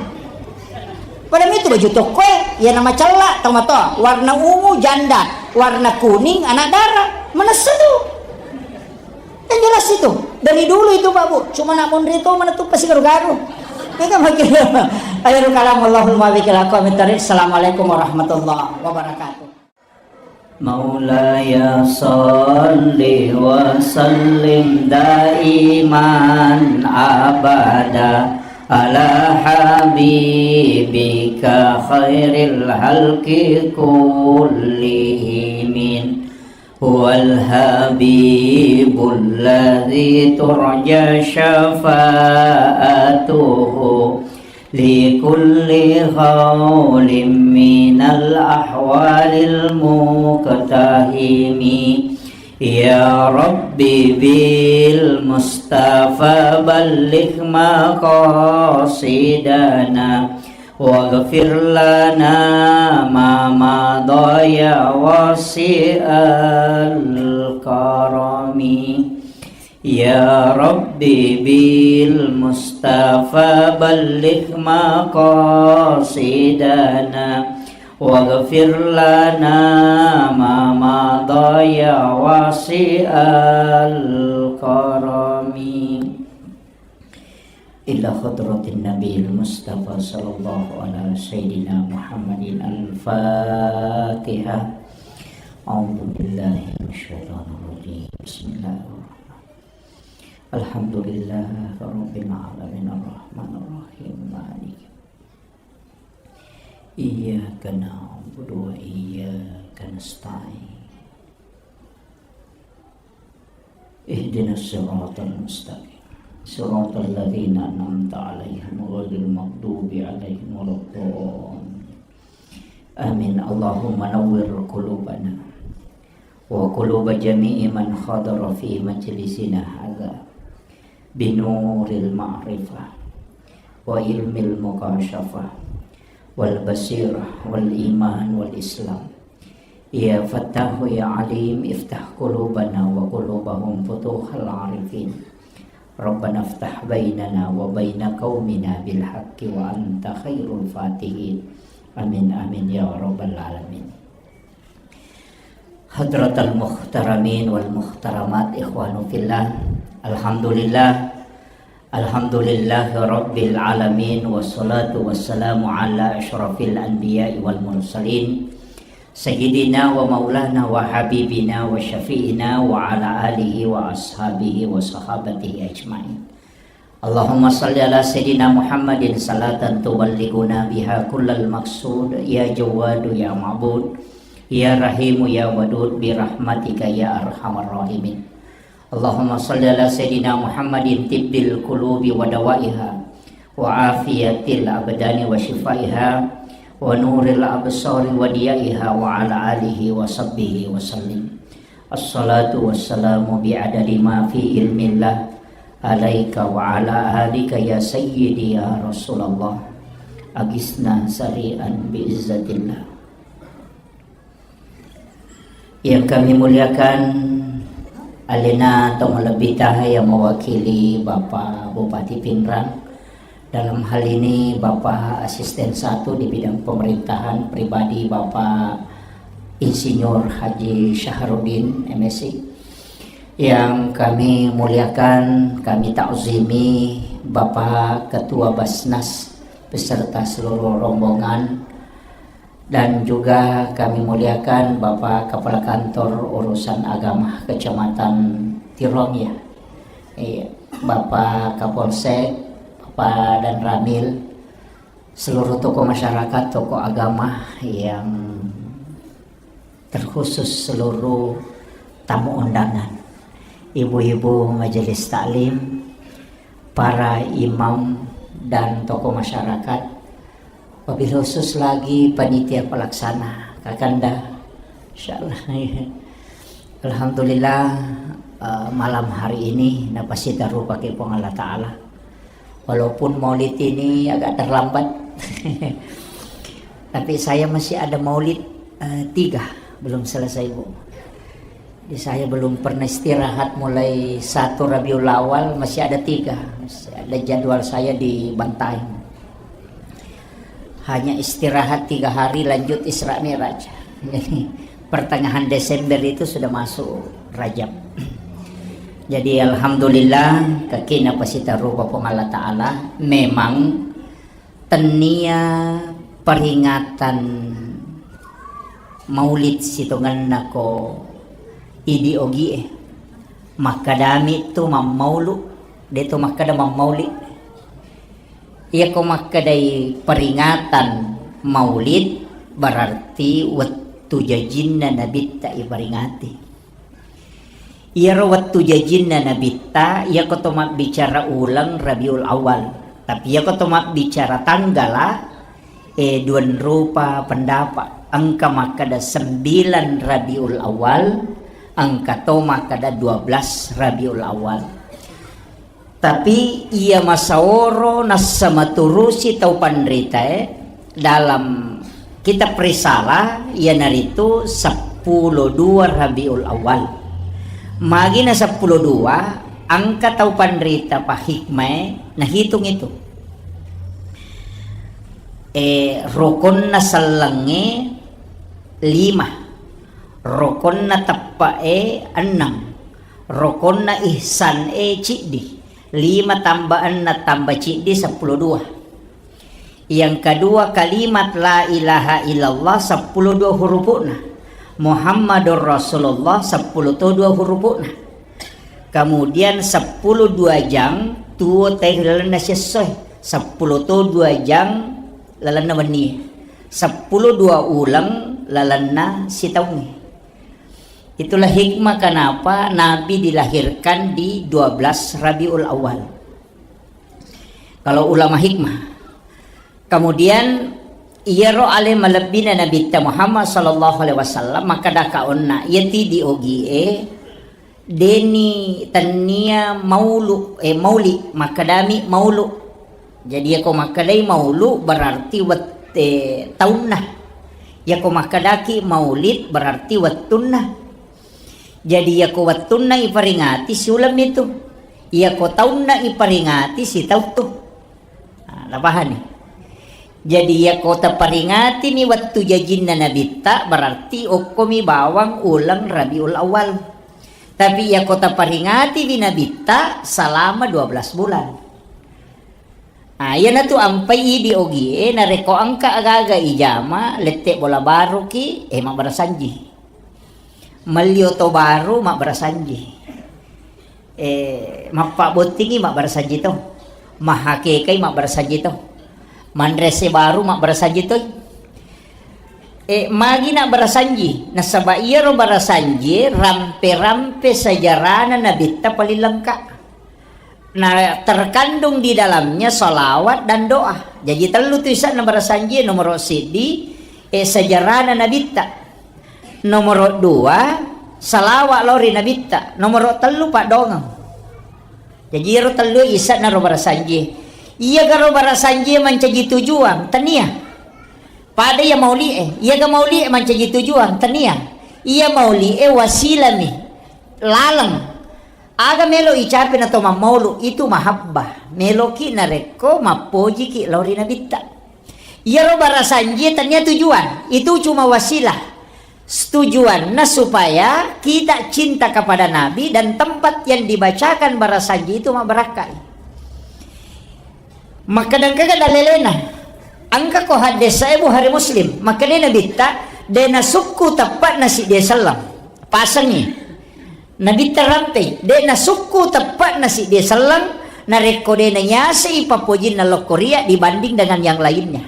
Pada itu baju toko e, ya nama cella tomatoa, warna ungu janda, warna kuning anak dara. Manessa tu. Yang jelas itu, dari dulu itu, Pak, Bu, cuma nak monri itu mana tuh pasti garu-garu. Ini kan makin akhirul kalam, Allahumma bikil aqwamit thariq. Assalamualaikum warahmatullahi wabarakatuh. مولاي صل وسلم دائما أبدا على حبيبك خير الخلق كلهم. هو الحبيب الذي ترجى شفاعته لكل هول من الأهوال المقتحم. يا رب بالمصطفى بلغ مقاصدنا واغفر لنا ما مضى يا واسع الكرم. يا رب بالمصطفى بلغ مقاصدنا واغفر لنا ما مضى يا واسع الكرم. إلى حضرة النبي المصطفى صلى الله على سيدنا محمد الفاتحة. أعوذ بالله من الشيطان الرجيم. بسم الله الرحمن الرحيم. الحمد لله رب العالمين. الرحمن الرحيم. مالك يوم الدين. إياك نعبد وإياك نستعين. اهدنا الصراط المستقيم. صراط الذين أنعمت عليهم غير المغضوب عليهم ولا الضالين. آمين. اللهم نور قلوبنا وقلوب جميع من حضر في مجلسنا هذا بنور المعرفة وعلم المكاشفة والبصيرة والإيمان والإسلام. يا فتاح يا عليم، افتح قلوبنا وقلوبهم فتوح العارفين. ربنا افتح بيننا وبين قومنا بالحق وأنت خير الفاتحين. آمين، آمين يا رب العالمين. حضرة المحترمين والمحترمات، إخوان في الله، الحمد لله، الحمد لله رب العالمين، والصلاة والسلام على أشرف الأنبياء والمرسلين، سيدنا ومولانا وحبيبنا وشفيعنا وعلى آله وأصحابه وصحابته أجمعين. اللهم صل على سيدنا محمد صلاة تبلغنا بها كل المقصود، يا جواد يا معبود، يا رحيم يا ودود، برحمتك يا أرحم الراحمين. اللهم صل على سيدنا محمد طب القلوب ودوائها، وعافية الأبدان وشفائها، ونور الأبصار وضيائها، وعلى آله وصحبه وسلم. الصلاة والسلام بعدد ما في علم الله عليك وعلى آلك يا سيدي يا رسول الله. أغثنا سريعا بعزة الله. Yang kami muliakan, alena tau malebbita yang mewakili Bapak Bupati Pinrang, dalam hal ini Bapak Asisten Satu di bidang pemerintahan pribadi, Bapak Insinyur Haji Syahrudin, M Si. Yang kami muliakan, kami takzimi Bapak Ketua Basnas beserta seluruh rombongan, dan juga kami muliakan Bapak Kepala Kantor Urusan Agama Kecamatan Tirong, ya. Iya, Bapak Kapolsek, Bapak Danramil, seluruh tokoh masyarakat, tokoh agama yang terkhusus seluruh tamu undangan, ibu-ibu majelis taklim, para imam dan tokoh masyarakat, wabil khusus lagi panitia pelaksana, Kakanda. Insyaallah. Alhamdulillah, eh, malam hari ini napasita rupa ke Puang Allah Ta'ala. Walaupun maulid ini agak terlambat. Tapi saya masih ada maulid, eh, tiga, belum selesai, Bu. Jadi saya belum pernah istirahat mulai satu Rabiul Awal, masih ada tiga. Masih ada jadwal saya di Bantaeng. Hanya istirahat tiga hari, lanjut Isra Mi'raj. Jadi pertengahan Desember itu sudah masuk Rajab. Jadi alhamdulillah, kakina pasita rupa Puang Allah Ta'ala. Memang tennia peringatan maulid sitongenna ko idi ogie. Makkedami tu mammaulu, de to makkeda mammauli. Iyako makkedai peringatan maulid, berarti wettu jajinna nabitta iperingati. Iyaro wettu jajinna nabitta, iyako to mabbicara uleng Rabiul Awal. Tapi iyako to mabbicara tanggala, eh, duanrupa pendapat. Engka makkeda sembilan Rabiul Awal, engka to makkeda dua belas Rabiul Awal. Tapi iya masaoro nassama turusi tau panritae dalam kitab Risalah, iyanaritu seppulo dua Rabiul Awal. Magina seppulo dua, engka tau panrita pahikmae nahitung itu. Eh, rokonna sellengnge lima, rokonna teppe'e enneng, rokonna ihsan e ciddi. Lima tambah enneng tambah ciddi, seppulo dua. Yang kedua, kalimat la ilaha illallah, seppulo dua hurupu'na. Muhammadur Rasulullah, seppulo to dua hurupu'na. Kemudian seppulo dua jang tuo teh lalenna sessoe, seppulo to dua jang lalenna wennie, seppulo dua uleng lalenna sitaungnge. Itulah hikmah kenapa Nabi dilahirkan di dua belas Rabiul Awal. Kalau ulama hikmah. Kemudian Iyaro ale malebbina Nabitta Muhammad sallallahu alaihi wasallam, makkedaka onna, iyati di ogie, deni tennia maulu, eh, mauli, makkedami maulu. Jadi, yako makkedai maulu, berarti wet-, eh, taunna. Yako makkedaki maulid, berarti wettunna. Jadi, yako wettunna iperingati, siuleng mitu. Yako taunna iperingati, sitauttu. Nah, napahani? Jadi, yako taperingati ni wettu jajinna Nabitta, berarti okkomi bawang uleng Rabiul Awal. Tapi, yako taperingati wi Nabitta, selama dua belas bulan. Ah, iyanatu ampai idi ogie, narekko engka aga-aga ijama, lette bola baruki, eh, mabbarasanji. Melli oto baru, mabbarasanji. Eh, mappabbottingi, mabbarasanji to. Mahakekai, mabbarasanji to. Manrese baru, mabbarasanji to. Eh, magi nabbarasanji? Nasaba iyaro barasanjie rampe-rampe sejarana Nabitta paling lengka. Nah, terkandung di dalamnya salawat dan doa. Jadi, tellu tu isanna barasanjie, nomoro siddi, eh, sejarana Nabitta. Nomoro dua, salawat lao ri Nabitta. Nomoro tellu, paddongeng. Jadi, iyaro tellu isanna ro barasanjie. Iyagaro barasanjie mancaji tujuan? Tania. Pada iya mauli'e. Iyaga mauli'e mancaji tujuan? Tania. Iya mauli'e wasilami, laleng. Aga melo icape na to mammaulu, itu mahabbah. Meloki narekko mappojiki lao ri Nabitta. Iyaro barasanjie tania tujuan, itu cuma wasilah. Tujuanna supaya kita cinta kepada Nabi dan tempat yang dibacakan barasanji itu mabbarakkai. Makkadangkaga dalelena, engka ko hadde Sahih Bukhari Muslim, makkeda Nabitta, de nasukku teppa'na siddi selleng. Pasengi. Nabitta rampei, de nasukku teppa'na siddi selleng, narekko de naiasei pappojinna lokkoria dibanding dengan yang lainnya.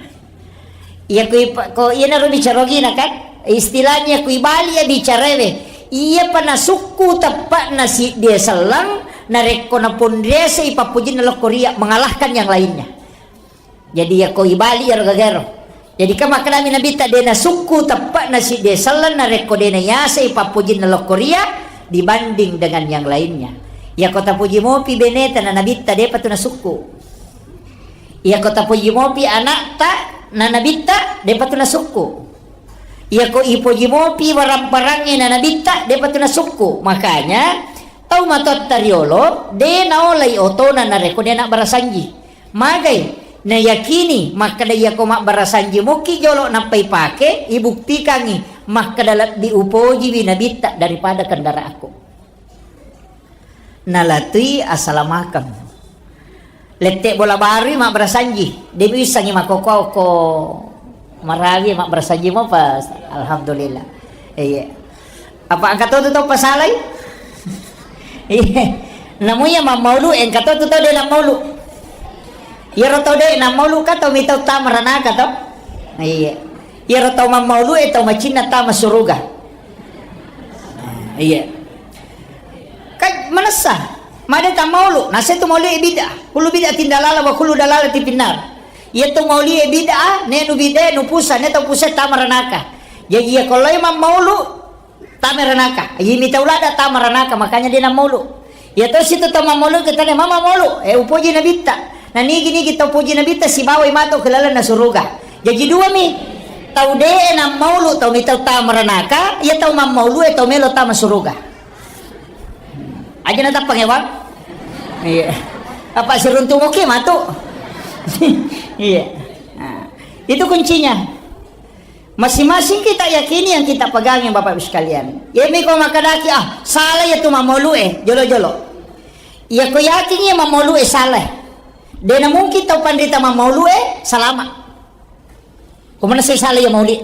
Iya kui pa-, ko iyanaro bicara ogina kan? Istilahnya kui bali ya bicara we. Iya pa nasukku teppa'na siddi selleng, narekko naponriasei pappojinna lokkoria mengalahkan yang lainnya. Jadi, yako ibali iyaro gagaro. Jadi, kan makkedami Nabitta, de nasukku teppa'na siddi selleng narekko de naiasei pappojinna lokkoria dibanding dengan yang lainnya. Yako tapoji mopi beneta na Nabitta, depa tu nasukku. Yako tapoji mopi anakta na Nabitta, depa tu nasukku. Yako ipoji mopi waramparangngé na Nabitta, dé'pa tu nasukku. Makanya, tau matoatta riolo, dé naolai otona narékko dé nabbarasanji. Magai, nayakini makkeda iyako mabbarasanji mokki jolo nappa ipaké, ibuktikangngi makkeda lebbi upojiwi Nabitta daripada kendaraanku. Nalatui assalamakeng. Lette bola barui mabbarasanji. Dé muissengngi makkokko-okko marawi mabbarasanji mopa. Alhamdulillah. Iya. Apa engka to tu tau pasalai? Iya. Namu iya mammaulu, engka to tu tau dé nammaulu. Iyaro tau dé nammaulu ka tau mitau tama ranaka to? Iya. Iyaro tau mammaulu é tau macinna tama suruga. Iya. Kan manessa, made tammaulu, nasé tu mauli'é bid'ah, kullu bid'atin dalalah wa kullu dalalatin finnar. Iya tu mauli'é bid'ah, né nu bid'ah, nu pusa, né tau pusa tama ranaka. Jaji iya ko lao mammaulu, tama ranaka. Iya mitau ladda tama ranaka, makanya dé nammaulu. Iya to situ tau mammaulu, kita né mama maulu, eh, upoji Nabitta. Na nigi-nigi tau poji Nabitta sibawai mato ke lalenna suruga. Jaji dua mi, tau dé nammaulu, tau mitau tama ranaka, iya tau mammaulu é tau melo tama suruga. Aja na tappang ya, Bang? Iya. Apa siruntu moki matu? Iya. Nah, itu kuncinya. Masing-masing kita yakini yang kita pegangi, Bapak Ibu sekalian. Iya mi ko makkedaki, ah, salah iya tu mammaulu é, jolo-jolo. Iya ko yakin iya mammaulu é salah. Dé na mungkin tau panrita mammaulu é salama. Ko manessai sala iya mauli.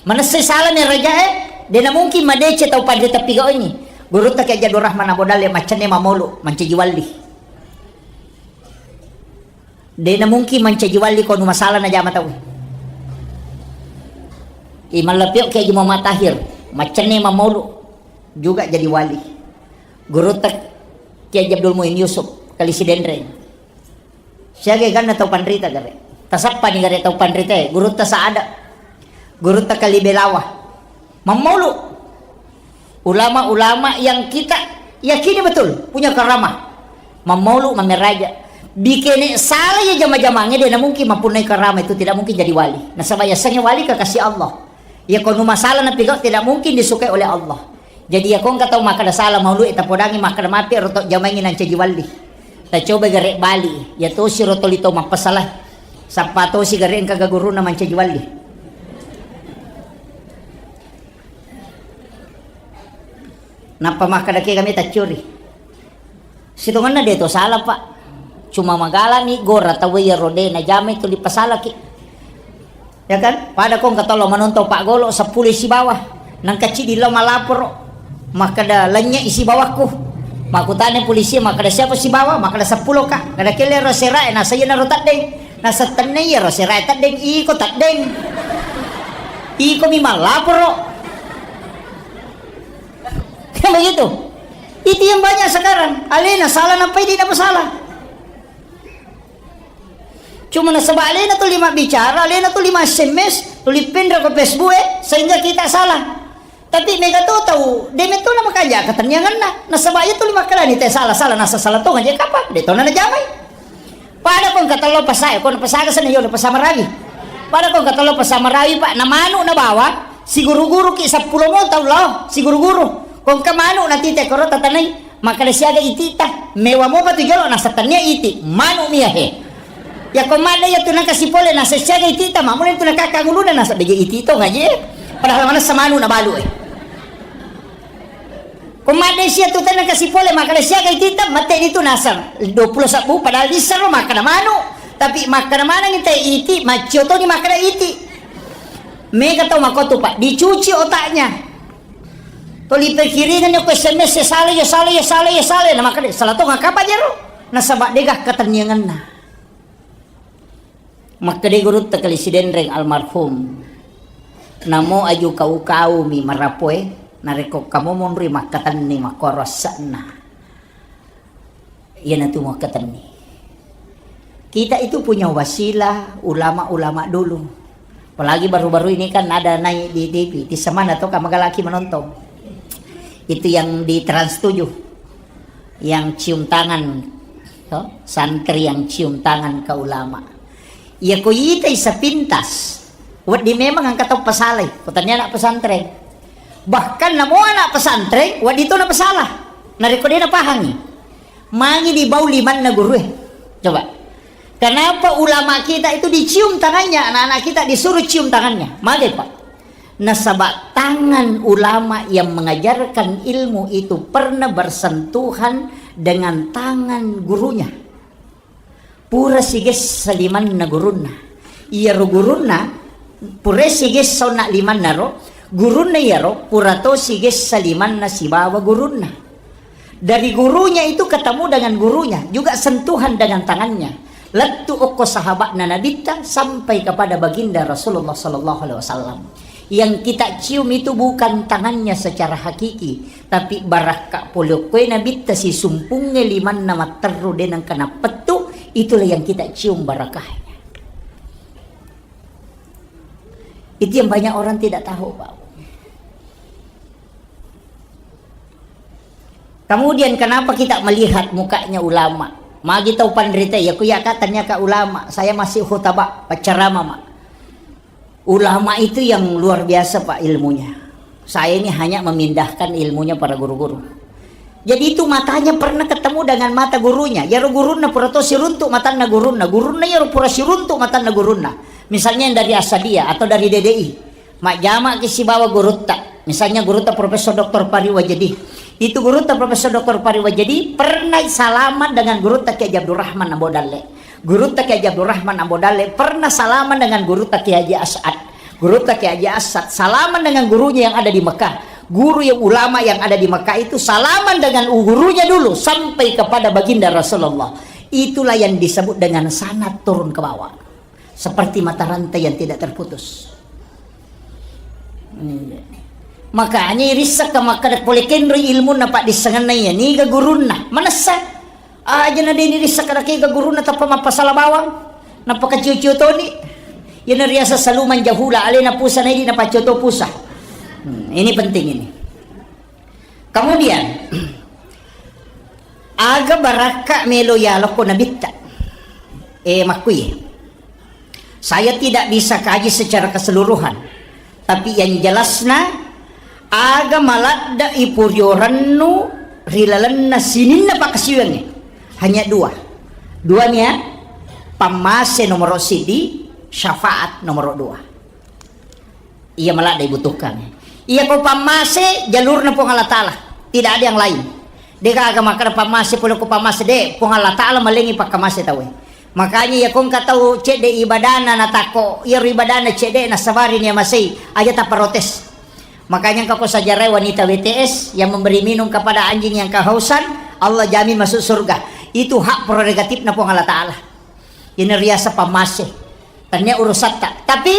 Manessai sala ni raja é, dé na mungkin madécé tau panrita pigaungngi. Gurutta Kiai Haji Abdul Rahman Abu Dalle maccenné mammaulu, mancaji wali. Dé na mungkin mancaji wali ko nu masala najama tau. I mallapio Kiai Haji Muhammad Tahir, maccenné mammaulu juga jadi wali. Gurutta Kiai Haji Abdul Muin Yusuf, Kali Sidenreng. Siaga ganna tau panrita gare. Tasappani gare tau panrite, gurutta Saada, gurutta Kalibelawa. Mammaulu. Ulama-ulama yang kita yakini betul punya karamah. Mammaulu, mammeraja. Bikene sala ya jama-jamange, de na mungkin mapunnai karamah itu, tidak mungkin jadi wali. Nasaba yasengnge wali kekasih Allah. Ya ko nu masalah napigau tidak mungkin disukai oleh Allah. Jadi ya ko engka tau makkeda sala maulu e, tapodangi makkeda mapi ro to jamaingi nancaji wali. Tacoba gare bali, ya tosi ro toli to mappasala. Sappa tosi gare engka ga guruna mancaji wali. Nappa makkeda ke kami taccuri. Sitongenna de to sala, Pak. Cuma magalami gora tau iya ro de najamai tuli pasalaki. Ya kan? Pada ko engka tollo manontong Pak Golo seppulo sibawa. Nangka cidi lo malaporo. Makkeda lennye isi bawakku. Makkutana polisi makkeda siapa sibawa? Makkeda seppulo, Kak. Kada kelle ro serae nasa iya naro teddeng. Nasa tenne iya ro serae teddeng. Iko teddeng. Iko mi malaporo. Kan begitu? Itu yang banyak sekarang. Alena salah, nampai dia dapat salah. Cuma nasaba alena tuli mabbicara, alena tuli ma-S M S, tuli penra ke Facebook, eh, sehingga kita salah. Tapi mega to tau, deme to nama kanja ketenyanganna. Nasaba iya tuli makkalani te salah, salah, nasa salah to ngaji kapang, de to na jamai. Pada ko engka tello pasae, ko pasaga sana yolo pasamarawi. Pada ko engka tello pasamarawi, Pak, na manu na bawa, siguru-guru ki seppulo mo tau lao, siguru-guru. Ko engka manu na tite koro tatanai, makkeda siaga itita, mewa mopa tu jolo nasa tania iti, manu mia he. Ya ko madde ya tu nangka sipole nasa siaga itita, mamule tu nangka kanguluna nasa bege iti to ngaji. Padahal mana semanu na balu eh. Ko madde sia tu tenna kasi pole makkeda siaga ititta, mate ditu naseng dua puluh sabbu, padahal dissero makkeda manu, tapi makkeda maneng te iti, maccio toni makkeda iti. Mega tau makotu, Pak, dicuci otaknya. Toli pikiringan ko S M S ya sale, ya sale, ya sale, ya sale, na makkeda salah to ngakapa jero? Nasaba dega ketenniangenna. Makkedai gurutta Kali Sidenreng almarhum, "Namo aju kau-kaumi marapoe, narekko kamu monri makkatenni makkoro asse'na, iyanatu makkatenni." Kita itu punya wasilah ulama-ulama dulu. Apalagi baru-baru ini kan ada naik di T V, di semana to kamagalaki menonton. Itu yang di Trans tujuh. Yang cium tangan, to? Santri yang cium tangan ke ulama. Iya ko itai sepintas, wedding memang engka tau pasalai, ko tania anak pesantren. Bahkan namo anak pesantren, wedding to na pasalah. Narekko de napahangi. Mangi dibau limanna gurue. Coba. Kenapa ulama kita itu dicium tangannya, anak-anak kita disuruh cium tangannya? Magai, Pak. Nasaba tangan ulama yang mengajarkan ilmu itu pernah bersentuhan dengan tangan gurunya. Pura sigessa limanna gurunna. Iyaro gurunna, pura sigessa onna limanna ro, gurunna iyaro pura to sigessa limanna sibawa gurunna. Dari gurunya itu ketemu dengan gurunya, juga sentuhan dengan tangannya. Lettu okko sahabatna Nabitta sampai kepada baginda Rasulullah sallallahu alaihi wasallam. Yang kita cium itu bukan tangannya secara hakiki, tapi barakka pole okkoe Nabitta sisumpungnge limanna matteru de nengka nappettu, itulah yang kita cium barakahnya. Itu yang banyak orang tidak tahu, Pak. Kemudian kenapa kita melihat mukanya ulama? Magi tau panrita, ya ku ya ka tanya ka ulama, saya masih khutbah, penceramah, Mak. Ulama itu yang luar biasa, Pak, ilmunya. Saya ini hanya memindahkan ilmunya para guru-guru. Jadi itu matanya pernah ketemu dengan mata gurunya. Yaro gurunna pura to siruntuk matanna gurunna. Gurunna yaro pura siruntuk matanna gurunna. Misalnya yang dari Asadia atau dari D D I. Majjama ki sibawa gurutta. Misalnya gurutta Profesor Doktor Pari Wajedi. Itu gurutta Profesor Doktor Pari Wajedi pernah salaman dengan gurutta Kiai Haji Abdurrahman Ambo Dalle. Gurutta Kiai Haji Abdurrahman Ambo Dalle pernah salaman dengan gurutta Kiai Haji As'ad. Gurutta Kiai Haji As'ad salaman dengan gurunya yang ada di Mekah. Guru yang ulama yang ada di Mekah itu salaman dengan gurunya dulu sampai kepada baginda Rasulullah. Itulah yang disebut dengan sanad turun ke bawah. Seperti mata rantai yang tidak terputus. Iya. Makanya irissakka makkeda pole kenroi ilmunna paddissengenna iya, niga gurunna. Manessa. Aja na deni rissakka nakega gurunna tappa mappasala bawang. Napakaciu-ciu toni. Iyana riaseng saluman jahula, alena pusa naidi napaccio to pusa. Hmm, ini penting ini. Kemudian, aga barakka melo yalokko nabitta. Eh, makkui. Saya tidak bisa kaji secara keseluruhan. Tapi yang jelasna, aga maladde ipuriorennu ri lalenna sininna pakkasiwiangnge. Hanya dua. Dua nia, pammase nomoro sidi, syafaat nomoro dua. Iya maladde ibutuhkan. Iya ko pammase jalurna Puang Allah Ta'ala. Tidak ada yang lain. Degaga makkeda pammase pole ko pammase, de, Puang Allah Ta'ala malengi pakkamase tauwe. Makanya iya ko engka tau cedde ibadana natakko, iyaro ibadana cedde nasabari nia masei, aja taprotes. Makanya engka ko sejarah wanita W T S yang memberi minum kepada anjing yang kehausan, Allah jamin masuk surga. Itu hak prerogatifna Puang Allah Ta'ala. Ini riaseng pammase. Tania urusatta. Tapi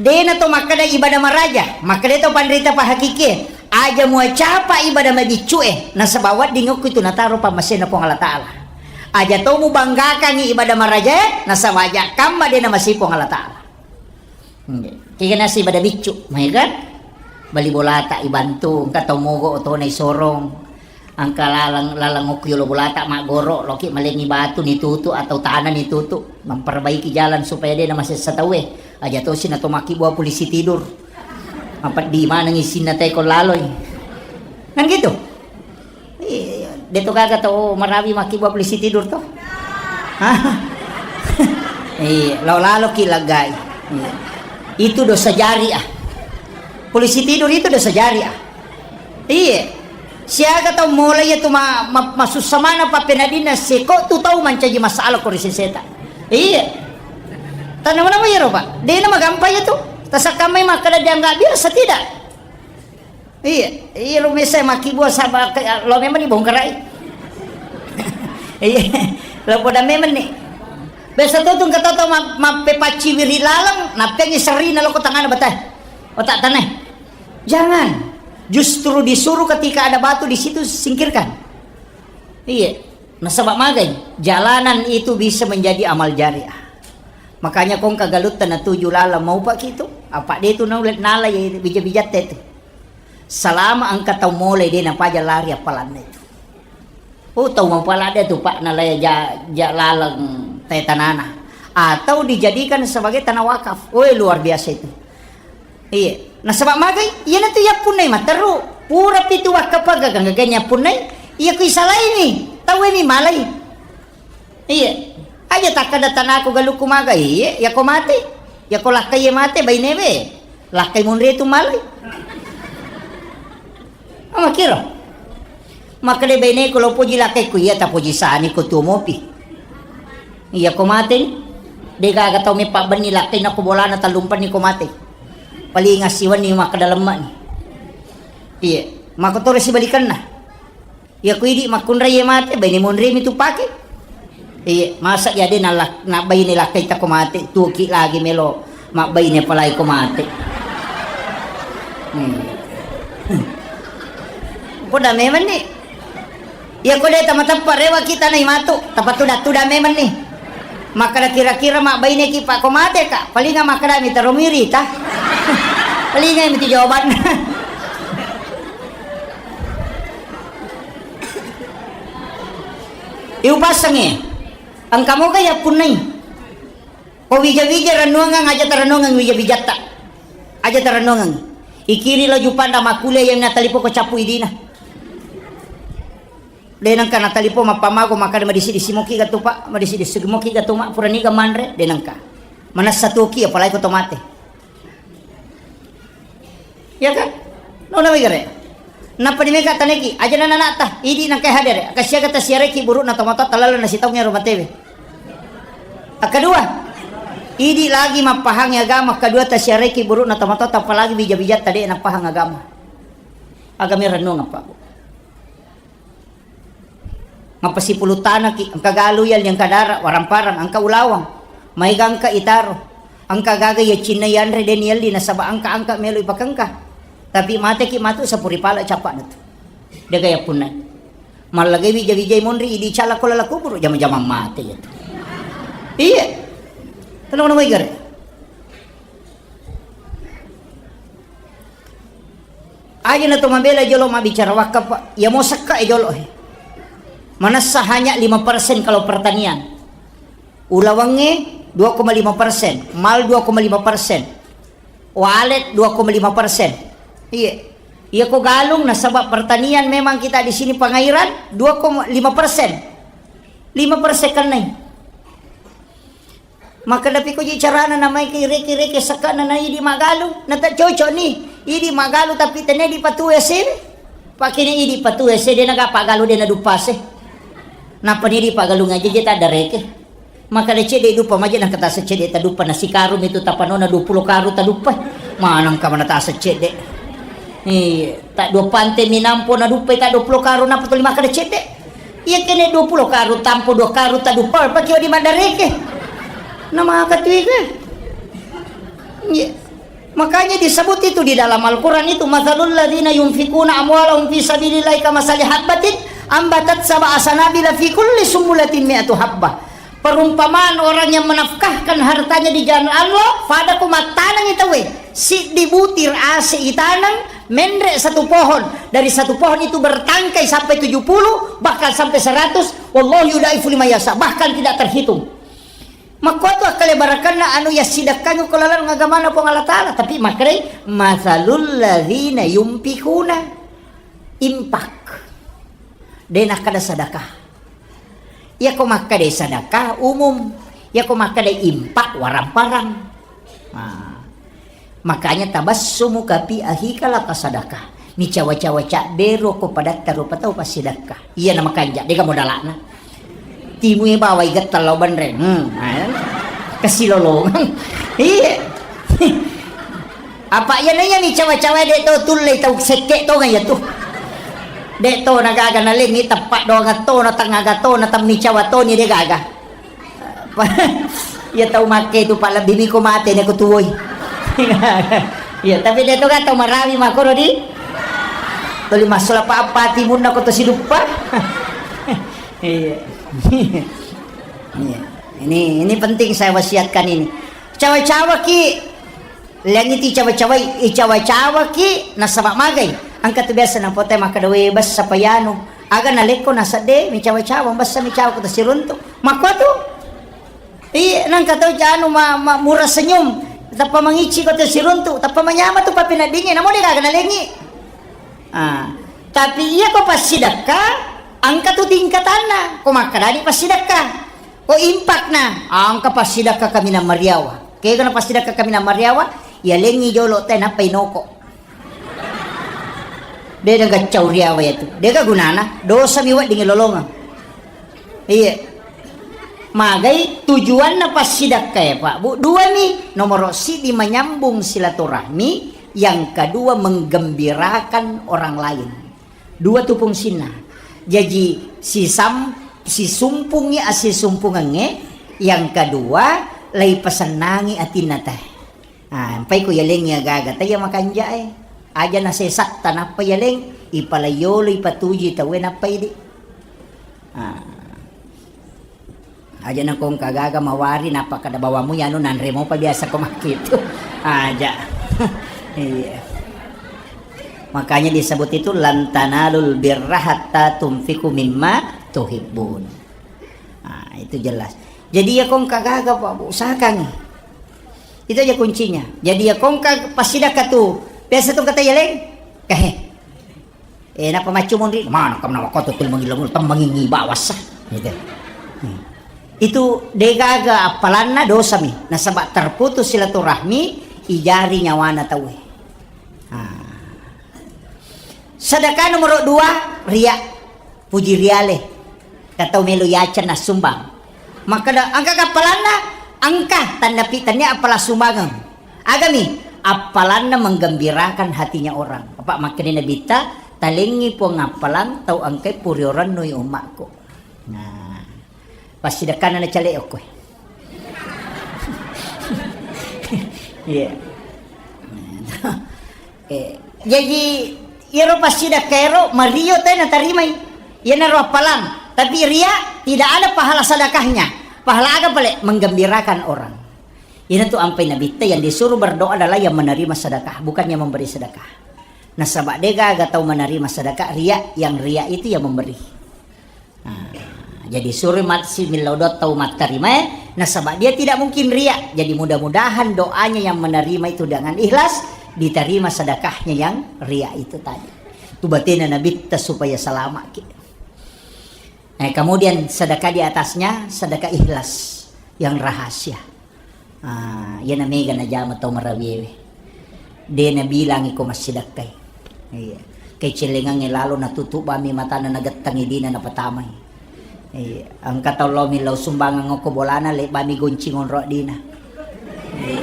dena to makkeda ibadah maraja, makkeda to panrita pahakikie, aja muacapa ibadah mabiccue, nasaba wedding okko itu nataro pammasena Puang Allah Ta'ala. Aja to mubanggakangi ibadah marajae, nasaba aja kamma dena masih Puang Allah Ta'ala. Kega nasi ibadah biccu, mai kan? Bali bolata ibantu, engka tau mogo otona isorong. Engka laleng, laleng okko yolo bolata maggoro, loki malengi batu nitutu atau tanah nitutu, memperbaiki jalan supaya de namasessa tauwe. Aja tosi nato makkibua polisi tidur. Mapeddi maneng isinna teko laloi. Kan gitu? Iya, de to gaga to marawi makkibua polisi tidur to. Hah? Iya, lao laloki laggai. Iya. Itu dosa jariah. Polisi tidur itu dosa jariah. Iya. Siaga tau mulai itu ma-, ma-, masussa mana pappenadina seko tu tau mancaji masalah ko ri seseta. Iya. Tanama-nama iyaro, Pak. Dena magampa iya tu. Tasakkamai makkeda dianggap biasa tidak. Iya, iya lo mesa makkibua saba ke-, lo memang dibongkarai. Iya, lo poda memang nih. Biasa tu tu kata tau ma-, mappepacciwi ri laleng, nappengi serina lo ko tangana batai. Otak tanah. Jangan. Justru disuruh ketika ada batu di situ, singkirkan. Iya. Nasaba magai, jalanan itu bisa menjadi amal jariah. Makanya kong kagalutta natuju laleng maupaki itu, apa de tu naulle nala ya bija-bijatta itu. Selama engka tau mulai de napaja lari appalanna itu. Oh, tau mapala de tu, Pak, nalai ja, ja laleng te tanana. Atau dijadikan sebagai tanah wakaf. Oh, luar biasa itu. Iya. Nasaba magai, iyanatu yappunnai matteru. Pura pitu wakkapaga ganggaga yappunnai, iya ku isalaini, tauwe mi malai. Iya. Aja takkada tanaku galukku maga, iya, yako mate. Yako lakkai mate, bainewe. Lakkai munri tu malai. Amakiro. Makkeda baineku, lo poji lakkaiku, iya tapoji sani ko tuo mopi. Iya ko mate ni. Degaga tau meppa benni lakkai nako bolana tallumpenni ko mate. Paling assiwenni makkeda lemma ni. Iya, makkotoro sibalikanna. Iya ko idi makkunrai mate, baine monri mi tu pake. Iya, masa ya de nalak-, na baine lakkai tako mate, tuki lagi melo mabbaine palai ko mate. Hmm. Poda memang ni. Iya ko de tama teppa rewa kita nai matu, tapatuda-tuda memang ni. Makkeda kira-kira mabbaine ki pa ko mate ka, palinga makkeda mi taro miri ta. Palinga mi tu jawabanna. Iupassangi. Engka moga yappunnai. Ko wija-wija rennuangeng, aja tarennuangeng wija-wijatta. Aja tarennuangeng. Ikiri lo jupanda makkuliah yang natalipo ko cappu idina. De nengka natalipo mappamago makkeda madisi-disi moki gatu, Pak, madisi-disi moki gatu, Mak, puraniga manre, de nengka. Manessa tuki apalagi ko to mate. Iya kan? Nona wigare. Nappa di mega taneki, aja nana nata, idi nangkai hadere. Kasiaga tasiareki burukna tomatoatta lalenna sitaungnge ro matewe. Kedua, idi lagi mappahangi agama, kedua tasiareki burukna tomatoatta apalagi bija-bijatta de napahang agama. Agama rennuang apa? Mappasipulung tanaki, engka galu yalli, engka dara, waramparang, engka ulawang, maega engka itaro, engka gaga iya cinna yanre de niyalli nasaba engka angka melo ipakengka. Tapi mateki matu sapuri pala cappa'na tu. Dega yappunnai. Mallagai wija-wijai monri idi cala ko lala kuburu jama-jamang mate iya tu. Iya. Tenang, tenang, Igar. Aja na to mabela jolo mabbicara wakaf, Pak. Ya mau sekka e jolo, he. Manessa hanya lima persen kalau pertanian. Ulawengnge dua koma lima persen, mal dua koma lima persen. Walet dua koma lima persen. Iya. Iya ko galung nasaba pertanian memang kita di sini pengairan dua koma lima persen. Lima persen kennai. Makkeda pi ko je carana namai ki reke-reke sekkana na idi magalung, na tak cocok ni. Idi magalung tapi tenne idi patu S E. Pakene idi patu S E de naga pagalu de na dupa se. Napa ni idi pagalung aja je tak ada reke. Makkeda cedde dupa maje nangka tase cedde taduppa na sikarung itu tapanona dua puluh karung taduppa. Manang ka mana tase cedde. Iya, tak dua pante minampo na duppa tak dua puluh karung napa tuli makkeda cedde. Iya kene dua puluh karung tampo dua karung taduppa pake di madareke. Na maka tu ike. Iya. Makanya disebut itu di dalam Al-Quran itu, "Matsalul ladzina yunfikuna amwalahum fi sabilillahi kamasali habbatin ambatat sab'a sanabila fi kulli sumbulatin mi'atu habbah." Perumpamaan orang yang menafkahkan hartanya di jalan Allah, pada ku mattanengi tauwe, siddi butir ase itaneng, menre satu pohon, dari satu pohon itu bertangkai sampai tujuh puluh, bahkan sampai seratus, wallahu yudaifu liman yasha, bahkan tidak terhitung. Makkuatu akkale barakanna anu yassidakkangi ko laleng agamana Puang Allah Ta'ala. Tapi makkedai, "Matsalul ladzina yunfikuna," infak. De nakkeda sedekah. Iyako makkeda sedekah umum, iyako makkeda infak warang-parang. Nah, makanya tabassumuka fi akhika laka sadaqah. Micawa-cawa cabbero ko padatta rupa tau passidekka. Iya na makanja, dega modalakna. Timue bawai getta lao benreng. Hmm, eh. Kesilolongang. Iya. Apa iya na iya micawa-cawa de to tulle tau sekke to iya tu. De to na gaga na lengi teppa doang to na tengaga to na temmicawa to ni de gaga. Iya tau makke tu, Pak, lebbi miko mate ne ko tuwoi. Iya, tapi de to ga tau marawi makkoro di. Tuli massola pa apa timunna ko to siduppa. Iya. Iya. Ini, ini penting saya wasiatkan ini. Cawa-cawa ki Lengiti cawa-cawai, icawa-cawaki nasaba magai. Engka tu biasa napote makkeda, "We, bessa payanu." Aga nalekko nasedde, micawa-cawa, bessa micawa ko tasiruntu. Makkuatu. Iya, nangka tau janu ma, ma, murah senyum, tappa mangicci ko tasiruntu, tappa manyama tu pappeneddingnge, namo de gaga nalengi. Ah, tapi iya ko passidekka, engka tu tingkatanna. Ko makkedani passidekka. Ko impakna, engka passidekka kaminang mariawa. Kega na passidekka kaminang mariawa, yalengngi jolo te nappa inoko. De gaga cau riawa yatu. Dega gunana, dosa mi wedding lolongeng. Iya. Magai tujuanna passidekka ya, Pak, Bu. Dua mi, nomoro siddi manyambung silaturahmi, yang kedua menggembirakan orang lain. Dua tu fungsinna. Jaji sisam-, sisumpungngi assisumpungengnge, yang kedua, leipasennangi atinna te. Ah, empai ku yalengngi agaga, taiya makanjae. Aja nasesatta nappa yaleng, ipalaiolo, ipatuju tauwe nappa idi. Ah. Aja na ko engka gaga mawari, nappa kada bawamu yanu nanre mopa biasa ko makkitu. Aja. Iya. Makanya disebut itu, "Lan tanalul birra hatta tunfiqu mimma tuhibbun." Nah, itu jelas. Jadi ya ko engka gaga, Pak, usahakan. Itu aja kuncinya. Jadi ya ko engka passidakka tu. Biasa tu kata yaleng. Kahe. Eh, napa maccu monri? Mana kamu nama koto tu mangilong, tembangi bawasa. Gitu. Hmm. Itu degaga appalanna dosa mi. Nasaba terputus silaturahmi, ijari nyawana tauwe. Ah. Sedekah nomor dua, ria. Puji riale. Katau melo yacen nassumbang. Makkeda, engka kappalanna, engka tanda pi-, tania appala sumbangeng. Agami, appalanna menggembirakan hatinya orang. Apa makkeda Nabitta, talengngi Puang appalang tau engkai puriorennu i ummakku. Nah, passidekkanna na cale okko. Iya. Eh, jaji iyaro passidekka ero mario te natarimai. Iyanaro appalang, tapi ria tidak ada pahala sedekahnya. Pahala aga pale? Menggembirakan orang. Ina tu ampai Nabitta, yang disuruh berdoa adalah yang menerima sedekah, bukan yang memberi sedekah. Nasaba de gaga tau menerima sedekah, ria, yang ria itu yang memberi. Nah, jadi suri mat-, si millau doa tau matterimae, nasaba dia tidak mungkin ria. Jadi mudah-mudahan doanya yang menerima itu dengan ikhlas, diterima sedekahnya yang ria itu tadi. Tu batena Nabitta supaya selamat ki. Eh, kemudian sedekah di atasnya, sedekah ikhlas yang rahasia. Ah, iyana mega najama tau marawiéwé. Dé nabilangi ko massidakkai. Iya. Kecéléngangnge lalo natutup bami matana nagettengi dina napatamai. Iya. Engka tau lao millau sumbangeng okko bolana, lebbami goncing onro dina. Iya.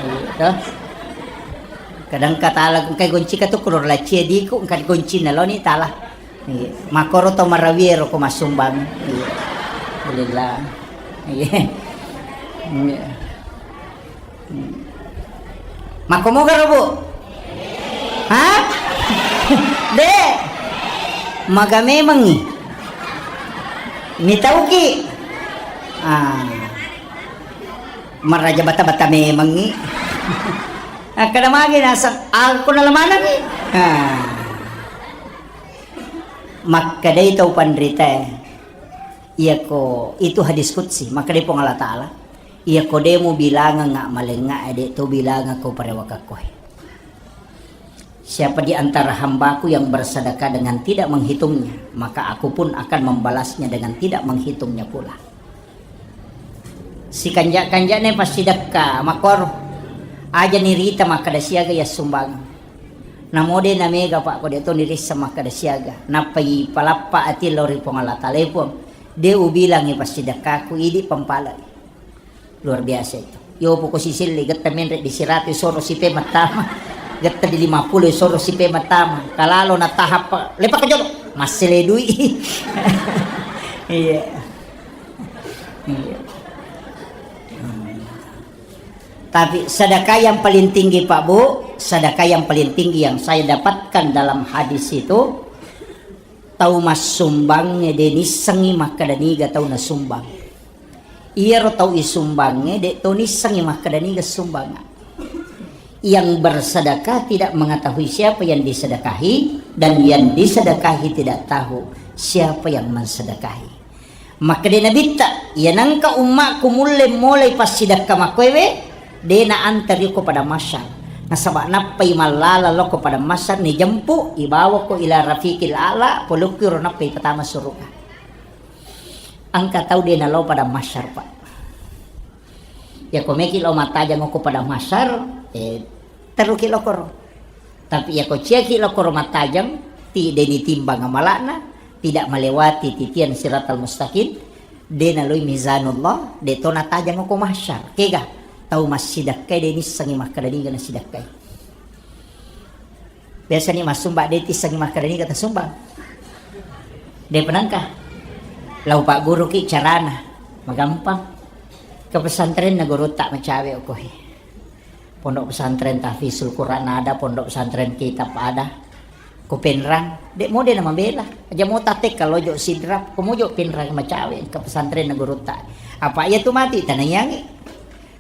Iya, toh. Kadang katala engka goncing katu kuro laccie diku, engka goncing naloni tala. Iya. Makkoro to marawié ro ko massumbang. Iya. Alhamdulillah. Iya. Iya. Makko moga ro, Bu? Hah? De. Maga memengngi. Mitauki. Ah. Maraja bata-bata memengngi. Akkada magi naseng, aku nalamanangngi. Ah. Makkedai tau panritaé, iyako, itu hadis qudsi, makkedai Puang Allah Ta'ala, iyako dé mubilangengnga malengngaé, dé to bilangekko parewakakkoé. Siapa di antara hambaku yang bersedekah dengan tidak menghitungnya, maka aku pun akan membalasnya dengan tidak menghitungnya pula. Sikanja-kanja'na passidekka makkoro. Aja nirita makkeda siaga iya sumbangeng. Namo dé namega, Pak, ko dé to nirissa makkeda siaga. Nappa ipalappa ati lao ri Puang Allah Ta'ala, "Eh, Puang, dé ubilangi passidekkaku, idi pampalai." Luar biasa itu. Yo poko sisilli getta menre di siratu soro sipe mattama. Getta di lima puluh soro sipe mattama. Kalalo na tahap lepak jolo. Massele dui. Iya. Iya. Hmm. Tapi sedekah yang paling tinggi, Pak Bu, sedekah yang paling tinggi yang saya dapatkan dalam hadis itu, tau massumbangngé dé nissengngi makkeda niga tau nasumbang. Iyaro tau isumbangngé dé to nissengngi makkeda niga sumbangngé. Yang bersedekah tidak mengetahui siapa yang disedekahi, dan yang disedekahi tidak tahu siapa yang mensedekahi. Makkedai Nabitta, "Iya nengka ummakku mulle molai passidekka makkoéwé, dé naantar iyokko padang mahsyar. Nasaba nappai mallala lokko padang mahsyar, nijempu, ibawakko ila rafiqil a'la, polokki ro nappai patama suruga." Engka tau dé nalao padang mahsyar, Pak. Iyako méki lao mattajang okko padang mahsyar, eh, teruki lokoro. Tapi iyako ciaki lokoro mattajang, ti dé nitimbang amala'na, tidak melewati titian siratal mustaqim, dé naloi mizanullah, dé to natajang okko mahsyar. Kega, tau massidekkai dé nissengngi makkeda niga nasidekkai. Biasani massumba dé tissengngi makkeda niga tasumbang. Dé penengka. Lau pagguruki carana, magampang. Ke pesantrenna gurutta macawe okkoé. Pondok pesantren Tahfizul Quran ada, pondok pesantren Kitab ada. Ko Penrang, dé mode na mabela. Aja mo tatekka lojo Sidrap, ko mojo Penrang macawe ke pesantrenna gurutta. Apa iya tu mati tanaiangi.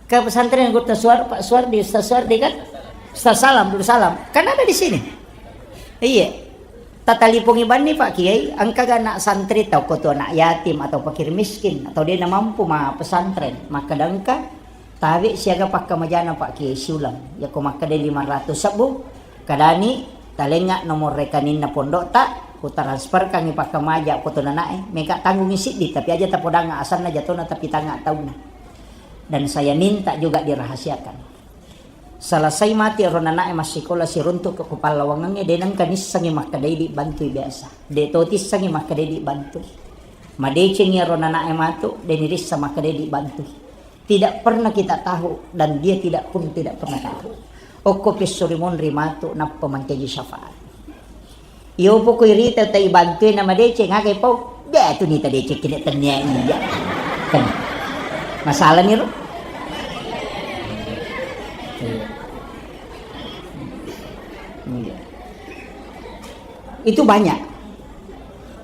Ke pesantren Gurutta Suar-, Pak Suwardi, Ustaz Suwardi kan? Ustaz Salam, Abdul Salam. Kan ada di sini. Iya. Tatalipongi banni Pak Kiai, engkaga anak santri tau ko tu anak yatim atau fakir miskin atau dé namampu ma pesantren, makkeda engka, tabe siaga pakkamajana Pak Kiai siuleng. Iyako makkeda lima ratus sebbu, kadani talengnga nomor rekeninna pondokta, ku transferkangngi pakkamaja ko tu nanae, meka tanggungi siddi, tapi aja tapodangnga asenna jatona tapi tangnga taunna. Dan saya minta juga dirahasiakan. Selesai mati ero nanae massikola siruntuk ke kupallawangengngé, dé nengka nissengngi makkeda idi bantui biasa. Dé to tissengngi makkeda idi bantui. Madecengngi ero nanae matu, dé nirissa makkeda idi bantui. Tidak pernah kita tahu dan dia tidak pun tidak pernah tahu. Okko pesso ri monri matu nappa mancaji syafaat. Iyo poko irita utai bantui na madeceng, aga ipau? Dé tu nita deceng kene tennia iya. Kan. Masalah ni ro. Iya. Iya. Itu banyak.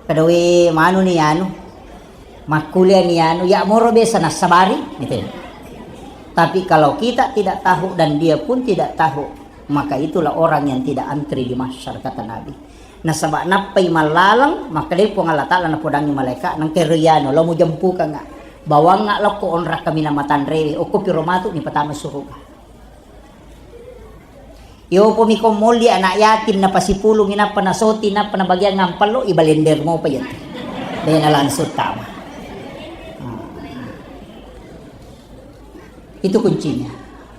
Pada we manu ni anu. Makkuliah ni anu, ya moro biasa nassabari, gitu ya. Tapi kalau kita tidak tahu dan dia pun tidak tahu, maka itulah orang yang tidak antri di mahsyar, kata Nabi. Nasaba nappai mallaleng, makkedai Puang Allah Ta'ala napodangi malaika, nengka ero iyanu, lo mujempukengnga. Bawangnga lokko onrang kaminang matanrewe, okko piro matu ni patama suruga. Yopomi ko molli anak yatim, napasipulungi, nappa nasoti, nappa nabagiang ampello, ibalender mopa iyatu. Dena langsung tama. Nah. Itu kuncinya.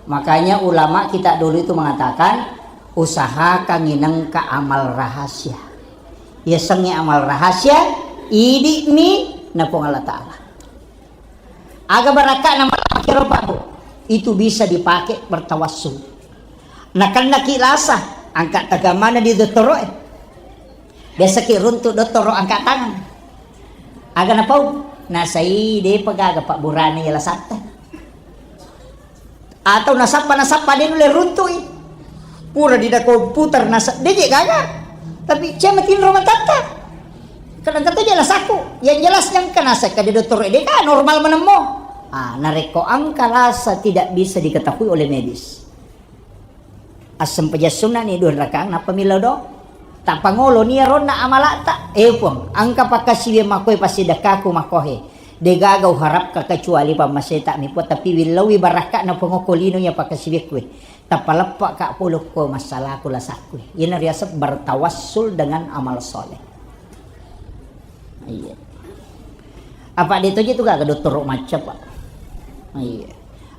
Makanya ulama kita dulu itu mengatakan, usahakan nginengka amal rahasia. Yasengnge amal rahasia, idi'mi na Puang Allah Ta'ala. Aga barakka'na makkero, Pak, Bu? Itu bisa dipakai bertawassul. Nakennaki lasa, angka tagamana di dottoro'e. Biasaki runtu dottoro angka tangan. Aga napau? Nasai depa gaga pabburana iya lasatta. Atau nasappa, nasappa de nulle runtui. Pura di da komputer nasa, de je gaga. Tapi cuma tinro matatta. Kadang kata je lasaku. Yang jelasnya engka nasa ka de dottoro de ka normal menemmo. Ah, narekko angka lasa tidak bisa diketahui oleh medis. Assempajang sunna ni dua rakaat, nappa millau do. Tappangolo ni ronna amalata. Eh, Puang, angka pakkasiwiang makkoe, passidekkaku makkohe. Degaga uharapka kecuali pammaseta mi, Puang, tapi willaui barakka'na Puang okko lino iya pakkasiwiakku. Tappa leppa ka pole ko massalaku lasakku. Iyana riaseng bertawassul dengan amal soleh. Iya. Apa de toje tu gaga dottoro macca, Pak? Iya.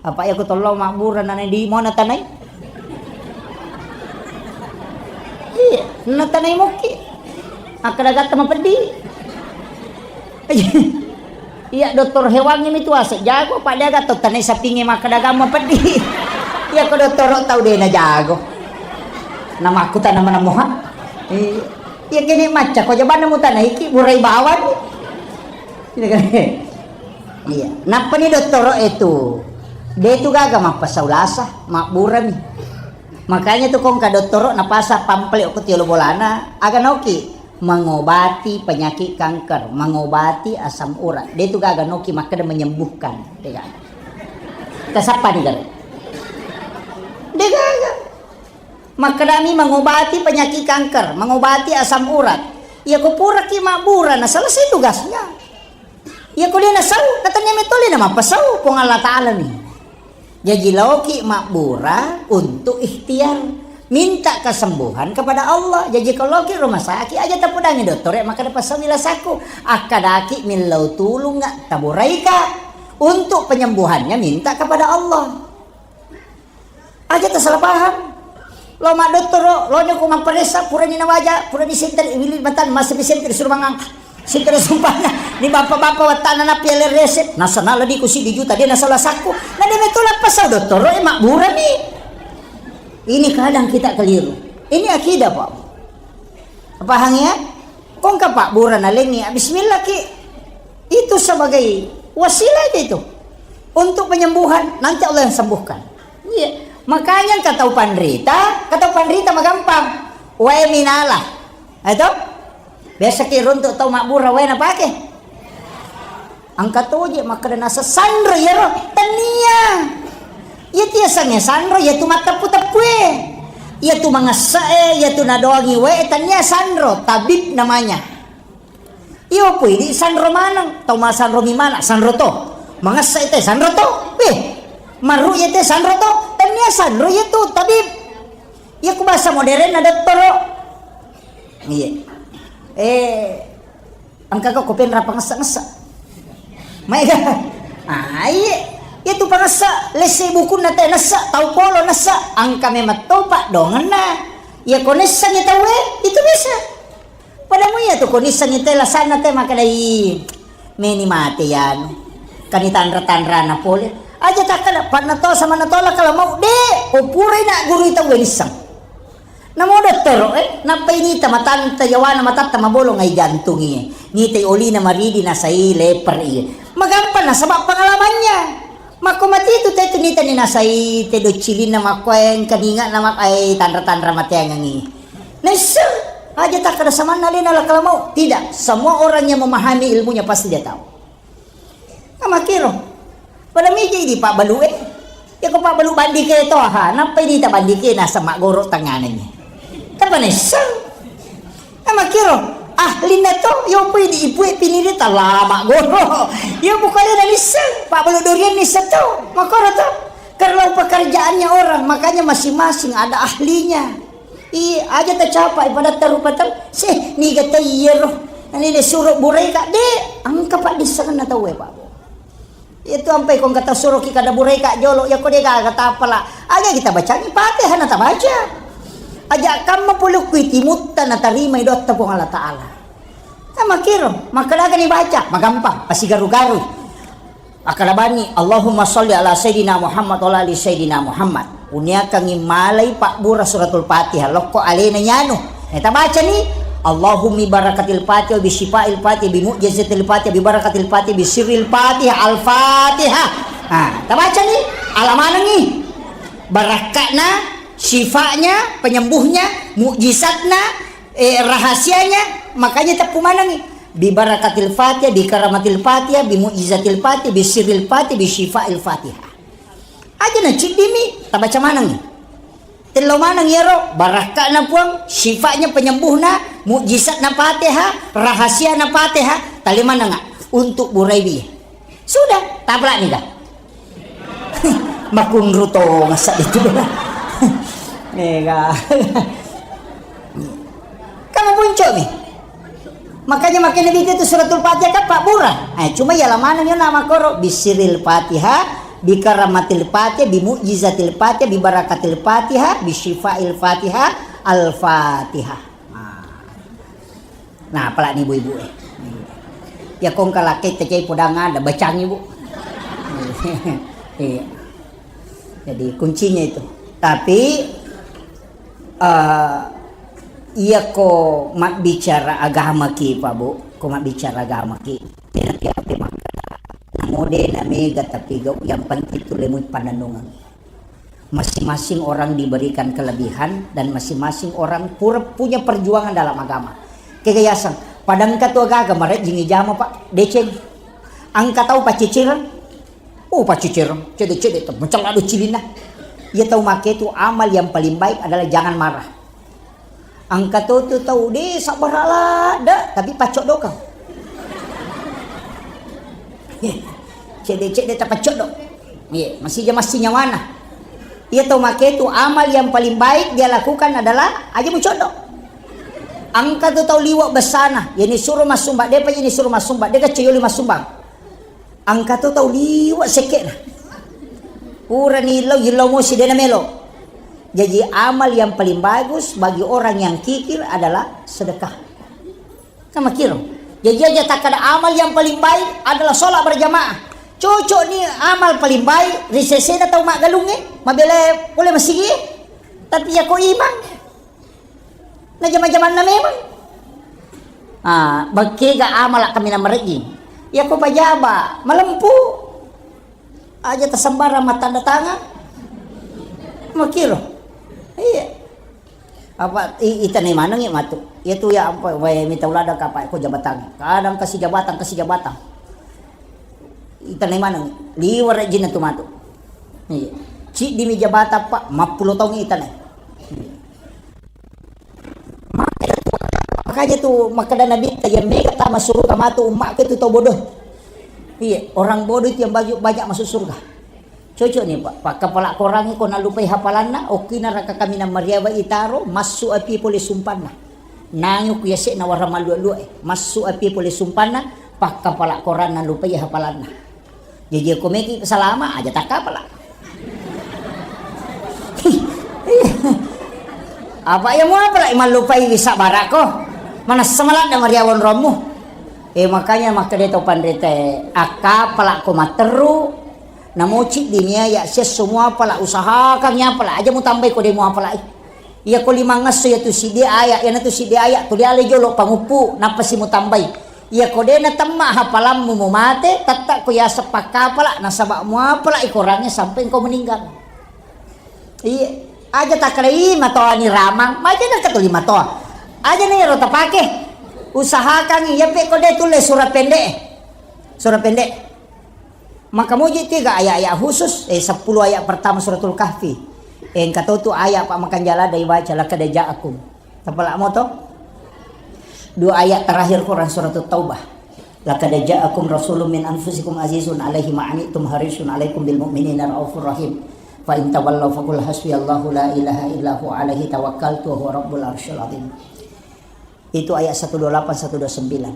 Apa iya ko tollo mabbura nana di mona tanai? Iya, na tanai mokki. Akkada gatta mapeddi. Iya, dokter hewangnge mi tu ase jago, pada gatta tanai sapingnge makkada gamma peddi. Iya ko dottoro tau de na jago. Namakku tanah mana moha. Iya. Iya, kene macca ko jabanna mutanaiki burai bawang. Iya. Nappani dottoro e tu, de tu gaga mappasau lasa, mabburami. Makanya tu kongka dottoro napasa pamflet ko tiolo bolana, aga naoki mengobati penyakit kanker, mengobati asam urat. De tu gaga naoki makkeda menyembuhkan, de gaga. Tasappa ni gare. De gaga. Makkedami mengobati penyakit kanker, mengobati asam urat. Iya ko puraki mabbura na selesai tugasnya. Iya ko de nasau, na tania metole na mappasau Puang Allah Ta'ala mi. Jaji laoki mabbura untuk ikhtiar, minta kesembuhan kepada Allah. Jaji ko laoki rumah sakit, aja tapudangi dottore makkeda pasau lasakku. Akkadaki millau tulung, taburaika. Untuk penyembuhannya minta kepada Allah. Aja tasala paham. Lo maddottoro, lo nyoko mapparessa, purani nawaja, purani senter, wili matan, masa di senter, suruh mangang. Senter sumpahnya, di bapak-bapak wattana na piala resep, nasana ladiku sidi juta, dia nasala sakku. Na de meto lappa sau dottoro, eh, mabburami. Ini kadang kita keliru. Ini akidah, Pak. Paham ya? Kongka pabbura nalengi, bismillah ki. Itu sebagai wasilah aja itu. Untuk penyembuhan, nanti Allah yang sembuhkan. Iya. Makanya engka tau panrita, engka tau panrita magampang. Wae minala. Itu? Biasa ki runtuk tau mabbura wae napake. Engka toje makkeda nasa sanro iyaro, tania. Iya tiasangnge sanro, iya tu matteppu-teppue. Iya tu mangessa e, iya tu nadoangi wae, tania sanro, tabib namanya. Iyo pui di sanro maneng, tau masanro mi mana, sanro to. Mangessa ite sanro to. Weh, marru ite sanro to, tania sanro iya tu, tabib. Iya ku bahasa modern na dottoro. Iya. Eh, Engka ko penra pangessa-ngessa. Maega. Ah, iye. Iya tu pangessa, lesse bukunna te nessa, tau polo nessa, engka memang topa dongenna. Iya ko nessangi tauwe, itu bisa. Padamu iya tu ko nissangi te lasanna te makkedai meni mate yanu. Kani tanra-tanrana pole. Aja takkada, panna to sama na tola kala mau de, ko purai na guru tauwe nissang. Namo dottoro, eh, nappa inita matanta, yawana matatta mabolong ai jantung iye. Nitai olina maridi nasai leper iye. Magampang nasaba pengalamannya. Makko mati tu te tu nita ni nasai te docilinna makko engka ninga na mak-, ai tanra-tanra mateangengi. Naisseng aja takkada samanna lena lakala mau. Tidak, semua orang yang memahami ilmunya pasti dia tahu. Makkiro. Pada miji di pabbalu e. Yako pabbalu bandike to, ha, nappai di tabandike naseng maggoro tanganengngi. Tapa nisseng. Makkiro. Ahlinna to, yo pui di ibu e piniri talama goro. Yo bukannya nisseng, pabbalu durian nisseng to. Makkoro to. Kalau pekerjaannya orang, makanya masing-masing ada ahlinya. Iya, aja tacapai pada tarupateng, seh, niga tau iyaro. Ini disuruh burai kak, de, engka paddissengenna tau e, Pak. Itu ampai ko engka tau suruh ki kada burai kak jolo, ya ko de gaga tapala. Aja kita bacangi Fatihah na tabaca. Aja kamma pulukku timutta na tarimai dotta Puang Allah Ta'ala. Sama kiro, makkadagani baca, magampang, pasigaru-garu. Akkalabani, Allahumma salli ala Sayyidina Muhammad wa ala ali Sayyidina Muhammad. Uniakangi malai pabbura suratul Fatihah, lokko alena nyanu. Neta bacani, Allahumma barakatil Fatihah, bi syifail Fatihah, bi mu'jizatil Fatihah, bi barakatil Fatihah, bi sirril Fatihah, al-Fatihah. Nah, tabacani, alamanangi. Barakka'na, syifa'nya, penyembuhnya, mukjizatna, eh, rahasianya, makanya teppu manangi. Bi barakatil Fatihah, bi karamatil Fatihah, bi mu'jizatil Fatihah, bi sirril Fatihah, bi syifail Fatihah. Aja na ciddimi, tabaca maneng. Tello maneng iyaro, barakka'na Puang, syifatnya penyembuhna, mukjizatna Fatihah, rahasiana Fatihah, tali manenga untuk buraiwi. Sudah, taplak nih dah. Makunru tongasa itu. Mega. Kamu puncuk nih. Makanya makin lebih itu suratul Fatihah kan Pak Bura. Eh, cuma ya lamana nih nama koro bisiril Fatihah, bi karamatil Fatihah, bi mu'jizatil Fatihah, bi barakatil Fatihah, bi syifail Fatihah, al-Fatihah. Nah. Nah, apalagi ibu-ibu eh. Ya kong kalakke tecai podang ada bacangi, Bu. Iya. Jadi kuncinya itu. Tapi eh, iya ko mabbicara agama ki, Pak Bu, ko mabbicara agama ki. Tena tiap makkada. Namo de na mega tapi gau yang penting tu lemui pananungan. Masing-masing orang diberikan kelebihan dan masing-masing orang pura punya perjuangan dalam agama. Kega yaseng, padangka tu agaga marejjing ijama, Pak, deceng. Angka tau paccicireng. Oh, paccicireng, cede-cede tu, mencela do cilinna. Iya tau make tu amal yang paling baik adalah jangan marah. Angka to tu tau de sabbara ladde, tapi paccoddo kau. Cedde-cedde tapaccoddo. Iya, masija massi nyawana. Iya tau make tu amal yang paling baik dia lakukan adalah aja mucoddo. Angka tu tau liwa bessana, yani suruh massumbang, depa yani suruh massumbang, dega ceyoli massumbang. Angka to tau liwa sekke'na. Purani illau, illau mosi dena melo. Jadi amal yang paling bagus bagi orang yang kikir adalah sedekah. Sama kiro. Jadi aja takkada amal yang paling baik adalah sholat berjamaah. Cocok ni amal paling baik ri sesena tau maggalungnge, mabela pole masigi. Tapi ya ko imang. Na jama-jamanna memang. Ah, bekkega amala kaminang marejjing. Iya ko pajaba, malempu. Aja tasembarang mattanda tangan. Makiro. Iya. Apa i-, itanai maneng ya matu. Iya tu ya apa wae mita ulada kapa ko jabatan. Kadang kasih jabatan, kasih jabatan. Itanai maneng. Liwar rejjinna tu matu. Iya. Ciddimi jabatan, Pak, mappulo taung itanai. Makanya tu makkeda Nabitta, yang mega tama suruga matu ummakku itu tau bodoh. Iya, orang bodoh itu yang banyak, banyak masuk surga. Cocok nih, Pak. Pakkapala Korangi ko nalupai hafalanna, okkina raka kaminang mariawa itaro, massu api pole sumpanna. Nangi ku yase'na warang mallua-lua e, massu api pole sumpanna, pakkapala Koranna lupai hafalanna. Jaji ko meki salama aja takkapala. Apa iya muapala mallupai wisa barako. Manessa maladda mariawan rommu. Eh, makanya makkeda to panrita, akkapala ko matteru, namoci dinia ya sesso muapala, usahakan ya pala aja mutambai ko de muapala. Iya ko limangngesso iya tu siddi aya, iyana tu siddi aya tuli ale jolo panguppu, nappa si mutambai. Iya ko de natemma hafalammu mumate, tetta ko yaseng pakkapala, nasaba muapala i Korangnge sampai engkau meninggal. Iya, aja takkeda i matoani ramang, maja na ketuli matoa. Aja na iyaro tapake. Usahakan iya pe ko de tulle sura pendek. Sura pendek. Maka muji tiga ayat-ayat khusus, eh, sepuluh ayat pertama Suratul Kahfi. Eh, engka to tu ayat pa makanjala dai baca, laqad ja'akum. Tapalak moto? Dua ayat terakhir Quran Suratul Taubah. Laqad ja'akum rasulun min anfusikum azizun alaihi ma anittum harisun alaikum bil mu'minina raufur rahim. Fa in tawallaw faqul hasbiyallahu la ilaha illa huwa alaihi tawakkaltu wa huwa rabbul arsyil azim. Itu ayat satu dua lapan, satu dua sembilan.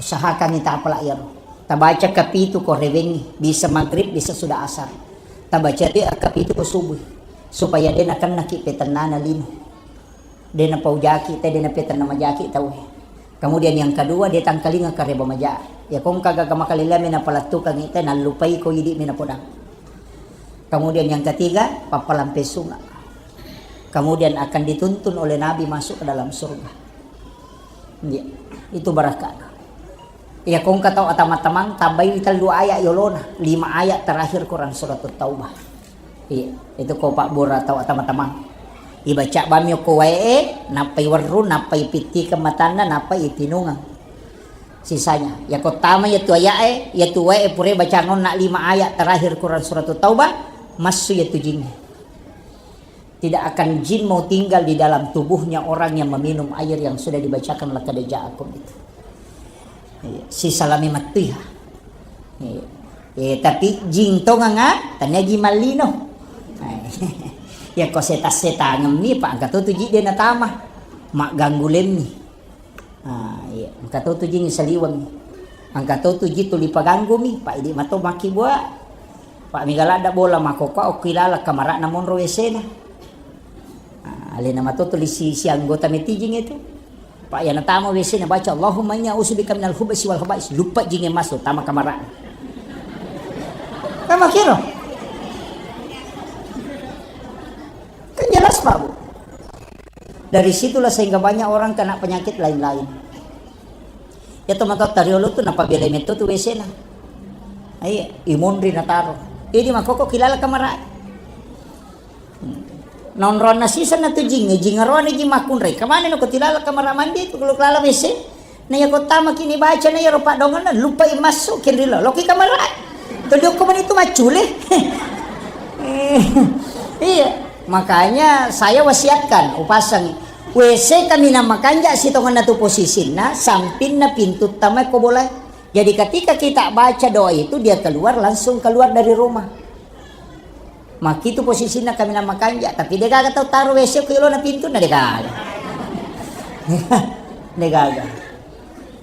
Usahakan ni tapalak iyaro. Tabaca kapitu ko rewengi, bisa maghrib, bisa sudah asar. Tabaca de kapitu ko subuh, supaya de nakennaki petennana lino. De napaujaki te, de napetenna majaki tau. Kemudian yang kedua, de tangkalinga kareba maja. Ya kongka gaga makalelami napalettukangi te, nallupai ko idi mi napodang. Kemudian yang ketiga, pappalampe sunga. Kemudian akan dituntun oleh Nabi masuk ke dalam surga. Iya, itu barakah. Iya, kongka tau atama-tamang, tambahi tellu ayat yolona, lima ayat terakhir Quran Suratul Taubah. Iya, itu ko pabbura tau atama-tamang. Ibaca bami ko wae, nappai werru, nappai pitti ke matanna, nappai ipinungang. Sisanya, ya ko tama ya tu ayat e, ya tu wae pure bacangonna lima ayat terakhir Quran Suratul Taubah, massu ya tu jing. Tidak akan jin mau tinggal di dalam tubuhnya orang yang meminum air yang sudah dibacakan laqad ja'akum itu. Iya, sisalami mattuiha. Iya. Eh, tapi jing tonganga, tania jing mallino. Ya ko setas-setangemmi, pa engka to tu ji de natama. Magganggu lemmi. Ah, iya. Engka to tu jing saliweng. Engka to tu ji tuli paganggumi, pa idi mato makkibua. Pa mega ladda bola makkokkoa okki laleng kamara'na monro W C-na. Ah, alena mato tuli si, si anggota metijing itu. Pa iya natama W C-na baca, "Allahumma inni a'udzubika minal khubutsi wal khaba'is." Lupa jing e masuk, tama kamara'na. Kan makkiro. Kan jelas, Pak, Bu. Dari situlah sehingga banyak orang kena penyakit lain-lain. Ya, tomatoatta riolo tu napabelai metto tu W C-na. Iya, imonri nataro. Idi makkokko kilala kamarae. Hmm. Naonroanna siseng na tu jing, jing aroane jing makkunrai. Kemana no ko tilala kamara mandi tu, kalau kelala W C? Na iya ko tamaki ni baca na iyaro paddoangenna, lupai massu kenrilo. Loki kamarae. Todokko mani tu maccule. Eh, iya, makanya saya wasiatkan, upasang W C kaminang makanja sitongenna tu posisinna, sampinna pintu tama ko bola. Jadi ketika kita baca doa itu, dia keluar, langsung keluar dari rumah. Makkitu posisinna kaminang makanja, tapi degaga tau taro W C ko yolona pintu na degaga. Degaga.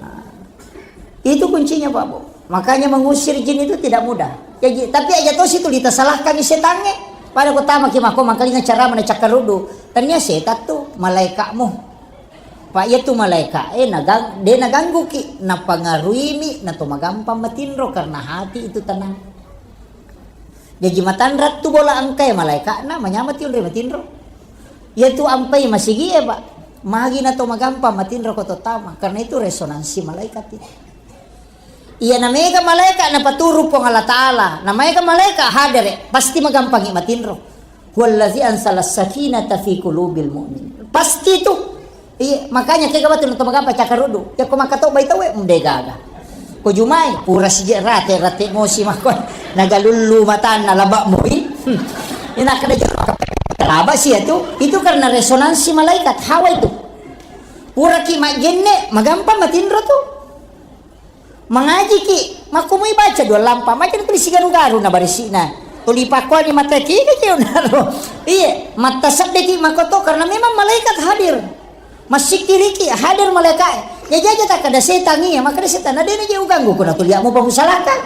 Nah, itu kuncinya, Pak, Bu. Makanya mengusir jin itu tidak mudah. Jadi, tapi aja tosi tu ditasalahkan setangnge. Pada ko tamaki mako mangkalinga cara mana cakkaruddu. Tania setan tu malaikatmu. Pak, iya tu malaika e nagang-, de nagangguki, napangaruimi, nato magampang matinro karena hati itu tenang. Jaji matanra tu bola engka e malaikatna, manyamati onroi matinro. Iya tu ampai masigi e, Pak. Magi nato magampang matinro ko to tama, karena itu resonansi malaikat itu. Iya, namega malaika napaturu Puang Allah Taala, namega malaika hadere, pasti magampangi matinro. Huwallazi ansalas sakinata fi qulubil mu'min. Pasti tu. Iya, makanya kega batu nato magampa cakkaruddu. Ya ko makatobbai tauwe, mde gaga. Ko jumai, pura sije rate, rate mosi mako. Nagalullu matanna laba moi. Hmm. Ina kada jero laba sia tu. Itu karena resonansi malaikat, hawa itu. Puraki majenne, magampa matinro tu. Mangajiki, makkumui baca dua lampa, macam tuli sigaru-garu na barisi'na. Tuli pakkuani mata ki, ki, ki, unaro. Iya, mata seddeki makoto karena memang malaikat hadir. Massikkiriki hadir malaikat. Ya jaja tak ada setan iya, maka ada setan. Ada ini jauh ganggu kuna tuli mau pamusalaka.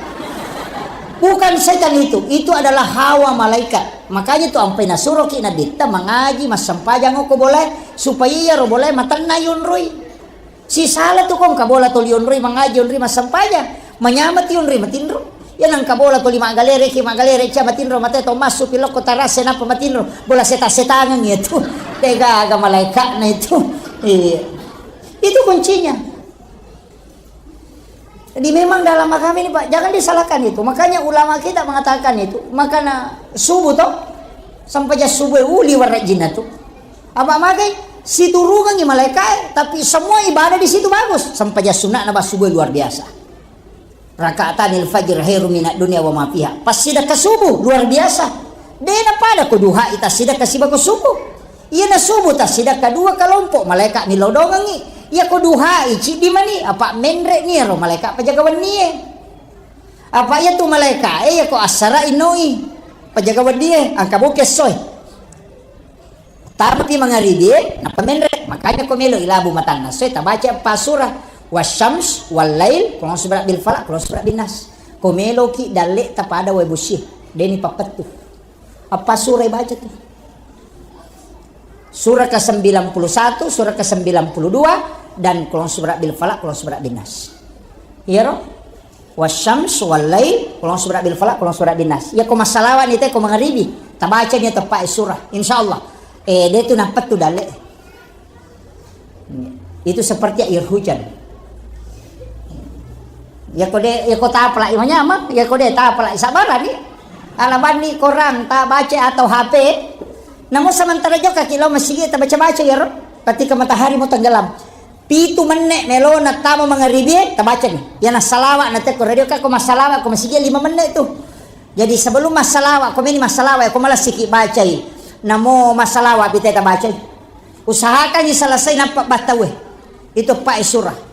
Bukan setan itu, itu adalah hawa malaikat. Makanya tu ampai nasuroki Nabi ta mangaji, massempajang ko boleh supaya iya ro boleh matenna yunrui. Sisala tu kong kabola toli onroi mangaji, onroi massempajang, manyamati onroi matinro. Ya nang kabola toli maggalere ki maggalere cia matinro mate to massu pilokko tarase napa matinro. Bola seta-setangan ya tu. Tega aga malaikatna itu. Iya. Itu kuncinya. Jadi memang dalam agama ini, Pak, jangan disalahkan itu. Makanya ulama kita mengatakan itu, makana subuh toh, sampai jas subuh uli warajin tu. Apa magai siturungangi malaikat, tapi semua ibadah di situ bagus. Sampai jas sunnah nabah subuh luar biasa. Rakaatanil fajr khairum minad dunya wa ma fiha. Passidakka subuh luar biasa. De' napada ko duhai tassidakka siba ko subuh. Iyana subuh tassidakka dua kalompok malaeka' millau dongengngi. Iya ko duhai ciddi mani, apa' menre' ni ero malaeka' pajaga wennie. Apa' iya tu malaeka' e iya ko assara innoi pajaga wennie, angka boki essoe. Tamapi mangaribie, nappa menre'. Makanya ko melo ilabu matanna essoe, tabaca eppa surah. Wasyams, wal lail, qul a'udzu birabbil falaq, qul a'udzu birabbin nas. Ko meloki dalle' tapada wae bosie, de'ni pappettu. Eppa surah baca tu. Surah ke sembilan puluh satu, surah ke sembilan puluh dua, dan qul a'udzu birabbil falaq, qul a'udzu birabbin nas. Iyaro? Wasyams, wal lail, qul a'udzu birabbil falaq, qul a'udzu birabbin nas. Iya ko massalawa' ni te ko mangaribi, tabaca ni teppa surah. Insyaallah. Eh, de' tu nappettu dalle'. Itu seperti air hujan. Iya ko de', iya ko tapalai manyameng, iya ko de' tapalai sabarani. Ala banni korang tabaca atau H P. Namun sementara jokka ki lao masigi tabaca-baca iyaro. Ketika matahari mau tenggelam. Pitu menne' melona tama mangaribie, tabacani. Iya nassalawa' na te ko radio ka ko massalawa' ko masigi lima menne' tu. Jadi sebelum massalawa', ko meni massalawa', ko malassiki bacai. Namo massalawa' pi te tabacai. Usahakangngi selesai nappa battaue. Itu eppa surah.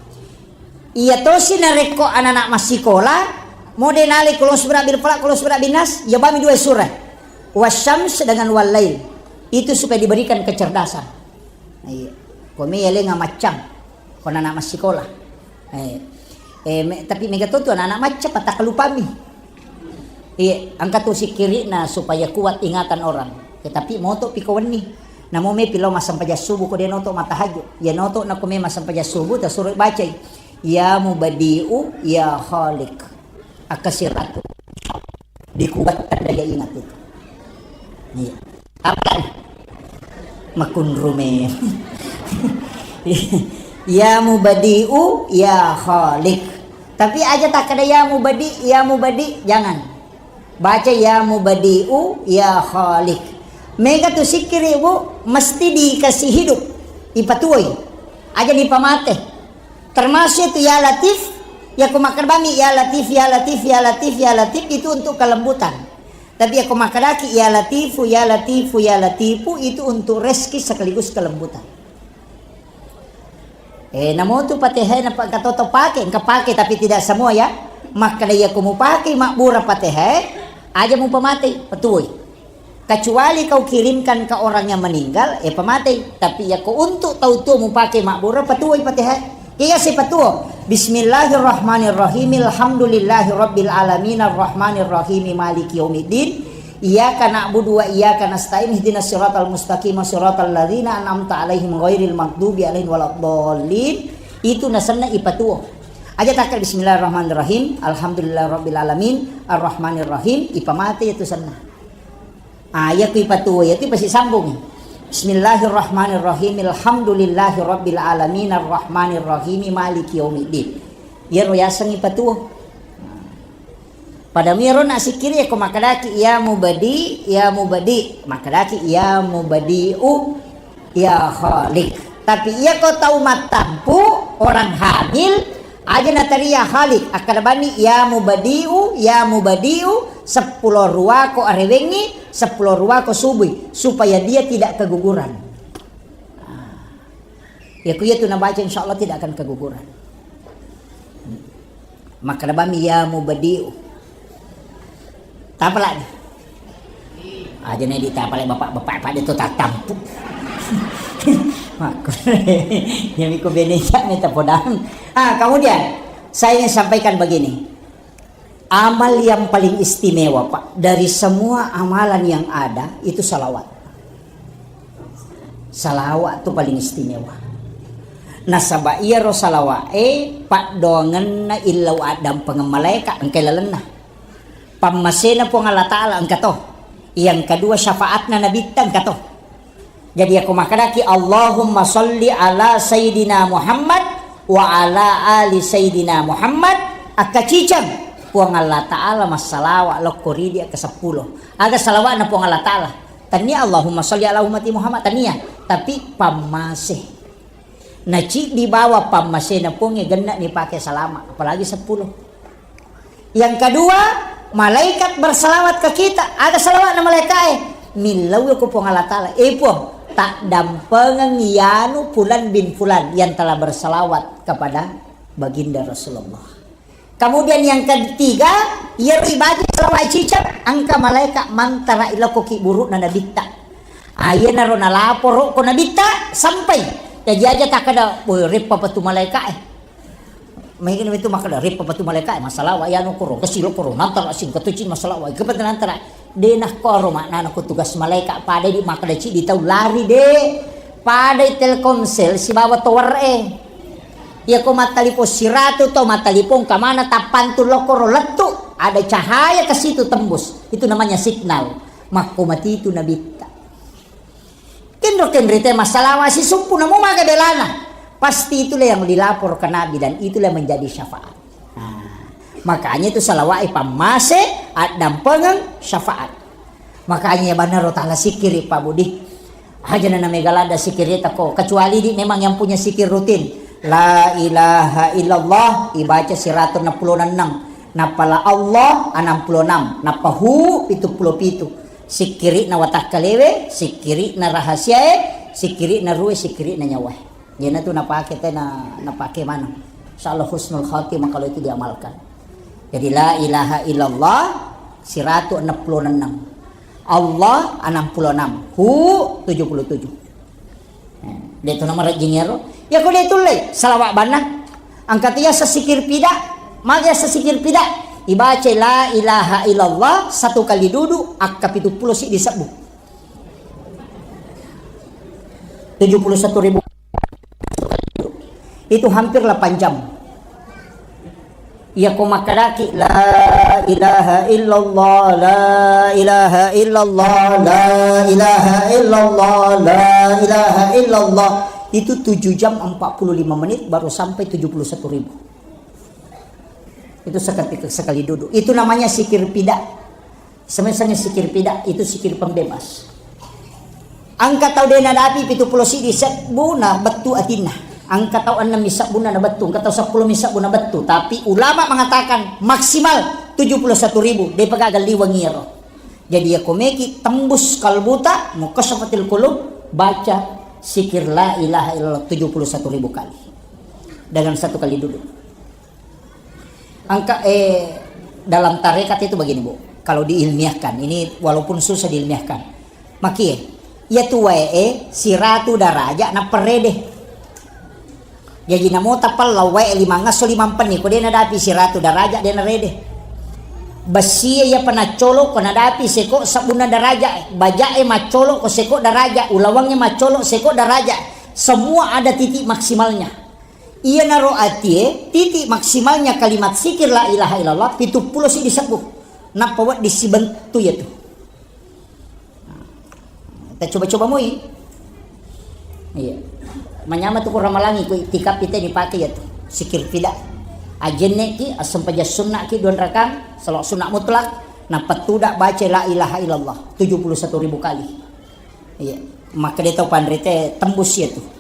Iya tosi narekko anana' massikola, mo de' nalai qul a'udzu birabbil falaq, qul a'udzu birabbin nas, iya bami dua surah. Wasyams dengan wal lail. Itu supaya diberikan kecerdasan. Iya. Ko me yalenga maccang. Ko anana' massikola. Eh, eh, me-, tapi mega to tu anana' macca patakkalupami. Iya, engka tu sikkiri'na supaya kuat ingatan orang. Ya, tapi moto pi ko wenni. Namo me pi lao massempajang subuh ko de' noto mattahajud. Ya noto na ko me massempajang subuh tasuro bacai. Ya Mubadi'u, ya Khaliq. Akkasiratu. Dikuatkan daya ingat itu. Iya. Apa? Makunrume. Ya Mubadi'u, ya Khaliq. Tapi aja takkeda ya Mubadi', ya Mubadi', jangan. Baca ya Mubadi'u, ya Khaliq. Mega tu sikkiri, Bu, mesti dikasih hidup. Ipatuoi. Aja dipamate. Termasuk itu ya Latif, ya ko makkeda bami ya Latif, ya Latif, ya Latif, ya Latif itu untuk kelembutan. Tapi ya ko makkedaki ya Latifu, ya Latifu, ya Latifu itu untuk rezeki sekaligus kelembutan. Eh, namo tu Fatihah na pa-, engka toto pake, engka pake tapi tidak semua ya. Makkeda iya ko mupake mabbura Fatihah, aja mupamatei, patuoi. Kecuali kau kirimkan ke orang yang meninggal, eh, pamatei. Tapi ya ko untuk tau tuo mupake mabbura, patuoi Fatihah. Iya sipatuo. Bismillahirrahmanirrahim. Alhamdulillahirabbil alamin arrahmanirrahim maliki yaumiddin. Iyyaka na'budu wa iyyaka nasta'in ihdinas siratal mustaqim siratal ladzina an'amta 'alaihim ghairil maghdubi 'alaihim waladdallin. Itu nasenna ipatuo. Aja takke bismillahirrahmanirrahim. Alhamdulillahirabbil alamin arrahmanirrahim. Ipamate itu senna. Ah, iya ku ipatuo, iya tu ipasisambung. Bismillahirrahmanirrahim. Alhamdulillahirabbil alamin arrahmanirrahim maliki yaumiddin. Iyaro yaseng ipatuo. Pada miro na sikkiri ko makkedaki ya Mubadi, ya Mubadi, makkedaki ya Mubadi'u, ya Khaliq. Tapi iya ko tau mattampu, orang hamil, aja nateri ya Khaliq, akkeda bani ya Mubadi'u, ya Mubadi'u, seppulo ruwa ko arewengngi, seppulo ruwa ko subui, supaya dia tidak keguguran. Ah. Ya ku iya tu nabaca insyaallah tidak akan keguguran. Makkeda bami ya Mubadi'u. Tapalai. Aja ne ditapalai bapak-bapak pada tu tatampu. Makku. Ya miko bene ja me tapodang. Ah, kemudian saya ingin sampaikan begini. Amal yang paling istimewa, Pak, dari semua amalan yang ada itu salawat. Salawat tu paling istimewa. Nasaba iyaro salawa'e paddoangenna illau addampengeng malaeka engkai lalenna. Pammasena Puang Allah Ta'ala engka to. Yang kedua syafaatna Nabitta engka to. Jadi, yako makkedaki, "Allahumma sholli ala Sayyidina Muhammad wa ala ali Sayyidina Muhammad," akkaciceng Puang Allah Ta'ala massalawa lokko ridi akka seppulo. Aga salawa'na Puang Allah Ta'ala? Tania Allahumma sholli ala ummati Muhammad, tania. Tapi pammase. Naciddi bawa pammasena Puangnge, genna nipake salama, apalagi seppulo. Yang kedua, malaikat bersalawat ke kita. Ada salawatna malaika'e. Millau ko Puang Allah Ta'ala. Eh, Puang, taddampengeng yanu fulan bin fulan yang telah bersalawat kepada baginda Rasulullah. Kemudian yang ketiga, iyaro ibaca salawat cicak, engka malaikat mantara iloko kiburu'na nabitta. Ayenaro nalaporo ko nabitta, sampai. Jaji aja takkeda, "Woi, reppa patu malaika'e." Magi itu makkeda, "Reppa patu malaika'e, massalawa yanu koro, kesilo koro, nantara sing ketuci massalawa, kepete nantara." De nakkoro maknana ko tugas malaikat, pada di makkeda cidi tau lari de. Pada Telkomsel sibawa tower e. Iya ko mattalipong siratu to mattalipong kamana tappantu lokoro lettu, ada cahaya ke situ tembus. Itu namanya signal. Makko mati itu nabitta. Kenro-kenro te massalawa sisumpu namo maga belana. Pasti itulah yang dilapor ke Nabi dan itulah yang menjadi syafaat. Nah, makanya itu salawat pammase addampengeng syafaat. Makanya banaro tala sikiri Pak Budi. Aja na mega lada sikiri tako. Kecuali di memang yang punya sikir rutin. La ilaha illallah ibaca siratu enam puluh enam. Napala Allah enam puluh enam. Napahu pitu puluh pitu. Sikkiri'na watakkalewe, sikkiri'na rahasiae, sikkiri'na ruwe, sikkiri'na nyawae. Iyanatu napake tena, napake maneng. Insyaallah husnul khatimah kalau itu diamalkan. Jadi la ilaha illallah siratu enam puluh enam. Allah enam puluh enam. Hu tujuh puluh tujuh. De' to namarejjing ero. Iya ko de' tulle, salawat banna. Engka tu yaseng sikir pida, magi yaseng sikir pida. Ibaca la ilaha illallah satu kali dudu, akka pitu puluh siddi sebbu. Tujuh puluh satu ribu. Itu hampir delapan jam. Iya ko makkedaki, "La ilaha illallah, la ilaha illallah, la ilaha illallah, la ilaha illallah." Itu tujuh jam empat puluh lima menit baru sampai tujuh puluh satu ribu. Itu seketika sekali duduk. Itu namanya sikir pida. Semisal sikir pida itu sikir pembebas. Engka tau de' nadapi pitu puluh siddi sebbu na bettu atinna. Engka tau enneng mi sebbuna na bettu, engka tau seppulo mi sebbuna bettu. Tapi ulama mengatakan maksimal tujuh puluh satu ribu, de' pa gaga liweng iyaro. Jadi iya ko meki tembus kalbuta, mukasyafatil qulub, baca sikir la ilaha illallah tujuh puluh satu ribu kali. Dengan satu kali duduk. Engka, eh, dalam tarekat itu begini, Bu. Kalau diilmiahkan, ini walaupun susah diilmiahkan. Makie, iya tu wae, eh, siratu daraja nappa rede. Jaji namo tapella wae limang esso limang penni, ko de' nadapi siratu daraja de' narede. Bessi iya pa naccolo ko nadapi seko sebbuna daraja, baja e maccolo ko seko daraja, ulawangnge maccolo seko daraja. Semua ada titik maksimalnya. Iyanaro atie, titik maksimalnya kalimat zikir la ilaha illallah, pitu puluh siddi sebbu. Nappa wedding sibentu iyatu. Nah, ta coba-coba moi. Iya. Manyama tu ko ramalangi ko itikaf ite dipake iyatu. Zikir pida. Ajenne ki, assempajang sunna ki, dua rakang, salawat sunna mutlak, nappa tuda baca la ilaha illallah, tujuh puluh satu ribu kali. Iya. Maka dia tau panrite tembus iyatu.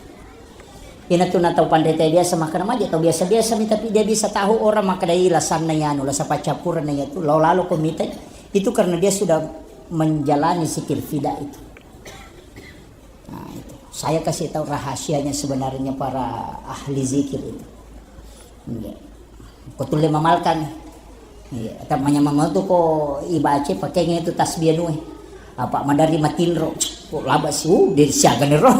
Iyanatu na tau panrita biasa makkeda maja tau biasa-biasa mi, tapi dia bisa tahu orang makkeda, "Ih, lasanna yanu, lasa paccappurenna yatu, lao lalo ko mitai." Itu karena dia sudah menjalani zikir fida itu. Nah, itu. Saya kasih tahu rahasianya sebenarnya para ahli zikir itu. Iya. Ko tulle mamalkan. Iya, tapi manyameng tu ko ibaca pakainya itu tasbih anu, eh. Apa madari matinro. Kok laba si, uh, dia siaga nih roh.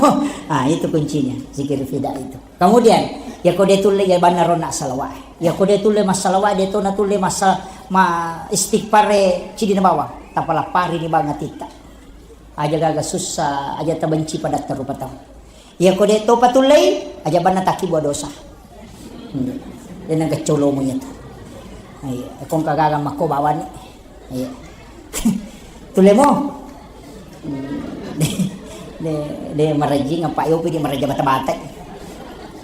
Ah, itu kuncinya, zikir fida itu. Kemudian, ya ko dia tulle ya bana rona salawat. Ya ko dia tulle masalawat, dia tona tulle masa ma istighfar, eh, cidi na bawang. Tapalapari ni banga tita. Aja gaga susah, aja tabenci pada terrupa tau. Iya ko de' topa tullei, aja banna takkibua dosa. Hmm. Dena geccolomu iyatu. Iya, ko engka gaga makko bawani. Iya. Tullemo. Hmm. De, de, de marejjing apa yopi di maraja bata-bata.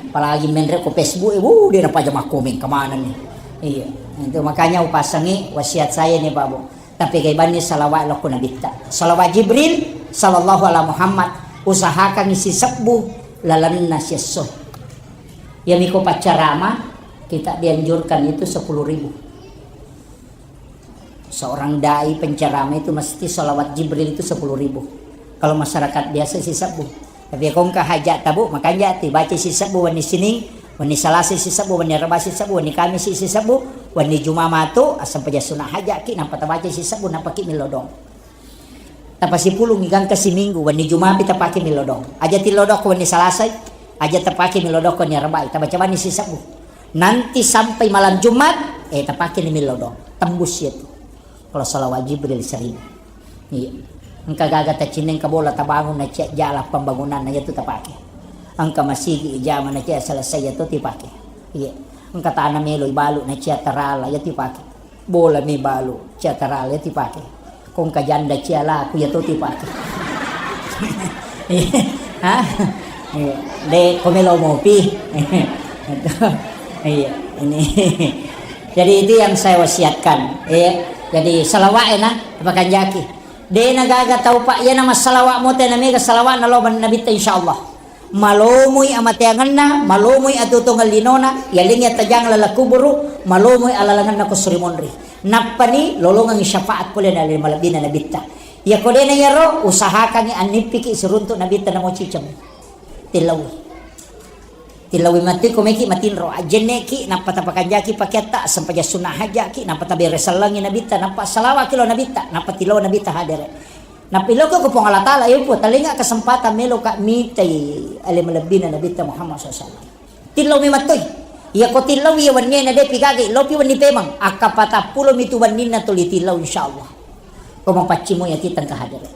Apalagi menre ko Facebook, eh, wuh, de napaja makko meng kemana nih. Iya. Itu makanya upasangi wasiat saya nih, Pak Bu. Tapi gaibanni salawat lokko nabitta. Salawat Jibril, sallallahu ala Muhammad, usahakan isi sebbu lalenna siesso. Yamiko paccarama, kita dianjurkan itu sepuluh ribu. Seorang dai penceramah itu mesti salawat Jibril itu sepuluh ribu. Kalau masyarakat biasa sisebbu. Tapi ko engka hajat tabu, makanja tu baca sisebbu wenni Senin, wenni Salasa sisebbu, wenni Reba sisebbu, wenni Kamis sisebbu, wenni Juma matu, asempajang sunat hajat ki, nampa tabaca sisebbu, nampa ki millau doang. Tapasipulungngi gangka siminggu, wenni Jumapi tapake millau doang. Aja tillau doang ko wenni Salasai, aja tapake millau doang ko wenni Rebai, tabaca bani sisebbu. Nanti sampai malam Jumat, eh, tapake ni millau doang. Tembus ya tu. Kalau salawat Jibril seribu. Iya. Engka gaga tacinna, engka bola tabangun na cia jala pembangunan na yatu tapake. Engka masigi ijama na cia selesai yatu tipake. Iya. Engka tanah melo ibalu na cia terala yatu tipake. Bola mi balu cia terala yatu tipake. Ko engka janda cia laku yatu tipake. Hah? Iya. De ko melo mopi. Iya, ini. Jadi itu yang saya wasiatkan. Iya. Jadi salawat ya nah, pakanjaki. De na gaga tau pak, iya na massalawa mote na mega salawa na lo nabitta insyaallah. Malomui amateangenna, malomui atuo-tuongeng linona, yalengngi attajang laleng kuburu, malomui alalangenna ko suri monri. Nappani lolongengngi syafaat pole na le malebbina nabitta. Iya ko de na iyaro, usahakangngi annippiki siruntu nabitta namo ciceng. Tillaui. Tillaui matti ko meki matinro, ajjenneki, nappa tapakanjaki pakeatta, sempajang sunna hajjaki, nappa tabere sellengngi nabitta, nappa salawaki lo nabitta, nappa tillau nabitta hadere. Nappa iloko ko Puang Allah Taala, "Eh, Puang, talenga kesempatan meloka mitai ale malebbina nabitta Muhammad sallallahu alaihi wasallam." Tillaumi mattoi. Iya ko tillaui iya wenniena depi gaga, lopi wenni pemang. Akka patappulo mitu wenninna tuli tillau insyaallah. Ko mapaccimui ati tengka hadere.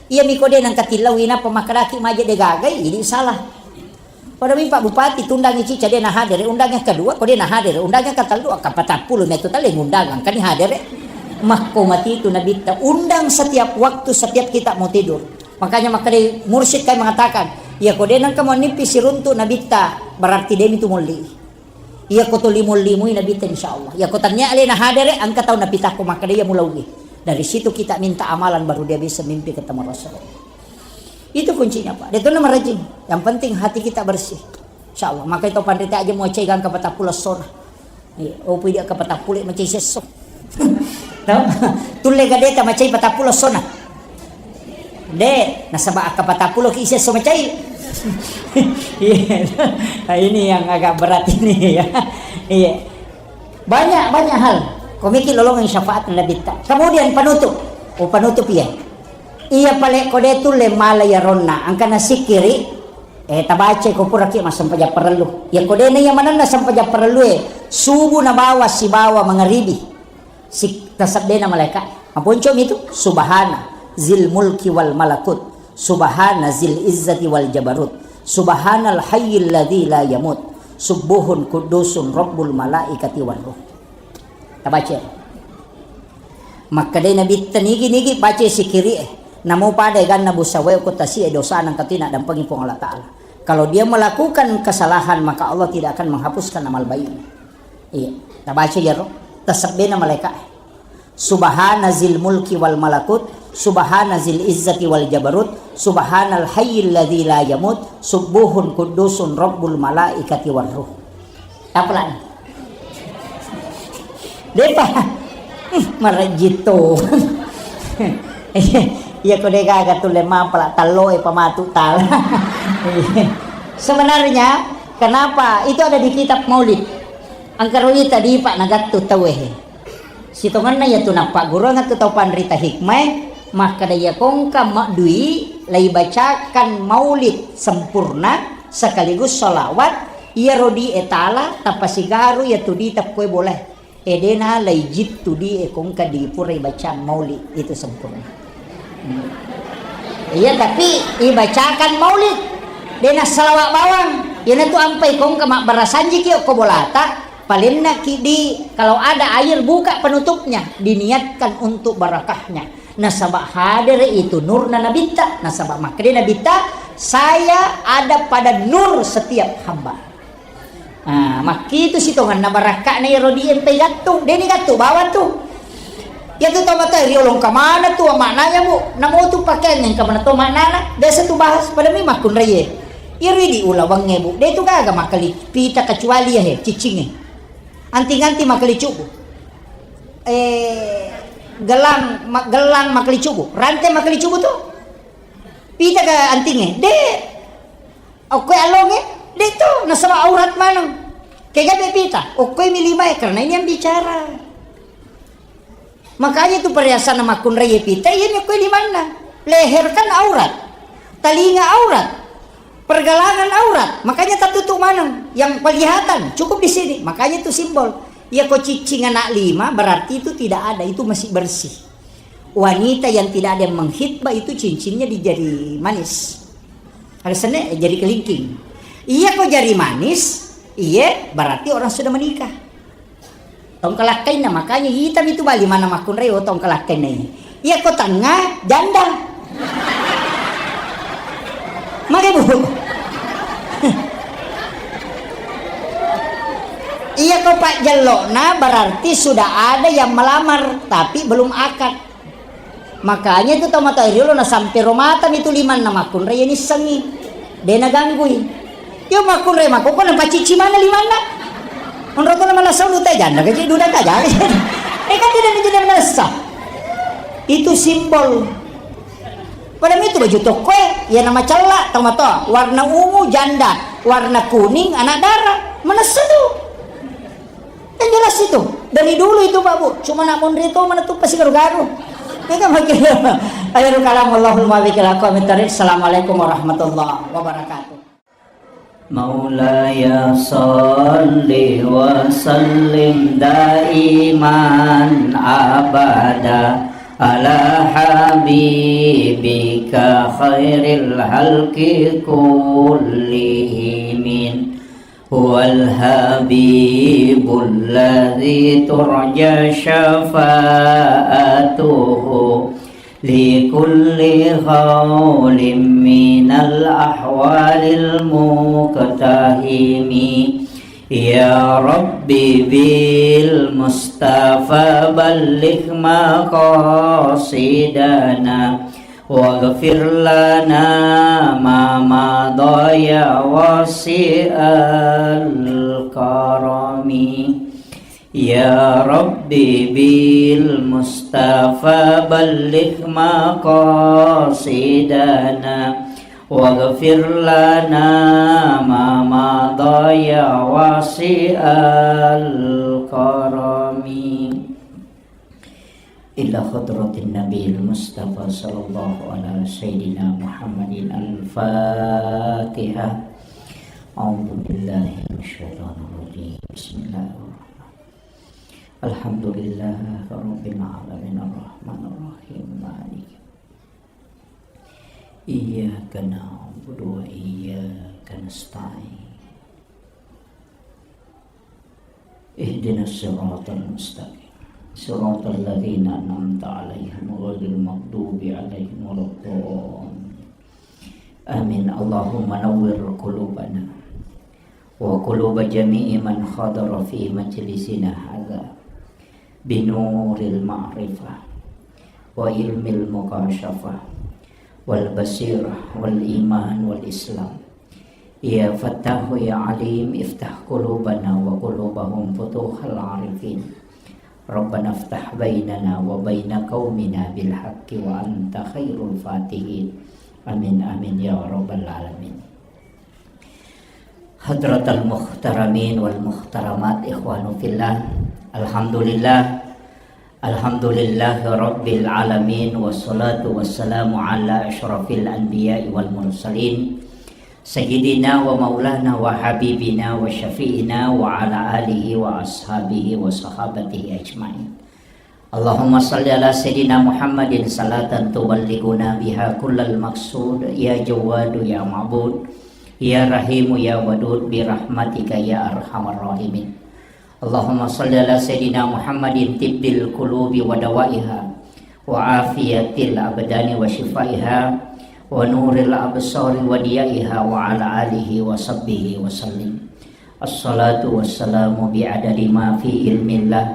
Iyami ko de nengka tillaui nappa makkedaki maje de gagai, idi salah. Pada mi Pak Bupati tundangi cica de na hadere, undang yang kedua ko de na hadere, undang yang ketellu, akka patappulo metu tale ngundang angkani hadere. Makko mati itu nabitta, undang setiap waktu, setiap kita mau tidur. Makanya makkeda mursyid kai mengatakan, iya ko de nengka mau nippi siruntu nabitta, berarti demi tu molli. Iya ko to limo-limoi nabitta insyaallah. Iya ko tania alena hadere, engka tau napitakko makkeda iya mulauwi. Dari situ kita minta amalan baru dia bisa mimpi ketemu Rasulullah. Itu kuncinya, Pak. Dia tu nama rajin. Yang penting hati kita bersih. Insyaallah. Maka itu pandrita aja mau cai gangka patappulo sona. Iya, oh pui dia ke patappulo macai sesso. Tau? Tulle gadeta macai patappulo sona. De, nasaba akka patappulo ki isi esso macai. Iya. Nah, ini yang agak berat ini ya. Iya. Banyak, banyak hal. Komiki lolongan syafaat Nabitta. Kemudian penutup. Oh, penutup iya. Iya pale ko de tulle mala ya ronna. Angkana sikiri. Eh, tabaca ko pura ki massempajang parellu. Ya ko de na iya manenna sempajang parellu e. Subuh nabawa sibawa mangaribi. Sik-, tasebbena malaika. Maponcomi tu, "Subhana zil mulki wal malakut, subhana zil izzati wal jabarut, subhanal hayyil ladzi la yamut, subbuhun quddusun rabbul malaikati war ruh." Tabaca. Makkedai Nabitta, "Nigi-nigi baca sikiri e, namo pada ganna busa wae ko tasi e dosana engka tu nadampengi Puang Allah Taala. Kalau dia melakukan kesalahan, maka Allah tidak akan menghapuskan amal baiknya." Iya, tabaca jaro, tasebbena malaika. Subhana zil mulki wal malakut, subhana zil izzati wal jabarut, subhanal hayyil ladzi la yamut, subbuhun quddusun rabbul malaikati war ruh. Apa lagi? Depa. Marejito. Iya ko de gaga tulle mapala tallo e pamatu tala. Sebenarnya kenapa itu ada di kitab Maulid? Engka ro ita dipa nagattu tauwe he. Sitongenna iyatu nappagguruang tu tau panrita hikmae, makkeda iya kongka maddui laibacakan maulid sempurna sekaligus sholawat, iyaro di e tala tapasigaru iyatu di teppoe bolae. Edena laijittu di e kongka di purai bacang maulid itu sempurna. Iya, tapi ibacakan maulid. Dena salawat bawang. Iyanatu ampai kongka mabbarasanjiki okko bolata, palennaki di, kalau ada air buka penutupnya, diniatkan untuk barakahnya. Nasaba hadere itu nurna nabitta, nasaba makkeda nabitta, "Saya ada pada nur setiap hamba." Ah, makkitu sitongenna barakka'na iyaro di empai gattung, deni gattung bawang tu. Iyatu tau matoa riolong kamana tu maknanya, Bu? Namo tu pakeang engka mana to maknana? Biasa tu bahas pada mi makkunraie. Iyaro di ulawangnge, Bu. De tu gaga makkali pita kecuali ya he, ciccingnge. Anting-anting makkali cubu. Eh, Gelang, ma-, gelang makkelicubu, rante makkelicubu tu. Pita ke antingnge? De. Okkoe allongnge? De tu, nasaba aurat maneng. Kega be pita? Okkoe mi limae, karena ini yang bicara. Makanya itu perhiasan makkunrai pita, iya ni okkoe limanna. Leher kan aurat, talinga aurat, pergelangan aurat. Makanya tertutup maneng. Yang kelihatan cukup di sini. Makanya itu simbol. Iya ko ciccing anak lima, berarti itu tidak ada, itu masih bersih. Wanita yang tidak ada yang mengkhitbah itu cincinnya di jari manis. Ada sene, eh, jari kelingking. Iya ko jari manis, iye berarti orang sudah menikah. Tongkalakkainna, makanya hitam itu bali mana makkunrai, oh, tongkalakkainna ini. Iya ko tengah, janda. Mage, Bu. Iya ko pajjellokna berarti sudah ada yang melamar tapi belum akad. Makanya itu tau matoa riolo na sampe ro matami tu limanna makkunrai iya nissengi. De naganggui. Iya makkunrai makkokko na pacicci mana limanna. Onro tu na malasa ulu te janda gaji duda ka jari. Eh kan tidak menjadi malasa. Itu simbol. Pada itu baju tokoe, iya na macella tau matoa. Warna ungu janda, warna kuning anak dara. Manessa tu. Kan jelas itu. Dari dulu itu, Pak, Bu. Cuma nak monri itu mana tuh pasti garu-garu. Itu makin. Akhirul kalam, Allahumma bikil aqwamit thariq. Assalamualaikum warahmatullahi wabarakatuh. مولاي صل وسلم دائما أبدا على حبيبك خير الخلق كلهم. هو الحبيب الذي ترجى شفاعته لكل هول من الأهوال المقتحم. يا رب بالمصطفى بلغ مقاصدنا واغفر لنا ما مضى يا واسع الكرم. يا رب بالمصطفى بلغ مقاصدنا واغفر لنا ما مضى يا واسع الكرم. إلى حضرة النبي المصطفى صلى الله على سيدنا محمد الفاتحة. أعوذ بالله من الشيطان الرجيم. بسم الله الرحمن الرحيم. الحمد لله رب العالمين. الرحمن الرحيم. مالك إياك نعبد وإياك نستعين. اهدنا الصراط المستقيم. صراط الذين أنعمت عليهم غير المغضوب عليهم ولا الضالين. آمين. اللهم نور قلوبنا وقلوب جميع من حضر في مجلسنا هذا بنور المعرفة وعلم المكاشفة والبصيرة والإيمان والإسلام. يا فتاح يا عليم، افتح قلوبنا وقلوبهم فتوح العارفين. ربنا افتح بيننا وبين قومنا بالحق وأنت خير الفاتحين. آمين، آمين يا رب العالمين. حضرة المحترمين والمحترمات، إخوان في الله، الحمد لله. الحمد لله رب العالمين، والصلاة والسلام على أشرف الأنبياء والمرسلين، سيدنا ومولانا وحبيبنا وشفيعنا وعلى آله وأصحابه وصحابته أجمعين. اللهم صل على سيدنا محمد صلاة تبلغنا بها كل المقصود. يا جواد يا معبود، يا رحيم يا ودود، برحمتك يا أرحم الراحمين. اللهم صل على سيدنا محمد طب القلوب ودوائها وعافية الأبدان وشفائها ونور الأبصار وضيائها وعلى آله وصحبه وسلم. الصلاة والسلام بعدد ما في علم الله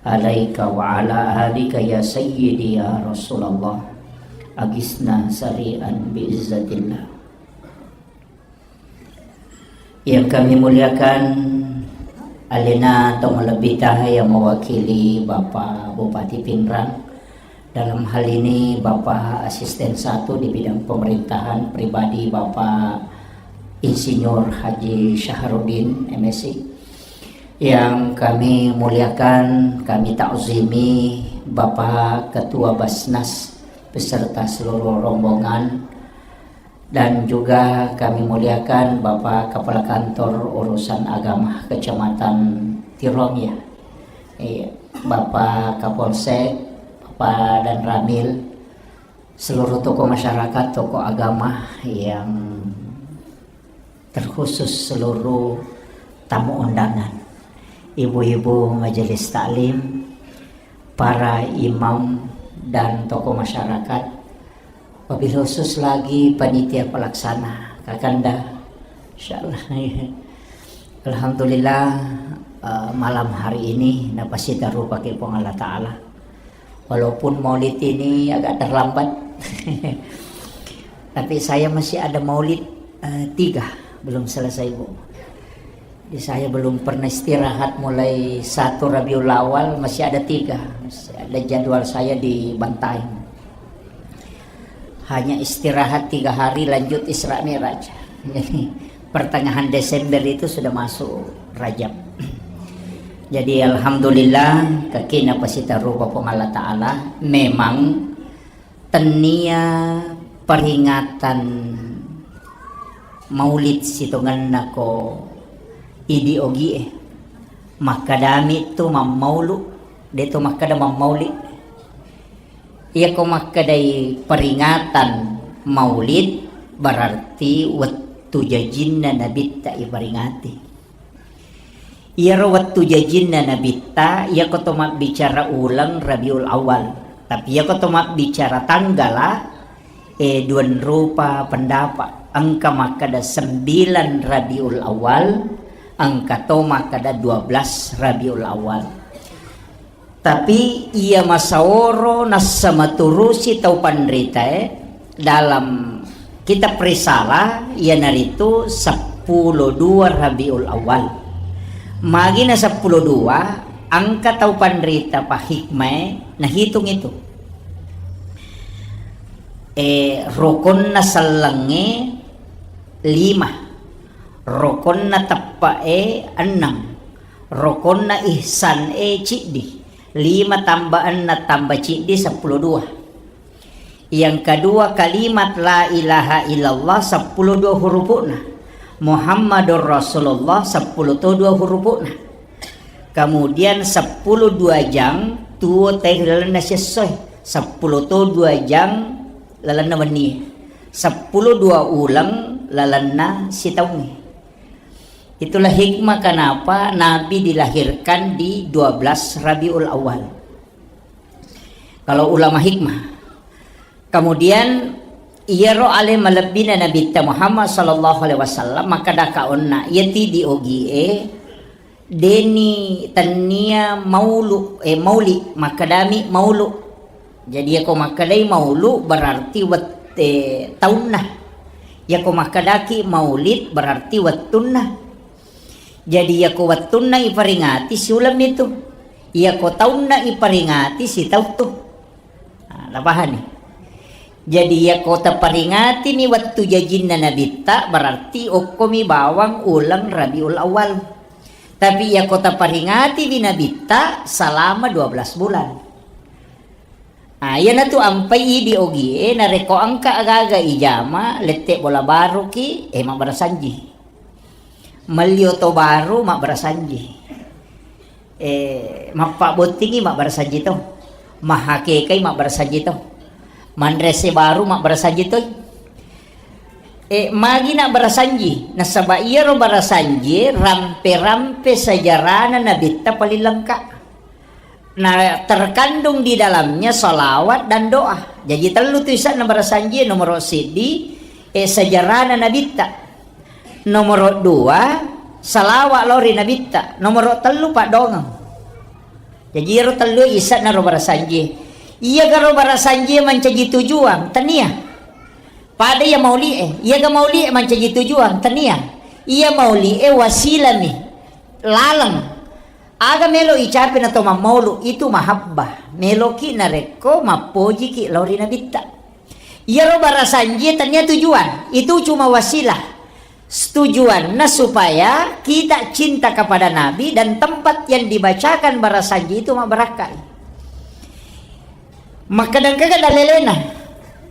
عليك وعلى آلك يا سيدي يا رسول الله. أغثنا سريعا بعزة الله. Yang kami muliakan, alena tau malebbita yang mewakili Bapak Bupati Pinrang, Dalam hal ini, Bapak Asisten Satu di bidang pemerintahan pribadi, Bapak Insinyur Haji Syahrudin, M Si, yang kami muliakan, kami takzimi Bapak Ketua Basnas beserta seluruh rombongan, dan juga kami muliakan Bapak Kepala Kantor Urusan Agama Kecamatan Tirong, ya. Iya, Bapak Kapolsek, Bapak Danramil, seluruh tokoh masyarakat, tokoh agama yang terkhusus seluruh tamu undangan, ibu-ibu majelis taklim, para imam dan tokoh masyarakat, wabil khusus lagi panitia pelaksana, Kakanda. Insyaallah. Alhamdulillah, eh, malam hari ini napasitaru pakai Puang Allah Ta'ala. Walaupun maulid ini agak terlambat, tapi saya masih ada maulid, eh, tiga, belum selesai, Bu. Jadi saya belum pernah istirahat mulai satu Rabiul Awal, masih ada tiga. Masih ada jadwal saya di Bantaeng. Hanya istirahat tiga hari, lanjut Isra Mi'raj. Jadi, pertengahan Desember itu sudah masuk Rajab. Jadi, alhamdulillah, kakina pasita rupa Puang Allah Ta'ala. Memang tennia peringatan maulid sitongenna ko idi ogie. Makkadami tu mammaulu, de to makkada mammauli. Iyako makkedai peringatan maulid, berarti wettu jajinna nabitta iperingati. Iyaro wettu jajinna nabitta, iyako to mabbicara uleng Rabiul Awal. Tapi iyako to mabbicara tanggala, eh, duan rupa pendapat. Engka makkeda sembilan Rabiul Awal, engka to makkeda dua belas Rabiul Awal. Tapi iya masaoro nassa maturusi tau panritae dalam kitab Risalah, iyanaritu seppulo dua Rabiul Awal. Magina seppulo dua, engka tau panrita pahikmae nahitung itu. Eh, rokonna sellengnge lima, rokonna teppe'e enneng, rokonna ihsan e ciddi, lima tambah enneng tambah ciddi seppulo dua. Yang kedua, kalimat la ilaha illallah seppulo dua hurupu'na, Muhammadur Rasulullah seppulo to dua hurupu'na. Kemudian seppulo dua jang tuo teh lalenna sessoe, seppulo to dua jang lalenna wennie, seppulo dua uleng lalenna sitaungnge. Itulah hikmah kenapa Nabi dilahirkan di dua belas Rabiul Awal. Kalau ulama hikmah. Kemudian, iyaro ale malebbina Nabitta Muhammad sallallahu alaihi wasallam, makkeda kaonna, iyati di ogie, deni tennia maulu, eh, mauli, makkedami maulu. Jadi, iyako makkedai maulu, berarti wet-, eh, taunna. Iyako makkedaki maulid, berarti wettunna. Jadi, iyako wettunna iperingati, siuleng mitu. Iyako taunna iperingati, sitauttu. Nah, napahani? Jadi, iyako taperingati mi wettu jajinna Nabitta, berarti okkomi bawang uleng Rabiul Awal. Tapi iyako taperingati wi Nabitta selama dua belas bulan. Ah, iyanatu ampai idi ogie, narekko engka aga-aga ijama, lette bola baruki, eh, mabbarasanji. Melli oto baru, mabbarasanji. Eh, mappabbottingi, mabbarasanji to. Mahakekai, mabbarasanji to. Manrese baru, mabbarasanji to. Eh, magi nabbarasanji? Nasaba iyaro barasanjie rampe-rampe sejarana Nabitta paling lengkap. Nah, terkandung di dalamnya salawat dan doa. Jadi, tellu tu isanna barasanjie, nomoro siddi, eh, sejarana Nabitta. Nomoro dua, salawat lao ri Nabitta. Nomoro tellu, paddongeng. Jadi, iyaro tellu isanna ro barasanjie. Iyaga ro barasanjie mancaji tujuan? Tania. Pada iya mauli'e. Iyaga mauli'e mancaji tujuan? Tania. Iya mauli'e wasilami. Laleng. Aga melo icape na to mammaulu, itu mahabbah. Meloki narekko mappojiki lao ri Nabitta. Iyaro barasanjie tania tujuan, itu cuma wasilah. Tujuanna supaya kita cinta kepada Nabi dan tempat yang dibacakan barasanji itu mabbarakkai. Makkeda engkaga dalelena?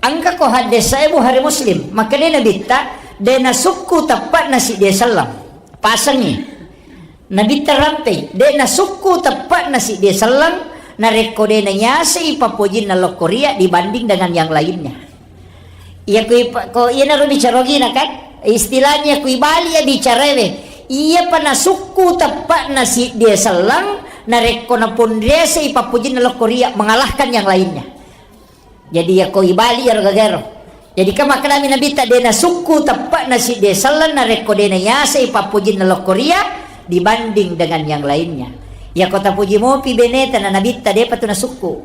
Engka ko haddesae Bukhari Muslim. Makkeda Nabitta, de nasukku teppa'na siddi selleng. Pasengi. Nabitta rampei, de nasukku teppa'na siddi selleng, narekko de naiasei pappojinna lokkoria dibanding dengan yang lainnya. Iya ko ipa-, ko iyanaro bicara ogina kan? Istilahnya ko ibali ya bicaraewe. Iyapa nasukku teppa'na siddi selleng, narekko naponriasei pappojinna lokkoria mengalahkan yang lainnya. Jadi, yako ibali iyaro gagaro. Jadi, kan makkedami Nabitta, de nasukku teppa'na siddi selleng narekko de naiasei pappojinna lokkoria dibanding dengan yang lainnya. Yako tapuji mopi beneta na Nabitta, depa tu nasukku.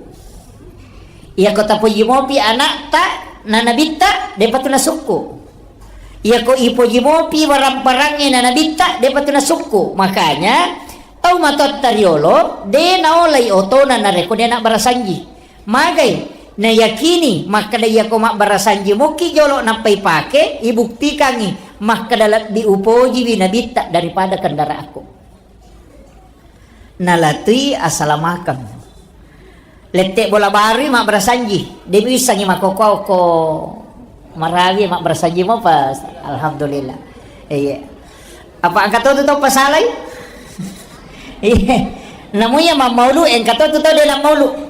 Yako tapuji mopi anakta na Nabitta, depa tu nasukku. Yako ipoji mopi barang-barangnge na Nabitta, depa tu nasukku. Makanya, tau matoatta riolo, de naolai otona narekko de anak barasanji. Magai, nayakini makkeda iyako mabbarasanji mokki jolo nappa ipake, ibuktikangi makkeda lebbi upojiwi Nabitta daripada kendaraanku. Nalatui asalamakeng. Lette bola barui mabbarasanji, de wissangi makkokko-okko marawi mabbarasanji mopa. Alhamdulillah. Iya. Apa engka to tu tau pasalai? Iya. Namu iya mammaulu, engka to tu tau de nammaulu.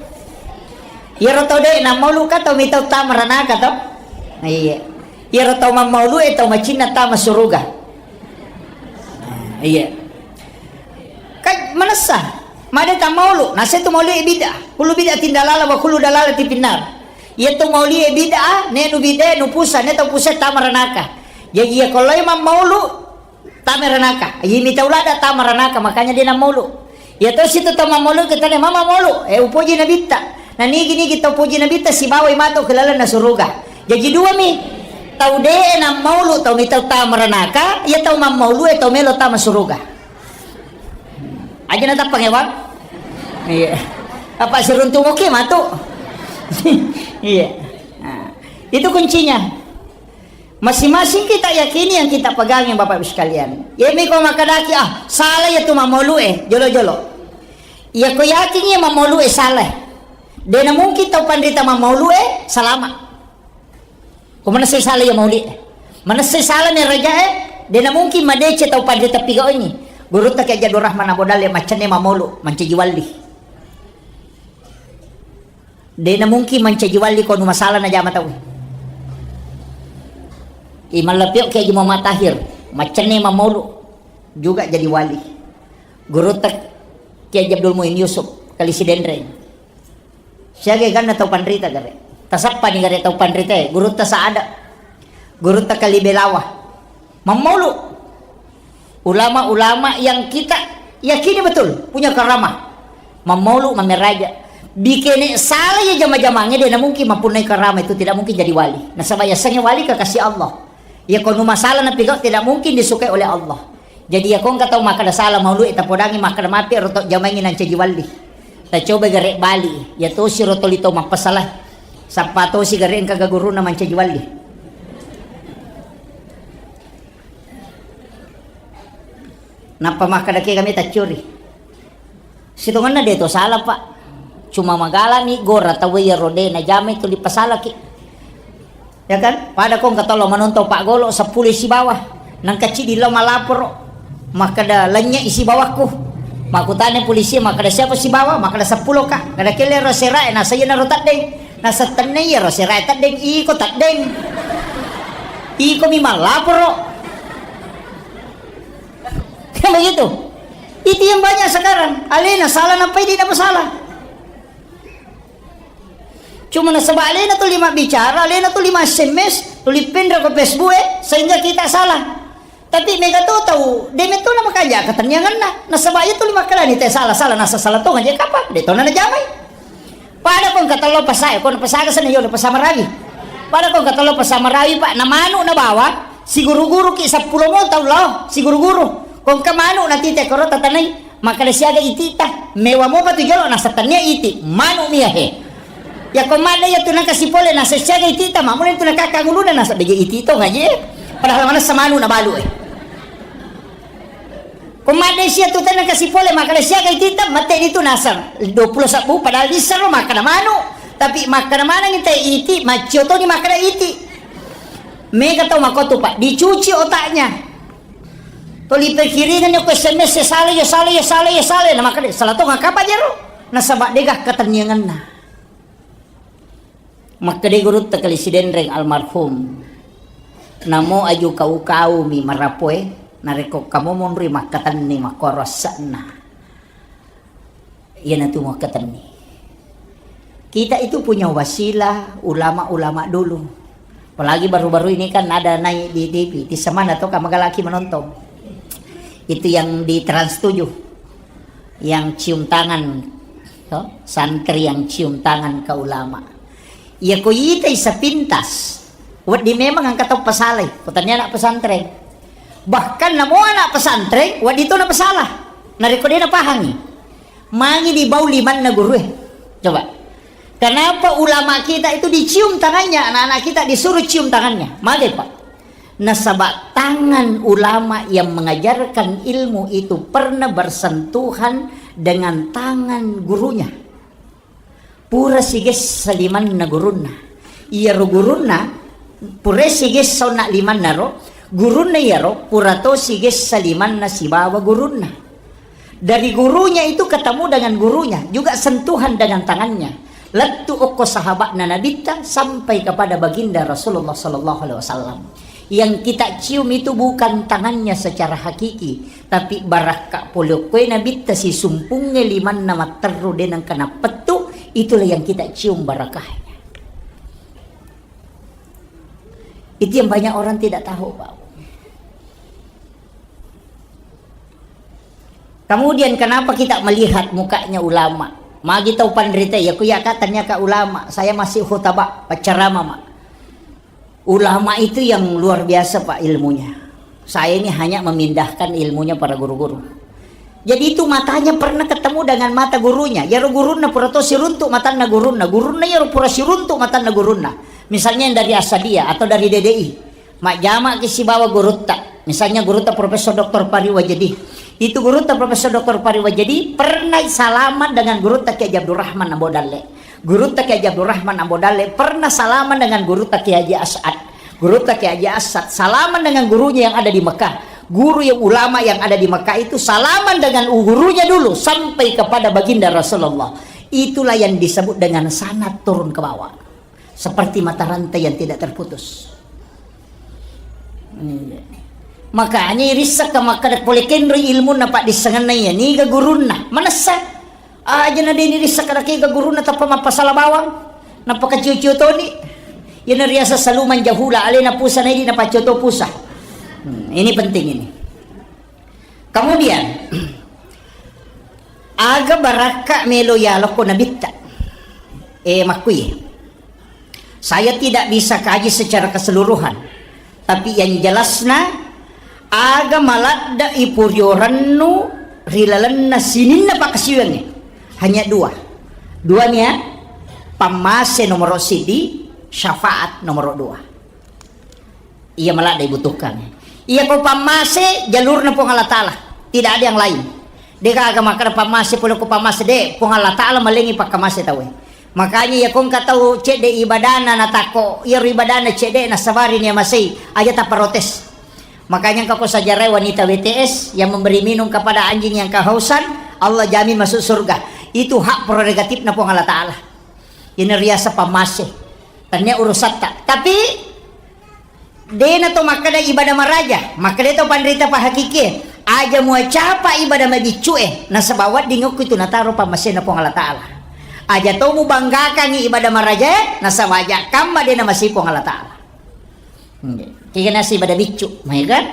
Iyaro tau de nammaulu ka tau mitau tama ranaka to? Iya. Iyaro tau mammaulu e tau macinna tama suruga. Iya. Kan manessa, made tammaulu, nase tu maulu e bid'ah. Kullu bid'atin dalalah wa kullu dalalatin finnar. Iya tu maulu e bid'ah, ne nu bid'ah, nu pusa, ne tau pusa tama ranaka. Jadi iya ko lao mammaulu, tama ranaka. Iya mitau lada tama ranaka, makanya de nammaulu. Iya to situ tau mammaulu kita ne mama maulu, eh, upoji Nabitta. Na nigi-nigi tau poji Nabitta sibawai matu ke lalenna suruga. Jaji dua mi. Tau de nammaulu, tau mitau tama ranaka, iya tau mammaulu e tau melo tama suruga. Aja na tappang ya, Bang? Iya. Apa siruntu moki matu? Iya. Nah, itu kuncinya. Masing-masing kita yakini yang kita pegangi, Bapak Ibu sekalian. Iya mi ko makkadaki, ah, salah iya tu mammaulu e, jolo-jolo. Iya ko yakin iya mammaulu e salah. De na mungkin tau panrita mammaulu e salama. Ko manessai sala iya mauli e. Manessai sala mi raja e, de na mungkin madeceng tau panrita pigaungngi. Gurutta Kiai Abdul Rahman Abu Dalle macenne mammaulu, mancaji wali. De na mungkin mancaji wali ko nu masala najama tau. I Mallapio Kiai Haji Muhammad Tahir, macenne mammaulu juga jadi wali. Gurutta Kiai Haji Abdul Muin Yusuf, Kali Sidenreng. Siaga ganna tau panrita gare. Tasappani gare tau panrita e, gurutta Saada, gurutta Kali Belawa. Mammaulu. Ulama-ulama yang kita yakini betul punya karamah. Mammaulu, mammeraja. Bikene sala ya jama-jamange, de na mungkin mapunnai karamah itu, tidak mungkin jadi wali. Nasaba yasengnge wali kekasih Allah. Iya ko nu masala napigau tidak mungkin disukai oleh Allah. Jadi iya ko engka tau makkada sala maulu e tapodangi makkada mapi ro to jamaingi nancaji wali. Tacoba gare bali. Iya tosi ro toli to mappasala. Sappa tosi gare engka gaguruna mancaji wali. Nappa makkada ke kami taccuri. Sitongenna de to sala, Pak. Cuma magalami gora tau iyaro de najamai tuli pasalaki. Ya kan? Pada ko engka tollo manontong Pak Golo seppulo sibawa. Nangka cidi lao malaporo. Makkada lennye sibawakku. Makkutana polisi makkada siapa sibawa? Makkada seppulo ka. Kada kelle ro serae nasa iya naro teddeng. Nasa tenne iya ro serae teddeng. Iko teddeng. Iko mi malaporo. Kan begitu? Itu yang banyak sekarang. Alena salah nampai dia dapat salah. Cuma nasaba alena tuli mabbicara, alena tuli ma-S M S, tuli penra ko Facebook e, sehingga kita salah. Tapi mega to tau, de metto na makanja ketennianganna. Nasaba iya tuli makkalani te salah, salah, nasa salah tongeng je kapang, de tona najamai. Pada ko engka tello pasae, ko pasaga sena yolo pasa marawi. Pada ko engka tello pasa marawi, Pak, na manu na bawang, siguru-guru ki seppulo mo tau lao, siguru-guru. Ko engka manu na tite koro tatanai, Makkeda siaga iti'ta, mewa mopa tu jolo, nasaba tennia iti, manu' mi iya he. Yako madde iya tu nangka sipole, nasaba siaga iti'ta, mammula tu nakaka nguluna, nasaba beje iti' to ngaji. Padahal manessa manu' nabalu' e. Ko madde sia tu tenna kasi pole, makkeda siaga iti'ta, mate itu naseng dua puluh sebbu, padahal dissero makkeda manu'. Tapi makkeda maneng ite iti', maccio toni makkeda iti'. Mega tau makotu, Pak, dicuci otaknya. Toli pikiringan ko S M S, ya salah, ya salah, ya salah, ya salah. Nah, makkeda salah to ngaka pajero. Nasaba dega ketenniangenna. Makkeda gurutta Kali Sidenreng almarhum, "Namo aju kau-kaumi marapoe, narekko kamu monri makkatenni makkoro asse'na, iyanatu makkatenni." Kita itu punya wasilah ulama-ulama dulu. Apalagi baru-baru ini kan ada naik di T V, di semana to kamagalaki menonton. Itu yang di Trans tujuh, yang cium tangan, to? Santri yang cium tangan ke ulama. Iya ko itai sepintas, wedding memang engka tau pasalai, ko tania anak pesantren. Bahkan namo anak pesantren, wedding to napasala. Narekko de napahangi. Mangi dibau limanna gurue. Coba. Kenapa ulama kita itu dicium tangannya, anak-anak kita disuruh cium tangannya? Mage, Pak. Nasaba tangan ulama yang mengajarkan ilmu itu pernah bersentuhan dengan tangan gurunya. Pura sigessa limanna gurunna. Iyaro gurunna, pura sigessa onna limanna ro, gurunna iyaro pura to sigessa limanna sibawa gurunna. Dari gurunya itu ketemu dengan gurunya, juga sentuhan dengan tangannya. Lettu okko sahabatna Nabitta sampai kepada baginda Rasulullah sallallahu alaihi wasallam. Yang kita cium itu bukan tangannya secara hakiki, tapi barakka pole okkoe Nabitta sisumpungnge limanna matterru de nengka nappettu, itulah yang kita cium barakahnya. Itu yang banyak orang tidak tahu, Pak. Kemudian kenapa kita melihat mukanya ulama? Magi tau panrita, ya ku ya ka tanya ka ulama, saya masih khutbah, pacarama, Mak. Ulama itu yang luar biasa, Pak, ilmunya. Saya ini hanya memindahkan ilmunya para guru-guru. Jadi itu matanya pernah ketemu dengan mata gurunya. Yaro gurunna pura to siruntuk matanna gurunna. Gurunna yaro pura siruntuk matanna gurunna. Misalnya yang dari Asadia atau dari D D I. Majjama ki sibawa gurutta. Misalnya gurutta Profesor Doktor Pari Wajedi. Itu gurutta Profesor Doktor Pari Wajedi pernah salaman dengan gurutta Kiai Haji Abdurrahman Ambo Dalle. Gurutta Kiai Haji Abdurrahman Ambo Dalle pernah salaman dengan gurutta Kiai Haji As'ad. Gurutta Kiai Haji As'ad salaman dengan gurunya yang ada di Mekah. Guru yang ulama yang ada di Mekah itu salaman dengan gurunya dulu sampai kepada baginda Rasulullah. Itulah yang disebut dengan sanad turun ke bawah. Seperti mata rantai yang tidak terputus. Iya. Makanya irissakka makkeda pole kenroi ilmunna paddissengenna iya, niga gurunna. Manessa. Aja na deni rissakka kega gurunna tappa mappasala bawang. Nappa kacio-cio toni. Iyana riaseng saluman jahula, alena pusa na idi napaccio to pusa. Hmm, ini penting ini. Kemudian, aga barakka melo yalokko nabitta. Eh, makkui. Saya tidak bisa kaji secara keseluruhan, tapi yang jelasna, aga maladde ipuriorennu ri lalenna sininna pakkasiwiangnge. Hanya dua. Dua nia, pammase nomoro sidi, syafaat nomoro dua. Iya maladde ibutuhkan. Iya ko pammase jalurna Puang Allah Ta'ala. Tidak ada yang lain. Degaga makkeda pammase pole ko pammase de, Puang Allah Ta'ala malengi pakkamase tauwe. Makanya iya ko engka tau cedde ibadana natakko, iyaro ibadana cedde nasabari nia masei, aja taprotes. Makanya engka ko sajarai wanita W T S yang memberi minum kepada anjing yang kehausan, Allah jamin masuk surga. Itu hak prerogatifna Puang Allah Ta'ala. Ini riaseng pammase. Tania urusatta. Tapi dena to makkeda ibadah maraja, makkeda to panrita pahakikie, aja muacapa ibadah mabiccu'e, nasaba wedding okko itu nataro pammasena Puang Allah Ta'ala. Aja to mubanggakangi ibadah marajae, nasaba aja kamma dena masei Puang Allah Ta'ala. Kega nasi ibadah biccu, mai kan?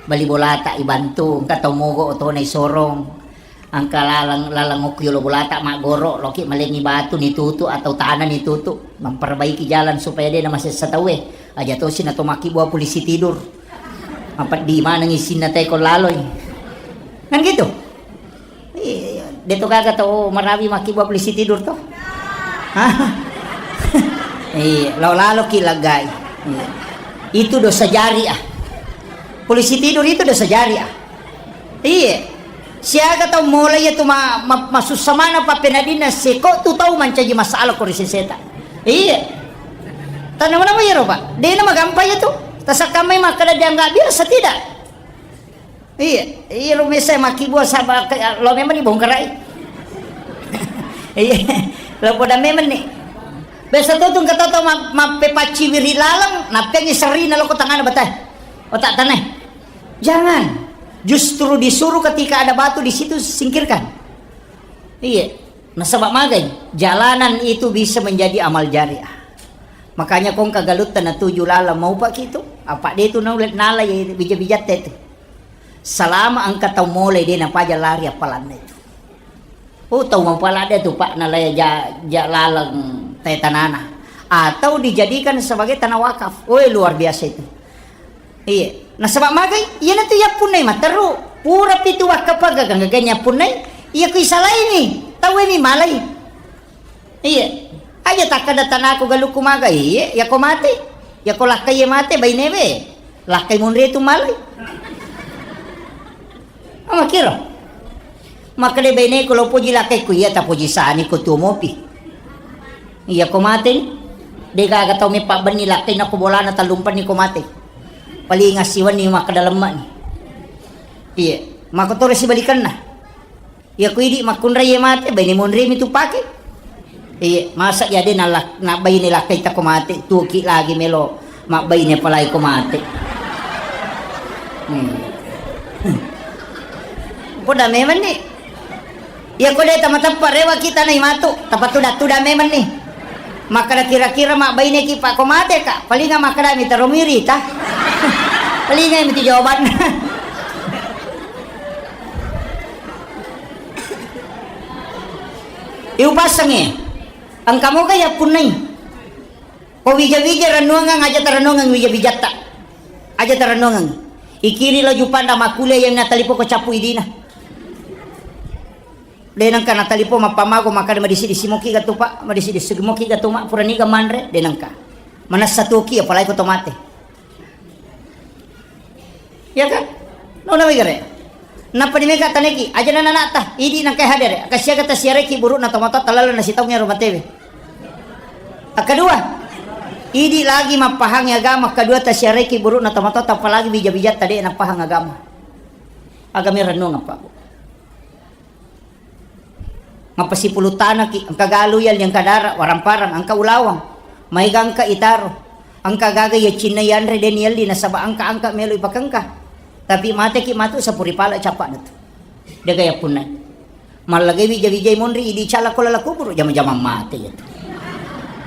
Bali bolata ibantu, engka tau mogo otona isorong. Engka laleng, laleng okko yolo bolata maggoro, loki malengi batu nitutu atau tanah nitutu, memperbaiki jalan supaya dena masessa tauwe. Aja tosi natomaki bua polisi tidur. Mapeddi maneng isinna teko laloi. Kan gitu? De' to gaga tau marawi makkibua polisi tidur to? Hah? Iya, lao laloki laggai. Iya. Itu dosa jariah. Polisi tidur itu dosa jariah. Iya. Siaga tau mulai itu ma-, ma-, masussa mana pappenadinna seko tu tau mancaji masalah ko ri seseta. Iya. Tanna mana iyaro, Pak? De'na magampai itu. Tasakkamai makkeda dianggap biasa tidak? Iya, iya, lo mese makkibua saba ke, lo memang dibongkarai. Iya, lo poda memang nih. Biasa tuh tuh kata tau ma-, mappepacciwiri laleng, nappengi serina lo ko tangana batai. Otak tanah. Jangan. Justru disuruh ketika ada batu di situ singkirkan. Iya. Nasaba magai, jalanan itu bisa menjadi amal jariah. Makanya kong kagalutta natuju laleng maupa kitu, apa de tu nala, nala ya bija-bijatta itu. Salama engka tau mulai de napaja lari appalanna itu. Oh, tau mapala de tu, Pak, nalai ja, ja laleng te tanana. Atau dijadikan sebagai tanah wakaf. Oh, luar biasa itu. Iya. Nasaba magai, iyanatu yappunnai matteru. Pura pitu wakkapaga ganggaga yappunnai, iya ku isalaini, tauwe mi malai. Iya. Aja takkada tanaku galukku magai, iya, yako mate. Yako lakkai mate, bainewe. Lakkai munri tu malai. Amakiro. Makkeda baineku, lo poji lakkaiku, iya tapoji sani ko tuo mopi. Iya ko mate ni. De gaga tau meppa benni lakkai nako bolana tallumpanni ko mate. Paling assiwenni makkeda lemma ni. Iya, makkotoro sibalikanna. Iya ko idi makkunrai mate, baine monri mi tu pake. Iya, masa iya de nalak-, nabbaine lakkai tako mate, tuoki lagi melo mabbaine apalagi ko mate. Hmm. Poda memang ni. Iya ko de tamateppa rewa kita nai matu, tapatuda-tuda memang ni. Makkada kira-kira mabbaine ki pak ko mate ka, palinga makkada mi taro miri ta. Palinga mi tu jawabanna. Iupassangngi, engka moga yappunnai. Ko wija-wija rennuangeng, aja tarennuangeng wija-wijatta. Aja tarennuangeng. Ikiri laju panda makkuliah yang natalipo ko cappu idina. De nengka natalipo mappamago makkada madisi-disi moki gatu pak, madisi-disi moki gatu mak puraniga manre, de nengka. Manessa tuoki apalagi ko to mate. Iya kan? Nona wigare. Nappa di mega taneki, aja nana nata, idi nangkai hadere, aga siaga tasiareki burukna tomatoatta lalenna sitaungnge ro matewe. Akkadua, idi lagi mappahangi agama, akkadua tasiareki burukna tomatoatta apalagi bija-bijatta de nappahang agama. Agama rennuang apa, Bu? Mappasipulung tanaki, engka galu yalli, engka dara, waramparang, engka ulawang, maega engka itaro, engka gaga iya cinna yanre de niyalli nasaba engka-engka melo ipakengka. Tapi mateki matu sapuri pala cappa'na tu. Dega yappunnai. Mallagai wija-wijai monri idi cala ko lala kuburu jama-jama mate iya tu.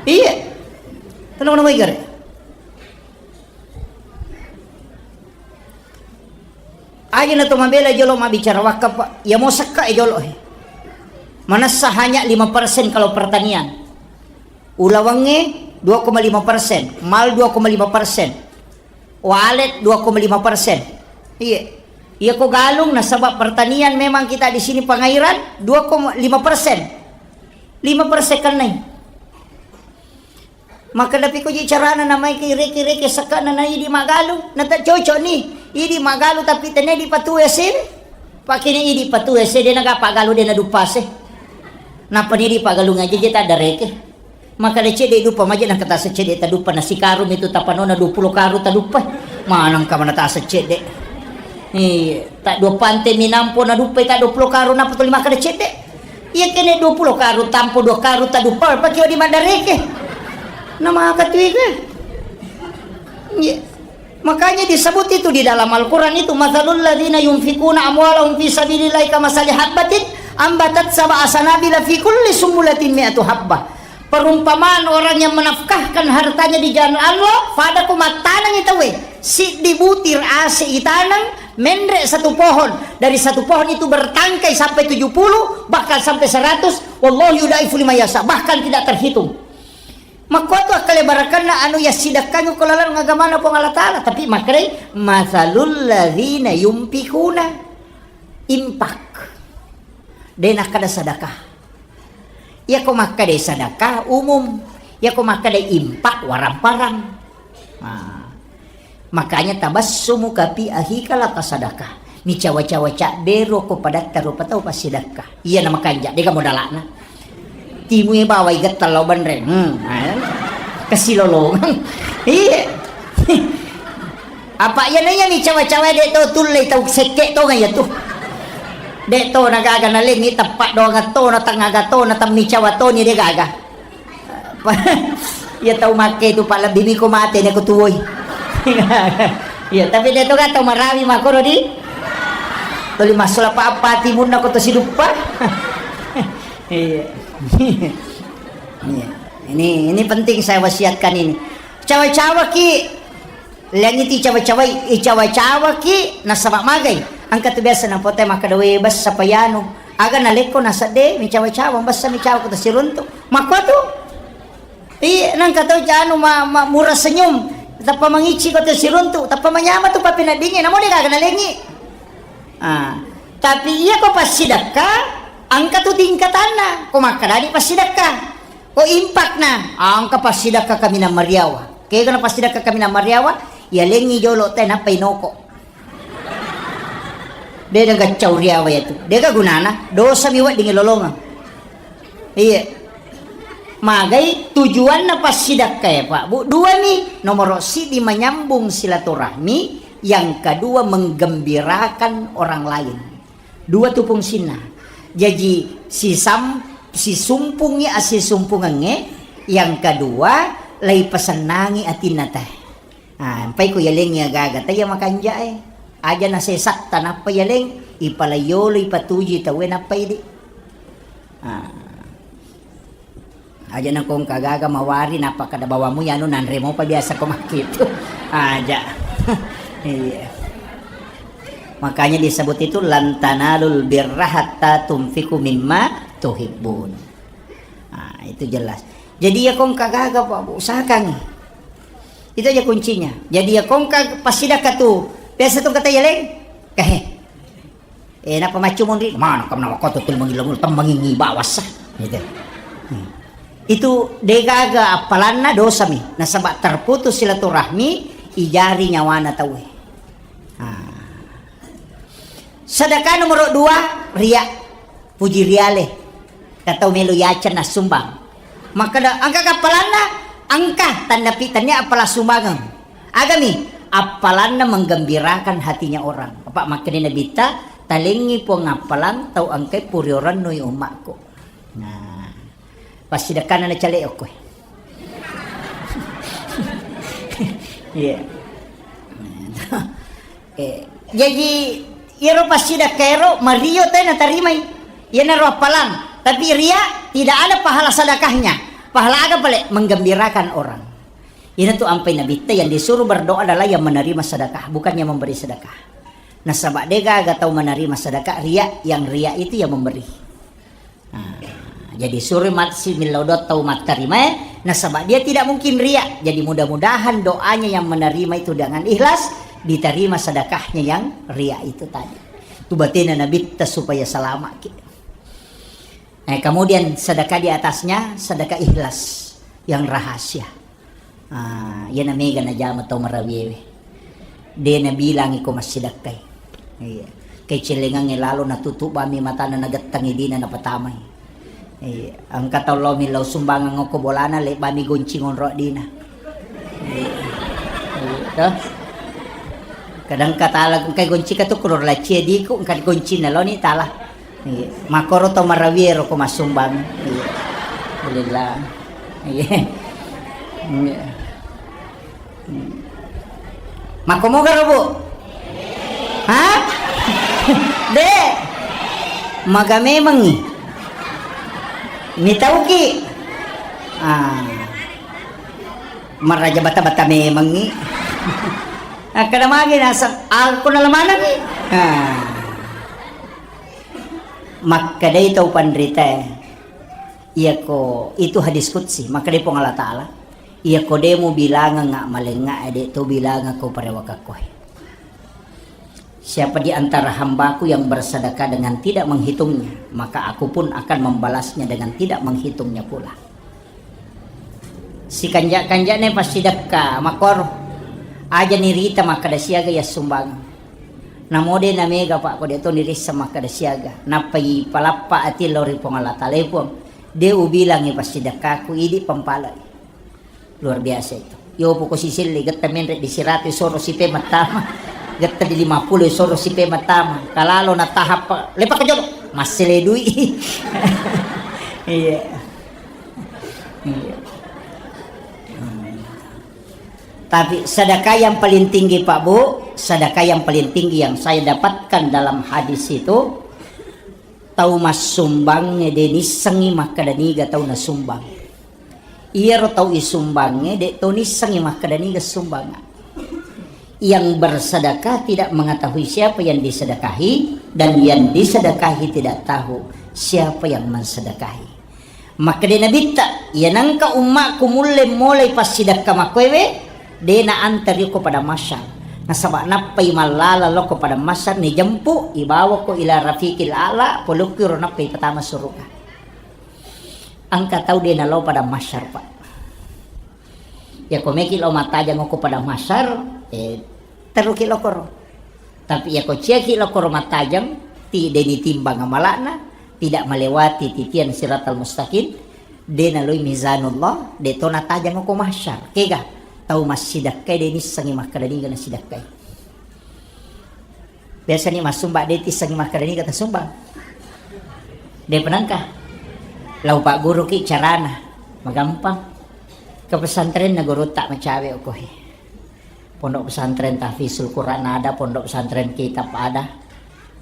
Iya. Tenang nama igare. Aja na to mabela jolo mabbicara wakaf, Pak. Iya mo sekka e jolo e. Manessa hanya lima persen kalau pertanian. Ulawengnge dua koma lima persen, mal dua koma lima persen, walet dua koma lima persen. Iya. Iya ko galung nasaba pertanian memang kita di sini pengairan dua koma lima persen. Lima persen kenai. Makkeda pi koji carana namaiki reke-reke sekkana na idi magalu, nata cocok ni. Idi magalu tapi tene di patu ese. Pakini idi patu ese de naga pagalu de nadupase. Napa ni di pagalu ngaji je tak ada reke. Makkeda cedde dupa maje nang kata secedde tadupa na sikaru mitu tapanona dua puluh karu tadupa. Manang kamana ta secedde. Iya, tak dua pante minampo na dupa tak dua puluh karu napa tuli makkeda cedde. Iya kene dua puluh karu tampo dua karu tadupa pake di madareke. Nama katui ke? Iya. Makanya disebut itu di dalam Al-Quran itu, "Matsalul ladzina yunfikuna amwalahum fi sabilillahi kamasali habbatin ambatat sab'a sanabila fi kulli sumbulatin mi'atu habbah." Perumpamaan orang yang menafkahkan hartanya di jalan Allah, pada ko mattanengi tauwe, siddi butir ase itaneng, menre satu pohon, dari satu pohon itu bertangkai sampai tujuh puluh, bahkan sampai seratus, wallahu yudaifu liman yasha, bahkan tidak terhitung. Makkuatu akkale barakanna anu yassidekkangi ko laleng agamana Puang Allah Ta'ala, tapi makkedai, "Matsalul ladzina yunfikuna." Infak. De' nakkeda sedekah. Iyako makkeda sedekah umum, iyako makkeda infak warang-parang. Nah, makanya tabassumuka fi akhika laka sadaqah. Micawa-cawa cabberu ko padatta rupa tau passidekka. Iya na makanja', de' ga modala'na. Timui bawai gettal lao benreng. Hmm, eh. Kesilolongang. Iya. Apa iya nanya micawa-cawa de' to tullei tau sekke' to ga iya tu. De' to nagaga nalengi teppa' doang to na tengaga to na temmicawa to ni de' gaga. Iya tau makke tu, Pak, lebbi miko mate ne ko tuwoi. Iya, tapi de' to ga tau marawi makkoro di. Tuli massula pa-, apa timunna ko to siduppa. Iya. Iya. Ini, ini penting saya wasiatkan ini. Cawa-cawa ki. Lengiti cawa-cawai, icawa-cawaki nasaba' magai. Engka tu biasa napote makkeda, "We, bessa pa yanu." Aga nalekko nasedde, micawa-cawa, bessa micawa ko tasiruntu. Makkuatu. Iya, nengka tau janu ma-, ma-, murah senyum. Tappa mangici ko tasiruntu, tappa manyama tu pappeneddingnge, namo de' gaga nalengi. Ah, tapi iya ko passidekka, engka tu tingkatanna. Ko makkedani passidekka. Ko infakna, engka passidekka kaminang mariawa. Kega na passidekka kaminang mariawa, yalengi jolo te nappa inoko. De' gaga cau riawa iyatu. De' gaga gunana, dosa mi wedding lolongeng. Iya. Magai tujuanna passidekka ya, Pak, Bu. Dua mi, nomoro siddi manyambung silaturahmi, yang kedua menggembirakan orang lain. Dua tu fungsinna. Jaji sisam-, sisumpungngi assisumpungengnge, yang kedua, leipasennangi atinna te. Ah, empai ko yalengngi agaga te iya makanja'e. Aja nasesatta nappa yaleng, ipalaiyolo ipatuju tauwe nappa idi. Ah. Aja na ko engka gaga mawari, nappa kada bawamu yanu nanre mopa biasa ko makkitu. Aja. Iya. Makanya disebut itu, "Lan tanalul birra hatta tunfiqu mimma tuhibbun." Ah, itu jelas. Jadi ya ko engka gaga, Pak, Bu, usahakan. Itu aja kuncinya. Jadi ya ko engka passidekka tu. Biasa tu kata yaleng. Kahe. Eh, napa maccu monri? Mana kam nama koto tul mangillo-ngillo, temmangingi bawassa. Gitu. Hmm. Itu degaga appalanna dosa mi. Nasaba terputus silaturahmi, ijari nyawana tauwe. Ah. Sedekah nomor dua, ria. Puji riale. Katau melo yacen assumbang. Makkeda, engka kappalanna? Engka, tannapi tannia appala sumbangeng. Agami, appalanna menggembirakan hatinya orang. Apa makkeda Nabitta, talengi Puang appalang tau engkai puriorennui ummakku. Nah, passidekkanna nacale okkoe. Iya. Eh, jaji iyaro passidekka ero mario te natarimai. Iyanaro appalang, tapi ria tidak ada pahala sedekahnya. Pahala aga pale? Menggembirakan orang. Iyanatu ampai Nabitta, yang disuruh berdoa adalah yang menerima sedekah, bukan yang memberi sedekah. Nasaba degaga tau menerima sedekah ria, yang ria itu yang memberi. Nah, jadi suri matsi millau doa tau mattarimae, nasaba dia tidak mungkin ria. Jadi mudah-mudahan doanya yang menerima itu dengan ikhlas, diterima sedekahnya yang ria itu tadi. Tu batena Nabitta supaya selamat ki. Eh, kemudian sedekah di atasnya, sedekah ikhlas yang rahasia. Ah, iyana mega najama tau marawiewe. De nabilangi ko massidakkai. Iya. Kecellengangnge lalo natutup bami matana nagettangi dina napatamai. Iya. Engka tau lao millau sumbangan okko bolana, le bami goncing onro dina. Iya. Iya, toh. Kadang katala engka goncika tu kuro lacie diku engka goncina loni tala. Iya. Makoro to marawie ro ko masumbang. Iya. Alhamdulillah. Iya. Iya. Makko moga ro, Bu? Hah? De. Maga memengngi. Mitauki. Ah. Maraja bata-bata memengngi. Akkada magi naseng, aku nalamanangngi. Ah. Makkedai tau panritae, iyako itu hadis qudsi, makkedai Puang Allah Ta'ala, iyako de mubilangeng ammalengnga, de to bilangekko parewakakkoe. Siapa di antara hambaku yang bersedekah dengan tidak menghitungnya, maka aku pun akan membalasnya dengan tidak menghitungnya pula. Sikanja-kanjane passidekka makkoro. Aja nirita makkeda siaga yassumbang. Namo de namega, Pak, ko de to nirissa makkeda siaga. Nappai palappa ati lao ri Puang Allah Taala, "Eh, Puang, de ubilangi passidekkaku, idi pampalai." Luar biasa itu. Yo poko sisilli, getta menre di siratu soro sipe mattama. Getta di lima puluh soro sipe mattama. Kalalo na tahap, lepak ke jolo. Masih ledui. Iya. Iya. Tapi sedekah yang paling tinggi, Pak Bu, sedekah yang paling tinggi yang saya dapatkan dalam hadis itu, tau massumbang de nissengi makkeda niga tau nasumbang. Iyaro tau isumbangnge de to nissengi makkeda niga sumbang. Yang bersedekah tidak mengetahui siapa yang disedekahi, dan yang disedekahi tidak tahu siapa yang mensedekahi. Makkeda Nabitta, "Iya nengka ummakku mulle molai passidekka makkoewe, de na antar yoko pada masyar. Nasaba nappai mallala loko pada masyar, nijempu, ibawako ila rafiqil a'la, polokki ro nappai patama suruga." Engka tau de nalo pada masyar, Pak. Yako meki lo mattajang ko pada masyar, eh, teruki lokoro. Tapi yako ciaki lokoro mattajang, ti de nitimbang amalakna, tidak melewati titian siratal mustaqim, de naloi mizanullah, de to natajang ko masyar. Kega, tau massidekkai de nissengi makkeda niga nasidekkai. Biasani massumba de tissengi makkeda niga tasumbang. De penangka. Lau pagguruki carana, magampang. Ke pesantren na gurutta macawe okohe. Pondok pesantren Tahfizul Quran ada, pondok pesantren kitab ada.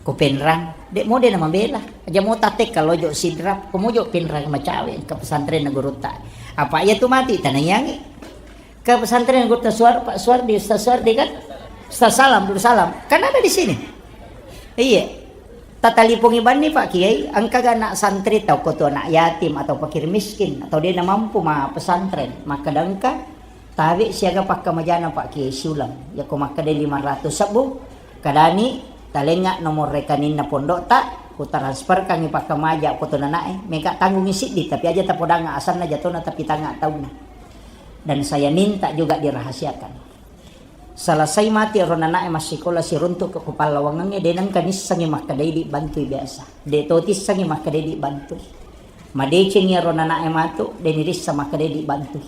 Ko Penrang, de mode na mabela. Aja mo tatek kalau jo Sidrap, ko mojo Penrang macawe ke pesantren na gurutta. Apa iya tu mati tanaiangi. Ke pesantren Guru Suar-, Pak Suwardi, Ustaz Suwardi kan? Ustaz Salam, Guru Salam. Kan ada di sini. Iya. Tatalipongi banni Pak Kiai, engka ga anak santri tau ko tu anak yatim atau fakir miskin atau dia na mampu ma pesantren, makkeda engka tabe siaga pakkamajana Pak Kiai siuleng. Yako makkeda lima ratus sebbu, kadani talenga nomor rekeninna pondokta, ku transferkangi pakkamaja ko tu nanae, mega tanggungi siddi, tapi aja tapodangnga asanna jatona tapi tangnga taunna. Dan saya minta juga dirahasiakan. Selesai mati ero nanae massikola siruntuk ke kupallawangengnge, de nengka nissengi makkedai dibantui biasa. De to tissengi makkedai dibantui. Madecengi ero nanae matu, de nirissa makkedai dibantui.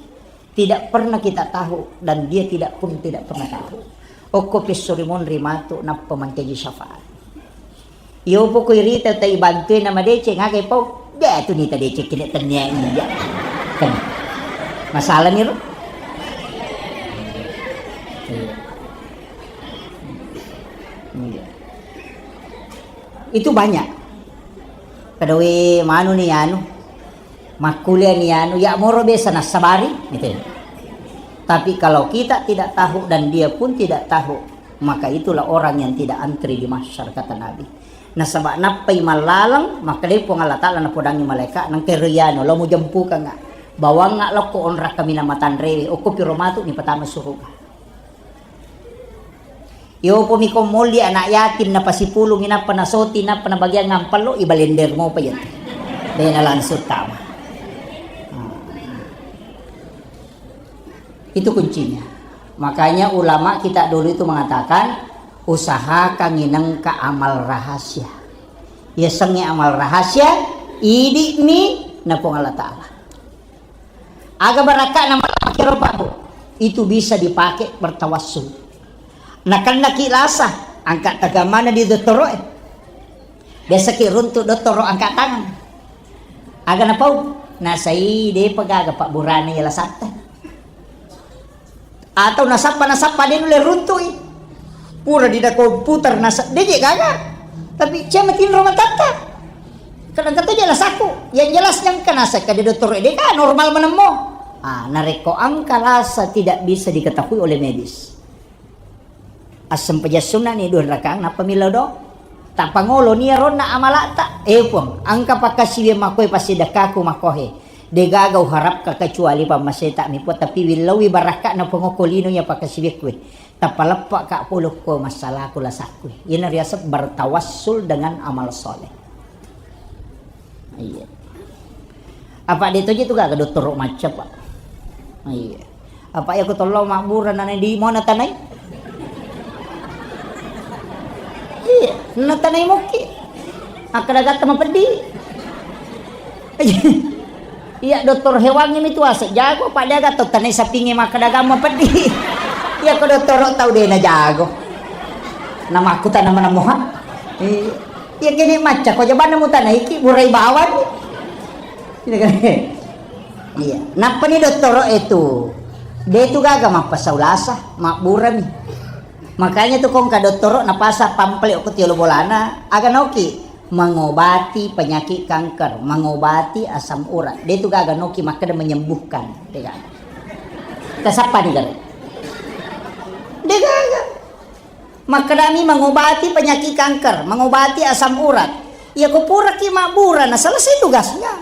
Tidak pernah kita tahu dan dia tidak pun tidak pernah tahu. Okko pissuri monri matu nappa mangkeji syafaat. Iyo poko irita tai bantui na madeceng, aga ipau? De tu nita deceng kene tennia iya. Kan. Masalah ni ro. Iya. Iya. Itu banyak. Kedawe manu ni anu. Makkuliah ni anu, ya moro biasa nassabari, gitu ya. Tapi kalau kita tidak tahu dan dia pun tidak tahu, maka itulah orang yang tidak antri di mahsyar, kata Nabi. Nasaba nappai mallaleng, makkedai Puang Allah Ta'ala napodangi malaika, nengka ero iyanu, lo mujempukanga. Bawangnga lokko onrak kaminang matanrewe, okko piro matu ni patama suruga. Yopo miko molli anak yatim, napasipulungi, nappa nasoti, nappa nabagiang ampello, ibalender mopa iya. Dena langsung tama. Nah. Itu kuncinya. Makanya ulama kita dulu itu mengatakan, usahakan nginengka amal rahasia. Yasengnge amal rahasia, idi'mi na Puang Allah Ta'ala. Aga barakka'na mala makkero, Pak, Bu? Itu bisa dipakai bertawassul. Nakennaki lasa, angka tagamana di dottoro'e. Biasaki runtu dottoro angka tangan. Aga napau? Nasai depa gaga pabburana iya lasatta. Atau nasappa, nasappa de nulle runtui. Pura dina komputer nasa, de je gaga. Tapi cuma tinro matatta. Kadang kata je lasaku. Yang jelasnya engka nasa kade dottoro de ka normal menemmo. Ah, narekko angka lasa tidak bisa diketahui oleh medis. Assempajang sunna ni dua rakaat, nappa millau do. Tapangolo ni aronna amalata. Eh, Puang, angka pakkasiwiang makkoe passidekkaku makkohe. De gaga uharapka kecuali pammaseta mi, Puang, tapi willauwi barakka'na Puang okko lino iya pakkasiwiakku e. Tapaleppa ka pulukko masalahku lasakku. Ina riaseng bertawassul dengan amal soleh. Iya. Apa dia tuji tu gak ke dokter macam, Pak? Iya. Apa ya aku tolong makbura nana di mana tanai? Iya, nana tanai moki. Aku dah kata mau pedih. Iya, dokter hewangnge mi tu ase jago, pada aga to tanai sapingnge makkeda gamma peddi. Iya, ko dottoro tau de na jago. Namakku tana mana moha. Iya, iya, kene macca ko jabanna mutanaiki burai bawang. Iya kan? Iya, nappani dottoro itu. De tu gaga mappasau lasa, mabburami. Makanya tu kongka dottoro napasa pample ko tiolo bolana, aga noki. Mengobati penyakit kanker, mengobati asam urat. De tu gaga noki makkeda menyembuhkan, de gaga. Tasappa ni gare. De gaga. Makkedami mengobati penyakit kanker, mengobati asam urat. Iya ko puraki mabbura na selesai tugasnya.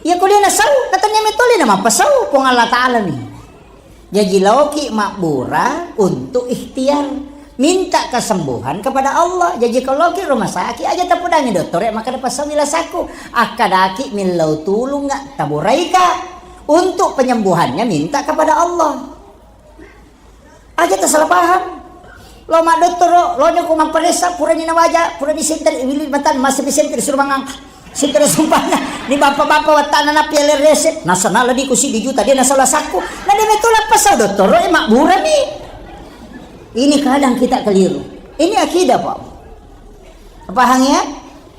Iya ko de nasau, na tania metole na mappasau Puang Allah Taala ni. Jaji laoki mabbura untuk ikhtiar, minta kesembuhan kepada Allah. Jaji ko laoki rumah sakit, aja tapudangi dottore makkeda pasau mi lasakku, akkadaki millau tulung nggak taburaika, untuk penyembuhannya minta kepada Allah. Aja tasala paham. Lo maddottoro, lo nyoko mapparessa, purani nawaja, purani senter, wili matan, masih senter suruh mangang. Senter sumpahnya, ni bapa-bapa wattana na piala resep, nasana ladiku si dijuta, dia nasala sakku. Na de metto lappa sau dottoro, eh, makburami. Ini kadang kita keliru. Ini akidah, Pak. Paham ya?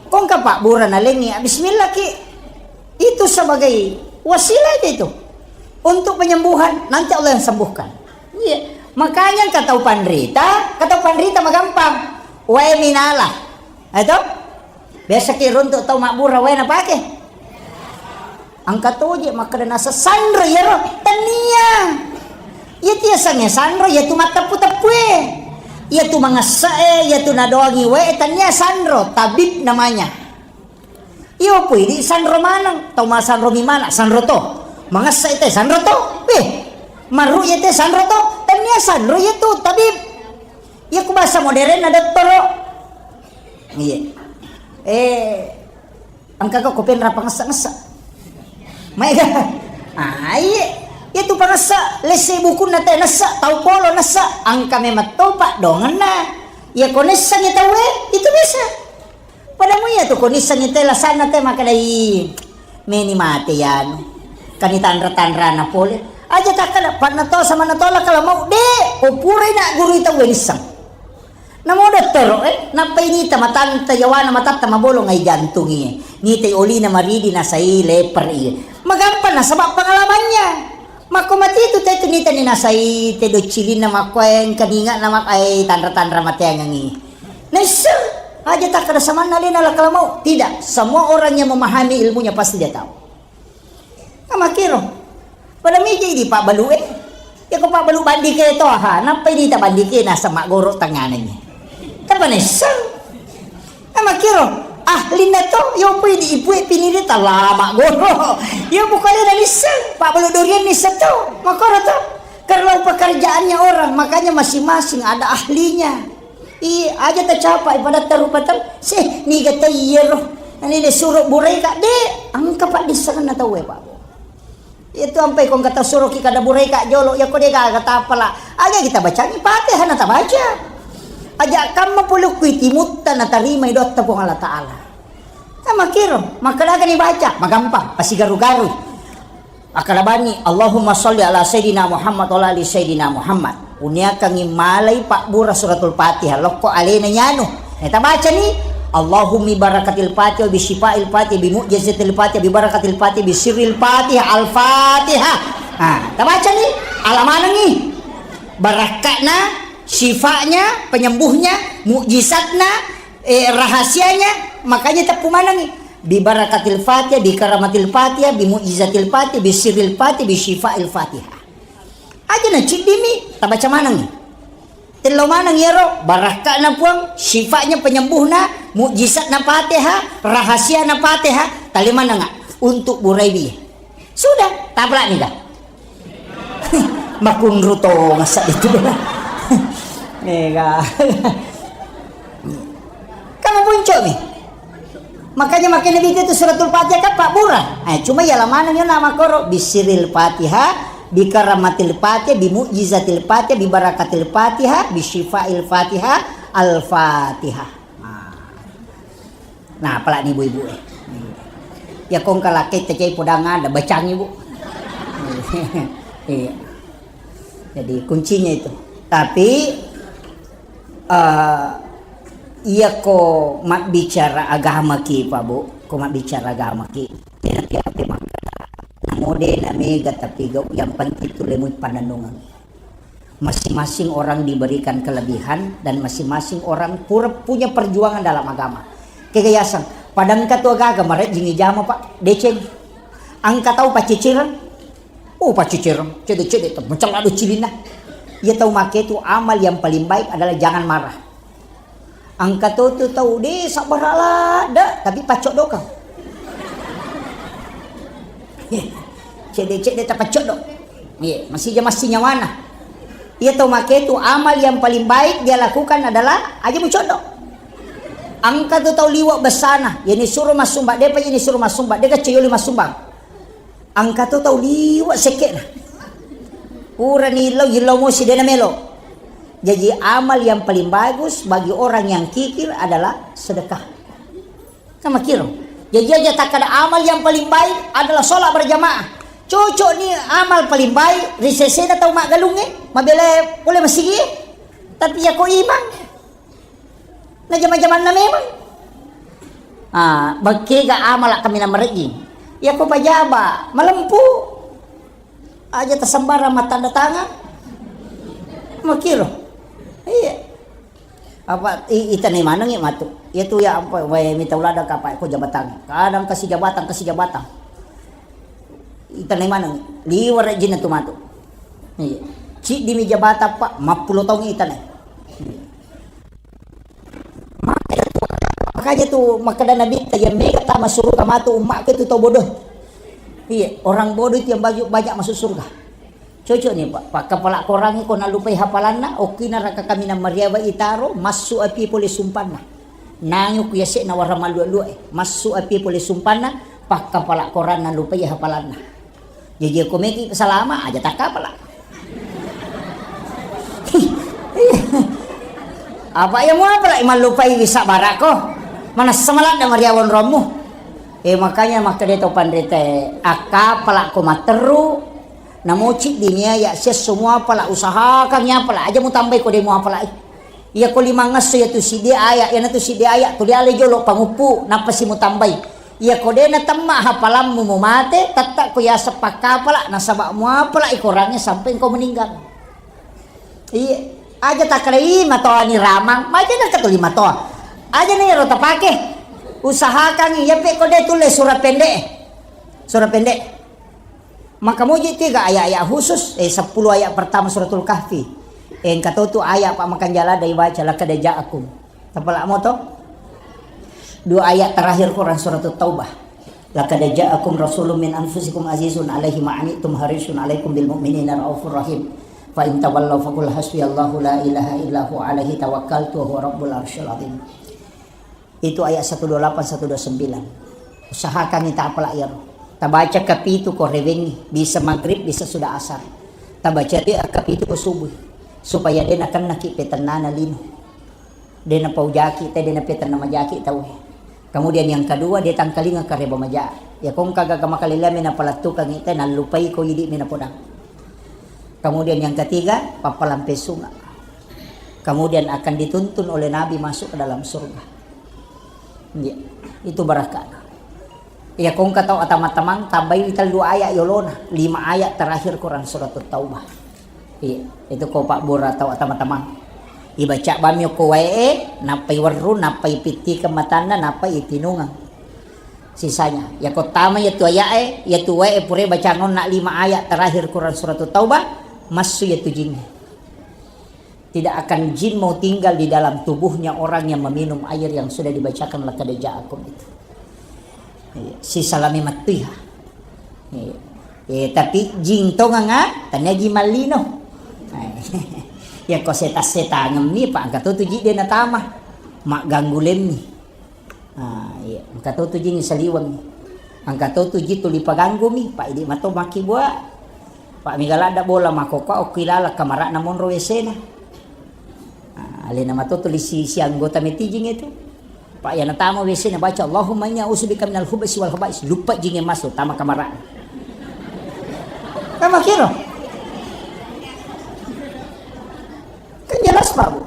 Kongka pabbura nalengngi, bismillah ki. Itu sebagai wasilah aja itu. Untuk penyembuhan, nanti Allah yang sembuhkan. Iya. Makanya engka tau panrita, engka tau panrita magampang. Wae minala. Itu? Biasa ki runtuk tau mabbura wae napake. Engka toje makkeda nasa sanro iyaro, tania. Iya tu yasengnge sanro, iya tu matteppu-teppue. Iya tu mangessa e, iya tu nadoangi wae, tania sanro, tabib namanya. Iyo pui di sanro maneng, tau masanro mi mana, sanro to. Mangessa ite sanro to. Weh, marru iya te sanro to, tania sanro iya tu, tabib. Iya ku bahasa modern na dottoro. Iya. Eh, Engka ko penra pangessa-ngessa. Maega. Ah, iye. Iya tu pangessa, lesse bukunna te nessa, tau polo nessa, engka memang topa dongenna. Iya ko nessangi tauwe, itu bisa. Padamu iya tu ko nissangi te lasanna te makkedai meni mate yanu. Kani tanra-tanrana pole. Aja takkada, panna to sama na tola kala mau de, ko purai na guru tauwe nissang. Namo dottoro, eh, nappai nita matanta yawana matatta mabolong ai jantung iye. Nitai olina maridi nasai leper iye. Magampang nasaba pengalamannya. Makko mati itu te tu nita ni nasai te doccilinna makko engka ninga na mak-, ai tanra-tanra mateangengi. Naisseng aja takkada samanna lena lakala mau. Tidak, semua orang yang memahami ilmunya pasti dia tahu. Namakiro. Pada miji di pabbalu e. Ya ko pabbalu bandike to, aha, nappai dita bandike nasa maggoro tangana ni. Tapa nessang. Namakiro. Ahlinna to, yo pui di ipue piniri talama goro. Yo bukale na nissang, pabbalu durian nissang to. Makoro to. Kalau pekerjaannya orang, makanya masing-masing ada ahlinya. Iya, aja tacapai padatta rupa tau. Seh, niga tau iyaro. Nani de suro buraika, de, engka paddissengenna tauwe, Pak. Itu ampai ko engka tau suroki kada buraika jolo, ya ko de gaga tapala. Aja kita bacangi Fatihah na tabaca. Aja kamma pulukku timutta na tarimai doatta Puang Allah Taala. Tamakiro, makkadagani baca, magampang, pasigaru-garu. Akkalabani, Allahumma sholli ala Sayyidina Muhammad wa ala ali Sayyidina Muhammad. Uniakangi malai pabbura suratul Fatihah, lokko alena nyanu. Eh, tabacani, Allahummi barakatil Fatihah, bi syifail Fatihah, bi mu'jizatil Fatihah, bi barakatil Fatihah, bi sirril Fatihah, Al-Fatihah. Ah, tabacani, alamanangi. Barakka'na, syifa'nya, penyembuhnya, mukjizatna, eh, rahasianya, makanya teppu manangi. Bi barakatil Fatihah, bi karamatil Fatihah, bi mu'jizatil Fatihah, bi sirril Fatihah, bi syifa'il Fatihah. Aja na ciddimi, tabaca maneng. Tello maneng iyaro, barakka'na Puang, syifatnya penyembuhna, mukjizatna Fatihah, rahasiana Fatihah, tali manenga untuk buraiwi. Sudah, taplak nih dah. Makunru tongeng seddi tu. Ega. Kamu punco'mi. Makanya makkeda Nabitta itu suratul Fatihah kan pabbura. Eh, cuma iya lamaneng yo nama koro bisiril Fatihah, bikaramatil Fatihah, bimu'jizatil Fatihah, bibarakatil Fatihah, bisyifail Fatihah, Al-Fatihah. Nah. Nah, apalagi ibu-ibu eh. Ya kong kalakai tecai podang ada bacang ibu. Iya. Jadi kuncinya itu. Tapi eh iya ko mabbicara agama ki Pak Bu, ko mabbicara agama ki. Nanti apa makkeda? Namo de na mega tapi gau yang penting tu lemui pananungan. Masing-masing orang diberikan kelebihan dan masing-masing orang pura punya perjuangan dalam agama. Kega yaseng, padangka tu agaga marejjing ijama, Pak, deceng. Angka tau paccicireng. Oh, paccicireng, cede-cede tu, mencela do cilinna. Iya tau make tu amal yang paling baik adalah jangan marah. Angka to tu tau de sabbara ladde, tapi paccoddokang. Cedde-cedde tapaccoddo. Iya, masija massi nyawana. Iya tau make tu amal yang paling baik dia lakukan adalah aja mucoddo. Angka tu tau liwa besana, yani suruh massumbang, depa yani suruh massumbang, deka ceyoli massumbang. Angka to tau liwa sekke'na. Purani illau, illau mosi dena melo. Jadi amal yang paling bagus bagi orang yang kikir adalah sedekah. Kan makkiro. Jadi aja takkada amal yang paling baik adalah sholat berjamaah. Cocok ni amal paling baik ri sesena tau maggalungnge, mabela pole masigi. Tapi ya ko imang. Na jama-jamanna memang. Ah, bekkega amala kaminang marejjing. Iya ko pajaba, malempu. Aja tasembarang mattanda tangan. Makkiro. Iya. Apa i-, itanai maneng ya matu. Iya tu ya apa wae mita ulada kapa ko jabatan. Kadang kasih jabatan, kasih jabatan. Itanai maneng. Liwara jinna tu matu. Iya. Ciddi mi jabatan, Pak, mappulo taung itanai. Iya. Makanya tu makkeda Nabitta, yang mega tama suruga matu ummakku itu tau bodoh. Iya, orang bodoh itu yang banyak, banyak masuk surga. Cocok nih, Pak. Pak kepala korangi ko nalupai hafalanna, okkina raka kaminang mariawa itaro, massu api pole sumpanna. Nangi ku yasekna warang malua-lua eh. Massu api pole sumpanna, pak kepala koranna lupai hafalanna. Jaji ko meki salama aja takkapala. Apa ya muapala mallupai wisa barako. Mana semalat dan mariawan romu. Eh makanya makkeda to panrita akkapala ko matteru. Namoci dunia ya sia semua pala usahakan ya pala aja mutambai ko demo apalai. Iya ko limangngesso iya tu siddi aya, iyana tu siddi aya tuli ale jolo panguppu nappa si mutambai. Iya ko de natemma hafalammu mumate, tette ko yaseng pakkapala nasaba muapala i korangnge sampai engkau meninggal. Iya, aja takkeda i matoa ni ramang, maja na katuli matoa. Aja ni ro tapake. Usahakan iya pe ko de tulle surah pendek. Surah pendek. Maka muji tiga ayat-ayat khusus, eh, sepuluh ayat pertama suratul Kahfi. Eh, engka to tu ayat pa makanjala dai baca laqad ja'akum. Tapala moto? Dua ayat terakhir Quran suratul Taubah. Laqad ja'akum rasulun min anfusikum azizun alaihi ma anittum harisun alaikum bil mu'minina raufur rahim. Fa in tawallaw faqul hasbiyallahu la ilaha illa huwa alaihi tawakkaltu wa huwa rabbul arsyil azim. Itu ayat satu dua lapan, satu dua sembilan. Usahakan ni tapala iyaro. Tabaca kapitu ko rewengi, bisa maghrib, bisa sudah asar. Tabaca de kapitu ko subuh. Supaya de nakennaki petennana lino. De napaujaki te, de napetenna majaki tau. Kemudian yang kedua, de tangkalinga kareba maja. Ya kong kaga kamakalilami napalattukangi te, nallupai ko idi mi napodang. Kemudian yang ketiga, pappalampe sunga. Kemudian akan dituntun oleh Nabi masuk ke dalam surga. Iya, itu barakah. Iya, kong katau atama-tamang tambai tellu ayat yolona, lima ayat terakhir Quran surat Taubah. Iya, itu ko pabbura tau atama-tamang. Ibaca bami ko wae, nappai werru, nappai pitti kematanna, nappai itinungang. Sisanya, ya ko tama ya tu ayat e, ya tu wae pure bacangonna lima ayat terakhir Quran surat Taubah, massu ya tu jing. Tidak akan jin mau tinggal di dalam tubuhnya orang yang meminum air yang sudah dibacakan laqad ja'akum itu. Iya, sisalami mattuiha. Iya. Eh, tapi jing tonganga tania jing mallino. Iyako seta-setangemmi, Pak, engka to tu ji de natama. Magganggu lemmi. Ah, iya, engka to tu ji saliweng. Engka to tu ji tuli paganggumi, Pak, idi mato makkibua. Pak, mega ladda bola makkokkoe okki laleng kamara'na monro W C-na. Ah, alena mato tuli si, si anggota meeting itu. Pak, iya natama W C nabaca, "Allahumma inni a'udzubika minal khubusi wal khaba'is." Luppa jinge masuk, tama kamara. Tama kiro. Kan jelas, Pak, Bu.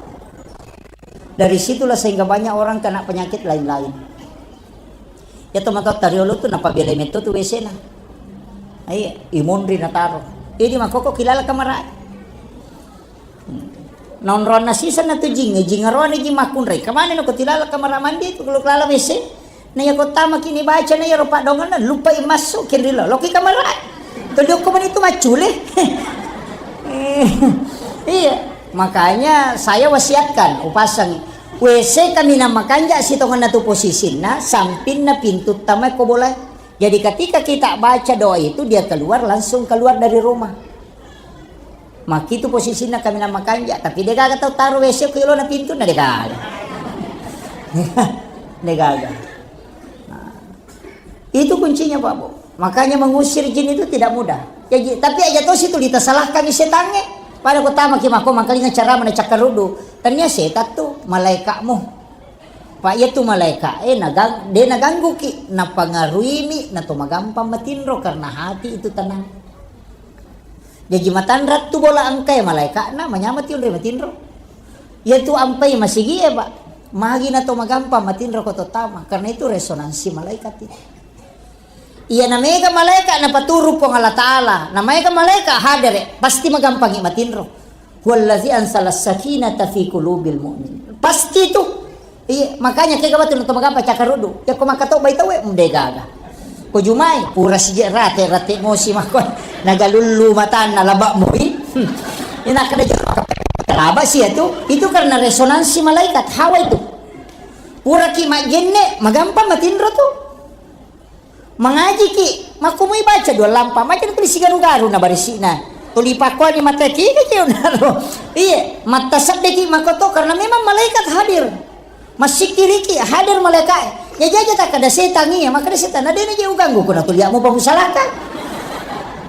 Dari situlah sehingga banyak orang kena penyakit lain-lain. Ya, teman-teman, tariolo tu napabela metto tu W C-na. Iya, imonri nataro. Idi makkokkoe kilala kamara. Naonronna siseng na tu jing, jing aroane jing makkunrai. Kemana no ko tilala kamar mandi tu, kalau kelala W C. Na iya ko tama kini baca na iya ro padongan na lupa masuk kini lo. Loki kamar. Tadi aku meni tu macule. Eh, iya, makanya saya wasiatkan, upasang W C kami na makanja sitongan na tu posisinna, sampinna pintu tama ko boleh. Jadi ketika kita baca doa itu, dia keluar, langsung keluar dari rumah. Makkitu posisinna kaminang makanja, tapi degaga tau taro W C ko yolona pintunna, degaga. Degaga. Nah, itu kuncinya, Pak, Bu. Makanya mengusir jin itu tidak mudah. Ya, ji-, tapi aja to situ ditasalahkan setangnge. Pada ko tama ki mako mangkalinga cara mana cakkarudu. Tania setan tu malaikatmu. Pak, iya tu malaika, eh, nagang-, de nagangguki, napangaruimi, nato magampang matinro karena hati itu tenang. Jaji matanra tu bola engkae malaika'na, manyameng tiunre matinro. Iya tu ampai masigie, Pak. Magi na to magampang matinro ko to tama, karena itu resonansi malaikat itu. Iya na mega malaika napaturu Puang Allah Ta'ala, na mega malaika hadere, pasti magampangi matinro. Huwallazi anzala sakinata fi qulubil mu'min. Pasti tu. Iya, makanya kega batu na to magampa cakarudu. Ya ko makatobbai tauwe, mm, degaga. Ko jumai, pura sije rate, rate mosi mako. Nagalullu matanna laba mui. Hmm. Ina kada jero laba sih itu. Itu karena resonansi malaikat. Hawa itu. Pura ki majenne, magampang matinro tu. Mangajiki, makkumui baca dua lampa, macam tu sigaru-garu na barisi'na. Tuli pakkuani mata kiki kiunaro. Iya, matta seddeki makoto karena memang malaikat hadir. Masikiriki hadir malaikat. Ya jaja tak ada setan iya, maka ada setan. Ada ini jauh ganggu kuna tuli mau bangun salaka.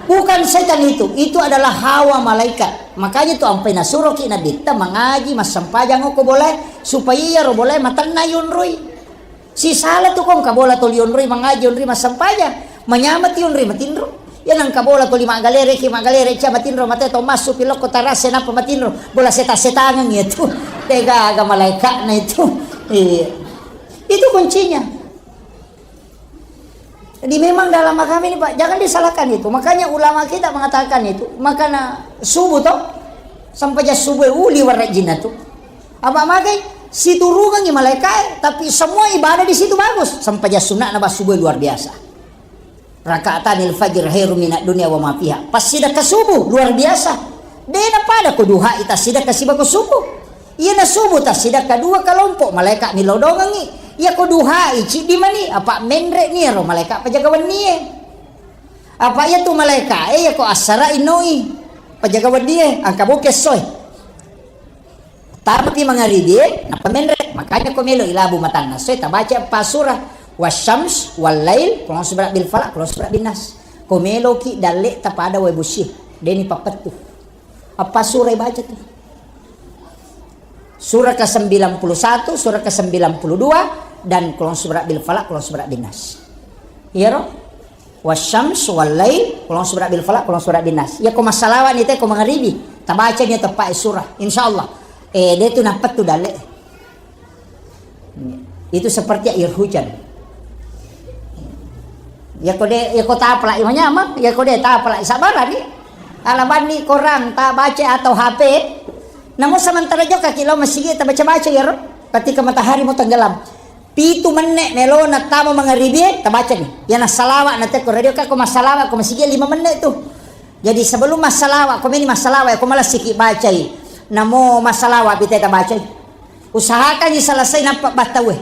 Bukan setan itu, itu adalah hawa malaikat. Makanya tu ampai nasuroki Nabitta mangaji, massempajang ko boleh, supaya iya ro boleh matenna yunrui. Sisala tu kong kabola toli onroi mangaji, onroi massempajang, manyameng ti onroi matinro. Iya nang kabola toli maggalere ki, maggalere cia matinro, mate to massu pilokko tarase nappa matinro. Bola seta-setangeng iya tu. Degaga malaikatna itu. Iya. Itu kuncinya. Jadi memang dalam agama ini, Pak, jangan disalahkan itu. Makanya ulama kita mengatakan itu, makana subuh toh, sempajang subuh uli warajinna tu. Apa magai? Siturungangi malaikae, tapi semua ibadah di situ bagus. Sempajang sunnah na subuh luar biasa. Rakaatanil fajr khairum minad dunya wa ma fiha. Pas sidakka subuh luar biasa. Dena pada ko duha ita sidakka sibako subuh. Iya na subuh ta sidakka dua kelompok malaikat milodongangi. Iya ko duha ici di mani apa menre ni ro malaikat pajaga wennie. Apa iya tu malaikat, eh, iya ko assara innoi pajaga wennie, angka boke soe. Tapi mangaribi, nappa menre, makanya ko melo ilabu matanna soe, tabaca empat surah, wasyams, wal lail, qul a'udzu birabbil falaq, qul a'udzu birabbin nas. Ko meloki dalle tapada wae busi, deni pappettu. Apa surah baca tu? Surah ke sembilan puluh satu, surah ke sembilan puluh dua, dan qul a'udzu birabbil falaq, qul a'udzu birabbin nas. Iya ro? Wasyams wal lail, qul a'udzu birabbil falaq, qul a'udzu birabbin nas. Iya ko massalawa ni te ko mangaribi, tabaca ni teppa'e surah. Insyaallah. Eh, de tu nappettu dalle. Itu seperti air hujan. Iya ko de, iya ko tapalai manyameng, iya ko de tapalai sabarani. Alabanni korang tabaca atau H P. Namun sementara jokka ki lo masigi tabaca-baca iya ro. Ketika matahari mau tenggelam. Pitu menne melona tama mangaribie, tabacani. Iya na salawa na tekko radio ka ko massalawa ko masigi lima menne tu. Jadi sebelum massalawa, ko meni massalawa ko malessiki bacai. Namo massalawa pite tabacai. Usahakan selesai nappa battawe.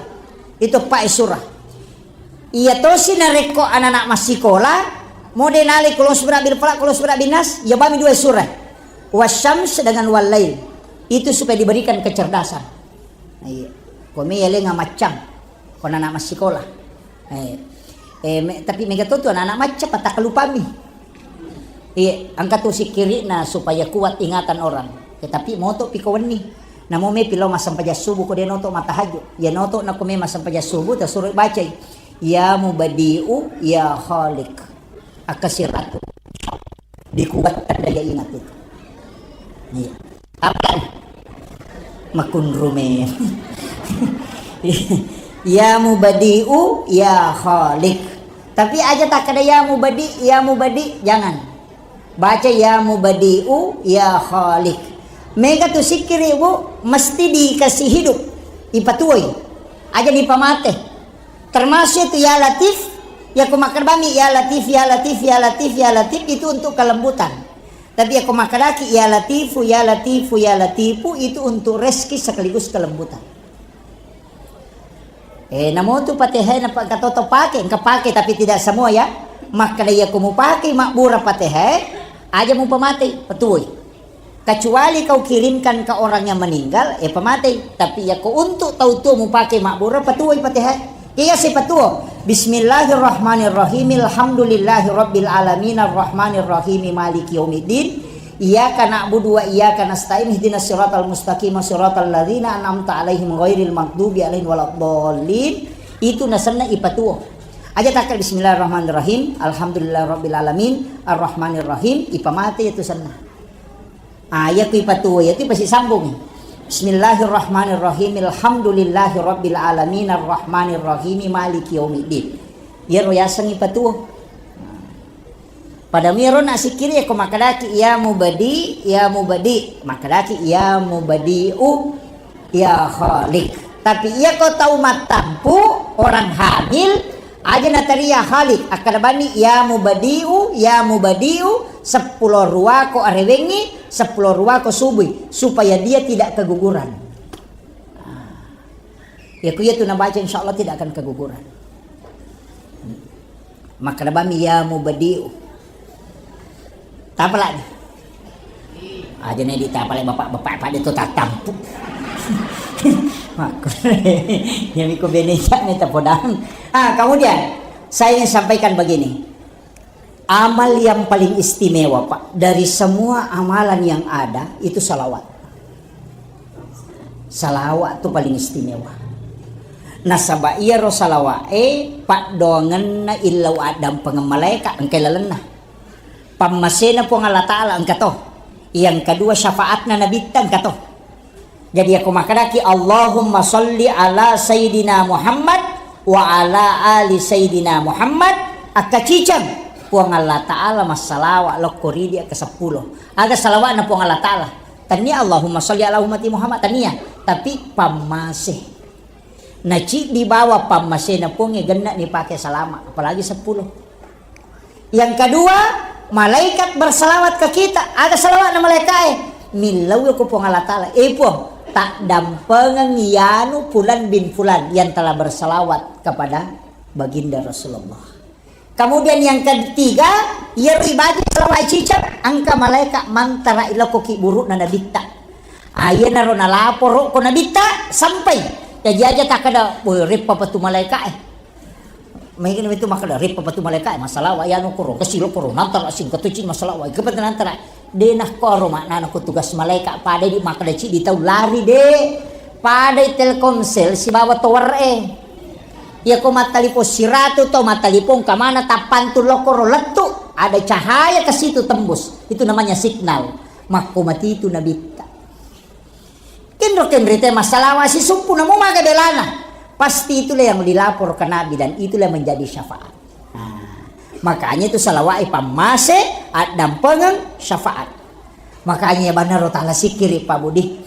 Itu pae surah. Iya tosi narekko anak-anak massikola, mode nalai qul a'udzu birabbil falaq, qul a'udzu birabbin nas, iya bami dua surah. Wasyams dengan wal lail. Itu supaya diberikan kecerdasan. Iya. Ko me yalenga maccang, ko anak massikola. Eh, eh, me-, tapi mega to tu anak-anak macca patakalupami. Iya, engka tu sikkiri'na supaya kuat ingatan orang. Tetapi moto pi ko wenni. Namo me pi lao massempajang subuh ko de noto matahajud. Ya noto na ko me massempajang subuh tasuro bacai. Ya Mubadi'u, ya Khaliq. Akka siratu. Dikuatkan daya ingat itu. Iya. Apa? Makunrume. Ya Mubadi'u, ya Khaliq. Tapi aja takkeda ya Mubadi, ya Mubadi, jangan. Baca ya Mubadi'u, ya Khaliq. Mega tu sikkiri, Bu, mesti dikasih hidup. Ipatuoi. Aja dipamate. Termasuk itu ya Latif, ya ko makkeda bami ya Latif, ya Latif, ya Latif, ya Latif, itu untuk kelembutan. Tapi ya ko makkedaki ya Latifu, ya Latifu, ya Latifu, itu untuk rezeki sekaligus kelembutan. Eh, namo tu Fatihah na pa-, engka to pake, engka pake tapi tidak semua ya. Makkeda ya ko mupake mabbura Fatihah, aja mupamate, patuoi. Kecuali kau kirimkan ke orang yang meninggal, eh, pamatei. Tapi ya ko untuk tau tuo mupake mabbura, patuoi Fatihah. Iya sipatuo. Bismillahirrahmanirrahim. Alhamdulillahirabbil alamin, arrahmanirrahim, maliki yaumiddin. Iyyaka na'budu wa iyyaka nasta'in, ihdinas siratal mustaqim, siratal ladzina an'amta alaihim ghairil maghdubi alaihim waladdallin. Itu nasenna ipatuo. Aja takkeda bismillahirrahmanirrahim, alhamdulillahirabbil alamin, arrahmanirrahim, ipamate itu senna. Ah, iya ku ipatuo, iya tu ipasisambung. Bismillahirrahmanirrahim. Alhamdulillahirabbil alamin, arrahmanirrahim, maliki yaumiddin. Iyaro yaseng ipatuo. Pada miro na sikkiri ko makkedaki ya Mubadi, ya Mubadi, makkedaki ya Mubadi'u, ya Khaliq. Tapi iya ko tau mattampu, orang hamil, aja nataria Khaliq, akkeda bani ya Mubadi'u, ya Mubadi'u, seppulo ruako arewengi, seppulo ruako subui, supaya dia tidak keguguran. Ah. Ya ku iya tu nabaca, insya Allah tidak akan keguguran. Makkeda bami ya Mubadi'u. Tapalak ni. Aja ne ditapalak bapak-bapak pada tu tatampu. Makku. Ya miku beneja ne tapodang. Ah, kemudian saya ingin sampaikan begini. Amal yang paling istimewa, Pak, dari semua amalan yang ada itu salawat. Salawat tu paling istimewa. Nasaba iyaro salawat e paddoangenna illau addampengeng malaeka engka lalenna. Pammasena Puang Allah Ta'ala engka to. Yang kedua syafaatna Nabitta engka to. Jadi, ako makkedaki, "Allahumma sholli ala Sayyidina Muhammad wa ala ali Sayyidina Muhammad," akkaciceng Puang Allah Ta'ala massalawa lokko ridi akka seppulo. Aga salawa'na Puang Allah Ta'ala? Tania Allahumma sholli ala ummati Muhammad, tania. Tapi pammase. Naciddi bawa pammasena Puangnge genna nipake salama, apalagi seppulo. Yang kedua, malaikat bersalawat ke kita. Aga salawatna malaikae? Millau ko Puang Allah Ta'ala, "Eh Puang, taddampengeng yanu Fulan bin Fulan yang telah bersalawat kepada Baginda Rasulullah." Kemudian yang ketiga, iyaro ibaca salawat ciceng, engka malaikat mantara iloko kiburu'na nabitta. Ayenaro nalaporo ko nabitta, sampai. Jaji aja takkeda, "Woi, reppa patu malaikae." Maigana itu makkeda, "Rippa patu malaika, eh, massalawa, iyanu koro, kasi lo koro, nantara singkatuci massalawa, ikepa nantara." De nakkoro maknana ko tugas malaika, pada di makkeda ciddi tau lari de. Pada Telkomsel sibawa tower e. Iya ko mattalipong siratu to mattalipong kamana tappantu lokoro lettu, ada cahaya ke situ tembus. Itu namanya signal. Makko mati itu nabitta. Kenro-kenro te massalawa sisumpu namo maga belana. Pasti itulah yang dilapor ke Nabi dan itulah menjadi syafaat. Nah, makanya itu salawat pammase, addampengeng, syafaat. Makanya ya banaro tala sikiri Pak Budi.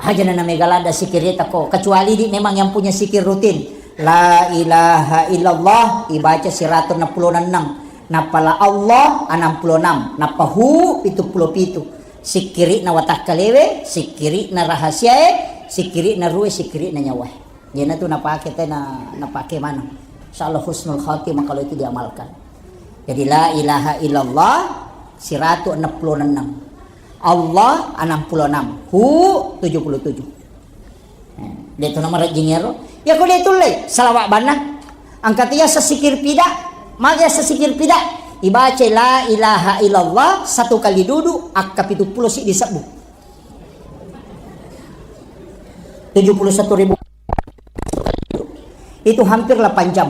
Aja na mega lada sikiri tako. Kecuali di memang yang punya sikir rutin. La ilaha illallah ibaca siratu enam puluh enam. Napala Allah enam puluh enam. Nappa hu pitu puluh pitu. Sikkiri'na watakkalewe, sikkiri'na rahasiae, sikkiri'na ruwe, sikkiri'na nyawae. Iyanatu napake tena, napake maneng. Insyaallah husnul khatimah kalau itu diamalkan. Jadi la ilaha illallah siratu enam puluh enam. Allah enam puluh enam, Hu tujuh puluh tujuh. Eh, de' tu namarejjing ero. Iya ko de' tulle, salawa' banna. Engka tu yaseng sikir pida, magi yaseng sikir pida. Ibaca la ilaha illallah satu kali dudu, akka pitu pulo siddi sebbu. Tujuh puluh satu ribu. Itu hampir delapan jam.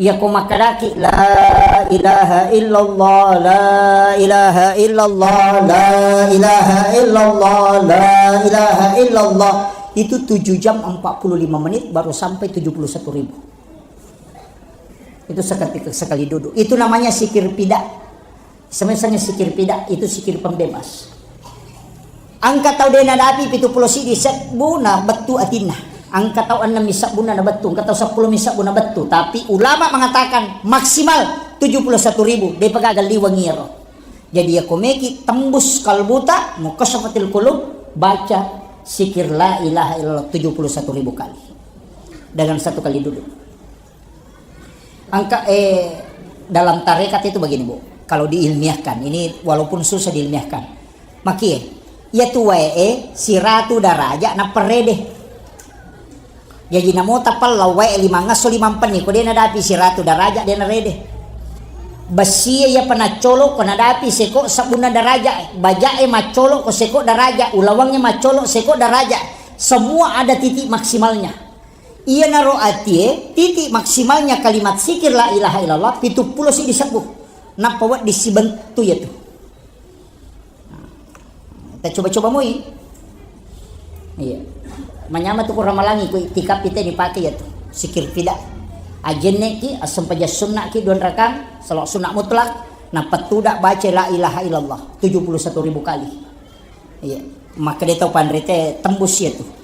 Iya ko makkedaki, "La ilaha illallah, la ilaha illallah, la ilaha illallah, la ilaha illallah." Itu tujuh jam empat puluh lima menit baru sampai tujuh puluh satu ribu. Itu seketika, sekali duduk. Itu namanya sikir pida. Semisal sikir pida, itu sikir pembebas. Engka tau de' nadapi pitu pulo siddi sebbu na bettu atinna. Engka tau ennem mi sebbu na bettu, engka tau seppulo mi sebbu na bettu. Tapi ulama mengatakan maksimal tujuh puluh satu ribu, de' pa gaga liweng iyaro. Jadi iya ko meki tembus kalbuta, mukasyafatil qulub, baca sikir la ilaha illallah tujuh puluh satu ribu kali. Dengan satu kali duduk. Engka, eh, dalam tarekat itu begini, Bu. Kalau diilmiahkan, ini walaupun susah diilmiahkan. Makie, iya tu wae, eh, siratu daraja nappa rede. Jaji namo tapella wae limang esso limang penni, ko de' nadapi siratu daraja de' narede. Bessie iya pa naccolo ko nadapi seko sebbunna daraja, bajae maccolo ko seko daraja, ulawangnge maccolo seko daraja. Semua ada titik maksimalnya. Iyanaro atie, titik maksimalnya kalimat sikir la ilaha illallah, pitu pulo siddi sebbu. Nappa wedding sibentu iyatu. Nah, kita coba-coba moi. Iya. Manyameng tu ko ramalangi, ko itikaf ite dipake iyatu. Sikir pida. Ajenne ki, assempajang sunna ki dua rakang, salawat sunna mutlak, nappa tuda baca la ilaha illallah tujuh puluh satu ribu kali. Iya. Makkeda tau panrite tembus iyatu.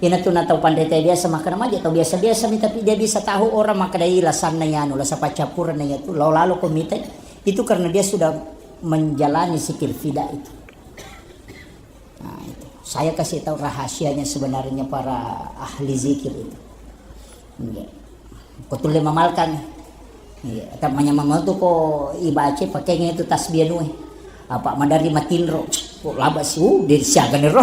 Iyanatu na tau panrita biasa makkeda, maja tau biasa-biasa mi, tapi dia bisa tahu orang makkeda, "Ih, lasanna iyanu, lasa paccappurenna iyatu, lao lalo ko mita." Itu karena dia sudah menjalani zikir fida itu. Nah, itu. Saya kasih tahu rahasianya sebenarnya para ahli zikir itu. Iya. Ko tulle mamalkang. Iya, tapi manyameng tu ko ibaca pakai itu tasbih anu. Apa madari matinro. Ko laba si, uh, de' siaga nero.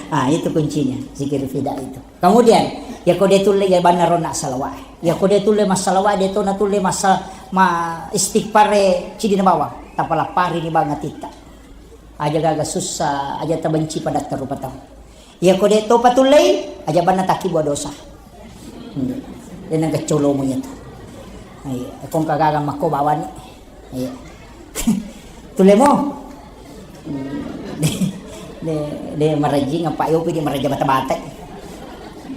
Ah, itu kuncinya, zikir fida itu. Kemudian, iya ko de' tulle iya banna ronna salawat. Iya ko de' tulle massalawat, de' to na tulle massa-, ma istighfar cidi na bawang. Tapalappari ni bawang atitta. Aja gaga sussa, aja tabenci padatta rupa tau. Iya ko de' topa tullei, aja banna takkibua dosa. Hmm. De' nengka colomu iyatu. Iya, ko engka gaga makko bawani. Iya. Tullemo. Hmm. De', de', de' marajing apa yopi de' maraja bata-bata.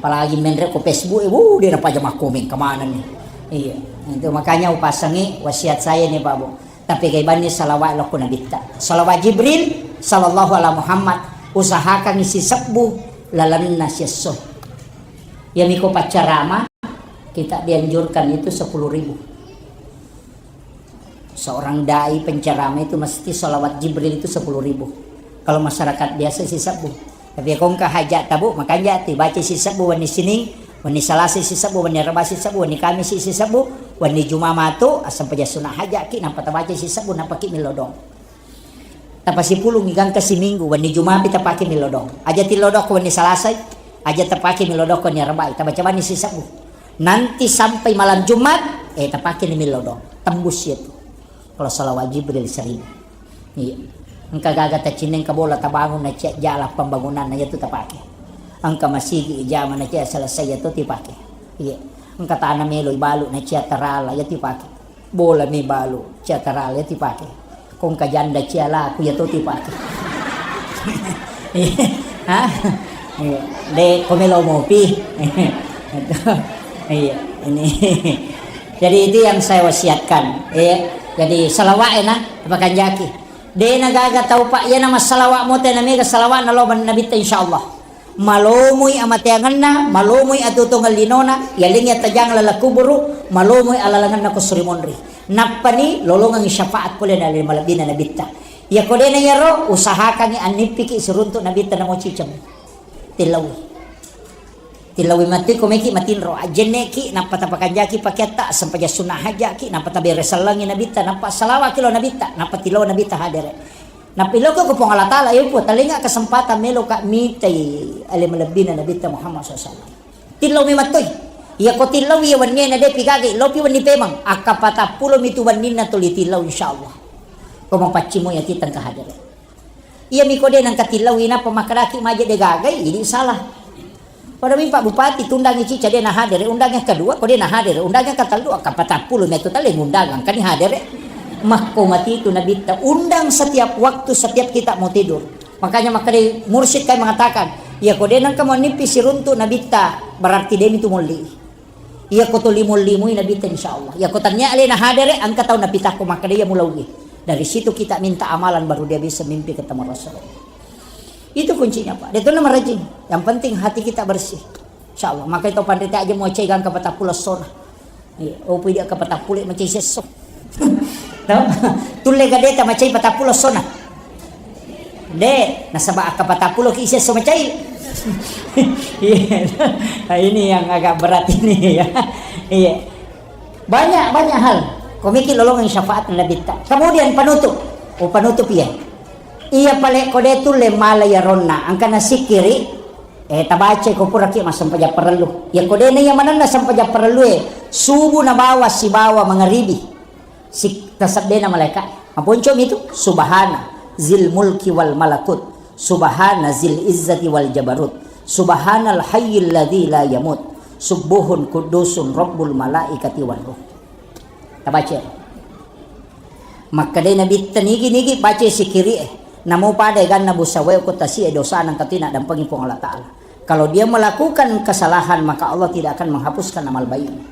Apalagi menre ko Facebook, eh, wuh, de' napaja makko meng kemana nih. Iya. Itu makanya upasangi wasiat saya nih, Pak Bu. Tapi kaibanni salawat lokko nabitta. Salawat Jibril sallallahu ala Muhammad, usahakan sisebbu lalenna siesso. Iya miko paccarama, kita dianjurkan itu sepuluh ribu. Seorang dai penceramah itu mesti salawat Jibril itu sepuluh ribu. Kalau masyarakat biasa sisebbu. Tapi ko engka hajat tabu, makanja tu baca sisebbu wenni Sining, wenni Salasa sisebbu, wenni Araba sisebbu, wenni Kamis sisebbu, wenni Juma matu, asempajang sunna hajat ki, nampa tabaca sisebbu, nampa ki milodong. Tapasipulungi gangka siminggu, wenni Juma pi tapake milodong. Aja tilodong ko wenni Salasai, aja tapake milodong ko wenni Arabai, tabaca bani sisebbu. Nanti sampai malam Jumat, eh, tapake ni milodong. Tembus itu. Kalau salawat Jibril seribu. Iya. Engka gaga tacinneng ka bola tabangun na cia jala pembangunan na iyatu tapake. Engka masigi ijama na cia selesai iyatu tipake. Iya. Engka tanah melo ibalu na cia tarala iyatu ipake. Bola mi balu cia tarala iyatu ipake. Ko engka janda cia laku iyatu tipake. Iya. Hah? Iya. De ko melo mopi. Iya, ini. Jadi itu yang saya wasiatkan, ya. Jadi salawat enak, makan jaki. De na gaga tau, Pak, iya na massalawat mote na mega salawat na lo Nabitta, insyaallah. Malomoi amateangenna, malomoi atuo-tuongeng linona, yalengi attajang laleng kuburu, malomoi alalangenna ko suri monri. Nappani lolongengi syafaat pole na malebbina Nabitta. Iya ko de na iyaro, usahakangi annippiki siruntu Nabitta namo ciceng. Tillaui. Tillaui matti ko meki matinro, ajjenneki, nappa tapakanjaki pakeatta, sempajang sunna hajjaki, nappa tabere sellengi Nabitta, nappa salawaki lo Nabitta, nappa tilau Nabitta hadere. Nappa iloko ko Puang Allah Ta'ala, "Eh, Puang, talenga kesempatan meloka mitai ale malebbina Nabitta Muhammad sallallahu alaihi wasallam." Tillau memang toi. Iya ko tillau iya wenni na depi gagai, lopi wenni pemang. Akka patappulo mitu wenninna tuli tillau, insyaallah. Ko mapaccimo iya titeng ka hadere. Iya miko de nangka tillau ina pemakadaki maje de gagai, ini salah. Pada mi Pak Bupati tundangi cica de na hadere, undang yang kedua, ko de na hadere, undang yang ketellu, akka patappulo metu tale ngundang, angkani hadere. Makko mati itu Nabitta, undang setiap waktu, setiap kita mau tidur. Makanya, makanya mursyid kai mengatakan, iya ko de nangka mau nipi siruntu Nabitta, berarti demi tu molli. Iya ko to limo-limoi Nabitta, insyaallah. Iya ko tania alena hadere, angka tau napitakko makkeda iya mulauwi. Dari situ kita minta amalan baru dia bisa mimpi ketemu Rasulullah. Itu kuncinya, Pak. Dia tuh nama rajin. Yang penting hati kita bersih. Insyaallah. Maka itu pandrita aja mau cai gangka patappulo sona. Iya, oh, pui dia ke patappulo macai sesso. Tau? Tulle gadeta macai patappulo sona. De, nasaba akka patappulo ki sesso macai. Iya. Nah, ini yang agak berat ini ya. Iya. Banyak, banyak hal. Komiki lolongan syafaat Nabitta. Kemudian penutup. Oh, penutup iya. Iya pale kode tulle mala ya ronna. Angkana sikiri. Eh, tabaca ko puraki massempajang parellu. Iya ko dena iya manenna sempajang parellu e, subuh nabawa sibawa mangaribi. Sik-, taseddena malaika. Maponcomi tu, "Subhana zil mulki wal malakut. Subhana zil izzati wal jabarut. Subhanal hayyil ladzi la yamut. Subbuhun quddusun rabbul malaikati war ruh." Tabaca. Makkedai Nabitta, "Nigi-nigi baca sikiri e. Namo pada ganna busa wae ko tasi e dosa nang katui naddampengi Puang Allah Ta'ala. Kalau dia melakukan kesalahan, maka Allah tidak akan menghapuskan amal baiknya."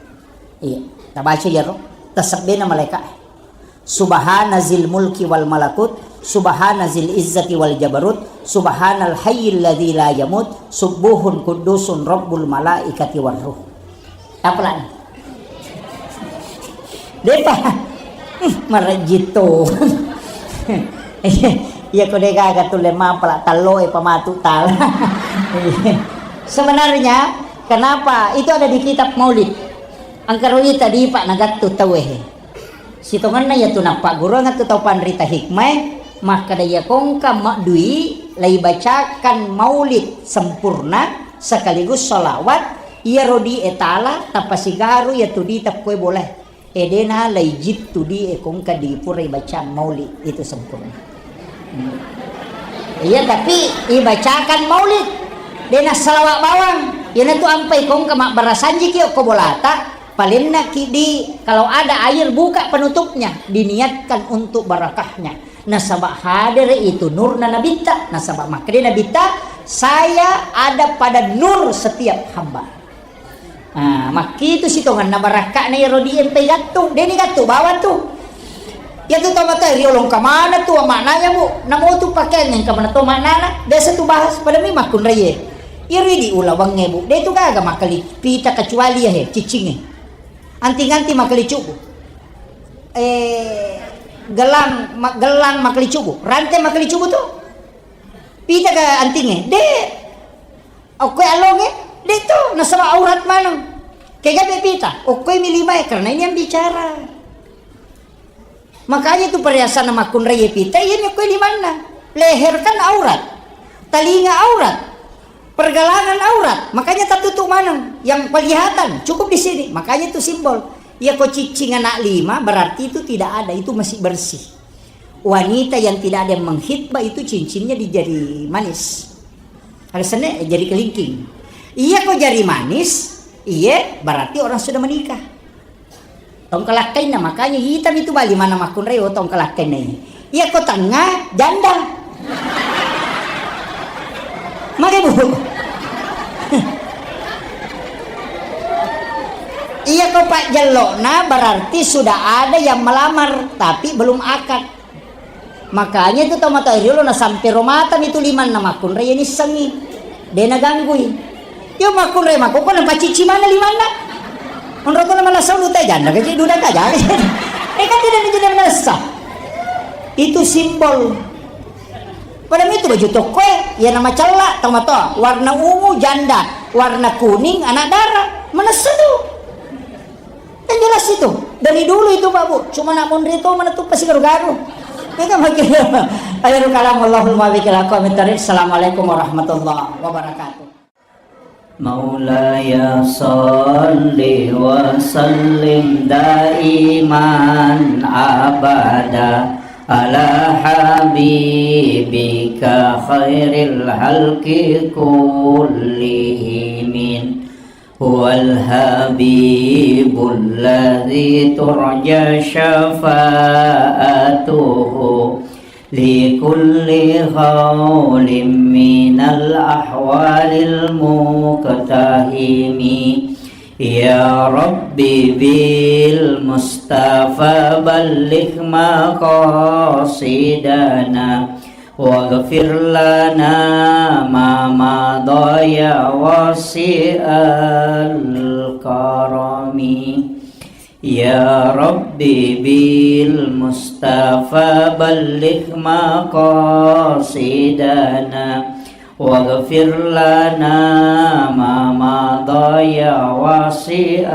Iya, tabaca iyaro. Tasebbena malaika. Subhana zil mulki wal malakut, subhana zil izzati wal jabarut, subhanal hayyil ladzi la yamut, subbuhun quddusun rabbul malaikati war ruh. Apa lagi? Depa. Hmm, marejjitto. Iya ko de gaga tulle mampala tallo e pamatu tala. Sebenarnya kenapa itu ada di kitab Maulid? Angkaro ita di Pak nagattu tauwe. Sitongenna iyatu nappagguruang tu tau panrita hikmae, makkeda iya kongka maddui laibacakan maulid sempurna sekaligus sholawat, iyaro di e tala tapasigaru iyatu di teppoe bolae. Edena laijittu di e kongka di purai bacaan maulid itu sempurna. Hmm. Iya, tapi ibacakan maulid. Dena salawat bawang. Iyanatu ampai kongka mabbarasanjiki okko bolata. Palennaki di, kalau ada air, buka penutupnya, diniatkan untuk barakahnya. Nasaba hadere itu nurna Nabitta, nasaba makkeda Nabitta, "Saya ada pada nur setiap hamba." Nah, makkitu sitongenna barakka'na iyaro di empai gattu, deni gattu bawang tu. Iyatu tomatoa riolong kamana tu maknanya, Bu? Namo tu pakeang engka mana to maknana? Biasa tu bahas pada mi makkunraie. Iyaro idi ulawangnge, Bu. De tu gaga makkali pita kecuali ya he, ciccingnge. Anting-anting makkali cubu. Eh, gelang, ma-, gelang makkali cubu. Rante makkali cubu tu. Pita ke antingnge? De. Okkoe alongnge? De tu, nasaba aurat maneng. Kega be pita? Okkoe mi limae, karena ini yang bicara. Makanya itu perhiasan makkunraie pita, iya ni okkoe limanna. Leher kan aurat. Talinga aurat. Pergelangan aurat. Makanya tertutup maneng. Yang kelihatan cukup di sini. Makanya itu simbol. Ya ko ciccing anak lima, berarti itu tidak ada. Itu masih bersih. Wanita yang tidak ada yang mengkhitbah itu cincinnya di jari manis. Ada sene, eh, jari kelingking. Iya ko jari manis, iye berarti orang sudah menikah. Tongkalakkainna, makanya hitam itu bali mana makkunrai, oh, tongkalakkainna ini. Iya ko tengah, janda. Mage, Bu. Iya ko pajjellokna berarti sudah ada yang melamar tapi belum akad. Makanya itu tau matoa riolo na sampe ro mata mi tu limanna makkunrai ya nissengi. De na ganggui. Yo makkunrai makoko na pacicci mana limanna. Onro to na manessa ulu te janda gaji duda ka jari. Eh kan tidak jadi manessa. Itu simbol. Pada itu baju toko e, ya nama cella tau matoa. Warna ungu janda, warna kuning anak dara. Manessa tu. Kan jelas itu. Dari dulu itu, Pak, Bu. Cuma nak monri itu mana tuh pasti garu-garu. Ini kan makin akhirul kalam, wallahul muwaffiq ila aqwamit thariq. Assalamualaikum warahmatullahi wabarakatuh. مولاي صل وسلم دائما أبدا على حبيبك خير الخلق كلهم. هو الحبيب الذي ترجى شفاعته لكل هول من الأهوال المقتحم. يا رب بالمصطفى بلغ مقاصدنا واغفر لنا ما مضى يا واسع الكرم. يا رب بالمصطفى بلغ مقاصدنا واغفر لنا ما مضى يا واسع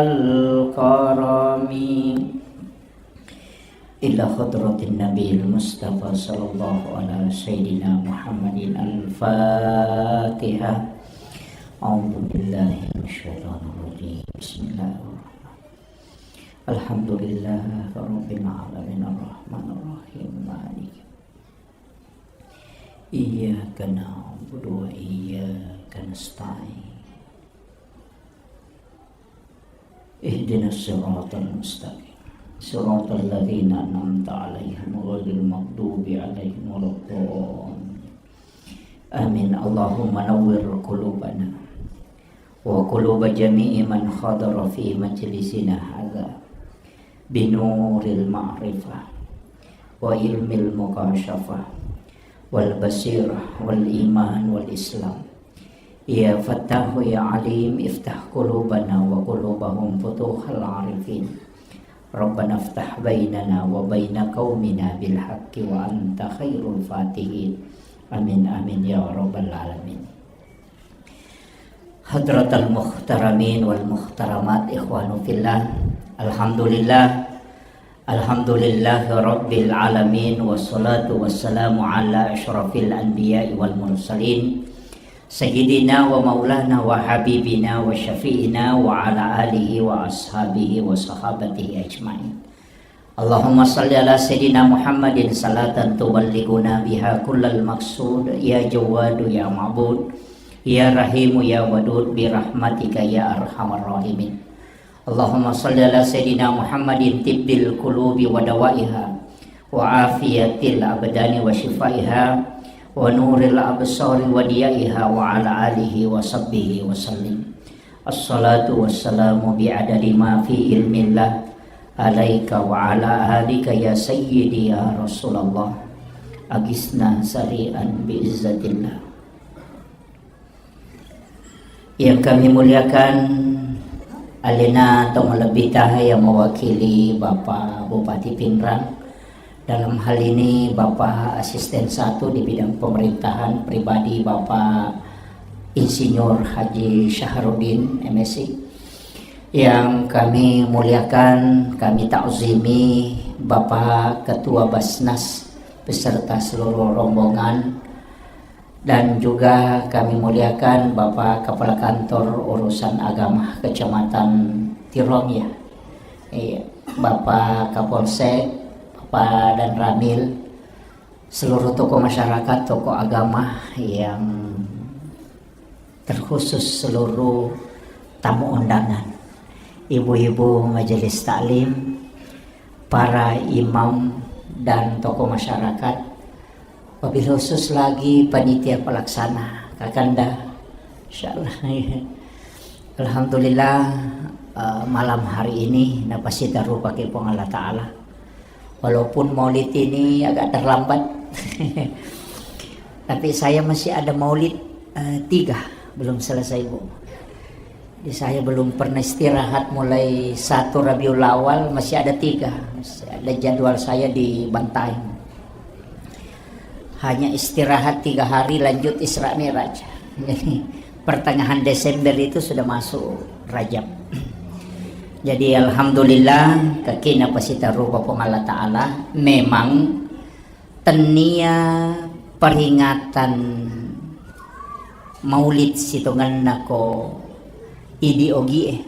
الكرم. إلى حضرة النبي المصطفى صلى الله على سيدنا محمد الفاتحة. أعوذ بالله من الشيطان الرجيم. بسم الله الرحمن الرحيم. الحمد لله رب العالمين الرحمن الرحيم مالك إياك نعبد وإياك نستعين. اهدنا الصراط المستقيم. صراط الذين أنعمت عليهم غير المغضوب عليهم ولا الضالين. آمين. اللهم نور قلوبنا وقلوب جميع من حضر في مجلسنا هذا بنور المعرفة وعلم المكاشفة والبصيرة والإيمان والإسلام. يا فتاح يا عليم، افتح قلوبنا وقلوبهم فتوح العارفين. ربنا افتح بيننا وبين قومنا بالحق وأنت خير الفاتحين. آمين، آمين يا رب العالمين. حضرة المحترمين والمحترمات، إخوان في الله، الحمد لله. الحمد لله رب العالمين، والصلاة والسلام على أشرف الأنبياء والمرسلين، سيدنا ومولانا وحبيبنا وشفيعنا وعلى آله وأصحابه وصحابته أجمعين. اللهم صل على سيدنا محمد صلاة تبلغنا بها كل المقصود، يا جواد يا معبود، يا رحيم يا ودود، برحمتك يا أرحم الراحمين. اللهم صل على سيدنا محمد طب القلوب ودوائها وعافية الأبدان وشفائها ونور الأبصار وضيائها وعلى آله وصحبه وسلم. الصلاة والسلام بعدد ما في علم الله عليك وعلى آلك يا سيدي يا رسول الله. أغثنا سريعا بعزة الله. Yang kami muliakan, alena tau malebbita yang mewakili Bapak Bupati Pinrang, dalam hal ini Bapak Asisten satu di bidang pemerintahan pribadi Bapak Insinyur Haji Syahrudin, M Si. Yang kami muliakan, kami takzimi Bapak Ketua Basnas beserta seluruh rombongan, dan juga kami muliakan Bapak Kepala Kantor Urusan Agama Kecamatan Tirong, ya. Iya, Bapak Kapolsek, Bapak Danramil, seluruh tokoh masyarakat, tokoh agama yang terkhusus seluruh tamu undangan, ibu-ibu majelis taklim, para imam dan tokoh masyarakat, wabil khusus lagi panitia pelaksana, Kakanda. Insyaallah. Alhamdulillah, eh, malam hari ini napasitaru pakai Puang Allah Ta'ala. Walaupun maulid ini agak terlambat, tapi saya masih ada maulid, eh, tiga, belum selesai, Bu. Jadi saya belum pernah istirahat mulai satu Rabiul Awal, masih ada tiga. Masih ada jadwal saya di Bantaeng. Hanya istirahat tiga hari, lanjut Isra Mi'raj. Jadi, pertengahan Desember itu sudah masuk Rajab. Jadi, alhamdulillah, kekina pasitarupa Puang Allah Ta'ala, memang tennia peringatan maulid sitongenna ko idi ogie.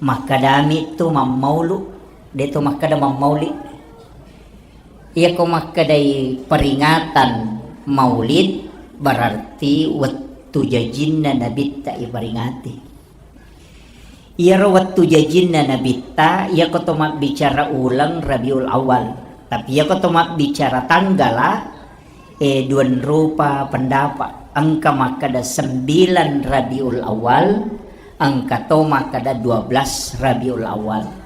Makkedami tu mammaulu, de to makkeda mammauli. Iyako makkedai peringatan maulid, berarti wettu jajinna nabitta iperingati. Iyaro wettu jajinna nabitta, iyako to mabbicara uleng Rabiul Awal. Tapi iyako to mabbicara tanggala, eh, duanrupa pendapat. Engka makkeda sembilan Rabiul Awal, engka to makkeda dua belas Rabiul Awal.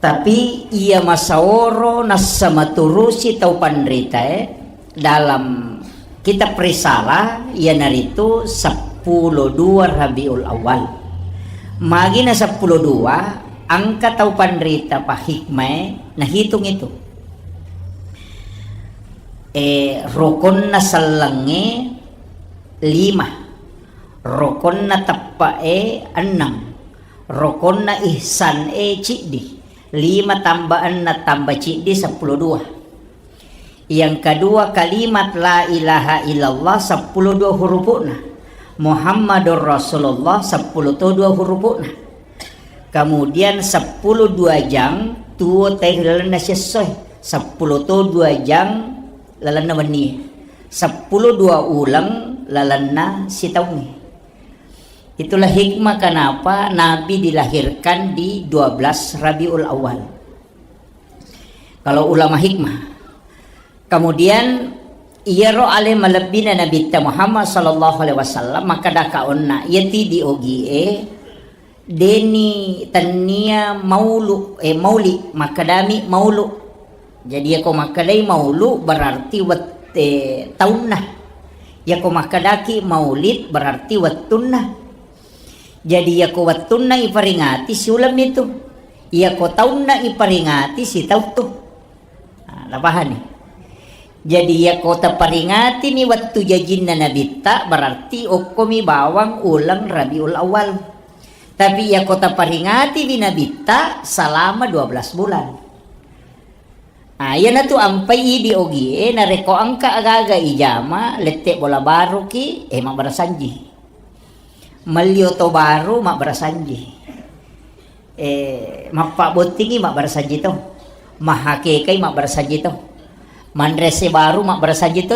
Tapi iya masaoro nassa maturusi tau panritae dalam kitab Risalah, iyanaritu seppulo dua Rabiul Awal. Magina seppulo dua, engka tau panrita pahikmae nahitung itu. Eh, rukonna sellengnge lima, rukonna teppe'e enneng, rukonna ihsan e ciddi, lima tambah enneng tambah ciddi seppulo dua. Yang kedua, kalimat la ilaha illallah seppulo dua hurupu'na. Muhammadur Rasulullah seppulo to dua hurupu'na. Kemudian seppulo dua jang tuo teh lalenna sessoi. Seppulo to dua jang lalenna wenni. Seppulo dua uleng lalenna sitaungnge. Itulah hikmah kenapa Nabi dilahirkan di dua belas Rabiul Awal. Kalau ulama hikmah. Kemudian, iyaro ale malebbina Nabitta Muhammad sallallahu alaihi wasallam, makkeda kaonna, iya ti di ogie, deni tennia maulu, eh, mauli, makkedami maulu. Jadi, yako makkedai maulu, berarti wette taunna. Yako makkedaki maulid, berarti wettunna. Jadi, yako wettunna iperingati, siuleng mitu. Yako taunna iperingati, sitauttu. Nah, napahani? Jadi, yako taperingati mi wettu jajinna Nabitta, berarti okkomi bawang uleng Rabiul Awal. Tapi, yako taperingati mi Nabitta, selama dua belas bulan. Ah, iyanatu ampai idi ogie, narekko engka aga-aga ijama, lette bola baruki, eh, mabbarasanji. Melli oto baru, mabbarasanji. Eh, mappabbottingi, mabbarasanji to. Mahakekai, mabbarasanji to. Manrese baru, mabbarasanji to.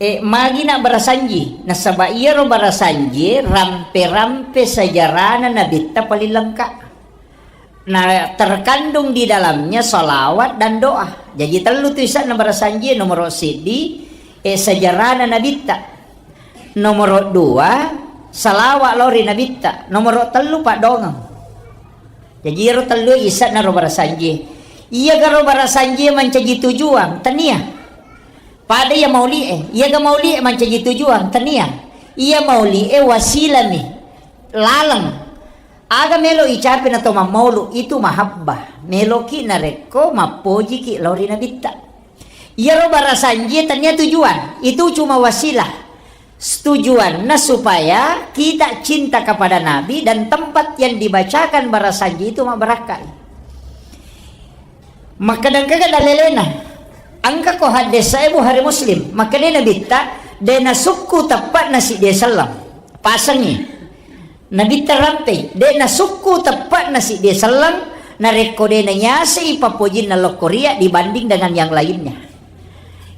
Eh, magi nabbarasanji? Nasaba iyaro barasanji rampe-rampe sejarana Nabitta paling lengkap. Nah, terkandung di dalamnya salawat dan doa. Jadi, tellu tu isanna barasanji, nomoro siddi, eh, sejarana Nabitta. Nomoro dua, salawat lao ri Nabitta. Nomoro tellu, paddongeng. Jadi, iyaro tellu isanna ro barasanji. Iyaga ro barasanji mancaji tujuan? Tania. Pada iya mauli'e, iyaga mauli'e mancaji tujuan? Tania. Iya mauli'e wasilami laleng. Aga melo icape na to mammaulu, itu mahabbah. Meloki narekko mappojiki lao ri Nabitta. Iyaro barasanji tania tujuan, itu cuma wasilah. Tujuanna supaya kita cinta kepada Nabi dan tempat yang dibacakan barasanji itu mabbarakkai. Makkeda engkaga dalelena? Engka ko hadis sahih Bukhari Muslim, makkeda Nabitta, de nasukku teppa'na siddi selleng. Pasengi. Nabitta rampei, de nasukku teppa'na siddi selleng, narekko de nanyasei pappojinna lokkoria dibanding dengan yang lainnya.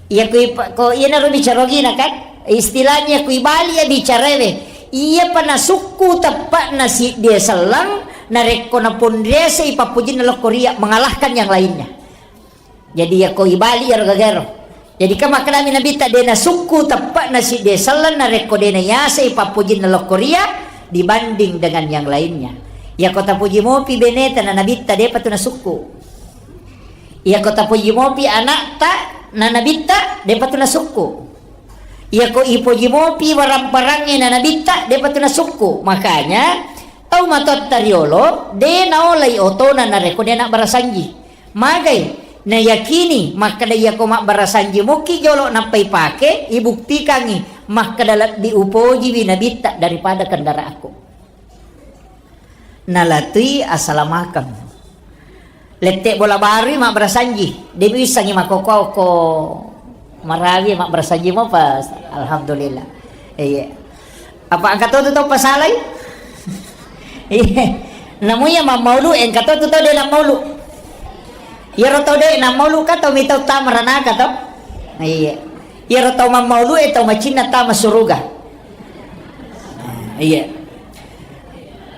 Iya ko ipa-, ko iyanaro bicara ogina kan? Istilahnya ko ibali ya bicarawe. Iyapa nasukku teppa'na siddi selleng, narekko naponriasei pappojinna lokkoria mengalahkan yang lainnya. Jadi yako ibali iyaro gagaro. Jadi ka makkedami Nabitta de nasukku teppa'na siddi selleng narekko de nayasei pappojinna lokkoria dibanding dengan yang lainnya. Yako tapoji mopi beneta na Nabitta depa tu nasukku. Iyako tapoji mopi anakta na Nabitta, depa tu nasukku. Iyako ipoji mopi barang-barangnge na Nabitta, depa tu nasukku. Makanya, tau matoatta riolo, de naolai otona narekko de nabbarasanji. Magai, nayakini makkeda iyako mabbarasanji mokki jolo nappa ipake, ibuktikangi makkeda lebbi upojiwi Nabitta daripada kendaraanku. Nalatui asalamakeng. Lette bola barui mabbarasanji, de' wissengngi makkokko-kokko marawi mabbarasanji mopa, alhamdulillah. Iya. Apa engka to tu tau pasalai? Iya. Namu iya mammaulu, engka to tu tau de' nammaulu. Iyaro tau de' nammaulu ka tau mitau tama ranaka to? Iya. Iyaro tau mammaulu e tau macinna tama suruga. Iya.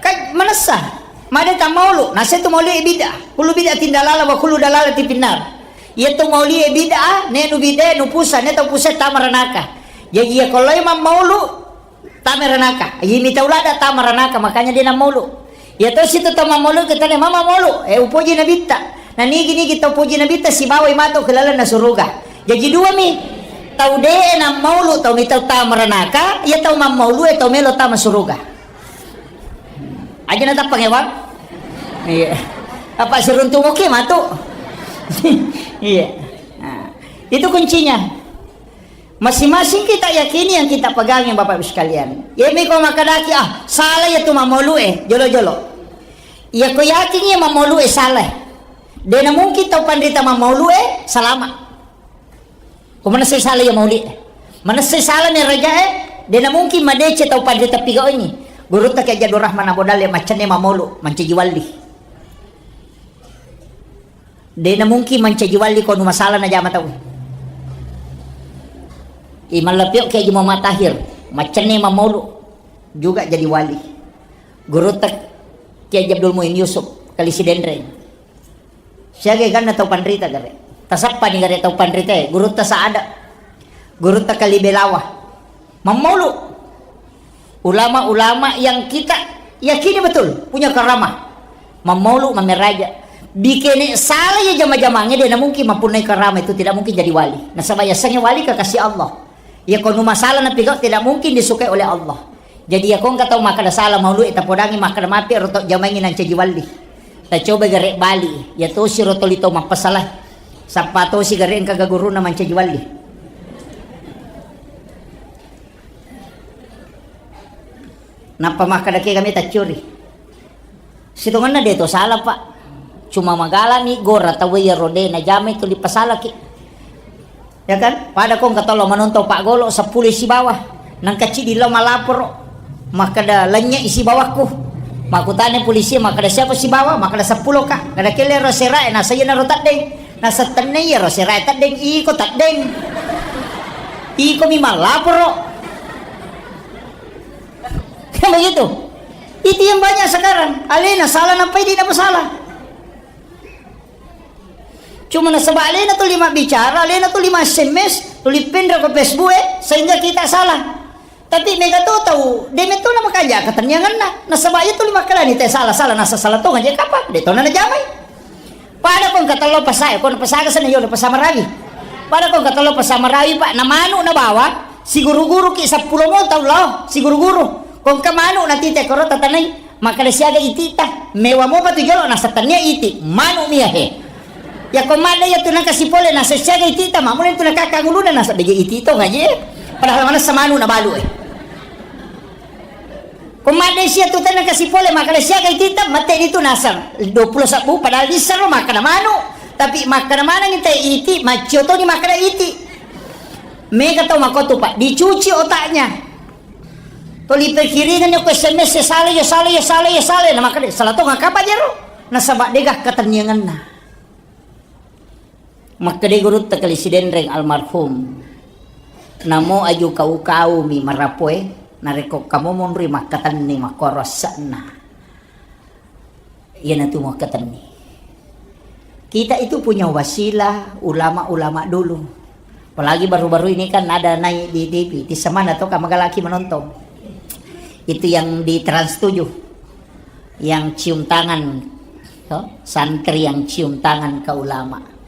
Ka manessa, made tammaulu, nase tu maulu e bid'ah. Kullu bid'atin dalalah wa kullu dalalatin finnar. Iya tu maulu e bid'ah, ne nu bid'ah, nu pusa, ne tau pusa tama ranaka. Jaji iya ko lao mammaulu, tama ranaka. Iya mitau lada tama ranaka, makanya de' nammaulu. Iya to situ tau mammaulu kita ne mama maulu, eh, upoji nabitta. Na nigi-nigi tau poji nabitta sibawai matu ke lalenna suruga. Jaji dua mi. Tau de' nammaulu, tau mitau tama ranaka, iya tau mammaulu e tau melo tama suruga. Aja na tappang, Bang. Iya. Apa siruntu moke matu. Iya. Nah, itu kuncinya. Masing-masing kita yakini yang kita pegangi, Bapak Ibu sekalian. Iya mi ko makkadaki, ah, salah iya tu mammaulu e, jolo-jolo. Iya ko yakin iya mammaulu e salah. De' namungkin tau panrita mammaulu e salama. Ko manessai sala iya maulu e. Manessai sala mi raja e, de' namungkin madeceng tau panrita pigaungngi. Gurutta Kiai Haji Abdul Rahman Abu Dalle maccenne mammaulu, mancaji wali. De' namungkin mancaji wali ko nu masalah najama tau. I Mallapio Kiai Haji Muhammad Tahir, maccenne mammaulu, juga jadi wali. Gurutta Kiai Haji Abdul Muin Yusuf, Kali Sidenreng. Siaga ganna tau panrita gare. Tasappani gare tau panrita e, gurutta Saada, gurutta Kali Belawa. Mammaulu. Ulama-ulama yang kita yakini betul punya karamah. Mammaulu, mammeraja. Bikene sala iya jama-jamangnge, de' namungkin mampunnai karamah itu, tidak mungkin jadi wali. Nasaba yasengnge wali kekasih Allah. Iya ko nu masalah napigau, tidak mungkin disukai oleh Allah. Jadi iya ko engka tau makkada sala maulu e, tapodangi makkada mapi ro tau jamaingngi nancaji wali. Tacoba gare bali, iya tosi ro toli tau mappasala. Sappa tosi gare engka ga guruna mancaji wali. Nappa makkada ke kami taccuri. Sitongenna de' to sala, Pak. Cuma magalami gora tau iyaro de' najamai tuli pasalaki. Ya kan? Pada ko engka tolo manontong Pak Golo seppulo sibawa. Nangka cidi lao malaporo. Makkada lennye sibawakku. Makkutana polisi makkada siapa sibawa? Makkada seppulo ka. Kada kelle ro serae nasa iya naro teddeng. Nasa tenne iyaro serae teddeng. Iko teddeng. Iko mi malaporo. Kan begitu. Itu yang banyak sekarang. Alena salah nampai di apa salah. Cuma nasaba alena tuli mabbicara, alena tuli ma-S M S, tuli penra ko Facebook e, sehingga kita salah. Tapi mega to tau, de' metto na makanja katenniangenna. Nasaba iya tuli makkalani te salah, salah, nasa salah to ngaje kapang, de' to na najamai. Pada ko engka tello pasae, ko napasaga sena yolo pasamarawi. Pada ko engka tello pasamarawi, Pak, na manu na bawang, siguru-guru ki seppulo mo tau lao, siguru-guru. Ko engka manu na tite koro tatanai, makkada siaga itita, mewa mopa tu jolo nasa tennia iti, manu mi iya he. Ya ko madde iya tu nangka sipole nasa siaga itita, mamula tu nakaka nguluna nasa bege iti to ngaje. Padahal manessa manu na balu e. Ko madde sia tu tenna kasi pole makkada siaga itita, mate ditu naseng dua puluh sabbu, padahal dissero makkada manu. Tapi makkada maneng te iti, maccio toni makkada iti. Mega tau makotu, Pak, dicuci otaknya. Toli pikiringan ko S M S, ya salah, ya salah, ya salah, ya salah. Nah, makkada salah to ngaka pajero. Nasaba dega katenniangenna. Makkedai gurutta Kali Sidenreng almarhum, namo aju kau-kaumi marapoe, narekko kamu monri makkatenni makkoro asse'na. Iyanatu makkatenni. Kita itu punya wasilah ulama-ulama dulu. Apalagi baru-baru ini kan ada naik di T V, di semana to kamagalaki menonton. Itu yang di Trans tujuh. Yang cium tangan, to? Santri yang cium tangan ke ulama.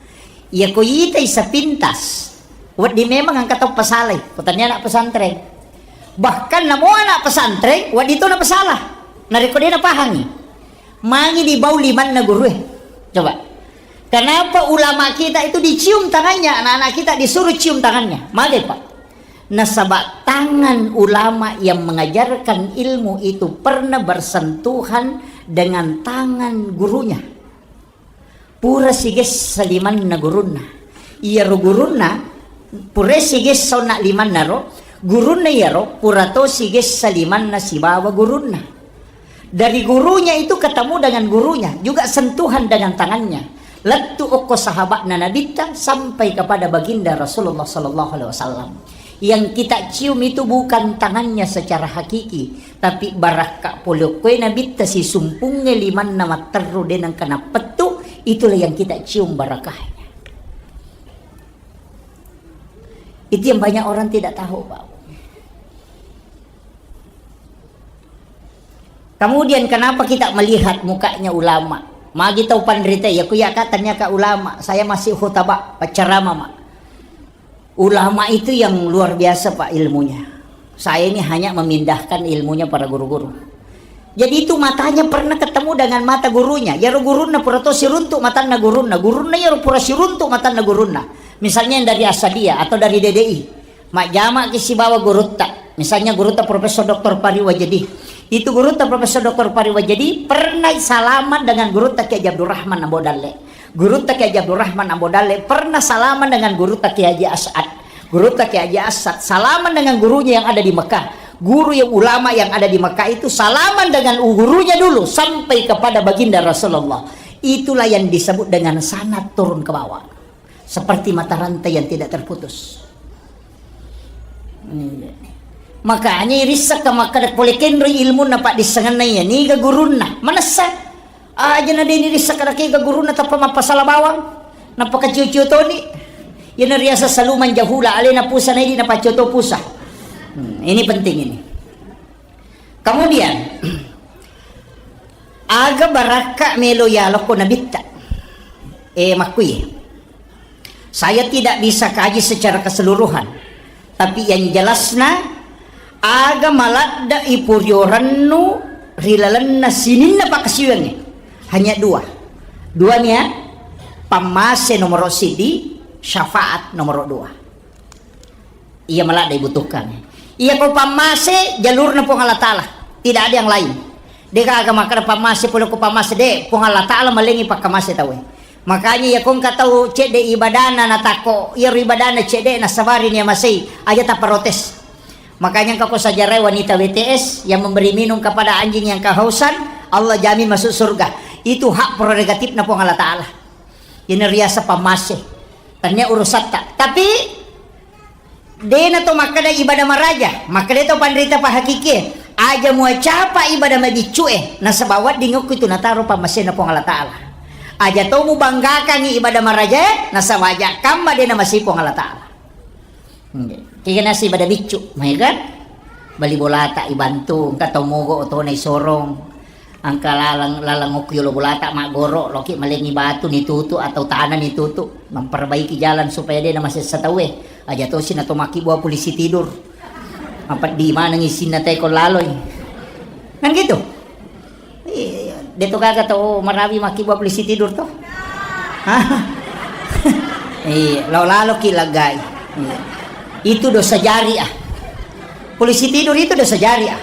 Iya ko itai sepintas, wedding memang engka tau pasalai, ko tania anak pesantren. Bahkan namo anak pesantren, wedding to na pasala. Narekko de napahangi. Mangi di bau limanna gurue. Coba. Kenapa ulama kita itu dicium tangannya, anak-anak kita disuruh cium tangannya? Magai, Pak. Nasaba tangan ulama yang mengajarkan ilmu itu pernah bersentuhan dengan tangan gurunya. Pura sigessa limanna gurunna. Iyaro gurunna, pura sigessa onna limanna ro, gurunna iyaro pura to sigessa limanna sibawa gurunna. Dari gurunya itu ketemu dengan gurunya, juga sentuhan dengan tangannya. Lettu okko sahabatna Nabitta sampai kepada baginda Rasulullah sallallahu alaihi wasallam. Yang kita cium itu bukan tangannya secara hakiki, tapi barakka pole okkoe Nabitta sisumpungnge limanna matterru de nengka nappettu, itulah yang kita cium barakahnya. Itu yang banyak orang tidak tahu, Pak. Kemudian kenapa kita melihat mukanya ulama? Magi tau panrita, ya ku ya katanya ka ulama, saya masih khutbah, pacarama, Mak. Ulama itu yang luar biasa, Pak, ilmunya. Saya ini hanya memindahkan ilmunya para guru-guru. Jadi itu matanya pernah ketemu dengan mata gurunya. Yaro gurunna pura to siruntuk matanna gurunna. Gurunna yaro pura siruntuk matanna gurunna. Misalnya yang dari Asadia atau dari D D I. Majjama ki sibawa gurutta. Misalnya gurutta Profesor Doktor Pari Wajedi. Itu gurutta Profesor Doktor Pari Wajedi pernah salaman dengan gurutta Kiai Haji Abdurrahman Ambo Dalle. Gurutta Kiai Haji Abdurrahman Ambo Dalle pernah salaman dengan gurutta Kiai Haji As'ad. Gurutta Kiai Haji As'ad salaman dengan gurunya yang ada di Mekah. Guru yang ulama yang ada di Mekah itu salaman dengan gurunya dulu sampai kepada baginda Rasulullah. Itulah yang disebut dengan sanad turun ke bawah. Seperti mata rantai yang tidak terputus. Iya. Makanya irissakka makkeda pole kenroi ilmunna paddissengenna iya, niga gurunna. Manessa. Aja na deni rissakka kega gurunna tappa mappasala bawang. Nappa kacio-cio toni. Iyana riaseng saluman jahula, alena pusa na idi napaccio to pusa. Hmm, ini penting ini. Kemudian, aga barakka melo yalokko nabitta. Eh, makkui. Saya tidak bisa kaji secara keseluruhan, tapi yang jelasna, aga maladde ipuriorennu ri lalenna sininna pakkasiwiangnge. Hanya dua. Dua nia, pammase nomoro sidi, syafaat nomoro dua. Iya maladde dibutuhkan. Iya ko pammase jalurna Puang Allah Ta'ala. Tidak ada yang lain. Degaga makkeda pammase pole ko pammase de, Puang Allah Ta'ala malengi pakkamase tauwe. Makanya iya ko engka tau cedde ibadana natakko, iyaro ibadana cedde nasabari nia masei, aja taprotes. Makanya engka ko sajarai wanita W T S yang memberi minum kepada anjing yang kehausan, Allah jamin masuk surga. Itu hak prerogatifna Puang Allah Ta'ala. Ini riasa pammase. Tania urusatta. Tapi dena to makkeda ibadah maraja, makkeda to panrita pahakikie, aja muacapa ibadah mabiccu e, nasaba wedding okko itu nataro pammasena Puang Allah Ta'ala. Aja to mubanggakangi ibadah maraja e, nasaba aja kamma dena masih Puang Allah Ta'ala. Kega nasi ibadah biccu, mai kan? Bali bolata ibantu, engka tau mogo otona isorong. Engka laleng, laleng okko yolo bolata maggoro, loki malengi batu nitutu atau tanah nitutu, memperbaiki jalan supaya de namasessa tauwe. Aja tosi na to makkibua polisi tidur. Mapeddi maneng isinna teko laloi. Kan gitu? Iya, de to gaga to marawi makkibua polisi tidur to. Hah? Iya, lao laloki laggai. Iya. Itu dosa jariah. Polisi tidur itu dosa jariah.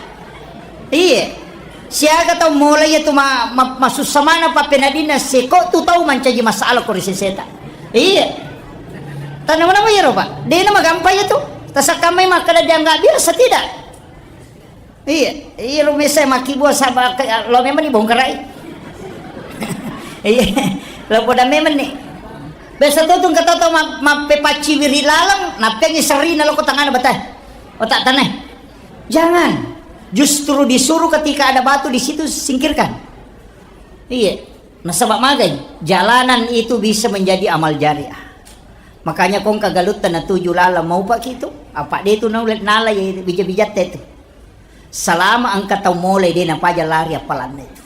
Iya. Siaga tau mulai itu ma, ma, masussa mana pappenadinna seko tu tau mancaji masalah ko ri seseta. Iya. Tanah mana ya, Pak? Dena magampa ya tu. Tasakkamai makkeda dianggap biasa tidak? Iya, iya, lo mesa makkibua saba ke, lo memang dibongkarai. Iya, lo poda memang nih. Biasa tu tu kata tau ma, mappepacci wiri laleng, nappengi serina lo ko tangana batai. Otak tanah. Jangan. Justru disuruh ketika ada batu di situ singkirkan. Iya. Nasaba magai, jalanan itu bisa menjadi amal jariah. Makanya kongka galutta natuju laleng maupa kitu, apa de tu naulle nala ye bija-bijatta itu. Salama engka tau mole de napaja lari appalanna itu.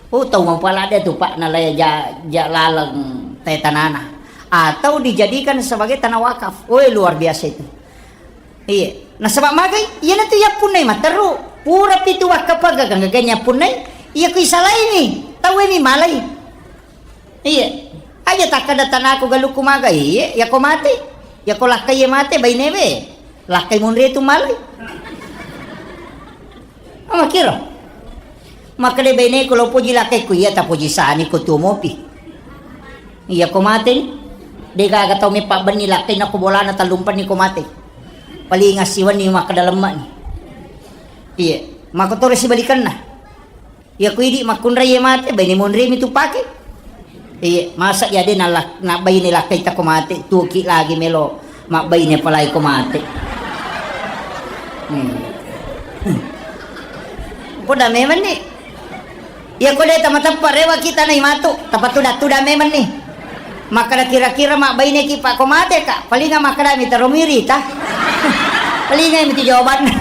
Oh, tau mapala de tu, Pak, nalai ja, ja laleng te tanana. Atau dijadikan sebagai tanah wakaf. Oh, luar biasa itu. Iya. Nasaba magai, iyanatu yappunnai matteru. Pura pitu wakka pagaga-gaga yappunnai, iya ku isalaini, tauwe mi malai. Iya. Aja takkada tanaku galuku magai, iya, yako mate. Yako lakkai mate, bainewe. Lakkai munri tu malai. Amakiro. Makkeda baineku, lo poji lakkaikku, iya tapoji sani ko tuo mopi. Iya ko mateni. Degaga tau meppa benni lakkai nako bolana tallumpenni ko mate. Paling assiwenni makkeda lemmani. Iya, makkotoro sibalikanna. Iya ko idi makkunrai ye mate, baine monri mi tu pake. Iya, masa iya de nalak-, nabbaine lakkai tako mate, tuoki lagi melo mabbaine palai ko mate. Hmm. Poda memang ni. Iya ko de tamateppa rewa kita nai matu, tapatuda-tuda memang ni. Makkeda kira-kira mabbaineki pa ko mate ka, palinga makkeda mi tero mirita. Palinga mi tu jawabanna.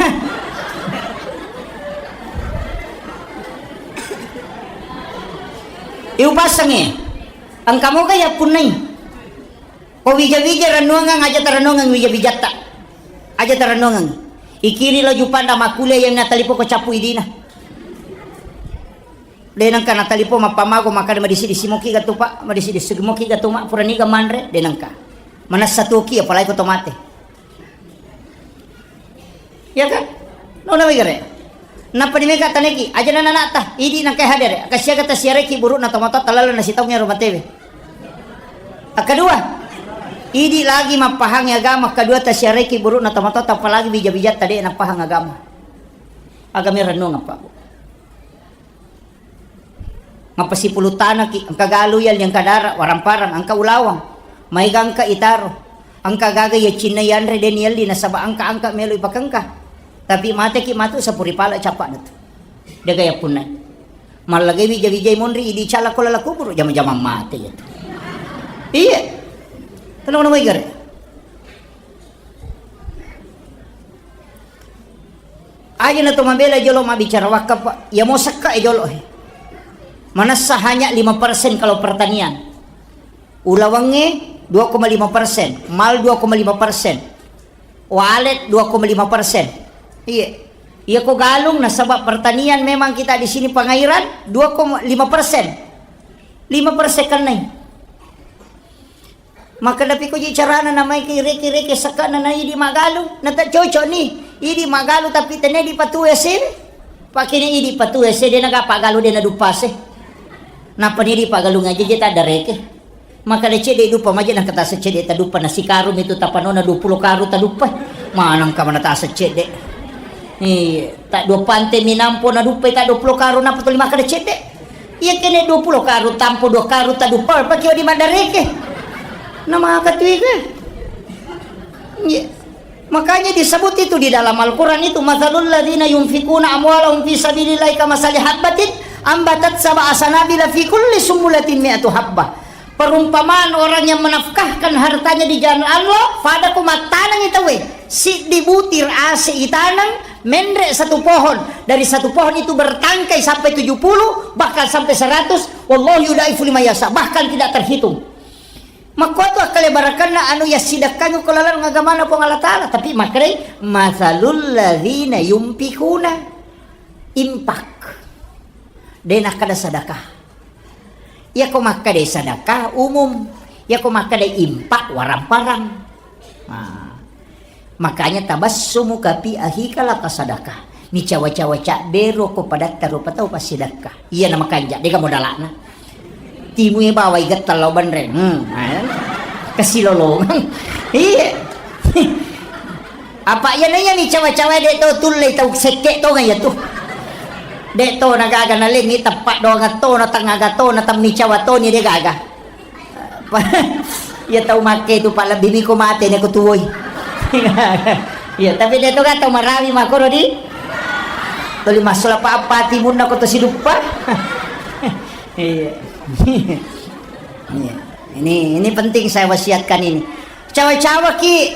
Iupassangngi, engka moga yappunnai. Ko wija-wija rennuangeng, aja tarennuangeng wija-wijatta. Aja tarennuangeng. Ikiri lo jupanda makkulia yang natalipo ko cappu idina. De nengka natalipo mappamago makkeda madisi-disi moki gatu, Pak, madisi-disi moki gatu, Mak, puraniga manre, de nengka. Manessa tuoki apalagi ko to mate. Iya kan? Nona wigare. Nappa di mega taneki, aja nana nata, idi nangkai hadere, kasiaga tasiareki burukna tomatoatta lalenna sitaungnge ro matewe. Akkadua, idi lagi mappahangi agama, akkadua tasiareki burukna tomatoatta, apalagi bija-bijatta de nappahang agama. Agama rennuang apa, Bu? Mappasipulung tanaki, engka galu yalli, engka dara, warang-parang, engka ulawang, maega engka itaro, engka gaga iya cinna yanre de niyalli nasaba engka-engka melo ipakengka. Tapi mateki matu sapuri pala cappa'na tu. Dega yappunnai. Mallagai wija-wijai monri idi cala ko lala kuburu, jama-jamang mate iya tu. Iya. Tenang, tenang, wegare. Aja na to mabela jolo mabbicara wakka, Pak. Iya mo sekka e jolo, he. Manessa hanya lima persen kalau pertanian. Ulawengnge dua koma lima persen, mal dua koma lima persen, walet dua koma lima persen. Iya. Iya ko galung nasaba pertanian memang kita di sini pengairan dua koma lima persen. Lima persen kennai. Makkedapi koji carana namaiki reke-reke sekkana na idi magalu, nata cocok ni. Idi magalu tapi tenne idi patu S E. Pakini idi patu S E de naga pagalu de nadupase. Nappa ni idi pagalung aja je tak ada reke. Makkeda cedde dupa maje nangka tase cedde tadupa na sikaru mitu tapanona dua puluh karu tadupa. Manang ka mana tase cedde. Iya, tak dua pante minampo na dupa tak dua puluh karu napa tuli makkeda cedde. Iya kene dua puluh karu tampo dua karu tadupa pake di madareke. Na maka tuige. Iya. Makanya disebut itu di dalam Al-Quran itu, "Matsalul ladzina yunfikuna amwalahum fi sabilillahi kamasali habbatin ambatat sab'a sanabila fi kulli sumbulatin mi'atu habbah." Perumpamaan orang yang menafkahkan hartanya di jalan Allah, pada ku mattanengi tauwe, siddi butir ase itaneng, menre satu pohon, dari satu pohon itu bertangkai sampai tujuh puluh, bahkan sampai seratus, wallahu yudaifu liman yasha, bahkan tidak terhitung. Makkuatu akkalebarakkanna anu yassidekkangi ko laleng agamana Puang Allah Ta'ala, tapi makkedai, "Matsalul ladzina yunfikuna," infak. De nakkeda sedekah. Iyako makkeda sedekah umum, iyako makkeda infak warang-parang. Nah, makanya tabassumuka fi akhika laka sadaqah. Micawa-cawa cabbero ko padatta rupa tau passidekka. Iya na makanja, dega modalana. Timue bawai getta lao banreng. Hmm, eh. Kesilolongang. Iya. Apa iya naiya micawa-cawa de to tulle tau sekke to ngaya tu. De to nagaga nalengi teppa doang to na tengaga to na temmicawa to ni de gaga. Iya tau makke tu, Pak, lebbi miko mate neko tuwoi. Iya, tapi de to ga tau marawi makkoro di. Tuli massula pa apa timunna ko to siduppa. Iya. Iya. Ini, ini penting saya wasiatkan ini. Cawa-cawa ki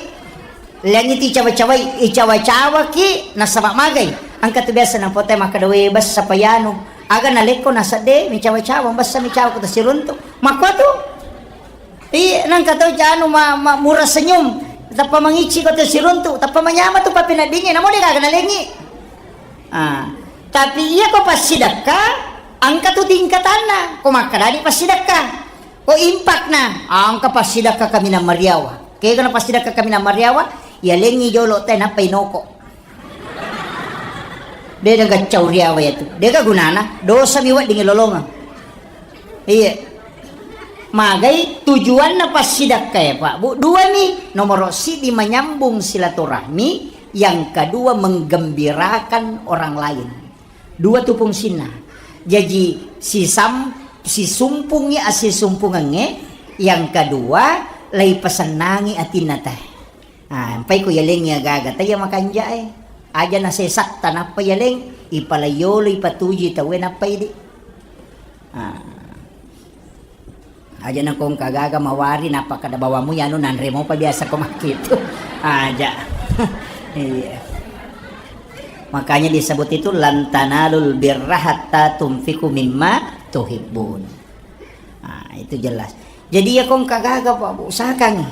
Lengiti cawa-cawai, icawa-cawaki nasaba magai. Engka tu biasa napote makkeda, "We, bessa pa yanu." Aga nalekko nasedde, micawa-cawa, bessa micawa ko tasiruntu. Makkuatu. Iya, nangka tau janu ma, ma, murah senyum. Tappa mangicci ko tasiruntu, tappa manyama tu pappeneddingnge, namo de gaga nalengi. Ah, tapi iya ko passidekka, engka tu tingkatanna. Ko makkedani passidekka. Ko impakna, engka passidekka kaminang mariawa. Kega na passidekka kaminang mariawa, yalengi jolo te nappa inoko. De' gaga cauriawa iyatu. De' gaga gunana, dosa mi wedding lolongeng. Iya. Magai tujuanna passidakkae, Pak Bu, dua mi. Nomoro siddi menyambung silaturahmi, yang kedua menggembirakan orang lain. Dua tu fungsinna. Jaji sisam-, sisumpungi assisumpungengnge, yang kedua lai pesennangi atinna te. Ah, empai ko yalengngi agaga taiya makanja'e. Aja na sesatta nappa yaleng, ipalaiolo, ipatuju tauwe nappa idi. Ah. Aja na ko engka gaga mawari nappa kada bawamu yanu nanre mopa biasa ko makkitu. Aja. Iya. Makanya disebut itu lan tanalul birra hatta tunfiqu mimma tuhibbun. Ah, itu jelas. Jadi ya ko engka gaga, Pak Bu, usahakan.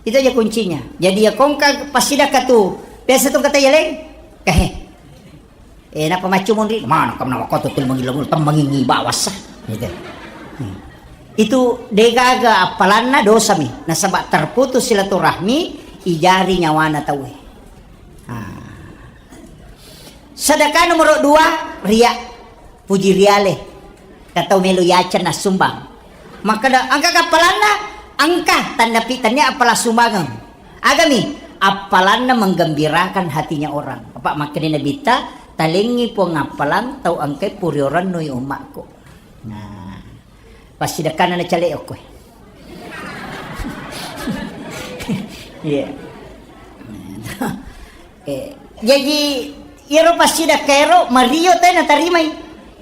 Itu aja kuncinya. Jadi ya ko engka passidakka tu. Biasa tu kata yaleng. Eh. Eh, napa maccu monri? Mana kam nawa koto tul mangilo-ngilo, tembangi bawasa. Gitu. Hmm. Itu de' gaga appalanna dosa mi. Nasaba terputus silaturahmi, ijari nyawana tauwe. Ah. Sedekah nomor dua, ria. Puji riale. Katau melo yaceng nassumbang. Makkeda, engka kappalanna? Engka, tanda pi-, tania appala sumbangeng. Agami, appalanna menggembirakan hatinya orang. Apa makkeda Nabitta, talengngi Puang appalang tau engkai puriorennu i ummakku. Nah, passidekkanna nacale okko. Iya. Eh, jaji, iyaro passidakka ero mario te natarimai.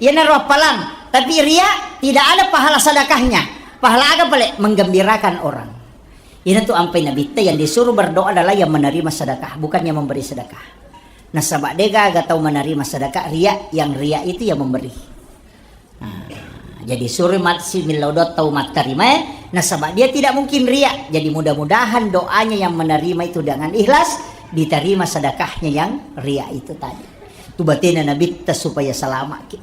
Iyanaro appalang. Tapi ria, tidak ada pahala sedekahnya. Pahala aga pale? Menggembirakan orang. Iyanatu ampai Nabitta, yang disuruh berdoa adalah yang menerima sedekah, bukan yang memberi sedekah. Nasaba de' gaga tau menerima sedekah, ria, yang ria itu yang memberi. Nah, jadi suri matsi millau doa tau mattarimae, nasaba dia tidak mungkin ria. Jadi mudah-mudahan doanya yang menerima itu dengan ikhlas, diterima sedekahnya yang ria itu tadi. Tu batena Nabitta supaya selamat ki.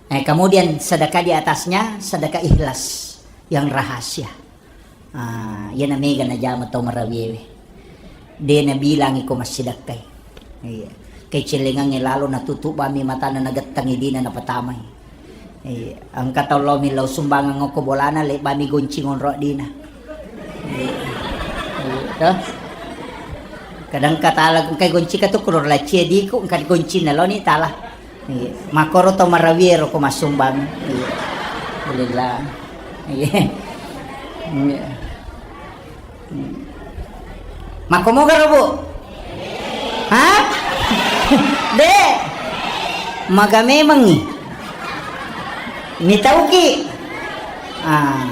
Eh, kemudian sedekah di atasnya, sedekah ikhlas yang rahasia. Ah, iyana mega najama tau marawiewe. De' nabilangi ko massidakkai. Iya. Kecellengangnge lalo natutup bami matana nagettangi dina napatamai. Iya. Engka tau lao millau sumbangan okko bolana, le bami goncing onro dina. Iya. Iya, toh. Kadang katala engka gonci katu kuro lacie diku engka goncinna loni tala. Iya. Makoro to marawie ro ko masumbang. Iya. Alhamdulillah. Iya. Iya. Makko moga ro, Bu? Hah? De. Maga memengngi. Mitauki. Ah.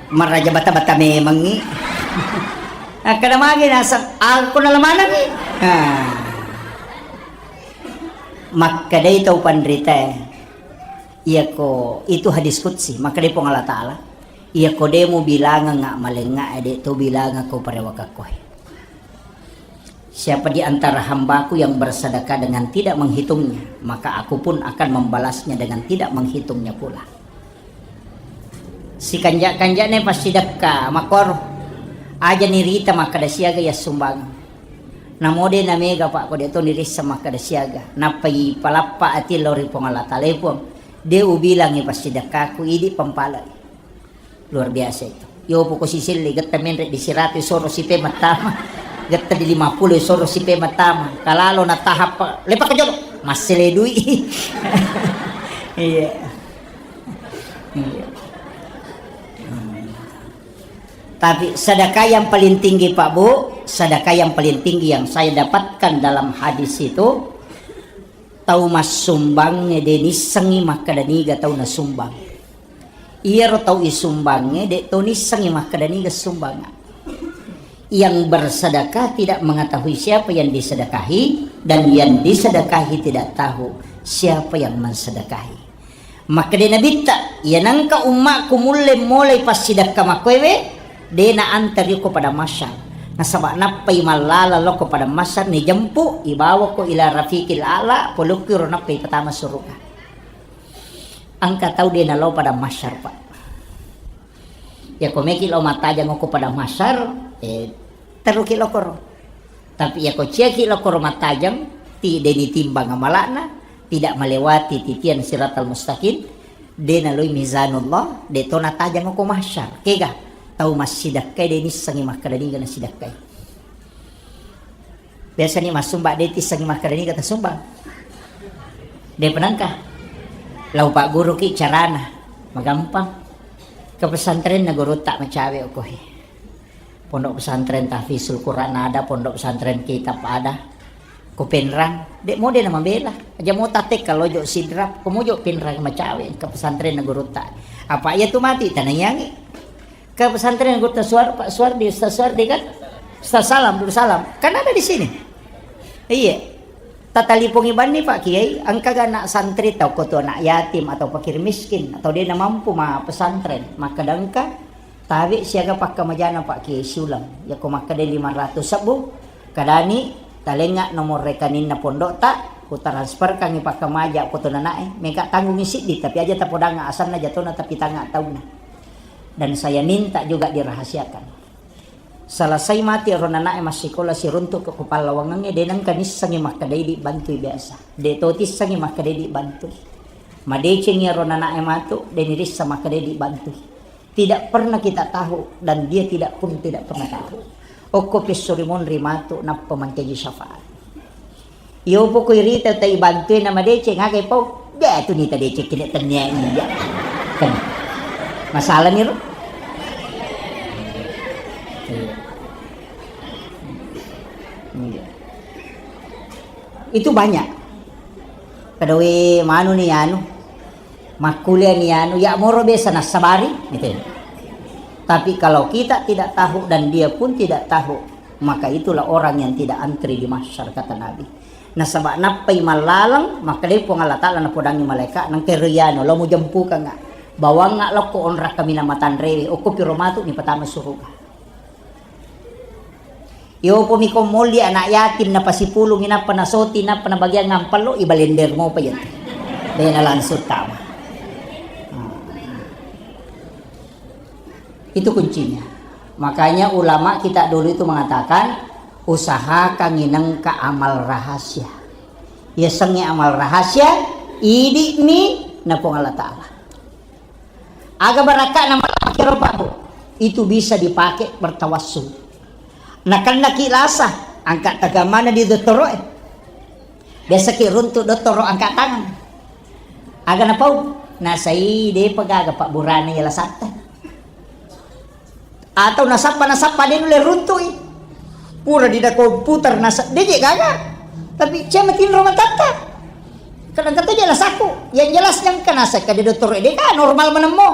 Maraja bata-bata memengngi. Akkada magi naseng, aku nalamanami. Ah. Makkedai tau panritae, iyako, itu hadis qudsi, makkedai Puang Allah Ta'ala, iyako de mubilangeng ammalengnga e, de to bilangeng ko parewakakkoe. Siapa di antara hambaku yang bersedekah dengan tidak menghitungnya, maka aku pun akan membalasnya dengan tidak menghitungnya pula. Sikanja-kanjane passidekka makkoro. Aja nirita makkada siaga yassumbangeng. Namo de namega, Pak, ko de to nirissa makkada siaga. Nappa ipalappa ati lao ri Puang Allah Taala, "E Puang, de ubilangi passidekkaku, idi pampalai." Luar biasa itu. Yo poko siselle getta menre di siratu soro sipe mattama. Getta di lima puluh soro sipe mattama. Kalalo na tahap lepak ke jolo. Massele dui. Iya. Iya. Hmm. Tapi sedekah yang paling tinggi, Pak Bu, sedekah yang paling tinggi yang saya dapatkan dalam hadis itu, tau massumbangnge de nissengngi makkeda niga tau nasumbang. Iyaro tau isumbangnge de to nissengngi makkeda niga sumbangna. Yang bersedekah tidak mengetahui siapa yang disedekahi, dan yang disedekahi tidak tahu siapa yang mensedekahi. Makkeda Nabitta, "Iya nengka ummakku mulle molai passidekka makkoewe, de na antari ko padang mahsyar. Nasaba nappai mallala lao ko padang mahsyar, nijempu, ibawako ila rafiqil a'la, polokki ro nappai patama suruga." Engka tau de nalao padang mahsyar, Pak. Yako meki lao mattajang ko padang mahsyar, eh, teruki lokoro. Tapi iya ko ciaki lao koro mattajeng, ti deni timbang amala'na, tidak melewati titian siratal mustaqim, de naloi mizanullah, de to natajeng ko mahsyar. Kega? Tau massidekkai de nissengi makkeda niga nasidekkai. Biasani massumba de tissengi makkeda niga tasumbang. De penangka. Lau pagguruki carana, magampang. Ke pesantrenna gurutta macawe okohe. Pondok pesantren Tahfizul Quran ada, pondok pesantren kitab ada. Ko Penrang, de mode na mabela. Aja mo tatekka lojo Sidrap, ko mojo Penrang macawe ke pesantrenna gurutta. Apa iya tu mati tanaiangi. Ke pesantren gurutta Suar, Pak Suardi, Ustaz Suardi kan? Ustaz Salam, Abdul Salam. Kan ada di sini. Iya. Tatalipongi banni Pak Kiai, engka ga anak santri tau ko tu anak yatim atau fakir miskin atau de na mampu ma pesantren, makkeda engka. Tabe siaga pakkamajana Pak Kiai siuleng. Yako makkeda lima ratus sebbu, kadani talengnga nomor rekeninna pondokta, ku transferkangi pakkamaja ko tu nanae, mega tanggungi siddi, tapi aja tapodangnga asanna jatona tapi tangnga taunna. Dan saya minta juga dirahasiakan. Selesai mati ero nanae massikola siruntuk ke kupallawangengnge, de nengka nissengi makkeda idi bantui biasa. De to tissengi makkeda idi bantui. Madecengi ero nanae matu, de nirissa makkeda idi bantui. Tidak pernah kita tahu dan dia tidak pun tidak pernah tahu. Okko pissuri monri matu nappa mancaji syafaat. Iyo poko irita tai bantui na madeceng aga pau. De tu nita deceng kene tennia iya. Kan. Masalah ni ro. Iya. Iya. Itu banyak. Kedawe manu ni anu. Makkuliah ni anu, ya moro biasa nassabari, gitu ya. Tapi kalau kita tidak tahu dan dia pun tidak tahu, maka itulah orang yang tidak antri di mahsyar, kata Nabi. Nasaba nappai mallaleng, makkedai Puang Allah Ta'ala napodangi malaika, nengka ero iyanu, lo mujempukanga, bawangnga lokko onrak kaminang matanrewe, okko piro matu ni patama suruga. Yopo miko molli anak yatim napasipulungi nappa nasoti nappa nabagiang ampello, ibalender mopa iya. Dena langsung tama. Nah. Itu kuncinya. Makanya ulama kita dulu itu mengatakan, usahakan inengka amal rahasia. Yasengnge amal rahasia, idi'mi na Puang Allah Ta'ala. Aga barakka'na makkiro, Pak, Bu? Itu bisa dipakai bertawassul. Nakennaki lasa, angka tagamana di dottoro'e. Biasaki runtu dottoro angka tangan. Aga napau? Nasai depa gaga pabburana iya lasatta. Atau nasappa-nasappa de nulle runtui. Pura dina komputer nasa, de je gaga. Tapi cuma tinro matatta. Kadang kata je lasaku. Yang jelasnya engka nasa kade dottoro de ka normal menemmo.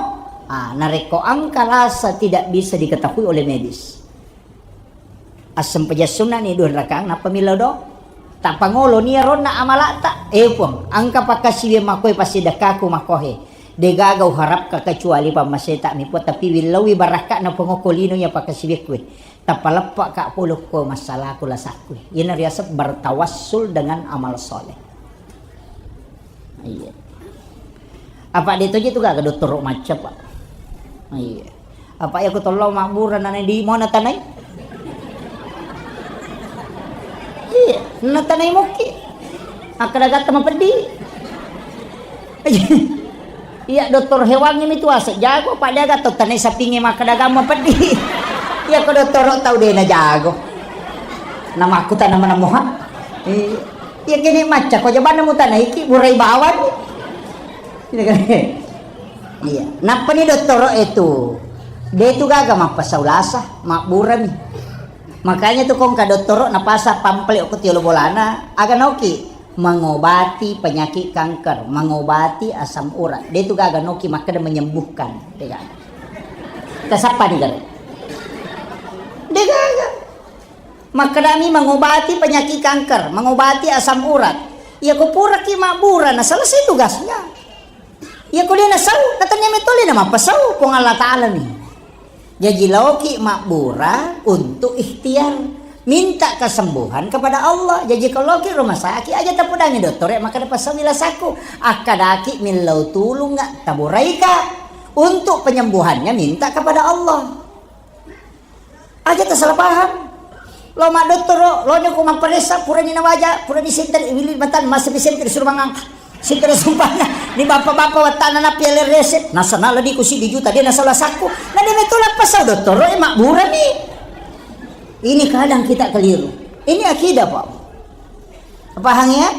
Ah, narekko angka lasa tidak bisa diketahui oleh medis. Assempajang sunna ni dua rakaat, nappa millau do. Tappangolo ni aronna amalata. Eh, Puang, angka pakkasiwiang makkoe passidekkaku makkohe. Degaga uharapka kecuali pammaseta mi, Puang, tapi willaui barakka'na Puang okko lino iya pakkasiwiakku. Tappa leppa ka pole ko massalaku lasakku. Iyana riaseng bertawassul dengan amal soleh. Iya. Apa de toje tu gaga dottoro macca, Pak? Iya. Apa iya ko tollo mabbura nana di mona tanai? Iya, na tanai mokki. Akkada gatta mapeddi. Iya, dokter hewan ini tuh asek jago, Pak, dia gatta tanai sapingi makkada gamma peddi. Iya ko dottoro tau de na jago. Nama aku tanah mana moha? Iya. Iya, kene macca ko jabanna mutanaiki burai bawang. Iya kan? Iya. Nappani dottoro itu. De tu gaga mappasau lasa, mabburami. Makanya tu kongka dottoro napasa pamflet ko tiolo bolana, aga noki mengobati penyakit kanker, mengobati asam urat. De tu gaga noki makkeda menyembuhkan, de gaga. Tasappa ni gare. De gaga. Makkedami mengobati penyakit kanker, mengobati asam urat. Iya ko puraki mabbura, na selesai tugasnya. Iya ko de nasau, na tania metole na mappasau, Puang Allah Ta'ala mi. Jaji laoki mabbura untuk ikhtiar. Minta kesembuhan kepada Allah. Jaji ko laoki rumah sakit, aja tapodangi dottore, maka dapat sembilan saku. Akkadaki millau tulung nggak taburaika. Untuk penyembuhannya minta kepada Allah. Aja tasalah paham. Lo maddottoro, lo nyoko mapparessa, purani nawaja, purani senter, wili matan, masa di senter, suruh mangang. Senter sumpahna, ni bapa-bapa wattana na piala rese, nasana ladiku siddi juta, dia nasala sakku. Na dia metula pasau dottoro, eh, makburami. Ini kadang kita keliru. Ini akidah, Pak. Paham ya?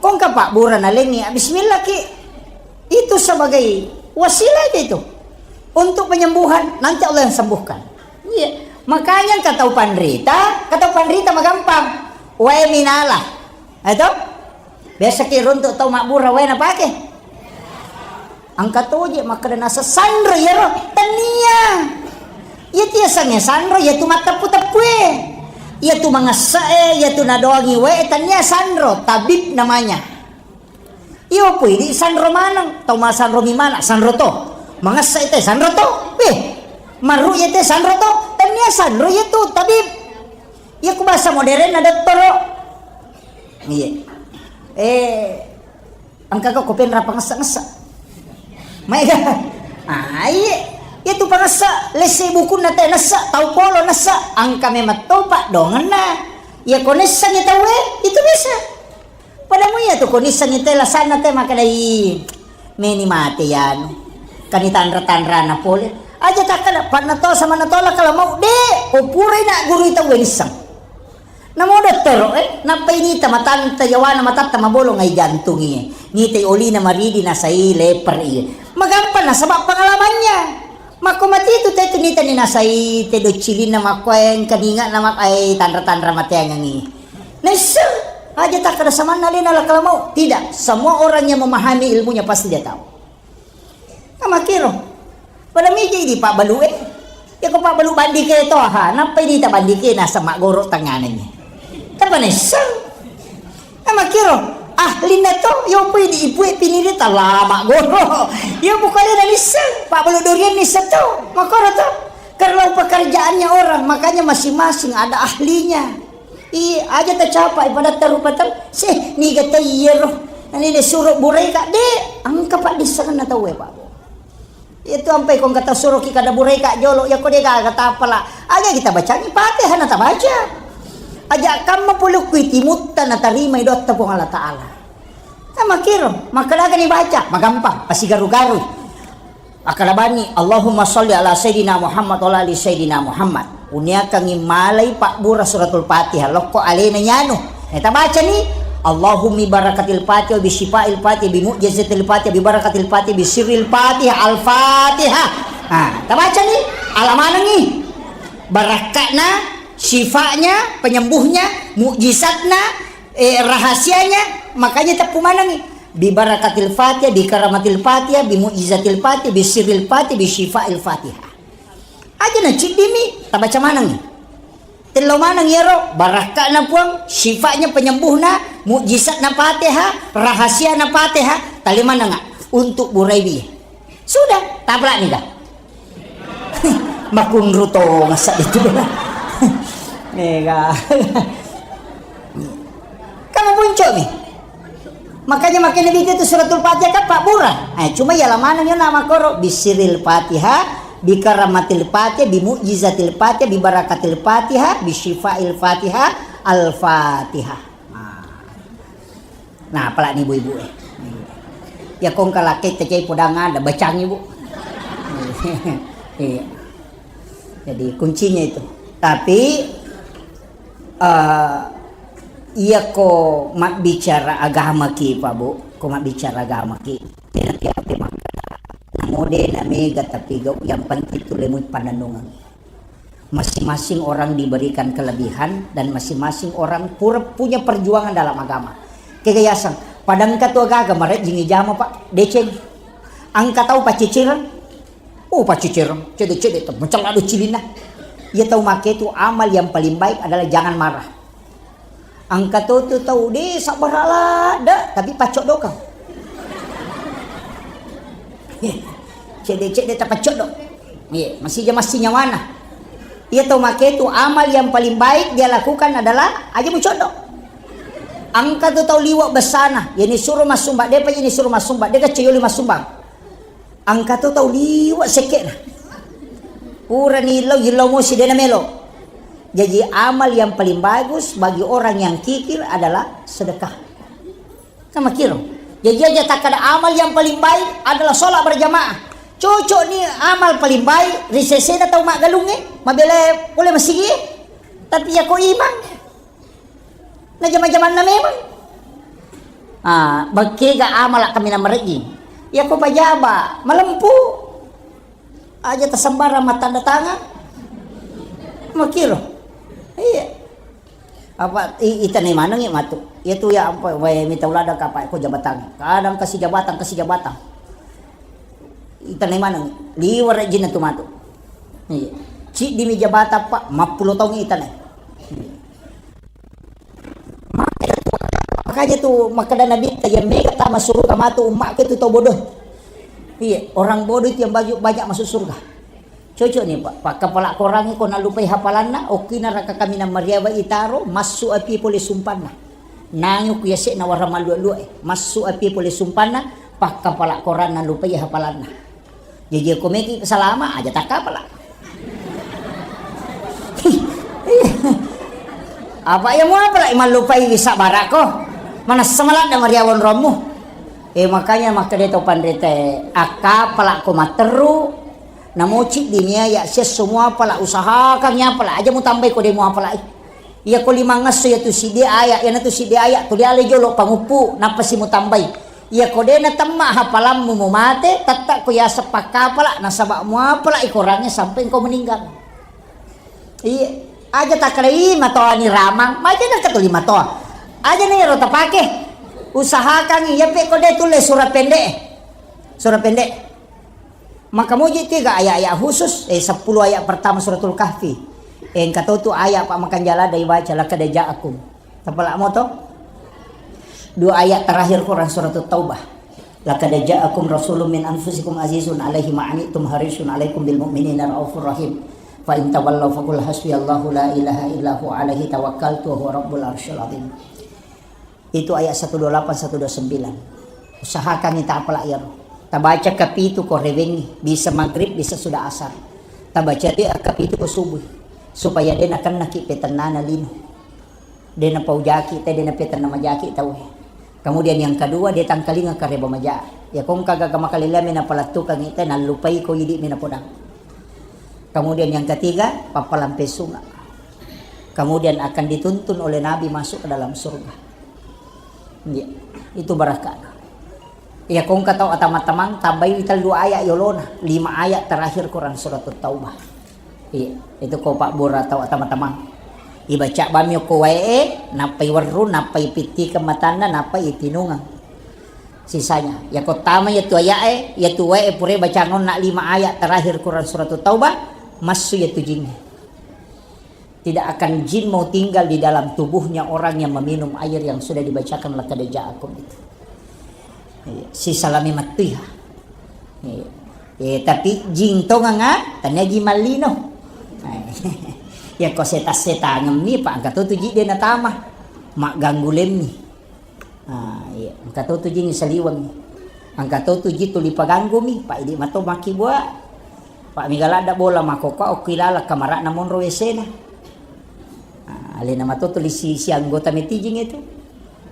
Kongka pabbura nalengi, bismillah ki. Itu sebagai wasilah aja itu. Untuk penyembuhan, nanti Allah yang sembuhkan. Iya. Makanya engka tau panrita, engka tau panrita magampang. Wae minala. Itu? Biasa ki runtuk tau mabbura wae napake. Engka toje makkeda nasa sanro iyaro, tania. Iya tu yasengnge sanro, iya tu matteppu-teppue. Iya tu mangessa e, iya tu nadoangi wae, tania sanro, tabib namanya. Iyo pui di sanro maneng, tau masanro mi mana, sanro to. Mangessa ite sanro to. Weh, marru ite sanro to, tania sanro iya tu, tabib. Iya ku bahasa modern na dottoro. Iya. Eh, Engka ko penra pangessa-ngessa. Maega. Ah, iye. Iya tu pangessa, lesse bukunna te nessa, tau polo nessa, engka memang topa dongenna. Iya ko nessangi tauwe, itu biasa. Padamu iya tu ko nissangi te lasanna te makkedai meni mate yanu. Kani tanra-tanrana pole. Aja takkada, panna to sama natola kalau mau de, ko purai na guru tauwe nissang. Namo dottoro, eh, nappai nita matanta yawana matatta mabolong ai jantung iye. Nitai olina maridi nasai leper iye. Magampang nasaba pengalamannya. Makko mati itu te tu nita ni nasai te doccilinna makko engka ninga na mak ai tanra-tanra mateangang iye. Naisseng aja takkada samanna alena lakala mau. Tidak, semua orang yang memahami ilmunya pasti dia tahu. Amakkiro. Pada miji di pabbalu e. Ya ko pabbalu bandike to, ha, nappai dita bandike nasa maggoro tanganannya. Tapa nessang. Amakkiro. Ahlinna to, yo pui di ipue piniri talama goro. Yo bukale na nissang, pabbalu durian nissa to. Makoro to. Kalau pekerjaannya orang, makanya masing-masing ada ahlinya. Iya, aja tacapai pada tarupa ter-, seh, niga ta iyaro. Nani de suro buraika, de, engka paddissengenna tauwe, Pak. Itu ampai ko engka tasuro ki kada buraika jolo, ya ko de gaga tapala. Aja kita bacangi Fatihah na tabaca. Aja kamma pole kui timutta na tarimai dotta Puang Allah Taala. Sama kiro, makkadagani baca, magampang, pasigaru-garu. Akkalabani, Allahumma sholli ala Sayyidina Muhammad wa ala ali Sayyidina Muhammad. Uniakangi malai pabbura suratul Fatihah, lokko alena nyanu. Eh, tabacani, Allahumma barakatil Fatihah, bi syifail Fatihah, bi mu'jizatil Fatihah, bi barakatil Fatihah, bi sirril Fatihah, al-Fatihah. Ah, tabacani, alamanangi. Barakka'na, syifa'nya, penyembuhnya, mukjizatna, eh, rahasianya, makanya teppu manangi. Bi barakatil Fatihah, bi karamatil Fatihah, bi mu'jizatil Fatihah, bi sirril Fatihah, bi syifail Fatihah. Aja na ciddimi, tabaca manangi. Tello maneng iyaro, barakka'na Puang, syifatnya penyembuhna, mukjizatna Fatihah, rahasiana Fatihah, tali manenga untuk buraiwi. Sudah, taplak nih dah. Makunru tongeng seddi tu. Mega. Kamu puncuk nih. Makanya makkeda Nabi itu suratul Fatihah kan pabbura. Eh, cuma ya lamaneng yo nama koro bisiril Fatihah, bi karamatil Fatihah, bi mu'jizatil Fatihah, bi barakatil Fatihah, bi syifail Fatihah, al-Fatihah. Nah. Nah, apalagi ibu-ibu eh. Ya kong kalakai tecai podang ada bacang ibu. Iya. Jadi kuncinya itu. Tapi eh, iya ko mabbicara agama ki, Pak Bu, ko mabbicara agama ki. Nanti apa maka namo de na mega tapi gau yang penting tu lemu pananungan. Masing-masing orang diberikan kelebihan dan masing-masing orang pura punya perjuangan dalam agama. Kegayasang, padangka tu agaga marejjing ijama, Pak, deceng. Angka tau paccicireng. Oh, paccicireng, cede-cede tu, mencela do cilinna. Ia tau make tu amal yang paling baik adalah jangan marah. Angka to tu tau de sabbara ladde, tapi paccoddo kau. Cedde-cedde tapaccoddo. Iya, masija massi nyawana. Iya tau make tu amal yang paling baik dia lakukan adalah aja mucoddo. Angka tu tau liwa besana, yani suruh massumbang, depa yani suruh massumbang, deka ceyoli massumbang. Angka to tau liwa sekke'na. Purani illau, illau mosi dena melo. Jadi amal yang paling bagus bagi orang yang kikir adalah sedekah. Kan makkiro. Jadi aja takkada amal yang paling baik adalah sholat berjamaah. Cocok ni amal paling baik ri sesena tau maggalungnge, mabela pole masigi. Tapi ya ko imang. Na jama-jamanna memang. Ah, bekkega amala kaminang marejjing. Ya ko pajaba, malempu. Aja tasembarang mattanda tangan. Makkiro. Iya. Apa i-, itanai manengngi matu. Iya tu ya ampa wae mita ulada kapa ko jabatan. Kadang kasi jabatan, kasi jabatan. Itanai maneng. Liwara jinna tu matu. Iya. Ciddimi jabatan, Pak, mappulo taung itanai. Makanya tu makkeda Nabitta, yang mega tama suruga matu ummakku itu tau bodoh. Iya, orang bodoh itu yang banyak, banyak masuk surga. Cocok nih, Pak. Pak kepala korangi ko nallupai hafalanna, okki naraka kaminang mariawa itaro, massu api pole sumpanna. Nangi ku yasekna warang mallua-lua, eh. Massu api pole sumpanna, pak kepala koranna lupai hafalanna. Jaji ko meki salama aja takkapala. Apa ya mau apa lagi mallupai bisa barako? Mana semalat dan mariawan romu. Eh, makanya makkeda to panrite, akkapala ko matteru, namoci dunia ya sia semua pala usahakan ya pala aja mutambai ko demo apalai. Iya ko lima ngesso ya tu sidi aya, ya tu sidi aya, tu diale jolo panguppu, nappa si mutambai. Iya ko dena temma hafalammu mu mate, tetta ko ya sepakkapala, nasaba mu apala ikorangnge sampai engkau meninggal. Iya, aja takalai matoa ni ramang, maja na katuli matoa. Aja ni ro tapake. Usahakan iya pe ko de tulle surah pendek. Surah pendek. Maka muji tiga ayat-ayat khusus, eh, sepuluh ayat pertama Suratul Kahfi. Eh, engka to tu ayat pa makanjala dai baca laqad ja'akum. Tapala moto? Dua ayat terakhir Quran Suratul Taubah. Laqad ja'akum rasulun min anfusikum azizun alaihi ma anittum harisun alaikum bil mu'minina raufur rahim. Fa in tawallaw faqul hasbiyallahu la ilaha illa huwa alaihi tawakkaltu wa huwa rabbul arsyil azim. Itu ayat satu dua lapan, satu dua sembilan. Usahakan kita apala iyaro. Tabaca kapitu ko rewengi, bisa maghrib, bisa sudah asar. Tabaca de kapitu ko subuh, supaya de nakennaki petennana lino. De napaujaki te, de napetenna majaki tau. Kemudian yang kedua, de tangkalinga kareba maja. Ya kongka gaga makalelami napalattukangi te, nallupai ko idi mi napodang. Kemudian yang ketiga, pappalampe sunga. Kemudian akan dituntun oleh Nabi masuk ke dalam surga. Iya, itu barakana. Iya, kongka tau atama-tamang, tambai tellu ayat yolona, lima ayat terakhir Quran Surat Taubah. Iya, itu ko pabbura tau atama-tamang. Ibaca bami ko wae, nappai werru, nappai pitti kematanna, nappai ipinungang. Sisanya, ya ko tama ya tu ayat e, ya tu wae pure bacangonna lima ayat terakhir Quran Surat Taubah, massu ya tu jingnge. Tidak akan jin mau tinggal di dalam tubuhnya orang yang meminum air yang sudah dibacakan laqad ja'akum itu. Iya, sisalami mattuiha. Iya. Eh, tapi jin tonganga, tania jin mallino. Eh, ya ko setas-setangemmi, Pak, angka to tu jin de natama. Magganggu lemmi. Ah, iya. Engka to tu jing saliweng. Engka to tu jing tuli paganggumi, Pak, idi mato makkibua. Pak, mega ladda bola makkokkoe okki laleng kamara'na monro W C-na. Ah, alena mato tuli si, si anggota metijing itu.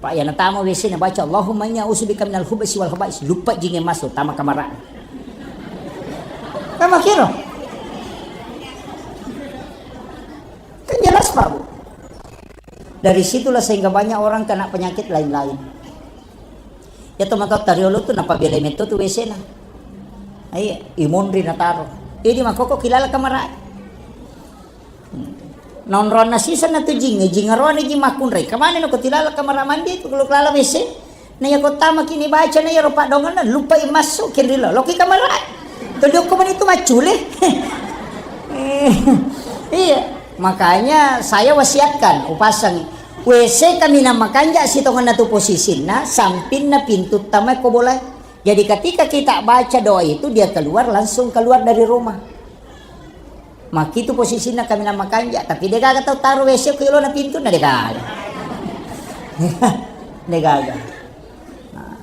Pak, iya natama W C-na baca, "Allahumma inni a'udzubika minal khubutsi wal khaba'is." Lupa jing masuk, tama kamara'na. Tama kiro. Kan jelas, Pak, Bu. Dari situlah sehingga banyak orang kena penyakit lain-lain. Ya, teman-teman, tariolo tu napabelai metto tu W C-na. Iya, imonri nataro. Idi makkokkoe kilala kamara. Hmm. Nonronna sisa na tu jing, jing aroane jing makkunrai. Kemana no ko tilala kamara mandi tu kalau kelala W C? Na iya ko tama kini baca na iya ro paddongenna, lupai massu kenrilo. Loki kamara. Todi okko mani tu maccule. Eh, iya, makanya saya wasiatkan, upasang W C kaminang makanja sitongenna tu posisinna, sampinna pintu tama ko bola. Jadi ketika kita baca doa itu, dia keluar, langsung keluar dari rumah. Makkitu posisinna kaminang makanja, tapi de gaga tau taro W C ko yolona pintunna, de gaga. De gaga. Nah,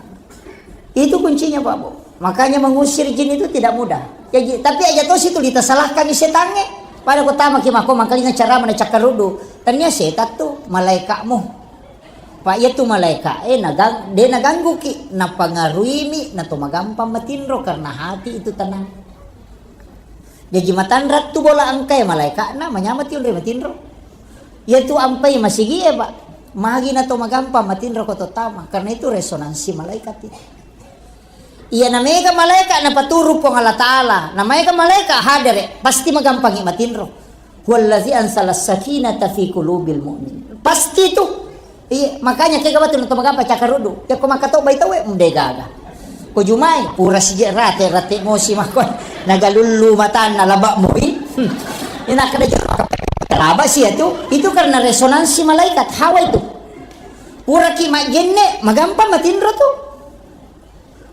itu kuncinya, Pak, Bu. Makanya mengusir jin itu tidak mudah. Ya, ji-, tapi aja to situ ditasalahkan setangnge. Pada ko tamaki mako mangkalinga carama na cakkaruddu, tania setan tu malaeka'mu. Pa iya tu malaeka e nagang-, de nagangguki, napangaruimi, na to magampang matinro karena hati itu tenang. Jaji matanra tu bola engkae malaeka'na, manyamati onroi matinro. Iya tu ampai masigi e, Pak. Magi na to magampang matinro ko to tama, karena itu resonansi malaikat itu. Iya, na mega malaeka napaturu Puang Allah Taala, na mega malaeka hadere, pasti magampangi matinro. Huwallazi anzala sakinata fi qulubil mu'min. Pasti tu. Iya, makanya kega batu na to magampa cakkaruddu. Ya ko makatobbai tauwe, mde gaga. Ko jumai, pura sije rate, rate mosi mako. Nagalullu matanna laba moi. Ina kada jero laba si ya tu. Itu karena resonansi malaikat hawa itu. Puraki majenne, magampang matinro tu.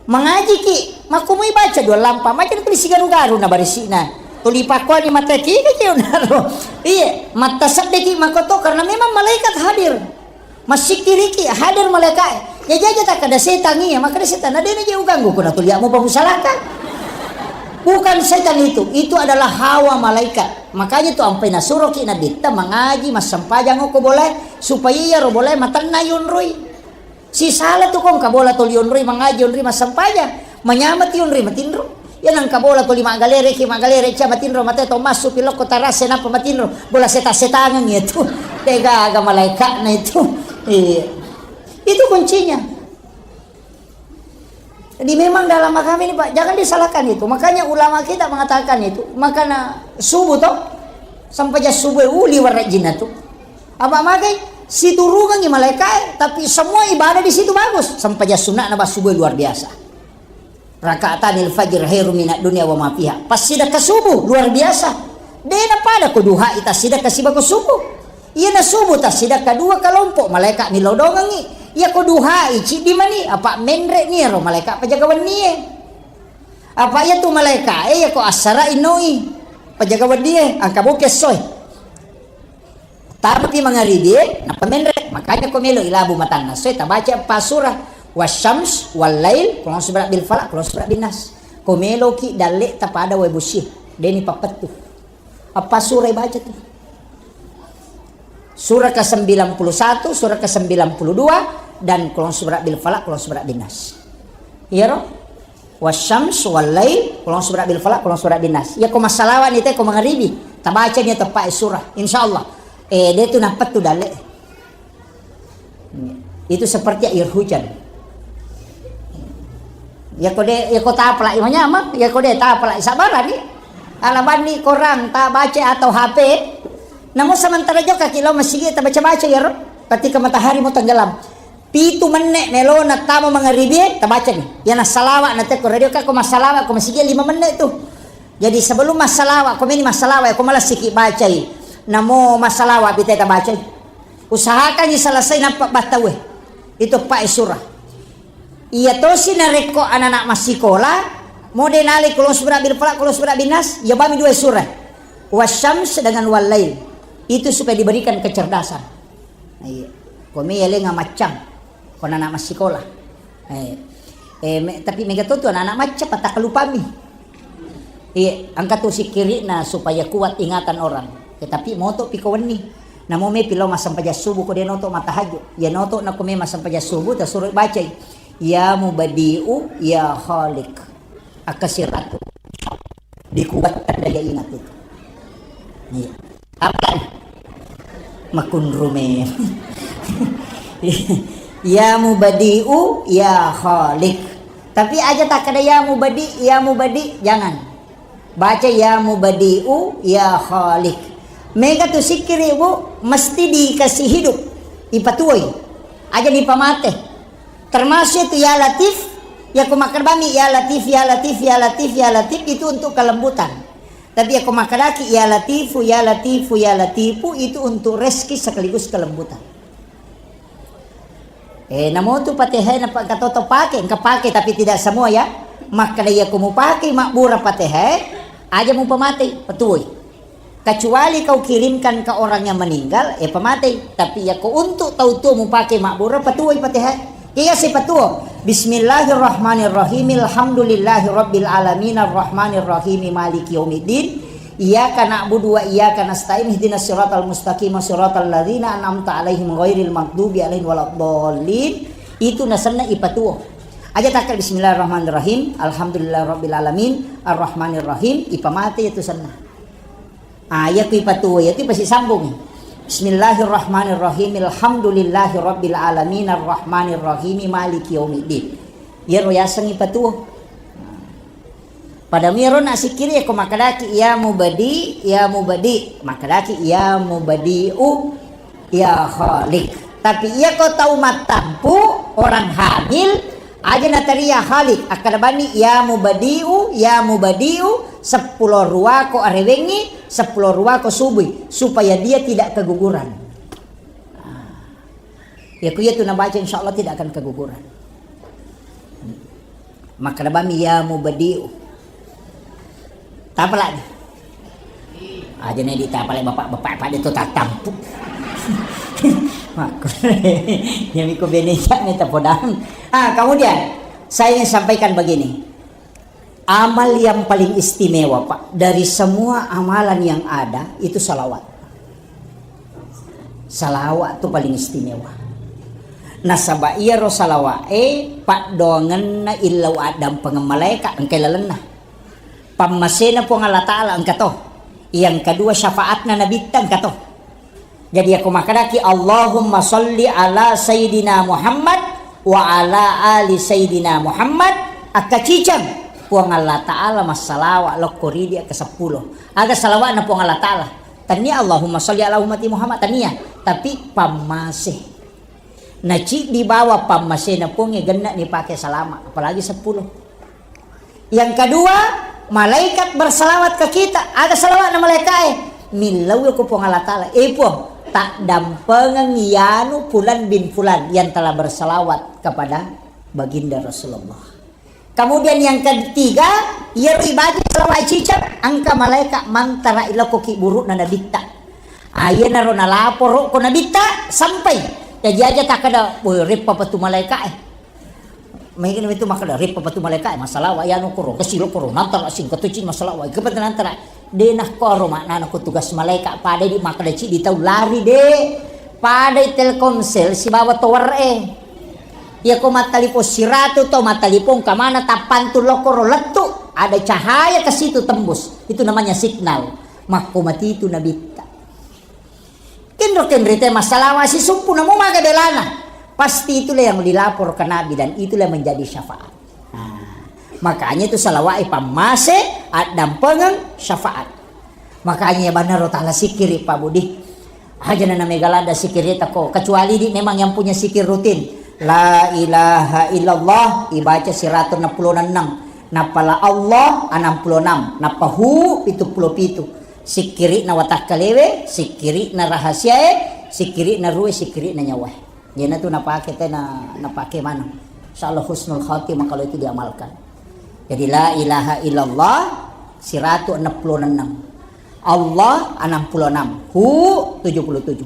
Mangajiki, makkumui baca dua lampa, macam tu sigaru-garu na barisi'na. Tuli pakkuani mata ki, ki, ki, unaro. Iya, mata seddeki makoto karena memang malaikat hadir. Masikiriki hadir malaikat. Ya jaja tak ada setan iya, maka ada setan. Ada ni je uganggu kuna tuliamu pamusalaka. Bukan setan itu, itu adalah hawa malaikat. Makanya tu ampai nasuroki Nabitta mangaji, massempajang ko boleh, supaya iya ro boleh matenna yunrui. Sisala tu kong kabola toli onroi mangaji, onroi massempajang, manyamati onroi matinro. Iya nang kabola toli maggalere ki, maggalere cia matinro mate to massu pilokko tarase nappa matinro, bola seta-setangan iya tu. Tega aga malaeka'na itu. Iya. Itu kuncinya. Jadi memang dalam agama ini, Pak, jangan disalahkan itu. Makanya ulama kita mengatakan itu, makana subuh toh, sampajang subuh uli warajinna tu. Apa magai? Siturungangi malaikae, tapi semua ibadah di situ bagus. Sempajang sunnah na subuh luar biasa. Rakaatanil fajr khairum minad dunya wa ma fiha. Pas sidakka subuh luar biasa. Dena pada ko duha ita sidakka sibako subuh. Iya na subuh ta sidakka dua kelompok malaikat milodongangi. Iya ko duha i ciddi mani apa menre ni ro malaikat pajaga wennie. Apa iya tu malaikat e iya ko assara innoi pajaga wennie angka boke soe. Tapi mangaribie, nappa menre. Makanya ko melo ilabu matanna soe, tabaca eppa surah. Wasyams, wal lail, qul a'udzu birabbil falaq, qul a'udzu birabbin nas. Ko meloki dalle tapada wae busi, deni pappettu. Eppa surah baca tu. Surah ke sembilan puluh satu, surah ke sembilan puluh dua, dan qul a'udzu birabbil falaq, qul a'udzu birabbin nas. Iya ro? Wasyams wal lail, qul a'udzu birabbil falaq, qul a'udzu birabbin nas. Iya ko massalawa ni te ko mangaribi, tabaca ni teppa surah. Insyaallah. Eh, de tu napettu dalle. Itu seperti air hujan. Iya ko de, iya ko tapala, iya manyamang, iya ko de tapala, sabarani. Ala banni korang tabaca atau H P. Namun sementara jokka ki lao masigi tabaca-baca iya ro. Ketika matahari mau tenggelam. Pitu menne melona tama mangaribie, tabacani. Iya nassalawa na tekko radio ka ko massalawa ko masigi lima menne tu. Jadi sebelum massalawa, ko meni massalawa ko malessiki bacai. Namo massalawa pite tabacai. Usahakan selesai nappa battawe. Itu pae surah. Iya tosi narekko anak-anak massikola, mode nalai qul a'udzu birabbil falaq, qul a'udzu birabbin nas, iya bami dua surah. Wasyams dengan wal lail. Itu supaya diberikan kecerdasan. Iya. Ko mi elenga maccang. Ko anak massikola. Eh, eh, me-, tapi mega to tu anak-anak macca patakkalupami. Iya, engka tu sikkiri'na supaya kuat ingatan orang. Ya, tapi moto pi ko wenni. Namo me pi lao massempajang subuh ko de noto matahajud. Ya noto na ko me massempajang subuh tasuro bacai. Ya Mubadi'u, ya Khaliq. Akkasiratu. Dikuatkan daya ingat itu. Iya. Apa? Makunrume. Ya Mubadi'u, ya Khaliq. Tapi aja tak ada ya Mubadi, ya Mubadi, jangan. Baca ya Mubadi'u, ya Khaliq. Mega tu sikkiri, Bu, mesti dikasih hidup. Ipatuoi. Aja dipamate. Termasuk itu ya Latif, ya ko makkadami ya Latif, ya Latif, ya Latif, ya Latif itu untuk kelembutan. Tapi ya ko makkadaki ya Latifu, ya Latifu, ya Latifu itu untuk rezeki sekaligus kelembutan. Eh, namo tu Fatihah na pa-, engka toto pake, engka pake tapi tidak semua ya. Makkada iya ko mupake mabbura Fatihah, aja mupamate, petuoi. Kecuali kau kirimkan ke orang yang meninggal, eh, pamatei. Tapi ya ko untuk tau tuo mupake mabbura, patuoi Fatihah. Iya si patuo. Bismillahirrahmanirrahim. Alhamdulillahirabbil alamin. Arrahmanirrahim. Maliki yaumiddin. Iyyaka na'budu wa iyyaka nasta'in, ihdinas siratal mustaqim, siratal ladzina an'amta 'alaihim ghairil maghdubi 'alaihim waladdallin. Itu nasenna ipatuo. Aja takkeda bismillahirrahmanirrahim, alhamdulillahirabbil alamin, arrahmanirrahim, ipamate itu senna. Ah, iya ku ipatuo, iya tu ipasisambung. Bismillahirrahmanirrahim, alhamdulillahirabbil alamin, arrahmanirrahim, maliki yaumiddin. Iyaro yaseng ipatuo. Pada miro na sikkiri, ko makkedaki ya mubadi, ya mubadi, makkedaki ya mubadiu, ya khaliq. Tapi iya ko tau mattampu, orang hamil, aja nateri ya khaliq, akkeda bani ya mubadiu, ya mubadiu, seppulo ruako arewengi, seppulo ruako subui, supaya dia tidak keguguran. Ya ku iya tu nabaca, insya Allah tidak akan keguguran. Makkeda bami ya mubadiu. Tapalani. Aja ne ditapalai bapak-bapak pada tu tatampu. Makku. Ya miko bene ja ne tapodang. Ah, kemudian saya ingin sampaikan begini. Amal yang paling istimewa, Pak, dari semua amalan yang ada itu salawat. Salawat tu paling istimewa. Nasaba iyaro salawa'e paddoangenna illau addampengeng malaeka engka lalenna. Pammasena Puang Allah Ta'ala engka to. Yang kedua syafaatna nabitta engka to. Jadi aku makkedaki Allahumma salli ala sayyidina Muhammad wa ala ali sayyidina Muhammad, akkaciceng Puang Allah Ta'ala massalawa lokko ridi ke seppulo. Aga salawa'na Puang Allah Ta'ala? Tania Allahumma salli ala ummati Muhammad, tania, tapi pammase. Naciddi bawa pammasena Puangnge genna nipake salama, apalagi seppulo. Yang kedua, malaikat bersalawat ke kita. Aga salawatna malaikae? Millau ko Puang Allah Ta'ala. Eh Puang, tak dampengeng yanu fulan bin fulan yang telah bersalawat kepada baginda Rasulullah. Kemudian yang ketiga, iyaro ibaca salawat ciceng, engka malaikat mantara iloko ki burukna nabitta. Ayenaro nalaporo ko nabitta sampai. Jadi aja takkeda, "Woi, reppa patu malaikae." Maigana itu makkeda, "Reppa patu malaikae, massalawa yanu koro, kesilo koro, nantara sing ketuci massalawa, kepete nantara." De nakkoro maknana ko tugas malaika, pada di makkeda cidi tau lari de. Padai Telkomsel sibawa tower e. Iya ko mattalipong siratu to mattalipong kamana tappantun lokoro lettu, ada cahaya ke situ tembus. Itu namanya signal. Makko mati itu nabitta. Kenro-kenrite massalawa sisumpu namo maga belana. Pasti itulah yang dilapor ke Nabi dan itulah yang menjadi syafaat. Nah, makanya itu salawat pammase, addampengeng, syafaat. Makanya banaro tala sikiri Pak Budi. Aja na mega lada sikiri tako. Kecuali di memang yang punya sikir rutin. La ilaha illallah ibaca siratu enam puluh enam. Napala Allah enam puluh enam. Nappa hu pitu puluh pitu. Sikiri'na watakkalewe, sikiri'na rahasiae, sikiri'na ruwe, sikiri'na nyawae. Jena tu napake tena, napake maneng. Insyaallah husnul khatimah kalau itu diamalkan. Jadi la ilaha illallah siratu enam puluh enam. Allah enam puluh enam. Hu tujuh puluh tujuh.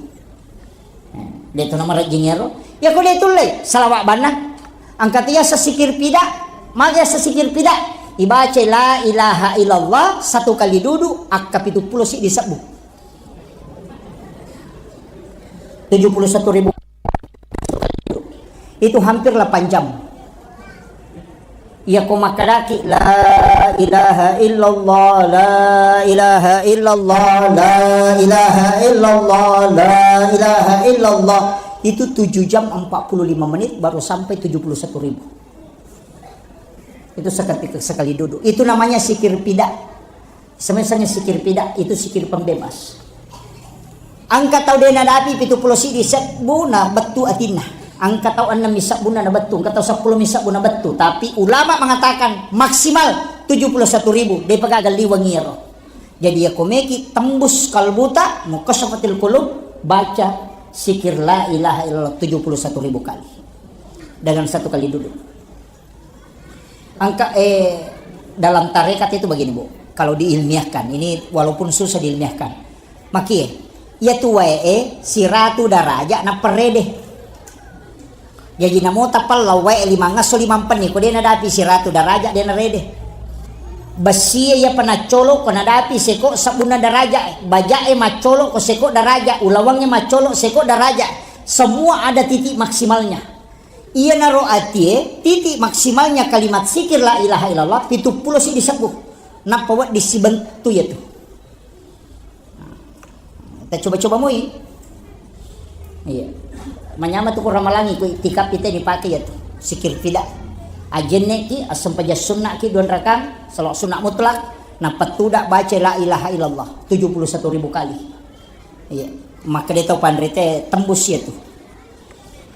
De tu nomor jingero. Ya ko de tulle salawat banna. Angkat iya sesikir pida. Magi sesikir pida. Ibaca la ilaha illallah satu kali dudu akka pitu puluh siddi sebbu. Tujuh puluh satu ribu. Itu hampir delapan jam. Iya ko makkedaki la ilaha illallah, la ilaha illallah, la ilaha illallah, la ilaha illallah. Itu tujuh jam empat puluh lima menit baru sampai tujuh puluh satu ribu. Itu sekali, sekali duduk. Itu namanya sikir pida. Semisal sikir pida, itu sikir pembebas. Engka tau de nadapi pitu puluh siddi sebbu na bettu atinna. Engka tau ennem mi sebbu na bettu, engka tau seppulo mi sebbu na bettu. Tapi ulama mengatakan maksimal tujuh puluh satu ribu, de pega galli wengi ero. Jadi ya komeki tembus kalbuta, mukasyafatil qulub, baca sikir la ilaha illallah tujuh puluh satu ribu kali. Dengan satu kali duduk. Angka, eh, dalam tarekat itu begini, Bu. Kalau diilmiahkan, ini walaupun susah diilmiahkan. Makie, iya tu wae, eh, siratu daraja na perede. Jadi namo tapallau wae lima ngaso lima penni, ko de nadapi siratu daraja de narede. Bessie iyapa naccolo ko nadapi seko sebbunna daraja, bajae maccolo ko seko daraja, ulawangnge maccolo seko daraja. Semua ada titik maksimalnya. Iyanaro atie titik maksimalnya kalimat zikir la ilaha illallah pitu pulo siddi sebbu. Nappa wedding sibentu iyatu. Tacoba-coba moi. Iya. Manyameng tu ko ramalangi ko itikaf ite dipake iyatu. Zikir fida. Ajenneki, assempajang sunnaki dua rakang, salawat sunnah mutlak, nappa tudang baca la ilaha illallah tujuh puluh satu ribu kali. Iya. Makkeda tau panrite tembus iyatu.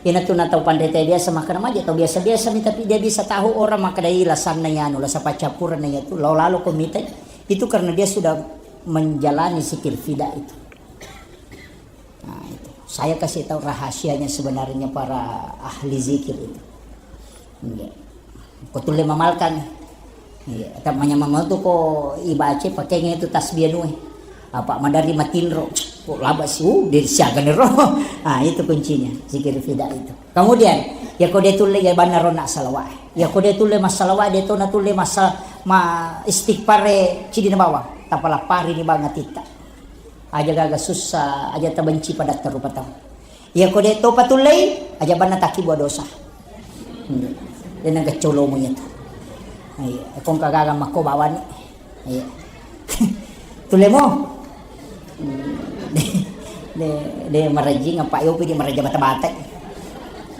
Iyanatu na tau panrite biasa makkeda maja tau biasa-biasa mi, tapi dia bisa tahu orang makkeda, "Ih, lasanna iyanu, lasa paccappurenna iyatu, lao lalo ko mitai." Itu karena dia sudah menjalani zikir fida itu. Nah, itu. Saya kasih tahu rahasianya sebenarnya para ahli zikir itu. Iya. Ko tulle mamalkan. Iya, tapi manyameng tu ko ibaca pakai itu tasbih anu e. Apa madari matinro. Ko laba si, uh, dari siaga nih roh. Ah, itu kuncinya. Zikir fida itu. Kemudian, ya ko dia tulle ya banna rona salawat. Ya ko dia tulle masalawat, dia tona tulle masa ma istighfar e cidi na bawang. Tapalapari ni bang atitta. Aja gaga sussa, aja tabenci padatta rupa tau. Iya ko de topa tullei, aja banna takkibua dosa. Hmm. De nagga colomu iyatu. Iya, ko engka gaga makko bawani. Iya. Tullemo. Hmm. De, de, de marajing apa yopi di maraja bata-bata.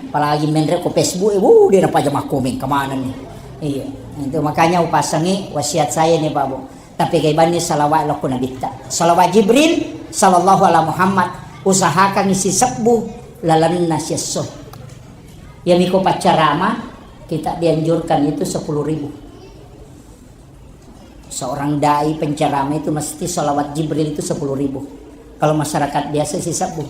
Apalagi menre ko Facebook, eh, wuh, de napaja makko meng kemana nih. Iya. Itu makanya upasangi wasiat saya nih, Pak Bu. Tapi kaibanni salawat lokko nabitta. Salawat Jibril sallallahu ala Muhammad, usahakan isi sebbu lalenna siesso. Yamiko paccarama, kita dianjurkan itu sepuluh ribu. Seorang dai penceramah itu mesti salawat Jibril itu sepuluh ribu. Kalau masyarakat biasa isi sebbu.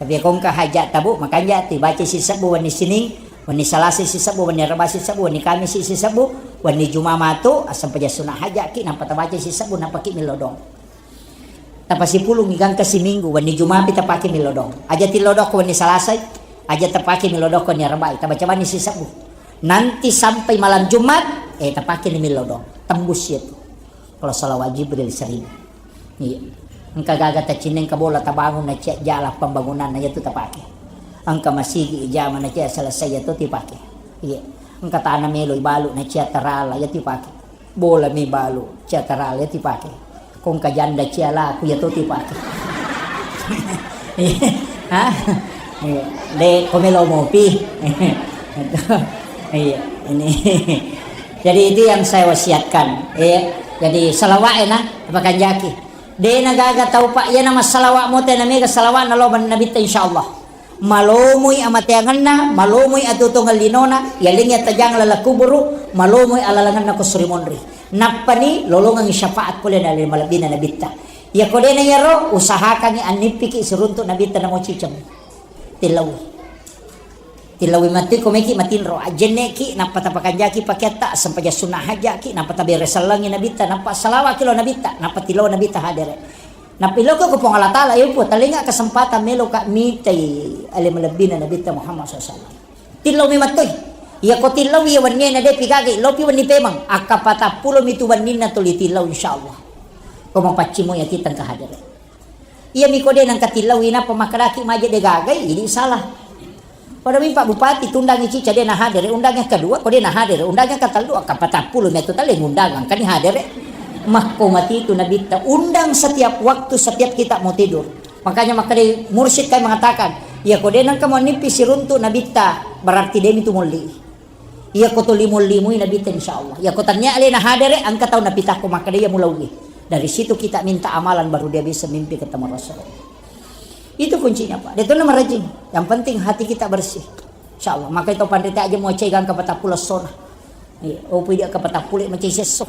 Tapi ko engka hajat tabu, makanja tu baca sisebbu wenni Sining, wenni Salasa sisebbu, wenni Araba sisebbu, wenni Kamis sisebbu, wenni Juma matu, asempajang sunat hajat ki, nampa tabaca sisebbu, nampa ki millau doang. Tapasipulungi gangka siminggu, wenni Juma pi tapake millau doang. Aja tillau doang ko wenni Salasai, aja tapake millau doang ko wenni Arabai, tabaca bani sisebbu. Nanti sampai malam Jumat, eh, tapake ni millau doang. Tembus itu. Kalau salawat Jibril seribu. Iya. Engka gaga tacinna engka bola tabangun na cia jala pembangunan na iyatu tapake. Engka masigi ijama na cia selesai iyatu tipake. Iya. Engka tana melo ibalu na cia tarala iyatu ipake. Bola mi balu cia tarala iyatu ipake. Ko engka janda cia laku iyatu tipake. Iya. Hah? Iya. De ko melo mopi. Iya, ini. Jadi itu yang saya wasiatkan. Iya. Jadi salawat ya nah, pakanjaki. De na gaga tau Pak, iya na massalawa mote na mega salawa na lo ban nabitta insyaallah. Malomoi amateangenna, malomoi atutongeng linona, yalengngi attajang laleng kuburu, malomoi alalangenna ko suri monri. Nappani lolongengngi syafaat pole na le malebbina nabitta. Iya ko de na iyaro, usahakangngi annippiki siruntu nabitta namo ciceng. Tillaui. Tillaui matti ko meki matinro, ajenneki, nappa tapakanjaki pakeatta, sempajang sunna hajaki, nappa tabere sellengi nabitta, nappa salawaki lo nabitta, nappa tillau nabitta hadere. Nappa iloko ko Puang Allah Taala, "Yo Puang, talenga kesempatan melo ka mitai ale malebbina nabitta Muhammad sallallahu alaihi wasallam." Tillau mi mattoi. Iya ko tillau iya wenni na depi gaga, lopi wenni pemang. Akka patappulo mitu wenninna tuli tillau insyaallah. Ko mapaccimo ya titeng ka hadere. Iya miko de nangka tillaui nappa makkedaki maje de gagai, idi salah. Pada mi Pak Bupati tundangi cica de na hadere, undang yang kedua ko de na hadere, undang yang ketellu akka patappulo metu tale ngundang angkani hadere. Makko mati itu nabitta undang setiap waktu, setiap kita mau tidur. Makanya makkeda mursyid kai mengatakan, iya ko de nangka mau nipi siruntu nabitta berarti de mitu molli. Iya ko to limo-limoi nabitta insyaallah. Iya ko tania alena hadere engka tau napitakko makkeda iya mulauwi. Dari situ kita minta amalan baru dia bisa mimpi ketemu Rasulullah. Itu kuncinya Pak. Dia tuh nama rajin. Yang penting hati kita bersih. Insyaallah. Maka itu pandita aja mau cai gangka patappulo sona. Iya, opo dia ke patappulo macai sesso.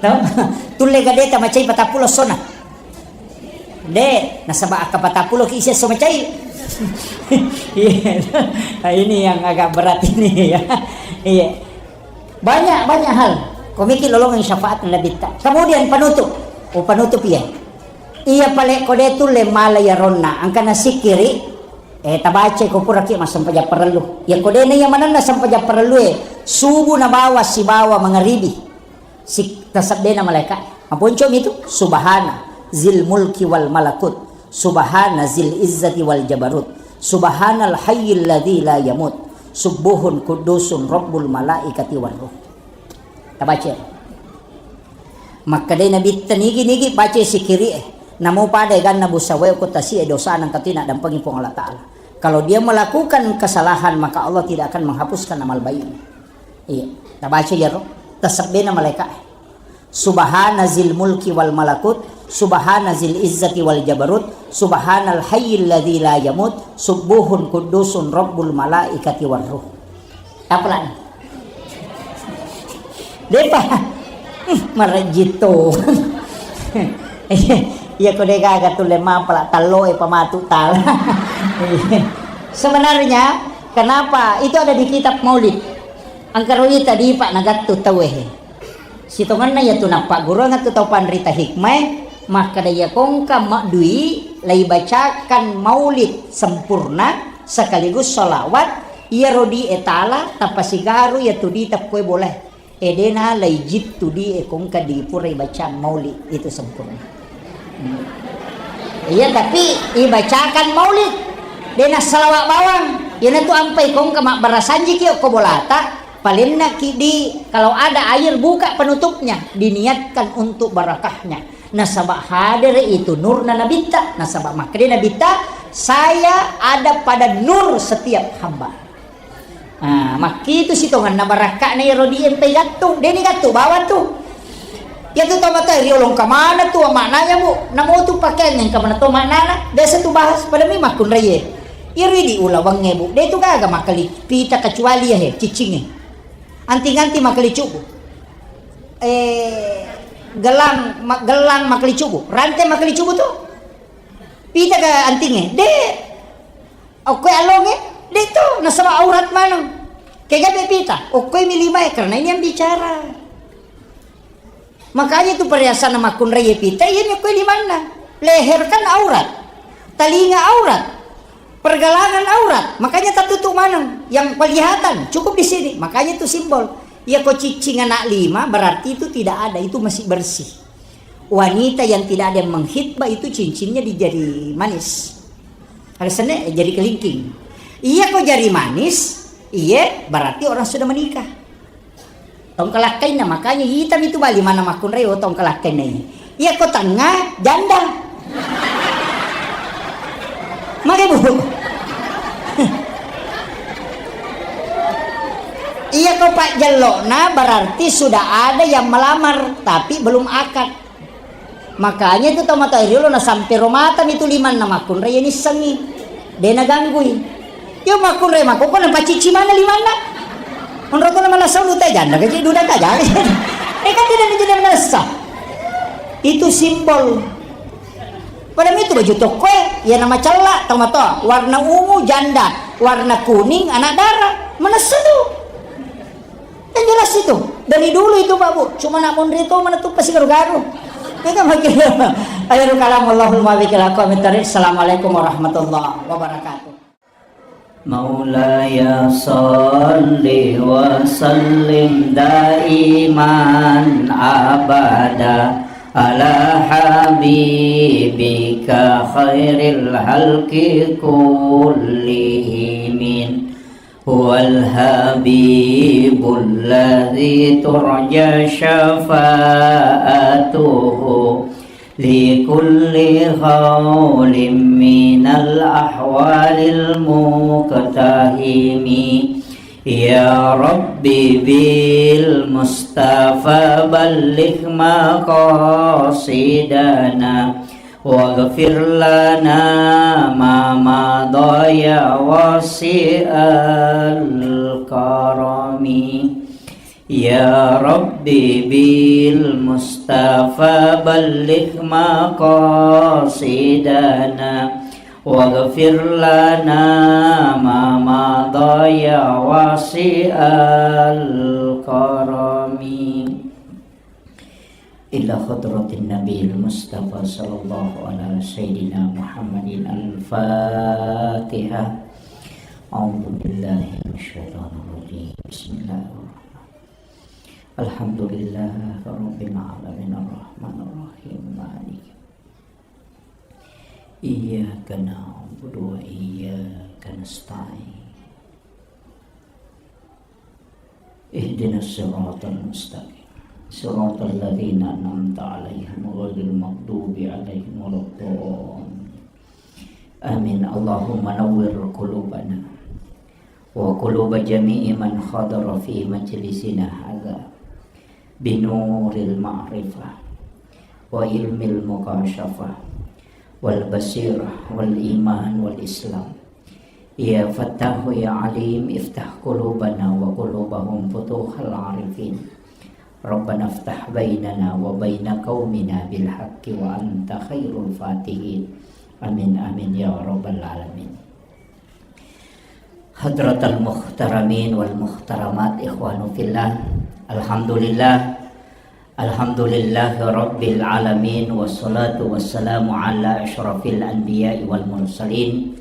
Tau? Tulle gadeta macai patappulo sona. De, nasaba akka patappulo ki isi esso macai. Iya. Nah, ini yang agak berat ini ya. Iya. Banyak, banyak hal. Komiki lolongan syafaat nabitta. Kemudian penutup. Oh, penutup iya. Iya pale ko de tulle mala ya ronna. Angkana sikiri. Eh, tabaca ko pura ki massempajang parellu. Ya ko de na iya manenna sempajang parellu e. Subuh na bawa sibawa mangaribi. Sik-, tasebbena malaika. Maponcomi tu, "Subhana zil mulki wal malakut, subhana zil izzati wal jabarut, subhanal hayyil ladzi la yamut, subbuhun quddusun rabbul malaikati war ruh." Tabaca. Makkedai Nabitta, "Nigi-nigi baca sikiri'e, namo pada eganna busawae ko tasi'e dosana, engka tu naddampengi Puang Allah Ta'ala. Kalau dia melakukan kesalahan, maka Allah tidak akan menghapuskan amal baiknya." Iya, tabaca iyaro, tasebbena malaika. "Subhana zil mulki wal malakut, subhana zil izzati wal jabarut, subhanal hayyil ladzi la yamut, subbuhun quddusun rabbul malaikati war ruh." Apa lagi? Depa. Hmm, marejjitto. Iya, ko de gaga tulle mapala tallo e pamatu tal. Sebenarnya, kenapa itu ada di kitab Maulid? Engka ro ita dipa nagattu tauwe he. Sitongenna iyatu nappagguruang tu tau panrita hikmae, makkeda, "Iya kongka maddui laibacakan maulid sempurna sekaligus sholawat, iyaro di e tala tapasigaru iyatu di teppoe bolae." E, dena laijittu di e kongka di pura ibaca maulid itu sempurna. Hmm. Iya, tapi ibacakan maulid. Dena salawat bawang. Iyanatu ampai kongka mabbarasanjiki okko bolata, palenna ki di, kalau ada air, buka penutupnya, diniatkan untuk barakahnya. Nasaba hadere itu nurna Nabitta. Nasaba makkeda Nabitta, "Saya ada pada nur setiap hamba." Ah, makkitu sitongenna barakka'na iyaro di empai gattung, deni gattung bawang tu. Iyatu tomatoa riolong kamana tu maknanya, Bu? Namo tu pakeang engka mana to maknana? Biasa tu bahas pada mi makkunraie. Iyaro idi ulawengnge, Bu. De tu gaga makkali pita kecuali ya he, ciccingnge. Anting-anting makkali cubu. Eh, gelang, ma-, gelang makkali cubu. Rante makkali cubu tu. Pita ke antingnge? De. Okkoe allongnge? De to, nasaba aurat maneng. Kega be pita? Okkoe mi limae, karena ini yang bicara. Makanya itu perhiasan makkunraie pita, iya mi okkoe limanna. Leher kan aurat. Talinga aurat. Pergelangan aurat. Makanya tertutup maneng. Yang kelihatan cukup di sini. Makanya itu simbol. Iya ko ciccing anak lima, berarti itu tidak ada. Itu masih bersih. Wanita yang tidak ada yang menghitbah itu cincinnya di jari manis. Alasannya, eh, jari kelingking. Iya ko jari manis, iye berarti orang sudah menikah. Tongkalakkainna, makanya hitam itu bali mana makkunrai, oh, tongkalakkainna ini. Iya ko tengah, janda. Maka, Bu. Iya ko pajjello'na berarti sudah ada yang melamar, tapi belum akad. Makanya itu tomatoa riolo nasampe ro matami tu limanna makkunrai nissengi. De naganggui. Yo makkunrai makkoko napacicci mana limanna. Onro to manessa ulu te janda kaji duda kaja. Eh, kan tidak menjadi manessa. Itu simbol. Pada itu baju toko e, ya nama cella tomatoa, warna ungu janda, warna kuning anak dara. Manessa tu. Yang jelas itu, dari dulu itu, Pak, Bu. Cuma nak munri itu mana tuh pasti garu-garu. Itu makin. Akhirul kalam, Allahumma bikil aqwamit thariq. Assalamualaikum warahmatullahi wabarakatuh. مولاي صل وسلم دائما أبدا على حبيبك خير الخلق كلهم. هو الحبيب الذي ترجى شفاعته لكل هول من الأهوال مقتحم. يا رب بالمصطفى بلغ مقاصدنا واغفر لنا ما مضى يا واسع الكرم. يا رب بالمصطفى بلغ مقاصدنا واغفر لنا ما مضى يا واسع الكرم. إلى حضرة النبي المصطفى صلى الله على سيدنا محمد الفاتحة. أعوذ بالله من الشيطان الرجيم. بسم الله الرحمن الرحيم. Alhamdulillahirabbil alamin, arrahmanirrahim, maliki. Iyyaka na'budu wa iyyaka nasta'in. Ihdinas siratal mustaqim. Siratal ladzina an'amta 'alaihim ghairil maghdubi 'alaihim waladdallin. Amin. Allahumma nawwir qulubana wa quluba jami'i man hadara fi majlisina hadza binuril ma'rifah wa ilmil mukasyafah wal basirah wal iman wal islam. Ya Fattahu ya Alim, iftah qulubana wa qulubahum futuhal arifin. Rabbana iftah bainana wa baina qaumina bil haqqi wa anta khairul fatihin. Amin, amin, ya rabbal alamin. Hadratal muhtaramin wal muhtaramat, ikhwanu fillah. Alhamdulillah. Alhamdulillahi rabbil alamin, wassalatu wassalamu ala asyrafil anbiya'i wal mursalin,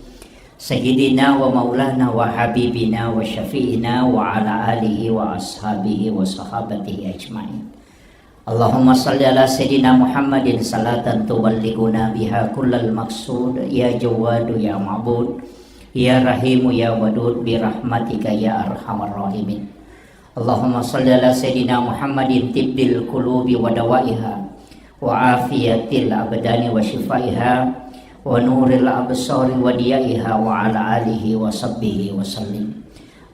sayyidina wa maulana wa habibina wa syafi'ina wa ala alihi wa ashabihi wa sahabatihi ajma'in. Allahumma salli ala sayyidina Muhammadin salatan tuballighuna biha kullal maqsud, ya Jawwadu ya Ma'bud, ya Rahimu ya Wadud, bi rahmatika ya arhamar rahimin. Allahumma salli ala sayyidina Muhammadin tibbil qulubi wa dawaiha, wa afiyatil abdani wa shifaiha, wa nuril absari wa diyaiha, wa ala alihi wa sahbihi wa sallim.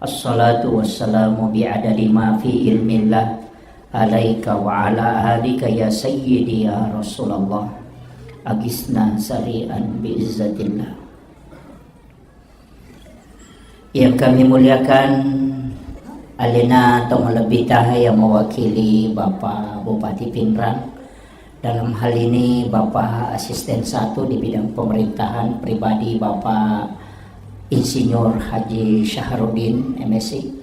Assalatu wassalamu bi adadi ma fi ilmillah alaika wa ala alika ya sayyidi ya Rasulullah. Agisna sari'an bi izzatillah. Yang kami muliakan, alena tau malebbita yang mewakili Bapak Bupati Pinrang, dalam hal ini Bapak Asisten satu di bidang pemerintahan pribadi Bapak Insinyur Haji Syahrudin, M Si.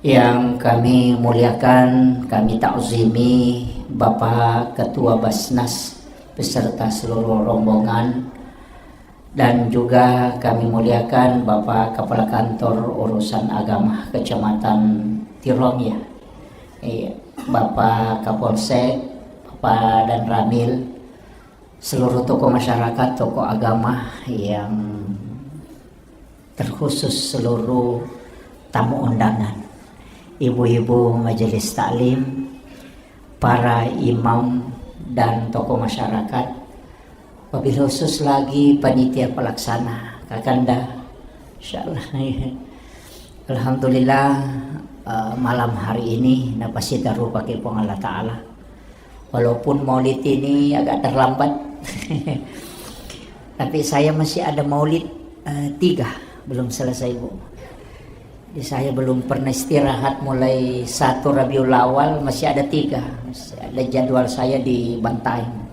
Yang kami muliakan, kami takzimi Bapak Ketua Basnas beserta seluruh rombongan, dan juga kami muliakan Bapak Kepala Kantor Urusan Agama Kecamatan Tirong, ya. Iya, Bapak Kapolsek, Bapak Danramil, seluruh tokoh masyarakat, tokoh agama yang terkhusus seluruh tamu undangan, ibu-ibu majelis taklim, para imam dan tokoh masyarakat, wabil khusus lagi panitia pelaksana, Kakanda. Insyaallah. Alhamdulillah, eh, malam hari ini napasita rupa ke Puang Allah Ta'ala. Walaupun maulid ini agak terlambat, tapi saya masih ada maulid, eh, tiga, belum selesai, Bu. Jadi, saya belum pernah istirahat mulai satu Rabiul Awal, masih ada tiga. Masih ada jadwal saya di Bantaeng.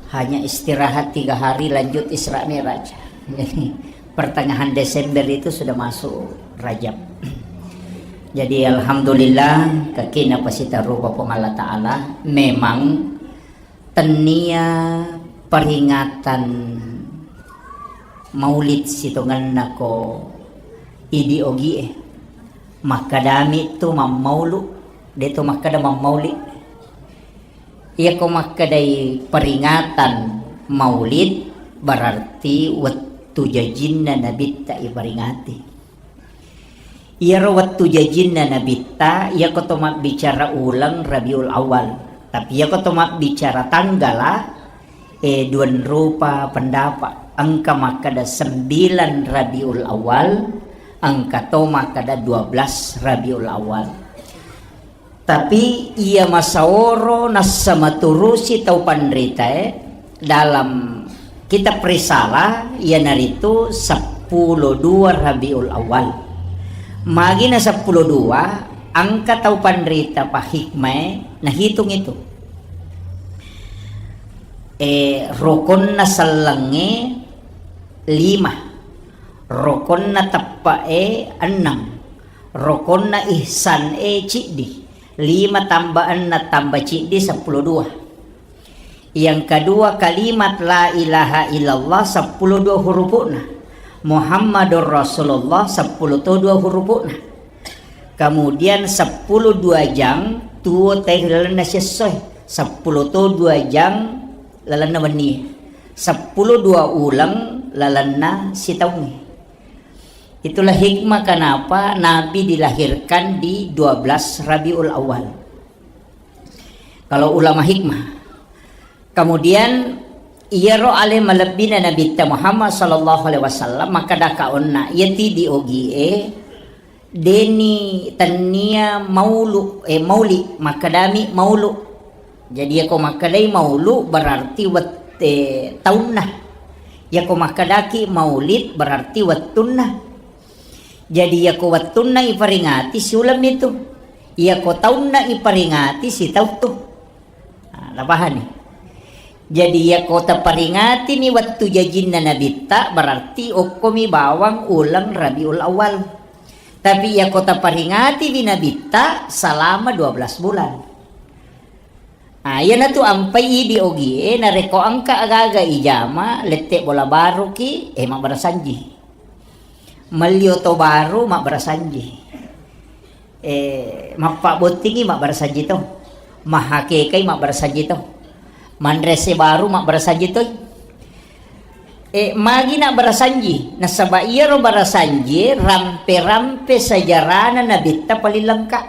Hanya istirahat tiga hari, lanjut Isra Mi'raj. Jadi, pertengahan Desember itu sudah masuk Rajab. Jadi, alhamdulillah, kakina pasita rupa Puang Allah Ta'ala. Memang tennia peringatan maulid sitongenna ko idi ogie. Makkedami tu mammaulu, de to makkeda mammauli. Iyako makkedai peringatan maulid, berarti wettu jajinna nabitta iperingati. Iyaro wettu jajinna nabitta, iyako to mabbicara uleng Rabiul Awal. Tapi iyako to mabbicara tanggala, eh, duanrupa pendapat. Engka makkeda sembilan Rabiul Awal, engka to makkeda dua belas Rabiul Awal. Tapi iya masaoro nassa maturusi tau panritae dalam kitab Risalah, iyanaritu seppulo dua Rabiul Awal. Magina seppulo dua, engka tau panrita pahikmae nahitung itu. Eh, rokonna sellengnge lima, rokonna teppe'e enneng, rokonna ihsan e ciddi, lima tambah enneng tambah ciddi seppulo dua. Yang kedua, kalimat la ilaha illallah seppulo dua hurupu'na, Muhammadur Rasulullah seppulo to dua hurupu'na. Kemudian seppulo dua jang tuo tai ri lalenna siessoe, seppulo to dua jang lalenna wennie, seppulo dua uleng lalenna sitaungnge. Itulah hikmah kenapa Nabi dilahirkan di dua belas Rabiul Awal. Kalau ulama hikmah. Kemudian, iyaro ale malebbina Nabitta Muhammad sallallahu alaihi wasallam, makkadaka onna, iyati di ogie, deni tennia maulu, eh, mauli, makkadami maulu. Jadi, yako makkadai maulu, berarti wette taunna. Yako makkadaki maulid, berarti wettunna. Jadi, yako wettunna iperingati, siuleng mitu. Yako taunna iperingati, sitauttu. Nah, napahani? Jadi, yako taparingatini wettu jajinna Nabitta, berarti okkomi bawang uleng Rabiul Awal. Tapi, yako taparingatiwi Nabitta, selama dua belas bulan. Ah, iyanatu ampai idi ogie, narekko engka aga-aga ijama, lette bola baruki, eh, mabbarasanji. Melli oto baru, mabbarasanji. Eh, mappabbottingi, mabbarasanji to. Mahakekai, mabbarasanji to. Manrese baru, mabbarasanji to. Eh, magi nabbarasanji? Nasaba iyaro barasanjie rampe-rampe sejarana Nabitta paling lengkap.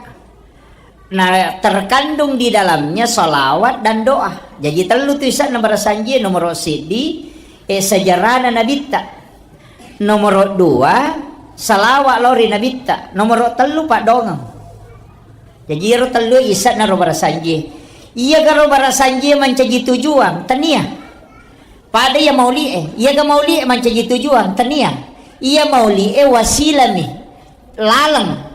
Nah, terkandung di dalamnya salawat dan doa. Jaji tellu tu ise'na barasanjie, nomoro siddi, eh, sejarana Nabitta. Nomoro dua, salawat lao ri Nabitta. Nomoro tellu, paddongeng. Jaji iyaro tellu ise'na ro barasanjie. Iyagaro barasanjie mancaji tujuan, tania. Pada iya mauli'e, iyaga mauli'e mancaji tujuan, tania. Iya mauli'e wasilami, laleng.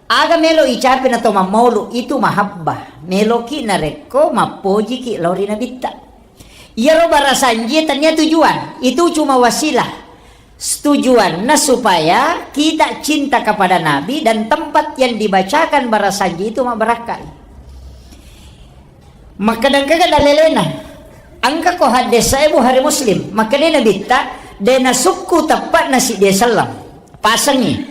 Aga melo icape na to mammaulu, itu mahabbah. Meloki narekko mappojiki lao ri Nabitta. Iyaro barasanjie tania tujuan, itu cuma wasilah. Tujuanna supaya kita cinta kepada Nabi dan tempat yang dibacakan barasanji itu mabbarakkai. Makkadangkaga dalelena, engka ko haddesae Bukhari Muslim, makkeda Nabitta, de nasukku teppa nasi de sellang. Pasengi.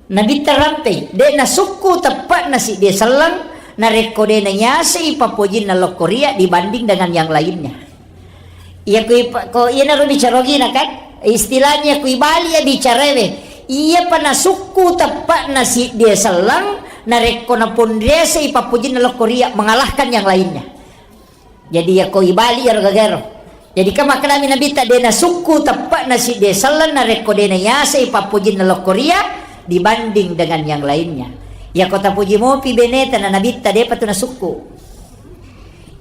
Nabitta rampei, de nasukku teppa nasi de sellang, narekko de nanyasei pappojinna lokkoria dibanding dengan yang lainnya. Iya ko ipa-, ko iyanaro bicara ogina kan, istilahnya ko ibali ya bicarawe, iya pa nasukku teppa nasi de sellang, narekko naponriasei pappojinna lokkoria mengalahkan yang lainnya. Jadi, yako ibali iyaro gagaro. Jadi, kan makkedami Nabitta, de nasukku teppa nasi de sellang narekko de nayasei pappojinna lokkoria dibanding dengan yang lainnya. Yako tapuji mopi beneta na Nabitta, depa tu nasukku.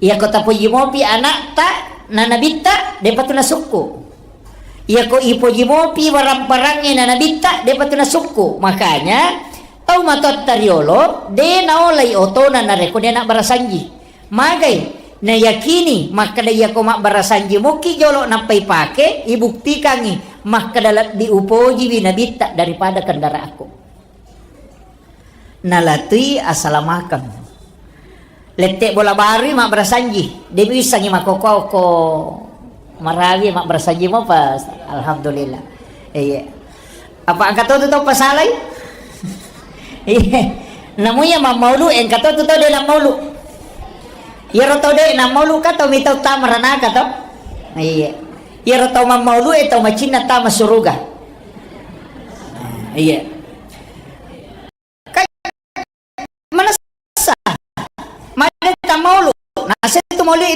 Yako tapuji mopi anakta na Nabitta, depa tu nasukku. Yako ipoji mopi warang-parangnge na Nabitta, depa tu nasukku. Makanya, tau matoatta riolo, de naolai otona narekko de nabbarasanji. Magai, nayakini makkeda iyako mabbarasanji mokki jolo nappa ipake, ibuktikangi makkeda lebbi upojiwi Nabitta daripada kendaraanku. Nalatui asalamakeng. Lette bola barui mabbarasanji, de wissangi makkokko-okko marawi mabbarasanji mopa, alhamdulillah. Iya. Apa engka to tu tau pasalai? Iya. Namu iya mammaulu, engka to tu tau de nammaulu. Iyaro tau de nammaulu ka tau mitau tama ranaka to? Iya. Iyaro tau mammaulu e tau macinna tama suruga. Iya. Ka manessa. Made tammaulu. Nase tu maulu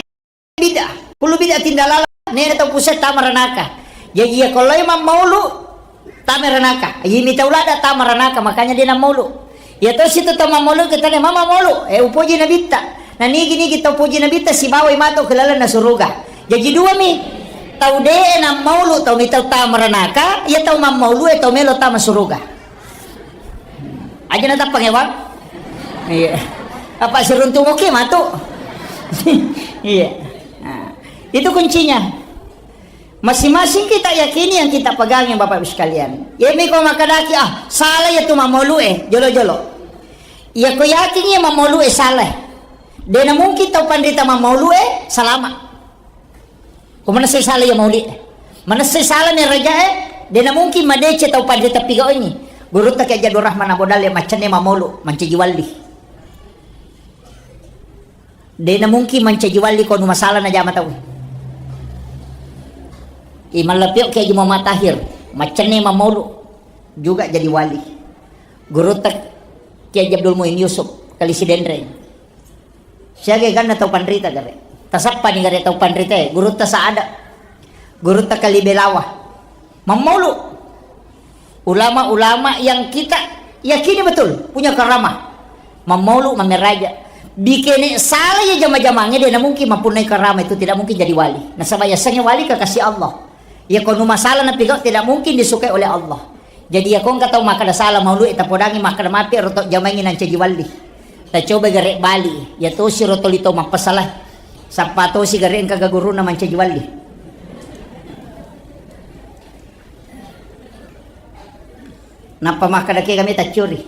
bid'ah. Kullu bid'atin dalalah, nena tau pusa tama ranaka. Jaji, iya ko lao mammaulu, tama ranaka. Iya mitau ladda tama ranaka, makanya de nammaulu. Iya to situ tau mammaulu, kita ne mama maulu, eh, upoji Nabitta. Na nigi-nigi tau poji Nabitta, sibawai matu ke lalenna suruga. Jaji dua mi, tau de nammaulu, tau mitau tama ranaka, iya tau mammaulu, eh, tau melo tama suruga. Aja natappa ngewang. Iya. Apa siruntu moki matu. Iya. Nah, itu kuncinya. Masing-masing kita yakini yang kita pegangi, Bapak Ibu sekalian. Iya mi ko makkadaki, ah, salah iya tu mammaulu e, jolo-jolo. Iya ko yakin iya mammaulu e salah. De na mungkin tau panrita mammaulu e salama. Ko manessai sala iya mauli. Manessai sala mi raja e, de na mungkin madeceng tau pada teppigaungi. Gurutta Kiai Haji Abdul Rahman Abu Dalle maccenne mamolu, mancaji wali. De' na mungkin mancaji wali ko nu masalah najama tau. I mallapio Kiai Haji Muhammad Tahir, maccenne mamolu juga jadi wali. Gurutta Kiai Haji Abdul Muin Yusuf, Kali Sidenreng. Siaga ganna tau panrita gare. Tasappani gare tau panrita, gurutta Saada. Gurutta Kali Belawa. Mammaulu. Ulama-ulama yang kita yakini betul punya karamah. Mammaulu, mammeraja. Bikene salah ya jama-jamange, de' na mungkin mapunnai karamah itu, tidak mungkin jadi wali. Nasaba yasengnge wali kekasih Allah. Ya ko nu masalah napigau tidak mungkin disukai oleh Allah. Jadi ya ko engka tau makkeda salah maulu e, tapodangi makkeda mapi ero to jamaingi nancaji wali. Tacoba gare bali, ya tosi ro toli to mappasala. Sappa tosi gare engka ga guruna mancaji wali. Nappa makkeda ke kami taccuri.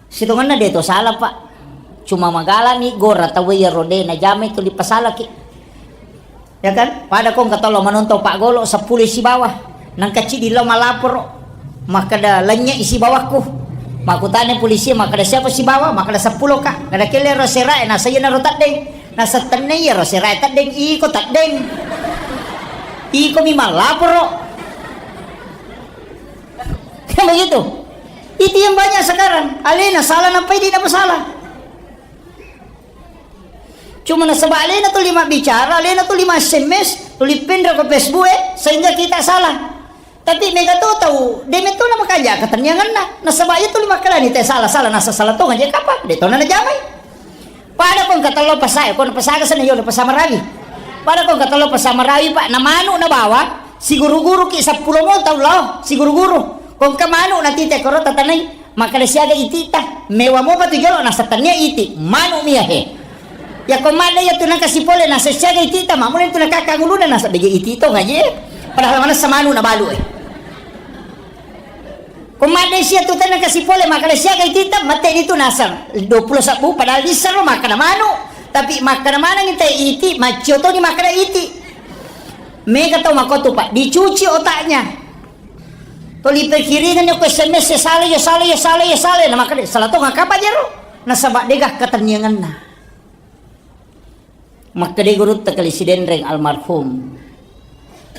Sitongenna de' to salah, Pak. Cuma magalami gora tau iyaro de' najamai tuli pasalaki. Ya kan? Pada ko engka tollo manontong Pak Golo seppulo sibawa. Nangka cidi lao malaporo. Makkeda lennye sibawakku. Makkutana polisi makkeda siapa sibawa? Makkeda seppulo ka. Kada kelle ro serae nasa iyana ro teddeng. Nasa tenne iyaro serae teddeng. Iko teddeng. Iko mi malaporo. Kan begitu? Itu yang banyak sekarang. Alena salah nampai dia dapat salah. Cuma nasaba alena tuli mabbicara, alena tuli ma S M S, tuli pinra ko Facebook e, sehingga kita salah. Tapi mega to tau, de' metto na makanja katenniangenna. Nasaba iya tuli makkalani te salah, salah, nasa salah to ngaji kapang, de' to na najamai. Pada ko engka tello pasae, ko na pasaga sana yo na pasa marawi. Pada ko engka tello pasa marawi, Pak, na manu na bawa, siguru-guru ki seppulo mo tau lao, siguru-guru. Ko engka manu na tite koro tatanai, makkeda siaga itita, mewa mopa tu jolo nasa tennia iti, manu mia he. Ya ko madde ya tu nangka sipole nasa siaga itita, mamule tu nakaka nguluna nasa bege itito ngaji. Padahal mana semanu na balu e. Ko madde sia tu tanna kasi pole makkeda siaga itita, mate ni tu naseng dua puluh sabbu, padahal dissero makkeda manu, tapi makkeda maneng te iti, maccio toni makkeda iti. Mega tau makotu, Pak, dicuci otaknya. Toli pikiringan ko S M S ya salah, ya salah, ya salah, ya salah, na makkeda salah to ngaka pajero. Nasaba dega katenniangenna. Makkedai gurutta Kali Sidenreng almarhum,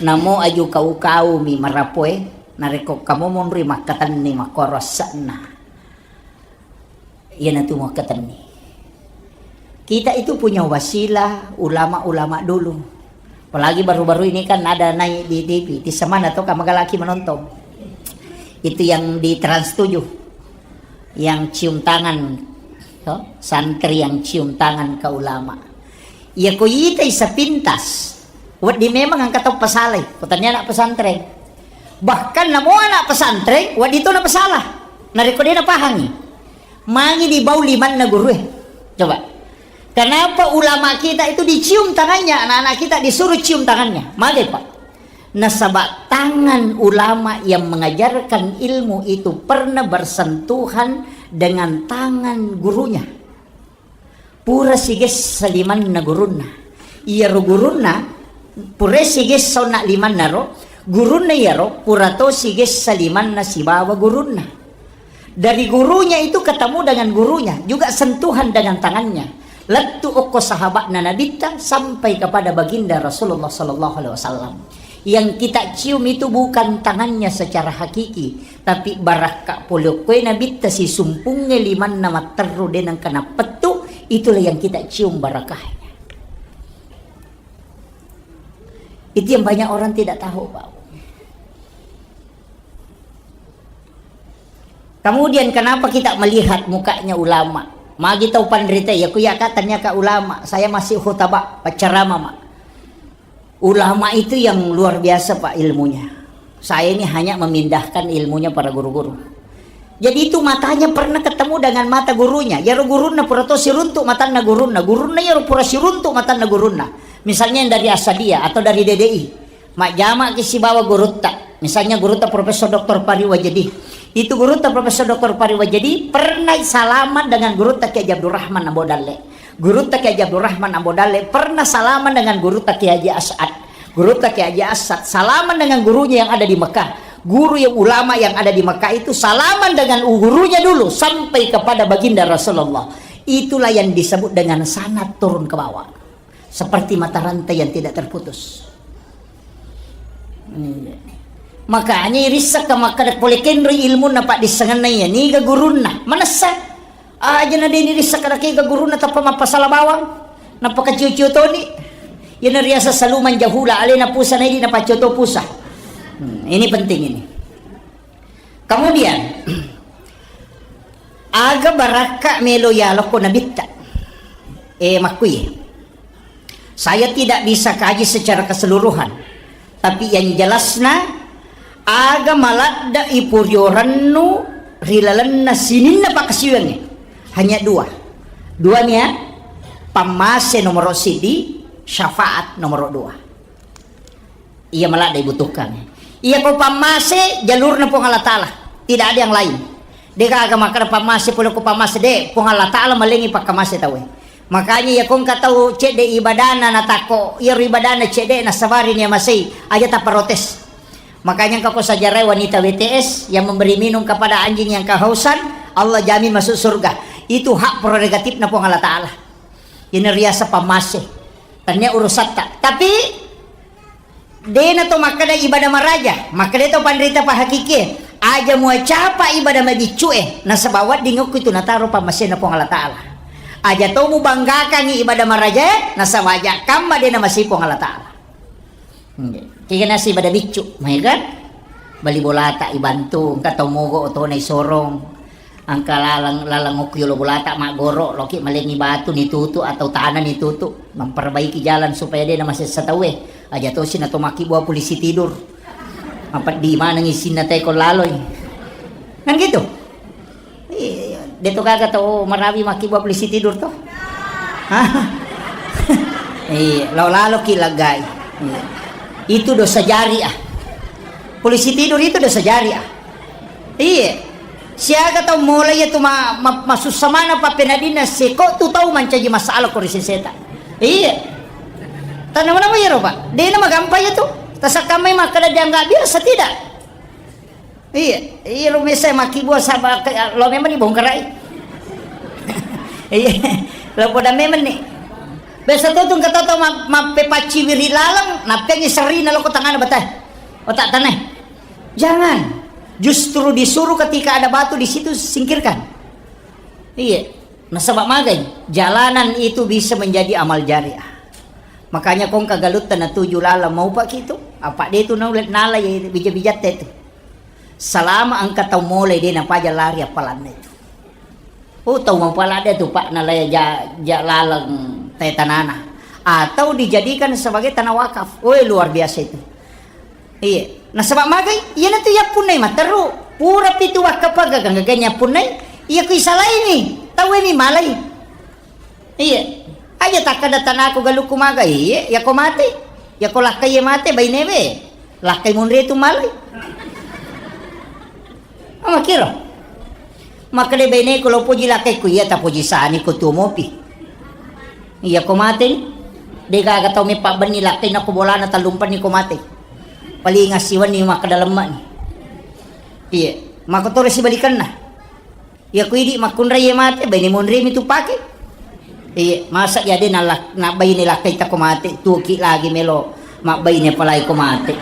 "Namo aju kau-kaumi marapoe, narekko kamu monri makkatenni makkoro asse'na, iyanatu makkatenni." Kita itu punya wasilah ulama-ulama dulu. Apalagi baru-baru ini kan ada naik di T V, di semana to kamagalaki menonton. Itu yang di Trans tujuh. Yang cium tangan, to? Santri yang cium tangan ke ulama. Iya ko itai sepintas, wedding memang engka tau pasalai, ko tania anak pesantren. Bahkan namo anak pesantren, wedding to na pasalah. Narekko de na pahangi. Mangi di bau limanna gurue. Coba. Kenapa ulama kita itu dicium tangannya, anak-anak kita disuruh cium tangannya? Magai, Pak. Nasaba tangan ulama yang mengajarkan ilmu itu pernah bersentuhan dengan tangan gurunya. Pura sigessa limanna gurunna. Iyaro gurunna, pura sigessa onna limanna ro, gurunna iyaro pura to sigessa limanna sibawa gurunna. Dari gurunya itu ketemu dengan gurunya, juga sentuhan dengan tangannya. Lettu okko sahabatna Nabitta sampai kepada baginda Rasulullah sallallahu alaihi wasallam. Yang kita cium itu bukan tangannya secara hakiki, tapi barakka pole okkoe Nabitta sisumpungnge limanna matterru de nengka nappettu, itulah yang kita cium barakahnya. Itu yang banyak orang tidak tahu, Pak. Kemudian kenapa kita melihat mukanya ulama? Magi tau panrita, ya ku ya ka tanya ka ulama, saya masih khutbah, pacarama, Mak. Ulama itu yang luar biasa, Pak, ilmunya. Saya ini hanya memindahkan ilmunya para guru-guru. Jadi itu matanya pernah ketemu dengan mata gurunya. Yaro gurunna pura to siruntuk matanna gurunna. Gurunna yaro pura siruntuk matanna gurunna. Misalnya yang dari Asadia atau dari D D I. Majjama ki sibawa gurutta. Misalnya gurutta Profesor Doktor Pari Wajedi. Itu gurutta Profesor Doktor Pari Wajedi pernah salaman dengan gurutta Kiai Abdurrahman Ambo Dalle. Gurutta Kiai Haji Abdurrahman Ambo Dalle pernah salaman dengan gurutta Kiai Haji As'ad. Gurutta Kiai Haji As'ad salaman dengan gurunya yang ada di Mekah. Guru yang ulama yang ada di Mekah itu salaman dengan gurunya dulu sampai kepada baginda Rasulullah. Itulah yang disebut dengan sanad turun ke bawah. Seperti mata rantai yang tidak terputus. Iya. Makanya irissakka makkada pole kenroi ilmunna paddissengenna iya, niga gurunna. Manessa. Aja na deni rissakka kega gurunna tappa mappasala bawang. Nappa kacio-cio toni. Iyana riaseng saluman jahula, alena pusa na idi napaccio to pusa. Hmm, ini penting ini. Kemudian, aga barakka melo yalokko nabitta. Eh, makkui. Saya tidak bisa kaji secara keseluruhan, tapi yang jelasna, aga maladde ipuriorennu ri lalenna sininna pakkasiwiangnge. Hanya dua. Dua nia, pammase nomoro sidi, syafaat nomoro dua. Iya maladde ibutuhkan. Iya ko pammase, jalurna Puang Allah Ta'ala. Tidak ada yang lain. Degaga makkada pammase, pole ko pammase, de, Puang Allah Ta'ala malengi pakkamase tauwe. Makanya iya ko engka tau cedde ibadana natakko, iyaro ibadana cedde nasabari nia masei, aja taprotes. Makanya engka ko sejarah wanita W T S yang memberi minum kepada anjing yang kehausan, Allah jamin masuk surga. Itu hak prerogatifna Puang Allah Ta'ala. Ini riasa pammase. Tania urusatta. Tapi dena to makkeda ibadah maraja, makkeda to panrita pahakikie, aja muacapa ibadah mabiccue, nasaba wedding okko itu nataro pammasena Puang Allah Ta'ala. Aja to mubanggakangi ibadah maraja, nasaba aja kamma dena masih Puang Allah Ta'ala. Kega nasi ibadah biccu, mai kan? Bali bolata ibantu, engka tau mogo otona isorong. Engka laleng, laleng okko yolo bolata maggoro, loki malengi batu nitutu atau tanah nitutu, memperbaiki jalan supaya de namasessa tauwe. Aja tosi nato makkibua polisi tidur. Mapeddi manengi sinna teko laloi. Kan gitu? Iya, de to gaga tau marawi makkibua polisi tidur to. Hah? Iya, lao laloki laggai. Iya. Itu dosa jariah. Polisi tidur itu dosa jariah. Iya. Siaga tau mulai itu ma-, ma-, masussa mana pappenadina seko tu tau mancaji masalah ko ri seseta. Iya. Tanah mana iyaro, Pak? Dena magampa itu. Tasakkamai makkada dianggap biasa tidak? Iya, iya, lo mesa makkibua saba ke, lo memang dibongkarai. Iya, lo poda memang ni. Biasa tu tu kata tau ma-, mappepacci wiri laleng, nappengi serina lo ko tangana batai. Otak tanah. Jangan. Justru disuruh ketika ada batu di situ, singkirkan. Iya. Nasaba magai, jalanan itu bisa menjadi amal jariah. Makanya kong kagalutta natuju laleng maupa kitu, apa de tu nala, nala ya bija-bijatta itu. Salama engka tau mulai de napaja lari appalanna itu. Oh, tau mapala de tu, Pak, nalai ja, ja laleng te tanana. Atau dijadikan sebagai tanah wakaf. Oh, luar biasa itu. Iya. Nasaba magai, iyanatu yappunnai matteru. Pura pitu wakkapaga ganggaga yappunnai, iya ku isalaini, tauwe mi malai. Iya. Aja takkada tanaku galukku maga, iya, yako mate. Yako lakkai mate, bainewe. Lakkai munri tu malai. Amakiro. Makkeda baineku lo poji lakkaiku, iya tapoji sani ko tuo mopi. Iya ko mate ni. Degaga tau meppa benni lakkai nako bolana tallumpanni ko mate. Paling assiwenni makkeda lemma ni. Iya. Mako toro sibalikanna. Iya ku idi makkunrai ye mate, baine monri mi tu pake. Iya, masa iya de nalla-, nabbaine lakkai tako mate, tuoki lagi melo mabbaine palai ko mate.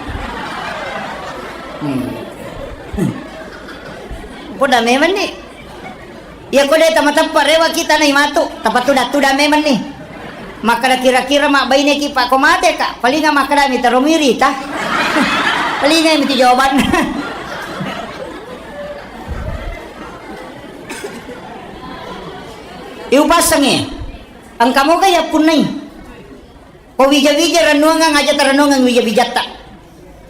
Hmm. Poda memang ni. Iya ko de tamateppa rewa kita nai matu, tapatuda-tuda memang ni. Makkada kira-kira mabbaineki pa ko mate ka, palinga makkada mi taro mirita. Palinga mi tu jawabanna. Iupassangngi, engka moga yappunnai. Ko wija-wija rennuangang, aja tarennuangang wija-wijatta.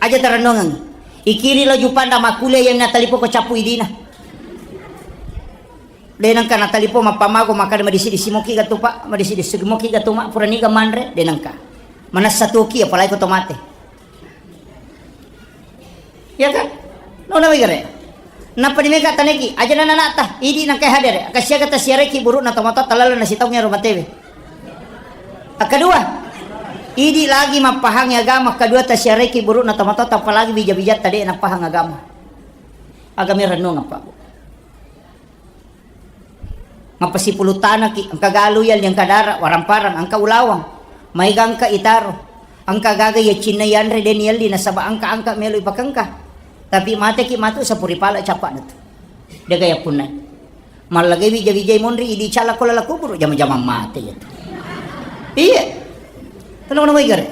Aja tarennuangang. Ikiri laju panra makkulia yang natalipo ko cappu idina. De nengka natalipo mappamago makkada madisi-disi moki gatu, Pak, madisi-disi moki gatu, Mak, puraniga manre, de nengka. Manessa tuoki apalagi ko to mate. Iya kan? Nona wigare. Nappa di meka taneki, aja nana nata, idi nangkai hadere, akasiaga tasiareki burukna tomatoatta lalenna sitaungnge ro matewe. Akkadua, Idi lagi mappahangi agama, kedua tasiareki burukna tomatoatta, apalagi bija-bijatta de' napahang agama. Agama rennuang apa, Bu? Mappasipulung tanaki, engka galu yalli, engka dara, warang-parang, engka ulawang, maega engka itaro, engka gaga iya cinna yanre de' niyalli nasaba engka-engka melo ipakengka. Tapi mateki matu sapuri pala cappa'na tu. Dega yappunnai. Mallagai wija-wijai monri idi cala ko lala kuburu, jama-jama mate ya tu. Iya. Tenang, tenang, gare.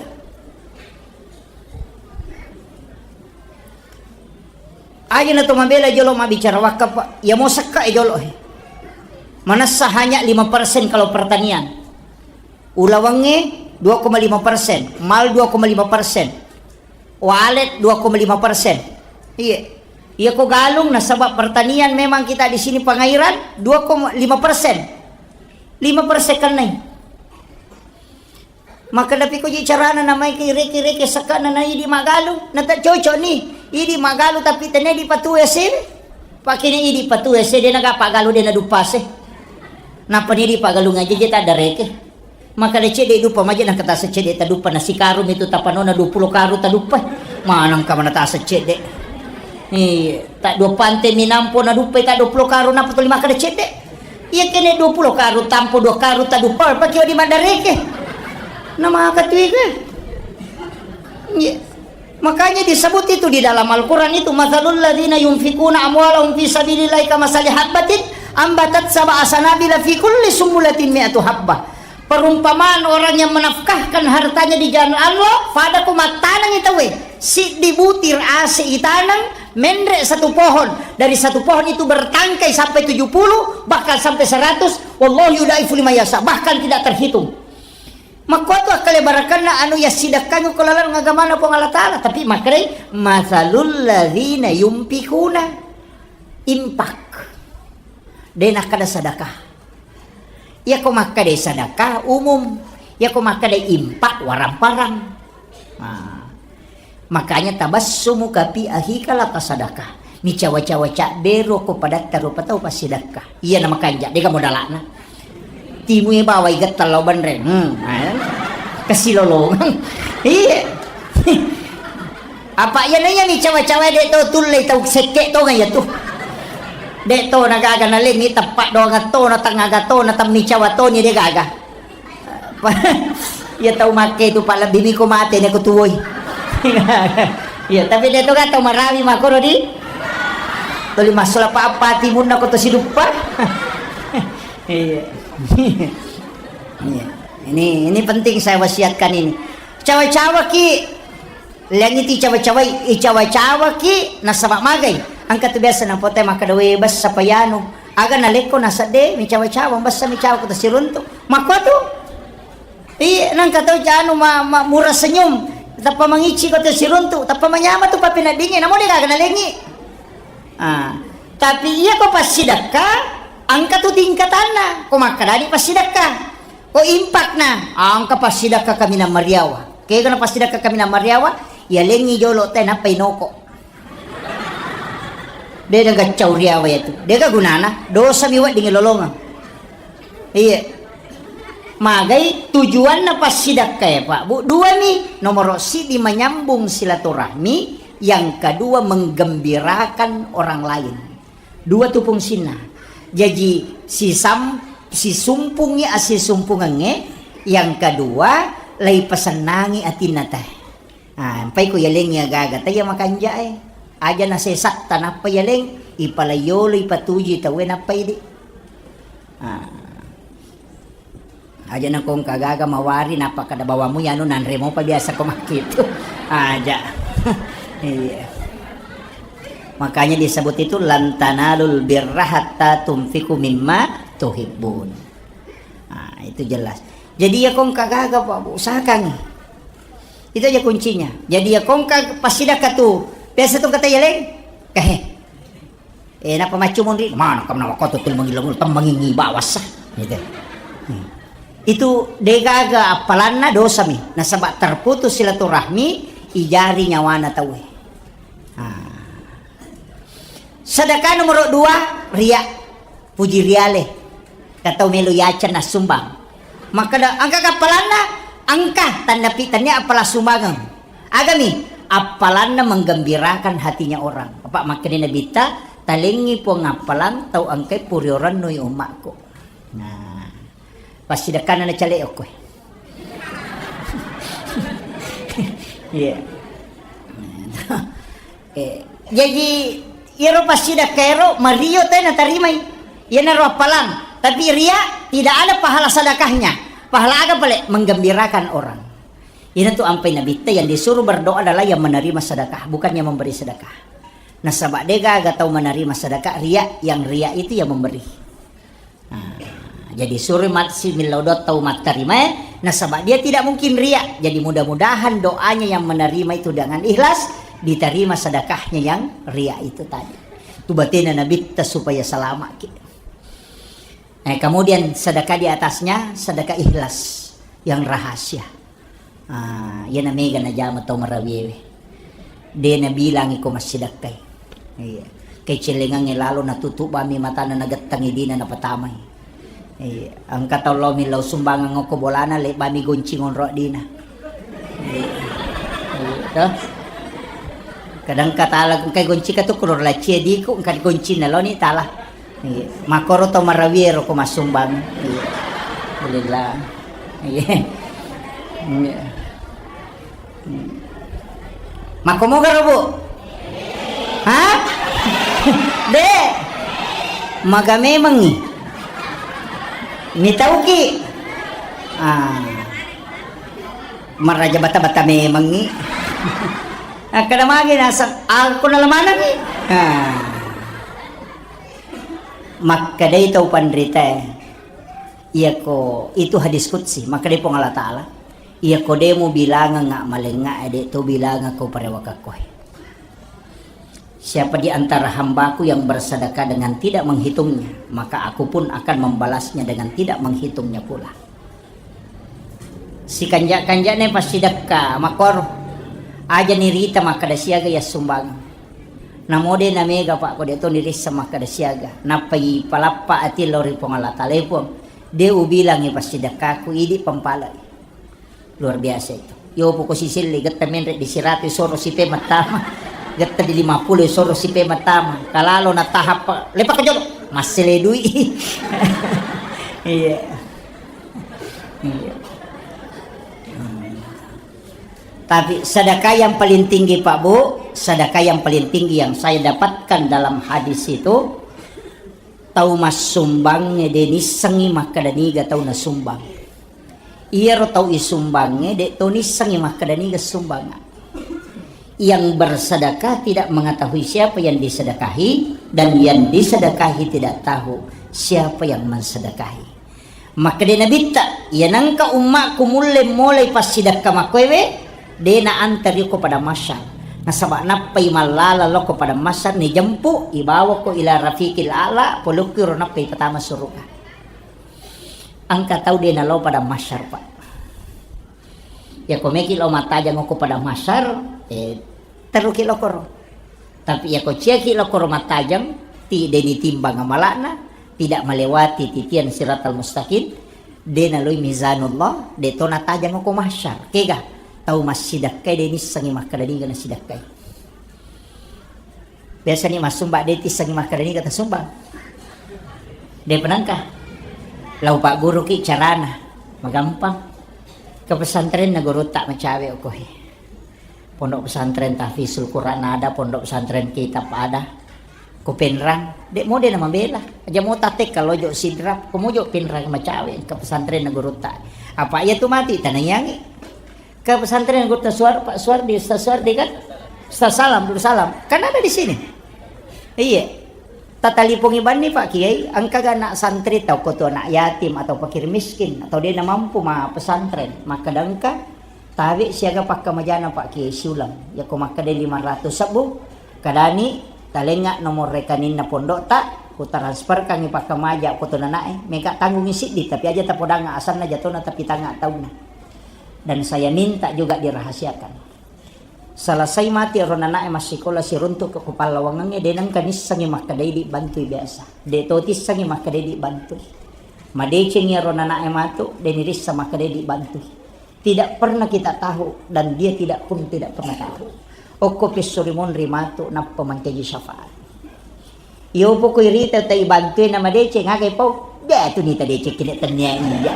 Aja na to mabela jolo mabbicara wakaf, Pak. Iya mo sekka e jolo, he. Manessa hanya lima persen kalau pertanian. Ulawangnge dua koma lima persen, mal dua koma lima persen, walet dua koma lima persen. Iya. Iya ko galung nasaba pertanian memang kita di sini pengairan dua koma lima persen. Lima persen kennai. Makkeddapi koji carana namaiki reke-reke sekka'na na idi magalu, na tak cocok ni. Idi magalu tapi tenne dipatu ese. Pakene idi patu ese de naga pagalu de nadupase. Nappa ni di pagalu ngaji je tak ada reke. Makkeda cedde dupa maje na kata secedde tadupa na sikaru mitu tapanona dua puluh karu tadupa. Manang ka mana ta secedde. Iya, tak dua pante minampo na dupa tak dua puluh karu napa tuli makkeda cedde. Iya kene dua puluh karu tampo dua karu tadupa, pake di madareke. Na maka tuige. Iya. Makanya disebut itu di dalam Al-Quran itu, "Matsalul ladzina yunfikuna amwalahum fi sabilillahi kamasali habbatin ambatat sab'a sanabila fi kulli sumbulatin mi'atu habbah." Perumpamaan orang yang menafkahkan hartanya di jalan Allah, pada ko mattanengi tauwe, siddi butir ase itaneng, menre satu pohon, dari satu pohon itu bertangkai sampai tujuh puluh, bahkan sampai seratus, wallahu yudaifu liman yasha, bahkan tidak terhitung. Makkuatu akkalebarakkanna anu yassidakkangi ko laleng agamana Puang Allah Ta'ala, tapi makkedai, "Matsalul ladzina yunfikuna," infak. De nakkeda sedekah. Iyako makkeda sedekah umum, iyako makkeda infak warang-parang. Nah, makanya tabassumuka fi akhika laka sadakah. Micawa-cawa cabbero ko padatta rupa tau passidekka. Iya na makanja, dega modalana. Timue bawai getta lao banre. Hmm, eh. Kesilolongang. Iya. Apa iya nanya micawa-cawa de to tulle tau sekke to ngaya tu. De to na gaga na lengi teppa doang to na tengaga to na temmi cawa to ni de gaga. Iya tau makke tu, Pak, lebbi miko mate ne ko tuwoi. Iya, tapi de to ga tau marawi makoro di. Tuli massula pa apa timunna ko to siduppa. Iya. Iya. Ini, ini penting saya wasiatkan ini. Cawa-cawa ki. Lengiti cawa-cawai, icawa-cawaki nasaba magai. Engka tu biasa napote makkeda, "We, bessa payanu." Aga nalekko nasedde, micawa-cawa, bessa micawa ko tasiruntu. Makkuatu. Iya, nengka tau janu ma, ma, murah senyum. Tappa mangicci ko tasiruntu, tappa manyama tu papeneddingnge, namo de gaga nalengi. Ah, tapi iya ko passidekka, engka tu tingkatanna. Ko makkedani passidekka. Ko impakna, engka passidekka kaminang mariawa. Kega na passidekka kaminang mariawa, yalengi jolo te nappa inoko. De gaga cau riawa yatu. Dega gunana, dosa mi wedding lolongeng. Iya. Magai tujuanna passidekka ya, Pak, Bu. Dua mi, nomoro siddi manyambung silaturahmi, yang kedua menggembirakan orang lain. Dua tu fungsinna. Jaji sisam-, sisumpungngi assisumpungengnge, yang kedua laipasennangi atinna te. Ah, empai ko yalengngi agaga te iya makanjae. Aja nasesatta nappa yaleng, ipalaiyolo ipatuju tauwe nappa idi. Ah. Aja na ko engka gaga mawari nappa kada bawamu yanu nanre mopa biasa ko makkitu. Aja. Iya. Makanya disebut itu lan tanalul birra hatta tunfiqu mimma tuhibbun. Nah, itu jelas. Jadi ya ko engka gaga, Pak, Bu, usahakan. Itu aja kuncinya. Jadi ya ko engka passidekka tu. Biasa tu kata yaleng. Eh. Eh, napa maccu monri? Mana kam nawa koto tul mangilo-ngilo, tam mangingi bawasa. Gitu. Hmm. Itu degaga appalanna dosa mi. Nasaba terputus silaturahmi, ijari nyawana tauwe. Ah. Sedekah nomor dua, ria. Puji riale. Katau melo yacen assumbang. Makkeda, engka kappalanna, Engka tanda pi-, tania appalang sumbangeng. Agami? Appalanna menggembirakan hatinya orang. Apa makkedai Nabitta, "Talengngi Puang appalang tau engkai puriorennui ummakku." Nah, passidekkanna nacale okkoe. Iya. Eh, jaji, iyaro passidekka ero mario te natarimai. Iyanaro appalang. Tapi ria, tidak ada pahala sedekahnya. Pahala aga pale? Menggembirakan orang. Iyanatu ampai Nabitta, yang disuruh berdoa adalah yang menerima sedekah, bukan yang memberi sedekah. Nasaba degaga tau menerima sedekah ria, yang ria itu yang memberi. Nah, jadi suri matsi millau doa tau mattarimae, nasaba dia tidak mungkin ria. Jadi mudah-mudahan doanya yang menerima itu dengan ikhlas, diterima sedekahnya yang ria itu tadi. Tu batena Nabitta supaya selamat ki. Eh, kemudian sedekah di atasnya, sedekah ikhlas yang rahasia. Ah, iyana mega najama tau marawiewe. De nabilangi ko massidekkai. Iya. Kecellengangnge lalo natutup bami matana nagettangi dina napatamai. Iya. Engka tau lao millau sumbangan okko bolana, le bami goncing onro dina. Iya. Iya, toh? Kadang katala engka goncika tu kuro lacie diku, engka goncina loni tala. Iya. Makoro to marawie ro ko masumbang. Iya. Alhamdulillah. Iya. Iya. Makko moga ro, Bu? Hah? De. Maga memengngi. Mitauki. Ah. Maraja bata-bata memengngi. Akkada magi naseng, aku nalamanengngi. Ah. Makkedai tau panritae, iyako itu hadis qudsi, makkedai Puang Allah Ta'ala, iyako de mubilangengnga malengnga, de to bilangako parewakakkoe. Siapa di antara hambaku yang bersedekah dengan tidak menghitungnya, maka aku pun akan membalasnya dengan tidak menghitungnya pula. Sikanja-kanjane passidekka, makkoro. Aja nirita makkada siaga yassumbangeng. Namo de namega, Pak, ko de to nirissa makkada siaga. Nappa ipalappa ati lao ri Puang Allah Ta'ala, "E Puang, de ubilangi passidekkaku, idi pampalai." Luar biasa itu. Yo poko siselle getta menre di siratu soro sipe mattama. Getta di lima puluh soro sipe mattama. Kalalo na tahap lepa ke jolo. Massele dui. Iya. Iya. Hmm. Tapi sedekah yang paling tinggi, Pak Bu, sedekah yang paling tinggi yang saya dapatkan dalam hadis itu, tau massumbangnge de nissengngi makkada niga tau nasumbang. Iyaro tau isumbangnge de to nissengngi makkada niga sumbangnga. Yang bersedekah tidak mengetahui siapa yang disedekahi, dan yang disedekahi tidak tahu siapa yang mensedekahi. Makkeda Nabitta, "Iya nengka ummakku mulle molai passidekka makkoewe, de na antar yokko padang mahsyar. Nasaba nappai mallala lokko padang mahsyar, nijempu, ibawakko ila rafiqil a'la, polokki ro nappai patama suruga." Engka tau de nalao padang mahsyar, Pak. Yako meki lao mattajang okko padang mahsyar, eh, teruki lokoro. Tapi yako ciaki lokoro mattajang, ti de nitimbang amala'na, tidak melewati titian siratal mustaqim, de naloi mizanullah, de to natajang okko mahsyar. Kega, tau massidekkai de nissengi makkeda niga nasidekkai. Biasani massumba de tissengi makkeda niga tasumbang. De penengka. Lau pagguruki carana, magampang. Ke pesantren na gurutta macawe okkohe. Pondok pesantren Tahfizul Quran ada, pondok pesantren kitab ada. Ko Penrang, de mode na mabela. Aja mo tatek kalau jo Sidrap, ko mojo Penrang macawe ke pesantren na gurutta. Apa iya tu mati tanaiangi. Ke pesantren gurutta Suar, Pak Suardi, Ustaz Suardi kan? Ustaz Salam, Dul Salam. Kan ada di sini. Iya. Tatalipongi banni Pak Kiai, engka ga anak santri tau ko tu anak yatim atau fakir miskin atau dia na mampu ma pesantren. Maka dengka tabe siaga pakkamajana Pak Kiai siulang. Yako makkeda lima ratus sebbu, kadani talenga nomor rekeninna pondokta, ku transferkangi pakkamaja ko tu nanae, mega tanggungi siddi, tapi aja tapodanga asanna jatona tapi tanga tauna. Dan saya minta juga dirahasiakan. Selesai mati ero nanae massikola siruntuk ke kupallawangengnge, de nengka nissengi makkeda idi bantui biasa. De to tissengi makkeda idi bantui. Madecengi ero nanae matu, de nirissa makkeda idi bantui. Tidak pernah kita tahu dan dia tidak pun tidak pernah tahu. Okko pissuri monri matu nappa mancaji syafaat. Iyo poko irita tai bantue nama deceng, aga pau? Dia tu nita deceng kena tanya iya.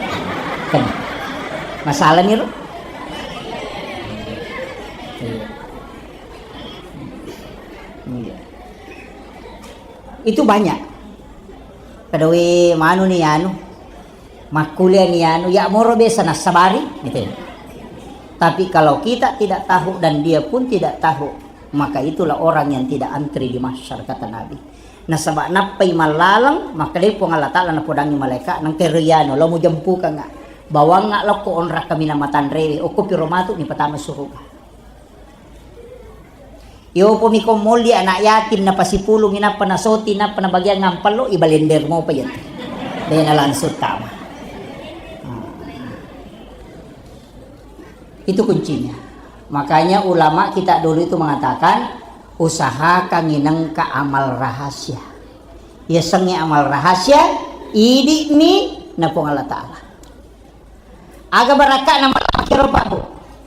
Kan. Masalah ni ro. Iya. Iya. Itu banyak. Kada we manu ni anu. Makkuliah ni anu, ya moro biasa nassabari, gitu. Tapi kalau kita tidak tahu dan dia pun tidak tahu, maka itulah orang yang tidak antri di mahsyar, kata Nabi. Nasaba nappai mallaleng, makkedai Puang Allah Ta'ala napodangi malaika, nengka ero yano, lo mujempukanga, bawangnga lokko onrak kaminang matanrewe, okko piro matu ni patama suruga. Yopomi ko molli anak yatim, napasipulungi, nappa nasoti, nappa nabagiang ngampello, ibalender mopa iya. Dena langsung tama. Hmm. Itu kuncinya. Makanya ulama kita dulu itu mengatakan, usahakan nginengka amal rahasia. Yasengnge amal rahasia, idi'mi na Puang Allah Ta'ala. Aga barakka'na malakiro, Pak, Bu?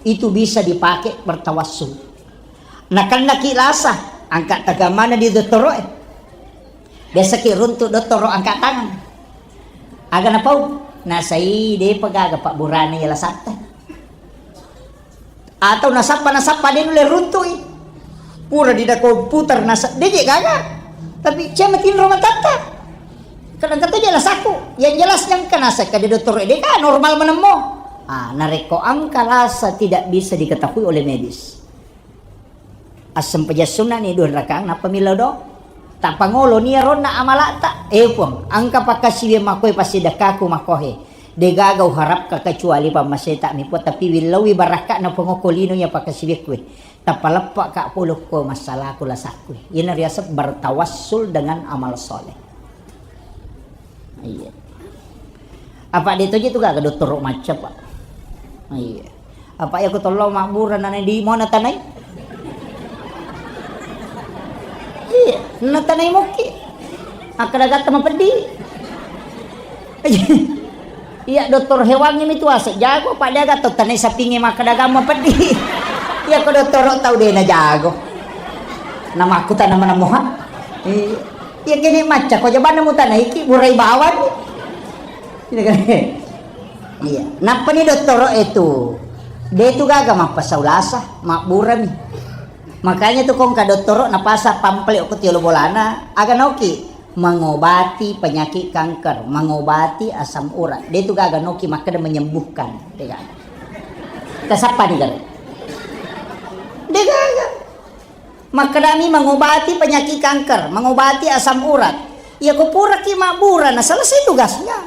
Itu bisa dipakai bertawassul. Nakennaki lasa, angka tagamana di dottoro'e. Biasaki runtu dottoro angka tangan. Aga napau? Nasai depa gaga pabburana iya lasatta. Atau nasappa, nasappa de nulle runtui. Pura di da komputer nasa, de je gaga. Tapi cuma tinro matatta. Kadang kata je lasaku. Yang jelas yang kena saya kada dokter de ka normal menemmo. Ah, narekko angka lasa tidak bisa diketahui oleh medis. Assempajang sunnah ni dua rakaat, nappa millau do. Tapangolo ni ronna amalata. Eh, Puang, angka pakkasiwiang makkoe passidekkaku makkohe. Degaga uharapka kecuali pammaseta mi, Puang, tapi willauwi barakka'na Puang okko lino iya pakkasiwiakku. Tappa leppa ka polo ko massalaku lasakku. Iyana riaseng bertawassul dengan amal soleh. Iya. Apa de toje tu gaga dottoro macca, Pak. Iya. Apa iya ko tollo mabbura nana di mona tanai? Iya, na tanai mokki. Akkada gatta mapeddi. Iya, dokter hewangnge mi tu ase jago, Pak, de gatta tanai sapingnge makkada gamma peddi. Iya ko dottoro tau de na jago. Namakkutana mana moha. Iya. Iya kene macca ko jabanna mutanaiki burai bawang. Iya kan? Iya. Nappani dottoro itu. De tu gaga mappasau lasa, mabburami. Makanya tu kongka dottoro napasa pamflet ko tiolo bolana, aga noki mengobati penyakit kanker, mengobati asam urat. De tu gaga noki makkeda menyembuhkan. De gaga. Tasappa ni gare. De gaga. Makkedami mengobati penyakit kanker, mengobati asam urat. Iya ko puraki mabbura na selesai tugasnya.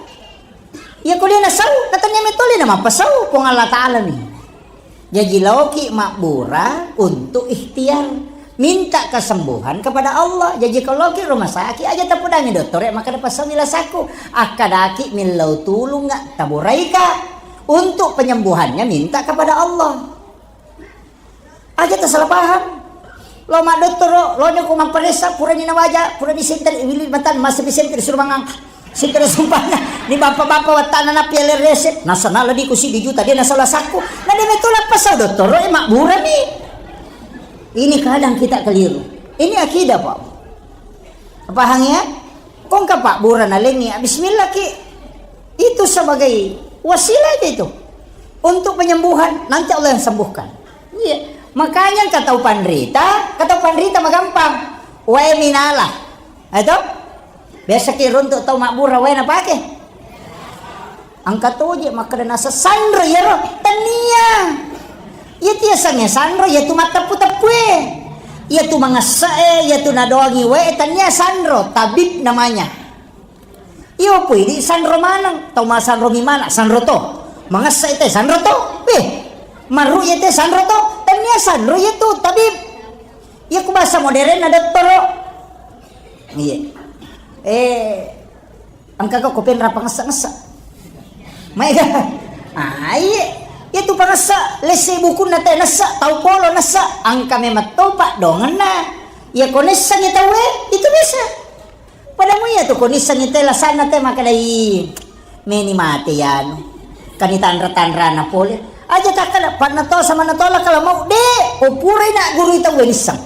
Iya ko de nasau, na tania metole na mappasau Puang Allah Ta'ala mi. Jaji laoki mabbura untuk ikhtiar, minta kesembuhan kepada Allah. Jaji kalau ki rumah sakit aja tapudangi dottore, maka dapat sembilan saku. Akkadaki millau tulung nggak taburaika untuk penyembuhannya minta kepada Allah. Aja tasalah paham. Lo maddottoro, lo nyoko mapparessa, purani nawaja, purani senter, wili matan, masa di senter, disuruh mangang. Senter sumpahnya, di bapak-bapak wattana napi aler resep, nasana ladi ku sidi juta, dia nasala sakku. Nah, dia betul apa sau dottoro, eh, makburami. Ini kadang kita keliru. Ini akidah, Pak. Pahang ya? Kong ka pabbura nalengngi, bismillah ki. Itu sebagai wasilah aja itu. Untuk penyembuhan, nanti Allah yang sembuhkan. Iya. Makanya engka tau panrita, engka tau panrita magampang. Wae minala. Itu? Biasa ki runtuk tau mabbura wae napake. Engka toje makkeda nasa sanro iyaro, tania. Iya tu yasengnge sanro, iya tu matteppu-teppue. Iya tu mangessa e, iya tu nadoangi wae, tania sanro, tabib namanya. Iyo pui di sanro maneng, tau masanro mi mana, sanro to. Mangessa te sanro to. Weh, marru iya te sanro to, tania sanro iya tu, tabib. Iya ku bahasa modern na dottoro. Iya. Eh, Engka ko penra pangessa-ngessa. Maega. Ah, iye. Iya tu pangessa, lesse bukunna te nessa, tau polo nessa, engka memang topa dongenna. Iya ko nessangi tauwe, itu bisa. Padamu iya tu ko nissangi te lasanna te makadai meni mate yanu. Kani tanra-tanrana pole. Aja takkada, panna to samanna to lakala mau, de, ko purai na guru tau wenissang.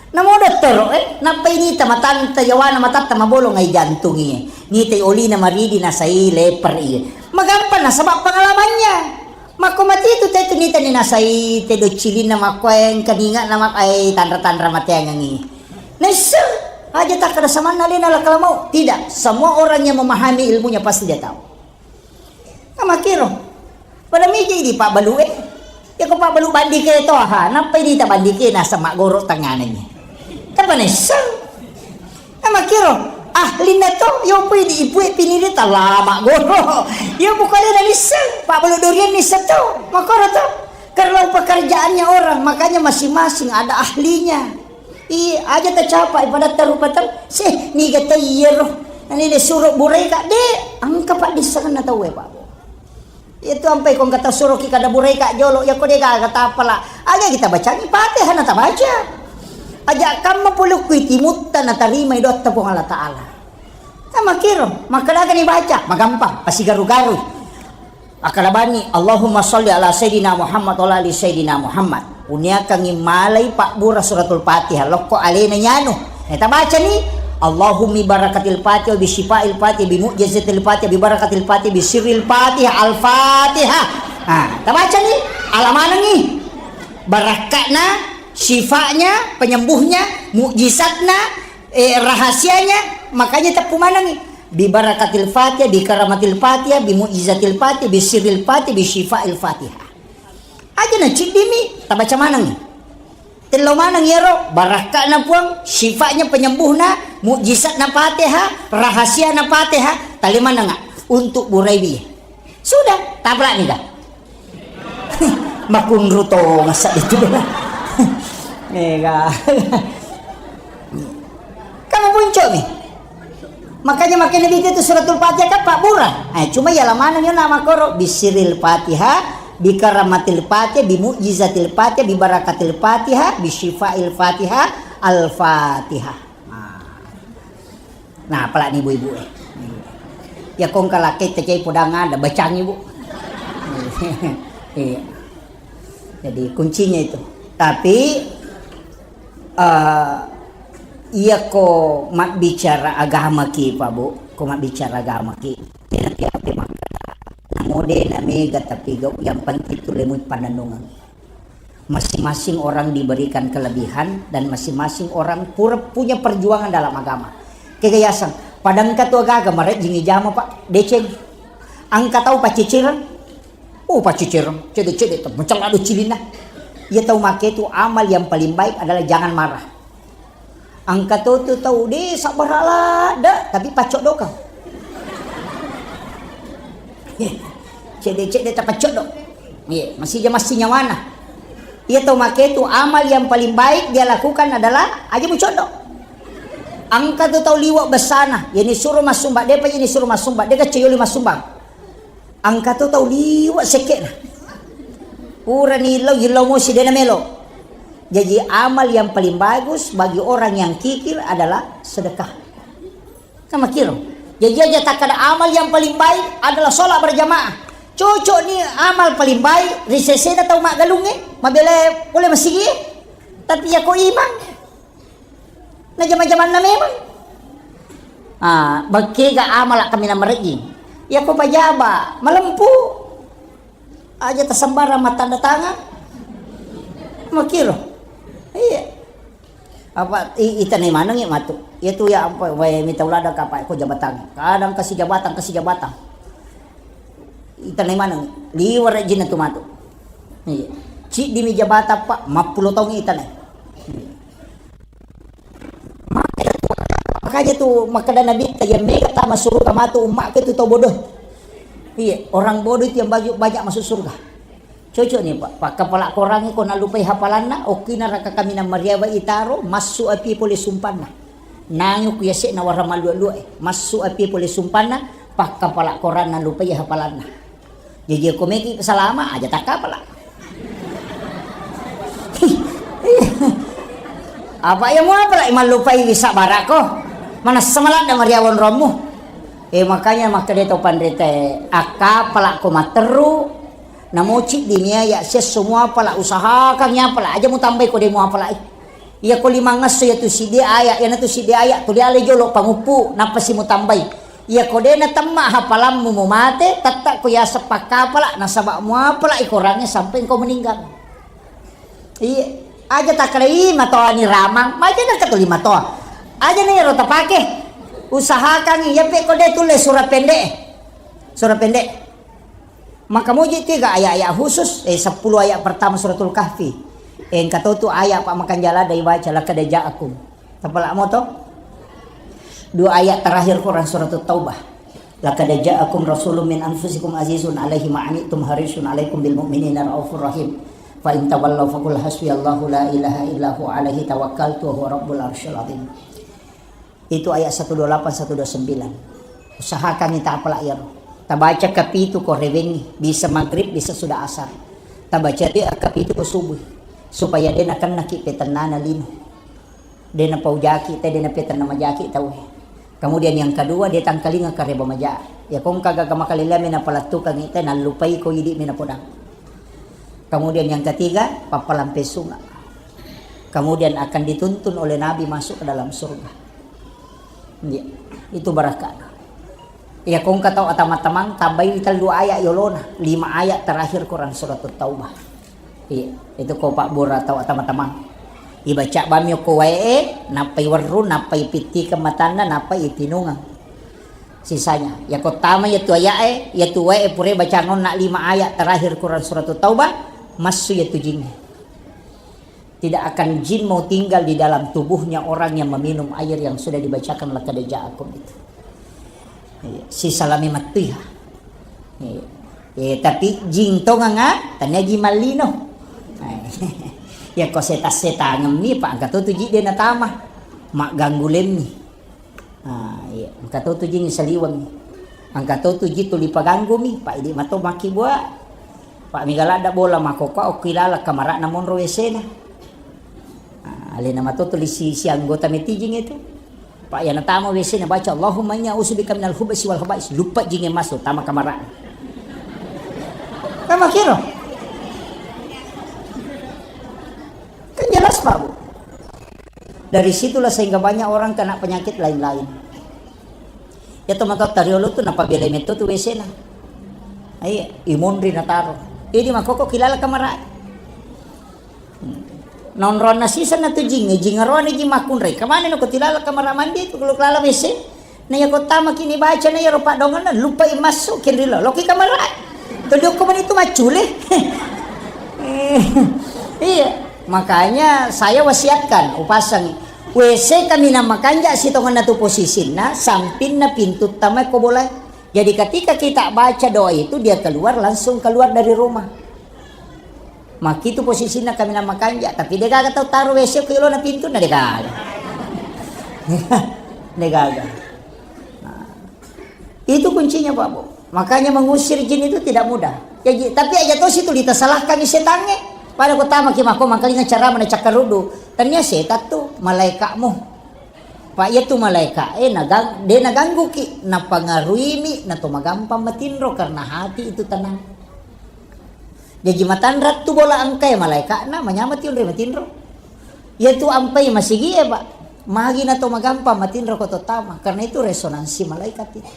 Namo dottoro, eh, nappai nita matanta yawana matatta mabolong ai jantungi. Nitai olina maridi nasai leper iya. Magampang nasaba pengalamannya. Makko mati tu te tu nita ni nasai te doccilinna makko engka ninga na mak-, ai tanra-tanra mateangangi. Naisseng, aja takkada samanna alena lakala mau. Tidak, semua orang yang memahami ilmunya pasti dia tahu. Namakiro. Pada miji di pabbalu e. Ya ko pabbalu bandike to, ha, nappai di tabandike nasa maggoro tangananya. Tapa nessang. Namakiro. Ahlinna to, yo pui di ibu e piniri talama goro. Yo bukan ada nissang. Pabbalu durian nissang to. Makoro to. Kalau pekerjaannya orang, makanya masing-masing ada ahlinya. Iya, aja tacapa pada tarupa tau. Seh, niga tau iyaro. Nani de suro burai ka de, engka paddissengenna tau e, Pak. Itu ampai ko engka tau suroki kada burai ka jolo, ya ko de gaga tapala. Aja kita bacangi Fatihah na tabaca. Aja kamma pole kui timutta na tarimai doatta Puang Allah Taala. Tamakiro, makkadagani baca, magampang, pasigaru-garu. Akkalabani, Allahumma sholli ala Sayyidina Muhammad wa ala ali Sayyidina Muhammad. Uniakangi malai pabbura suratul Fatihah, lokko alena nyanu. Eh, tabacani, Allahummi barakatil Fatihah, bi syifail Fatihah, bi mu'jizatil Fatihah, bi barakatil Fatihah, bi sirril Fatihah, al-Fatihah. Nah, tabacani, alamanangi. Barakka'na, syifa'nya, penyembuhnya, mukjizatna, eh, rahasianya, makanya teppu manangi. Bi barakatil Fatihah, bi karamatil Fatihah, bi mu'jizatil Fatihah, bi sirril Fatihah, bi syifail Fatihah. Aja na ciddimi, tabaca maneng. Tello maneng iyaro, barakka'na Puang, syifatnya penyembuhna, mukjizatna Fatihah, rahasiana Fatihah, tali manenga untuk buraiwi. Sudah, taplak nih dah. Makunru tongeng seddi tu. Mega. Kamu puncuk nih. Makanya makin nabi itu suratul Fatihah kan Pak Bura. Eh, cuma ya lamana nih nama koro bisiril Fatihah, bi karamatil Fatihah, bi mu'jizatil Fatihah, bi barakatil Fatihah, bi syifail Fatihah, al Fatihah. Nah. Nah, apalagi ibu-ibu, eh. Ya kong kalakai tecai podang ada bacang ibu. Iya. Jadi kuncinya itu. Tapi eh, iya ko mabbicara agama ki, Pak Bu, ko mabbicara agama ki. Nanti apa maka? Namode na mega tapi gau yang penting tu lemui pananungan. Masing-masing orang diberikan kelebihan dan masing-masing orang pura punya perjuangan dalam agama. Kegayasang, padangka tu agaga marejjing ijama, Pak, deceng. Angka tau pacicireng. Oh, pacicireng, cede-cede tu, macam ado cilinna. Ia tau make tu amal yang paling baik adalah jangan marah. Angka to tu tau de sabbara ladde, tapi paccoddokeng. Cedde-cedde tapaccoddo. Iya, masija massi nyawana. Iya tau make tu amal yang paling baik dia lakukan adalah aja mucoddo. Angka tu tau liwa besana, yani suruh massumbang, depa yani suruh massumbang, deka ceyoli massumbang. Angka tu tau liwa sekke'na. Purani illau, illau mosi dena melo. Jadi amal yang paling bagus bagi orang yang kikir adalah sedekah. Kan makkiro. Jadi aja takkada amal yang paling baik adalah sholat berjamaah. Cocok ni amal paling baik ri sesena tau maggalungnge, mabela pole masigi. Tapi ya ko imang. Na jama-jamanna memang. Ah, bekkega amala kaminang marejjing. Iya ko pajaba, malempu. Aja tasembarang mattanda tangan. Makkiro. Iya. Apa i-, itanai maneng ya matu. Iya tu ya apa wae mita ulada kapa ko jabatan. Kadang kasih jabatan, kasih jabatan. Itanai maneng. Liwara jinna tu matu. Iya. Ciddimi jabatan, Pak, mappulo taung itanai. Iya. Makanya tu, makanya tu makkeda Nabi, yang mega tama suruga matu ummakku itu tau bodoh. Iya, orang bodoh itu yang banyak, banyak masuk surga. Cocok nih, Pak. Pak kepala korangi ko nalupai hafalanna, okkina raka kaminang mariawa itaro, massu api pole sumpanna. Nangi ku yasekna warang malua-lua, eh. Massu api pole sumpanna, pak kepala koranna lupai hafalanna. Jaji ko meki salama aja takkapala. Apa iya muapala mallupai wisa barako. Manessa maladda mariawan rommu. Eh, makanya makkeda to panrita, akkapala ko matteru, Namoci di nia ya sia semua pala usahakan ya pala aja mutambai ko demo apalai. Iya ko limang esso ya tu sidi aya, ya na tu sidi aya tuli ale jolo panguppu nappa si mutambai. Iya ko de natemma hapalammu mu mate, tetta ko ya sepakkapala nasaba muapala ikorangnge sampai engkau meninggal. Iya, aja takalai matoani ramang, maja na katuli matoa. Aja na ero tapake. Usahakan iya pe ko de tulle surah pendek. Surah pendek. Maka muji tiga ayat-ayat khusus, eh, sepuluh ayat pertama Suratul Kahfi. Eh, engka to tu ayat pa makanjala dai baca laqad ja'akum. Tapalamo to? Dua ayat terakhir Quran Suratul Taubah. Laqad ja'akum rasulun min anfusikum azizun alaihi ma anittum harisun alaikum bil mu'minina raufur rahim. Fa in tawallaw faqul hasbiyallahu la ilaha illa huwa alaihi tawakkaltu wa huwa rabbul arsyil azim. Itu ayat satu dua lapan, satu dua sembilan. Usahakan kita apala iyaro. Tabaca kapitu ko rewengi, bisa maghrib, bisa sudah asar. Tabaca dia kapitu ko subuh, supaya de nakennaki petennana lino. De napaujaki te, de napetenna majaki tau. Kemudian yang kedua, dia tangkalinga kareba maja. Ya kong kaga kamakalilami napalattukang ite, nallupai ko idi mina podang. Kemudian yang ketiga, pappalampe sunga. Kemudian akan dituntun oleh Nabi masuk ke dalam surga. Iya, itu barakah. Iya, kongka tau atama-tamang tambai tellu ayat yolona, lima ayat terakhir Quran Surat Taubah. Iya, itu ko pabbura tau atama-tamang. Ibaca bami ko wae, nappai werru, nappai pitti ke matanna, nappai ipinungang. Sisanya, ya ko tama ya tu ayat e, ya tu wae pure bacangonna lima ayat terakhir Quran Surat Taubah, massu ya tu jingnge. Tidak akan jin mau tinggal di dalam tubuhnya orang yang meminum air yang sudah dibacakan laqad ja'akum itu. Iya, sisalami mattuiha. Iya. Eh, tapi jin tonganga tania jin mallino. Ya ko setas-setangemmi pa angka to tu ji de natama. Magganggu lemmi. Ah, iya. Engka to tu jing saliweng. Engka to tu ji tuli paganggumi, pa idi mato makkibua. Pa mega ladda bola makokko okki lala kamara'na monro W C-na. Ah, alena mato tuli si, si anggota metijing itu. Pa yana tama W C-na baca Allahumma inni a'udzubika minal khubutsi wal khaba'is. Lupa jinge masuk tama kamara'na. Kan makkiro. Kan jelas, Pak, Bu. Dari situlah sehingga banyak orang kena penyakit lain-lain. Ya to matotta riolo tu napabelai metto tu W C-na. Iya, imonri nataro. Idi makoko kilala kamarae. Hmm. Naonronna sisa na tu jing, jing aroane jing makkunrai. Kamane nako tilala kamara mandi tu kalau kelala W C. Na iya ko tamaki ni baca na iyaro paddongenna, lupai massu kenrilo. Loki kamarae. Todokko mani tu maccule. Eh, iya. Makanya saya wasiatkan, upasang W C kaminang makanja sitongenna tu posisinna, sampinna pintu tama ko bolae. Jadi ketika kita baca doa itu, dia keluar, langsung keluar dari rumah. Makkitu posisinna kaminang makanja, tapi de gaga tau taro W C ko yolona pintunna, de gaga. De gaga. Nah, itu kuncinya, Pak, Bu. Makanya mengusir jin itu tidak mudah. Ya, ji-, tapi aja to situ ditasalahkan setangnge. Pada ko tamaki mako mangkalinga cara mana cakkaruddu. Tania setan tu malaikatmu. Pak, iya tu malaika, eh, nagang-, de nagangguki, napangaruimi, nato magampang matinro karena hati itu tenang. Jaji matanra tu bola engkae malaikatna, manyamati onroi matinro. Iya tu ampai masigie, Pak. Magi nato magampang matinro ko to tama, karena itu resonansi malaikat itu.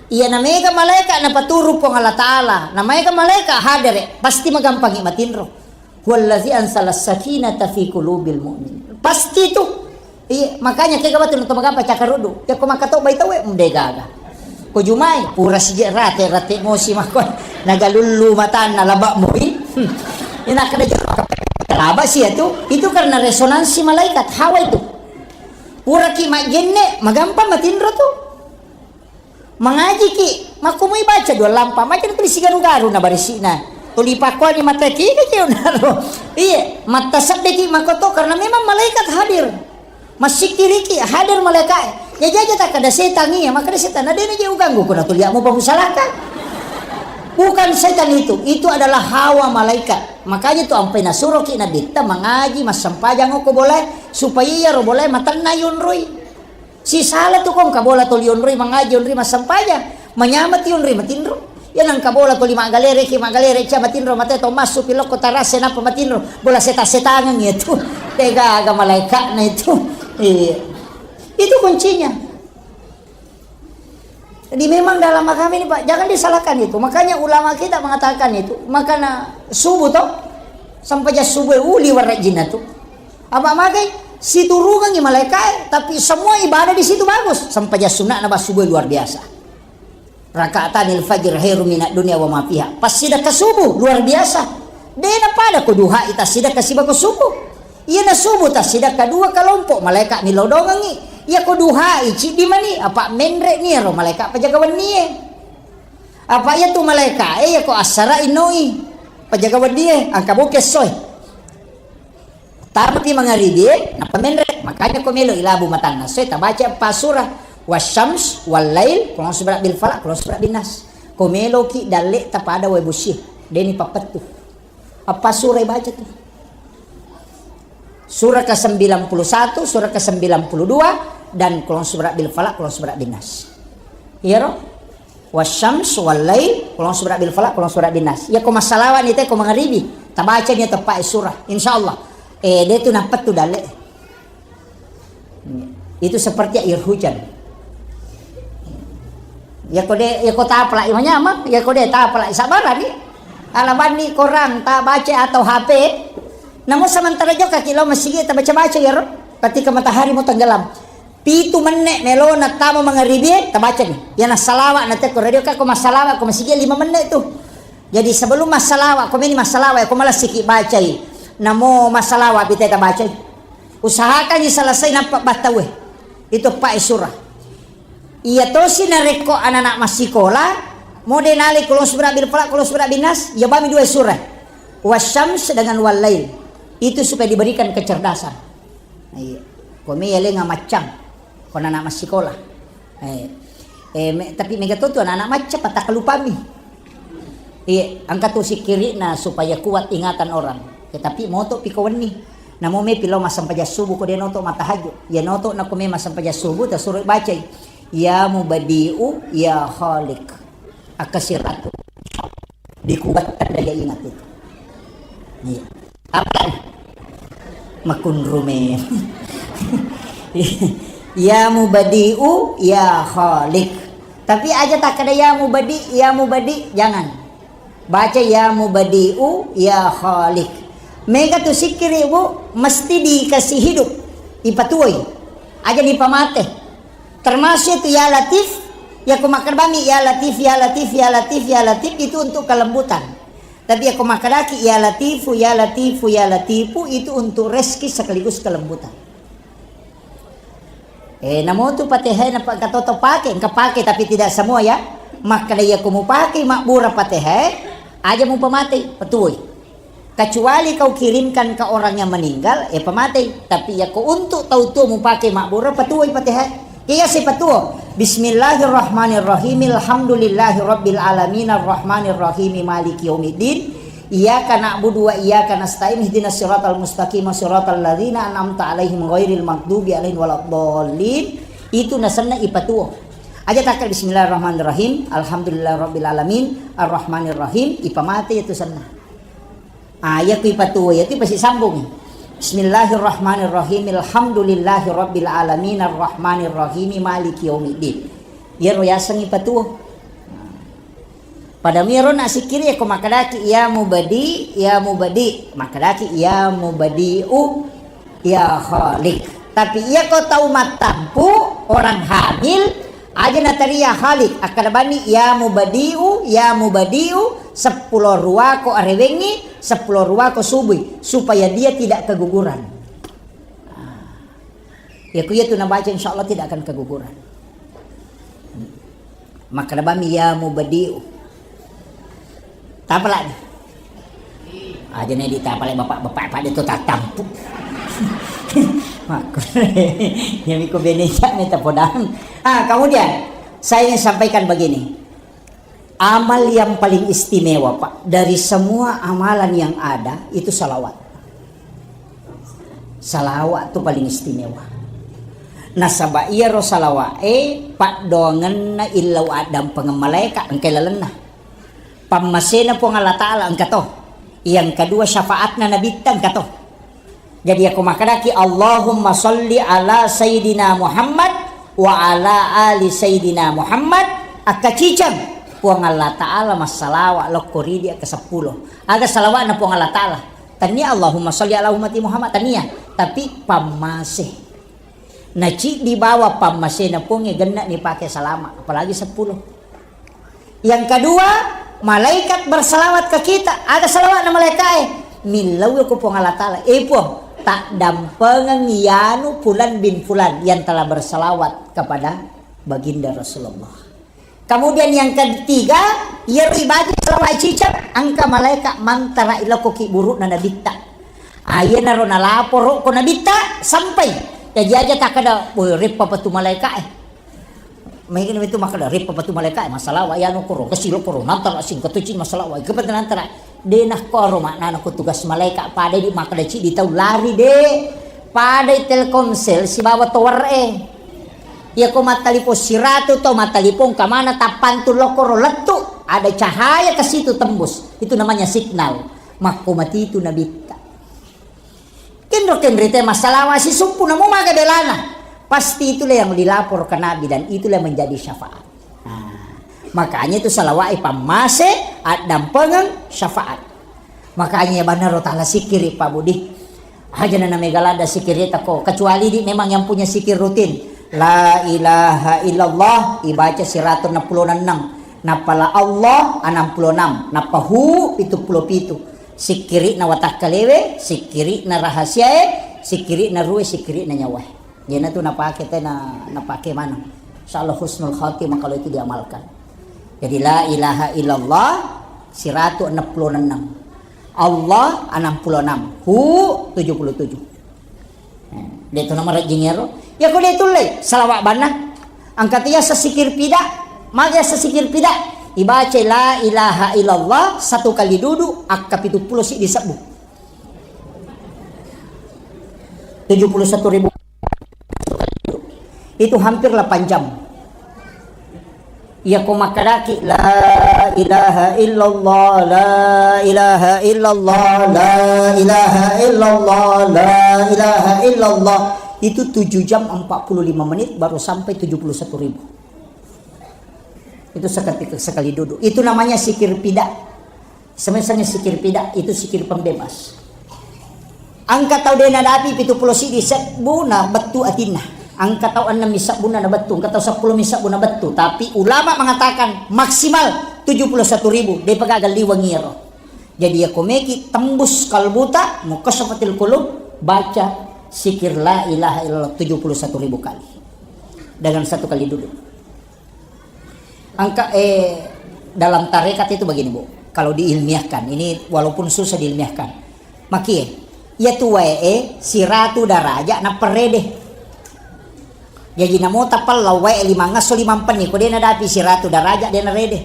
Iya, na mega malaika napaturu Puang Allah Ta'ala, na mega malaika hadere, pasti magampangi matinro. Huwallazi ansalas sakinata fi qulubil mu'min. Pasti tu. Iya, makanya kega batu nato magampa cakarudu. Ya ko makato bai tawe, mm, de gaga. Ko jumai, pura sije rate, rate mosi mako. Nagalullu matanna laba mui. Hmm. Ina kada jero laba si ya tu. Itu karena resonansi malaikat, hawa itu. Puraki majenne, magampang matinro tu. Mangajiki, makkumui baca dua lampa, macam tu sigaru-garu na barisina. Tuli pakuani mata ki, ki, ki, unaro. Iya, mata seddeki makoto karena memang malaikat hadir. Masikiriki hadir malaikat. Ya jaja tak ada setan iya, maka ada setan. Ada ini je uganggu kuna tuli mau bagus salahkan. Bukan setan itu, itu adalah hawa malaikat. Makanya tu ampai nasuroki nabitta mangaji massempajang ko boleh supaya iya ro boleh matenna yunrui. Sisala tu kong kabola toli onroi mangaji onroi massempajang, manyamati onroi matinro. Iya nangka bola tuli maggalere ki, maggalere cia matinro mate to massu pilokko tarase nappa matinro bola seta-setangan itu. Tega aga malaikatna itu. Iya. Itu kuncinya. Jadi memang dalam agama ini, Pak, jangan disalahkan itu. Makanya ulama kita mengatakan itu, makana subuh toh, sampai jas subuh uli warajinna tu. Apa magai siturungangi malaikat, tapi semua ibadah di situ bagus. Sampai jas sunnah nabah subuh luar biasa. Rakaatanil fajr khairum minad dunya wa ma fiha. Pas sidakka subuh luar biasa. Dena pada ko duha ita sidakka sibako subuh. Iyana subuh tassidakka dua kalompok, malaika millau dongengngi. Iyako duhai ciddi mani, apa menre ni ero malaika pajaga wennie. Apa iya tu malaika e iyako assara innoi pajaga wennie, angka boke essoe. Tapi mangaribie, nappa menre. Makanya ko melo ilabu matanna essoe, tabaca empat surah. Wasyams, wal lail, qul a'udzu birabbil falaq, qul a'udzu birabbin nas. Ko meloki dalle tapada wae bosie, deni pappettu. Apa surah baca tu? Surah ke sembilan puluh satu, surah ke sembilan puluh dua, dan qul a'udzu birabbil falaq, qul a'udzu birabbin nas. Iyaro? Wasyams, wal lail, qul a'udzu birabbil falaq, qul a'udzu birabbin nas. Iya ko massalawa ni te ko mangaribi, tabaca ni tepa surah. Insyaallah. Eh, de tu napettu dalle. Itu seperti air hujan. Ya ko de, ya ko tapalai manyameng, ya ko de tapalai sabarani. Alabanni korang tabaca atau H P. Namun sementara jokka ki lao masigi tabaca-baca ya ro. Ketika matahari mau tenggelam. Pitu menne melona tama mangaribi tabaca ni. Ya nassalawa na te ko radio ka ko massalawa ko masigi lima menne tu. Jadi sebelum massalawa ko meni massalawa ko malessiki bacai. Namo massalawa bite tabacai. Usahakangngi selesai nappa battaue. Itu pae surah. Iya tosi narekko anak-anak massikola, mode nalai qul a'udzu birabbil falaq, qul a'udzu birabbin nas, ya bami dua surah. Wasyams dengan wal lail. Itu supaya diberikan kecerdasan. Iya. Ko me yalenga maccang. Ko anak-anak massikola. Eh, eh, me-, tapi mega to tu anak-anak macca patakkalupami. Iya, engka tu sikkiri'na supaya kuat ingatan orang. Ya, tapi moto pi ko wenni. Namo me pi lao massempajang subuh ko de noto mattahajud. Ya noto nako me massempajang subuh tasuro bacai. Ya Mubadi'u, ya Khaliq. Akkasiratu. Dikuatkan daya ingat itu. Iya. Apa? Makunrume. Ya Mubadi'u, ya Khaliq. Tapi aja takkeda ya Mubadi, ya Mubadi, jangan. Baca ya Mubadi'u, ya Khaliq. Mega tu sikkiri, Bu, mesti dikasih hidup. Ipatuoi. Aja dipamate. Termasuk itu ya Latif, ya ko makkeda bami ya Latif, ya Latif, ya Latif, ya Latif itu untuk kelembutan. Tapi ya ko makkedaki ya Latifu, ya Latifu, ya Latifu itu untuk rezeki sekaligus kelembutan. Eh, namo tu Fatihah na pa-, engka toto pake, engka pake tapi tidak semua ya. Makkeda ya ko mupake mabbura Fatihah, aja mupamatei, patuoi. Kecuali kau kirimkan ke orang yang meninggal, eh, pamatei. Tapi ya ko untuk tau tuo mupake mabbura, patuoi Fatihah. Iya si patuo. Bismillahirrahmanirrahim. Alhamdulillahirabbil alamin, arrahmanirrahim, maliki yaumiddin. Iyyaka na'budu wa iyyaka nasta'in. Ihdinas siratal mustaqim, siratal ladzina an'amta 'alaihim ghairil maghdubi 'alaihim waladdallin. Itu nasenna ipatuo. Aja takkeda bismillahirrahmanirrahim, alhamdulillahirabbil alamin, arrahmanirrahim, ipamate itu senna. Ah, iya ku ipatuo, iya tu ipasisambung. Bismillahirrahmanirrahim. Alhamdulillahirabbil alamin, arrahmanirrahim, maliki yaumiddin. Iyaro yaseng ipatuo. Pada miro na sikkiri ko makkedaki ya Mubadi, ya Mubadi, makkedaki ya Mubadi'u, ya Khaliq. Tapi iya ko tau mattampu, orang hamil, aja nataria Khaliq, akkeda bani ya Mubadi'u, ya Mubadi'u, seppulo ruako arewengngi, seppulo ruako subui, supaya dia tidak keguguran. Ah. Ya ku iya tu nabaca insyaallah tidak akan keguguran. Makkeda bami ya Mubadi'u. Tapalai. Aja ne ditapalai bapak-bapak pada tu tattampu. Makku. Ya miko beneja ne tapodang. Ah, kemudian saya ingin sampaikan begini. Amal yang paling istimewa, Pak, dari semua amalan yang ada itu salawat. Salawat tu paling istimewa. Nasaba iyaro salawat e paddoangenna illau addampengeng malaeka engkai lalenna. Pammasena Puang Allah Ta'ala engka to. Yang kedua, syafaatna Nabitta engka to. Jadi, ako makkedaki, "Allahumma salli ala Sayyidina Muhammad wa ala ali Sayyidina Muhammad," akkaciceng, Puang Allah Ta'ala massalawa lokko ridi akka seppulo. Aga salawa'na Puang Allah Ta'ala? Tania Allahumma salli ala ummati Muhammad, tania. Tapi pammase. Naciddi bawa pammasena Puangnge, genna nipake salama, apalagi seppulo. Yang kedua, malaikat bersalawat ke kita. Ada salawat na malaikae. Millau ko Puang Allah Ta'ala. Eh Puang, tak dampengeng yanu fulan bin fulan yang telah bersalawat kepada baginda Rasulullah. Kemudian yang ketiga, iyaro ibaca salawat cicak, engka malaikat mantara iloko ki burukna nabitta. Aye naro nalaporo ko nabitta, sampai. Jadi aja tak ada, woi, reppa patu malaikat eh. Mega itu makkeda, "Rippa patu malaika, eh, massalawa, iyanu koro, kesi lo koro, nantara singkatuci massalawa, iko patu nantara." De nakkoro maknana ko tugas malaika, pada di makkeda cidi tau lari de. Pada Telkomsel sibawa tower e. Iya ko mattalipong siratu to, mattalipong kamana tappantu lokoro lettu, ada cahaya ke situ tembus. Itu namanya signal. Makko mati itu nabitta. Kenro-kenri te massalawa sisumpu namo maga belana. Pasti itulah yang dilapor ke Nabi dan itulah yang menjadi syafaat. Nah, makanya itu salawat pammase, addampengeng, syafaat. Makanya ya banaro tala sikiri Pak Budi. Aja na mega lada sikiri tako. Kecuali di memang yang punya sikir rutin. La ilaha illallah ibaca siratu enam puluh enam. Napala Allah enam puluh enam. Napa hu pitu puluh pitu. Sikkiri'na watakkalewe, sikkiri'na rahasiae, sikkiri'na ruwe, sikkiri'na nyawae. Iyanatu napake tena, napake maneng. Insyaallah husnul khatimah kalau itu diamalkan. Jadi la ilaha illallah siratu enam puluh enam. Allah enam puluh enam. Hu tujuh puluh tujuh. De' to namarejjing ero. Iya ko de' tulle, salawa' banna. Engka to yaseng sikir pida'. Magi yaseng sikir pida'? Ibaca la ilaha illallah satu kali dudu, akka pitu pulo siddi sebbu. Tujuh puluh satu ribu. Itu hampir delapan jam. Iya ko makkedaki, "La ilaha illallah, la ilaha illallah, la ilaha illallah, la ilaha illallah." Itu tujuh jam empat puluh lima menit baru sampai tujuh puluh satu ribu. Itu seketika sekali duduk. Itu namanya sikir pida. Semisal sikir pida, itu sikir pembebas. Engka tau de' nadapi pitu pulo siddi sebbu na bettu atinna. Engka tau enneng mi sebbuna na bettu, engka tau seppulo mi sebbu na bettu. Tapi ulama mengatakan maksimal tujuh puluh satu ribu, de' pa gaga liweng iyaro. Jadi iya ko meki tembus kalbuta, mukasyafatil qulub, baca sikir la ilaha illallah tujuh puluh satu ribu kali. Dengan satu kali duduk. Engka, eh, dalam tarekat itu begini, Bu. Kalau diilmiahkan, ini walaupun susah diilmiahkan. Makie, iya tu wae, eh, siratu daraja na perede. Jaji namo tapella wae limang esso limang penni, ko de' nadapi siratu daraja de' narede.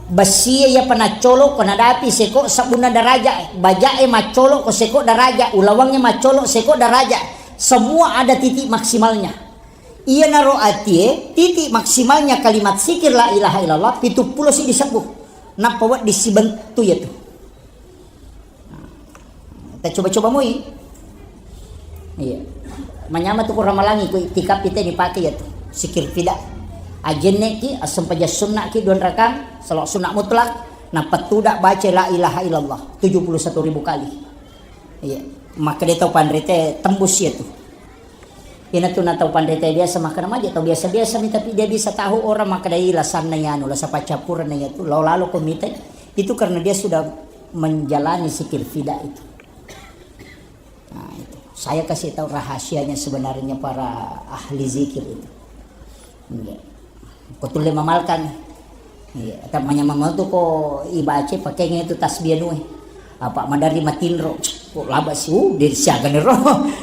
Bessie iya penaccolo ko nadapi seko sebbunna daraja, bajae maccolo ko seko daraja, ulawangnge maccolo seko daraja. Semua ada titik maksimalnya. Iyanaro atie, titik maksimalnya kalimat zikir la ilaha illallah, pitu pulo siddi sebbu. Nappa wedding sibentu iyatu. Nah, ta coba-coba moi. Iya. Manyameng tu ko ramalangi, ko iktikaf ite dipake iyatu. Zikir pida. Ajenne ki, assempajang sunna ki, dua rakang, salawat sunna mutlak, nappa tuda baca la ilaha illallah tujuh puluh satu ribu kali. Iya. Makkeda tau panrite tembus iyatu. Iyanatu na tau panrita biasa makkeda maja tau biasa-biasa mi, tapi dia bisa tahu orang makkeda i lasanna iyanu, lasa paccappurenna iyatu, lao lalo ko mitai. Itu karena dia sudah menjalani zikir fida itu. Nah, itu. Saya kasih tahu rahasianya sebenarnya para ahli zikir itu. Iya. Ko tulle mamalkan. Iya, ta manyameng tu ko ibaca pakenge tu tasbih anu e. Apa maderri matinro. Ko laba si, uh, de' siaga nero.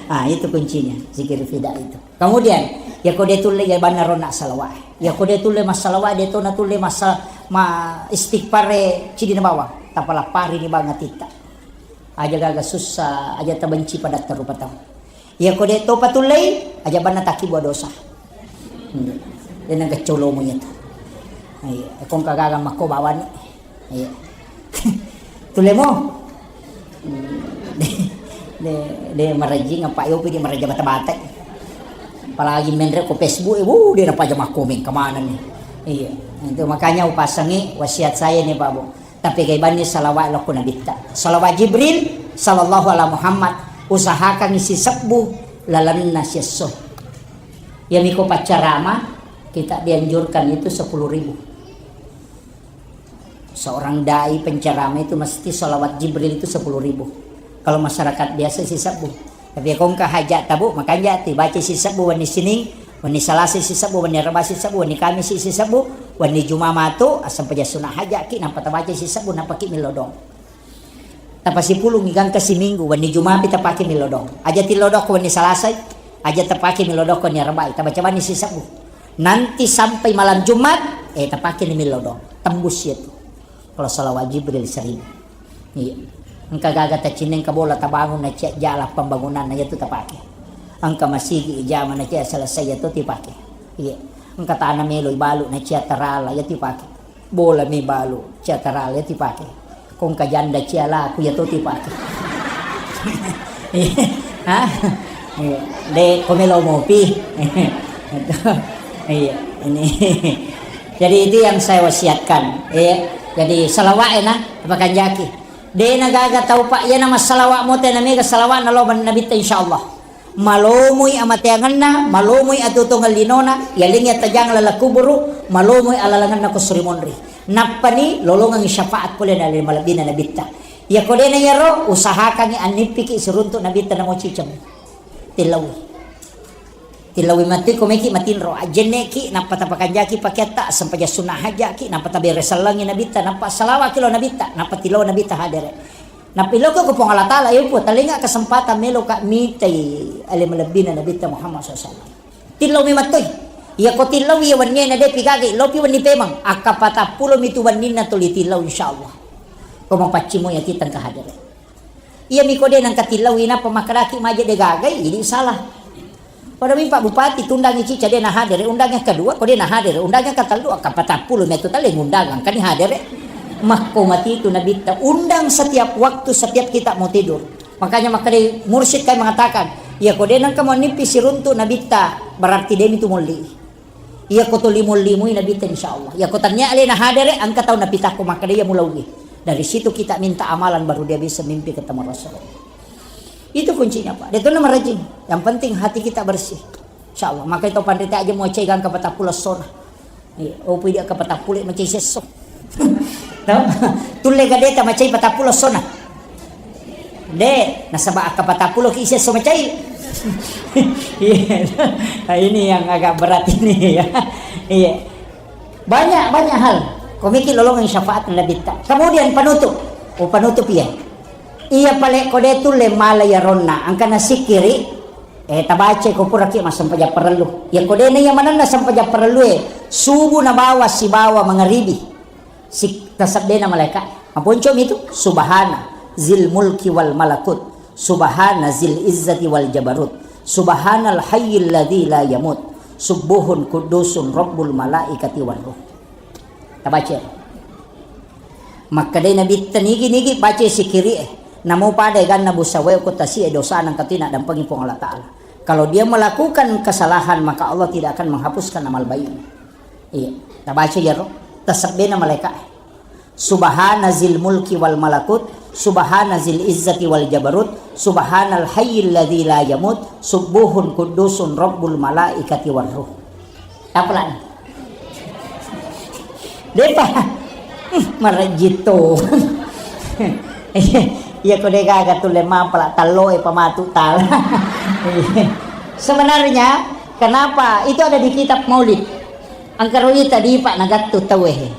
Ah, itu kuncinya, zikir fida itu. Kemudian, iya ko de' tulle iya banna rona salawat. Iya ko de' tulle massalawa, de' to na tulle massa-, ma istighfar e cidi na bawang. Tapalappari ni bawang atitta. Aja gaga sussa, aja tabenci padatta rupa tau. Iya ko de' topa tullei, aja banna takkibua dosa. Hmm. De' nengka colomu iyatu. Iya, ko engka gaga makko bawani. Iya. Tulemo. De, de, de marajing apa yopi di maraja bata-bata. Apalagi menre ko Facebook, eh, wuh, dia dapat aja makomeng kemana nih. Iya. Itu makanya upasangi wasiat saya nih, Pak Bu. Tapi kaibanni salawat lokko nabitta. Salawat Jibril sallallahu ala Muhammad. Usahakan isi sebbu lalenna siesso. Ya miko paccarama, kita dianjurkan itu sepuluh ribu. Seorang dai penceramah itu mesti salawat Jibril itu sepuluh ribu. Kalau masyarakat biasa sisebbu. Tapi kongka hajat tabu, makanja ti baca sisebbu wenni Sining, wenni Salasa sisebbu, wenni Reba sisebbu, wenni Kamis sisebbu, wenni Juma matu, asam peja sunah hajat ki, nampa tabaca sisebbu, nampa ki milodong. Tapasipulungi gangka siminggu, wenni Jumapi tapake milodong. Aja tilodong ko wenni Salasai, aja tapake milodong ko wenni Rebai, tabaca bani sisebbu. Nanti sampai malam Jumat, eh, tapake ni milodong. Tembus itu. Kalau salawat Jibril seribu. Iya. Engka gaga tacineng ka bola tabangun na cia jala pembangunan na itu tapake. Engka masigi ijama na cia selesai itu tipake. Iya. Engka tanah melo ibalu na cia terala itu pake. Bola mi balu, cia tarale ti pake. Kongka janda cia laku ya to ti pake. Hah? Iya. De, komelo mopi. Iya, ini. Jadi itu yang saya wasiatkan. Iya. Jadi salawat ya nah, apa kanjaki. De na gaga tau pak, ya nama salawat mote na mega salawat na lo nabitta insyaallah. Malomoi amateangenna, malomoi atutongeng linona, yalengngi attajang laleng kuburu, malomoi alalangenna ko suri monri. Nappani lolongengngi syafaat pole na ale malebbina nabitta. Yako dena yaro, usahakangngi annippiki siruntu nabitta namo ciceng. Tillaui. Tillaui mattui ko meki matinro, ajenneki, nappa tapakanjaki pakeatta, sempajang sunnah hajaki, nappa tabere sellengngi nabitta, nappa salawaki lo nabitta, nappa tillaui nabitta hadere. Napiloko ko Puang Allah Ta'ala, "Eh, Puang, talenga kesempatan meloka mitai ale malebbina Nabitta Muhammad sallallahu alaihi wasallam." Tillau mi mattoi. Iya ko tillau iya wenni na depi gagai, lopi wenni pemang. Akka patappulo mitu wenninna tuli tillau insyaallah. Ko mapaccimo ya titeng ka hadere. Iya mi ko de nangka tillau inappa makkedaki maje de gagai, ini salah. Pada mi Pak Bupati tundangi cica de na hadere, undang yang kedua ko de na hadere, undang yang ketellu, akka patappulo metu tale ngundang angkani hadere. Makko mati itu nabitta, undang setiap waktu, setiap kita mau tidur. Makanya makkeda mursyid kai mengatakan, ya ko de nangka mau nipi siruntu nabitta, berarti demi tu molli. Iya ko tuli molli mui nabitta insyaallah. Ya ko tanya ale na hadere, angka tau napitakko makkeda ya mulaugi. Dari situ kita minta amalan baru dia bisa mimpi ketemu Rasulullah. Itu kuncinya, Pak. Dia tuh nama rajin. Yang penting hati kita bersih. Insyaallah. Maka itu pandita aja mau cai gangka patappulo sona. Iya, oh, pidi ka patappulo macai sesso. Tau? Tulle gadeta macai patappulo sona. De, nasaba akka patappulo ki sesso macai. Iya. Nah, ini yang agak berat ini ya. Iya. Banyak, banyak hal. Komiki lolongan syafaat nabitta. Kemudian penutup. Oh, penutup iya. Iya pale ko de tulle mala ya ronna, angkana sikiri, eh, tabaca ko pura ki massempajang parellu. Ya ko de na iya manenna sempajang parellu e, subuh na bawa sibawa mangaribi. Sik tasebbena malaika. Maponco mi tu, subhana zil mulki wal malakut, subhana zil izzati wal jabarut, subhanal hayyil ladzi la yamut, subbuhun quddusun rabbul malaikati war ruh. Tabaca. Makkedai Nabitta nigi-nigi baca sikiri'e. Namo pada ganna busawae ko tasi'e dosana engka tu naddampengi Puang Allah Ta'ala. Kalau dia melakukan kesalahan, maka Allah tidak akan menghapuskan amal baiknya. Iya, tabaca jaro, tasebbena malaika. Subhana zil mulki wal malakut, subhana zil izzati wal jabarut, subhanal hayyil ladzi la yamut, subbuhun quddusun rabbul malaikati war ruh. Apa lagi? Depa. Hmm, marejjitto. Iya, ko de gaga tulle mampala talloe pamatu tala. Sebenarnya kenapa itu ada di kitab Maulid? Angkaro ita dipa nagattu tauwe he.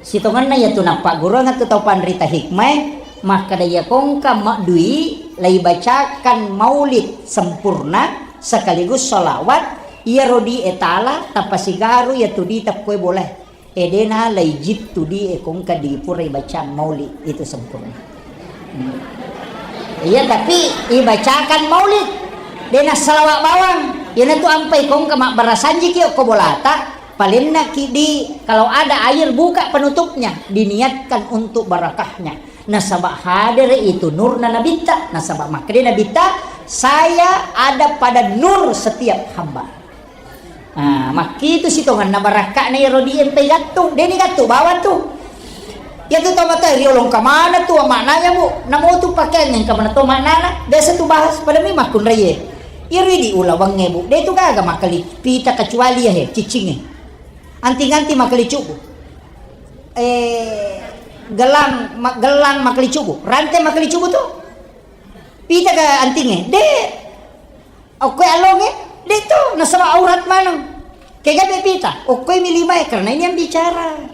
Sitongenna iya tu nappagguruang tu tau panrita hikmae, makkeda iya kongka maddui laibacakan maulid sempurna sekaligus sholawat, iyaro di etala tapasigaru iya tu di tekkue bolae. Edena laijittu di e kongka di pura ibacang maulid itu sempurna. Hmm. Iya, tapi ibacakan maulid, dena salawat bawang. Iyana tu ampai kongka mabbarasanjiki okko bolata, Palenna ki di, kalau ada air, buka penutupnya, diniatkan untuk barakahnya. Nasaba hadere itu nurna Nabitta, nasaba makkeda Nabitta, "Saya ada pada nur setiap hamba." Ah, makkitu sitongenna barakka'na ero di empai gattung, deni gattung bawang tu. Iya tu tomatoa riolong kamana tu maknanya, Bu? Namo tu pakeang engka mana to maknana? Biasa tu bahas pada mi makkunraie. Iri di ulawangnge, Bu. De tu gaga makkali pita kecuali ya he, ciccinge. Anting-anting makkali cubu. Eh, gelang, ma-, gelang makkali cubu. Rante makkali cubu tu. Pita ke antingnge? De. Okkoe alongnge? De tu, nasaba aurat maneng. Kega be pita? Okkoe mi limae, karena ini yang bicara.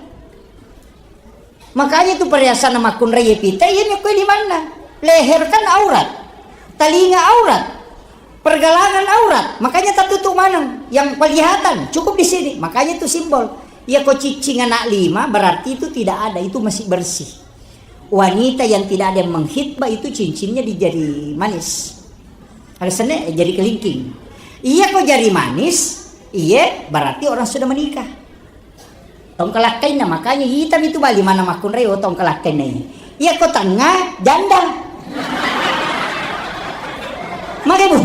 Makanya itu perhiasan makkunrai pita, iya mi okkoe limanna. Leher kan aurat. Talinga aurat. Pergelangan aurat. Makanya tertutup maneng. Yang kelihatan cukup di sini. Makanya itu simbol. Iya ko ciccing anak lima, berarti itu tidak ada. Itu masih bersih. Wanita yang tidak ada yang menghitbah itu cincinnya di jari manis. Ada sene, eh, jari kelingking. Iya ko jari manis, iye berarti orang sudah menikah. Tongkalakkainna, makanya hitam itu bali mana makkunrai, oh, tongkalakkainna ini. Iya ko tengah, janda. Maka, Bu.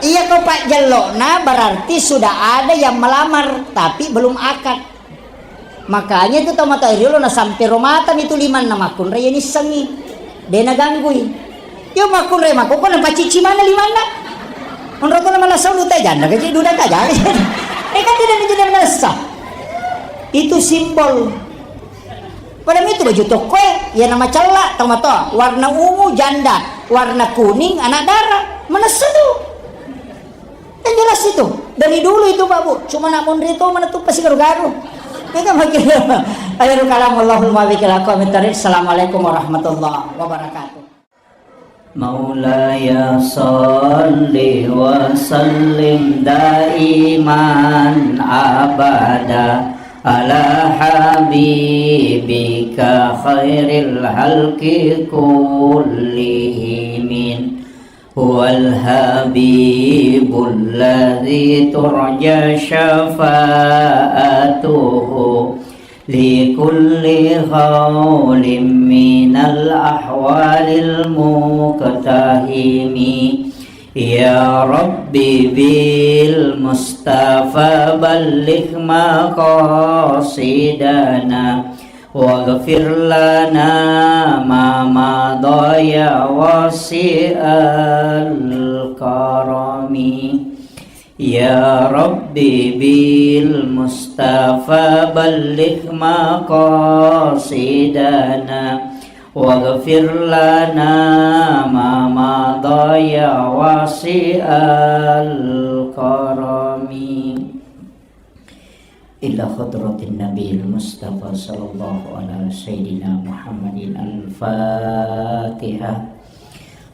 Iya ko pajjellona berarti sudah ada yang melamar tapi belum akad. Makanya itu tomatoa riolo nasampe ro mata mi tu limanna makkunrai nissengi. De naganggui. Yo makkunrai makkoko napacicci mana limanna. Onro tu namanessa ulu te janda kecil duda ka jaga. Eh, kan tidak menjadi manessa. Itu simbol. Pada itu baju toko e, ya nama cella tomatoa, warna ungu janda, warna kuning anak dara. Manessa tu. Yang jelas itu, dari dulu itu, Pak, Bu, cuma nak monri itu mana tuh pasti garu-garu. Ini kan makin akhirul kalam, Allahumma bikil aqwamit thariq. Assalamualaikum warahmatullahi wabarakatuh. مولاي صل وسلم دائما أبدا على حبيبك خير الخلق كلهم. هو الحبيب الذي ترجى شفاعته لكل هول من الأهوال المقتحم. يا رب بالمصطفى بلغ مقاصدنا واغفر لنا ما مضى يا واسع الكرم. يا رب بالمصطفى بلغ مقاصدنا واغفر لنا ما مضى يا واسع الكرم. إلى حضرة النبي المصطفى صلى الله على سيدنا محمد الفاتحة.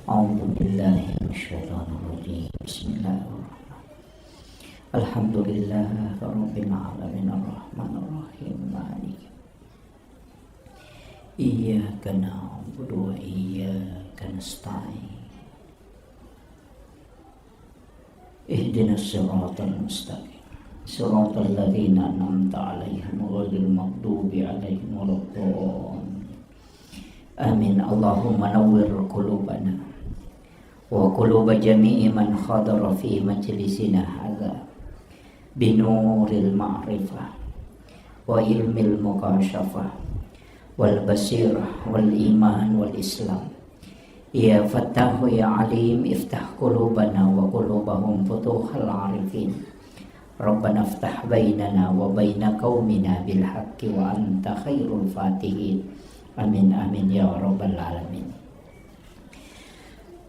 أعوذ بالله من الشيطان الرجيم. بسم الله الرحمن الرحيم. الحمد لله رب العالمين الرحمن الرحيم مالك إياك نعبد وإياك نستعين. اهدنا الصراط المستقيم. صراط الذين أنعمت عليهم غير المغضوب عليهم ولا الضالين. آمين. اللهم نور قلوبنا وقلوب جميع من حضر في مجلسنا هذا بنور المعرفة وعلم المكاشفة والبصيرة والإيمان والإسلام. يا فتاح يا عليم، افتح قلوبنا وقلوبهم فتوح العارفين. ربنا افتح بيننا وبين قومنا بالحق وأنت خير الفاتحين. آمين، آمين يا رب العالمين.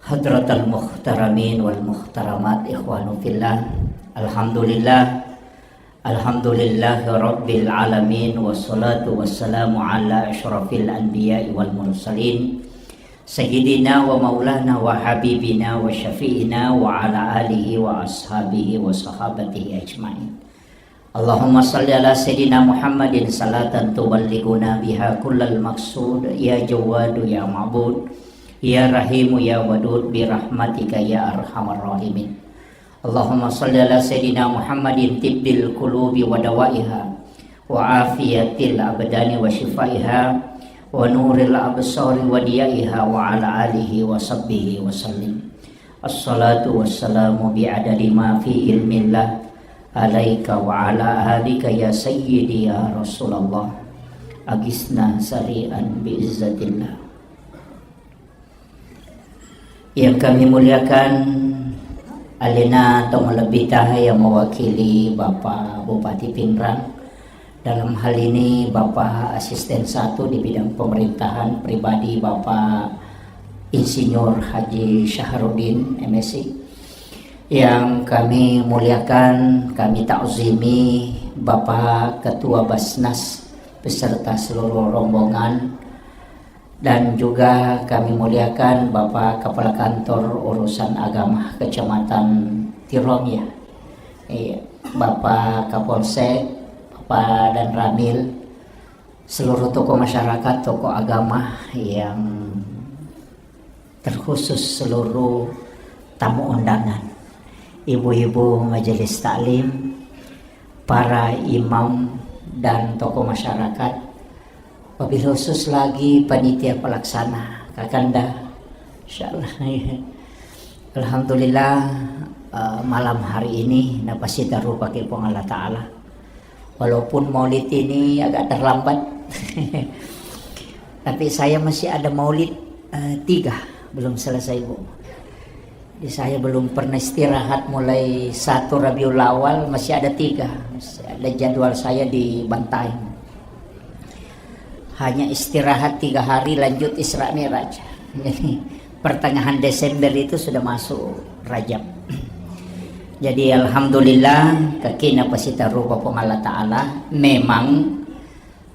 حضرة المحترمين والمحترمات، إخواني في الله، الحمد لله، الحمد لله رب العالمين، والصلاة والسلام على أشرف الأنبياء والمرسلين، سيدنا ومولانا وحبيبنا وشفيعنا وعلى آله وأصحابه وصحابته أجمعين. اللهم صل على سيدنا محمد صلاة تبلغنا بها كل المقصود، يا جواد يا معبود، يا رحيم يا ودود، برحمتك يا أرحم الراحمين. اللهم صل على سيدنا محمد طب القلوب ودوائها وعافية الأبدان وشفائها ونور الأبصار وضيائها وعلى آله وصحبه وسلم. الصلاة والسلام بعدد ما في علم الله عليك وعلى آلك يا سيدي يا رسول الله. أغثنا سريعا بعزة الله. Yang kami muliakan, alena tau malebbita yang mewakili Bapak Bupati Pinrang, dalam hal ini Bapak Asisten Satu di bidang pemerintahan pribadi Bapak Insinyur Haji Syahrudin, M Si. Yang kami muliakan, kami takzimi Bapak Ketua Basnas beserta seluruh rombongan, dan juga kami muliakan Bapak Kepala Kantor Urusan Agama Kecamatan Tirong, ya. Iya, Bapak Kapolsek, Bapak Danramil, seluruh tokoh masyarakat, tokoh agama yang terkhusus seluruh tamu undangan, ibu-ibu majelis taklim, para imam dan tokoh masyarakat, wabil khusus lagi panitia pelaksana, Kakanda. Insyaallah. Alhamdulillah, eh, malam hari ini napasita rupa ke Puang Allah Ta'ala. Walaupun maulid ini agak terlambat, tapi saya masih ada maulid, eh, tiga, belum selesai, Bu. Jadi saya belum pernah istirahat mulai satu Rabiul Awal, masih ada tiga. Masih ada jadwal saya di Bantaeng. Hanya istirahat tiga hari, lanjut Isra Mi'raj. Jadi, pertengahan Desember itu sudah masuk Rajab. Jadi, alhamdulillah, kakina pasita rupa Puang Allah Ta'ala. Memang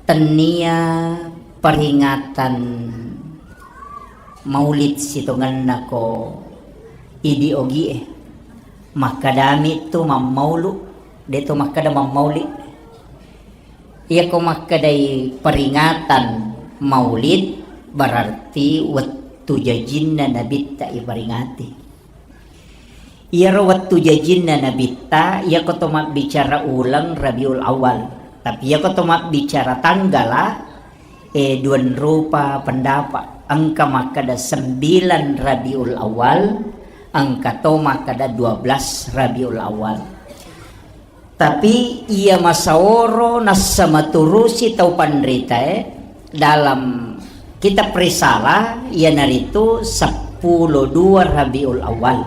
tennia peringatan maulid sitongenna ko idi ogie. Makkadami tu mammaulu, de to makkada mammauli. Iyako makkedai peringatan maulid, berarti wettu jajinna nabitta iperingati. Iyaro wettu jajinna nabitta, iyako to mabbicara uleng Rabiul Awal. Tapi iyako to mabbicara tanggala, eh, duanrupa pendapat. Engka makkeda sembilan Rabiul Awal, engka to makkeda dua belas Rabiul Awal. Tapi iya masaoro nassa maturusi tau panritae dalam kitab Risalah, iyanaritu seppulo dua Rabiul Awal.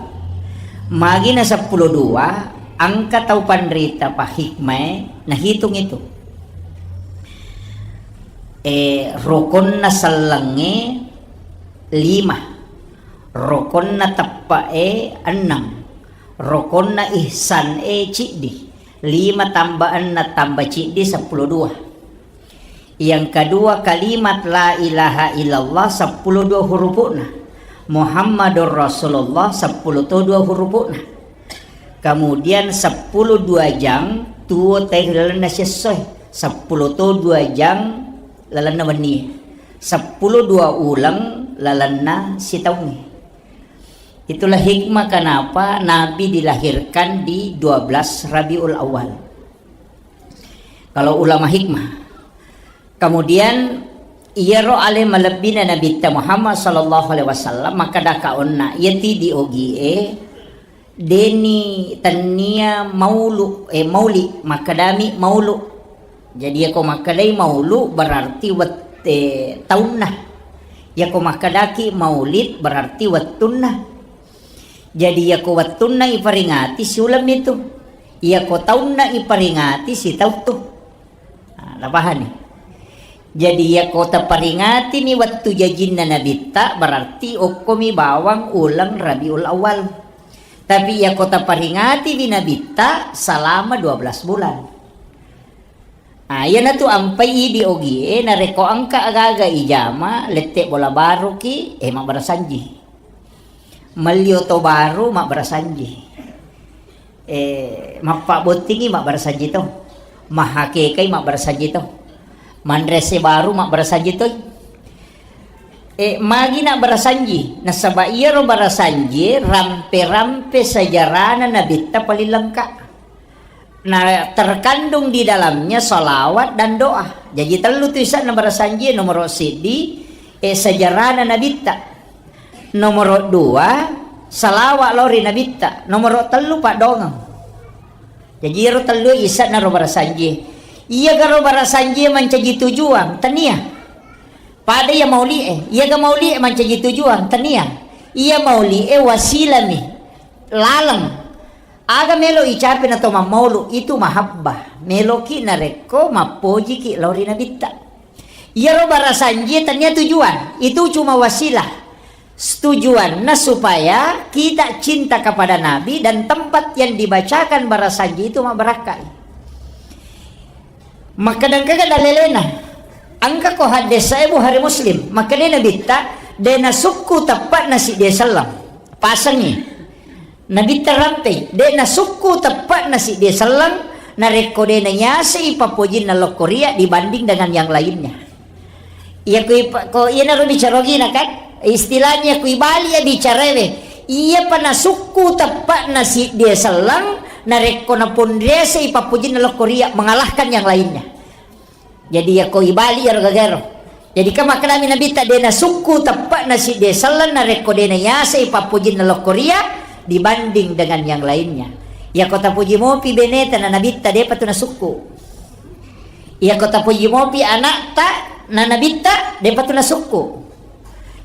Magina seppulo dua, engka tau panrita pahikmae nahitung itu. Eh, rokonna sellengnge lima, rokonna teppe'e enneng, rokonna ihsan e ciddi, lima tambah enneng tambah ciddi seppulo dua. Yang kedua, kalimat la ilaha illallah seppulo dua hurupu'na. Muhammadur Rasulullah seppulo to dua hurupu'na. Kemudian seppulo dua jang tuo tai lalenna sessoe. Seppulo to dua jang lalenna wennie. Seppulo dua uleng lalenna sitaungnge. Itulah hikmah kenapa Nabi dilahirkan di dua belas Rabiul Awal. Kalau ulama hikmah. Kemudian, iyaro ale malebbina Nabitta Muhammad sallallahu alaihi wasallam, makkeda kaonna, iyati di ogie, deni tennia maulu, eh, mauli, makkedami maulu. Jadi, yako makkedai maulu, berarti wette taunna. Yako makkedaki maulid, berarti wettunna. Jadi, yako wettunna iperingati, siuleng mitu. Yako taunna iperingati, sitauttu. Nah, napahani? Jadi, yako taperingati ni wettu jajinna Nabitta, berarti okkomi bawang uleng Rabiul Awal. Tapi yako taperingati wi Nabitta, selama dua belas bulan. Ah, iyanatu ampai idi ogie, narekko engka aga-aga ijama, lette bola baruki, eh, mabbarasanji. Melli oto baru, mabbarasanji. Eh, mappabbottingi, mabbarasanji to. Mahakekai, mabbarasanji to. Manrese baru, mabbarasanji to. E, magi na barasanji? Nasaba iyaro barasanji rampe-rampe sejarana Nabitta paling lengkap. Na terkandung di dalamnya salawat dan doa. Jaji tellu tu isanna barasanji, nomoro siddi, e, sejarana Nabitta. Nomoro dua, salawat lao ri Nabitta. Nomoro tellu, paddongeng. Jaji iyaro tellu isanna ro barasanji. Iyaga ro barasanji mancaji tujuan? Tania. Pada iya mauli'e, iyaga mauli'e mancaji tujuan? Tania. Iya mauli'e wasilami, laleng. Aga melo icape na to mammaulu, itu mahabbah. Meloki narekko mappojiki lao ri Nabitta. Iyaro barasanji tania tujuan, itu cuma wasilah. Tujuanna supaya kita cinta kepada Nabi dan tempat yang dibacakan barasanji itu mabbarakkai. Makkeda engkaga dalelena? Engka ko haddesae Bukhari Muslim. Makkeda Nabitta, de nasukku teppa'na siddi selleng. Pasengi. Nabitta rampei, de nasukku teppa'na siddi selleng, narekko de naiasei pappojinna lokkoria dibanding dengan yang lainnya. Iya kui pa-, ko iyanaro bicara ogina kan? Istilahnya kui bali ya bicaraewe. Iyapa nasukku teppa'na siddi selleng, narekko naponriasei pappojinna lokkoria mengalahkan yang lainnya. Jadi, yakko ibali iyaro gagaero. Jadi, kan makkedami Nabitta, de nasukku teppa'na siddi selleng narekko de naiasei pappojinna lokkoria dibanding dengan yang lainnya. Yakko tapoji mopi beneta na Nabitta, depa tu nasukku. Yakko tapoji mopi anakta na Nabitta, depa tu nasukku.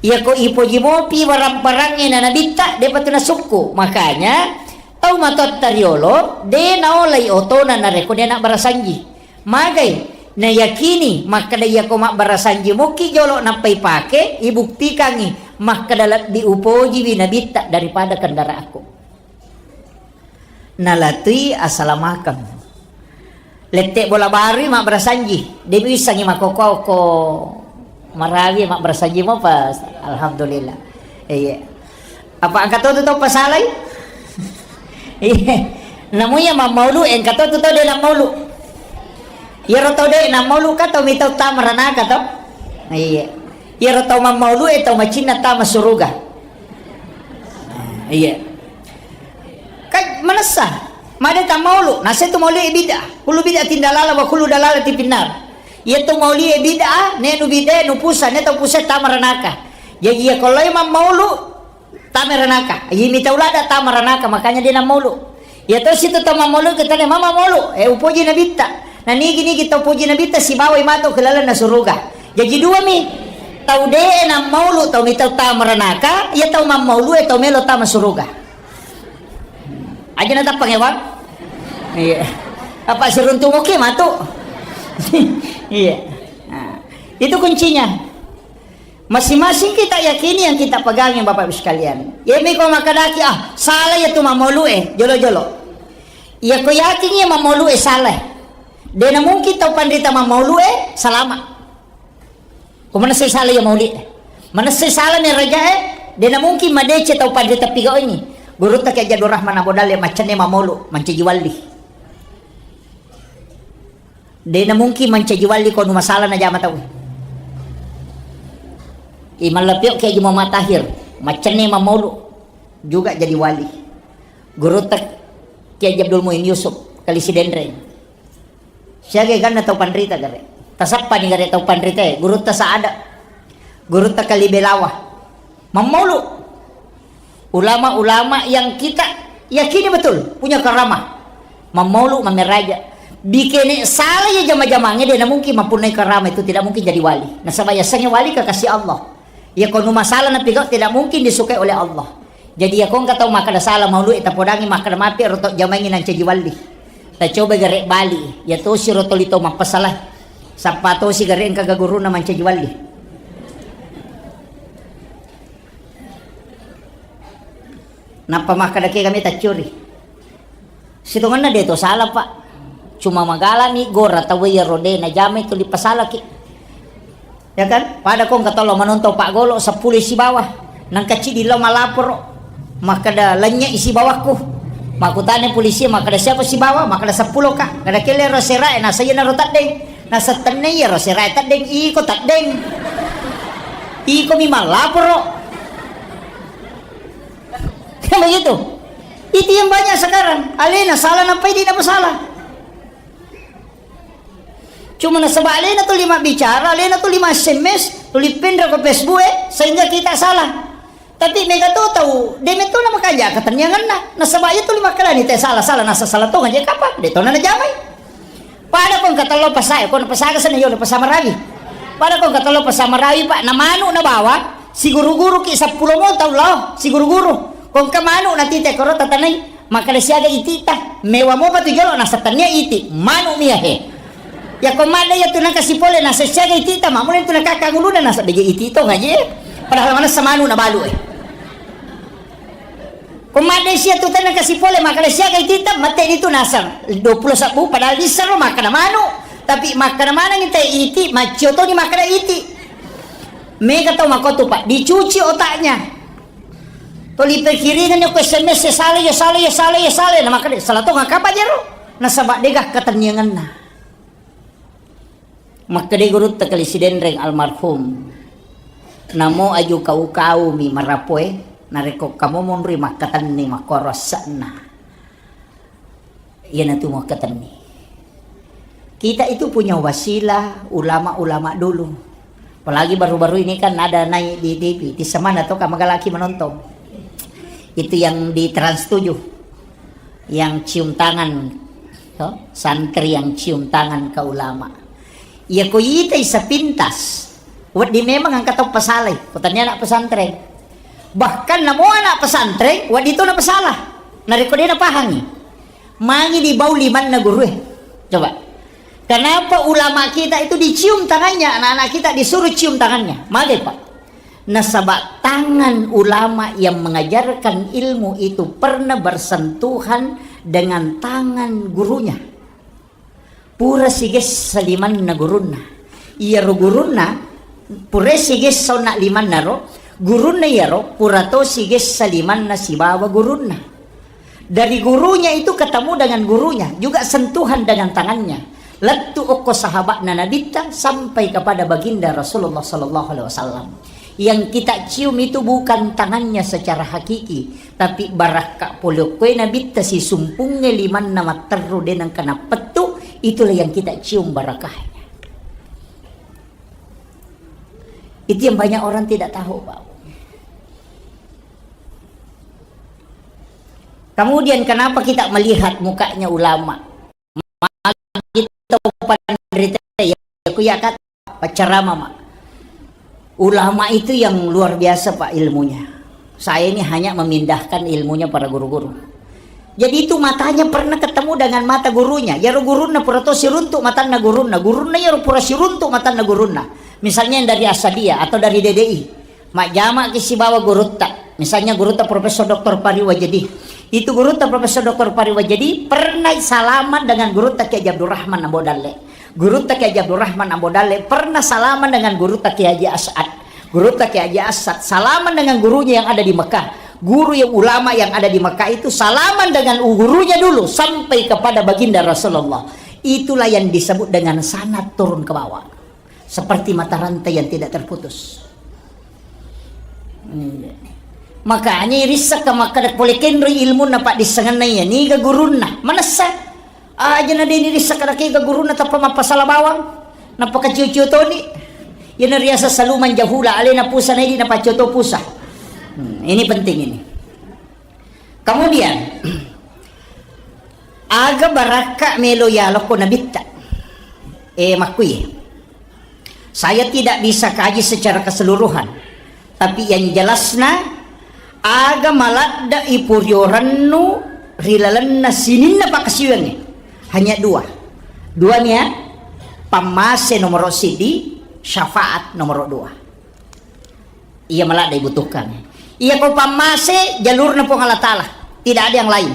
Yakko ipoji mopi barang-barangnge na Nabitta, depa tu nasukku. Makanya, tau matoatta riolo, de naolai otona narekko de anak barasanji. Magai, nayakini makkeda iyako mabbarasanji mokki jolo nappa ipake, ibuktikangngi makkeda lebbi upojiwi Nabitta daripada kendaraanku. Nalatui asalamakeng. Lette bola barui mabbarasanji, de miwissangi makkokko-okko marawi mabbarasanji mopa. Alhamdulillah. Iya. Apa engka to tu tau pasalai? Iya. Namu iya mammaulu, engka to tu tau de nammaulu. Iyaro tau de nammaulu ka tau mitau tama ranaka to? Iya. Iyaro tau mammaulu e tau macinna tama suruga. Iya. Ka manessa, made tammaulu, nase tu maulu e bid'ah. Kullu bid'atin dalalah wa kullu dalalatin finnar. Iya tu maulu e bid'ah, ne nu bid'ah, nu pusa, ne tau pusa tama ranaka. Jadi iya kalau mammaulu, tama ranaka. Iya mitau lada tama ranaka, makanya dia nammaulu. Iya to situ tau mammaulu kita ne mama maulu. Eh, upoji Nabitta. Na nigi-nigi tau poji Nabitta sibawai mato ke lalenna suruga. Jaji dua mi. Tau de nammaulu tau mitau tama ranaka, iya tau mammaulu e tau melo tama suruga. Aja na tappang ya, Bang? Iya. Apa siruntu oke matu? Iya. Nah, itu kuncinya. Masing-masing kita yakini yang kita pegangi, Bapak Ibu sekalian. Iya mi ko makkedaki, "Ah, salah ya tu mammaulu e, jolo-jolo." Iya ko yakin ya mammaulu e salah. De na mungkin tau panrita mammaulu e salama. Ko manessai salah ya maulu e. Manessai salah ni raja e, de na mungkin madece tau panrita piga ini. Gurutta ke Jadul Rahman Abu Dalle maccenne mammaulu, mancaji walli. De na mungkin mancaji wali ko nu masalah najama tau. I mallapio Kiai Haji Muhammad Tahir, maccenne mammaulu juga jadi wali. Gurutta Kiai Haji Abdul Muin Yusuf, Kali Sidenreng. Siaga ganna tau panrita gare. Tasappani gare tau panrita e, gurutta Saada. Gurutta Kali Belawa. Mammaulu. Ulama-ulama yang kita yakini betul punya karamah. Mammaulu, mammeraja. Bikene salah ya jama-jamange, de na mungkin mapunnai karamah itu, tidak mungkin jadi wali. Nasaba yasengnge wali kekasih Allah. Ya ko nu masalah napigau tidak mungkin disukai oleh Allah. Jadi ya ko engka tau makkeda salah maulu e, tapodangi makkeda mapi ro tau jamaengngi nancaji wali. Tacoba gare bali, ya tosi ro toli to mappasala. Sappa tosi gare engka gaguruna mancaji wali. Nappa makkeda ke kami taccuri. Sitongenna de to salah, Pak. Cuma magalami gora tau iya ro de najamai tuli pasalaki. Ya kan? Pada ko engka tollo manontong Pak Golo seppulo sibawa. Nangka cidi lo malaporo. Makkeda lennye isi bawakku. Makkutana polisi makkeda siapa sibawa? Makkeda seppulo, Kak. Kada kelle ro serae nasa iya naro teddeng. Nasa tenne iya ro serae teddeng, iko teddeng. Iko mi mallaporo. Kan begitu. Itu yang banyak sekarang. Alena salah, nampai di apa salah. Cuma nasaba alena tuli mabbicara, alena tuli ma-S M S, tuli penra ke Facebook, eh, sehingga kita salah. Tapi mega to tau, de metto na makanja ketenniangenna. Nasaba iya tuli makkalani te salah, salah, nasa salah tonga je kapang, de tona najamai. Pada ko engka tello pasae, ko na pasaga sana yo na pasa marawi. Pada ko engka tello pasa marawi, Pak, na manu na bawang, siguru-guru ki seppulo mo tau lao, siguru-guru. Ko engka manu na tite koro tatanai, makkeda siaga itita, mewa mopa tu jolo nasa tennia iti, manu mia he. Ya ko madde ya tu nangka sipole nasa siaga itita, mamule tu nangka kanguluna nasa bege iti to ngaji. Padahal mana semanu na balu eh. Ko madde sia tu tenna kasi pole makkeda siaga iti ta, mate ditu nasang dua puluh sabbu, padahal dissero makkeda manu. Tapi makkeda maneng te iti, maccio toni makkeda iti. Mega tau makotu, Pak, dicuci otaknya. Toli pikiringan ko S M S ya salah, ya salah, ya salah, ya salah. Nah, makkeda salah to ngakapa jero? Nasaba dega ketenniangenna. Makkedai gurutta Kali Sidenreng almarhum, "Namo aju kau-kaumi marapoe, narekko kamu monri makkatenni makkoro asse'na, iyanatu makkatenni." Kita itu punya wasilah ulama-ulama dulu. Apalagi baru-baru ini kan ada naik di T V, di semana to kamagalaki menonton. Itu yang di Trans tujuh. Yang cium tangan, to? Santri yang cium tangan ke ulama. Iya ko itai sepintas, wedding memang engka tau pasalai, ko tania anak pesantren. Bahkan namo anak pesantren, wedding to na pasalah. Narekko de napahangi. Mangi dibau limanna gurue. Coba. Kenapa ulama kita itu dicium tangannya, anak-anak kita disuruh cium tangannya? Magai, Pak. Nasaba tangan ulama yang mengajarkan ilmu itu pernah bersentuhan dengan tangan gurunya. Pura sigessa limanna gurunna. Iyaro gurunna, pura sigessa onna limanna ro, gurunna iyaro pura to sigessa limanna sibawa gurunna. Dari gurunya itu ketemu dengan gurunya, juga sentuhan dengan tangannya. Lettu okko sahabatna Nabitta sampai kepada baginda Rasulullah sallallahu alaihi wasallam. Yang kita cium itu bukan tangannya secara hakiki, tapi barakka pole okkoe Nabitta sisumpungnge limanna matterru de nengka nappettu, itulah yang kita cium barakahnya. Itu yang banyak orang tidak tahu, Pak. Kemudian kenapa kita melihat mukanya ulama? Magi tau panrita ya, ku ya kata paccarama ma. Ulama itu yang luar biasa, Pak, ilmunya. Saya ini hanya memindahkan ilmunya para guru-guru. Jadi itu matanya pernah ketemu dengan mata gurunya. Yaro gurunna pura to siruntuk matanna gurunna. Gurunna yaro pura siruntuk matanna gurunna. Misalnya yang dari Asadia atau dari D D I. Majjama ki sibawa gurutta. Misalnya gurutta Profesor Doktor Pari Wajedi. Itu gurutta Profesor Doktor Pari Wajedi pernah salaman dengan gurutta Kiai Haji Abdurrahman Ambo Dalle. Gurutta Kiai Haji Abdurrahman Ambo Dalle pernah salaman dengan gurutta Kiai Haji As'ad. Gurutta Kiai Haji As'ad salaman dengan gurunya yang ada di Mekah. Guru yang ulama yang ada di Mekah itu salaman dengan gurunya dulu sampai kepada baginda Rasulullah. Itulah yang disebut dengan sanad turun ke bawah. Seperti mata rantai yang tidak terputus. Iya. Makanya irissakka makkeda pole kenroi ilmunna paddissengenna iya, niga gurunna. Manessa. Aja na deni rissakka kega gurunna tappa mappasala bawang. Nappa kacio-cio toni. Iyana riaseng saluman jahula, alena pusa na idi napaccio to pusa. Hmm, ini penting ini. Kemudian, aga barakka melo yalokko nabitta? Eh, makkui. Saya tidak bisa kaji secara keseluruhan, tapi yang jelasna, aga maladde ipuriorennu ri lalenna sininna pakkasiwiangnge. Hanya dua. Dua nia, pammase nomoro sidi, syafaat nomoro dua. Iya maladde ibutuhkan. Iya ko pammase jalurna Puang Allah Ta'ala. Tidak ada yang lain.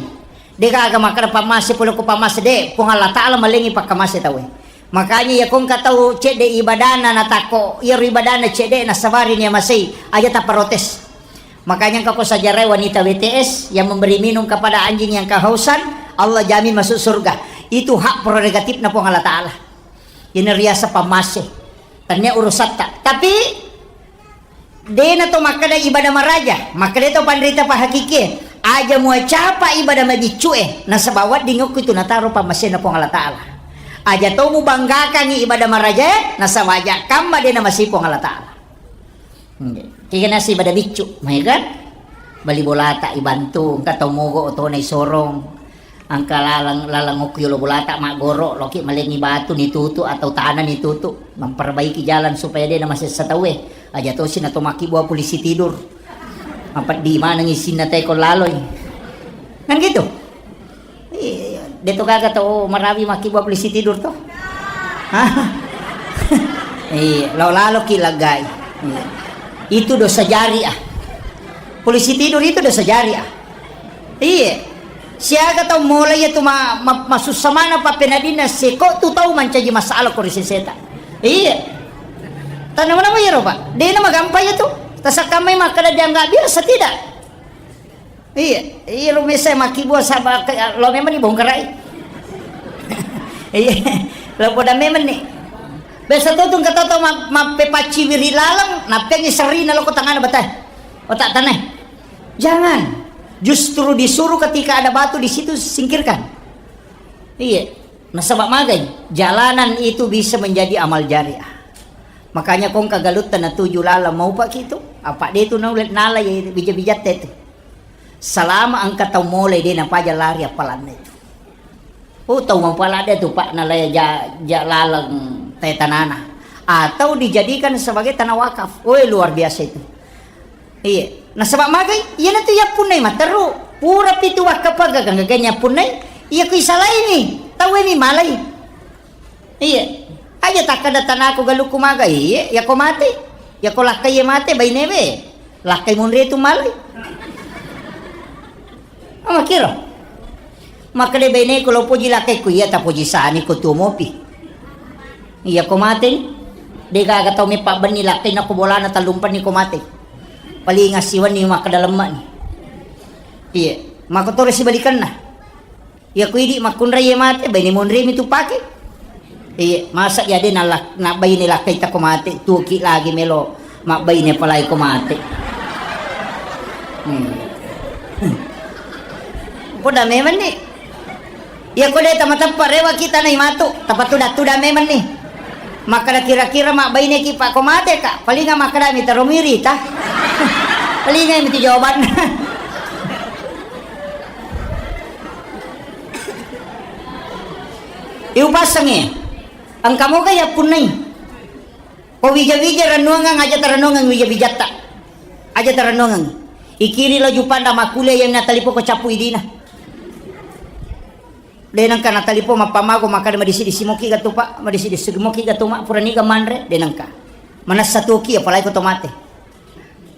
Degaga makkeda pammase pole ko pammase de, Puang Allah Ta'ala malengi pakkamase tauwe. Makanya iya ko engka tau cedde ibadana natakko, iya ro ibadana cedde nasabari nia masei, aja taprotes. Makanya engka ko sejarah wanita W T S yang memberi minum kepada anjing yang kehausan, Allah jamin masuk surga. Itu hak prerogatifna Puang Allah Ta'ala. Ini riasa pammase. Tania urusatta. Tapi Dena to makkeda ibadah maraja, makkeda to panrita pahakikie, aja muacapa ibadah mabiccu e, nasaba wedding okko itu nataro pammasena Puang Allah Ta'ala. Aja to mubanggakangi ibadah maraja e, nasaba aja kamma dena masi Puang Allah Ta'ala. Kega nasi ibadah biccu, mai kan? Bali bolata ibantu, engka tau mogo otona isorong. Engka laleng, laleng okko yolo bolata maggoro, loki malengi batu nitutu atau tanah nitutu, memperbaiki jalan supaya dena masessa tauwe. Aja tosi na to makkibua polisi tidur. Mapeddi maneng isinna teko laloi. Kan gitu? Iya, de to gaga tau marawi makkibua polisi tidur to. Hah? Iya, lao lalo ki lagai. Iya. Itu dosa jariah. Polisi tidur itu dosa jariah. Iya. Siaga tau mulai itu ma, ma, masussa mana pappenadina seko tu tau mancaji masalah ko ri seseta. Iya. Tanah mana ya, Pak? Dena magampa ya tu. Tasakkamai makkeda dianggap biasa tidak? Iya, iya, lo mese makkibua saba ke, lo memang dibongkarai. Iya, lo poda memang nih. Biasa tuh tuh kata tuh ma, mappepacci wiri laleng, nappengi serina lo ko tangana batai. Otak tanah. Jangan. Justru disuruh ketika ada batu di situ singkirkan. Iya. Nasaba magai, jalanan itu bisa menjadi amal jariah. Makanya kong kagalutta natuju laleng mau pak itu. Apa de tu nala, nala ya bija-bijatte tu. Salama engka tau mulai de napaja lari apalanna itu. Oh, tau mapala de tu, Pak, nalai ja, ja laleng te tanana. Atau dijadikan sebagai tanah wakaf. Oh, luar biasa itu. Iya. Nasaba magai, iyanatu yappunnai matteru. Pura pitu wakka pagaga-gaga yappunnai. Iya ku isalaini. Tauwe mi malai. Iya. Aja takkada tanaku galukku maga. Iya, yako mate. Yako lakkai mate, bainewe. Lakkai munri tu malai. Amakiro. Makkeda baineku lo poji lakkaiku, iya tapoji sani ko tuo mopi. Iya ko mate ni. De gaga tau meppa benni lakkai nako bolana tallumpenni ko mate. Paling assiwenni makkeda lemma ni. Iya. Mako toro sibalikanna. Iya, ku idi makkunrai ye mate, baine monremi tu pake. Iya, masa ya de nalla-, nabbaine lakkai tako mate, tuki lagi melo mabbaine palai ko mate. Hmm. Poda memang ni. Iya, ko de tamateppa rewa kita nai matu, tapatuda-tuda memang ni. Makkada kira-kira mabbaine ki pa ko mate ka, palinga makkada mi taro miri ta. Palinga mi tu jawabanna. Iupassangngi, engka moga yappunnai. Ko wija-wija rennuangang aja tarennuangang wija-wijatta. Aja tarennuangang. Ikiri laju panda makkulia yang natalipo ko cappu idina. De nengka natalipo mappamago makkada madisi-disi moki gatu pak, madisi-disi moki gatu mak, puraniga manre, de nengka. Manessa tuoki apalagi ko to mate.